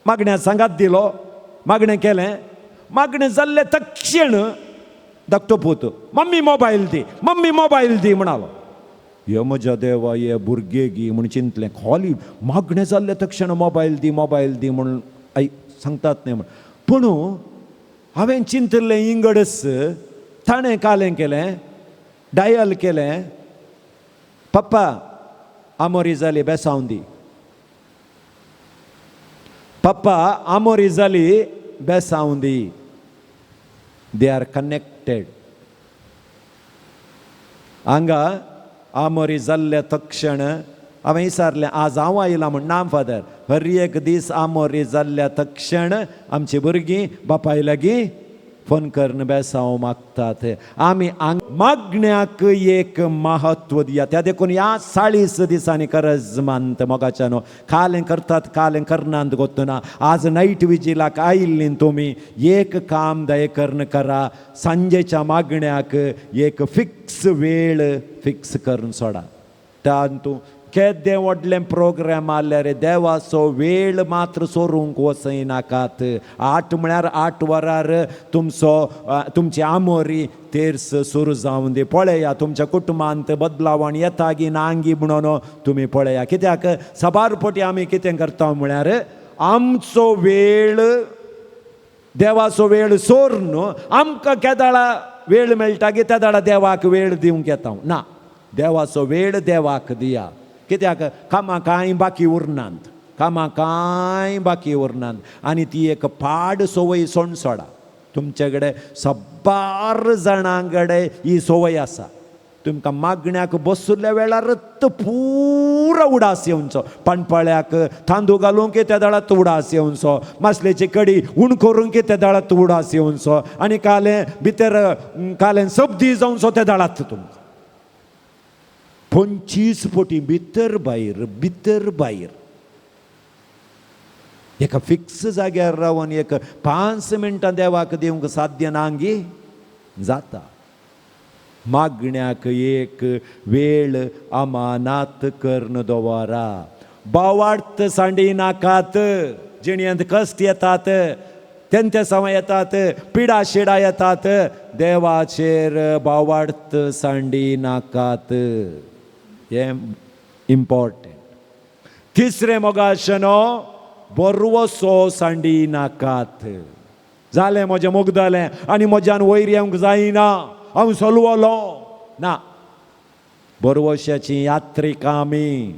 मागण्या सांगात दिलो, मागणें केलें, मागणें जाल्लें तक्षण धाकटो पूत मम्मी मोबायल दी, मम्मी मोबायल दी म्हणालो. हे म्हज्या देवा, हे भुरगे गी म्हूण चिंतलें. खोली मागणें जाल्लें तक्षण मोबायल दी मोबायल दी म्हूण आई सांगतात न्ही म्हण. पूण हांवें चिंतिल्लें इंगडस ताणें कालें केलें, डायल केलें, पप्पा आमोरी जाली बेसावंदी दी, पप्पा आमोरी जाली बेसावंदी दी. They are connected. हांगा आमोरी जाल्ले तक्षण हांवें विचारलें आज हांव आयलां म्हूण. ना फादर, हर एक दीस आमोरी जाल्ल्या तक्षण आमची भुरगीं बापाय लागीं फोन करून बेसांव मागतात. आमी मागण्याक एक महत्व दिया. त्या देखून ह्या 40 दिसांनी गरज मानता मोगाच्यानो. कालें करतात कालें करनात गोतना. आज नायट विजिलाक आयिल्लीं तुमी एक काम दय करून करा, सांजेच्या मागण्याक एक फिक्स वेळ फिक्स करून सोडा. तातूंत केदें व्हडलें प्रोग्राम आसल्यार देवाचो वेळ मात्र सोरूंक वचयनाकात. 8 म्हळ्यार 8 वरार तुमचो तुमची आमोरी तेर्स सुरू जावन दी. पळया तुमच्या कुटुंबांत बदलावण येता गी नांगी म्हणून तुमी पळया. कित्याक साबार पटी आमी कितें करता म्हळ्यार आमचो वेळ देवाचो वेळ सोरून आमकां केदाळा वेळ मेळटा की त्या दाडा देवाक वेळ दिवंक येता ना. देवाचो वेळ देवाक दिया. कित्याक कामां कांय बाकी उरनात, कामां कांय बाकी उरनात. आनी ती एक पाड संवय सोण सोडा. तुमचे कडेन सबार जाणां कडेन ही संवय आसा. तुमकां मागण्याक बसुल्ल्या वेळारच पुरो उडास येवचो. पाणपाळ्याक तांदूळ घालूंक त्या दाळात उडास येवचो, मासलेची कडी उण करूंक त्या दाळात उडास येवचो, आनी कालें भितर कालें सब्दी जावचो त्या दाळात तुमकां 25 पटी भितर भायर भितर भायर. एका फिक्स जाग्यार रावन एक 5 मिनटां देवाक दिवंक साध्य नांगी जाता. मागण्याक एक वेळ अमानात करून दवरा. बावार्थ सांडी नाकात. जिणेंत कश्ट येतात, तेंते समय येतात, पिडा शिडा येतात, देवाचेर बावार्थ सांडी नाकात. हें इम्पॉर्टंट. तिसरें मोगाशनो बरवसो सांडी नाकात. जालें म्हजें मुगदलें आनी म्हज्यान वयर येवंक जायना, हांव सलवलो ना. बरवशाची यात्रिका आमी.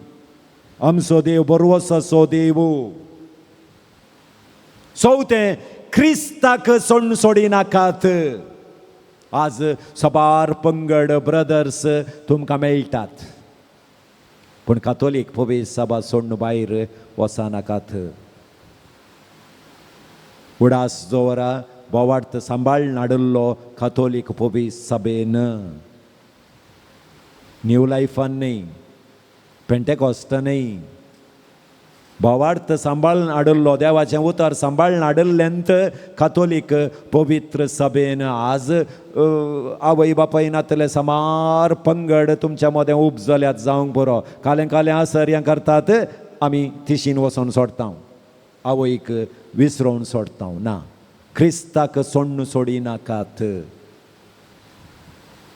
आमचो देव बरवसाचो देव. चवथें क्रिस्ताक सोड सोडी नाकात. आज सबार पंगड ब्रदर्स तुमकां मेळटात, पूण कातोलीक पवित्र सभा सोडून भायर वचनाकात. उडास दवरा बोवार्थ सांबाळून हाडिल्लो कातोलीक पवित्र सभेन, न्यू लायफान न्हय, पेंटेकॉस्ता न्हय. भावार्थ सांबाळून हाडिल्लो देवाचें उतर सांबाळून हाडिल्लेंत कातोलीक पवित्र सभेन. आज आवय बापाय नातले समार पंगड तुमच्या मदें उपजल्यात जावंक बरो. कालें कालें आसर हें करतात, आमी तिशीन वचोन सोडता, आवयक विसरोवन सोडता ना. क्रिस्ताक सोडून सोडी नाकात.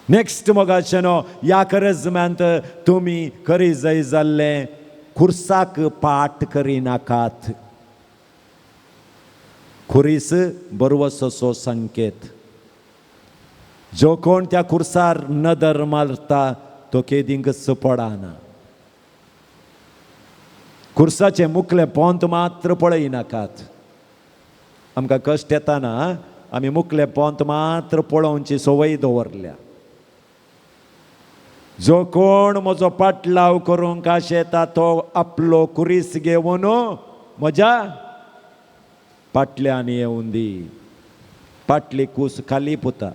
नेक्स्ट मोगाचेनो ह्या करजम्यांत तुमी करी जाय जाल्लें खुर्साक पाट करिनाकात. खुरीस बरवसो संकेत. जो कोण त्या खुर्सार नदर मारता तो केदींकच पडना. खुर्साचें मुखलें पोंत मात्र पळयनाकात. आमकां कश्ट येताना आमी मुखलें पोंत मात्र पळोवची संवय दवरल्या. जो कोण म्हजो पाटलाव करूंक आशेता तो आपलो कुरीस घेवन म्हज्या पाटल्यान येवन दी. पाटली कूस खाली पुता.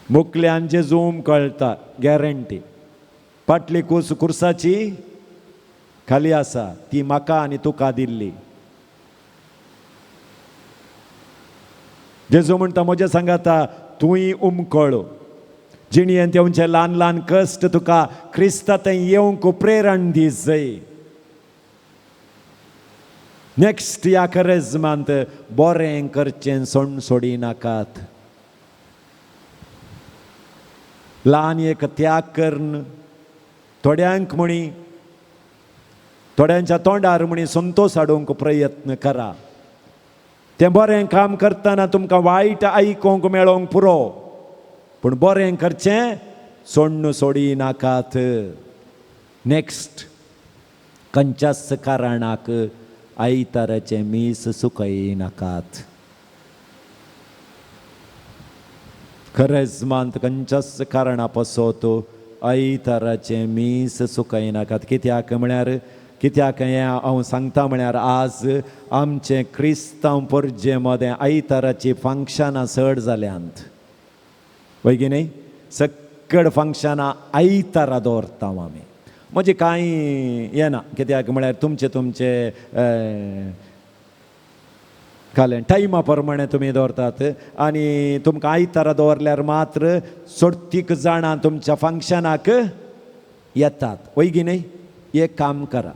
मुखल्यान जेजूम कळटा गॅरंटी. पाटली कूस कुर्साची खाली आसा, ती म्हाका आनी तुका दिल्ली. जेजू म्हणटा म्हजें सांगाता तूंय उमकळ. जिणेंत येवचे ल्हान ल्हान कश्ट तुका क्रिस्ता थंय येवंक प्रेरण दी जय. नेक्स्ट ह्या करेजमांत बरें करचें सोण सोडी नाकात. ल्हान एक त्याग करून थोड्यांक म्हणी थोड्यांच्या तोंडार म्हणी संतोश हाडूंक प्रयत्न करा. तें बरें काम करतना तुमकां वायट आयकूंक मेळोंक पुरो, पूण बरें करचें सोण्ण सोडी नाकात. नेक्स्ट खंयच्याच कारणाक आयताराचें मीस सुकय नाकात. खरेजमांत खंयच्याच कारणा पासत आयताराचें मीस सुकय नाकात. कित्याक म्हळ्यार कित्याक हें हांव सांगता म्हळ्यार आज आमचें क्रिस्तांव परजे मदें आयताराचीं फंक्शनां चड जाल्यांत, वय की न्ही? सकड फंक्शनां आयतारा दवरता आमी. म्हजें कांय येना, कित्याक म्हळ्यार तुमचे तुमचे कालें टायमा प्रमाणे तुमी दवरतात आनी तुमकां आयतारा दवरल्यार मात्र सोडतीक जाणां तुमच्या फंक्शनाक येतात, वय की न्ही? एक काम करा,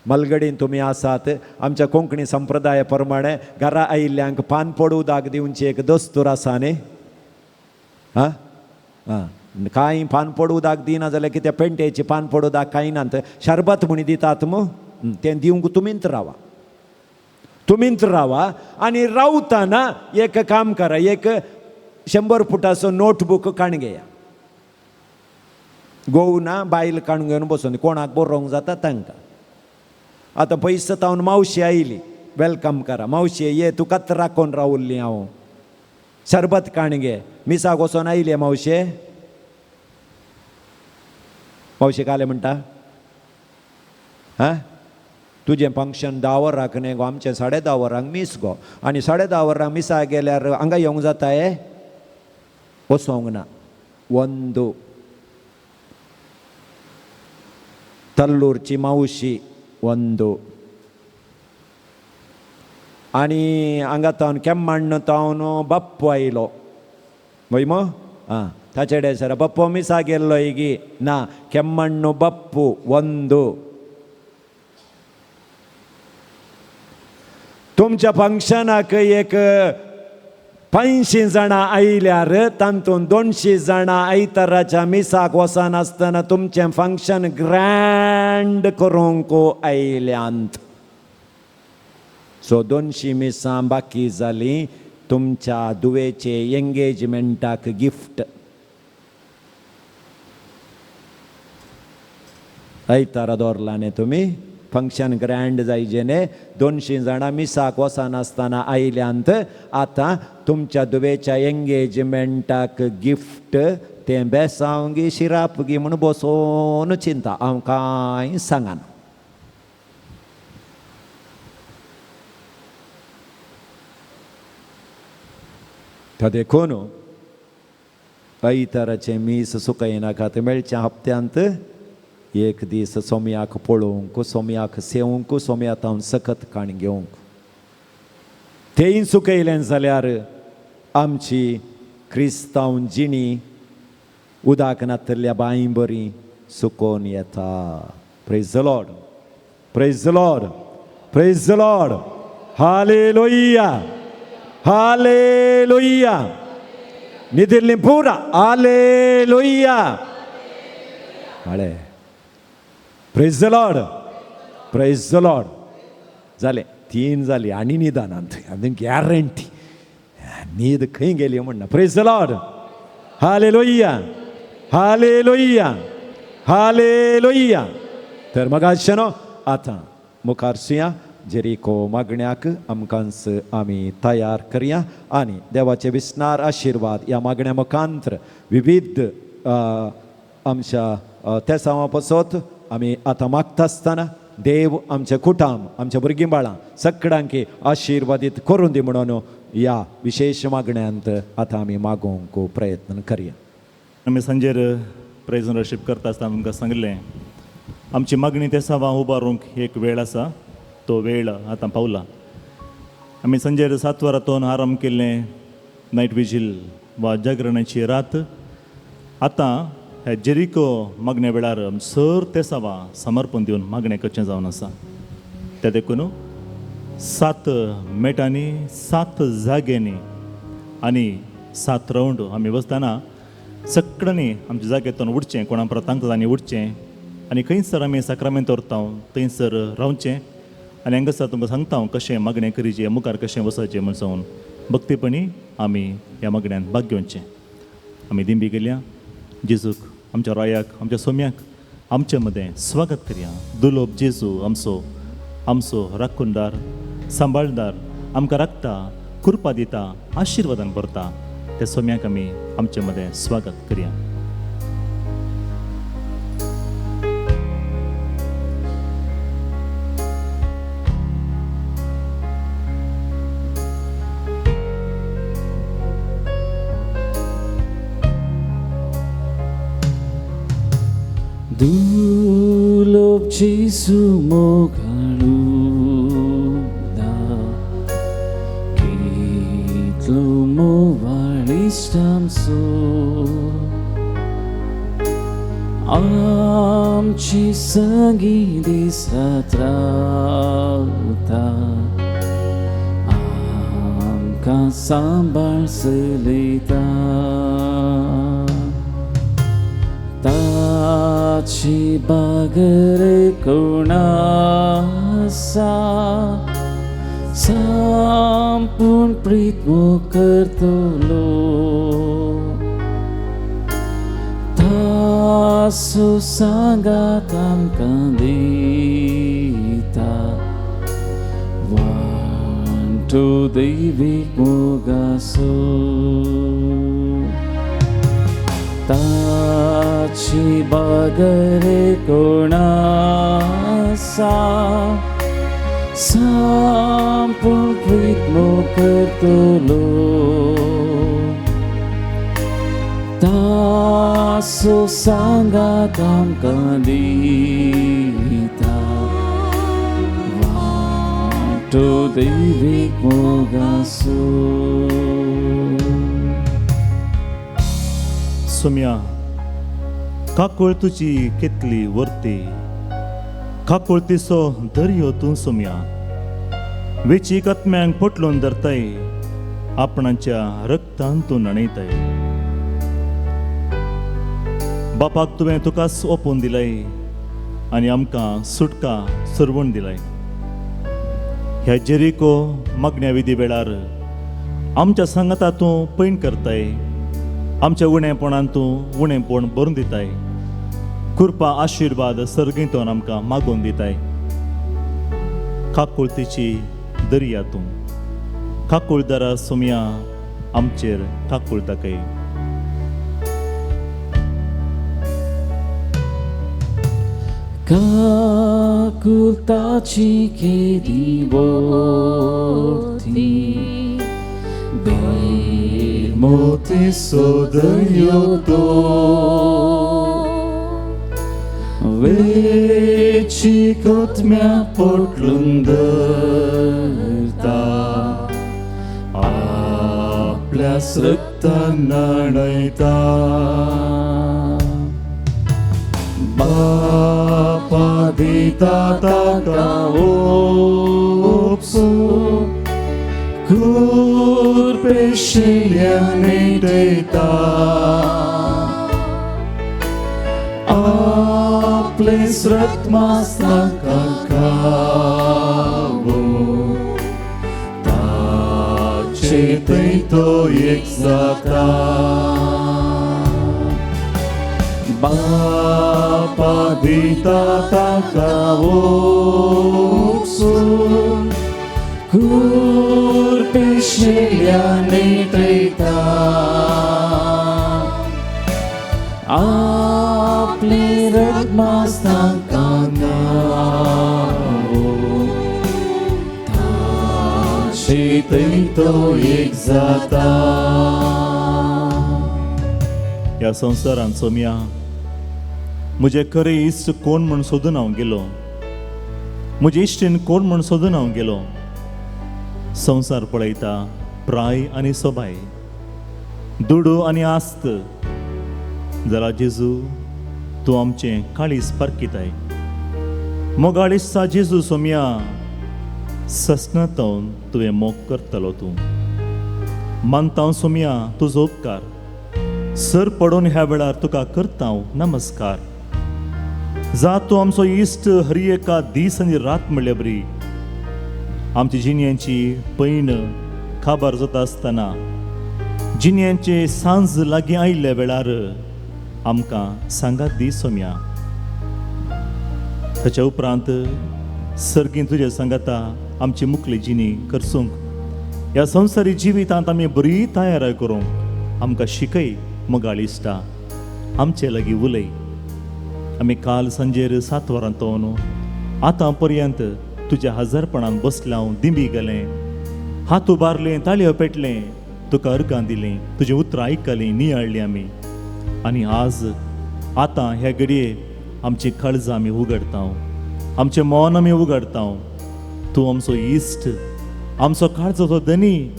मलगडीन तुमी आसात, आमच्या कोंकणी संप्रदाया प्रमाणे घरा आयिल्ल्यांक पान पडू उदक दिवची एक दस्तूर आसा न्ही? आं आं, कांय पान पडू उदक दिना जाल्यार कितें पेंटेची पान पडू उदक कांय नात, शरबत म्हणी दितात मू, तें दिवंक तुमीच रावा, तुमीच रावा. आनी रावतना एक काम करा, एक 100 फुटाचो नोटबूक काण घेया, गोव ना बायल काण घेवन बसून कोणाक बरोवंक जाता तांकां. आतां पयस तावन मावशी आयली, welcome करा, मावशी ये तुकाच राखून रावल्ली हांव, शरबत काण घे, मिसाक वचोन आयली मावशे. मावशे काले म्हणटा, हां तुजें फंक्शन 10 वरांक न्ही गो, आमचें 10:30 वरांक मीस गो, आनी 10:30 वरांक मिसाक गेल्यार हांगा येवंक जाता हे? वचोंक ना. वंदू तल्लूरची मावशी वंदू आनी हांगा तावन केम्माण्ण तावन बाप्पू आयलो, वय मो? आं, ताचे डेसर बाप्पू मिसा गेल्लो गी ना, केम्माण्णू बाप्पू वंदू. तुमच्या फंक्शनाक एक 500 जाणां आयल्यार तातूंत 200 जाणां आयताराच्या मिसाक वचनासतना तुमचें फंक्शन ग्रँड करूंक आयल्यांत. सो 200 मिसां बाकी जालीं तुमच्या दुवेचे एंगेजमेंटाक गिफ्ट. आयतारा दवरला न्ही तुमी, फंक्शन ग्रँड जायजे न्ही, 200 जाणां मिसाक वचनासतना आयल्यांत, आतां तुमच्या दुवेच्या एंगेजमेंटाक गिफ्ट तें बेसांव गी शिराप गी म्हूण बसोन चिंता, हांव कांय सांगना. देखून आयताराचें मीस सुकयनाकात. मेळच्या हप्त्यांत एक दीस सोम्याक पळोवंक, सोम्याक सेवंक, सोम्या तावन सकत काण घेवंक. तेय सुकयलें जाल्यार आमची क्रिस्तांव जिणी उदक नातल्या बांय बरी सुकोन येता. Praise the Lord, praise the Lord, praise the Lord. Hallelujah, hallelujah. निदिल्ली पुरा hallelujah. Hale praise the Lord, praise the Lord. जालें, 3 जाली आनी निदानांत आनी गॅरंटी न्हीद खंय गेली म्हणना. Praise the Lord, hallelujah, hallelujah, hallelujah. तर मगाशें न्हू आतां मुखार सुया जेरिको मागण्याक आमकांच आमी तयार करया आनी देवाचे विसनार आशिर्वाद ह्या मागण्या मुखांत्र विविध आमच्या तेसांवा पासत आमी आतां मागता आसतना देव आमचे कुटाम आमच्या भुरगीं बाळां सगळ्यांकी आशिर्वादीत करून दी म्हणून ह्या विशेश मागण्यांत आतां आमी मागोवंक प्रयत्न करया. आमी सांजेर प्रेज वर्शीप करता आसतना तुमकां सांगिल्लें आमची मागणी तेसांवां उबारूंक एक वेळ आसा, तो वेळ आतां पावला. आमी सांजेर 7 वरांतून आरंभ केल्लें नायट विजील वा जागरणाची रात आतां ह्या जेरिको मागण्या वेळार सर तेसांवां समर्पण दिवन मागणें करचें जावन आसा. त्या देखून 7 मेटांनी, 7 जाग्यांनी आनी 7 रावंड आमी वचतना सगळ्यांनी आमच्या जाग्यांतून उठचें, कोणा परत तांकां उठचें आनी खंयसर आमी साक्रामेंत व्हरता थंयसर रावचें आनी हांगासर तुमकां सांगता हांव कशें मागणें करीचें, मुखार कशें वचचें म्हण सांगून भक्तीपणी आमी ह्या मागण्यांत भाग घेवचें. आमी दिंबी गेल्या जेजूक, आमच्या रायाक, आमच्या सोम्याक आमचे मदें स्वागत करया. दुलोब जेजू आमचो, आमचो राखणदार, सांबाळदार, आमकां राखता, कृपा दिता, आशिर्वादान भरता. त्या सोम्याक आमी आमचे मदें स्वागत करया. दुलोब जेजू मोगाळुदा कितलो मोवाळ इश्ट आमचो, आमची संगी दीस रात रावता, आमकां सांबाळ चलयता. ताची बागर कोण आसा, संपूर्ण प्रीत करतलो, तासो सांगात आमकां दिता, वांटो दैवीक मोगाचो. ताची बागर कोण आसा, संपूर्ण प्रीत करतलो, तासो सांगात आमकां दिता, वांटो दैवीक मोगाचो. सोम्या काकूळ तुजी केतली वर्ती, काकूळतीचो दर्यो तूं सोम्या, वेचीक आत्म्यांक पोटलून धरताय, आपणाच्या रक्तान तूं न्हाणयताय. बापाक तुवें तुकाच ओपून दिलाय आनी आमकां सुटका सरवण दिलाय. ह्या जेरिको मागण्या विधी वेळार आमच्या सांगाता तूं पैण करताय, आमच्या उणेपणान तूं उणेपण भरून दिताय, कृपा आशिर्वाद सर्गींतून आमकां मागून दिताय. काकुळतीची दर्या तूं, काकुळदारा सोम्या आमचेर काकूळ दाखय. काकुळताची केदी वोती, मोतीचो दर्यो तो, वेचीक आत्म्या पोटलून धरता, आपल्या रक्तान न्हाणयता. बापा दिता ताका ओपसूं, कुरपेशिल्या नेटयता, आपलें रक्त मांस ताका खावो, ताचे थंय तो एक जाता. बापा दिता ताका ओपसूं, कुरपेशिल्या नेटयता, आपलें रक्त मांस तांकां खावो, ताचे थंय तो एक जाता. ह्या संवसारांत सोम्या म्हजे खरे इश्ट कोण म्हूण सोदून हांव गेलो, म्हजे इश्टीन कोण म्हूण सोदून हांव गेलो. संवसार पळयता प्राय आनी सोबाय, दुडू आनी आस्त, जाल्यार जेजू तूं आमचें काळीज पारखिताय. मोगाळ इश्टा जेजू सोम्या, ससनातून तुवें मोग करतलो तूं. मानता हांव सोमया तुजो उपकार, सर पडून ह्या वेळार तुका करता हांव नमस्कार. जा तूं आमचो इश्ट हर एका दीस आनी रात म्हणल्या बरी आमची जिणयांची पैण काबार जाता आसतना, जिणयांचे सांज लागीं आयिल्ल्या वेळार आमकां सांगात दी सोमया. ताच्या उपरांत सर्गीं तुजे सांगाता आमची मुखली जिणी करसूंक ह्या संवसारी जिवितांत आमी बरी तयार करूंक आमकां शिकय मोगाळ इश्टा, आमचे लागीं उलय. आमी काल सांजेर 7 वरां तोवन आतां पर्यंत तुज्या हजारपणान बसल्या हांव दिंबी गेलें, हात उबारलें, ताळयो पेटलें, तुका अर्गां दिलीं, तुजीं उतरां आयकलीं, नियाळ्ळीं आमी. आनी आज आतां ह्या घडये आमची काळजां आमी उगडता, आमचें मन आमी उगडता. तूं आमचो इश्ट, आमचो काळजाचो धनी,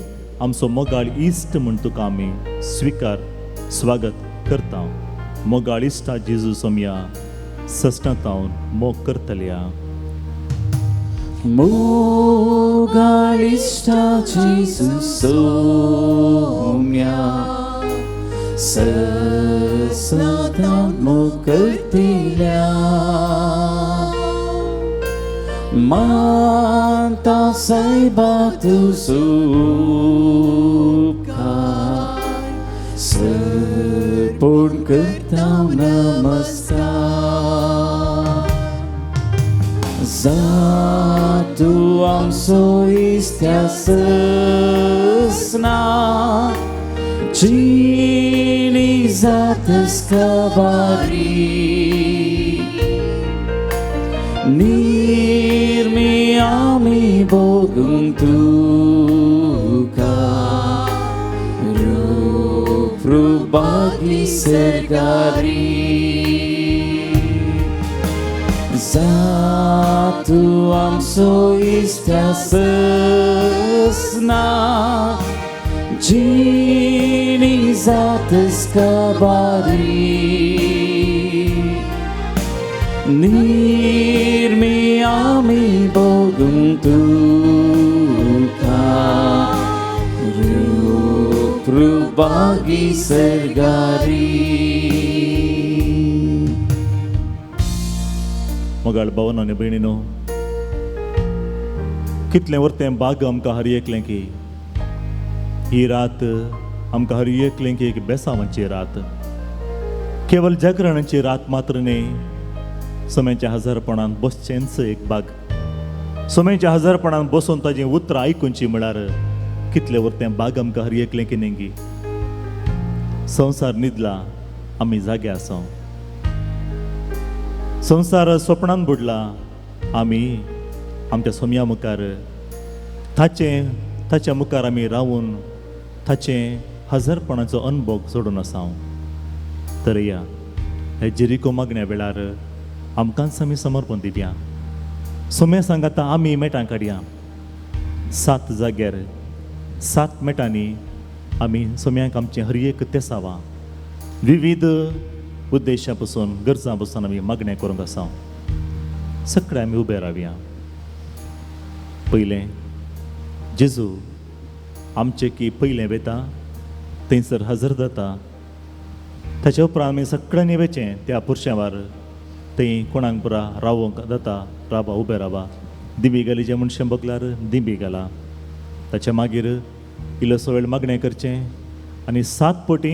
आमचो मोगाळ इश्ट म्हूण तुका आमी स्विकार स्वागत करता. मोगाळ इश्टा जेजू सोमया, ससनातावन मोग करतल्या. मोगाळ इश्टा जेजू सोम्या, ससनातावन मोग करतल्या. मानता सायबा तुजो उपकार, सर्पूण करता नमस्कार. जा तूं आमचो इश्ट ससना, जिणी जातस खबारी, निर्मी आमी भोगूंक तुका, रूप रुबागी सरकारी. जा तूं आमचो इश्ट ससना, जिणी जातस खबारी, निर्मी आमी भोगूंक तुका, रूप रुबागी सरगारी. मोगाळ भावानो आनी भयणीनो, कितलें वरतें बाग आमकां हर एकलें की ही रात आमकां हर एकलें की एक बेसावांची रात, केवल जागरणाची रात मात्र न्ही, सोम्याच्या हजारपणान बसचेंच एक बाग. सोम्याच्या हजारपणान बसून ताजी उतरां आयकुची म्हळ्यार कितलें वरतें बाग आमकां हर एकलें की न्ही. संवसार न्हिदला, आमी जागे आसा. संवसार स्वप्नान बुडला, आमी आमच्या सोम्या मुखार ताच्या मुखार आमी रावून ताचें हजारपणाचो अनुभव जोडून आसा. तर या हे जेरिको मागण्या वेळार आमकांच आमी समर्पण दिवया. सोम्या सांगाता आमी मेटां काडया, 7 जाग्यार 7 मेटांनी आमी सोम्यांक आमचें हर एक तेसावां विविध उद्देशां पसून गरजां पसून आमी मागणें करूंक आसा. सगळे आमी उबे रावया. पयलें जेजू आमचे की पयलें वेता थंयसर हजर जाता. ताच्या उपरांत आमी सगळ्यांनी वेचें त्या पुरशांवार, थंय कोणाक पुरा रावोंक जाता, रावा, उबे रावा. दिंबी घालीचें मनशां बगलार दिंबी घाला. ताच्या मागीर इल्लोसो वेळ मागणें करचें आनी 7 पटी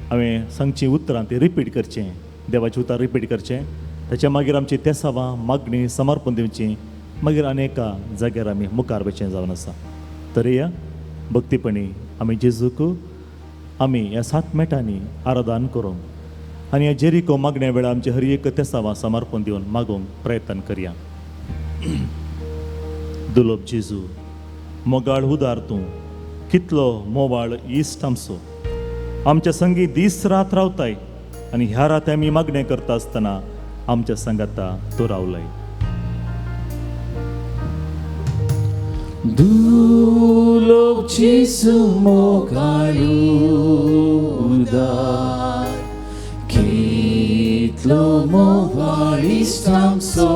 हांवें सांगचीं उतरां ती रिपीट करचें, देवाचीं उतरां रिपीट करचें. ताच्या मागीर आमची तेसावां मागणी समर्पण दिवची, मागीर आनी एका जाग्यार आमी मुखार वचचें जावन आसा. तर या भक्तीपणी आमी जेजूक आमी ह्या 7 मेटांनी आराधन करूंक आनी ह्या जेरिको मागण्या वेळार आमचे हर एक तेसावां समर्पण दिवन मागूंक प्रयत्न करया. दुलोब जेजू, मोगाळ उदार तूं, कितलो मोवाळ इश्ट आमचो, आमच्या संगी दीस रात रावताय आनी ह्या रात आमी मागणें करता आसतना आमच्या सांगाता तूं रावलाय. दुलोब जेजू मोगाळ उदार, कितलो मोवाळ इश्ट आमचो,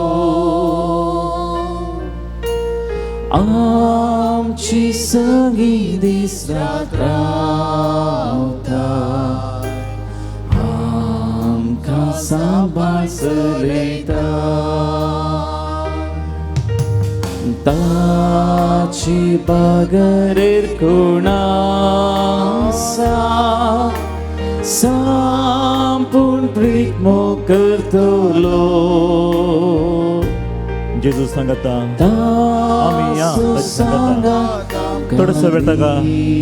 आमची सगळी दीस रात रावता आमकां सांबाळ चलयता ताची बागरेर कोण आसा संपूर्ण प्रीत करतलो जेजू सांगता आमी या सांगता थोडोसो वेळ ताका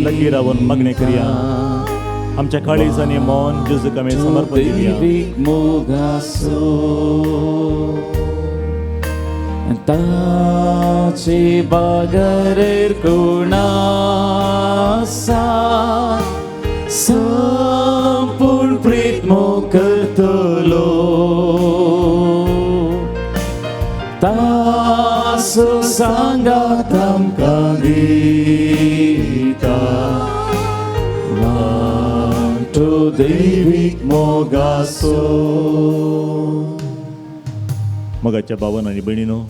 लागीं रावन मागणें करया आमच्या काळीज आनी मन जेजूक आमी समर्पण दिवया. ताचे बागरेर कोण आसा संपूर्ण प्रीत करतलो तासो सांगात आमकां दिता वांटो दैवीक मोगाचो. मोगाच्या भावान आनी भयणीनो,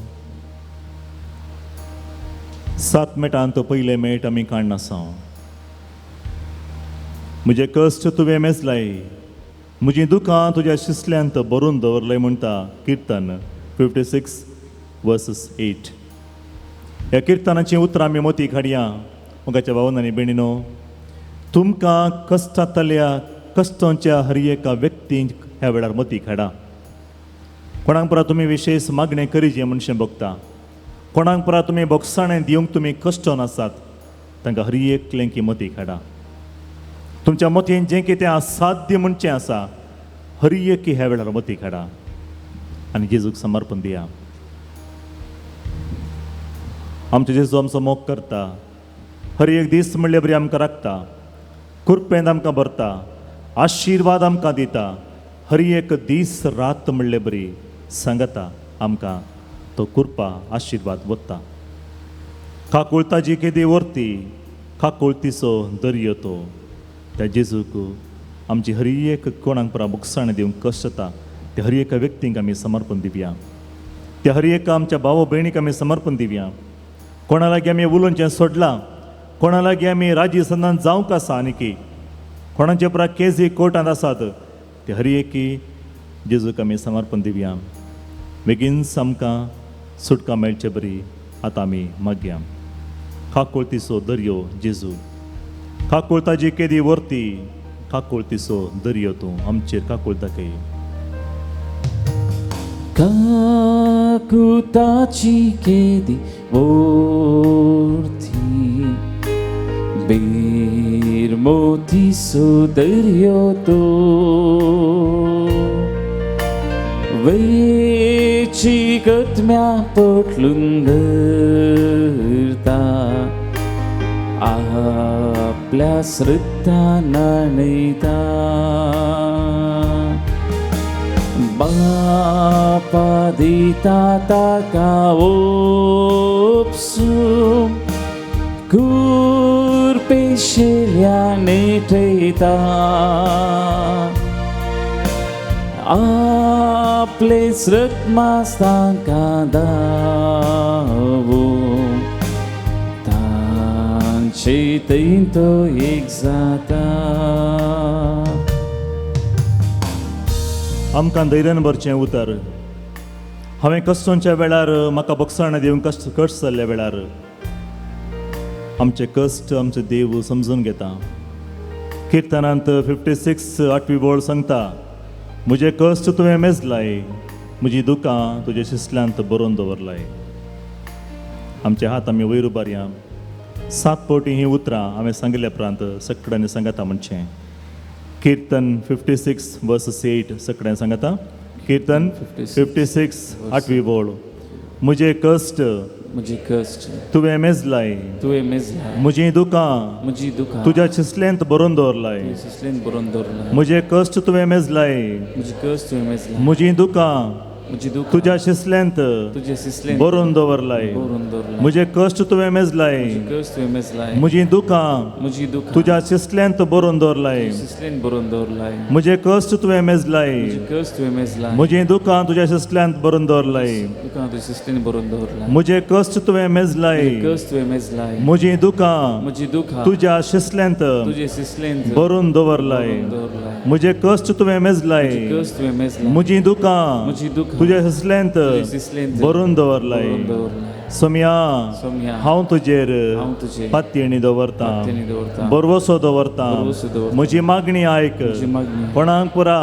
7 मेटान तो पयले मेट आमी काडनासा. म्हजे कश्ट तुवें मेजलाय, म्हजी दुकां तुज्या शिसल्यांत भरून दवरलय म्हणटा किर्तन 56:8. ह्या किर्तनाचीं उतरां आमी मोती काडया. मोगाच्या भावान आनी भयणीनो, तुमकां कश्टांतल्या कश्टांच्या हर एका व्यक्तींक ह्या वेळार मोती काडा. कोणाक परा तुमी विशेश मागणें करीचे म्हणशें भोगता, कोणाक परा तुमी बोगसाणें दिवंक तुमी कश्टोन आसात, तांकां हर एकल्यांकी मती काडा. तुमच्या मतीन जें कितें असाध्य म्हणचें आसा हर एक ह्या वेळार मती काडा आनी जेजूक समर्पण दिया. आमचो जेजू आमचो मोग करता, हर एक दीस म्हणले बरी आमकां राखता, कुरपेंत आमकां भरता, आशिर्वाद आमकां दिता, हर एक दीस रात म्हणले बरी सांगता आमकां तो कुरपा आशिर्वाद वता. काकुळताची केदी व्हरती काकुळतीचो दर्यो तो त्या जेजूक आमची हर एक कोणाक परा बुकसाण दिवंक कश्ट जाता त्या हर एका व्यक्तींक आमी समर्पण दिवया, त्या हर एका आमच्या भाव भयणीक आमी समर्पण दिवया. कोणा लागीं आमी उलोवचें सोडलां, कोणा लागीं आमी राजी संदान जावंक आसा आनीकी कोणाचे परा केजी कोर्टांत आसात ते हर एकी जेजूक आमी समर्पण दिवया. बेगीनच आमकां सुटका मेळचे बरी आतां आमी मागया. काकुळतीचो दर्यो जेजू, काकुळताची केदी व्हरती काकुळतीचो दर्यो तूं आमचेर काकुळता कय. काकुळताची केदी व्हरती बेरमोतीचो दर्यो तो वेची गतम्या पोटलून धरता आपल्या श्रद्धा न्हाणयता बापा दिता ताका ओपसून कुरपेशिल्या नेटयता आपले श्रद्धास तांकां दावो तांचे थंय तो एक जाता. आमकां धैर्यान भरचें उतर. हांवें कश्टांच्या वेळार म्हाका बक्षाणां दिवंक कश्ट कश्ट जाल्ल्या वेळार आमचे कश्ट आमचे देव समजून घेता. किर्तनांत 56 8वी बोळ सांगता, म्हजे कश्ट तुवें मेजलाय, म्हजी दुकां तुजे शिसल्यांत बरोवन दवरलाय. आमचे हात आमी वयर उबारया. 7 फावटी हीं उतरां हांवें सांगिल्ल्या उपरांत सगळ्यांनी सांगता म्हणचें. किर्तन 56:8 सगळ्यांनी सांगता. किर्तन 56 8वी बोळ. म्हजे कश्ट तुवें मेजलाय, म्हजी दुकां तुज्या शिसलेंत बरोवन दवरलाय. म्हजे कश्ट तुवें मेजलाय, म्हजी दुकां तुज्या शिसल्यांत बरोवन दवरलाय. म्हजे कश्ट तुवें मेजलाय, म्हजी दुखां तुज्या शिसल्यांत बरोवन दवरलाय. म्हजे कश्ट तुवें मेजलाय, म्हजी दुखां तुज्या शिसल्यांत बरोवन दवरलाय. म्हजे कश्ट तुवें मेजलाय, म्हजी दुखां तुज्या शिसल्यांत बरोवन दवरलाय. म्हजे कश्ट तुवें मेजलाय, म्हजी दुखां तुज्या शिसल्यांत बरोवन दवरलाय. सोम्या, हांव तुजेर पातयेणी दवरतां, भरवसो दवरतां. म्हजी मागणी आयक. कोणाक पुरा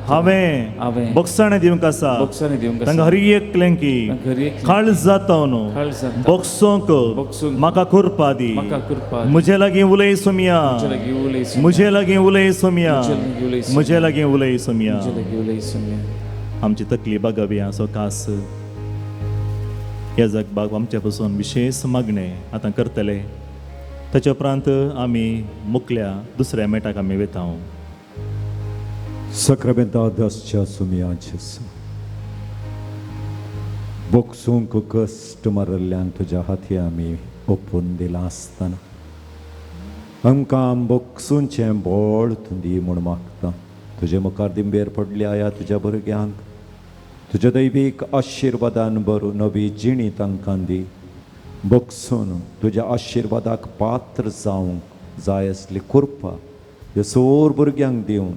हांवें बोगसाणें दिवंक आसा, तांकां हर एकल्यांकी काळ जाता न्हू बोगसोंक म्हाका कृपा दी. म्हजे लागीं उलय सोम्या, म्हजे लागीं उलय सोम्या, म्हजे लागीं उलय सोम्या. आमची तकली बागावी सो खास ह्या जगबाग आमच्या पसून विशेष मागणें आतां करतले. ताच्या उपरांत आमी मुकल्या दुसऱ्या मेटाक आमी वता. सक्रामेंतादसच्या सुमयाचे बोगसूंक कश्ट मारिल्ल्यान तुज्या हाती आमी ओपून दिलां आसतना आमकां बोगसूंचें बळ तूं दी म्हूण मागता. तुजे मुखार दिंबेर पडल्या ह्या तुज्या भुरग्यांक तुज्या दैवीक आशिर्वादान भरून नवी जिणी तांकां दी. बोगसून तुज्या आशिर्वादाक पात्र जावंक जाय आसली कृपा ह्या सोर भुरग्यांक दिवन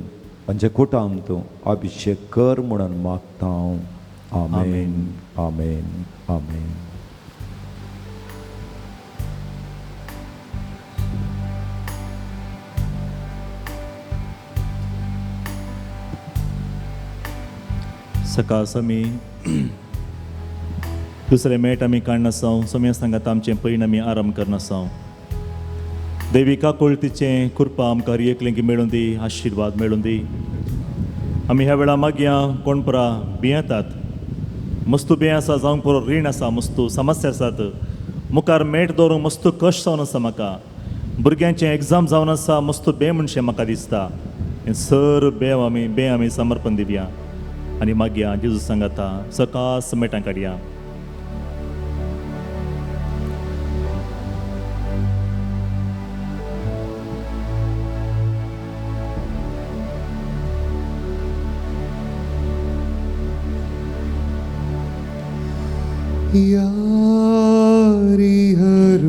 तांचे कुटाम तूं अभिशेक कर म्हणून मागता हांव. आमेन, आमेन, आमेन. सकाळ आमी दुसरे मेट आमी काडनासांव. सोम्या सांगात आमचें पयण आमी आराम करनासांव. देवी काकुळतीचें कृपा आमकां हर एकल्यांक मेळून दी, आशिर्वाद मेळून दी. आमी ह्या वेळा मागया कोण परा भियेतात, मस्तू बे आसा जावंक पुरो, रीण आसा, मस्तू समस्या आसात, मुखार मेट दवरूंक मस्तू कश्ट जावन आसा म्हाका, भुरग्यांचें एग्जाम जावन आसा, मस्तू बे म्हणशें म्हाका दिसता. हें सर बे आमी समर्पण दिवया आनी मागया जेजू सांगाता सकास मेटां काडया.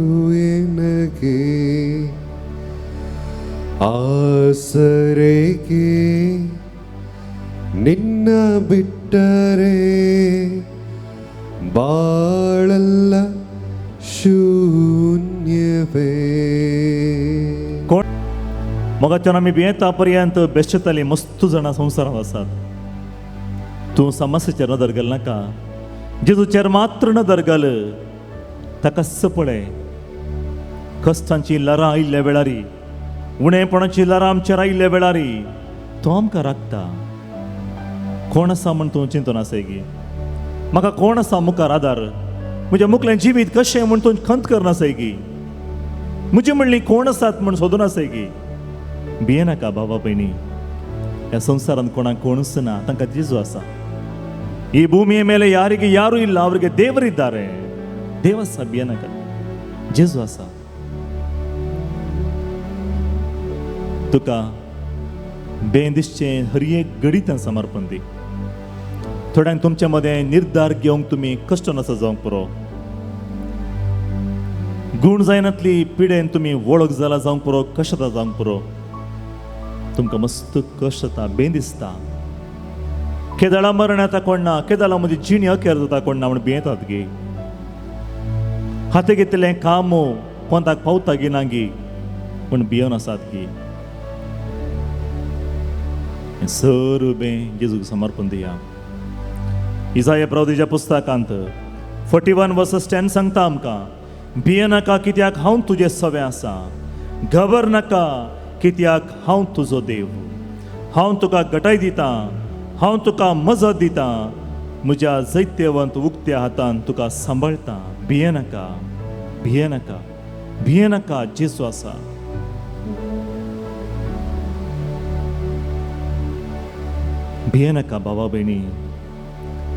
ಯಾರಿಹರುವೆನಗೆ ಆಸರೆಗೆ ನಿನ್ನ ಬಿಟ್ಟರೆ ಬಾಳಲ್ಲ ಶೂನ್ಯವೇ. मोगाच्यान आमी भियेता पर्यंत बेश्टताली मस्तू जाणां संवसारांत आसात. तूं समस्येचेर नदर घाल नाका, जेजूचेर मात्र नदर घाल. ताका पळय, कश्टांची लरां आयिल्ल्या वेळारी, उणेपणाची लरां आमचेर आयिल्ल्या वेळारी तो आमकां राखता. कोण आसा म्हूण तूं चिंतून आसाय गी? म्हाका कोण आसा मुखार आदार? म्हज्या मुखलें जिवीत कशें म्हूण तूं खंत करनासाय गी? म्हजी म्हणली कोण आसात म्हूण सोदून आसाय गी? भियेनाका बाबा भयणी, ह्या संवसारांत कोणाक कोणूच ना, तांकां जेजू आसा. ಈ ಭೂಮಿಯ ಮೇಲೆ ಯಾರಿಗೆ ಯಾರೂ ಇಲ್ಲ, ಅವರಿಗೆ ದೇವರಿದ್ದಾರೆ. ದೇವಸ ಭಿಯೇನಾಕ, जेजू आसा. तुका बेन दिसचें हर एक घडीत समर्पण दी. थोड्यांक तुमच्या मदें निर्धार घेवंक तुमी कश्ट नासा जावंक पुरो. गूण जायनातली पिडेन तुमी वळख जाला जावंक पुरो, कश्ट जावंक पुरो. तुमकां मस्त कश्ट जाता, बेन दिसता. केदळा मरण येता कोण ना, केदळा म्हजी जिणी अखेर जाता कोण ना म्हूण भियेतात गी. हाते घेतिल्लें काम कोंताक पावता गी ना गी म्हूण भियेवन आसात गी. सर बें जेजूक समर्पण दिया. इजाया प्रवतीच्या पुस्तकांत 41:10 सांगता आमकां, भियेनाका कित्याक हांव तुजें सवें आसा, घबर नाका कित्याक हांव तुजो देव, हांव तुका गटाय दितां, हांव तुका मजत दितां, म्हज्या जैत्यवंत उक्त्या हातान तुका सांबाळटा. भियेनाका, भियेनाका, भियेनाका, जेजू आसा. भियेनाका भावा भयणी,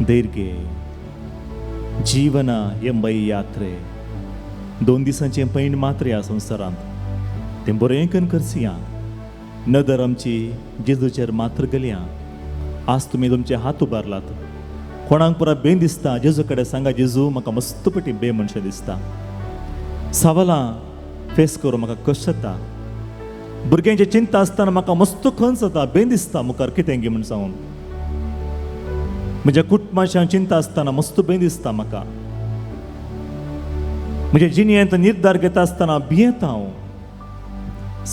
धैर्य. जीवना एंबई यात्रे 2 दिसांचें पैण मात्र ह्या संवसारांत तें बरें करून करसिया. नदर आमची जेजूचेर मात्र गेल्या. आज तुमी तुमचे हात उबारलात. कोणाक पुरा बे दिसता जेजू कडेन सांगा, जेजू म्हाका मस्त पटी बे मनशें दिसता, सवालां फेस करूं म्हाका कश्ट जाता, भुरग्यांची चिंता आसतना म्हाका मस्त खंच जाता, बे दिसता मुखार कितें गी म्हूण सांगून, म्हज्या कुटुंबाची हांव चिंता आसतना मस्त बे दिसता म्हाका, म्हज्या जिणेंत निर्धार घेता आसतना भियेता हांव.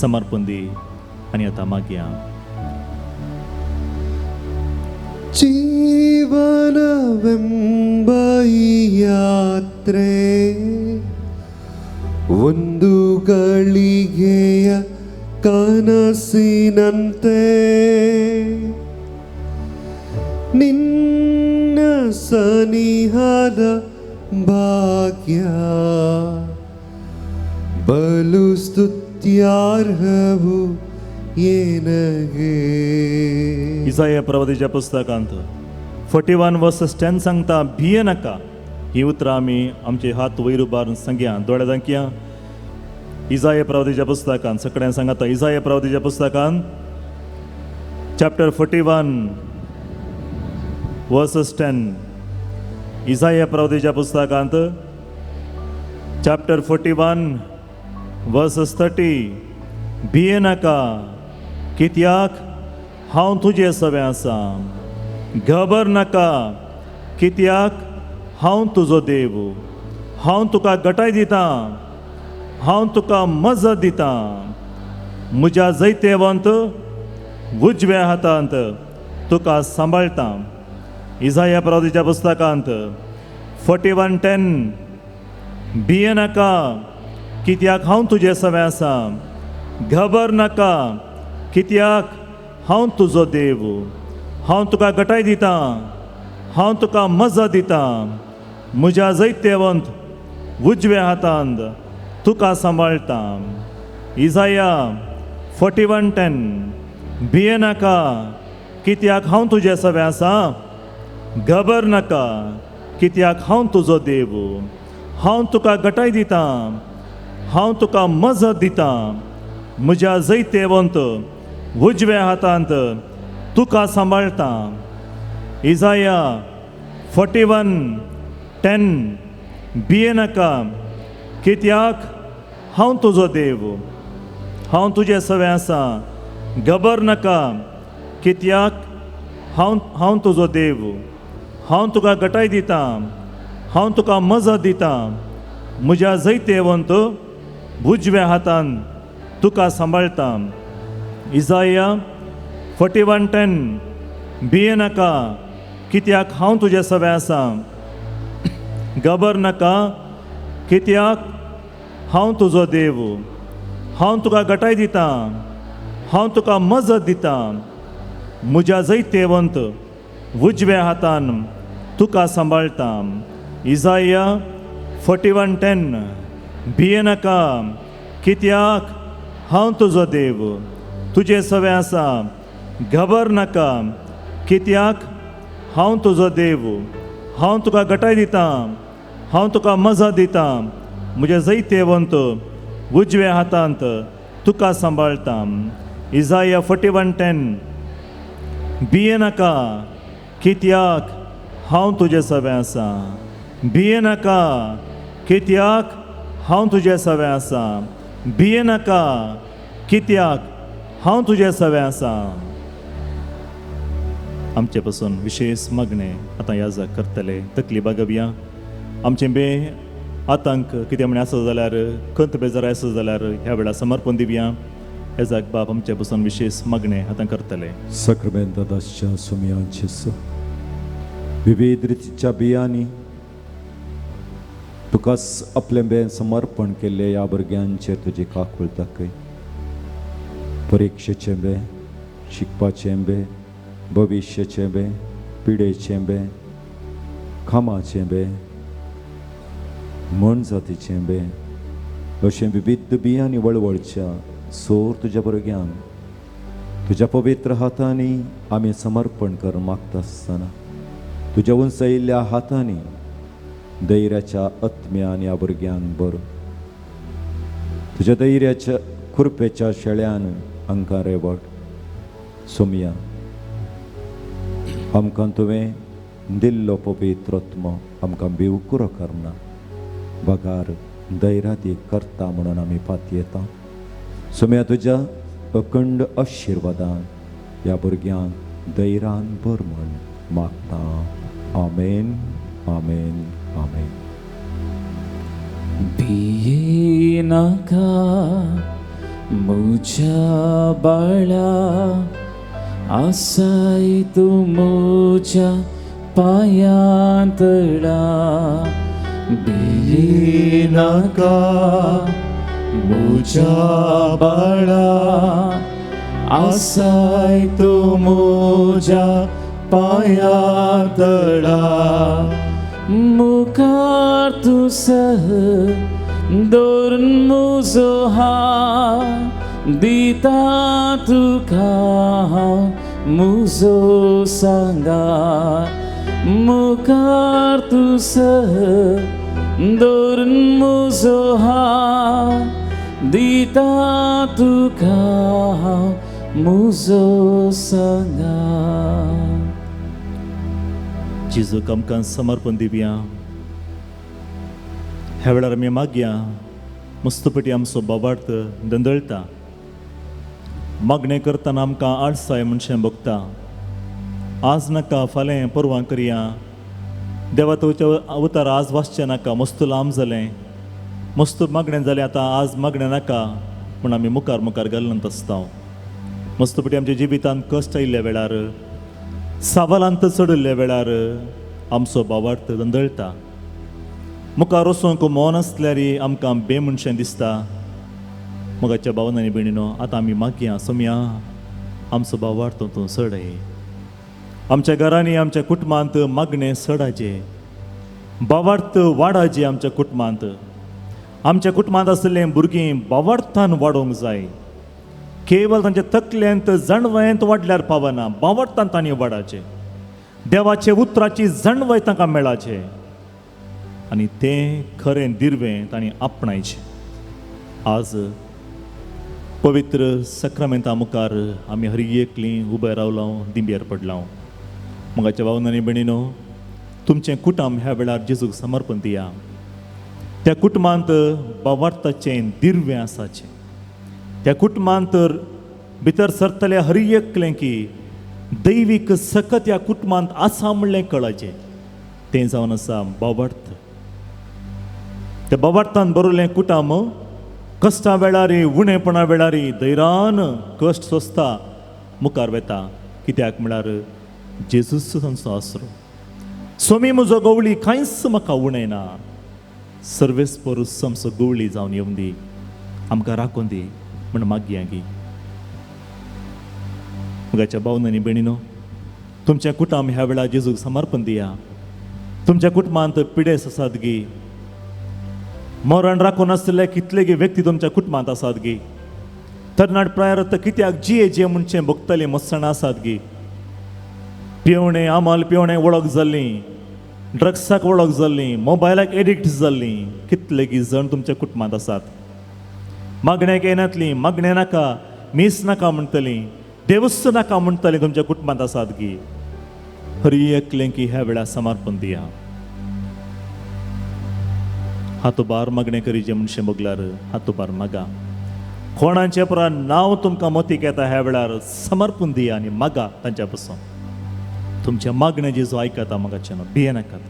समर्पण दी आनी आतां मागया. ಜೀವನವೆಂಬ ಈ ಯಾತ್ರೆ ಒಂದು ಗಳಿಗೆಯ ಕನಸಿನಂತೆ, ನಿನ್ನ ಸನಿಹದ ಭಾಗ್ಯ ಬಲು ಸ್ತುತ್ಯಾರ್ಹವು ಏನಗೆ. इसाया प्रवादीच्या पुस्तकांत 41:10 सांगता, भिये नाका. ही उतरां आमी आमचे हात वयर उबारून सांगया, दोळे दाखया. इसाया प्रवादीच्या पुस्तकांत सगळ्यांक सांगता, इसाया प्रवादीच्या पुस्तकांत चॅप्टर 41:10. इसाया प्रवादीच्या पुस्तकांत चॅप्टर 41:30. भिये नाका कित्याक हांव तुजे सवें आसा, घबर नाका कित्याक हांव तुजो देव, हांव तुका गटाय दितां, हांव तुका मजत दितां, म्हज्या जैतेवंत उजव्या हातांत तुका सांबाळटा. इसाया प्रवादीच्या पुस्तकांत 41:10. भिये नाका कित्याक हांव तुजे सवें आसा, घबर नाका कित्याक हांव तुजो देव, हांव तुका गटाय दितां, हांव तुका मजा दितां, म्हज्या जैतेवंत उजव्या हातांत तुका सांबाळटा. इसाया 41:10. भिये नाका कित्याक हांव तुजे सवें आसा, घबर नाका कित्याक हांव तुजो देव, हांव तुका गटाय दितां, हांव तुका मजत दितां, म्हज्या जैतेवंत उजव्या हातांत तुका सांबाळटा. इसाया 41:10. भिये नाका कित्याक हांव तुजो देव, हांव तुजे सवें आसा, घबर नाका कित्याक हांव तुजो देव, हांव तुका गटाय दितां, हांव तुका मजत दितां, म्हज्या जैतेवंत उजव्या हातान तुका सांबाळटा. इसाया 41:10. भिये नाका कित्याक हांव तुजे सवें आसा, घबर नाका कित्याक हांव तुजो देव, हांव तुका गटाय दितां, हांव तुका मजत दितां, म्हज्या जैतेवंत उजव्या हातान तुका सांबाळटा. इसाया 41:10. भिये नाका कित्याक हांव तुजो देव, तुजे सवें आसा, घबर नाका कित्याक हांव तुजो देव, हांव तुका गटाय दितां, हांव तुका मजा दितां, म्हज्या जैतेवंत उजव्या हातांत तुका सांबाळटा. इसाया 41:10. भिये नाका कित्याक हांव तुजे सवें आसा, भिये नाका कित्याक हांव तुजे सवें आसा, भिये नाका कित्याक हांव तुजे सवें आसा. आमचे पासून विशेष मागणें आतां याजक करतले. तकली बागोवया. आमचें बे आतांक कितें म्हण आसत जाल्यार, खंत बेजार आसत जाल्यार ह्या वेळार समर्पण दिवया. याजक बाब आमचे पासून विशेष मागणें आतां करतले. सक्रमेंतादासच्या सुमयांचे विविध रितीच्या बियांनी तुकाच आपलें बें समर्पण केल्लें ह्या भुरग्यांचेर तुजी काकूळ दाखय. परिक्षेचें बें, शिकपाचें बें, भविश्याचें बें, पिडेचें बें, कामाचें बें, मनजातीचें बें, अशें विविध बियांनी वळवळच्या सोर तुज्या भुरग्यांक तुज्या पवित्र हातांनी आमी समर्पण करून मागता आसतना तुज्या उंचयल्ल्या हातांनी धैर्याच्या आत्म्यान ह्या भुरग्यांक भर. तुज्या धैर्याच्या खुरपेच्या शेळ्यान हांकां रेवट. सोमया, आमकां तुवें दिल्लो पवित्र आत्मो आमकां भिवकुरो करना, बगार धैर्यादी करता म्हणून आमी पातयेता. सोमया, तुज्या अखंड आशिर्वादान ह्या भुरग्यांक धैर्यान भर म्हूण मागता. आमेन, आमेन, आमेन. भियेनाका म्हज्या बाळा, आसाय तूं म्हज्या पांयां तळा. भियेनाका म्हज्या बाळा, आसाय तूं म्हज्या पांयां तळा. मुखार तूं सह दवरून म्हजो हात, दिता तुका हांव म्हजो सांगात. मुखार तूं सह दवरून म्हजो हात, दिता तुका हांव म्हजो सांगात. जेजूक आमकां समर्पण दिवया. ह्या वेळार आमी मागया. मस्तपटी आमचो बाबार्थ दंदळटा. मागणें करतना आमकां आळसाय मनशां भोगता. आज नाका, फाल्यां परवां करया. देवा तुज्या अवतार आज वाचचें नाका, मस्त लांब जालें, मस्त मागणें जालें, आतां आज मागणें नाका म्हूण आमी मुखार मुखार घालून आसता. मस्तपटी आमच्या जिवितांत कश्ट आयिल्ल्या वेळार, सवालांत चडिल्ल्या वेळार आमचो बाबार्थ दंदळटा. मुखार वचूंक मन आसल्यार आमकां बेमनशें दिसता. मोगाच्या भावान आनी भयणीनो, आतां आमी मागया, सोमया आमचो बाबार्थ तूं चडय. आमच्या घरांनी, आमच्या कुटुंबांत मागणें चडाचें, बाबार्थ वाडाचें. आमच्या कुटुंबांत, आमच्या कुटुंबांत आशिल्लीं भुरगीं बाबार्थान वाडोवंक जाय. केवल तांच्या तकल्यांत जाणवयेंत वाडल्यार पावना, बाबार्थान तांणी वाडाचें. देवाचे उतराची जाणवय तांकां मेळाचें आनी तें खरें दिर्वें तांणी आपणायचें. आज पवित्र सक्रामेंता मुखार आमी हर एकलीं उबे रावलां, दिंब्यार पडलां. मोगाच्या भावान आनी भयणीनो, तुमचें कुटुंब ह्या वेळार जेजूक समर्पण दिया. त्या कुटुंबांत बाबार्थाचें दिर्वें आसाचें. त्या कुटुंबांत भितर सरतल्या हर एकलें की दैवीक सकत ह्या कुटुंबांत आसा म्हणलें कळाचें. तें जावन आसा बाबार्थ. त्या बाबार्थान बरयलें कुटुंब कश्टा वेळार, उणेपणा वेळार धैर्यान कश्ट सोंसता, मुखार वेता. कित्याक म्हळ्यार जेजूच तांचो आसरो. सोमी म्हजो गवळी, कांयच म्हाका उणें ना. सर्वेस्परूच आमचो गवळी जावन येवं दी, आमकां राखून दी म्हण मागया गी. मोगाच्या भावान आनी भयणीनो, तुमच्या कुटुंब ह्या वेळार जेजूक समर्पण दिया. तुमच्या कुटुंबांत पिडेस आसात गी, मरण राखून आसलेले कितलेगी व्यक्ती तुमच्या कुटुंबांत आसात गी. तरणाट प्रायर कित्याक जिये जिये म्हणचें भोगतलीं मस्सणां आसात गी. पिवणें, आमल पिवणें वळख जाल्लीं, ड्रग्साक वळख जाल्लीं, मोबायलाक एडिक्ट जाल्लीं कितलेगी जण तुमच्या कुटुंबांत आसात. मागण्याक येनातलीं, मागणें नाका, मीस नाका म्हणटलीं, देवस्स नाका म्हणटलीं तुमच्या कुटुंबांत आसात गी. हर एकलें की ह्या वेळार समर्पण दिया. हातोबार मागणें करीचें मनशें बगल्यार हातोबार मागा. कोणाचें परा नांव तुमकां मतीक येता ह्या वेळार समर्पण दिया आनी मागा तांच्या पसून. तुमच्या मागणें जेजू आयकता म्हाका भियेनाकात.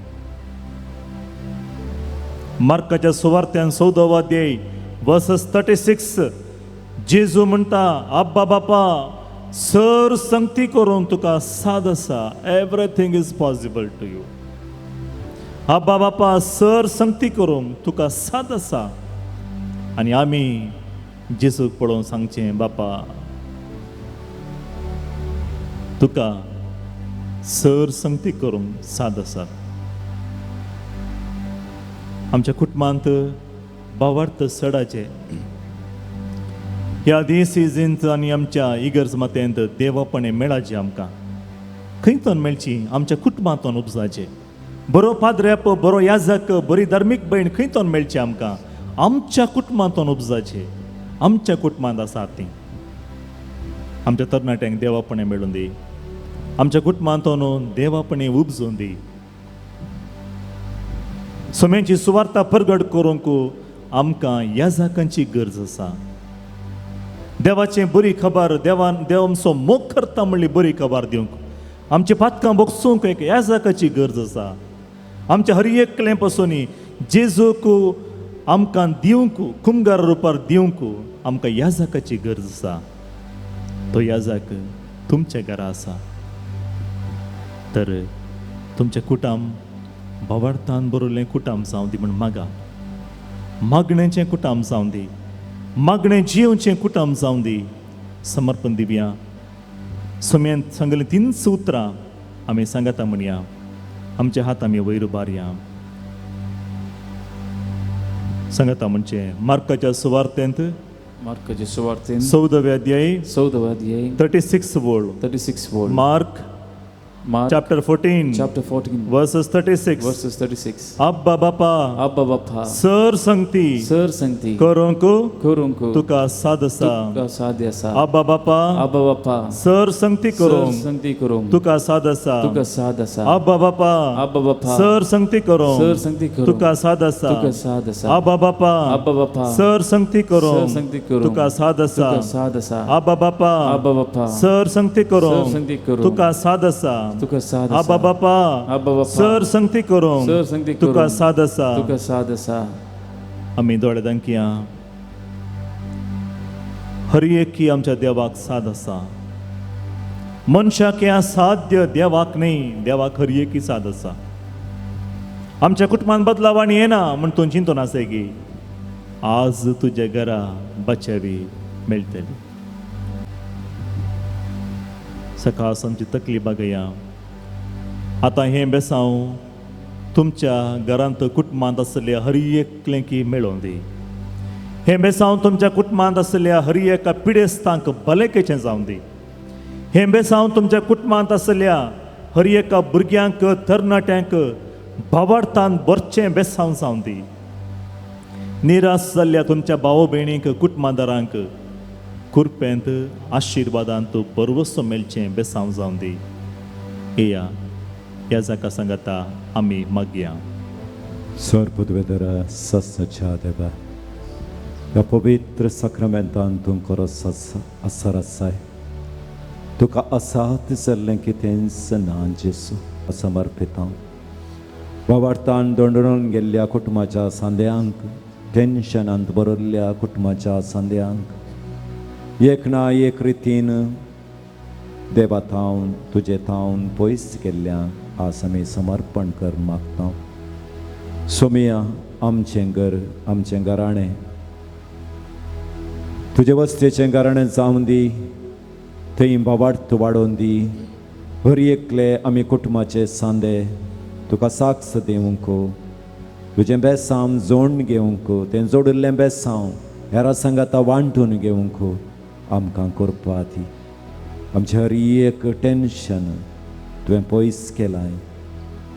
मार्काच्या सुवार्त्यान 14 अध्याय वर्सस 36 जेजू म्हणटा, आब्बा बापा, सर संगती करून तुका साद आसा. Everything is possible to you. आब्बा बापा, सर संगती करूंक तुका साद आसा. आनी आमी जेजूक पळोवन सांगचें, बापा तुका सर संगती करूंक साद आसा. आमच्या कुटुंबांत बावार्थ सडाचे ह्या दीस आनी आमच्या इगर्ज मातेंत देवापणे मेळाचें आमकां. खंयतोन मेळची? आमच्या कुटुंबांतून उपजाचे. बरो पाद्रेप, बरो याजक, बरी धार्मीक भयण खंयतोन मेळची आमकां? आमच्या कुटुंबांतून उपजाचे. आमच्या कुटुंबांत आसात ती. आमच्या तरणाट्यांक देवापणें मेळून दी, आमच्या कुटुंबांतून देवापणें उपजून दी. सोम्यांची सुवार्ता परगट करूंक आमकां याजकांची गरज आसा. देवाचें बरी खबर, देवान देव आमचो मोग करता म्हणली बरी खबर दिवंक, आमची पातकां बोगसूंक एक याजकाची गरज आसा. आमच्या हर एकले पसून जेजूक आमकां दिवंक, कुमगार रुपार दिवंक आमकां याजकाची गरज आसा. तो याजक तुमच्या घरा आसा. तर तुमचें कुटाम भावार्थान बरयल्लें कुटाम जावं दी म्हण मागा. मागणेचें कुटाम जावं दी, मागणें जियेवचें कुटाम जावं दी. समर्पण दिवया. सोम्यान सांगलें तीनच उतरां आमी सांगता म्हणया. आमचे हात आमी वयर उबारया. सांगता म्हणजे मार्काच्या सुवार्तेंत, मार्काच्या सुवार्तेंत 14वे अध्याय, 14 अध्याय, 36 वळ, 36 वळ. Mark chapter 14, chapter 14, verses 36, verses 36. अब्बा बापा, अब्बा बापा, सर संगती, सर संगती करूंक, करूंक तुका साद आसा, तुका साद आसा. अब्बा बापा, अब्बा बापा, सर संगती करूंक, संगती करूंक तुका साद आसा, तुका साद आसा. अब्बा बापा, अब्बा बापा, सर संगती करूंक, सर संगती करूंक तुका साद आसा, तुका साद आसा. अब्बा बापा, अब्बा बापा, सर संगती करूंक, सर संगती करूंक तुका साद आसा, तुका साद आसा. अब्बा बापा, अब्बा बापा, सर संगती करूंक, सर संगती करूंक तुका साद आसा, तुका साद आसा. अब्बा बापा, अब्बा बापा, सर संगती करूंक, सर संगती करूंक तुका साद आसा, तुका साद आसा. आमी दोळे दांकया. हर एकी आमच्या देवाक साद आसा. मनशाक हें साध्य, देवाक न्ही. देवाक हर एकी साद आसा. आमच्या कुटुंबान बदलाव आनी येना म्हण तूं चिंतून आसय की आज तुज्या घरा बचावी मेळटली. सकाळ आमची तकली बागया. आतां हें बेसांव तुमच्या घरांत कुटुंबांत आसल्या हर एकलें की मेळोवन दी. हें बेसांव तुमच्या कुटुंबांत आसल्या हर एका पिडेस्तांक भलायकेचें जावं दी. हें बेसांव तुमच्या कुटुंबांत आसल्या हर एका भुरग्यांक, तरणाट्यांक भावार्थान भरचें बेसांव जावं दी. निराश जाल्ल्या तुमच्या भाव भयणींक, कुटुंबादारांक कुरपेंत आशिर्वादांत बरवसो मेळचें बेसांव जावं दी. येया ह्या जाका सांगता आमी मागया. सर पदवेदर सस्सच्या देवा, ह्या पवित्र साक्रामेंतान तूं खरो आसार आसाय. तुका असात जाल्लें कितेंच ना जेसू समर्पितां. वावरतान दंडून गेल्ल्या कुटुंबाच्या सांद्यांक, टेन्शनांत बरयल्ल्या कुटुंबाच्या सांद्यांक एक ना एक रितीन देवा थावन तुजे थावन पयस केल्ल्या आज आमी समर्पण कर मागता. सोमिया आमचें घर, आमचें घराणें तुजे वस्तेचें घराणें जावन दी. थंय बावार्थ वाडोवन दी. हर एकले आमी कुटुंबाचे सांदे तुका साक्ष दिवंक, तुजें बेसांव जोडून घेवंक, तें जोडिल्लें बेसांव हेरा सांगाता वांटून घेवंक आमकां करपा दी. आमचें हर एक टेन्शन तुवें पयस केलां.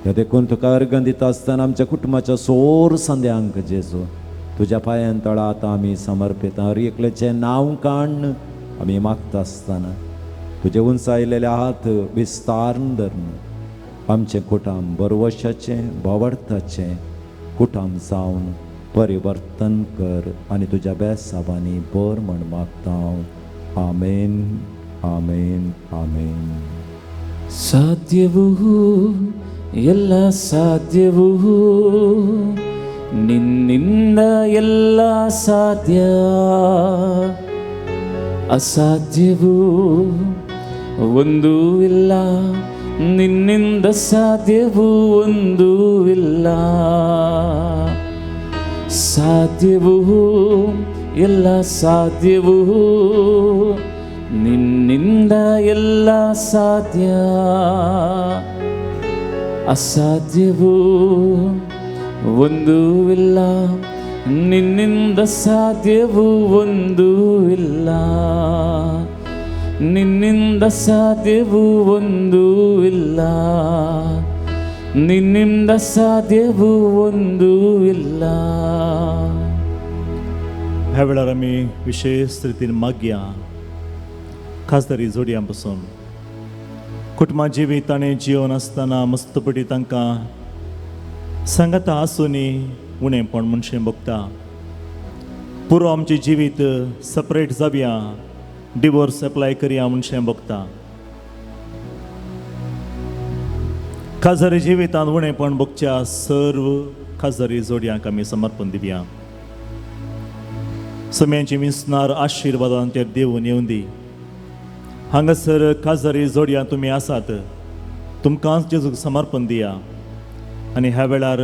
त्या देखून तुका अर्गन दिता आसतना आमच्या कुटुंबाच्या सोर सांद्यांक जेजू तुज्या पांयान तळा आतां आमी समर्पिता. हर एकल्याचें नांव काडून आमी मागता आसतना तुजे उंचायलेले हात विस्तारून धरून आमचें कुटाम बरवशाचें, भावार्थाचें कुटाम जावन परिवर्तन कर आनी तुज्या बेसाबांनी बर म्हण मागता हांव. आमेन, आमेन, आमेन. ಸಾಧ್ಯವೂ ಎಲ್ಲ ಸಾಧ್ಯವೂ ನಿನ್ನಿಂದ ಎಲ್ಲ ಸಾಧ್ಯ, ಅಸಾಧ್ಯವೂ ಒಂದೂ ಇಲ್ಲ, ನಿನ್ನಿಂದ ಸಾಧ್ಯವೂ ಒಂದೂ ಇಲ್ಲ. ಸಾಧ್ಯವೂ ಎಲ್ಲ ಸಾಧ್ಯವೂ ನಿನ್ನಿಂದ ಎಲ್ಲ ಸಾಧ್ಯ, ಅಸಾಧ್ಯವೂ ಒಂದೂ ಇಲ್ಲ, ನಿನ್ನಿಂದ ಸಾಧ್ಯವೂ ಒಂದೂ ಇಲ್ಲ. ನಿನ್ನಿಂದ ಸಾಧ್ಯವೂ ಒಂದೂ ಇಲ್ಲ, ನಿನ್ನಿಂದ ಸಾಧ್ಯವೂ ಒಂದೂ ಇಲ್ಲ. ह्या वेळार आमी विशेश रितीन मागया खासदारी जोडयां पसून कुटुंबा जिवीत ताणें जिवन आसतना मस्तपटी तांकां सांगाता आसूनी उणेंपण मनशें भोगता. पुरो आमचें जिवीत सेपरेट जावया, डिवोर्स एप्लाय करया मनशें भोगता. खाजरी जिवितांत उणेंपण भोगच्या सर्व खाजरी जोडयांक आमी समर्पण दिवया. सम्यांची विसणार आशिर्वादांचेर देवून येवन दी. हांगासर खाजरी जोडयां तुमी आसात, तुमकांच जेजूक समर्पण दिया आनी ह्या वेळार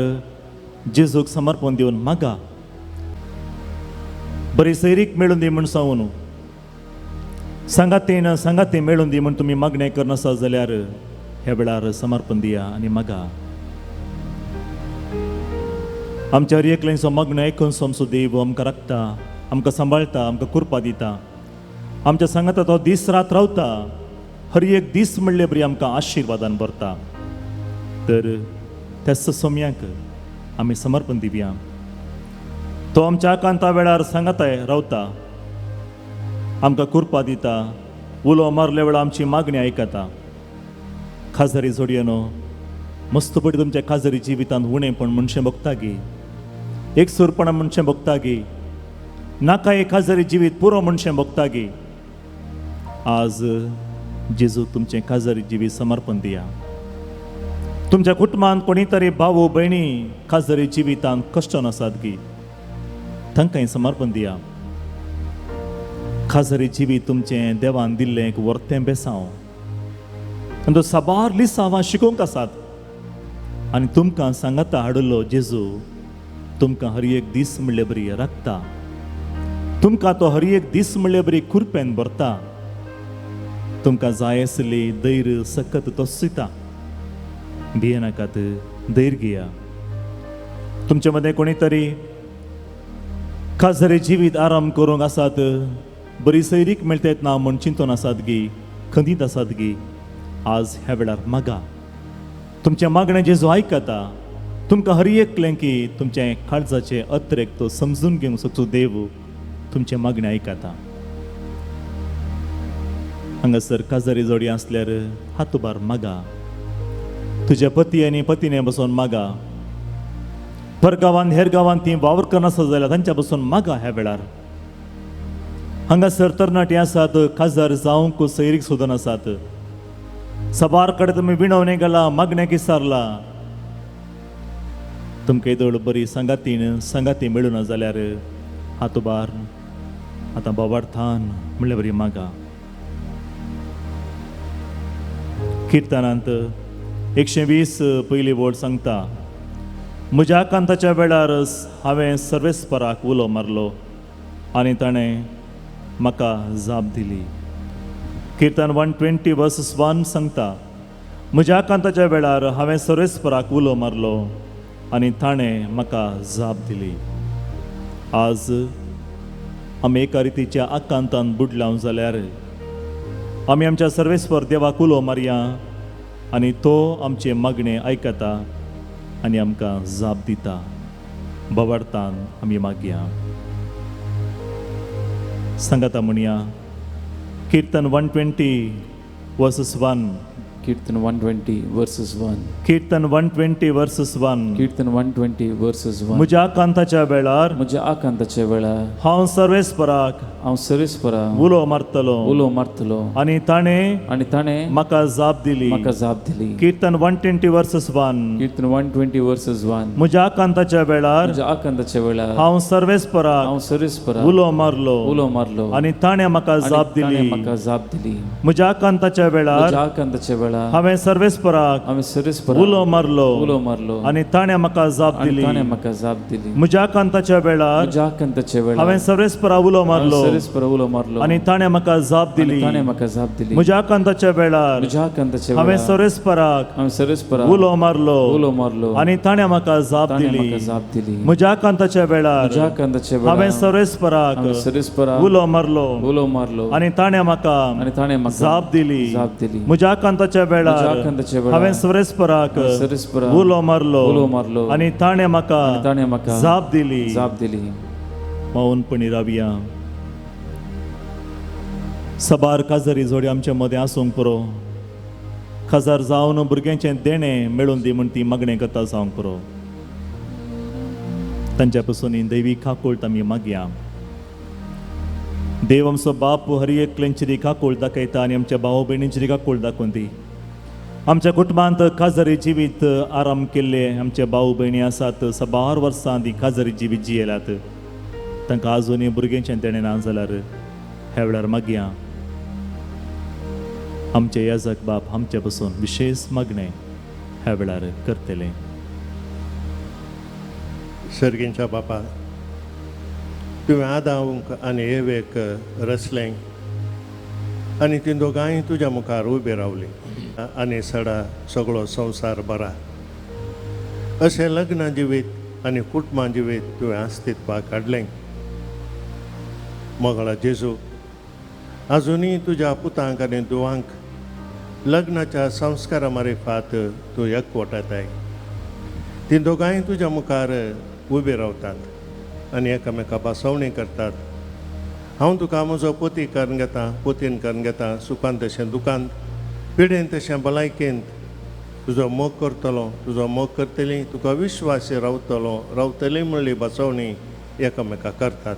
जेजूक समर्पण दिवन मागा बरी सैरीक मेळून दी म्हूण सांगून सांगातेन सांगाते मेळून दी म्हूण तुमी मागणें करनासा जाल्यार ह्या वेळार समर्पण दिया आनी मागा. आमच्या हर एकल्यांचो मागणो आयकून आमचो देव आमकां राखता, आमकां सांबाळटा, आमकां कृपा दिता. आमच्या सांगाता तो दीस रात रावता, हर एक दीस म्हणले बरी आमकां आशिर्वादान भरता. तर त्याच सोम्याक आमी समर्पण दिवया. तो आमच्या आकांता वेळार सांगाताय रावता, आमकां कृपा दिता, उलो मारल्या वेळार आमची मागणी आयकता. खाजरी जोडयेनो मस्तपटी तुमच्या खाजरी जिवितांत उणेंपण मनशें भोगता गी, एक सुरपणां मनशें भोगता गी, नाका एक खाजरी जिवीत पुरो मनशें भोगता गी. आज जेजू तुमचें खाजरी जिवीत समर्पण दिया. तुमच्या कुटुंबांत कोणी तरी भावू भयणी खाजरी जिवितांत कश्ट नासात गी, तांकांय समर्पण दिया. खाजरी जिवीत तुमचें देवान दिल्लें एक वर्तें बेसांव आनी तो साबार लिसांवां शिकोवंक आसात आनी तुमकां सांगाता हाडिल्लो जेजू तुमकां हर एक दीस म्हणले बरी राखता, तुमकां तो हर एक दीस म्हणले बरी कुरपेन भरता, तुमकां जाय आसली धैर्य सकत तो दिता. भियेनाकात, धैर्य घेया. तुमचे मदें कोणी तरी खाजरी जिवीत आराम करूंक आसात, बरी सैरीक मेळटात ना म्हूण चिंतून आसात गी, खंदीत आसात गी, आज ह्या वेळार मागा. तुमचें मागणें जेजू आयकता. तुमकां हर एकलें की तुमचें काळजाचें अत्रेक तो समजून घेवंक शकचो देव तुमचें मागणें आयकता. हांगासर काजारी जोडी आसल्यार हात उबार मागा. तुज्या पती आनी पतीने बसून मागा. परगांवांत हेर गांवांत ती वावर करनासत जाल्यार तांच्या बसून मागा ह्या वेळार. हांगासर तरणाटे आसात, काजार जावंक सैरीक सोदून आसात, सबार कडेन तुमी विणवणे गेला, मागणें किसारला, तुमकां येदोळ बरी सांगातीन सांगाती मेळुना जाल्यार हात उबार आतां बाबार्थान म्हणल्यार बरी मागा. किर्तनांत 120 पयली वोड सांगता, म्हज्या आकांताच्या वेळार हांवें सर्वेस्पराक उलो मारलो आनी ताणें म्हाका जाप दिली. किर्तन 120 वर्स 1 सांगता, म्हज्या आकांताच्या वेळार हांवें सर्वेस्पराक उलो मारलो आनी ताणें म्हाका जाप दिली. आज आमी एका रितीच्या आकांतान बुडलाव जाल्यार आमी आमच्या सर्वेस्पर देवाक उलो मारया आनी तो आमचें मागणें आयकता आनी आमकां जाप दिता. बोवाळतान आमी मागया. सांगाता म्हणया किर्तन 120 वर्सेस 1. कीर्तन 120 वर्सेस 1. कीर्तन 120 वर्सेस 1. कीर्तन 120 वर्सेस 1. म्हज्या आकांताच्या वेळार, म्हज्या आकांताच्या वेळार हांव सर्वेस्पराक, हांव सर्वेस्पराक उलो मारतलो, उलो मारतलो आनी ताणें म्हाका जाप दिली, म्हाका जाप दिली. कीर्तन 120 वर्सेस 1. कीर्तन 120 वर्सेस 1. म्हज्या आकांताच्या वेळार, म्हज्या आकांताच्या वेळार हांव सर्वेस्पराक, हांव सर्वेस्पराक उलो मारलो, उलो मारलो आनी ताणें म्हाका जाप दिली, म्हाका जाप दिली. म्हज्या आकांताच्या वेळार, म्हज्या आकांताच्या वेळार केला. हांवें सर्वेस्पराक हांवें सर्वेस्पराक उलो मारलो उलो मारलो आनी ताणें म्हाका जाप आनी दिली. ताणें म्हाका जाप दिली. म्हज्या आकांताच्या वेळार म्हज्या आकांताच्या वेळार हांवें सर्वेस्पराक उलो मारलो सर्वेस्पराक उलो मारलो आनी ताणें म्हाका जाप दिली. ताणें म्हाका जाप दिली. म्हज्या आकांताच्या वेळार म्हज्या आकांताच्या हांवें वेळार सर्वेस्पराक हांवें सर्वेस्पराक उलो मारलो उलो मारलो आनी ताणें म्हाका जाप ताणें दिली. म्हाका जाप दिली. म्हज्या आकांताच्या वेळार म्हज्या आकांताच्या वेळार हांवें सर्वेस्पराक हांवें सर्वेस्पराक उलो मारलो उलो मारलो आनी ताणें म्हाका आनी ताणें म्हाका जाप दिली. जाप दिली. म्हज्या आकांताच्या म्हज्या वेळार आकांताच्या वेळार हांवें सर्वेस्पराक हांवें सर्वेस्पराक उलो मारलो उलो मारलो आनी ताणें म्हाका आनी ताणें म्हाका जाप दिली. जाप दिली. मौनपणी रावया. सबार काजारी जोडी आमच्या मदें आसूंक पुरो. काजार जावन भुरग्यांचें देणें मेळून दी म्हूण ती मागणें करता जावंक पुरो. तांच्या पसून ही दैवी काकूळट आमी मागया. देव आमचो बाप हर एकल्यांची काकूळ दाखयता आनी आमच्या भाव भयणींची काकूळ दाखोवन दी. आमच्या कुटुंबांत काजारी जिवीत आराम केल्ले आमचे भाव भयणी आसात. साबार वर्सां ती काजारी जिवीत जियेल्यात. तांकां आजुनूय भुरग्यांचें देणें ना जाल्यार ह्या वेळार मागया. आमचे याजक बाप आमचे पसून विशेश मागणें ह्या वेळार करतले. सर्गींच्या बापा, तुवें आदांक आनी एवेक रचलें आनी ती दोगांय तुज्या मुखार उबी रावली आनी सडा सगळो संवसार बरा. अशें लग्न जिवीत आनी कुटुंबा जिवीत तुवें अस्तित्वाक हाडलें. मोगळा जेजू, आजुनूय तुज्या पुतांक आनी धुवांक लग्नाच्या संस्कारा मारिफात तूं एकवटाताय. ती दोगांय तुज्या मुखार उबी रावतात आनी एकामेका भासवणी करतात. हांव तुका म्हजो पोती करून घेता, पोतीन करून घेता, सुखान तशें दुखांत, पिडेन तशें भलायकेंत तुजो मोग करतलो, तुजो मोग करतली, तुका विश्वासी रावतलो, रावतली म्हणली भासवणी एकामेका करतात.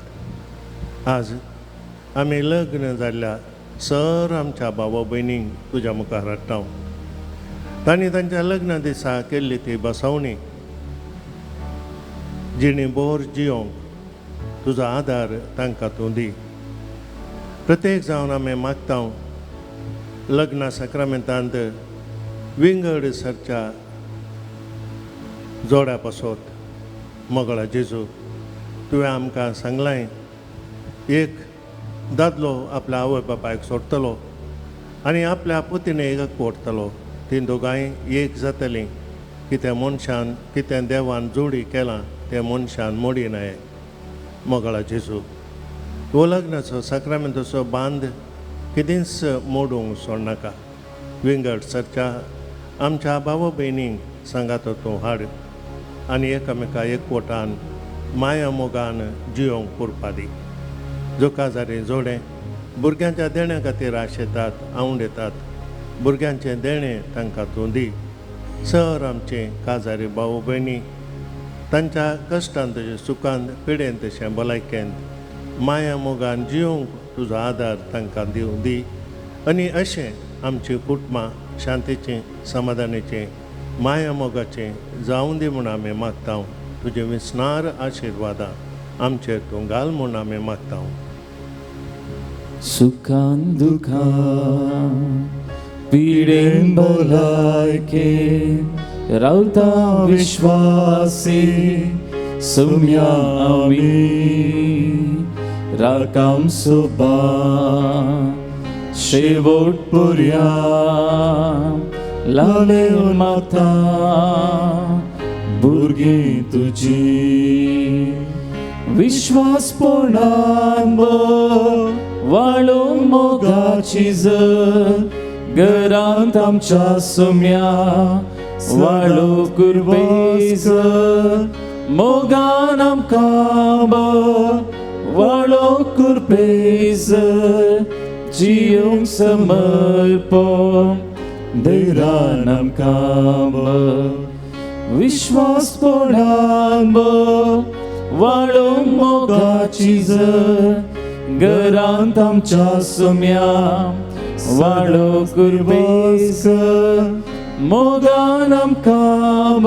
आज आमी लग्न जाल्ल्या सर आमच्या भावा भयणींक तुज्या मुखार हाडटा. तांणी तांच्या लग्ना दिसा केल्ली ती बसवणी जिणी बोर जियोंक तुजो आदार तांकां तूं दी. प्रत्येक जावन आमी मागता लग्ना साक्रामेंतांत विंगड सरच्या जोड्या पासत मोगळा जेजू, तुवें आमकां सांगलां एक दादलो आपल्या आवय बापायक सोडटलो आनी आपल्या पुतीने एक वडटलो. ती दोगांय एक जातलीं. कितें मनशान कितें देवान जोडी केलां तें मनशान मोडी नाय. मोगळा जेजू, हो लग्नाचो साक्रामेंताचो बांद कितेंच मोडूंक सोडनाका. विंगड सरच्या आमच्या भाव भयणींक सांगात तूं हाड आनी एकामेका एकवटान माया मोगान जियोंक पुरपा दी. जो काजारी जोडे भुरग्यांच्या देण्या खातीर आशेतात, आंवडेतात, भुरग्यांचें देणें तांकां तूं दी. सर आमचे काजारी भाव भयणी तांच्या कश्टान तशें सुखान, पिडेन तशें भलायकेंत माया मोगान जियोंक तुजो आदार तांकां दिवं दी. आनी अशें आमची कुटुंबां शांतीचें, समाधानाचें, माया मोगाचें जावं दी म्हूण आमी मागता. तुजे विस्नार आशिर्वादां आमचेर तूं घाल म्हूण आमी मागता. सुखान दुखान पिडेन भलायके रावता विश्वासी सुम्या आमी राकाम सुबा शेवट पुर्या लाले माता भुरगीं तुजी विश्वासपणान वाळो मोगाची जर घरांत आमच्या सुम्या वाळो कुर्बेज मोगान आमकां वाळो कुर्बेज जियोंक समर्पण धैर्यान आमकां विश्वासपणान वाळो मोगाची जर घरांत आमच्या सुम्या वाळो कुर्बेज मोगान आमकां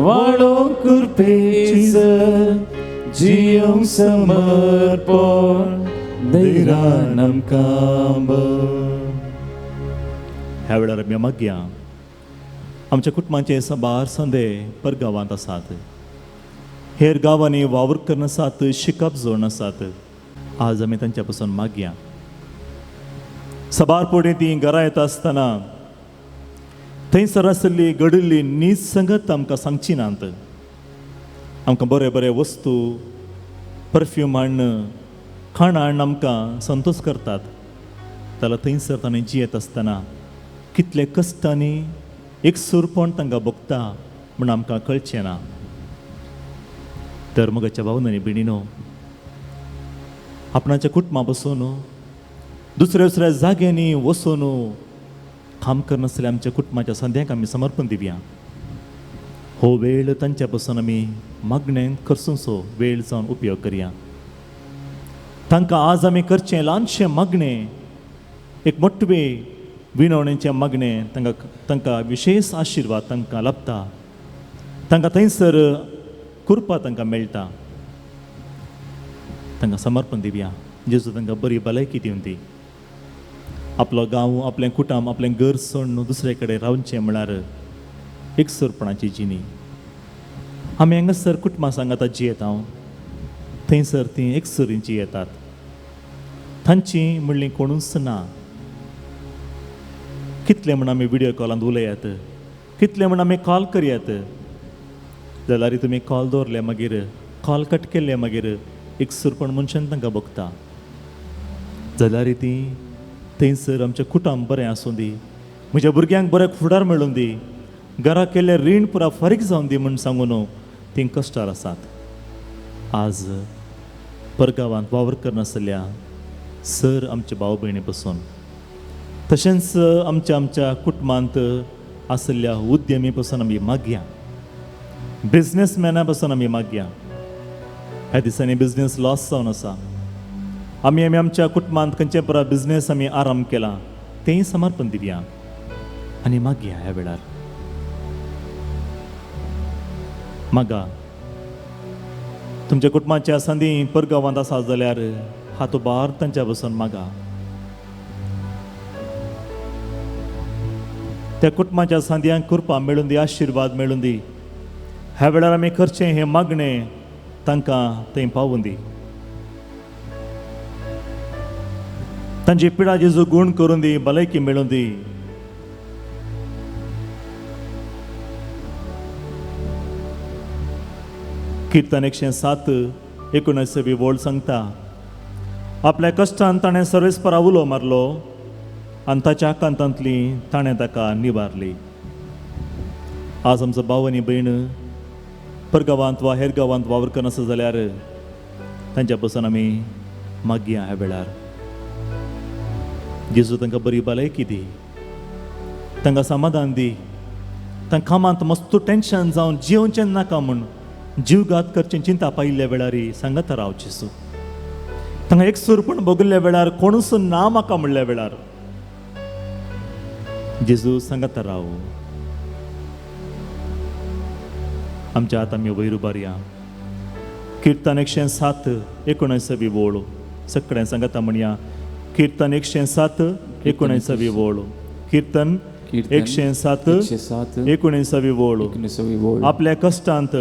वाळो कुर्बेज जियोंक समर्पण धैर्यान आमकां. ह्या वेळार आमी मागया आमच्या कुटुंबाचे साबार संदे परगांवांत आसात, हेर गांवांनी वावर करून आसात, शिकप जोडून आसात. आज आमी तांच्या पासून मागया. साबार पुढे ती घरा येता आसतना थंयसर आशिल्ली घडिल्ली नीज संगत आमकां सांगची नात. आमकां बरे बरे वस्तू, परफ्यूम हाडून, खाणां हाडून आमकां संतोश करतात. जाल्यार थंयसर ताणें जियेत आसतना कितले कश्टांनी एकसूरपण तांकां भोगता म्हूण आमकां कळचें ना. तर मगाच्या भावनांनी भयणीनो, आपणाच्या कुटुंबा बसून दुसऱ्या दुसऱ्या जाग्यांनी वचून काम करनासल्या आमच्या कुटुंबाच्या संद्यांक आमी समर्पण दिवया. हो वेळ तांच्या पासून आमी मागणें खर्चूनसो वेळ जावन उपयोग करया. तांकां आज आमी करचें ल्हानशें मागणें, एक मोटवे विनवणेचें मागणें तांकां विशेश आशिर्वाद तांकां लाभता, तांकां थंयसर कृपा तांकां मेळटा. तांकां समर्पण दिवया. जेजू तांकां बरी भलायकी दिवन दी. आपलो गांव, आपलें कुटुंब, आपलें घर सोडून दुसरे कडेन रावचें म्हळ्यार एकसुरपणाची जिणी. आमी हांगासर कुटुंबां सांगाता जियेता, हांव थंयसर तीं एकसुरी जियेतात. तांची म्हणली कोणूच ना. कितले म्हण आमी विडियो कॉलांत उलयात, कितले म्हण आमी कॉल करयात, जाल्यार तुमी कॉल दवरले मागीर, कॉल कट केल्ले मागीर एकसूरपण मनशान तांकां भोगता. जाल्यार तीं थंयसर आमचें कुटुंब बरें आसूं दी, म्हज्या भुरग्यांक बरें फुडार मेळूं दी, घरा केल्लें रीण पुरा फारीक जावन दी म्हूण सांगून तीं कश्टार आसात. आज परगांवांत वावर करनासल्या सर आमच्या भाव भयणी पसून, तशेंच आमच्या आमच्या कुटुंबांत आशिल्ल्या उद्यमी पसून आमी मागया, बिजनेसमॅना पसून आमी मागया. ह्या दिसांनी बिजनेस लॉस जावन आसा. आमी आमी आमच्या कुटुंबांत खंयचे परा बिजनेस आमी आराम केला तेंय समर्पण दिवया आनी मागया. ह्या वेळार मागा. तुमच्या कुटुंबाच्या संदी परगांवांत आसा जाल्यार हात उबार तांच्या बसून मागा. त्या कुटुंबाच्या संद्यांक कृपा मेळून दी, आशिर्वाद मेळून दी. ह्या वेळार आमी करचें हें मागणें तांकां थंय पावून दी. तांची पिडा जेजू गूण करून दी, भलायकी मेळून दी. किर्तन 107 19वी वोळ सांगता, आपल्या कश्टान ताणें सर्वेस्परा उलो मारलो आनी ताच्या आकांतांतली ताणें ताका निवारली. आज आमचो भाव आनी भयण परगांवांत वा हेर गांवांत वावर करनासो जाल्यार तांच्या पसून आमी मागया ह्या वेळार. जेजू तांकां बरी भलायकी दी, तांकां समाधान दी. तांकां कामांत मस्त टेंशन जावन जिवचें नाका म्हूण जीवघात करचें चिंता पायिल्ल्या वेळार सांगता राव जेजू. तांकां एकसूरपण भोगिल्ल्या वेळार, कोणूच ना म्हाका म्हणल्या वेळार जेजू सांगता राव. आमच्या हात आमी वयर उबारया. किर्तन 107 19वी वोळ सगळ्यां सांगता म्हणया. किर्तन 107 19वी वोळ. किर्तन 107 19वी वोळ. आपल्या कश्टांत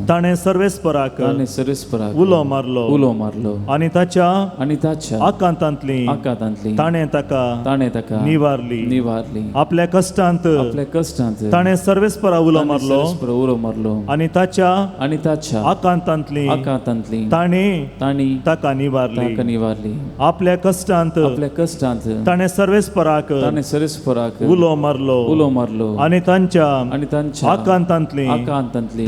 ताणें सर्वेस्पराक उलो मारलो आनी ताच्या आकांतांतली ताणें ताका निवारली. आपल्या कश्टांत ताणें सर्वेस्परा उलो मारलो आनी ताच्या आकांतांतली ताणें ताका निवारली. आपल्या कश्टांत ताणें सर्वेस्पराक उलो मारलो आनी तांच्या आकांतांतली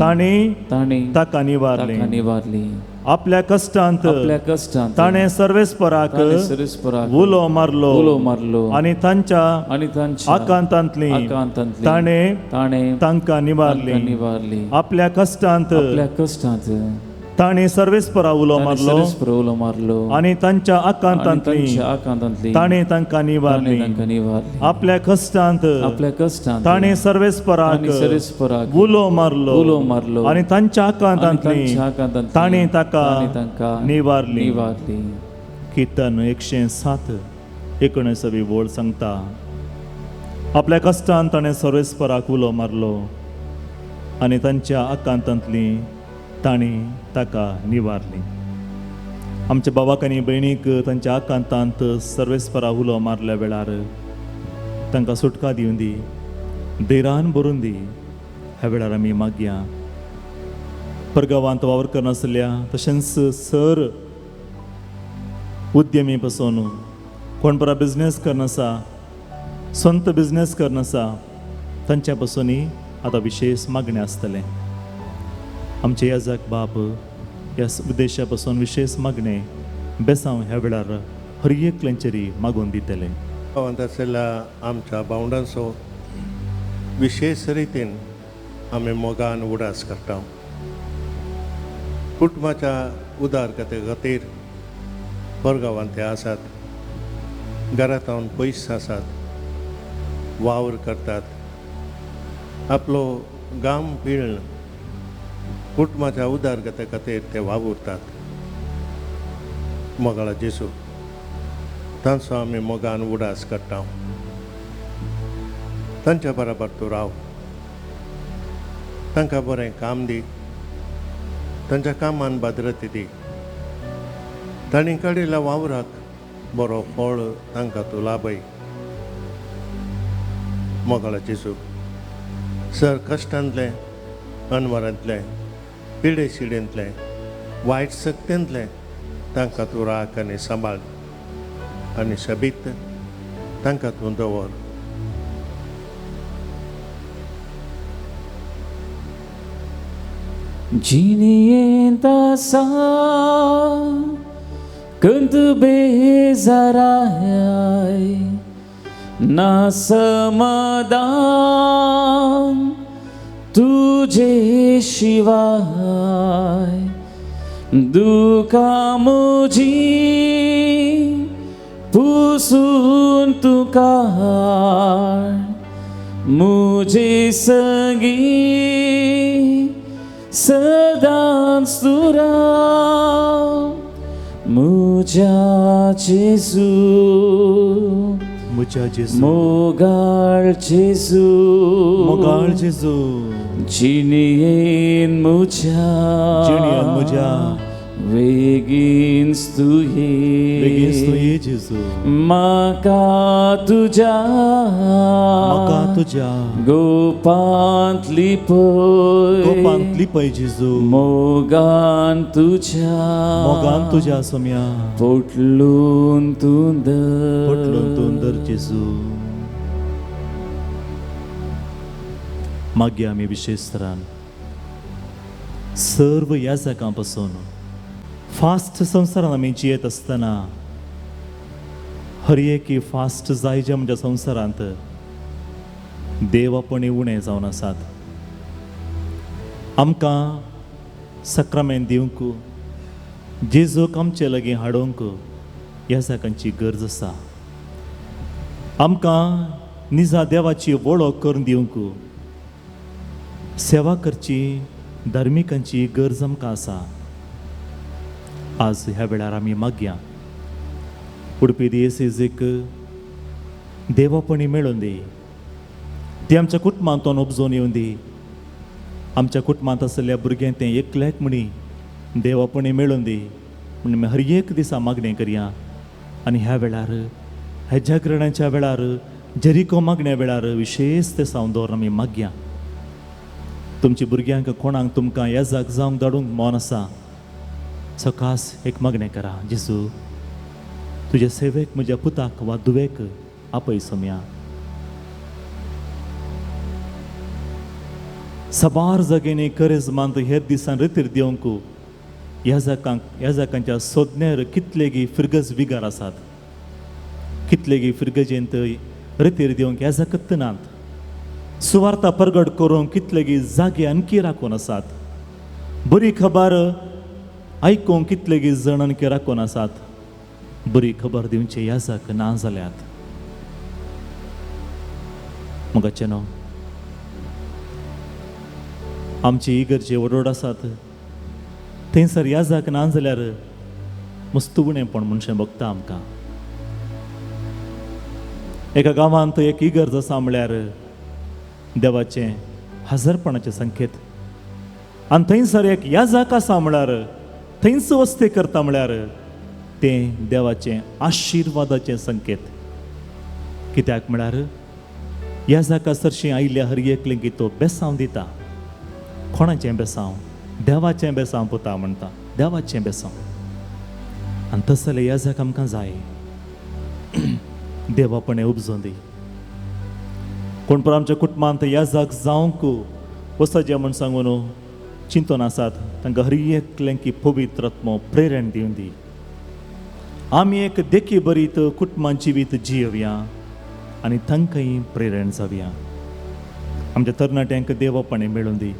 ताणें ताका निवारली. आपल्या कश्टांत ताणें सर्वेस्पराक उलो मारलो आनी तांच्या आकांतांतली ताणें तांकां निवारली. आपल्या कश्टांत ताणें सर्वेस्परा उलो मारलो आनी तांच्या आकांतांतली ताणें तांकां निवारली. आपल्या कश्टांत ताणें सर्वेस्पराक उलो मारलो आनी तांच्या आकांतांतली ताणें ताका निवारली. किर्तन 107 19वी वोळ सांगता, आपल्या कश्टान ताणें सर्वेस्पराक उलो मारलो आनी तांच्या आकांतांतली तांणी ताका निवारली. आमच्या बाबाक आनी भयणीक तांच्या आकांतांत सर्वेस्परा उलो मारल्या वेळार तांकां सुटका दिवन दी, धैर्यान भरून दी. ह्या वेळार आमी मागया परगांवांत वावर करनासल्या तशेंच सर उद्यमी पसून कोण परा बिजनेस करनासा, स्वंत बिजनेस करनासा, तांच्या पसूनय आतां विशेश मागणें आसतलें. आमचे याजक बाप ह्या उद्देशा पासून विशेश मागणें बेसांव ह्या वेळार हर एकल्यांचेर मागून दितले. गांवांत आशिल्ल्या आमच्या भावंडांचो विशेश रितीन आमी मोगान उडास करता. कुटुंबाच्या उदारगते खातीर परगांवांत ते आसात, घरांत पयस आसात, वावर करतात, आपलो गाम पिळण कुटुंबाच्या उदारगते खातीर ते वावुरतात. मोगाळा जेजू तांचो आमी मोगान उडास करता. तांच्या बराबर तूं राव, तांकां बरें काम दी, तांच्या कामान भद्रती दी, तांणी काडिल्ल्या वावराक बरो फळ तांकां तूं लाभय. मोगाळा जेजू सर कश्टांतलें, अनवरांतलें, पिडे शिडेंतलें, वायट शक्तेंतलें तांकां तूं राख आनी सांबाळ आनी शबीत तांकां तूं दवर. जिणेंत आसा कंत बेजाराय ना समाधान तुझे शिवाय, दुकां म्हजी पुसून तूं काड, म्हजे संगी सदांच तूं राव. म्हज्या जेजू, म्हज्या जेजू, मोगाळ जेजू, मोगाळ जेजू, जिणेन म्हज्या, जिणेन म्हज्या वेगीन तूं ये, वेगीन तूं ये जेजू, म्हाका तुज्या, म्हाका तुज्या गोपांत लिपय, गोपांत लिपय जेजू, मोगान तुज्या, मोगान तुज्या सोम्या, पोटलून तूं धर, पोटलून तूं धर जेजू. मागीर आमी विशेश तरान सर्व याजकां पासून फास्ट संवसारान आमी जियेत आसतना हर एक फास्ट जायजे आमच्या संवसारांत देव आपण उणें जावन आसात. आमकां सक्रामेंत दिवंक, जेजूक आमचे लागीं हाडूंक याजकांची गरज आसा. आमकां निजा देवाची वळख करून दिवंक सेवा करची धार्मिकांची गरज आमकां आसा. आज ह्या वेळार आमी मागया उडपी दियेसेजीक देवापणी मेळून दी, ती आमच्या कुटुंबांतून उपजोवन येवन दी. आमच्या कुटुंबांत आशिल्ल्या भुरग्यांक तें एकल्याक म्हणी देवापणी मेळून दी म्हण आमी हर एक दिसा मागणें करया. आनी ह्या वेळार ह्या जागरणाच्या वेळार जेरिको मागण्या वेळार विशेश ते सावन दवर आमी मागया. तुमच्या भुरग्यांक कोणाक तुमकां याजक जावंक धाडूंक मन आसा, सकास एक मागणें करा, जेजू तुज्या सेवेक म्हज्या पुताक वा धुवेक आपय सोम्या. साबार जाग्यांनी करेजमांत हेर दिसान रितीर दिवंक याजकांच्या सोदण्यार कितलेगी फिरगज विगार आसात, कितलेगी फिरगजेंत रितीर दिवंक याजकत नात, सुवार्ता परगट करूंक कितलेगी जागे आणखी राखून आसात, बरी खबर आयकूंक कितलेगी जण आणखी राखून आसात, बरी खबर दिवचे याजक ना जाल्यात. मगाचें न्हू आमची इगर्जे वडोड आसात थंयसर याजक ना जाल्यार मस्त उणेपण मनशां बघता आमकां. एका गांवांत एक इगर्ज आसा म्हळ्यार देवाचें हजरपणाचें संकेत. आनी थंयसर एक याजक आसा म्हळ्यार थंयच वस्ती करता म्हळ्यार तें देवाचें आशिर्वादाचें संकेत. कित्याक म्हळ्यार याजका सरशीं आयिल्ल्या हर एकलेंकी तो बेसांव दिता. कोणाचें बेसांव? देवाचें बेसांव पुता म्हणटा, देवाचें बेसांव. आनी तसले याजक आमकां जाय. देवापणे उपजोन दी. कोण पण आमच्या कुटुंबांत याजक जावंक वचचें म्हूण सांगून चिंतून आसात तांकां हर एकल्यांकी पवित्र आत्मो प्रेरण दिवन दी. आमी एक देखी बरीत कुटुंबां जिवीत जियोवया आनी तांकांय प्रेरण जावया. आमच्या तरणाट्यांक देवापणे मेळून दी.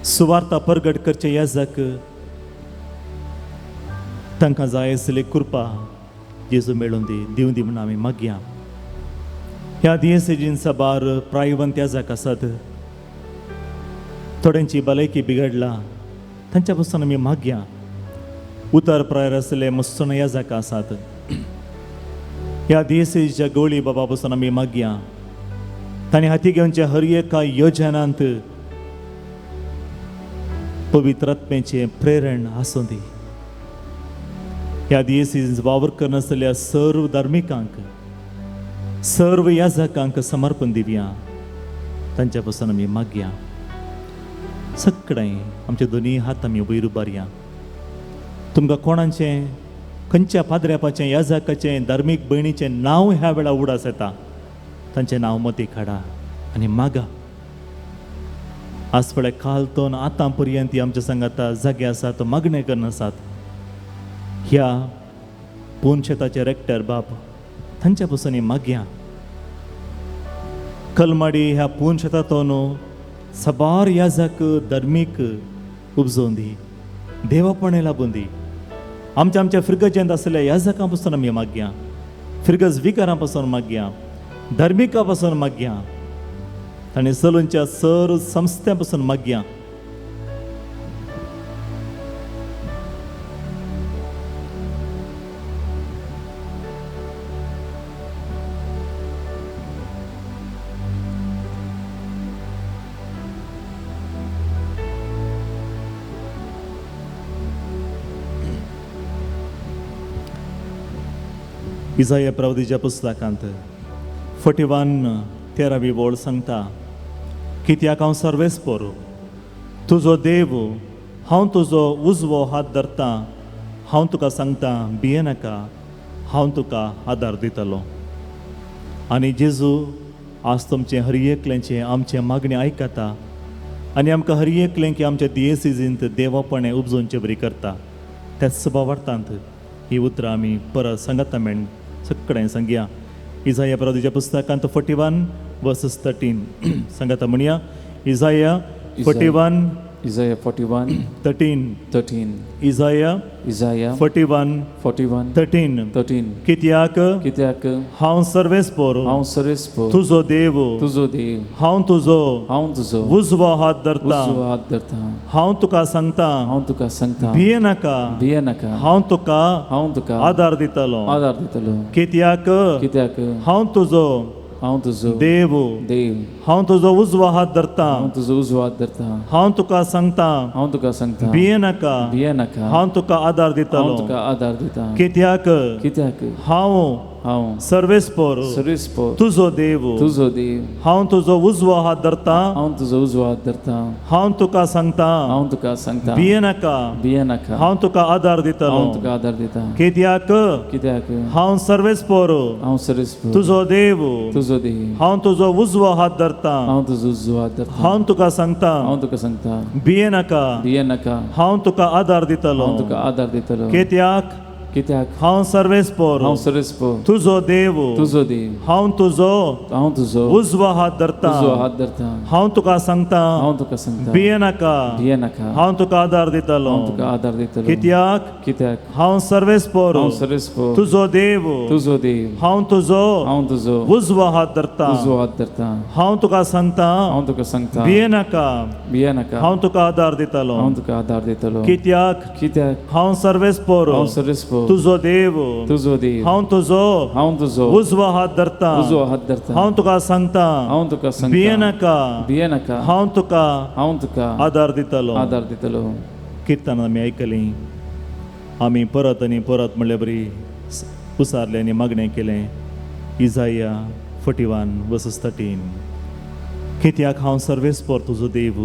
सुवार्ता परगट करचे याजक तांकां जाय आसली कृपा जेजू मेळून दी, दिवं दी म्हूण आमी मागया. ह्या दियेसेजीन साबार प्रायवंत याजक आसात, थोड्यांची भलायकी बिगडला तांच्या पसून आमी मागया. उतर प्रायर आसले मस्तून याजक आसात. ह्या दियेसेजीच्या गोळी बाबा पसून आमी मागया तांणी हाती घेवचे हर एका योजनांत पवित्र आत्म्याचें प्रेरण आसूं दी. ह्या दियेसीज वावर करनासल्या सर्व धार्मिकांक सर्व याजकांक समर्पण दिवया. तांच्या पसून आमी मागया. सगळें आमचे दोनी हात आमी वयर उबारया. तुमकां कोणाचें खंयच्या पाद्र्यापाचें याजकाचें धार्मीक भयणीचें नांव ह्या वेळार उडास येता तांचें नांव मती काडा आनी मागा. आज पळय काल तोन आतां पर्यंत आमच्या सांगाता जागे आसात, मागणें करून आसात. ह्या पोनशेताचे रेक्टर बाप तांच्या पसून मागया. कलमाडी ह्या पोनशेतातोन साबार याजक धार्मीक उपजोवन दी, देवापणे लागून दी. आमच्या आमच्या फिर्गजेंत आसल्या याजकां पसून आमी मागया, फिर्गज विकारां पासून मागया, धार्मिकां पासून मागया, ताणें चलूनच्या सर संस्थ्यां पासून मागया. इजाया प्रवदीच्या पुस्तकांत 41:13 वळ सांगता, कित्याक हांव सर्वेस्पोर तुजो देव, हांव तुजो उजवो हात धरता, हांव तुका सांगता भियेनाका, हांव तुका आदार दितलो. आनी जेजू आज तुमचें हर एकल्याचें आमचें मागणें आयकता आनी आमकां हर एकलें की आमच्या दियेसीजींत देवापणे उपजोवचे बरी करता. त्याच भावार्थांत ही उतरां आमी परत सांगता मेण सगळ्यांनी सांगया. इजाया प्रवदीच्या पुस्तकांत 41:13 सांगता म्हणया. इजाया 41 Isaiah 41:13. Isaiah Isaiah 41:13. 13. कित्याक कित्याक हांव सर्वेस्पोर हांव सर्वेस्पोर तुजो देव तुजो देव हांव तुजो हांव तुजो उजवो हात धरता उजवो हात धरता हांव तुका सांगता हांव तुका सांगता भियेनाका भियेनाका हांव तुका आदार दितलो आदार दितलो. कित्याक कित्याक हांव तुजो हांव तुजो देव देव हांव तुजो उजवो हात धरता हांव तुजो उजवो हात धरता हांव तुका सांगता हांव तुका सांगता भियेनाका भियेनाका हांव तुका आदार दितलो हांव तुका आदार दिता. कित्याक कित्याक हांव हांव सर्वेस्पोर सर्वेस्पोर तुजो देव तुजो देव हांव तुजो उजवो हात धरता हांव तुजो उजवो हात धरता हांव तुका सांगता हांव तुका सांगता भियेनाका भियेनाका हांव तुका आदार दितलो हांव तुका आदार दिता. कित्याक कित्याक हांव सर्वेस्पोर हांव सर्वेस्पोर तुजो देव तुजो देव हांव तुजो उजवो हात धरता हांव तुजो उजवो हात धरता हांव तुका सांगता हांव तुका सांगता भियेनाका भियेनाका हांव तुका आदार दितलो हांव तुका आदार दितलो. कित्याक कित्याक हांव सर्वेस्पोर हांव सर्वेस्पोर तुजो देव तुजो देव हांव तुजो उजवो हात धरता उजवो हात धरता हांव तुका सांगता हांव तुका सांगता भियेनाका भियेनाका हांव तुका आदार दितलो हांव तुका आदार दितलो. कित्याक कित्याक हांव सर्वेस्पोर हांव सर्वेस्पोर तुजो देव तुजो देव हांव तुजो उजवो हात धरता उजवो हात धरता हांव तुका सांगता हांव तुका सांगता भियेनाका भियेनाका हांव तुका आदार दितलो हांव तुका आदार दितलो. कित्याक कित्याक हांव सर्वेस्पोर हांव सर्वेस्पोर तुजो देव, तुजो देव, हांव तुजो उजवो हात धरता, उजवो हात धरता, हांव तुका सांगता, हांव तुका सांगता, भियेनाका, भियेनाका, हांव तुका आदार दितलो, आदार दितलो। किर्तन आमी आयकलीं, आमी परत आनी परत म्हणले बरी उसारलें आनी मागणें केलें। इजाया 41:13, कित्याक हांव सर्वेस्पर तुजो देव,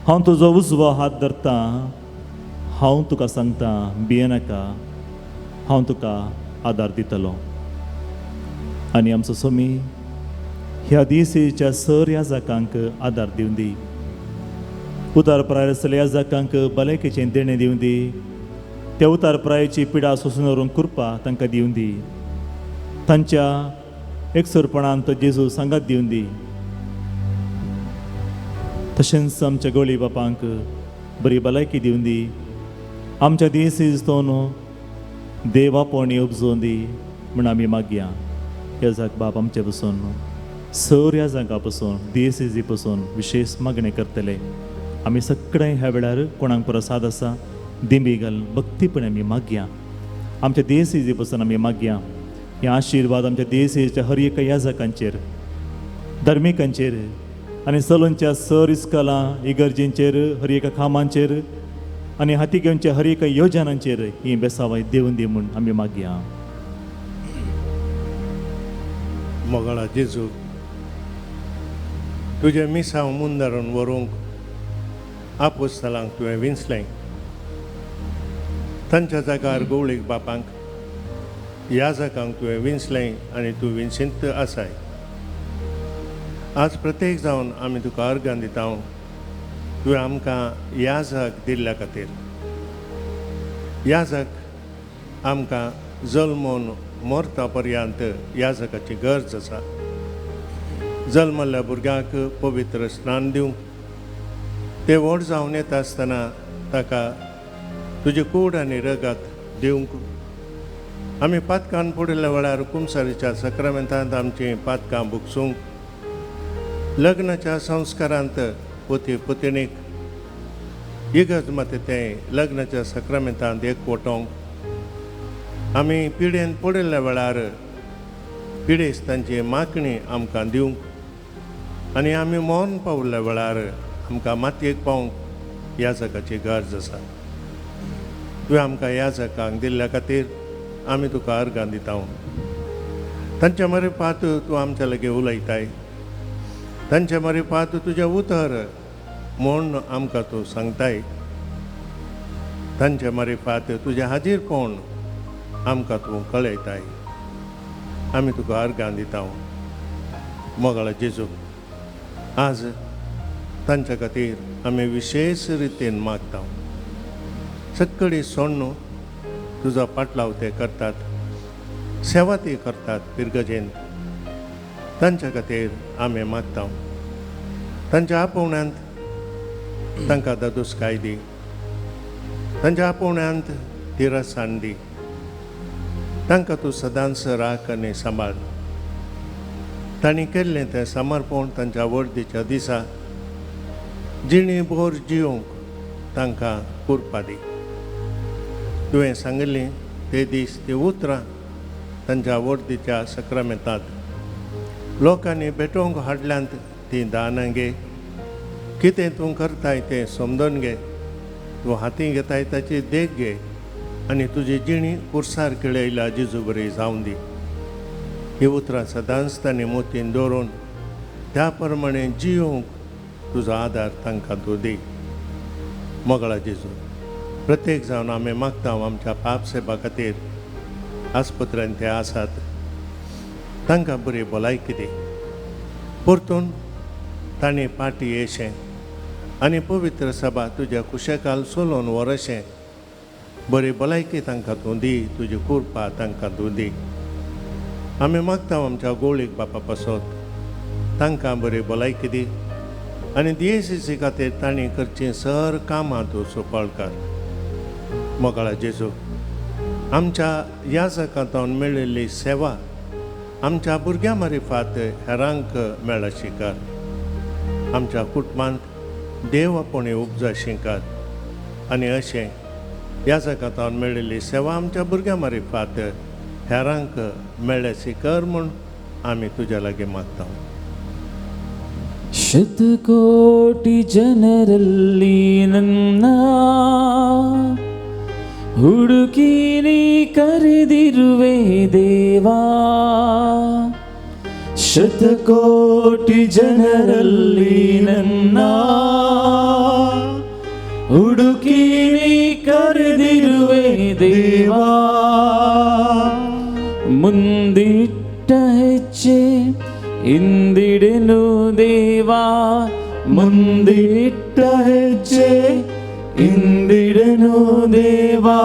हांव तुजो उजवो हात धरता, हांव तुका सांगता भियेनाका, हांव तुका आदार दितलो। आनी आमचो स्वामी ह्या दिसेच्या सर ह्या जाकांक आदार दिवन दी, उतार प्राय आसतल्या ह्या जाकांक भलायकेचें देणें दिवन दी, त्या उतार प्रायची पिडा सोंसून व्हरूंक कृपा तांकां दिवन दी, तांच्या एकसुरपणान तो जेजू सांगात दिवन दी। तशेंच आमच्या गोळी बापांक बरी भलायकी दिवन दी, आमच्या दिसेज देव आपोवणी उपजोवन दी म्हूण आमी मागया। ह्या जाग बाप आमचे पसून सर ह्या जागा पसून दिसेजी पसून विशेश मागणें करतले। आमी सगळे ह्या वेळार कोणाक प्रसाद आसा दिंबी घाल भक्तीपणे आमी मागया, आमच्या दिसेजी पसून आमी मागया। हे आशिर्वाद आमच्या दिसेच्या हर एका ह्या जागांचेर, धार्मिकांचेर आनी सलूनच्या सर इस्कलां इगर्जींचेर, हर एका कामांचेर आनी हाती घेवच्या हर एका योजनांचेर ही बेसावाय देवून दी म्हूण आमी मागया। मोगळा जेजू, तुजें मिसांव मुंदारून व्हरूंक आपोस्तलांक तुवें विंचलें, तांच्या जागार गवळीक बापांक ह्या जागांक तुवें विंचलें आनी तूं विंचींत आसाय। आज प्रत्येक जावन आमी तुका अर्गां दिता, तुवें आमकां ह्या जाग दिल्ल्या खातीर। ह्या जाग आमकां जल्मून मरता पर्यंत ह्या जागाची गरज आसा। जल्मल्ल्या भुरग्यांक पवित्र स्नान दिवंक, ते व्हड जावन येता आसतना ताका तुजी कूड आनी रगत दिवंक, आमी पातकान पडिल्ल्या वेळार कुमसारीच्या सक्रामेंतांत आमचीं पातकां भुगसूंक, लग्नाच्या संस्कारांत पोती पुतिणीक इगर्ज मात तें लग्नाच्या सक्रामेंतांत एक वटोवंक, आमी पिडेन पडिल्ल्या वेळार पिडेस्तांची मागणी आमकां दिवंक आनी आमी मरण पावल्ल्या वेळार आमकां मातयेक पावंक ह्या जगाची गरज आसा। तुवें आमकां ह्या जगाक दिल्ल्या खातीर आमी तुका अर्गां दिता। तांच्या मरेपात तूं आमच्या लागीं उलयताय, तांच्या मरेपात तुजें उतर म्हूण आमकां तूं सांगताय, तांच्या मरेपात तुजें हाजीर कोण आमकां तूं कळयताय। आमी तुका अर्गां दिता। मोगाळ जेजू, आज तांच्या खातीर आमी विशेश रितीन मागता। सगळी सोण्ण तुजो पाटलाव ते करतात, सेवा ती करतात पिरगजेन, तांच्या खातीर आमी मागता। तांच्या आपोवण्यांत तांकां दादोसकाय दी, तांच्या आपोवण्यांत तिरसाण दी, तांकां तूं सदांच राख आनी सांबाळ। तांणी केल्लें तें समर्पण तांच्या वर्दीच्या दिसा जिणी भोर जिवंक तांकां कुरपा दी। तुवें सांगिल्लें ते दीस ती उतरां तांच्या वर्दीच्या सक्रामेंतांत लोकांनी भेटोवंक हाडल्यांत तीं दानां घे। कितें तूं करताय तें समजून घे, तूं हातीं घेताय ताची देख घे आनी तुजी जिणी कुर्सार केळयल्या जेजू बरी जावन दी। ही उतरां सदांच तांणी मोतीन दवरून त्या प्रमाणे जिवंक तुजो आदार तांकां तूं दी। मोगळा जेजू, प्रत्येक जावन आमी मागता आमच्या पाप सेवा खातीर आस्पत्र्यान ते आसात तांकां बरी भलायकी दी। परतून तांणी पाटी येशें आनी पवित्र सभा तुज्या कुशेकाल सोलोवन व्हरशें बरी भलायकी तांकां तूं दी, तुजी कृपा तांकां तूं दी। आमी मागता आमच्या गोळीक बापा पासत तांकां बरी भलायकी दी आनी दियेसीसी खातीर तांणी करचीं सर कामां तूं सोपळ कर। मोगाळा जेजू, आमच्या ह्या जगांतून मेळिल्ली सेवा आमच्या भुरग्यां मारिफात हेरांक मेळशी कर। आमच्या कुटुंबांत देव आपोवणें उपजाशी कर आनी अशें ह्या जगांत मेळिल्ली सेवा आमच्या भुरग्यां मारिफात हेरांक मेळ्ळ्याची कर म्हूण आमी तुज्या लागीं मागता. ಶತಕೋಟಿ ಜನರಲ್ಲಿ ನನ್ನ ಹುಡುಕಿ ನೀ ಕರೆದಿರುವೆ ದೇವಾ. ಶತಕೋಟಿ ಜನರಲ್ಲಿ ನನ್ನ ಹುಡುಕಿ ನೀ ಕರೆದಿರುವೆ ದೇವಾ. ಮುಂದಿಟ್ಟ ಹೆಜ್ಜೆ ಹಿಂದಿಡೆನು ದೇವಾ, ಮುಂದಿಟ್ಟ ಹೆಜ್ಜೆ ಹಿಂದಿಡೆನು ದೇವಾ.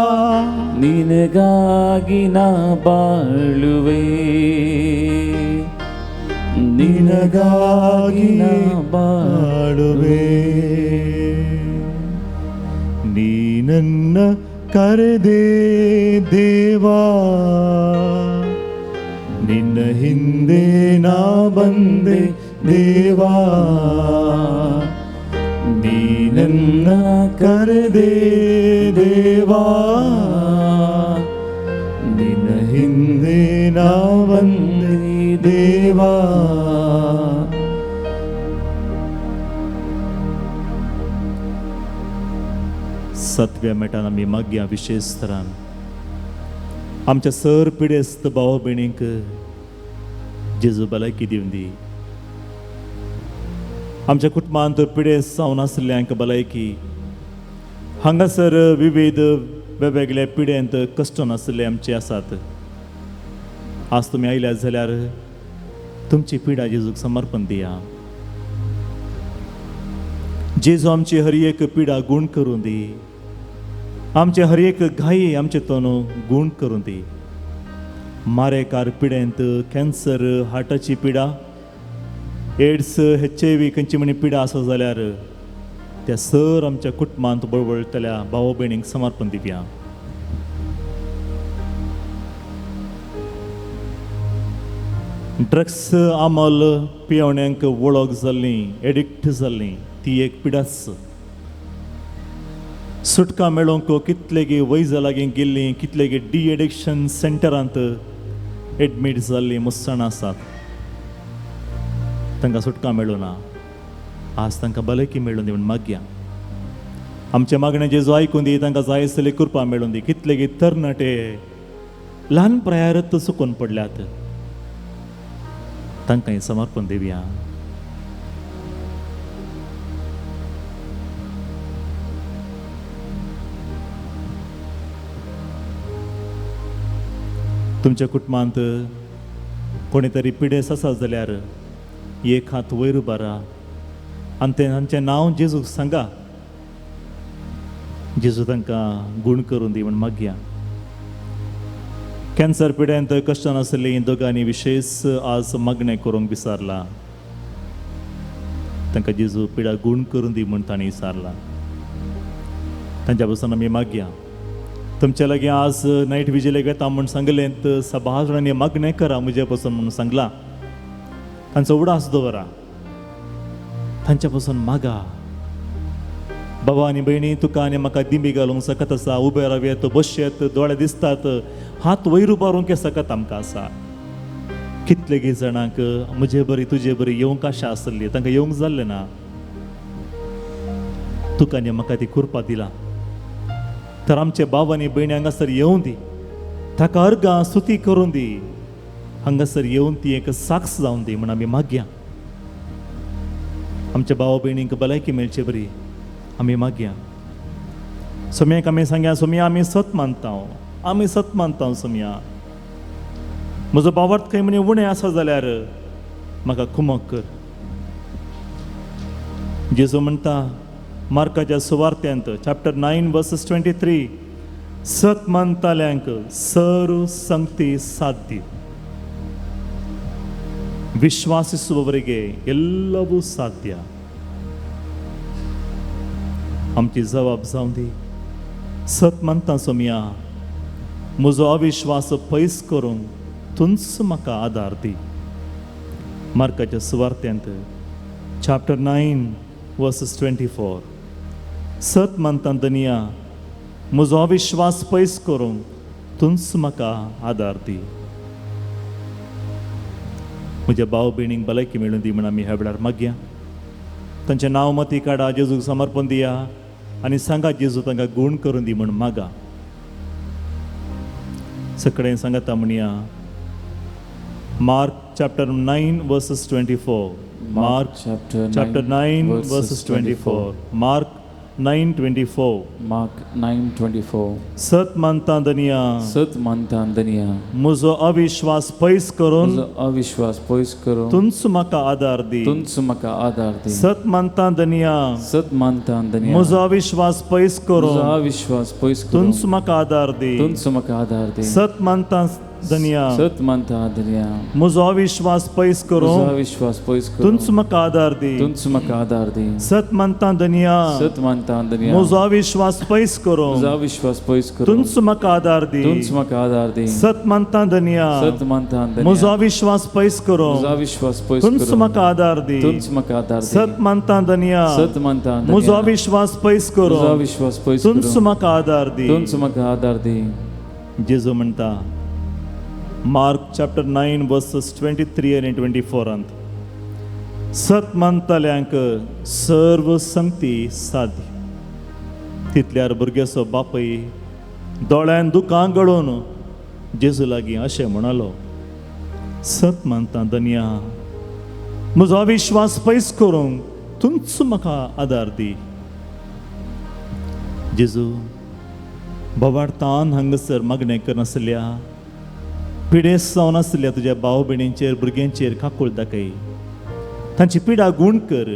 ನಿನಗಾಗಿ ನಾ ಬಾಳುವೆ, ನಿನಗಾಗಿ ನಾ ಬಾಳುವೆ. ನೀ ನನ್ನ ಕರೆದೆ ದೇವಾ, ನಿನ್ನ ಹಿಂದೆ ನಾ ಬಂದೆ ದೇವಾ. ನೀ ನನ್ನ ಕರೆದೆ ದೇವಾ, ನಿನ್ನ ಹಿಂದೆ ನಾ ಬಂದೆ ದೇವಾ. सतव्या मेटान आमी मागया विशेष तरान आमच्या सर पिडेस्त भाव भयणींक जेजू भलायकी दिवन दी. आमच्या कुटुंबांत पिडेस्त जावन आशिल्ल्यांक भलायकी, हांगासर विविध वेगवेगळ्या पिडेंत कश्टन आशिल्ले आमचे आसात. आज तुमी आयल्यात जाल्यार तुमची पिडा जेजूक समर्पण दिया. जेजू आमची हर एक पिडा गूण करूं दी, आमचे हर एक घाई आमचे तोनू गूण करूं दी. मारेकार पिडेंत कॅन्सर, हार्टाची पिडा, एड्स, HIV खंयची म्हणी पिडा आसा जाल्यार त्या सर आमच्या कुटुंबांत बळवळटल्या भाव भयणींक समर्पण दिवया. ड्रग्स आमल पिवण्यांक वळख जाल्ली, एडिक्ट जाल्ली, ती एक पिडाच. सुटका मेळोवंक कितलेगी वैजा लागीं गेल्लीं, कितलेगी डी एडिक्शन सेंटरांत एडमीट जाल्लीं मुसणां आसात. तांकां सुटका मेळूं ना. आज तांकां भलायकी मेळूं दी म्हूण मागया. आमच्या मागणें जेजू आयकून दी, तांकां जाय आसली कृपा मेळूं दी. कितलेगी तरणाटे ल्हान प्रायारत चुकून पडल्यात, तांकां समर्पण दिवया. तुमच्या कुटुंबांत कोणी तरी पिडेस आसा जाल्यार एक हात वयर उबारा आनी ते तांचें नांव जेजूक सांगा. जेजू तांकां गूण करून दी म्हूण मागया. कॅन्सर पिड्यांत कश्टान आशिल्लीं दोगांनी विशेष आज मागणें करूंक विचारलां. तांकां जेजू पिडा गूण करून दी म्हूण तांणी विचारलां. तांच्या पासून आमी मागया. तुमच्या लागीं आज नायट विजिलेक वेता म्हूण सांगलें तर सभा जाणांनी मागणें करा म्हजे पासून म्हणून सांगलां. तांचो उडास दवरा, तांच्या पासून मागा. बाबा आनी भयणी, तुका आनी म्हाका दिंबी घालूंक सकत आसा, उबे रावयेत, बसयेत, दोळे दिसतात, हात वयर उबारूंक सकत आमकां आसा. कितलेगी जाणांक म्हजे बरी तुजे बरी येवंक आशा आसली, तांकां येवंक जाल्लें ना. तुका आनी म्हाका ती कृपा दिला तर आमचे बाब आनी भयणी हांगासर येवं दी, ताका अर्गां स्तुती करूं दी, हांगासर येवन ती एक साक्ष जावन दी म्हूण आमी मागया. आमच्या भाव भयणींक भलायकी मेळचे बरी आमी मागया. सोम्याक आमी सांगया, सोम्या आमी सत मानता, आमी सत मानता सोम्या. म्हजो बावर्त खंय म्हणे उणें आसा जाल्यार म्हाका कुमक कर. जेजू म्हणटा मार्काच्या सुवार्त्यांत चॅप्टर 9 वर्सेस 23, सत मानताल्यांक सर्व संगती साध्य. ವಿಶ್ವಾಸಿಸುವವರಿಗೆ ಎಲ್ಲವೂ ಸಾಧ್ಯ. आमची जबाब जावं दी. सत मानता सोमया, म्हजो अविश्वास पयस करूंक तूंच म्हाका आदार दी. मार्काच्या सुवार्त्यांत चॅप्टर 9 वर्सेस 24, सत मानता दनिया, म्हजो अविश्वास पयस करूंक तूंच म्हाका आदार दी. म्हज्या भाव भयणींक भलायकी मेळून दी म्हण आमी ह्या वेळार मागया. तांचें नांव मती काडा, जेजूक समर्पण दिया आनी सांगा जेजू तांकां गूण करून दी म्हण मागा. सगळें सांगता म्हणया. Mark chapter 9 verses 24. Mark chapter 9 verses 24. Mark 9:24. Mark 9:24. सत मानता दनिया, सत मानता दनिया, म्हजो अविश्वास पयस करून, म्हजो अविश्वास पयस करून तूंच म्हाका आदार दी, तूंच म्हाका आदार दी. सत मानता दनिया, सत मानता दनिया, म्हजो अविश्वास पयस करून, म्हजो अविश्वास पयस करून तूंच म्हाका आदार दी, तूंच म्हाका आदार दी. सत मानता दनिया, सत मानता दनिया, म्हजो अविश्वास पयस करून, म्हजो अविश्वास पयस करून तूंच म्हाका आदार दी, तूंच म्हाका आदार दी. सत मानता दनिया, सत मानता दनिया, म्हजो अविश्वास पयस करून, म्हजो अविश्वास पयस करून तूंच म्हाका आदार दी, तूंच म्हाका आदार दी. सत मानता दनिया, सत मानता दनिया, म्हजो अविश्वास पयस करून, म्हजो अविश्वास पयस करून तूंच म्हाका आदार दी, तूंच म्हाका आदार दी. सत मानता दनिया, सत मानता दनिया, म्हजो अविश्वास पयस करून, म्हजो अविश्वास पयस करून तूंच म्हाका आदार दी, तूंच म्हाका आदार दी. जेजू म्हणटा मार्क चॅप्टर 9 वर्सेस 23 आनी 24 सत मानतल्यांक सर्व संगती सादी. तितल्यार भुरग्याचो बापूय दोळ्यान दुकां गळोवन जेजू लागीं अशें म्हणालो, सत मानता दनिया, म्हजो अविश्वास पयस करूंक तूंच म्हाका आदार दी. जेजू बोवाळतान हांगासर मागणें करनासल्या, पिडेस्त जावन आसल्या तुज्या भाव भयणींचेर भुरग्यांचेर काकूळ दाखय, तांची पिडा गूण कर,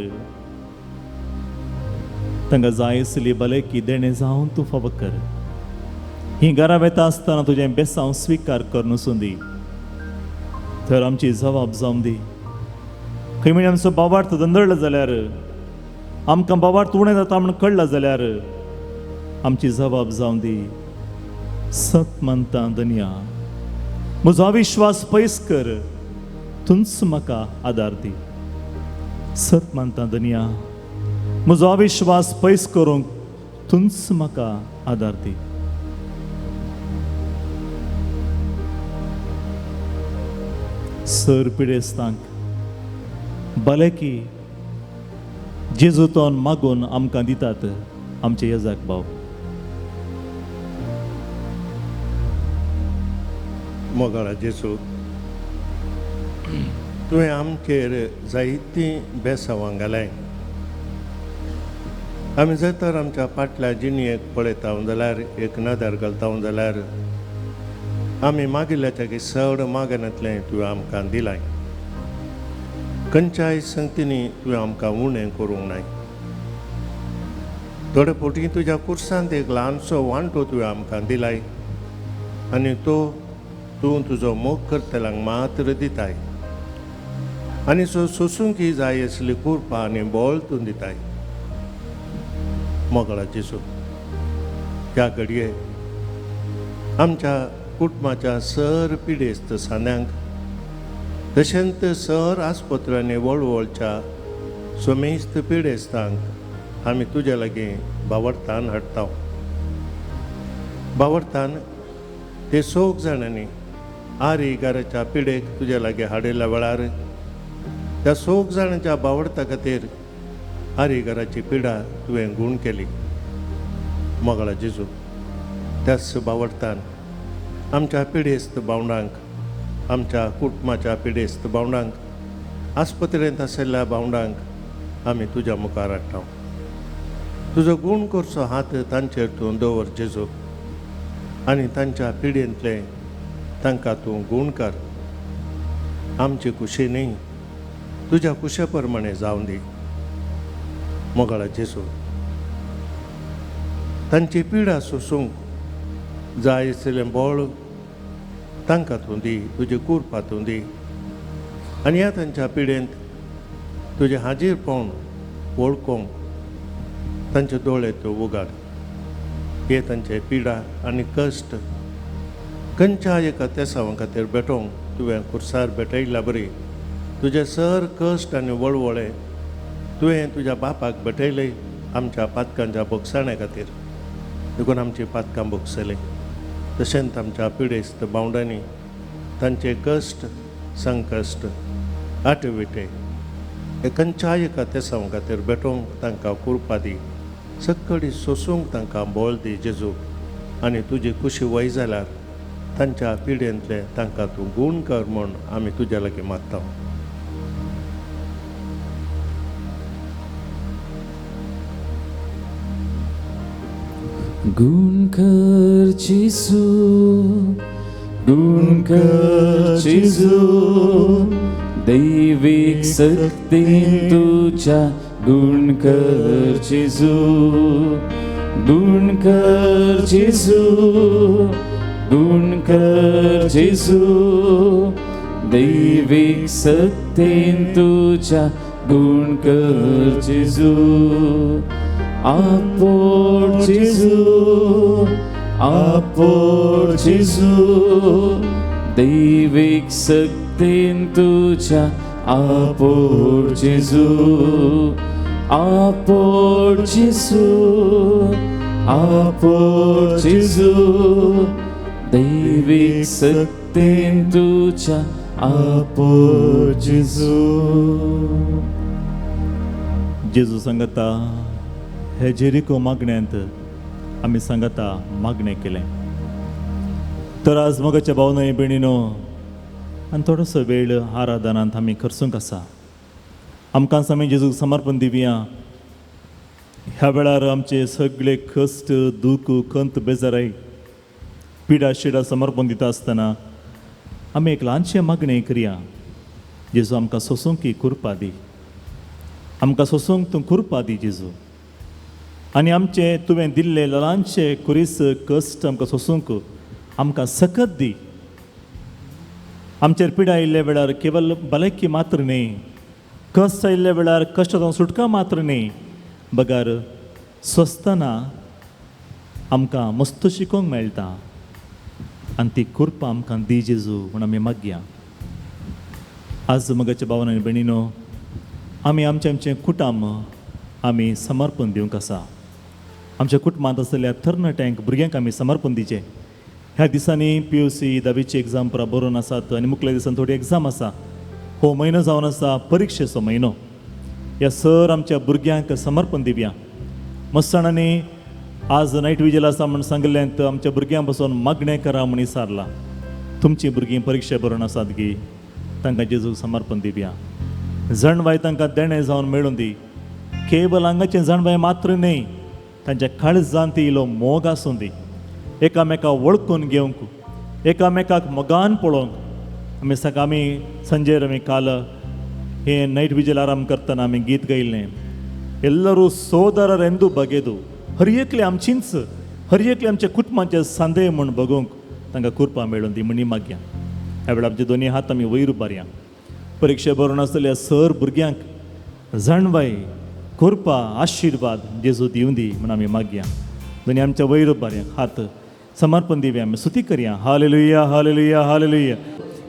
तांकां जाय आसली भलायकी देणें जावन तूं फावो कर. हीं घरा वेता आसतना तुजें बेसांव स्विकार करून वचूं दी, तर आमची जबाब जावन दी. खंय म्हणजे आमचो बाबार्थ धंदळलो जाल्यार, आमकां बाबार्थ उणें जाता म्हूण कळ्ळा जाल्यार आमची जबाब जावन दी. सत मानता दनिया, म्हजो अविश्वास पयस कर, तूंच म्हाका आदार दी. सत मानता दनिया, म्हजो अविश्वास पयस करूंक तूंच म्हाका आदार दी. सर पिडेस्तांक भलायकी जेजू तोन मागून आमकां दितात आमचे येजाक भाव. मोगाळा जेजू, तुवें आमचेर जायतीं बेसांवां घालाय. आमी जर तर आमच्या फाटल्या जिणेक पळयता जाल्यार, एक नदर घालता जाल्यार, आमी मागिल्ल्याच्या चड मागनातलें तुवें आमकां दिलाय. खंयच्याय संगतींनी तुवें आमकां उणें करूंक नाय. थोडे फावटी तुज्या कुर्सांत एक ल्हानसो वांटो तुवें आमकां दिलाय आनी तो तूं तुजो मोग करतल्यांक मात्र दिताय आनी सो सोसूंक जाय आसली कुरपा आनी बळ तूं दिताय. मोगळा जेजू, ह्या घडये आमच्या कुटुंबाच्या सर पिडेस्त सांद्यांक तशेंच सर आस्पत्र्यांनी वळवळच्या समेस्त पिडेस्तांक आमी तुज्या लागीं बावडतान हाडटा. बावडतान ते सोग जाणांनी आरी गाराच्या पिडेक तुज्या लागीं हाडिल्ल्या वेळार त्या सोग जाणांच्या बावडता खातीर आरी घराची पिडा तुवें गूण केली. मोगाळा जेजू, त्याच बावडतान आमच्या पिडेस्त भावंडांक, आमच्या कुटुंबाच्या पिडेस्त भावंडांक, आस्पत्रेंत आशिल्ल्या भावंडांक आमी तुज्या मुखार हाडटा. तुजो गूण करचो हात तांचेर तूं दवर जेजू आनी तांच्या पिडेंतलें तांकां तूं गूण कर. आमचे कुशी न्ही, तुज्या कुशे प्रमाणे जावं दी. मोगाळा जेजू, तांची पिडा सोसूंक जाय आशिल्लें बळ तांकां तूं दी, तुजी कुरपा तूं दी आनी ह्या तांच्या पिडेंत तुजें हाजीरपण वळखूंक तांचे दोळे तूं उगाड. हे तांचे पिडा आनी कश्ट खंयच्या एका तेसांवा खातीर भेटोवंक तुवें खुर्सार भेटयल्ल्या बरी तुजे सर कश्ट आनी वळवळे तुवें तुज्या बापाक भेटयले आमच्या पातकांच्या बोगसाण्या खातीर. देखून आमची पातकां भोगसलीं. तशेंच आमच्या पिडेस्त भावंडांनी तांचे कश्ट संकश्ट आटविटे हे खंयच्याय एका तेसांव खातीर भेटोवंक तांकां कुरपा दी, सक्कडी सोसूंक तांकां बळ दी जेजू, आनी तुजी खुशी वय जाल्यार तांच्या पिडेंतले तांकां तूं गूण कर म्हूण आमी तुज्या लागीं मागता. गुण कर जेजू, गुण कर जेजू, दैवीक शक्तीन तुज्या गुण कर जेजू, गुण कर जेजू, गुण कर जेजू, दैवीक शक्तीन तुज्या गुण कर जेजू. आपोड जेजू, आपोड जेजू, दैवीक शक्तीन तुज्या आपोड जेजू, आपोड जेजू, आपोड जेजू, दैवीक शक्तीन तुज्या आपोड जेजू. जेजू सांगता हे जेरिको मागण्यांत आमी सांगता मागणें केलें. तर आज मोगाच्या भावनाय भयणीनो आनी थोडोसो वेळ आराधनांत आमी खर्चूंक आसा. आमकां आमी जेजूक समर्पण दिवया. ह्या वेळार आमचे सगळे कश्ट दूख खंत बेजाराय पिडा शिडा समर्पण दिता आसतना आमी एक ल्हानशें मागणें करया. जेजू आमकां सोसूंक ही कृपा दी, आमकां सोसूंक तूं कृपा दी जेजू, आनी आमचे तुवें दिल्ले ल्हानशे कुरीस कश्ट आमकां सोसूंक आमकां सकत दी. आमचेर पिडा आयिल्ल्या वेळार केवल भलायकी मात्र न्हय, कश्ट आयिल्ल्या वेळार कश्टांतून सुटका मात्र न्हय, बगर सोंसतना आमकां मस्त शिकोवंक मेळटा आनी ती कृपा आमकां दी जेजू म्हूण आमी मागया. आज मगाच्या भावान आनी भयणीनो आमी आमचें आमचें कुटुंब आमी समर्पण दिवंक आसा. आमच्या कुटुंबांत आसलेल्या तरणाट्यांक भुरग्यांक आमी समर्पण दिवचें. ह्या दिसांनी PUC धावीची एग्जाम पुरा बरोवन आसात आनी मुखल्या दिसान थोडी एग्जाम आसा. हो म्हयनो जावन आसा परिक्षेचो म्हयनो. ह्या सर आमच्या भुरग्यांक समर्पण दिवया. मस्ताणांनी आज नायट विजील आसा म्हूण सांगिल्लें तर आमच्या भुरग्यां पासून मागणें करा म्हूण विचारलां. तुमचीं भुरगीं परिक्षा बरोवन आसात गी, तांकां जेजूक समर्पण दिवया. जाणवाय तांकां देणें जावन मेळून दी. केवल हांगाचें जाणवाय मात्र न्हय, तांच्या काळजांत इलो मोग आसूं दी, एकामेका वळखून घेवंक, एकामेकाक मोगान पळोवंक. आमी सकाळ आमी संजेर आमी काल हे नायट विजील आराम करतना आमी गीत गायिल्लें, ಎಲ್ಲರೂ ಸೋದರರೆಂದು ಬಗೆದು हर एकले आमचींच हर एकले आमच्या कुटुंबाचे सांदे म्हूण बगोवंक तांकां कृपा मेळून दी म्हणी मागया. ह्या वेळार आमचे दोनी हात आमी वयर उबारया. परिक्षा बरोवन आसलेल्या सर भुरग्यांक जाणवाय कृपा आशिर्वाद जेजू दिवं दी म्हूण आमी मागया. दोनी आमच्या वयर उबारया हात समर्पण दिवया, आमी स्तुती करया. Hallelujah hallelujah hallelujah.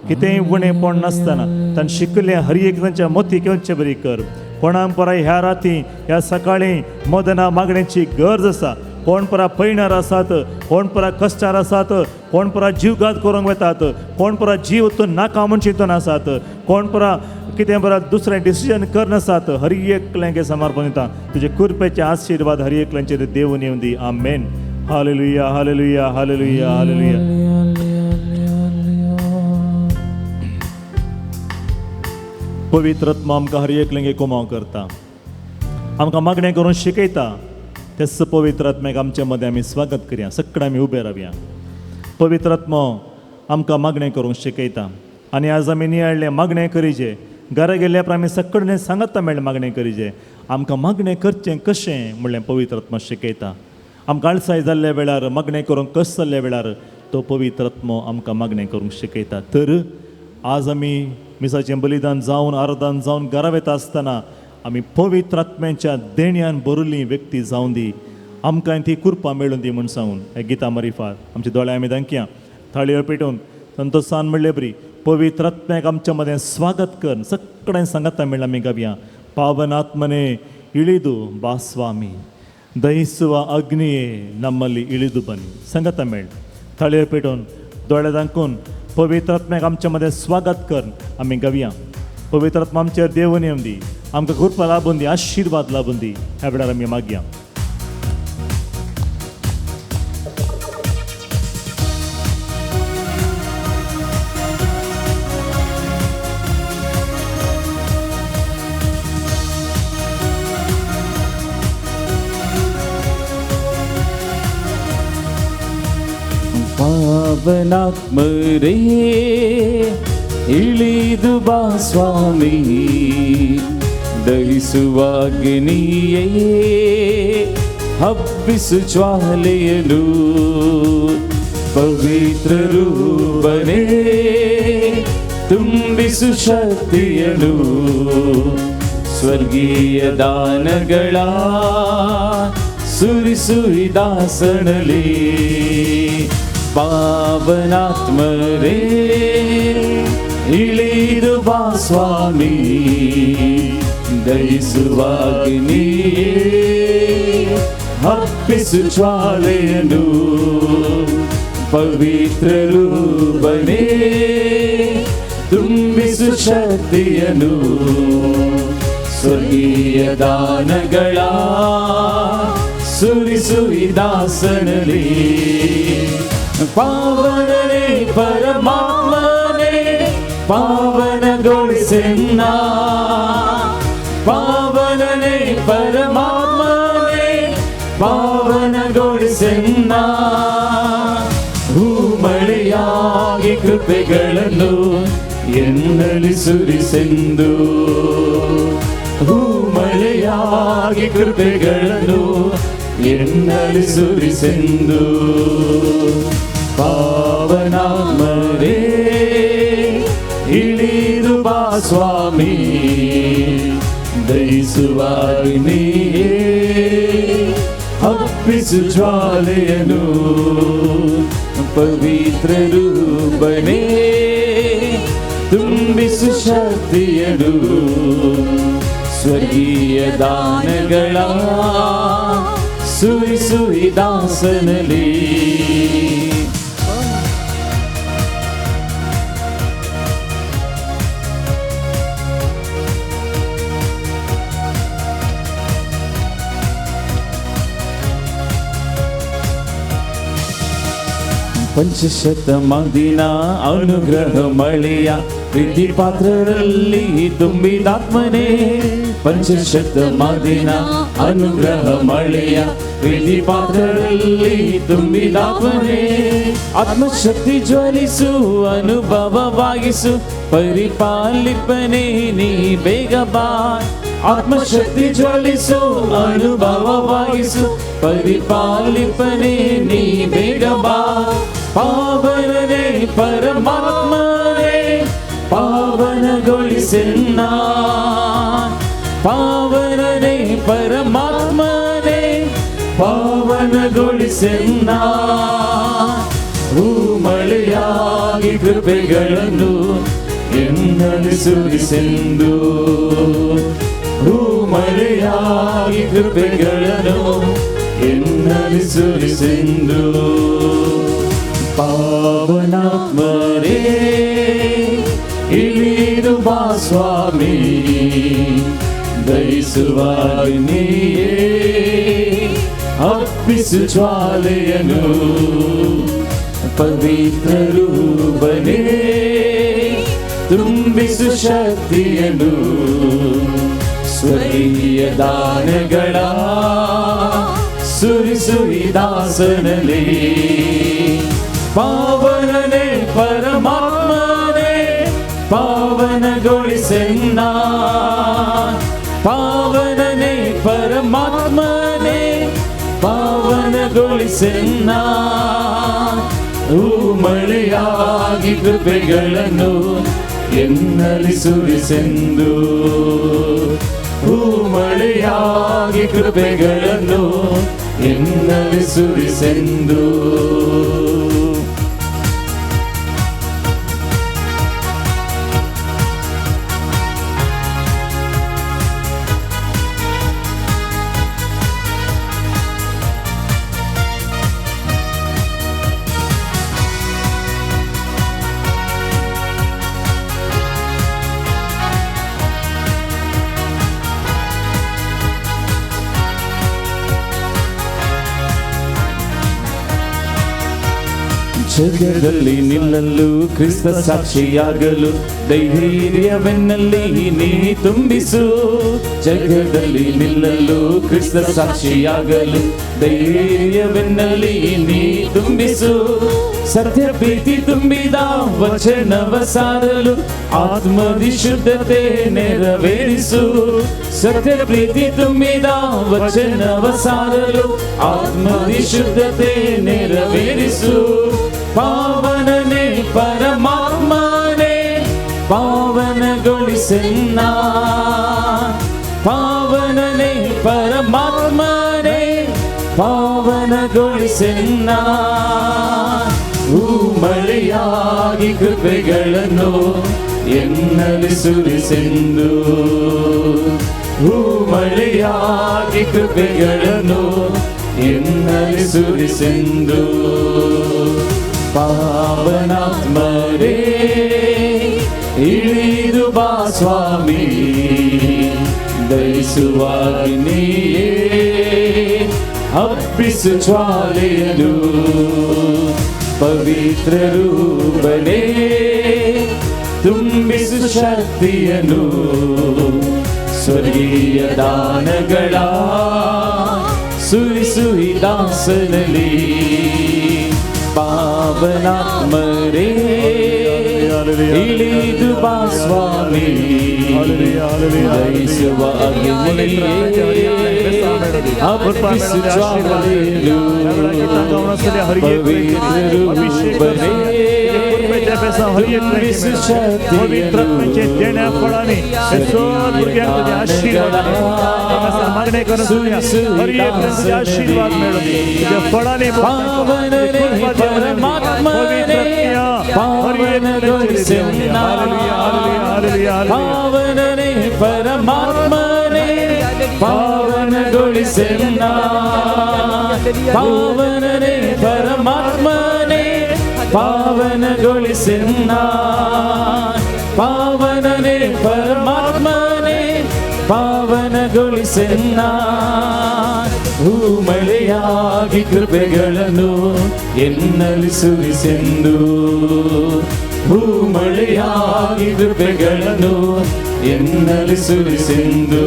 कितेंय उणेपण नासतना तांणी शिकलें हर एक तांच्या मोती घेवचे बरी कर. कोणाक परा ह्या राती ह्या सकाळी मदना मागण्याची गरज आसा. कोण परा पयणार आसात, कोण परा कश्टार आसात, कोण परा जीवघात करूंक वतात, कोण परा जीव वतून नाका म्हूण चिंतून आसात, कोण परा कितें बरा दुसरें डिसिजन करनासात. हर एकल्यांक समर्पण दिता तुजे कृपेचे आशिर्वाद हर एकल्यांचेर देवून येवं दी. Amen. Hallelujah hallelujah hallelujah hallelujah. पवित्र आत्मा आमकां हर एकल्यांक कुमाव करता, आमकां मागणें करून शिकयता. तेच पवित्र आत्म्याक आमचे मदें आमी स्वागत करया. सगळे आमी उबे रावया. पवित्र आत्मो आमकां मागणें करूंक शिकयता आनी आज आमी नियाळ्ळें मागणें करीचे. घरा गेल्ल्या उपरांत आमी सगळे सांगता मेळ्ळें मागणें करीचे. आमकां मागणें करचें कशें म्हणलें पवित्र आत्मा शिकयता. आमकां आळसाय जाल्ल्या वेळार मागणें करूंक कश्ट जाल्ल्या वेळार तो पवित्र आत्मो आमकां मागणें करूंक शिकयता. तर आज आमी मिसाचें बलिदान जावन आराधन जावन घरा वता आसतना आमी पवित्र आत्म्याच्या देण्यान भरिल्ली व्यक्ती जावन दी. आमकां ती कृपा मेळून दी म्हूण सांगून ह्या गिता मारिफात आमच्या दोळे आमी दांकया थाळयो पेटोवन संतोसान म्हणले बरी पवित्र आत्म्याक आमच्या मदें स्वागत कर. सगळ्यां सांगाता मेळ्ळा आमी गावया. पावन आत्मने इळीदू बास्वामी ದಹಿಸುವ ಅಗ್ನಿಯೇ ನಮ್ಮಲ್ಲಿ ಇಳಿದು ಬನ್ನಿ. संगत मेळ थाळयो पेटोवन दोळे दांकून पवित्र आत्म्याक आमच्या मदें स्वागत कर आमी गावया. पवित्र आत्मा आमचेर देवून येवं दी, आमकां कृपा लाबून दी, आशिर्वाद लाबून दी. ह्या वेळार आमी मागया. ಪಾವನಾತ್ಮರೇ ಇಳಿದು ಬಾ ಸ್ವಾಮಿ, ದಹಿಸುವ ಅಗ್ನಿಯೇ ಹಬ್ಬಿಸು ಜ್ವಾಲೆಯನು, ಪವಿತ್ರ ರೂಪನೇ ತುಂಬಿಸು ಶಕ್ತಿಯನು, ಸ್ವರ್ಗೀಯ ದಾನಗಳ ಸುರಿಸು ದಾಸನಲಿ. ಪಾವನಾತ್ಮರೇ ಇಳಿದು ಬಾ ಸ್ವಾಮಿ, ದಹಿಸುವ ಅಗ್ನಿಯೇ ಹಬ್ಬಿಸು ಜ್ವಾಲೆಯನು, ಪವಿತ್ರ ರೂಪನೇ ತುಂಬಿಸು ಶಕ್ತಿಯನು, ಸ್ವರ್ಗೀಯ ದಾನಗಳ ಸುರಿಸು ದಾಸನಲಿ. ಪಾವನನೇ ಪರಮಾತ್ಮನೇ ಪಾವನಗೊಳಿಸೆನ್ನ, ಪಾವನನೇ ಪರಮಾತ್ಮನೇ ಪಾವನಗೊಳಿಸೆನ್ನ, ಹೂಮಳೆಯಾಗಿ ಕೃಪೆಗಳನ್ನು ಎನ್ನಲಿ ಸುರಿಸೆಂದು, ಹೂಮಳೆಯಾಗಿ ಕೃಪೆಗಳನ್ನು ಎನ್ನಲಿ ಸುರಿಸೆಂದು. ಪಾವನಾತ್ಮರೇ ಇಳಿದು ಬಾ ಸ್ವಾಮಿ, ದಹಿಸುವ ಅಗ್ನಿಯೇ ಹಬ್ಬಿಸು ಜ್ವಾಲೆಯನು, ಪವಿತ್ರ ರೂಪನೇ ತುಂಬಿಸು ಶಕ್ತಿಯನು, ಸ್ವರ್ಗೀಯ ದಾನಗಳ ಸುರಿಸು ದಾಸನಲಿ. ಪಂಚಶತಮಾದಿನ ಅನುಗ್ರಹ ಮಳೆಯ ಪ್ರೀತಿ ಪಾತ್ರರಲ್ಲಿ ತುಂಬಿದಾತ್ಮನೇ, ಪಂಚಶತಮಾದಿನ ಅನುಗ್ರಹ ಮಳೆಯ ಪ್ರೀತಿ ಪಾತ್ರರಲ್ಲಿ ತುಂಬಿದಾತ್ಮನೇ, ಆತ್ಮಶಕ್ತಿ ಜ್ವಲಿಸು ಅನುಭವವಾಗಿಸು ಪರಿಪಾಲಿಪನೇ ನೀ ಬೇಗ ಬಾ, ಆತ್ಮಶಕ್ತಿ ಜ್ವಲಿಸು ಅನುಭವವಾಗಿಸು ಪರಿಪಾಲಿಪನೇ ನೀ ಬೇಗ ಬಾ. ಪಾವನನೇ ಪರಮಾತ್ಮನೇ ಪಾವನಗೊಳಿಸೆನ್ನ, ಪಾವನನೇ ಪರಮಾತ್ಮನೇ ಪಾವನಗೊಳಿಸೆನ್ನ, ಹೂಮಳೆಯಾಗಿ ಕೃಪೆಗಳನ್ನು ಎನ್ನಲಿ ಸುರಿಸೆಂದು, ಹೂಮಳೆಯಾಗಿ ಕೃಪೆಗಳನ್ನು ಎನ್ನಲಿ ಸುರಿಸೆಂದು. ಪಾವನಾತ್ಮರೇ ಇಳಿದು ಬಾ ಸ್ವಾಮಿ, ದಹಿಸುವ ಅಗ್ನಿಯೇ ಹಬ್ಬಿಸು ಜ್ವಾಲೆಯನು, ಪವಿತ್ರ ರೂಪನೇ ತುಂಬಿಸು ಶಕ್ತಿಯನು, ಸ್ವರ್ಗೀಯ ದಾನಗಳ ಸುರಿಸು ದಾಸನಲಿ. ಪಾವನನೇ ಪರಮಾತ್ಮನೇ ಪಾವನಗೊಳಿಸೆನ್ನ, ಪಾವನನೇ ಪರಮಾತ್ಮನೇ ಪಾವನಗೊಳಿಸೆನ್ನ, ಹೂಮಳೆಯಾಗಿ ಕೃಪೆಗಳನ್ನು ಎನ್ನಲಿ ಸುರಿಸೆಂದು, ಹೂಮಳೆಯಾಗಿ ಕೃಪೆಗಳನ್ನು ಎನ್ನಲಿ ಸುರಿಸೆಂದು. ಜಗದಲ್ಲಿ ನಿಲ್ಲಲು ಕ್ರಿಸ್ತ ಸಾಕ್ಷಿಯಾಗಲು ಧೈರ್ಯವೆನ್ನಲ್ಲಿ ನೀ ತುಂಬಿಸು. ಜಗದಲ್ಲಿ ನಿಲ್ಲಲು ಕ್ರಿಸ್ತ ಸಾಕ್ಷಿಯಾಗಲು ಧೈರ್ಯವೆನ್ನಲ್ಲಿ ನೀ ತುಂಬಿಸು. ಸತ್ಯ ಪ್ರೀತಿ ತುಂಬಿದ ವಚನವ ಸಾರಲು ಆತ್ಮದಿ ಶುದ್ಧತೆ ನೆರವೇರಿಸು. ಸತ್ಯ ಪ್ರೀತಿ ತುಂಬಿದ ವಚನವ ಸಾರಲು ಆತ್ಮದಿ ಶುದ್ಧತೆ ನೆರವೇರಿಸು. ಪಾವನನೇ ಪರಮಾತ್ಮನೇ ಪಾವನಗೊಳಿಸೆನ್ನ, ಪಾವನನೇ ಪರಮಾತ್ಮನೇ ಪಾವನಗೊಳಿಸೆನ್ನ. ಮಳೆಯಾಗಿ ಕೃಪೆಗಳನ್ನು ಎನ್ನಲ್ಲಿ ಸುರಿಸೆಂದು, ಮಳೆಯಾಗಿ ಕೃಪೆಗಳನ್ನು ಎನ್ನಲ್ಲಿ ಸುರಿಸೆಂದು. ಪಾವನಾತ್ಮರೇ ಇಳಿದು ಬಾ ಸ್ವಾಮಿ, ದಯಿಸುವ ಅಗ್ನಿಯೇ ಹಬ್ಬಿಸು ಜ್ವಾಲೆಯನು. ಪವಿತ್ರ ರೂಪನೇ ತುಂಬಿಸು ಶಕ್ತಿಯನು, ಸ್ವರ್ಗೀಯ ದಾನಗಳ ಸುರಿಸು ಈ ದಾಸನಲ್ಲಿ. ಪಾವನಾತ್ಮರೇ ಇಳಿದು ಬಾ ಸ್ವಾಮಿ, ದಯಿಸುವ ಅಗ್ನಿಯೇ ಹಬ್ಬಿಸು ಜ್ವಾಲೆಯನು. ಪವಿತ್ರ ರೂಪನೇ ತುಂಬಿಸು ಪಾವನನೇ ಪರಮಾತ್ಮನೇ ಪಾವನಗೊಳಿಸೆನ್ನ, ಪಾವನನೇ ಪರಮಾತ್ಮನೇ ಪಾವನಗೊಳಿಸೆನ್ನ, ಪಾವನನೇ ಪರಮಾತ್ಮನೇ ಪಾವನಗೊಳಿಸೆನ್ನ, ಪಾವನನೇ ಪರಮಾತ್ಮನೇ ಪಾವನಗೊಳಿಸೆನ್ನ. ಮಳೆಯಾಗಿ ಕೃಪೆಗಳನ್ನು ಎನ್ನಲ್ಲಿ ಸುರಿಸೆಂದು, ಮಳೆಯಾಗಿ ಕೃಪೆಗಳನ್ನು ಎನ್ನಲ್ಲಿ ಸುರಿಸೆಂದು.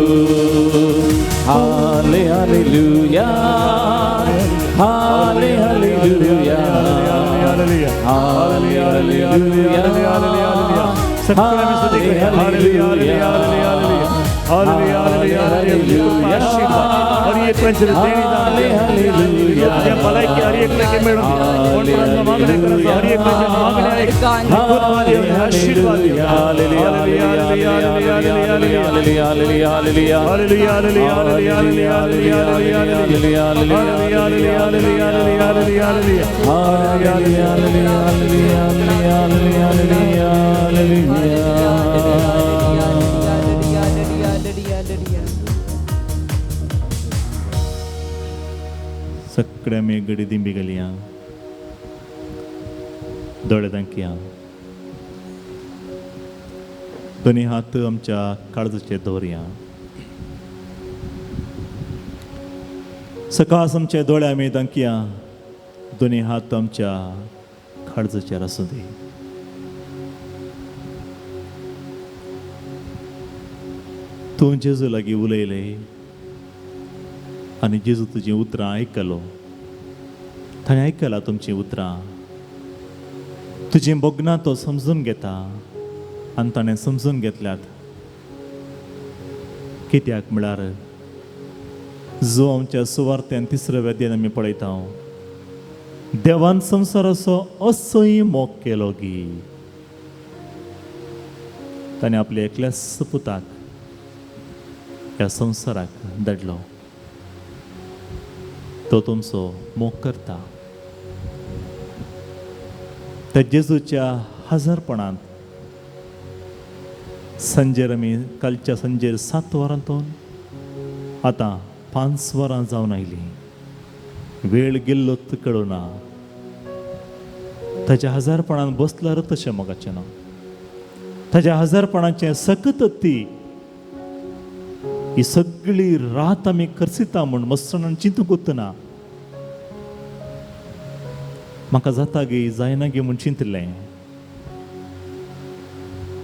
ಹಾಲೆ ಹಲ್ಲೆಲೂಯಾ, ಹಾಲೆ ಹಲ್ಲೆಲೂಯಾ, ಹಾಲೆ ಹಲ್ಲೆಲೂಯಾ, ಹಾಲೆ ಹಲ್ಲೆಲೂಯಾ, सगळ्या आमी गडी दिंबी घालया, दोळे दांकया, दोनी हात आमच्या काळजाचेर दवरया. सकाळ आमचे दोळे आमी दांकया, दोनी हात आमच्या काळजाचेर आसूं दी. तूं जेजू लागीं उलयलें आनी जेजू तुजीं उतरां आयकलो, ताणें आयकलां तुमचीं उतरां, तुजीं भोगणां तो समजून घेता आनी ताणें समजून घेतल्यात. कित्याक म्हळ्यार जो आमच्या सुवार्थ्यान तिसऱ्या वेद्यान आमी पळयता, देवान संवसाराचो असोय मोग केलो की ताणें आपल्या एकल्याच पुताक ह्या संवसाराक धाडलो. तो तुमचो मोग करता. त्या जेजूच्या हजारपणांत संजेर आमी कालच्या संजेर 7 वरांतून आतां 5 वरां जावन आयलीं. वेळ गेल्लो कळना. ताच्या हजारपणान बसल्यार तशें मोगाचें ना. ताच्या हजारपणाचें सकत ती ही सगळी रात आमी खर्चिता म्हूण मस्सणान चिंतूंक ना. म्हाका जाता गी जायना गी म्हूण चिंतलें.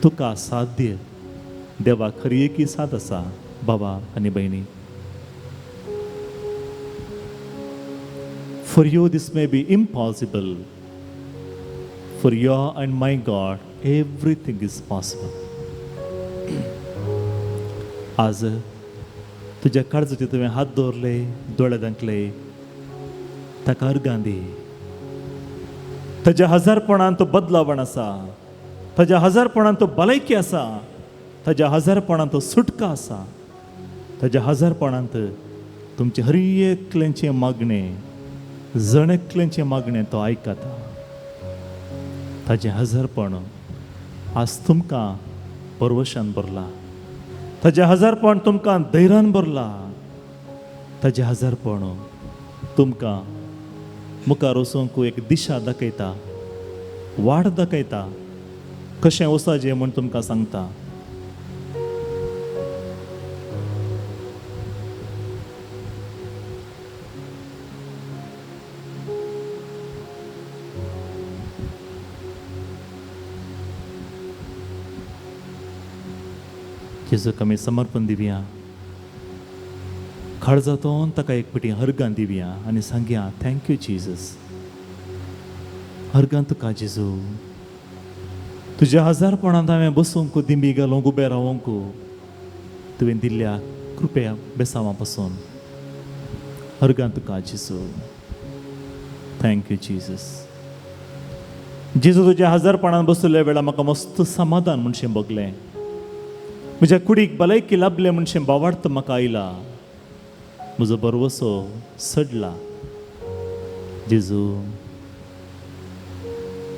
तुका साध्य देवा खरी एकी साथ आसा बाबा आनी भयणी. For you this may be impossible, for your and my God everything is possible. आज तुज्या काळजाचेर तुवें हात दवरले, दोळे धांकले, ताका अर्गां दी. ताज्या हजारपणान तो बदलावण आसा, ताज्या हजारपणान तो भलायकी आसा, ताज्या हजारपणान तो सुटका आसा, ताज्या हजारपणांत तुमचें हर एकल्याचें मागणें, जण एकल्याचें मागणें तो आयकता. ताजें हजारपण आज तुमकां परवशान भरलां, ताजें हजारपण तुमकां धैर्यान भरलां, ताजें हजारपण तुमकां मुखार वचूंक एक दिशा दाखयता, वाट दाखयता, कशें वचपाचें म्हूण तुमकां सांगता. जेजूक आमी समर्पण दिवया, काळजांतून ताका एक पटी हरगां दिवया आनी सांगया, thank you Jesus, हरगां तुका जेजू. तुज्या हजारपणांत हांवें बसूंक, दिंबी घालूंक, उबें रावंक तुवें दिल्ल्या कृपया बेसांवा पासून हरगां तुका जेजू. Thank you Jesus. जेजू तुज्या हजारपणांत बसल्या वेळार म्हाका मस्त समाधान म्हणशें भोगलें. म्हज्या कुडीक भलायकी लाभलें म्हणशें बावार्थ म्हाका आयला, म्हजो भरवसो सडला. जेजू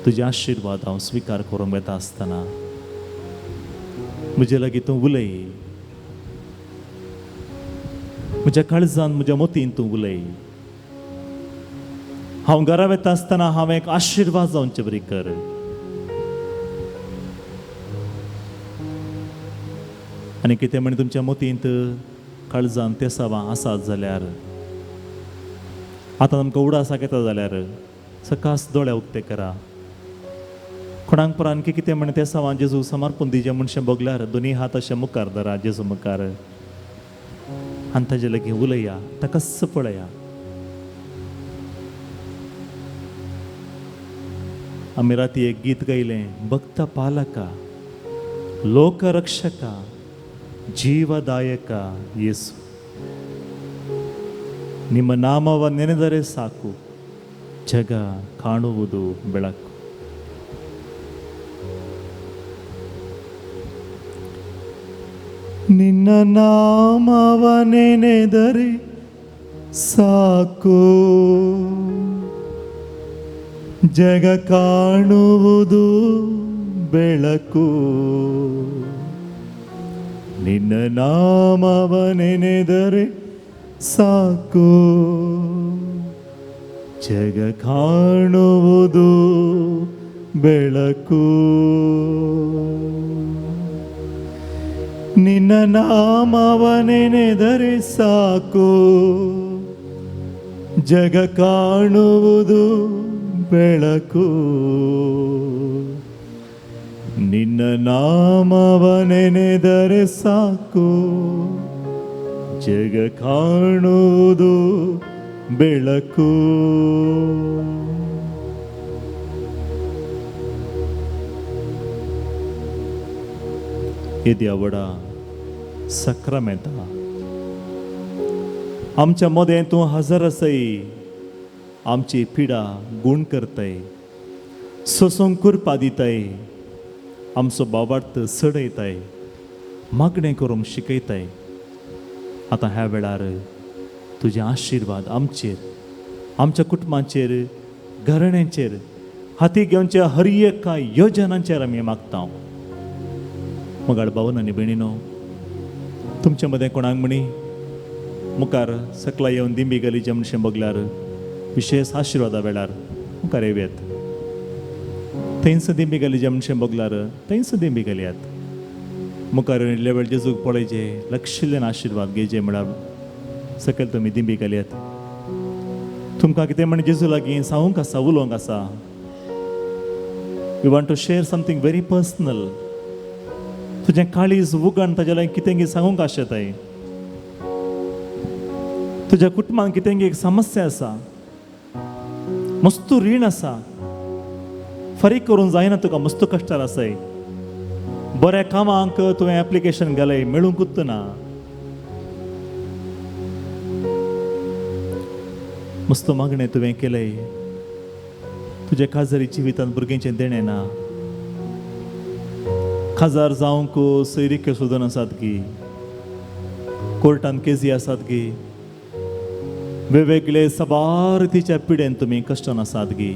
तुजे आशिर्वाद हांव स्विकार करूंक वता आसतना म्हजे लागीं तूं उलय, म्हज्या काळजान म्हज्या मतीन तूं उलय. हांव घरा वता आसतना हांव एक आशिर्वाद जावचे बरी कर. आनी कितें म्हण तुमच्या मतींत काळजान तेसावां आसात जाल्यार, आतां तुमकां उडास येता जाल्यार सकास दोळे उक्ते करा. कोणाक परान आणखी कितें म्हण तेसावां जेजू समर्पण दिजे म्हणशें भोगल्यार दोनी हात अशें मुखार धरा जेजू मुखार आनी ताजे लागीं उलया, ताकाच पळया. आमी राती एक गीत गायलें, भक्त पालका लोकरक्षका ಜೀವದಾಯಕ ಯೇಸು, ನಿಮ್ಮ ನಾಮವ ನೆನೆದರೆ ಸಾಕು, ಜಗ ಕಾಣುವುದು ಬೆಳಕು. ನಿನ್ನ ನಾಮವ ನೆನೆದರೆ ಸಾಕು, ಜಗ ಕಾಣುವುದು ಬೆಳಕು. ನಿನ್ನ ನಾಮವ ನೆನೆದರೆ ಸಾಕು, ಜಗ ಕಾಣುವುದು ಬೆಳಕು. ನಿನ್ನ ನಾಮವ ನೆನೆದರೆ ಸಾಕು, ಜಗ ಕಾಣುವುದು ಬೆಳಕು. ನಿನ್ನ ನಾಮವ ನೆನೆದರೆ ಸಾಕು, ಜಗ ಕಾಣುವುದು ಬೆಳಕು. येद्या व्हडा सक्रामेंता आमच्या मदें तूं हजर आसय, आमची पिडा गूण करतय, सोसूंक कृपा दितय, आमचो बाबार्थ चडयताय, मागणें करूंक शिकयताय. आतां ह्या वेळार तुजे आशिर्वाद आमचेर, आमच्या कुटुंबाचेर, घराण्यांचेर, हाती घेवच्या हर एका योजनांचेर आमी मागता. मगाळ भावन आनी भयणीनो, तुमच्या मदें कोणाक म्हणी मुखार सकला येवन दिंबी गलीचे म्हणशें बगल्यार विशेश आशिर्वादा वेळार मुखार येवयात. थंयच दिंबी गलीचे म्हणशें बगल्यार थंयच दिंबी घालयात. मुखार येयल्ल्या वेळ जेजूक पळयचे, लक्षिल्ल्यान आशिर्वाद घेवचे म्हळ्यार सकयल तुमी दिंबी घालयात. तुमकां कितें म्हण जेजू लागीं सांगूंक आसा, उलोवंक आसा. You want to share something very personal. तुजें काळीज उगण ताज्या लागीं कितें सांगूंक आशेताय. तुज्या कुटुंबान कितें एक समस्या आसा, मस्तू रीण आसा, फारीक करूंक जायना तुका, मस्तू कश्टार आसाय. बऱ्या कामांक तुवें एप्लिकेशन घालय, मेळूंकूच ना. मस्त मागणें तुवें केलंय, तुज्या काजारी जिवितांत भुरग्यांचें देणें ना. काजार जावंक सोयरिक्यो सोदून आसात गी, कोर्टान केजी आसात गी, वेगवेगळे साबार तिच्या पिडेन तुमी कश्टान आसात गी.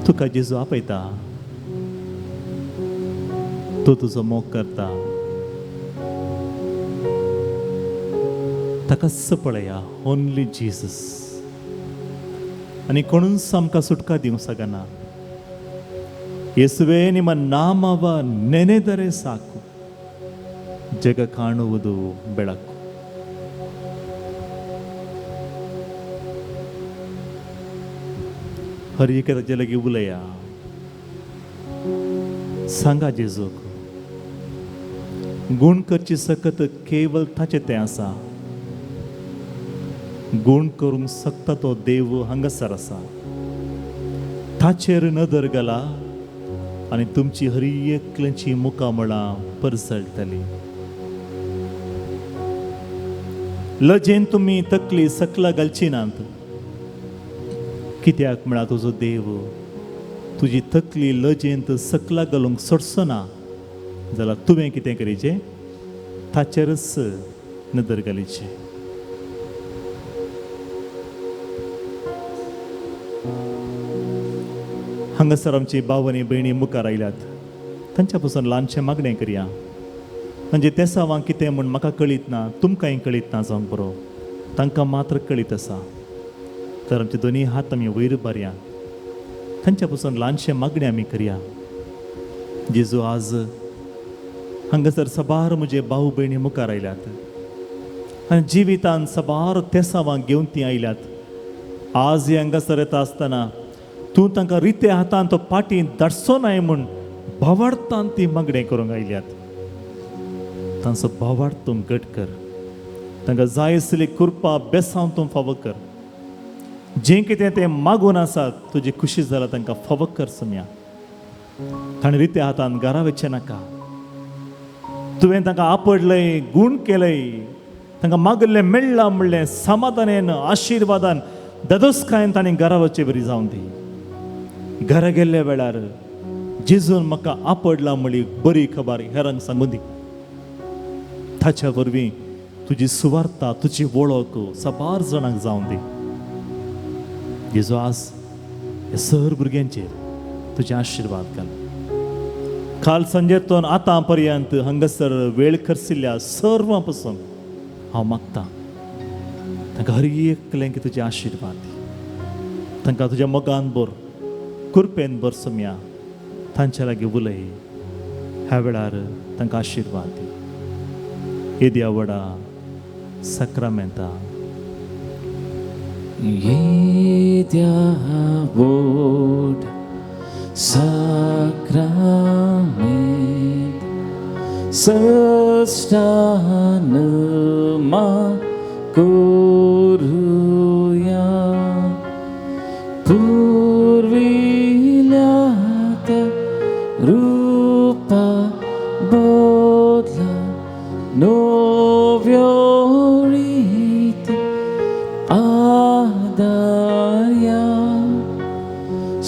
तुका जेजू आपयता, तो तुजो मोग करता. ताकाच पळया, ओनली जीसस. आनी कोणूच आमकां सुटका दिवंक शकना. ಯೇಸುವೇ ನಿಮ್ಮ ನಾಮವ ನೆನೆದರೆ ಸಾಕು, ಜಗ ಕಾಣುವುದು ಬೆಳಕು. हर एक ताजे लागीं उलया, सांगा जेजूक. गुण करची सकत केवल ताचें तें आसा. गुण करूंक शकता तो देव हांगासर आसा. ताचेर नदर घाला आनी तुमची हर एकल्याची मुखामळां परसळटली. लजेन तुमी तकली सकला घालची नात. कित्याक म्हळ्यार तुजो देव तुजी तकली लजेंत सकला घालूंक सोडचो ना. जाल्यार तुवें कितें करीचें, ताचेरच नदर घालीची. हांगासर आमची भाव आनी भयणी मुखार आयल्यात, तांच्या पसून ल्हानशें मागणें करया. म्हणजे तेसावां कितें म्हूण म्हाका कळीत ना, तुमकांय कळीत ना जावंक बरो, तांकां मात्र कळीत आसा. तर आमचे दोनी हात आमी वयर बारया, तांच्या पसून ल्हानशें मागणें आमी करया. जेजू आज हांगासर साबार म्हजे भाव भयणी मुखार आयल्यात आनी जिवितान साबार तेसावां घेवन तीं आयल्यात. आज ही हांगासर येता आसतना तूं तांकां रित्या हातान तो पाटी धाडचो नाय म्हूण भावार्थान ती मागणें करूंक आयल्यात. तांचो भावार्थ तूं घट कर, तांकां जाय आसली कृपा बेसांव तूं फावो कर. जें कितें तें मागून आसात तुजी खुशी जाल्यार तांकां फावो कर सम्या. ताणें रित्या हातान घरा वचचें नाका. तुवें तांकां आपडलंय, गूण केलंय, तांकां मागल्लें मेळ्ळां म्हणलें समाधानान आशिर्वादान ददोसकायेन तांणी घरा वचचे बरी जावन दी. घरा गेल्ल्या वेळार जेजून म्हाका आपडला म्हणली बरी खबर हेरांक सांगून दी. ताच्या वरवीं तुजी सुवार्ता, तुजी वळख साबार जाणांक जावन दी. जेजू आज ह्या सर भुरग्यांचेर तुजे आशिर्वाद घाल. काल सांजेतून आतां पर्यंत हांगासर वेळ खर्चिल्ल्या सर्वां पसून हांव मागतां तांकां हर एकल्यांक तुजे आशिर्वाद दी. तांकां तुज्या मोगान भर, कृपेन भर सम्या. तांच्या लागीं उलय, ह्या वेळार तांकां आशिर्वाद दी. येद्या व्हडा साक्रामेंता. येद्या व्हड साक्रामेंत सष्टान मा करुया, पुर्विल्या त्या रूपा बदला नव्यो रिती आदार्या,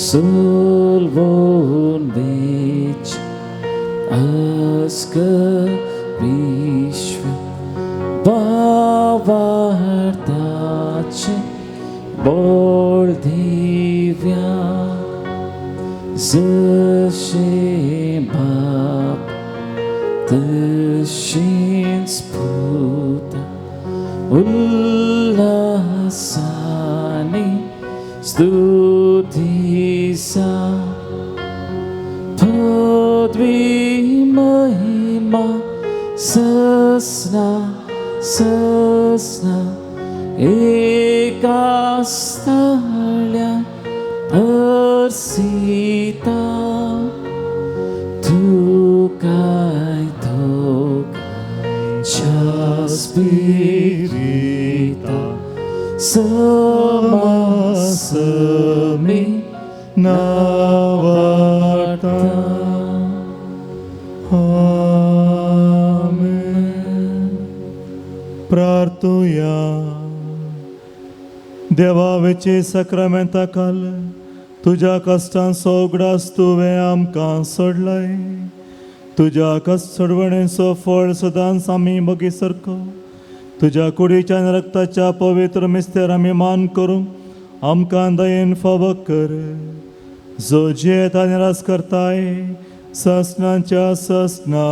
सोलवून वेच अस्क विश्व भावार्थाचे बोल दिव्या, जशें बाप तशेंच पुता उल्हासानी स्तुतीसा, पदवी महिमा ससना ससना एका स्थळ्या हरसिता तुकाय तोकाच्या स्पिरिता समासमी नावार्ता. आमेन. प्रार्थुया. देवावेची साक्रामेंता काल तुज्या कश्टांचो उगडास तुवें आमकां सोडलाय. तुज्या कश्ट सोडवणेचो फळ सदांच आमी बगी सारको तुज्या कुडीच्या आनी रक्ताच्या पवित्र मिस्तेर आमी मान करूंक आमकां दयेन फावो कर. जो जियेत आनी रास करताय ससनाच्या ससना.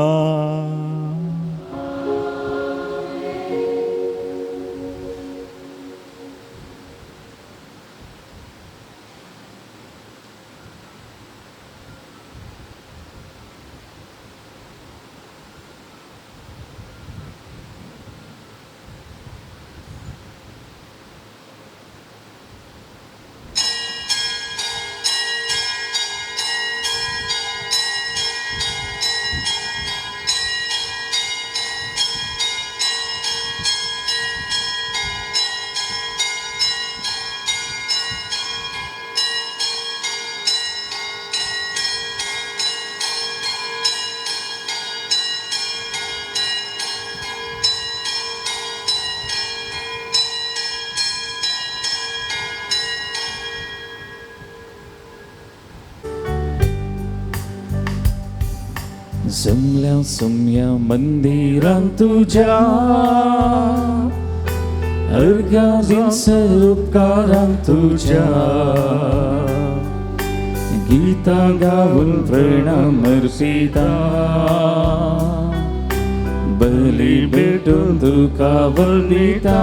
जमल्या सोम्या मंदिरान तुज्या अर्घ्या दिसर उपकारान तुज्या गीतां गावन प्रणाम अर्पिता बली भेटून तुका वंदिता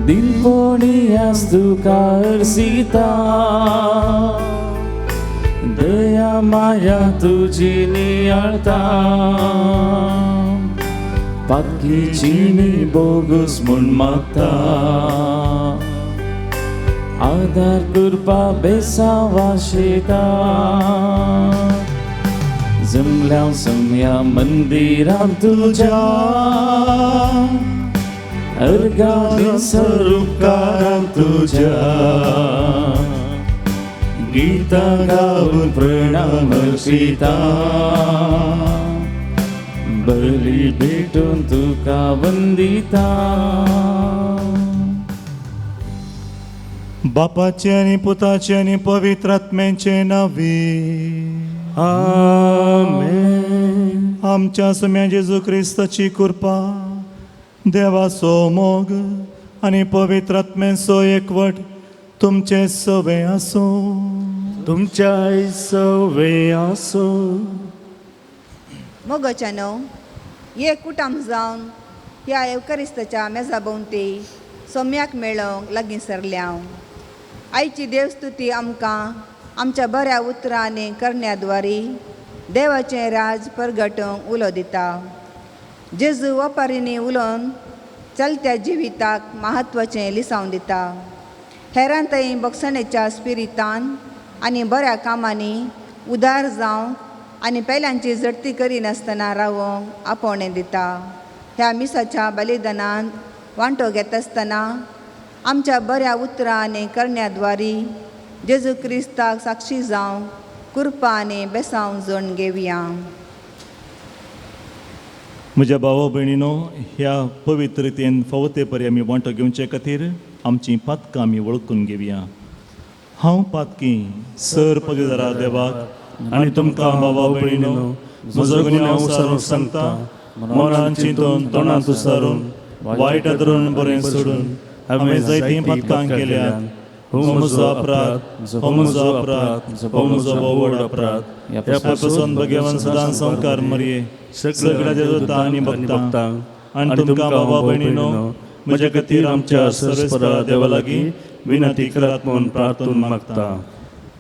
दिलपोणी आस तुका अर्सिता दया माया तुजी नियाळता पातकीची नी बोगस म्हूण मागता आदार करपा बेसांव आशेता जमल्या सम्या मंदिरान तुज्या अर्घ्या दिसर उपकारान तुज्या गीतां गावन प्रणाम अर्पिता बली भेटून तुका वंदिता. बापाचे आनी पुताचे आनी पवित्र आत्म्याचे नांवी आमेन. आमच्या सम्या जेजू क्रिस्ताची कृपा, देवाचो मोग आनी पवित्र आत्म्याचो एकवट तुमचे सवे आसूं. तुमच्याय सवे आसूं. मोगाच्यानो ये कुटाम जावन ह्या एवकरिस्ताच्या मेजा भोंवती सोम्याक मेळोवंक लागीं सरल्या. आयची देवस्तुती आमकां आमच्या बऱ्या उतरांनी करण्या द्वारी देवाचें राज परगटूंक उलो दिता. जेजू वपारींनी उलोवन चलत्या जिविताक म्हत्वाचें लिसांव दिता. हेरां थंय भोगसणेच्या स्पिरितान आनी बऱ्या कामांनी उदार जावंक आनी पेल्यांची झडती करिनासतना रावोंक आपोवणें दिता. ह्या मिसाच्या बलिदानांत वांटो घेतासतना आमच्या बऱ्या उतरां आनी करण्या द्वारी जेजू क्रिस्ताक साक्षी जावंक कृपा आनी बेसांव जोडून घेवया. म्हज्या भावा भयणीनो, ह्या पवित्रतेन फावते परी आमी वांटो घेवचे खातीर आमची पातकां आमी वळखून घेवया. हांव पातकी सर पगदारा देवाक आनी तुमकां बाबा भयणीनो म्हजो गुन्यांव सारून सांगता. मनान चिंतून तोंडांत सारून वायट धरून बरें सोडून हांवें जायतीं पातकां केल्यात. हो म्हजो अपराध, हो म्हजो अपराध, हो म्हजो व्हड अपराध. ह्या पासून भगवान सदां संवकार मरये सगळ्या देवता आनी भक्तां आनी तुमकां बाबा भयणीनो म्हज्या खातीर आमच्या सर्वेस्परा देवा लागीं विनंती करात म्हूण प्रार्थून मागता.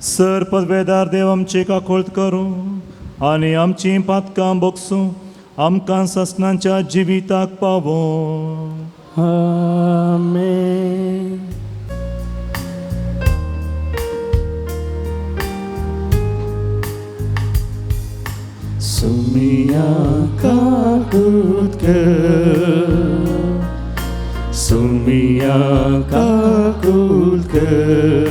सर पदवेदार देव आमची काकोळत करूं आनी आमचीं पातकां बोगसूं आमकां ससनाच्या जिविताक पावों. आमेन. सुमिया काकूत कर, सुमिया काकूत कर,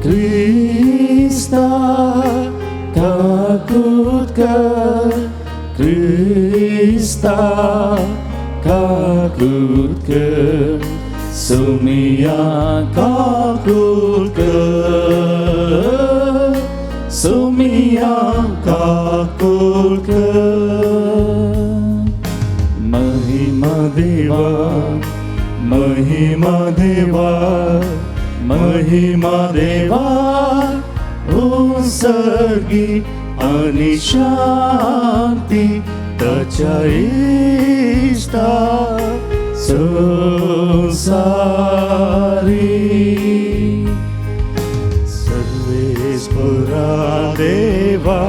क्रिस्ता काकूत कर, क्रिस्ता काकूत कर, सुमिया काकूत कर, सुमिया काकूत कर. महिमा देवा, महिमा देवा, महिमा देवा, उत्सर्गी आणि शांती ताच्या इष्टा संसारी. सर्वेस्परा देवा,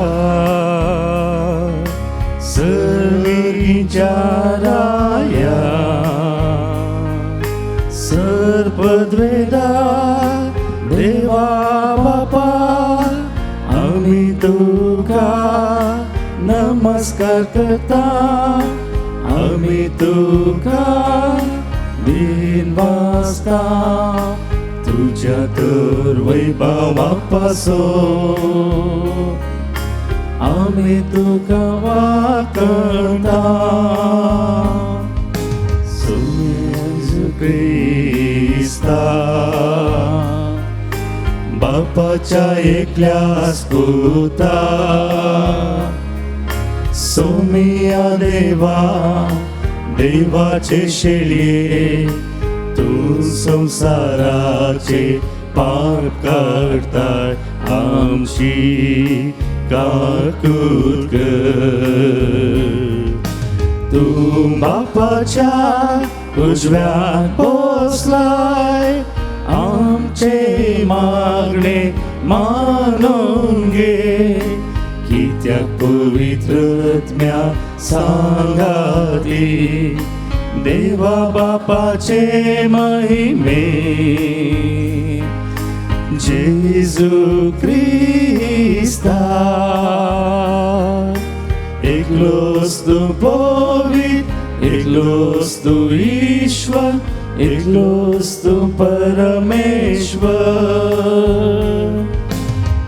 सर्वीच्या राया, सर्पद्वेदा देवा बापा, आम्ही तुका नमस्कार करता, आम्ही तुका दिन वाजता, तुझ्या तर वैभवा पासून आम्ही तुका वाकणता. क्रिस्ता बापाच्या एकल्यास पुता, सोमिया देवा, देवाचे शेळये, तू संसाराचे पाप काडताय, आमची काकूत कर. तू बापाच्या उजव्यात बसलाय, आमचे मागणे मानून घे, कित्याक पवित्र आत्म्या सांगाती, देवा बापाचे महिमे. जेजू क्रिस्ता, एकलोच तूं पवित्र, एकलोच तूं ईश्वर, एकलोच तूं परमेश्वर.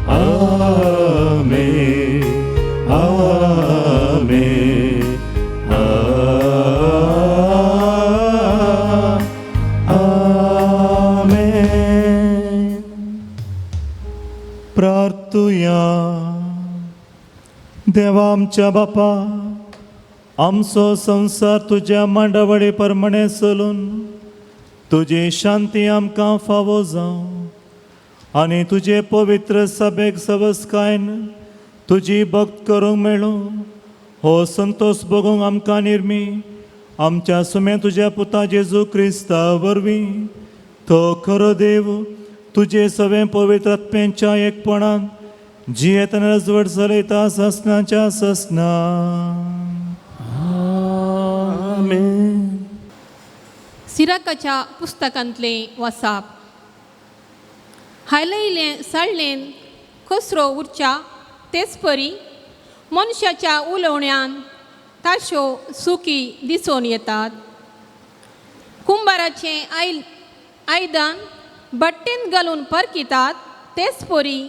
आमेन, आमेन, आमेन. प्रार्थुया. देवा आमच्या बापा, आमचो संवसार तुज्या मांडावळी प्रमाणे चलून तुजी शांती आमकां फावो जावं आनी तुजे पवित्र सभेक सवस्कायन तुजी भक्त करूंक मेळूं. हो संतोश भोगूंक आमकां निर्मी आमच्या सुम्या तुज्या पुता जेजू क्रिस्ता वरवीं, तो खरो देव तुजे सगळे पवित्र आत्म्यांच्या एकपणान जियेतना रजवट चलयता ससनाच्या ससना. आमेन. सिराकाच्या पुस्तकांतले वासाप. हायलयलें साळ्ळेन कचरो उरच्या तेच परी मनशाच्या उलोवण्यान ताश्यो सुकी दिसून येतात. कुंबाराचें आयदन भट्टेंत घालून परकितात तेच परी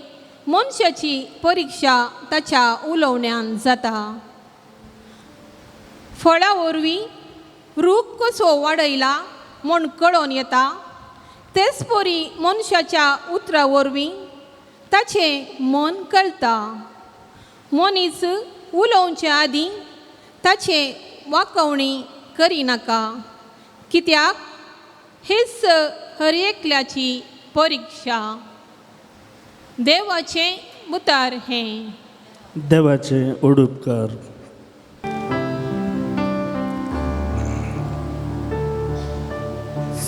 मनशाची परिक्षा ताच्या उलोवण्यान जाता. फळां वरवीं रूख कसो वाडयला म्हूण कळोन येता तेच परी मनशाच्या उतरा वरवीं ताचें मन कळटा. मनीस उलोवचे आदीं ताचें वाकोवणी करिनाका, कित्याक हेच हर एकल्याची परिक्षा. देवाचें उतार हें. देवाचें उडुपकार.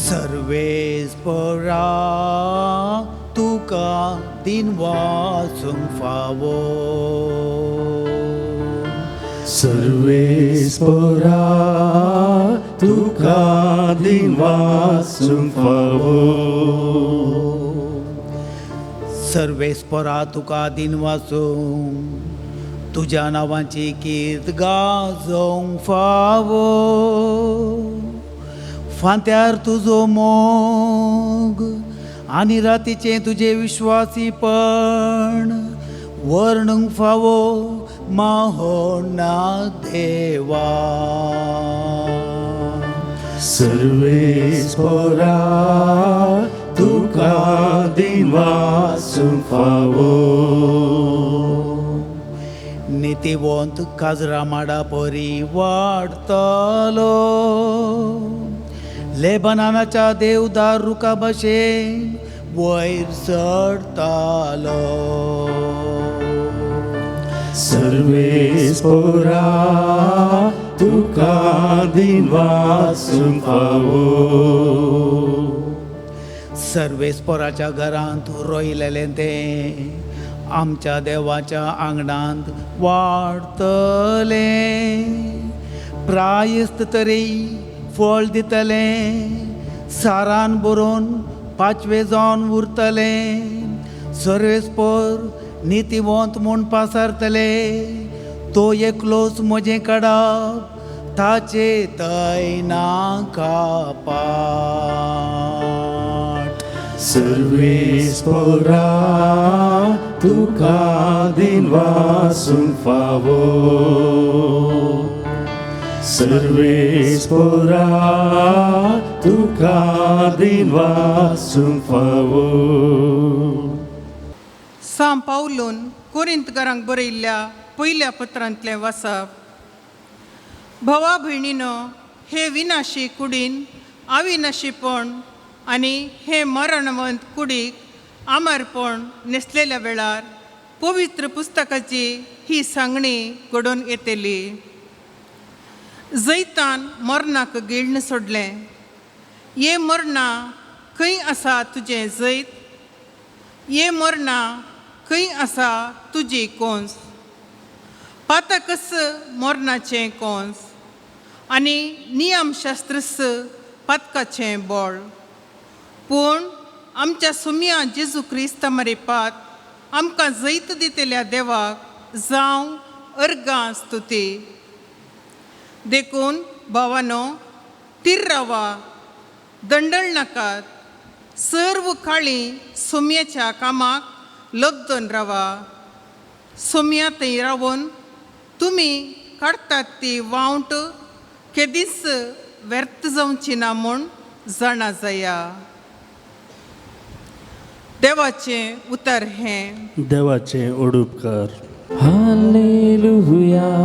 सर्वेस्परा तुका दिन वाचूंक फावो, सर्वेस्परा तुका दिनवासूंक फावो. सर्वेस्परा तुका दिनवासूंक, तुज्या नांवाची कीर्त गाजोवंक फावो. फांत्यार तुजो मोग आनी रातीचें तुजें विश्वासीपण वर्णूंक फावो माहोना देवा. सर्वेस्परा तुका दिनवासूंक फावो. नितीवंत काजरा माडा परी वाडटलो, लेबनानाच्या देवदार रुखा भशेन वयर चडटालो. सर्वेस्परा तुका दिनवासूंक फावो. सर्वेस्पराच्या घरांत रोयलेलें तें आमच्या देवाच्या आंगणांत वाडटलें. प्रायस्त तरी फळ दितलें, सारान बरोवन पांचवे जावन उरतलें. सर्वेस्पर नितीवंत म्हूण पासारतले, तो एकलोच म्हजें काडप ताचे तय ना कापाट. सर्वेस्परा तुका दिनवासूंक फावो. सर्वेस्परा तुका दिनवासूंक फावो. सां पावलून कोरिंतकारांक बरयल्ल्या पयल्या पत्रांतलें वाचप. भावा भयणीनो, हे विनाशी कुडीन अविनाशीपण आनी हे मरणवंत कुडीक आमरपण न्हेसलेल्या वेळार पवित्र पुस्तकाची ही सांगणी घडोवन येतली. जैतान मरणाक गिळ्ण सोडलें. ये मरणा खंय आसा तुजें जैत? ये मरणा खंय आसा तुजी कोंस? पातकस मरणाचें कोंस आनी नियमशास्त्रस पातकाचें बळ. पूण आमच्या सुमया जेजू क्रिस्ता मरेपात आमकां जैत दितल्या देवाक जावं अर्गां स्तुती. देखून भावानो, तीर रावा, दंडळ नाकात, सर्व काळी सुमयेच्या कामाक लग्दन रावा. सुमया थंय रावन तुमी काडटात ती वावंट केदींच व्यर्थ जावची ना म्हूण जाणा जाया. देवाचें उतर हें. देवाचें ओडुपकार. Hallelujah,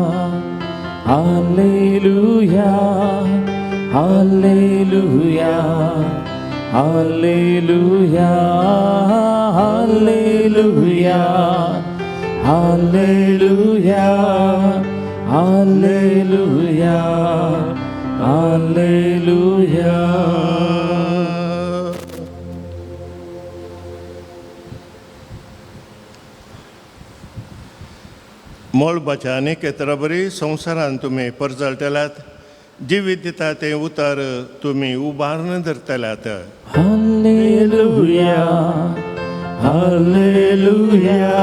hallelujah, hallelujah, hallelujah, hallelujah, hallelujah, hallelujah, hallelujah. मळबाच्या आनी केतराबरी संवसारान तुमी परजळटल्यात, जिवीत दिता तें उतर तुमी उबारून धरतल्यात. Hallelujah, hallelujah,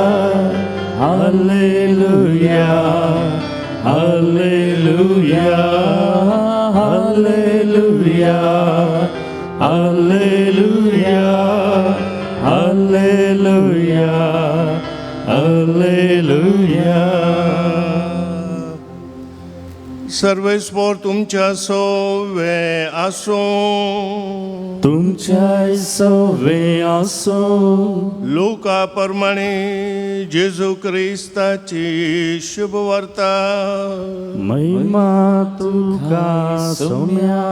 hallelujah, hallelujah, hallelujah, hallelujah, hallelujah, hallelujah. सर्वेस्पर तुमच्या सोवे आसूं. तुमच्या सोवे आसूं. लुका प्रमाणे जेजू क्रिस्ताची शुभ वार्ता. महिमा तुका सोम्या.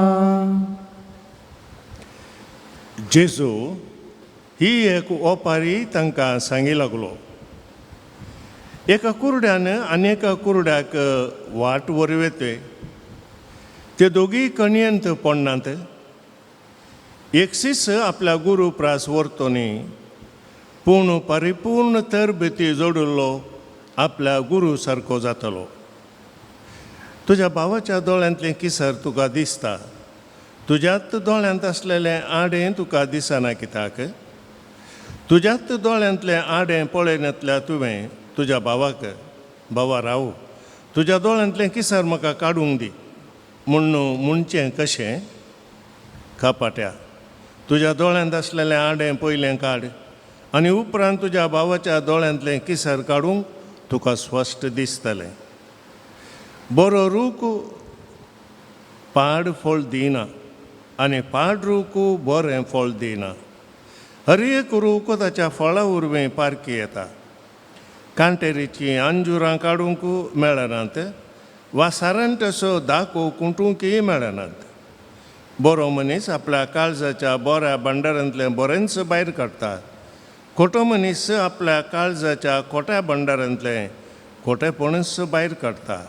जेजू ही एक ओपारी तांकां सांगी लागलो. एका कुरड्यान आनी एका कुरड्याक वाट वरवेते, ते दोगीय कणयेंत पडनात. एक सीस आपल्या गुरू प्रास व्हरतो न्ही, पूण परिपूर्ण तरबेती जोडिल्लो आपल्या गुरू सारको जातलो. तुज्या भावाच्या दोळ्यांतलें किसर तुका दिसता, तुज्याच दोळ्यांत आसलेलें आडें तुका दिसना कित्याक? तुज्याच दोळ्यांतलें आडें पळयनातल्या तुवें तुज्या भावाक, भावा राव, तुज्या दोळ्यांतलें किसर म्हाका काडूंक दी म्हूण म्हणचें कशें? कपाट्या, तुज्या दोळ्यांत आसलेलें आडें पयलें काड आनी उपरांत तुज्या भावाच्या दोळ्यांतलें किसर काडूंक तुका स्पश्ट दिसतलें. बरो रूख पाड फळ दिना आनी पाड रूख बरें फळ दिना. हर एक रूख ताच्या फळा वरवीं पारखी येता. कांटेरीचीं अंजुरां काडूंक मेळनात वा सारंटसो दाखो कुटूंकय मेळनात. बरो मनीस आपल्या काळजाच्या बऱ्या भंडारांतलें बरेंच भायर काडटा. खोटो मनीस आपल्या काळजाच्या खोट्या भंडारांतलें खोटेपणच भायर काडटा.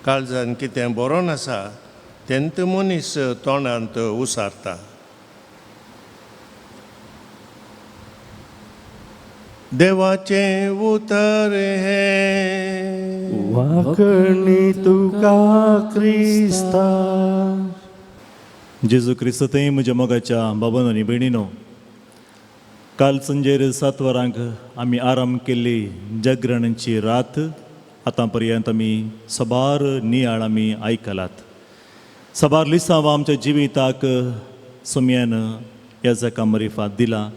काळजान कितें बरो आसा तेंत मनीस तोंडांत उसारता. देवाचें उतर हें वाकणी तुका क्रिस्ता. जेजू क्रिस्तय म्हज्या मोगाच्या बाबानो आनी भयणीनो, काल संजेर 7 वरांक आमी आराम केल्ली जागरणाची रात आतां पर्यंत आमी सबार नियाळ आमी आयकलात. सबार लिसांव आमच्या जिविताक सोम्यान ह्या जाका मरिफात दिला.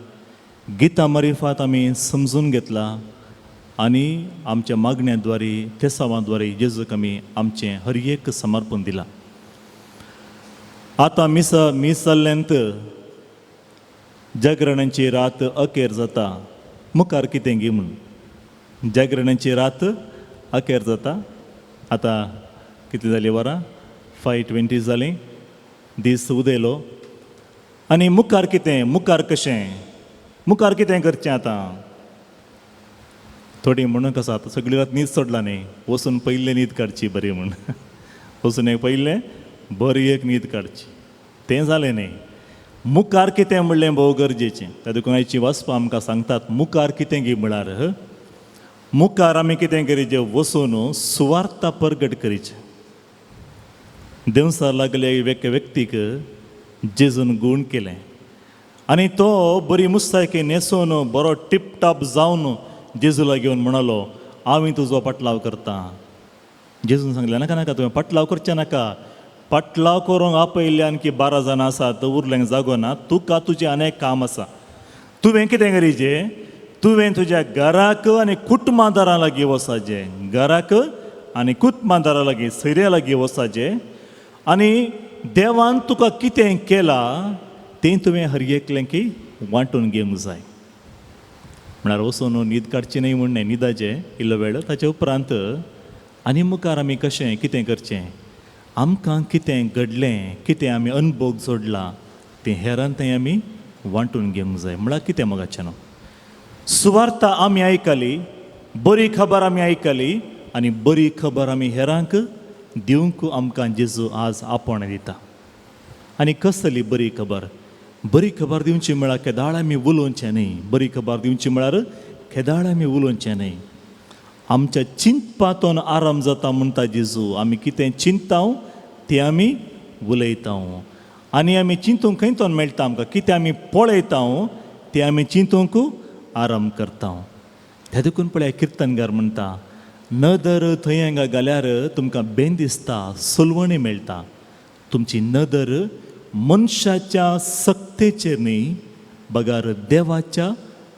गितां मरिफात आमी समजून घेतला आनी आमच्या मागण्या द्वारे तेसांवा द्वारे जेजूक आमी आमचें हर एक समर्पण दिलां. आतां मिसा मीस जाल्ल्यांत जागरणाची रात अखेर जाता. मुखार कितें गी म्हूण जागरणाची रात अखेर जाता. आतां कितलीं जालीं वरां? 5:20 जालीं. दीस उदयलो आनी मुखार कितें? मुखार कशें? मुखार कितें करचें आतां? थोडीं म्हणूंक आसा आतां सगळी रात न्हीद सोडला न्ही, वचून पयलें न्हीद काडची बरी म्हूण. वचून एक पयलें बरी एक न्हीद काडची. तें जालें न्ही. मुखार कितें म्हणलें भोव गरजेचें. त्या देखून आयची वाचपां आमकां सांगतात मुखार कितें गी म्हळ्यार मुखार आमी कितें करीचें? वचून सुवार्ता परगट करीचें. देंवसार लागले एका व्यक्तीक जेजून गूण केलें आनी तो बरी मुस्तायकी न्हेसून बरो टिपटॉप जावन जेजू लागीं येवन म्हणालो, हांव तुजो पाटलाव करता. जेजून सांगलें, नाका नाका, तुवें पाटलाव करचें नाका. पाटलाव करूंक आपयल्ले आणखी 12 जाणां आसात, उरल्यांक जागो ना. तुका तुजें अनेक काम आसा. तुवें कितें करीचें? तुवें तुज्या घराक आनी कुटुंबादारां लागीं वचाचें. घराक आनी कुटुंबादारां लागीं, सैऱ्या लागीं वचाचें आनी देवान तुका कितें केलां तें तुवें हर एकलें की वांटून घेवंक जाय. म्हळ्यार वचून न्हीद काडची न्हय म्हूण न्हय, न्हिदाचें इल्लो वेळ. ताचे उपरांत आनी मुखार आमी कशें कितें करचें, आमकां कितें घडलें, कितें आमी अनभोग जोडला तें हेरान तें आमी वांटून घेवंक जाय. म्हळ्यार कितें मोगाचें न्हू, सुवार्ता आमी आयकली, बरी खबर आमी आयकली आनी बरी खबर आमी हेरांक दिवंक आमकां जेजू आज आपोवणें दिता. आनी कसली बरी खबर? बरी खबर दिवची म्हळ्यार केदाळ आमी उलोवचें न्हय. बरी खबर दिवची म्हळ्यार केदाळ आमी उलोवचें न्हय. आमच्या चिंतपातून आराम जाता म्हणटा जेजू. आमी कितें चिंतता तें आमी उलयता आनी आमी चिंतूंक खंय तोन मेळटा आमकां. कितें आमी पळयता तें आमी चिंतूंक आराम करता. त्या देखून पळय किर्तनगार म्हणटा, नदर थंय हांगा घाल्यार तुमकां बेन दिसता, सोलवणी मेळटा. तुमची नदर मनशाच्या सक्तेचेर न्ही बगार देवाच्या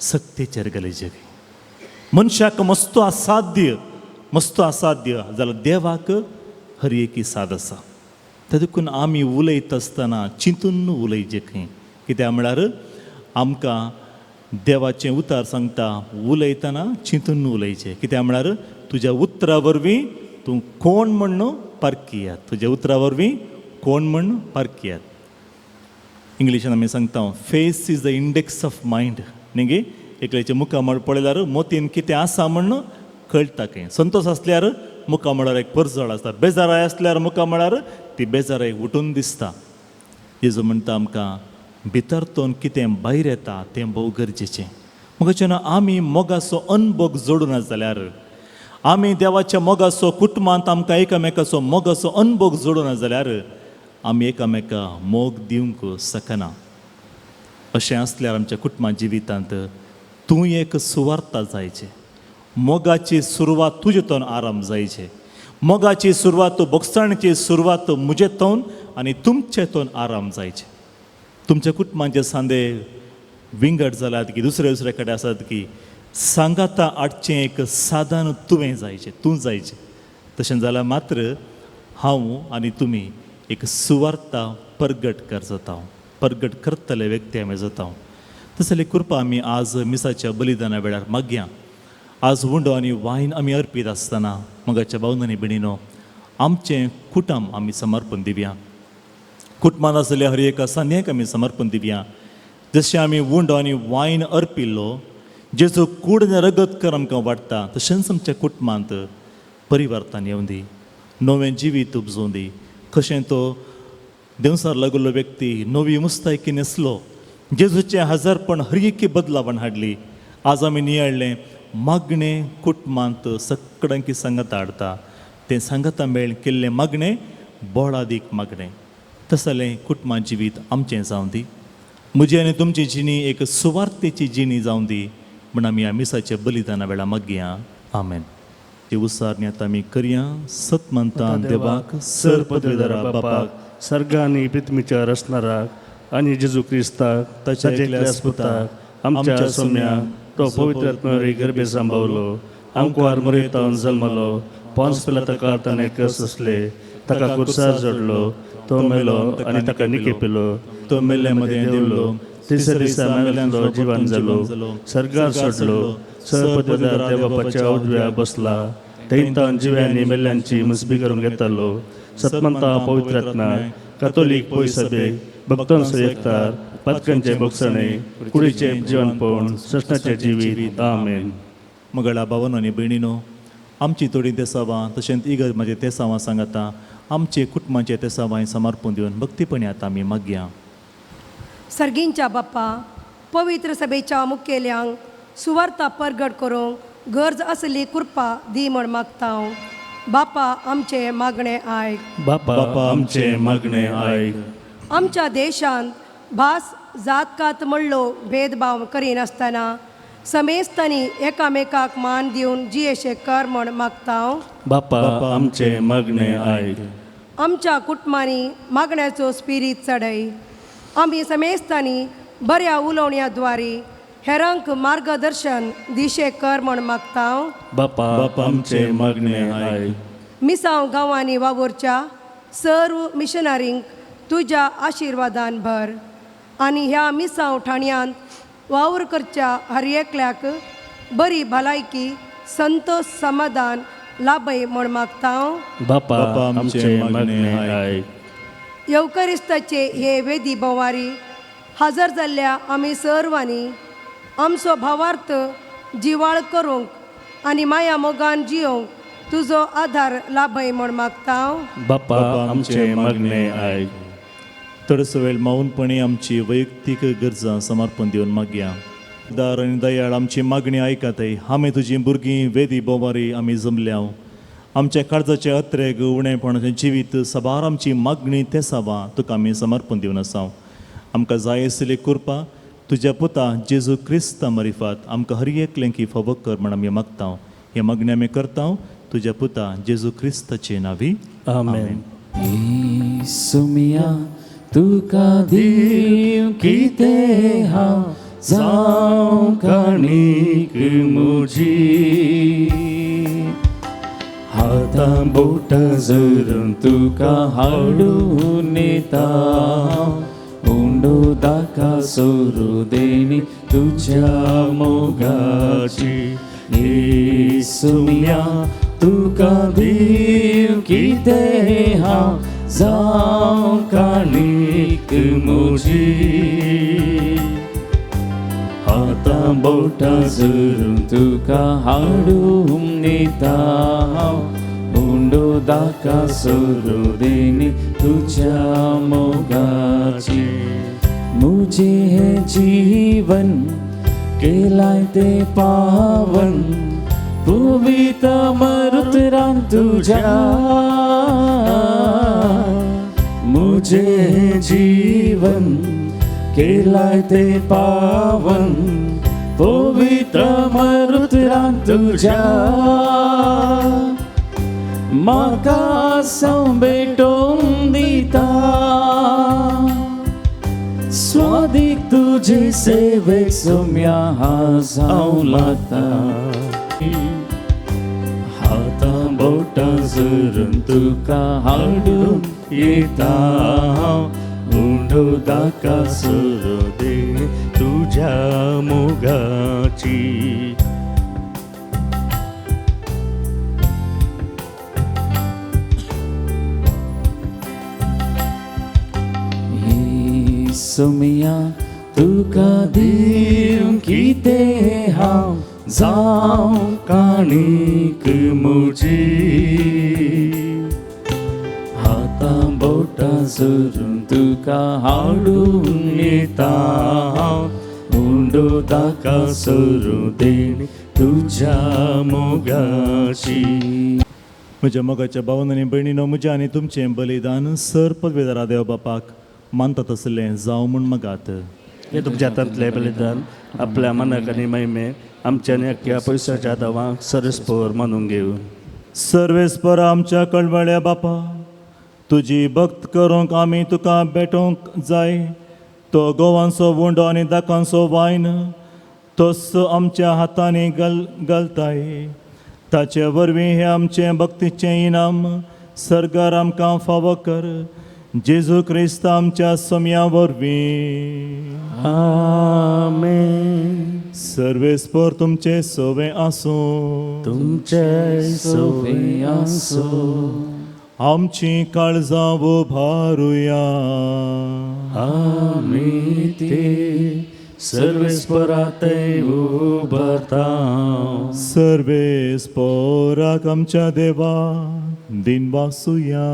सक्तेचेर घालीचे. मनशाक मस्तो असाध्य, मस्तो असाध्य जाल्यार देवाक हर एकी साद आसा. त्या देखून आमी उलयता आसतना चिंतून उलयचें खंय. कित्याक म्हळ्यार आमकां देवाचें उतार सांगता उलयतना चिंतून उलयचें. कित्याक म्हळ्यार तुज्या उतरा वरवीं तूं कोण म्हण पारखियात. तुज्या उतरा वरवीं कोण म्हण पारखियात. इंग्लिशान आमी सांगता, face is the index of mind. न्ही गे, एकल्याचें मुखामळ पळयल्यार मोतीन कितें आसा म्हण कळटा खंय. संतोश आसल्यार मुखामळार एक परजळ आसता, बेजाराय आसल्यार मुखामळार ती बेजाराय उठून दिसता. जेजू म्हणटा आमकां भितर तोन कितें भायर येता तें भोव गरजेचें. म्हाका जेन्ना आमी मोगाचो अनभोग जोडूना जाल्यार, आमी देवाच्या मोगाचो कुटुंबांत आमकां एकामेकाचो मोगाचो अनभोग जोडना जाल्यार आमी एकामेका मोग दिवंक शकना. अशें आसल्यार आमच्या कुटुंबा जिवितांत तूं एक सुवार्ता जायचे, मोगाची सुरवात तुजे तोन आराम जायचे, मोगाची सुरवात बोगसाणीची सुरवात म्हजे तोन आनी तुमचे तोन आराम जायचे. तुमच्या कुटुंबांचे सांदे विंगड जाल्यात की दुसरे दुसरे कडेन आसात की सांगाता हाडचें एक साधन तुवें जायचें, तूं जायचें. तशें जाल्यार मात्र हांव आनी तुमी एक सुवार्ता परगट कर जाता, परगट करतले व्यक्ती आमी जाता. तसली कृपा आमी आज मिसाच्या बलिदाना वेळार मागया. आज उंडो आनी वायन आमी अर्पीत आसतना मोगाच्या भावनांनी भयणीनो आमचें कुटुंब आमी समर्पण दिवया. कुटुंबांत आसलेल्या हर एका सांद्याक आमी समर्पण दिवया. जशें आमी उंडो आनी वायन अर्पिल्लो जेजो कूड आनी रगत कर आमकां वाडटा तशेंच आमच्या कुटुंबांत परिवर्तन येवं दी, नवें जिवीत उपजोवं दी. कशें तो देंवसार लागल्लो व्यक्ती नवी मुस्तायकी न्हेसलो, जेजूचें हजारपण हर एकी बदलावण हाडली. आज आमी नियाळ्ळें मागणें कुटुंबांत सगळ्यांकी सांगाता हाडटा, तें सांगाता मेळ केल्लें मागणें बोळादीक मागणें. तसलें कुटुंबा जिवीत आमचें जावं दी, म्हजी आनी तुमची जिणी एक सुवार्थेची जिणी जावं दी म्हूण आमी ह्या मिसाच्या बलिदाना वेळा मागया. आमेन. ती उसारणी आतां आमी करया. सतमंतान देवाक सर पदवीधरा बापाक सर्ग आनी पृथ्वीच्या रचणाराक आनी जेजू क्रिस्ताक ताच्या एकल्या पुताक आमच्या सोम्या तो पवित्र आत्म्यावरी गर्भे सांबावलो, आंकवार मुरेतावन जल्मलो, पोन्स पिलाता ताणें कस आसले, ताका कुर्सार जोडलो, तो मेलो आनी ताका निकेपिलो, तो मेल्ल्या मदें देवलो, तिसऱ्या दिसा मेल्यांतलो जिवन जालो, सर्गार सोडलो, सर पदवीधर देवबापाच्या उजव्या बसला, थंयतावन जिव्यांनी मेल्ल्यांची मुसबी करूंक येतालो. सतमंता पवित्र आत्मा कथोलीक पयसभेक भक्तांचो एकतार पातकांचे भोगसणे कुडीचे जिवनपण सृष्णाचें जिवीत. आमेन. मगळा भावानो आनी भयणीनो, आमची थोडीं तेसावां तशेंच इगर्ज म्हाजे तेसावां सांगाता आमचे कुटुंबाचे तेसावां समर्पण दिवन भक्तीपणी आतां आमी मागया. सर्गींच्या बाप्पा, पवित्र सभेच्या मुखेल्यांक सुवार्ता परगट करूंक गरज आसली कृपा दी म्हण मागता. बापा आमचें मागणें आयक. बापा आमचें मागणें आयक. आमच्या देशांत भास जात कात म्हणलो भेदभाव करिनासतना समेस्तांनी एकामेकाक मान दिवन जियेशे कर म्हण मागता. बापा आमचें मागणें आयक. आमच्या कुटुंबांनी मागण्याचो स्पिरीत चडय. आमी समेस्तांनी बऱ्या उलोवण्या द्वारे हेरांक मार्गदर्शन दिशे कर म्हण मागता. बापा आमचें मागणें आयक. मिसांव गांवांनी वावुरच्या सर्व मिशनरींक तुज्या आशिर्वादान भर आनी ह्या मिसांव ठाण्यांत वावर करच्या हर एकल्याक बरी भलायकी संतोष समाधान लाभय म्हण मागता. बापा आमचें मागणें आयक. येवकरिस्ताचे हे वेदी भोवारी हजर जाल्ल्या आमी सर्वांनी आमचो भावार्थ जिवाळ करूंक आनी माया मोगान जियोंक तुजो आधार लाभय म्हण मागता. बापा आमचें मागणें आयक. थोडोसो वेळ मौनपणी आमची वैयक्तीक गरजां समर्पण दिवन मागया. दार आनी दयाळ आमची मागणी आयकताय. आमी तुजी भुरगीं वेदी बोवारी आमी जमल्या. आमच्या काळजाचे अत्रेग उणेपणाचें जिवीत सबार आमची मागणी तेसावां तुका आमी समर्पण दिवन आसा. आमकां जाय आशिल्ली कृपा तुज्या पुता जेजू क्रिस्ता मारिफात आमकां हर एकल्यांकी फावो कर म्हण आमी मागता. हे मागणी आमी करता तुज्या पुता जेजू क्रिस्ताचे नांवी. आमेन. सुमिया तुका दिव कितें हांव जावं काणीक म्हजी, हातां बोटां धरून तुका हाडून येता, उंडो दाका सोरू देणी तुज्या मोगाची. सुमिया तुका दिव कितें हांव जावं काणीक म्हजी, हातां बोटां धरून तुका हाडून येता, उंडो दाका सोरू देणी तुज्या मोगाची. मुझे हे जीवन केलाय ते पावन, पवित्र मरुतरान तुझ्या मुझे जीवन केलाय ते पावन पवित्र मरुतरान तुझ्या म्हाका भेटोवन दिता स्वादीक तुजे सेवेक सोम्या हांव लागता हातां बोटां धरून तुका हाडून येता उंडो दाका सरो दे तुज्या मोगाची. सोमिया तुका दिवंक कितें हांव जावं काणीक म्हजी हातां बोटां धरून तुका हाडून येता उंडो दाका सरू देणी तुज्या मोगाची. म्हज्या मोगाच्या भावन आनी भयणीनो, म्हजें आनी तुमचें बलिदान सर पदवेदारा देव बापाक मानतात तसलें जावं म्हूण मागात. हे तुमच्या हातांतलें बलिदान आपल्या मनाक आनी महिमे आमच्या आनी अख्ख्या पयसाच्या दावांक सरस्पोर मानून घेवन. सर्वेस्पर आमच्या कळवळ्या बापा, तुजी भक्त करूंक आमी तुका भेटोवंक जाय. तो गोवांचो उंडो आनी दाकांचो वायन तोच आमच्या हातांनी घालताय. ताचे वरवीं हें आमचें भक्तीचें इनाम सरकार आमकां फावो कर. जेजू क्रिस्त आमच्या सोम्या वरवीं. आमेन. सर्वेस्पर तुमचे सोवे आसूं. तुमचे सोवे आसूं. आमची काळजां उबारुया. आमी ती सर्वेस्परा थंय उबारता. सर्वेस्पराक आमच्या देवा दिनवासुया.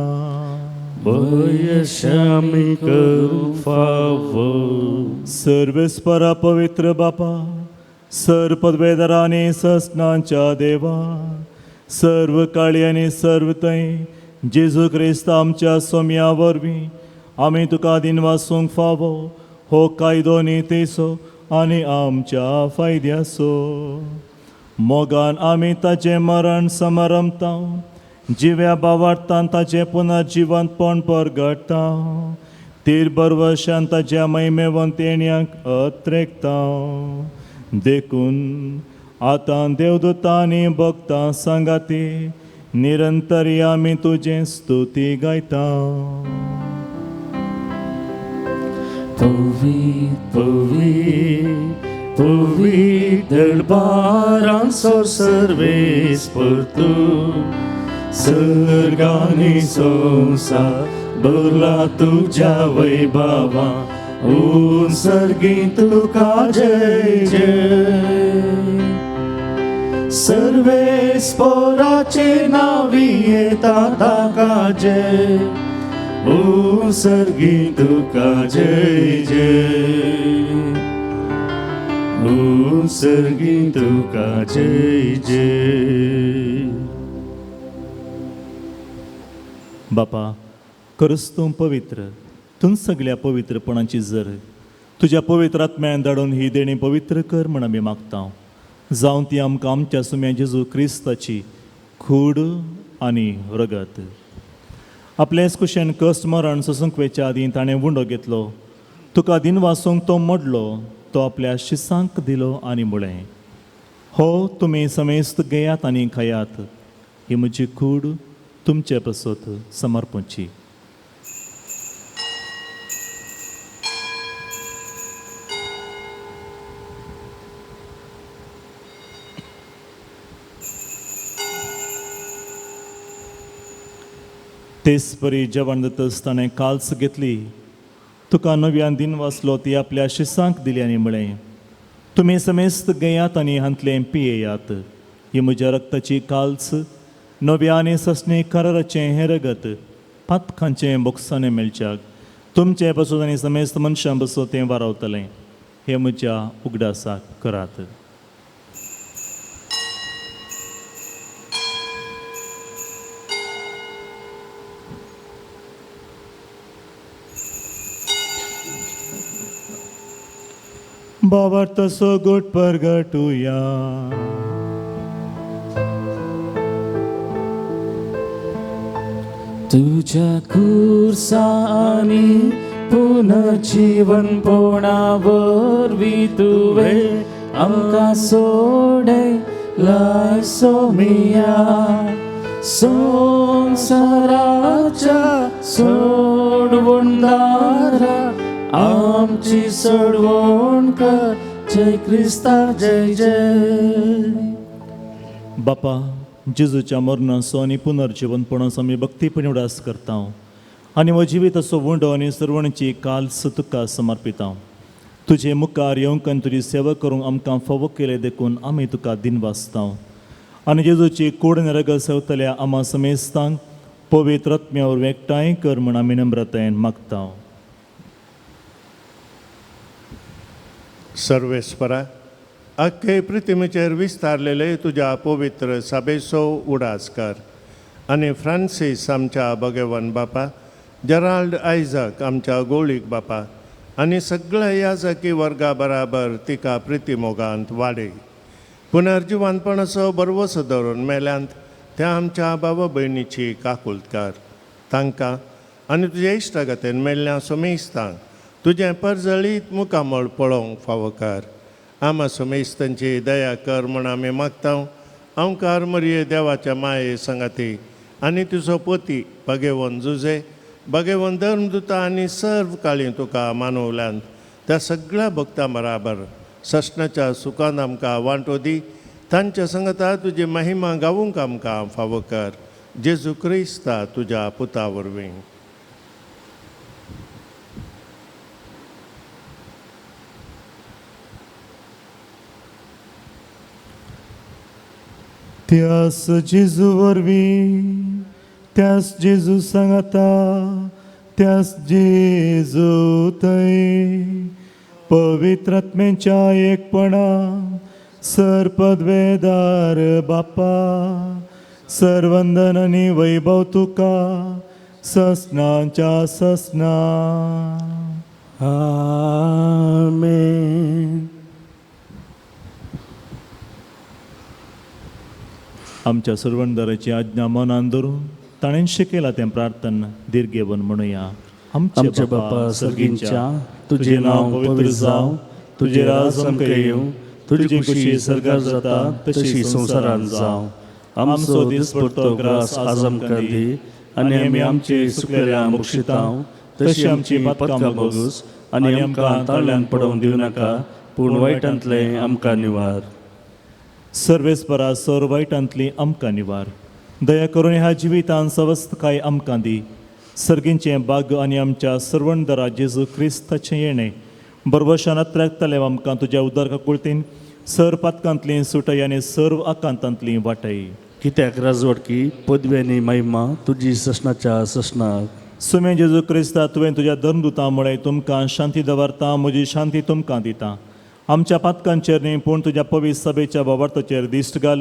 भयशामी करूं फावो. सर्वेस्परा पवित्र बापा, सर्व पदवेदारा आनी ससनांच्या देवा, सर्व काळी आनी सर्व थंय जेजू क्रिस्त आमच्या सोम्या वरवीं आमी तुका दिनवासूंक फावो. हो कायदो नितीचो आनी आमच्या फायद्याचो. मोगान आमी ताचें मरण समारंभता, जिव्या बावार्थान ताचें पुनर्जिवंतपण परगडटा, तीर बरवशान ताच्या महिमेवंत येण्याक अत्रेकता. देखून आतां देवदूतांनी भक्तां सांगाती निरंतर आमी तुजें स्तुती गायता. पवित्र पवित्र पवित्र दरबारांचो सर्वेस्पर तूं, सर्गानी संवसार भरला तुज्या वैभवा, ऊन सर्गी तुका जय जय. सर्वेस्पराचे नावी येता ताका जय, ऊन सर्गी तुका जय जय, ऊन सर्गी तुका जय जय. बापा, खरंच तूं पवित्र, तूं सगल्या पवित्रपणाची जर तुज्या पवित्र आत्म्यान धाडून ही देणी पवित्र कर म्हण आमी मागता. जावं ती आमकां आमच्या सुम्या जेजू क्रिस्ताची कूड आनी रगत. आपलेच कुशेन कश्ट मरण सोसूंक वेच्या आदीं ताणें उंडो घेतलो, तुका दिनवासूंक तो मोडलो, तो आपल्या शिसांक दिलो आनी म्हळें, हो तुमी समेस्त घेयात आनी खायात, ही म्हजी कूड तुमचे पासत समर्पणची. तेच परी जेवण जातच ताणें काल्स घेतली, तुका नव्यान दिन वाचलो, ती आपल्या शिसांक दिली आनी म्हळें, तुमी समेस्त घेयात आनी हांतलें पियेयात, ही म्हज्या रक्ताची काल्स, नव्या आनी ससणी कराराचें हें रगत पातकांचें बोक्साणें मेळच्याक तुमचे पासून आनी समेस्त मनशां पासून तें वारावतलें. हें म्हज्या उगडासाक करात. भावार्थाचो गोट परगटुया. तुझ्या खुर्सा आनी पुनर्जीवनपणा वरवीं तुवें आमकां सोडयलाय सोमिया. संवसाराच्या सोडवणदारा आमची सोडवण कर, जय क्रिस्ता जय जय. बापा, जेजूच्या मरणाचो आनी पुनर्जीवनपणाचो आमी भक्तीपणी उडास करता आनी हो जिविताचो उंडो आनी सर्वणची काल्स तुका समर्पिता. तुजे मुखार येवंक आनी तुजी सेवा करूंक आमकां फावो केले देखून आमी तुका दिनवासता. आनी जेजूची कूड आनी रगत सेवतल्या आमा समेस्तांक पवित्र आत्म्या वरवीं एकठांय कर म्हूण आमी नम्रतायेन मागता. सर्वेस्परा, आख्खे पृथ्वीचेर विस्तारलेले तुज्या पवित्र सभेचो उडास कर आनी फ्रांसीस आमच्या भगवान बापा, जेराल्ड आयजक आमच्या गोळीक बापा आनी सगळ्या याजकी वर्गा बराबर तिका प्रितीमोगांत वाडय. पुनर्जिवानपणाचो बरवसो धरून मेल्यांत त्या आमच्या बाबा भयणीची काकुळट कर. तांकां आनी तुज्या इश्टागतीन मेल्ल्या सोमेस्तांक तुजें परजळीत मुखामळ पळोवंक फावो कर. आमा सोमेस्तांची दया कर म्हूण आमी मागता. अंकार मरिये देवाच्या माये संगाती आनी तुजो पती भगेवन जुजे भगेवन धर्मदुता आनी सर्व काळी तुका मानवल्यांत त्या सगळ्या भक्तां बराबर ससनाच्या सुखान आमकां वांटो दी. तांच्या संगता तुजी महिमा गावूंक आमकां फावो कर. जेजू क्रिस्ता तुज्या पुता वरवीं. त्यास जेजू वरवीं, त्यास जेजू सांगता, त्यास जेजू थंय पवित्र आत्म्याच्या एकपणा सर्पद्वेदार बापा, सर्वंदन आनी वैभव तुका ससनाच्या ससना. आमेन. आमच्या सर्वंदराची आज्ञा मनान धरून ताणें शिकयला तें प्रार्थना दीर्घेवन म्हणुया. आमचे बापा सर्गींच्या, तुजें नांव पवित्र जावं, तुजें राज आमकां येवं, तुजी खुशी सर्गार जाता तशी संवसारांत जावं. आमचो दिसपडतो ग्रास आज आमकां दी आनी आमी आमचे सुकलेल्या बक्षितां तशी आमची पातकां भोगूस आनी आमकां ताळ्यान पडोवन दिवं नाका, पूण वायटांतलें आमकां निवार. सर्वेस्परा सर वायटांतली आमकां निवार. दया करून ह्या जिवितान सवस्तकाय आमकां दी. सर्गींचें भाग्य आनी आमच्या सर्वणदरा जेजू क्रिस्ताचें येणें बरवशान अत्र्याकतलें आमकां तुज्या उदार काकुळतीन सर पातकांतली सुटय आनी सर्व आकांतांतली वाटय. कित्याक राजवटकी पदवी आनी महिमा तुजी ससनाच्या ससनाक. सुमे जेजू क्रिस्ता, तुवें तुज्या धर्मदुतां मुळे तुमकां शांती दवरता, म्हजी शांती तुमकां दिता. आमच्या पातकांचेर न्ही पूण तुज्या पवित्र सभेच्या बाबार्थाचेर दिश्ट घाल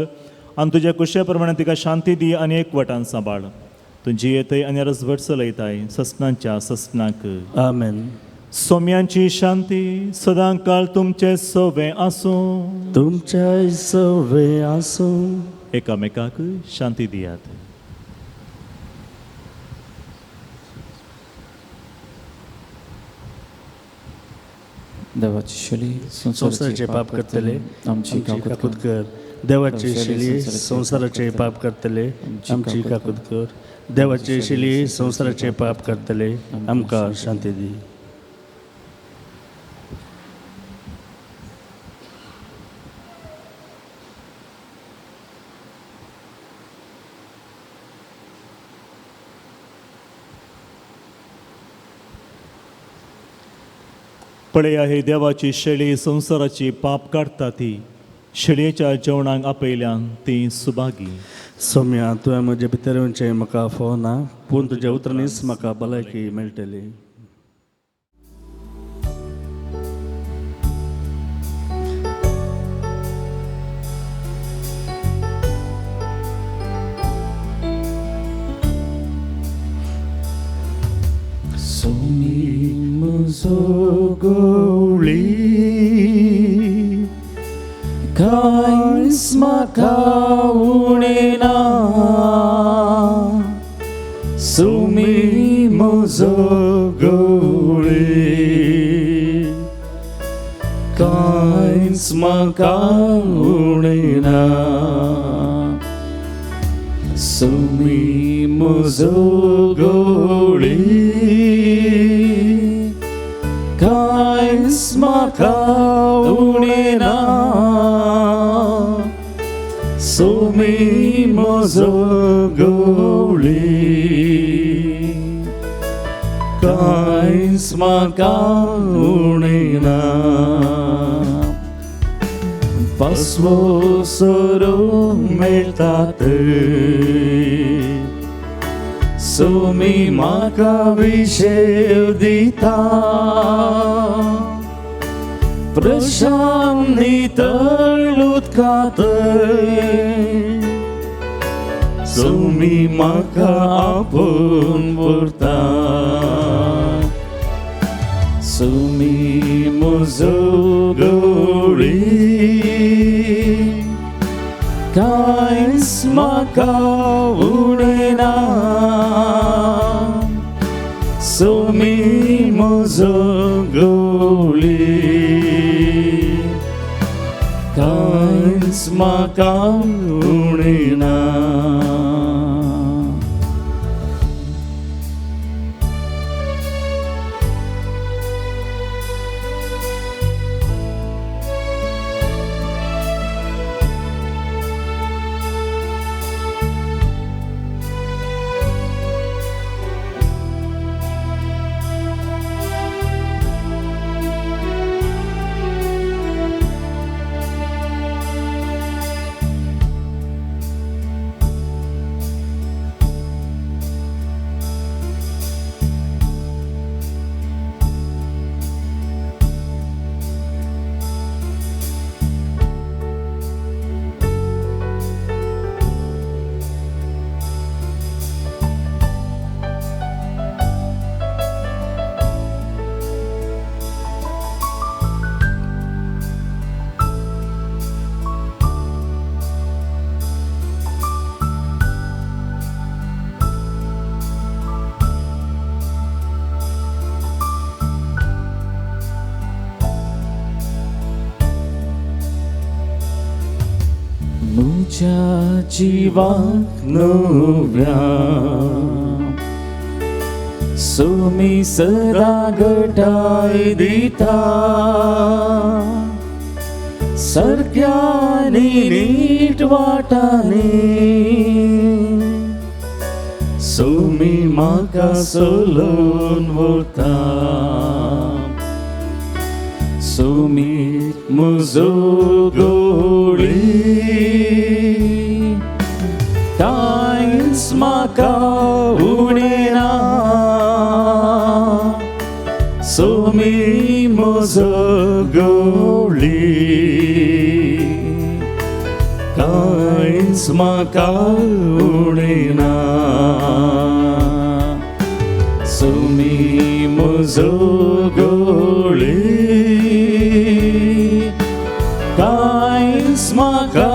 आनी तुज्या कुशे प्रमाणे तिका शांती दी आनी एकवटान सांबाळ. तूं जियेतय आनी रसभट चलयताय ससनाच्या ससनाक. आमेन. सोम्यांची शांती सदां काळ तुमचे सवे आसूं. तुमचे सवे आसूं. एकामेकाक शांती दियात. देवाची शैली संवसाराचे पाप करतले आमची काकूत कर. देवाची शैली संवसाराचे पाप करतले आमची काकूत कर. देवाची शैली संवसाराचे पाप करतले आमकां शांती दी. पळया हे देवाची शेळी संवसाराची पाप काडटा ती शेळयेच्या जेवणाक आपयल्यान ती सुभागी. सोम्या, तुवें म्हजे भितर येवचें म्हाका फावना, पूण तुज्या उतरांनीच म्हाका भलायकी मेळटली. सोमी म्हजो गवळी कांयच म्हाका उणें ना, सुमी म्हजो गवळी, कांयच म्हाका उणें ना, सुमी म्हजो गवळी, कांयच म्हाका उणें ना, सुमी म्हजो गवळी, कांयच म्हाका उणें ना। पासवो सोरो मेळटा थंय, सुमी म्हाका विशेव दिता, प्रशांत नितळ उदका थंय, सुमी म्हाका आपोवन व्हरता, सुमी म्हजो गवळी, कांयच म्हाका उणें ना, सुमी म्हजो गवळी, कांयच म्हाका उणें ना। म्हज्या जिवाक नव्या सुमी सदां घटाय दिता, सारक्यांनी नीट वाटांनी सुमी म्हाका सोलोवन व्हरता, सुमी म्हजो गवळी, कांयच म्हाका उणें ना, सुमी म्हजो गवळी, कांयच म्हाका उणें ना, सुमी म्हजो गवळी, कांयच म्हाका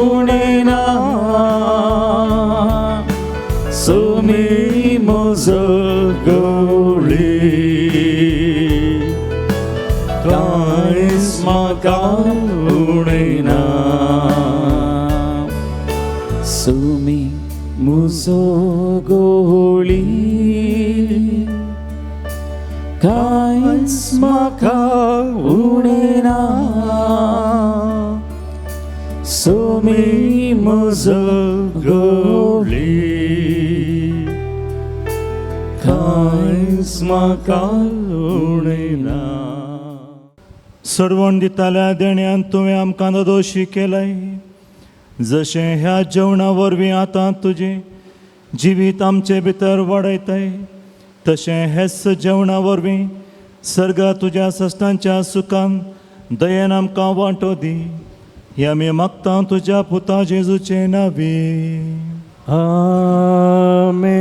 उणें ना, सुमी म्हजो गवळी, कांयच म्हाका उणें ना, सुमी म्हजो गवळी, कांयच म्हाका उणें ना, सुमी म्हजो गवळी, कांयच म्हाका उणें ना। सर्वण दिताल्या देण्यान तुवें आमकां दोशी केलाय, जशें ह्या जेवणा वरवीं आतां तुजें जिवीत आमचे भितर वाडयताय, तशें हेच जेवणा वरवीं सर्गा तुज्या सस्तांच्या सुखान दयेन आमकां वांटो दी। हे आमी मागता तुज्या पुता जेजूचे नांवी, आमेन।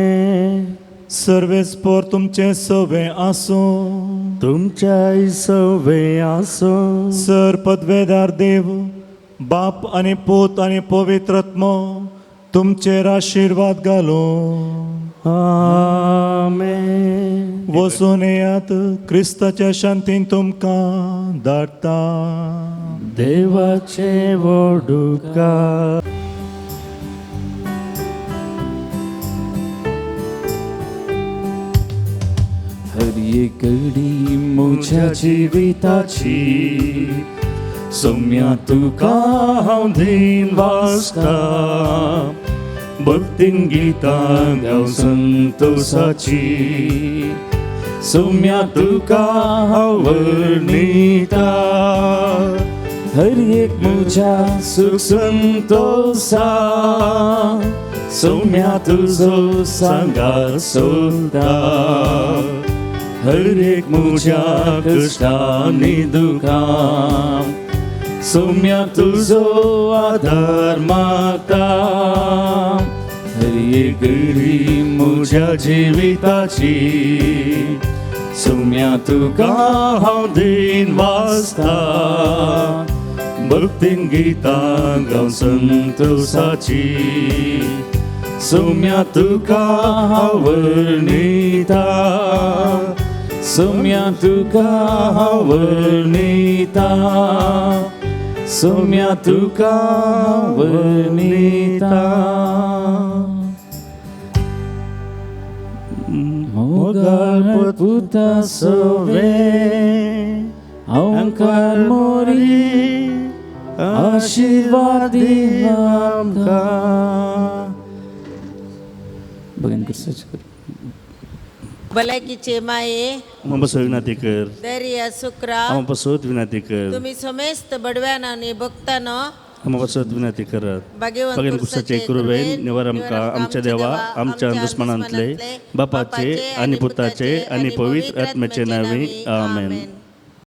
सर्वेस्पोर तुमचें सवें आसूं, तुमच्याय सवें आसूं। सर पदवेदार देव बाप आनी पूत आनी पवित्र आत्मो तुमचेर आशिर्वाद घालूं. आमेन. वचून येयात, क्रिस्ताच्या शांतीन तुमकां धाडटा. देवाचे वडुका. हर एक घडी म्हज्या जिविताची सोम्या तुका हांव धीन वाचता, भक्तीन गितां गाव संतोसाची, सोम्या तुका हांव वर्णिता. हर एक म्हज्या सुख संतोसा सोम्या तुजो सांगात सोदता, हर एक म्हज्या कश्टांनी दुखां, सोम्या तुजो आदार म्हाका. हर एक घडी म्हज्या जिविताची सोम्या तुका हांव दीन वाचता, भक्तीन गितां गाव संतोसाची, सोम्या तुका हांव वर्णिता, सोम्या तुका हांव वर्णिता, सोम्या तुका हांव वर्णिता. मोगाळ पुता सवे ओंकार मोरी आशीर्वाद दी आमकां. बघन कर भलायकीचे माये आम्हा विनंती कर, दर्या सुक्रा आम्हा विनंती कर, तुम्ही समेस्त बडव्यान आणि भक्तांनो आम्हा विनंती करत. भाग्यवंत कुसाचे कृपेन निवार आमकां आमच्या देवा आमच्या दुस्मनांतले बापाचे आनी पुताचे आनी पवित्र आत्म्याचे नांवी. आमेन.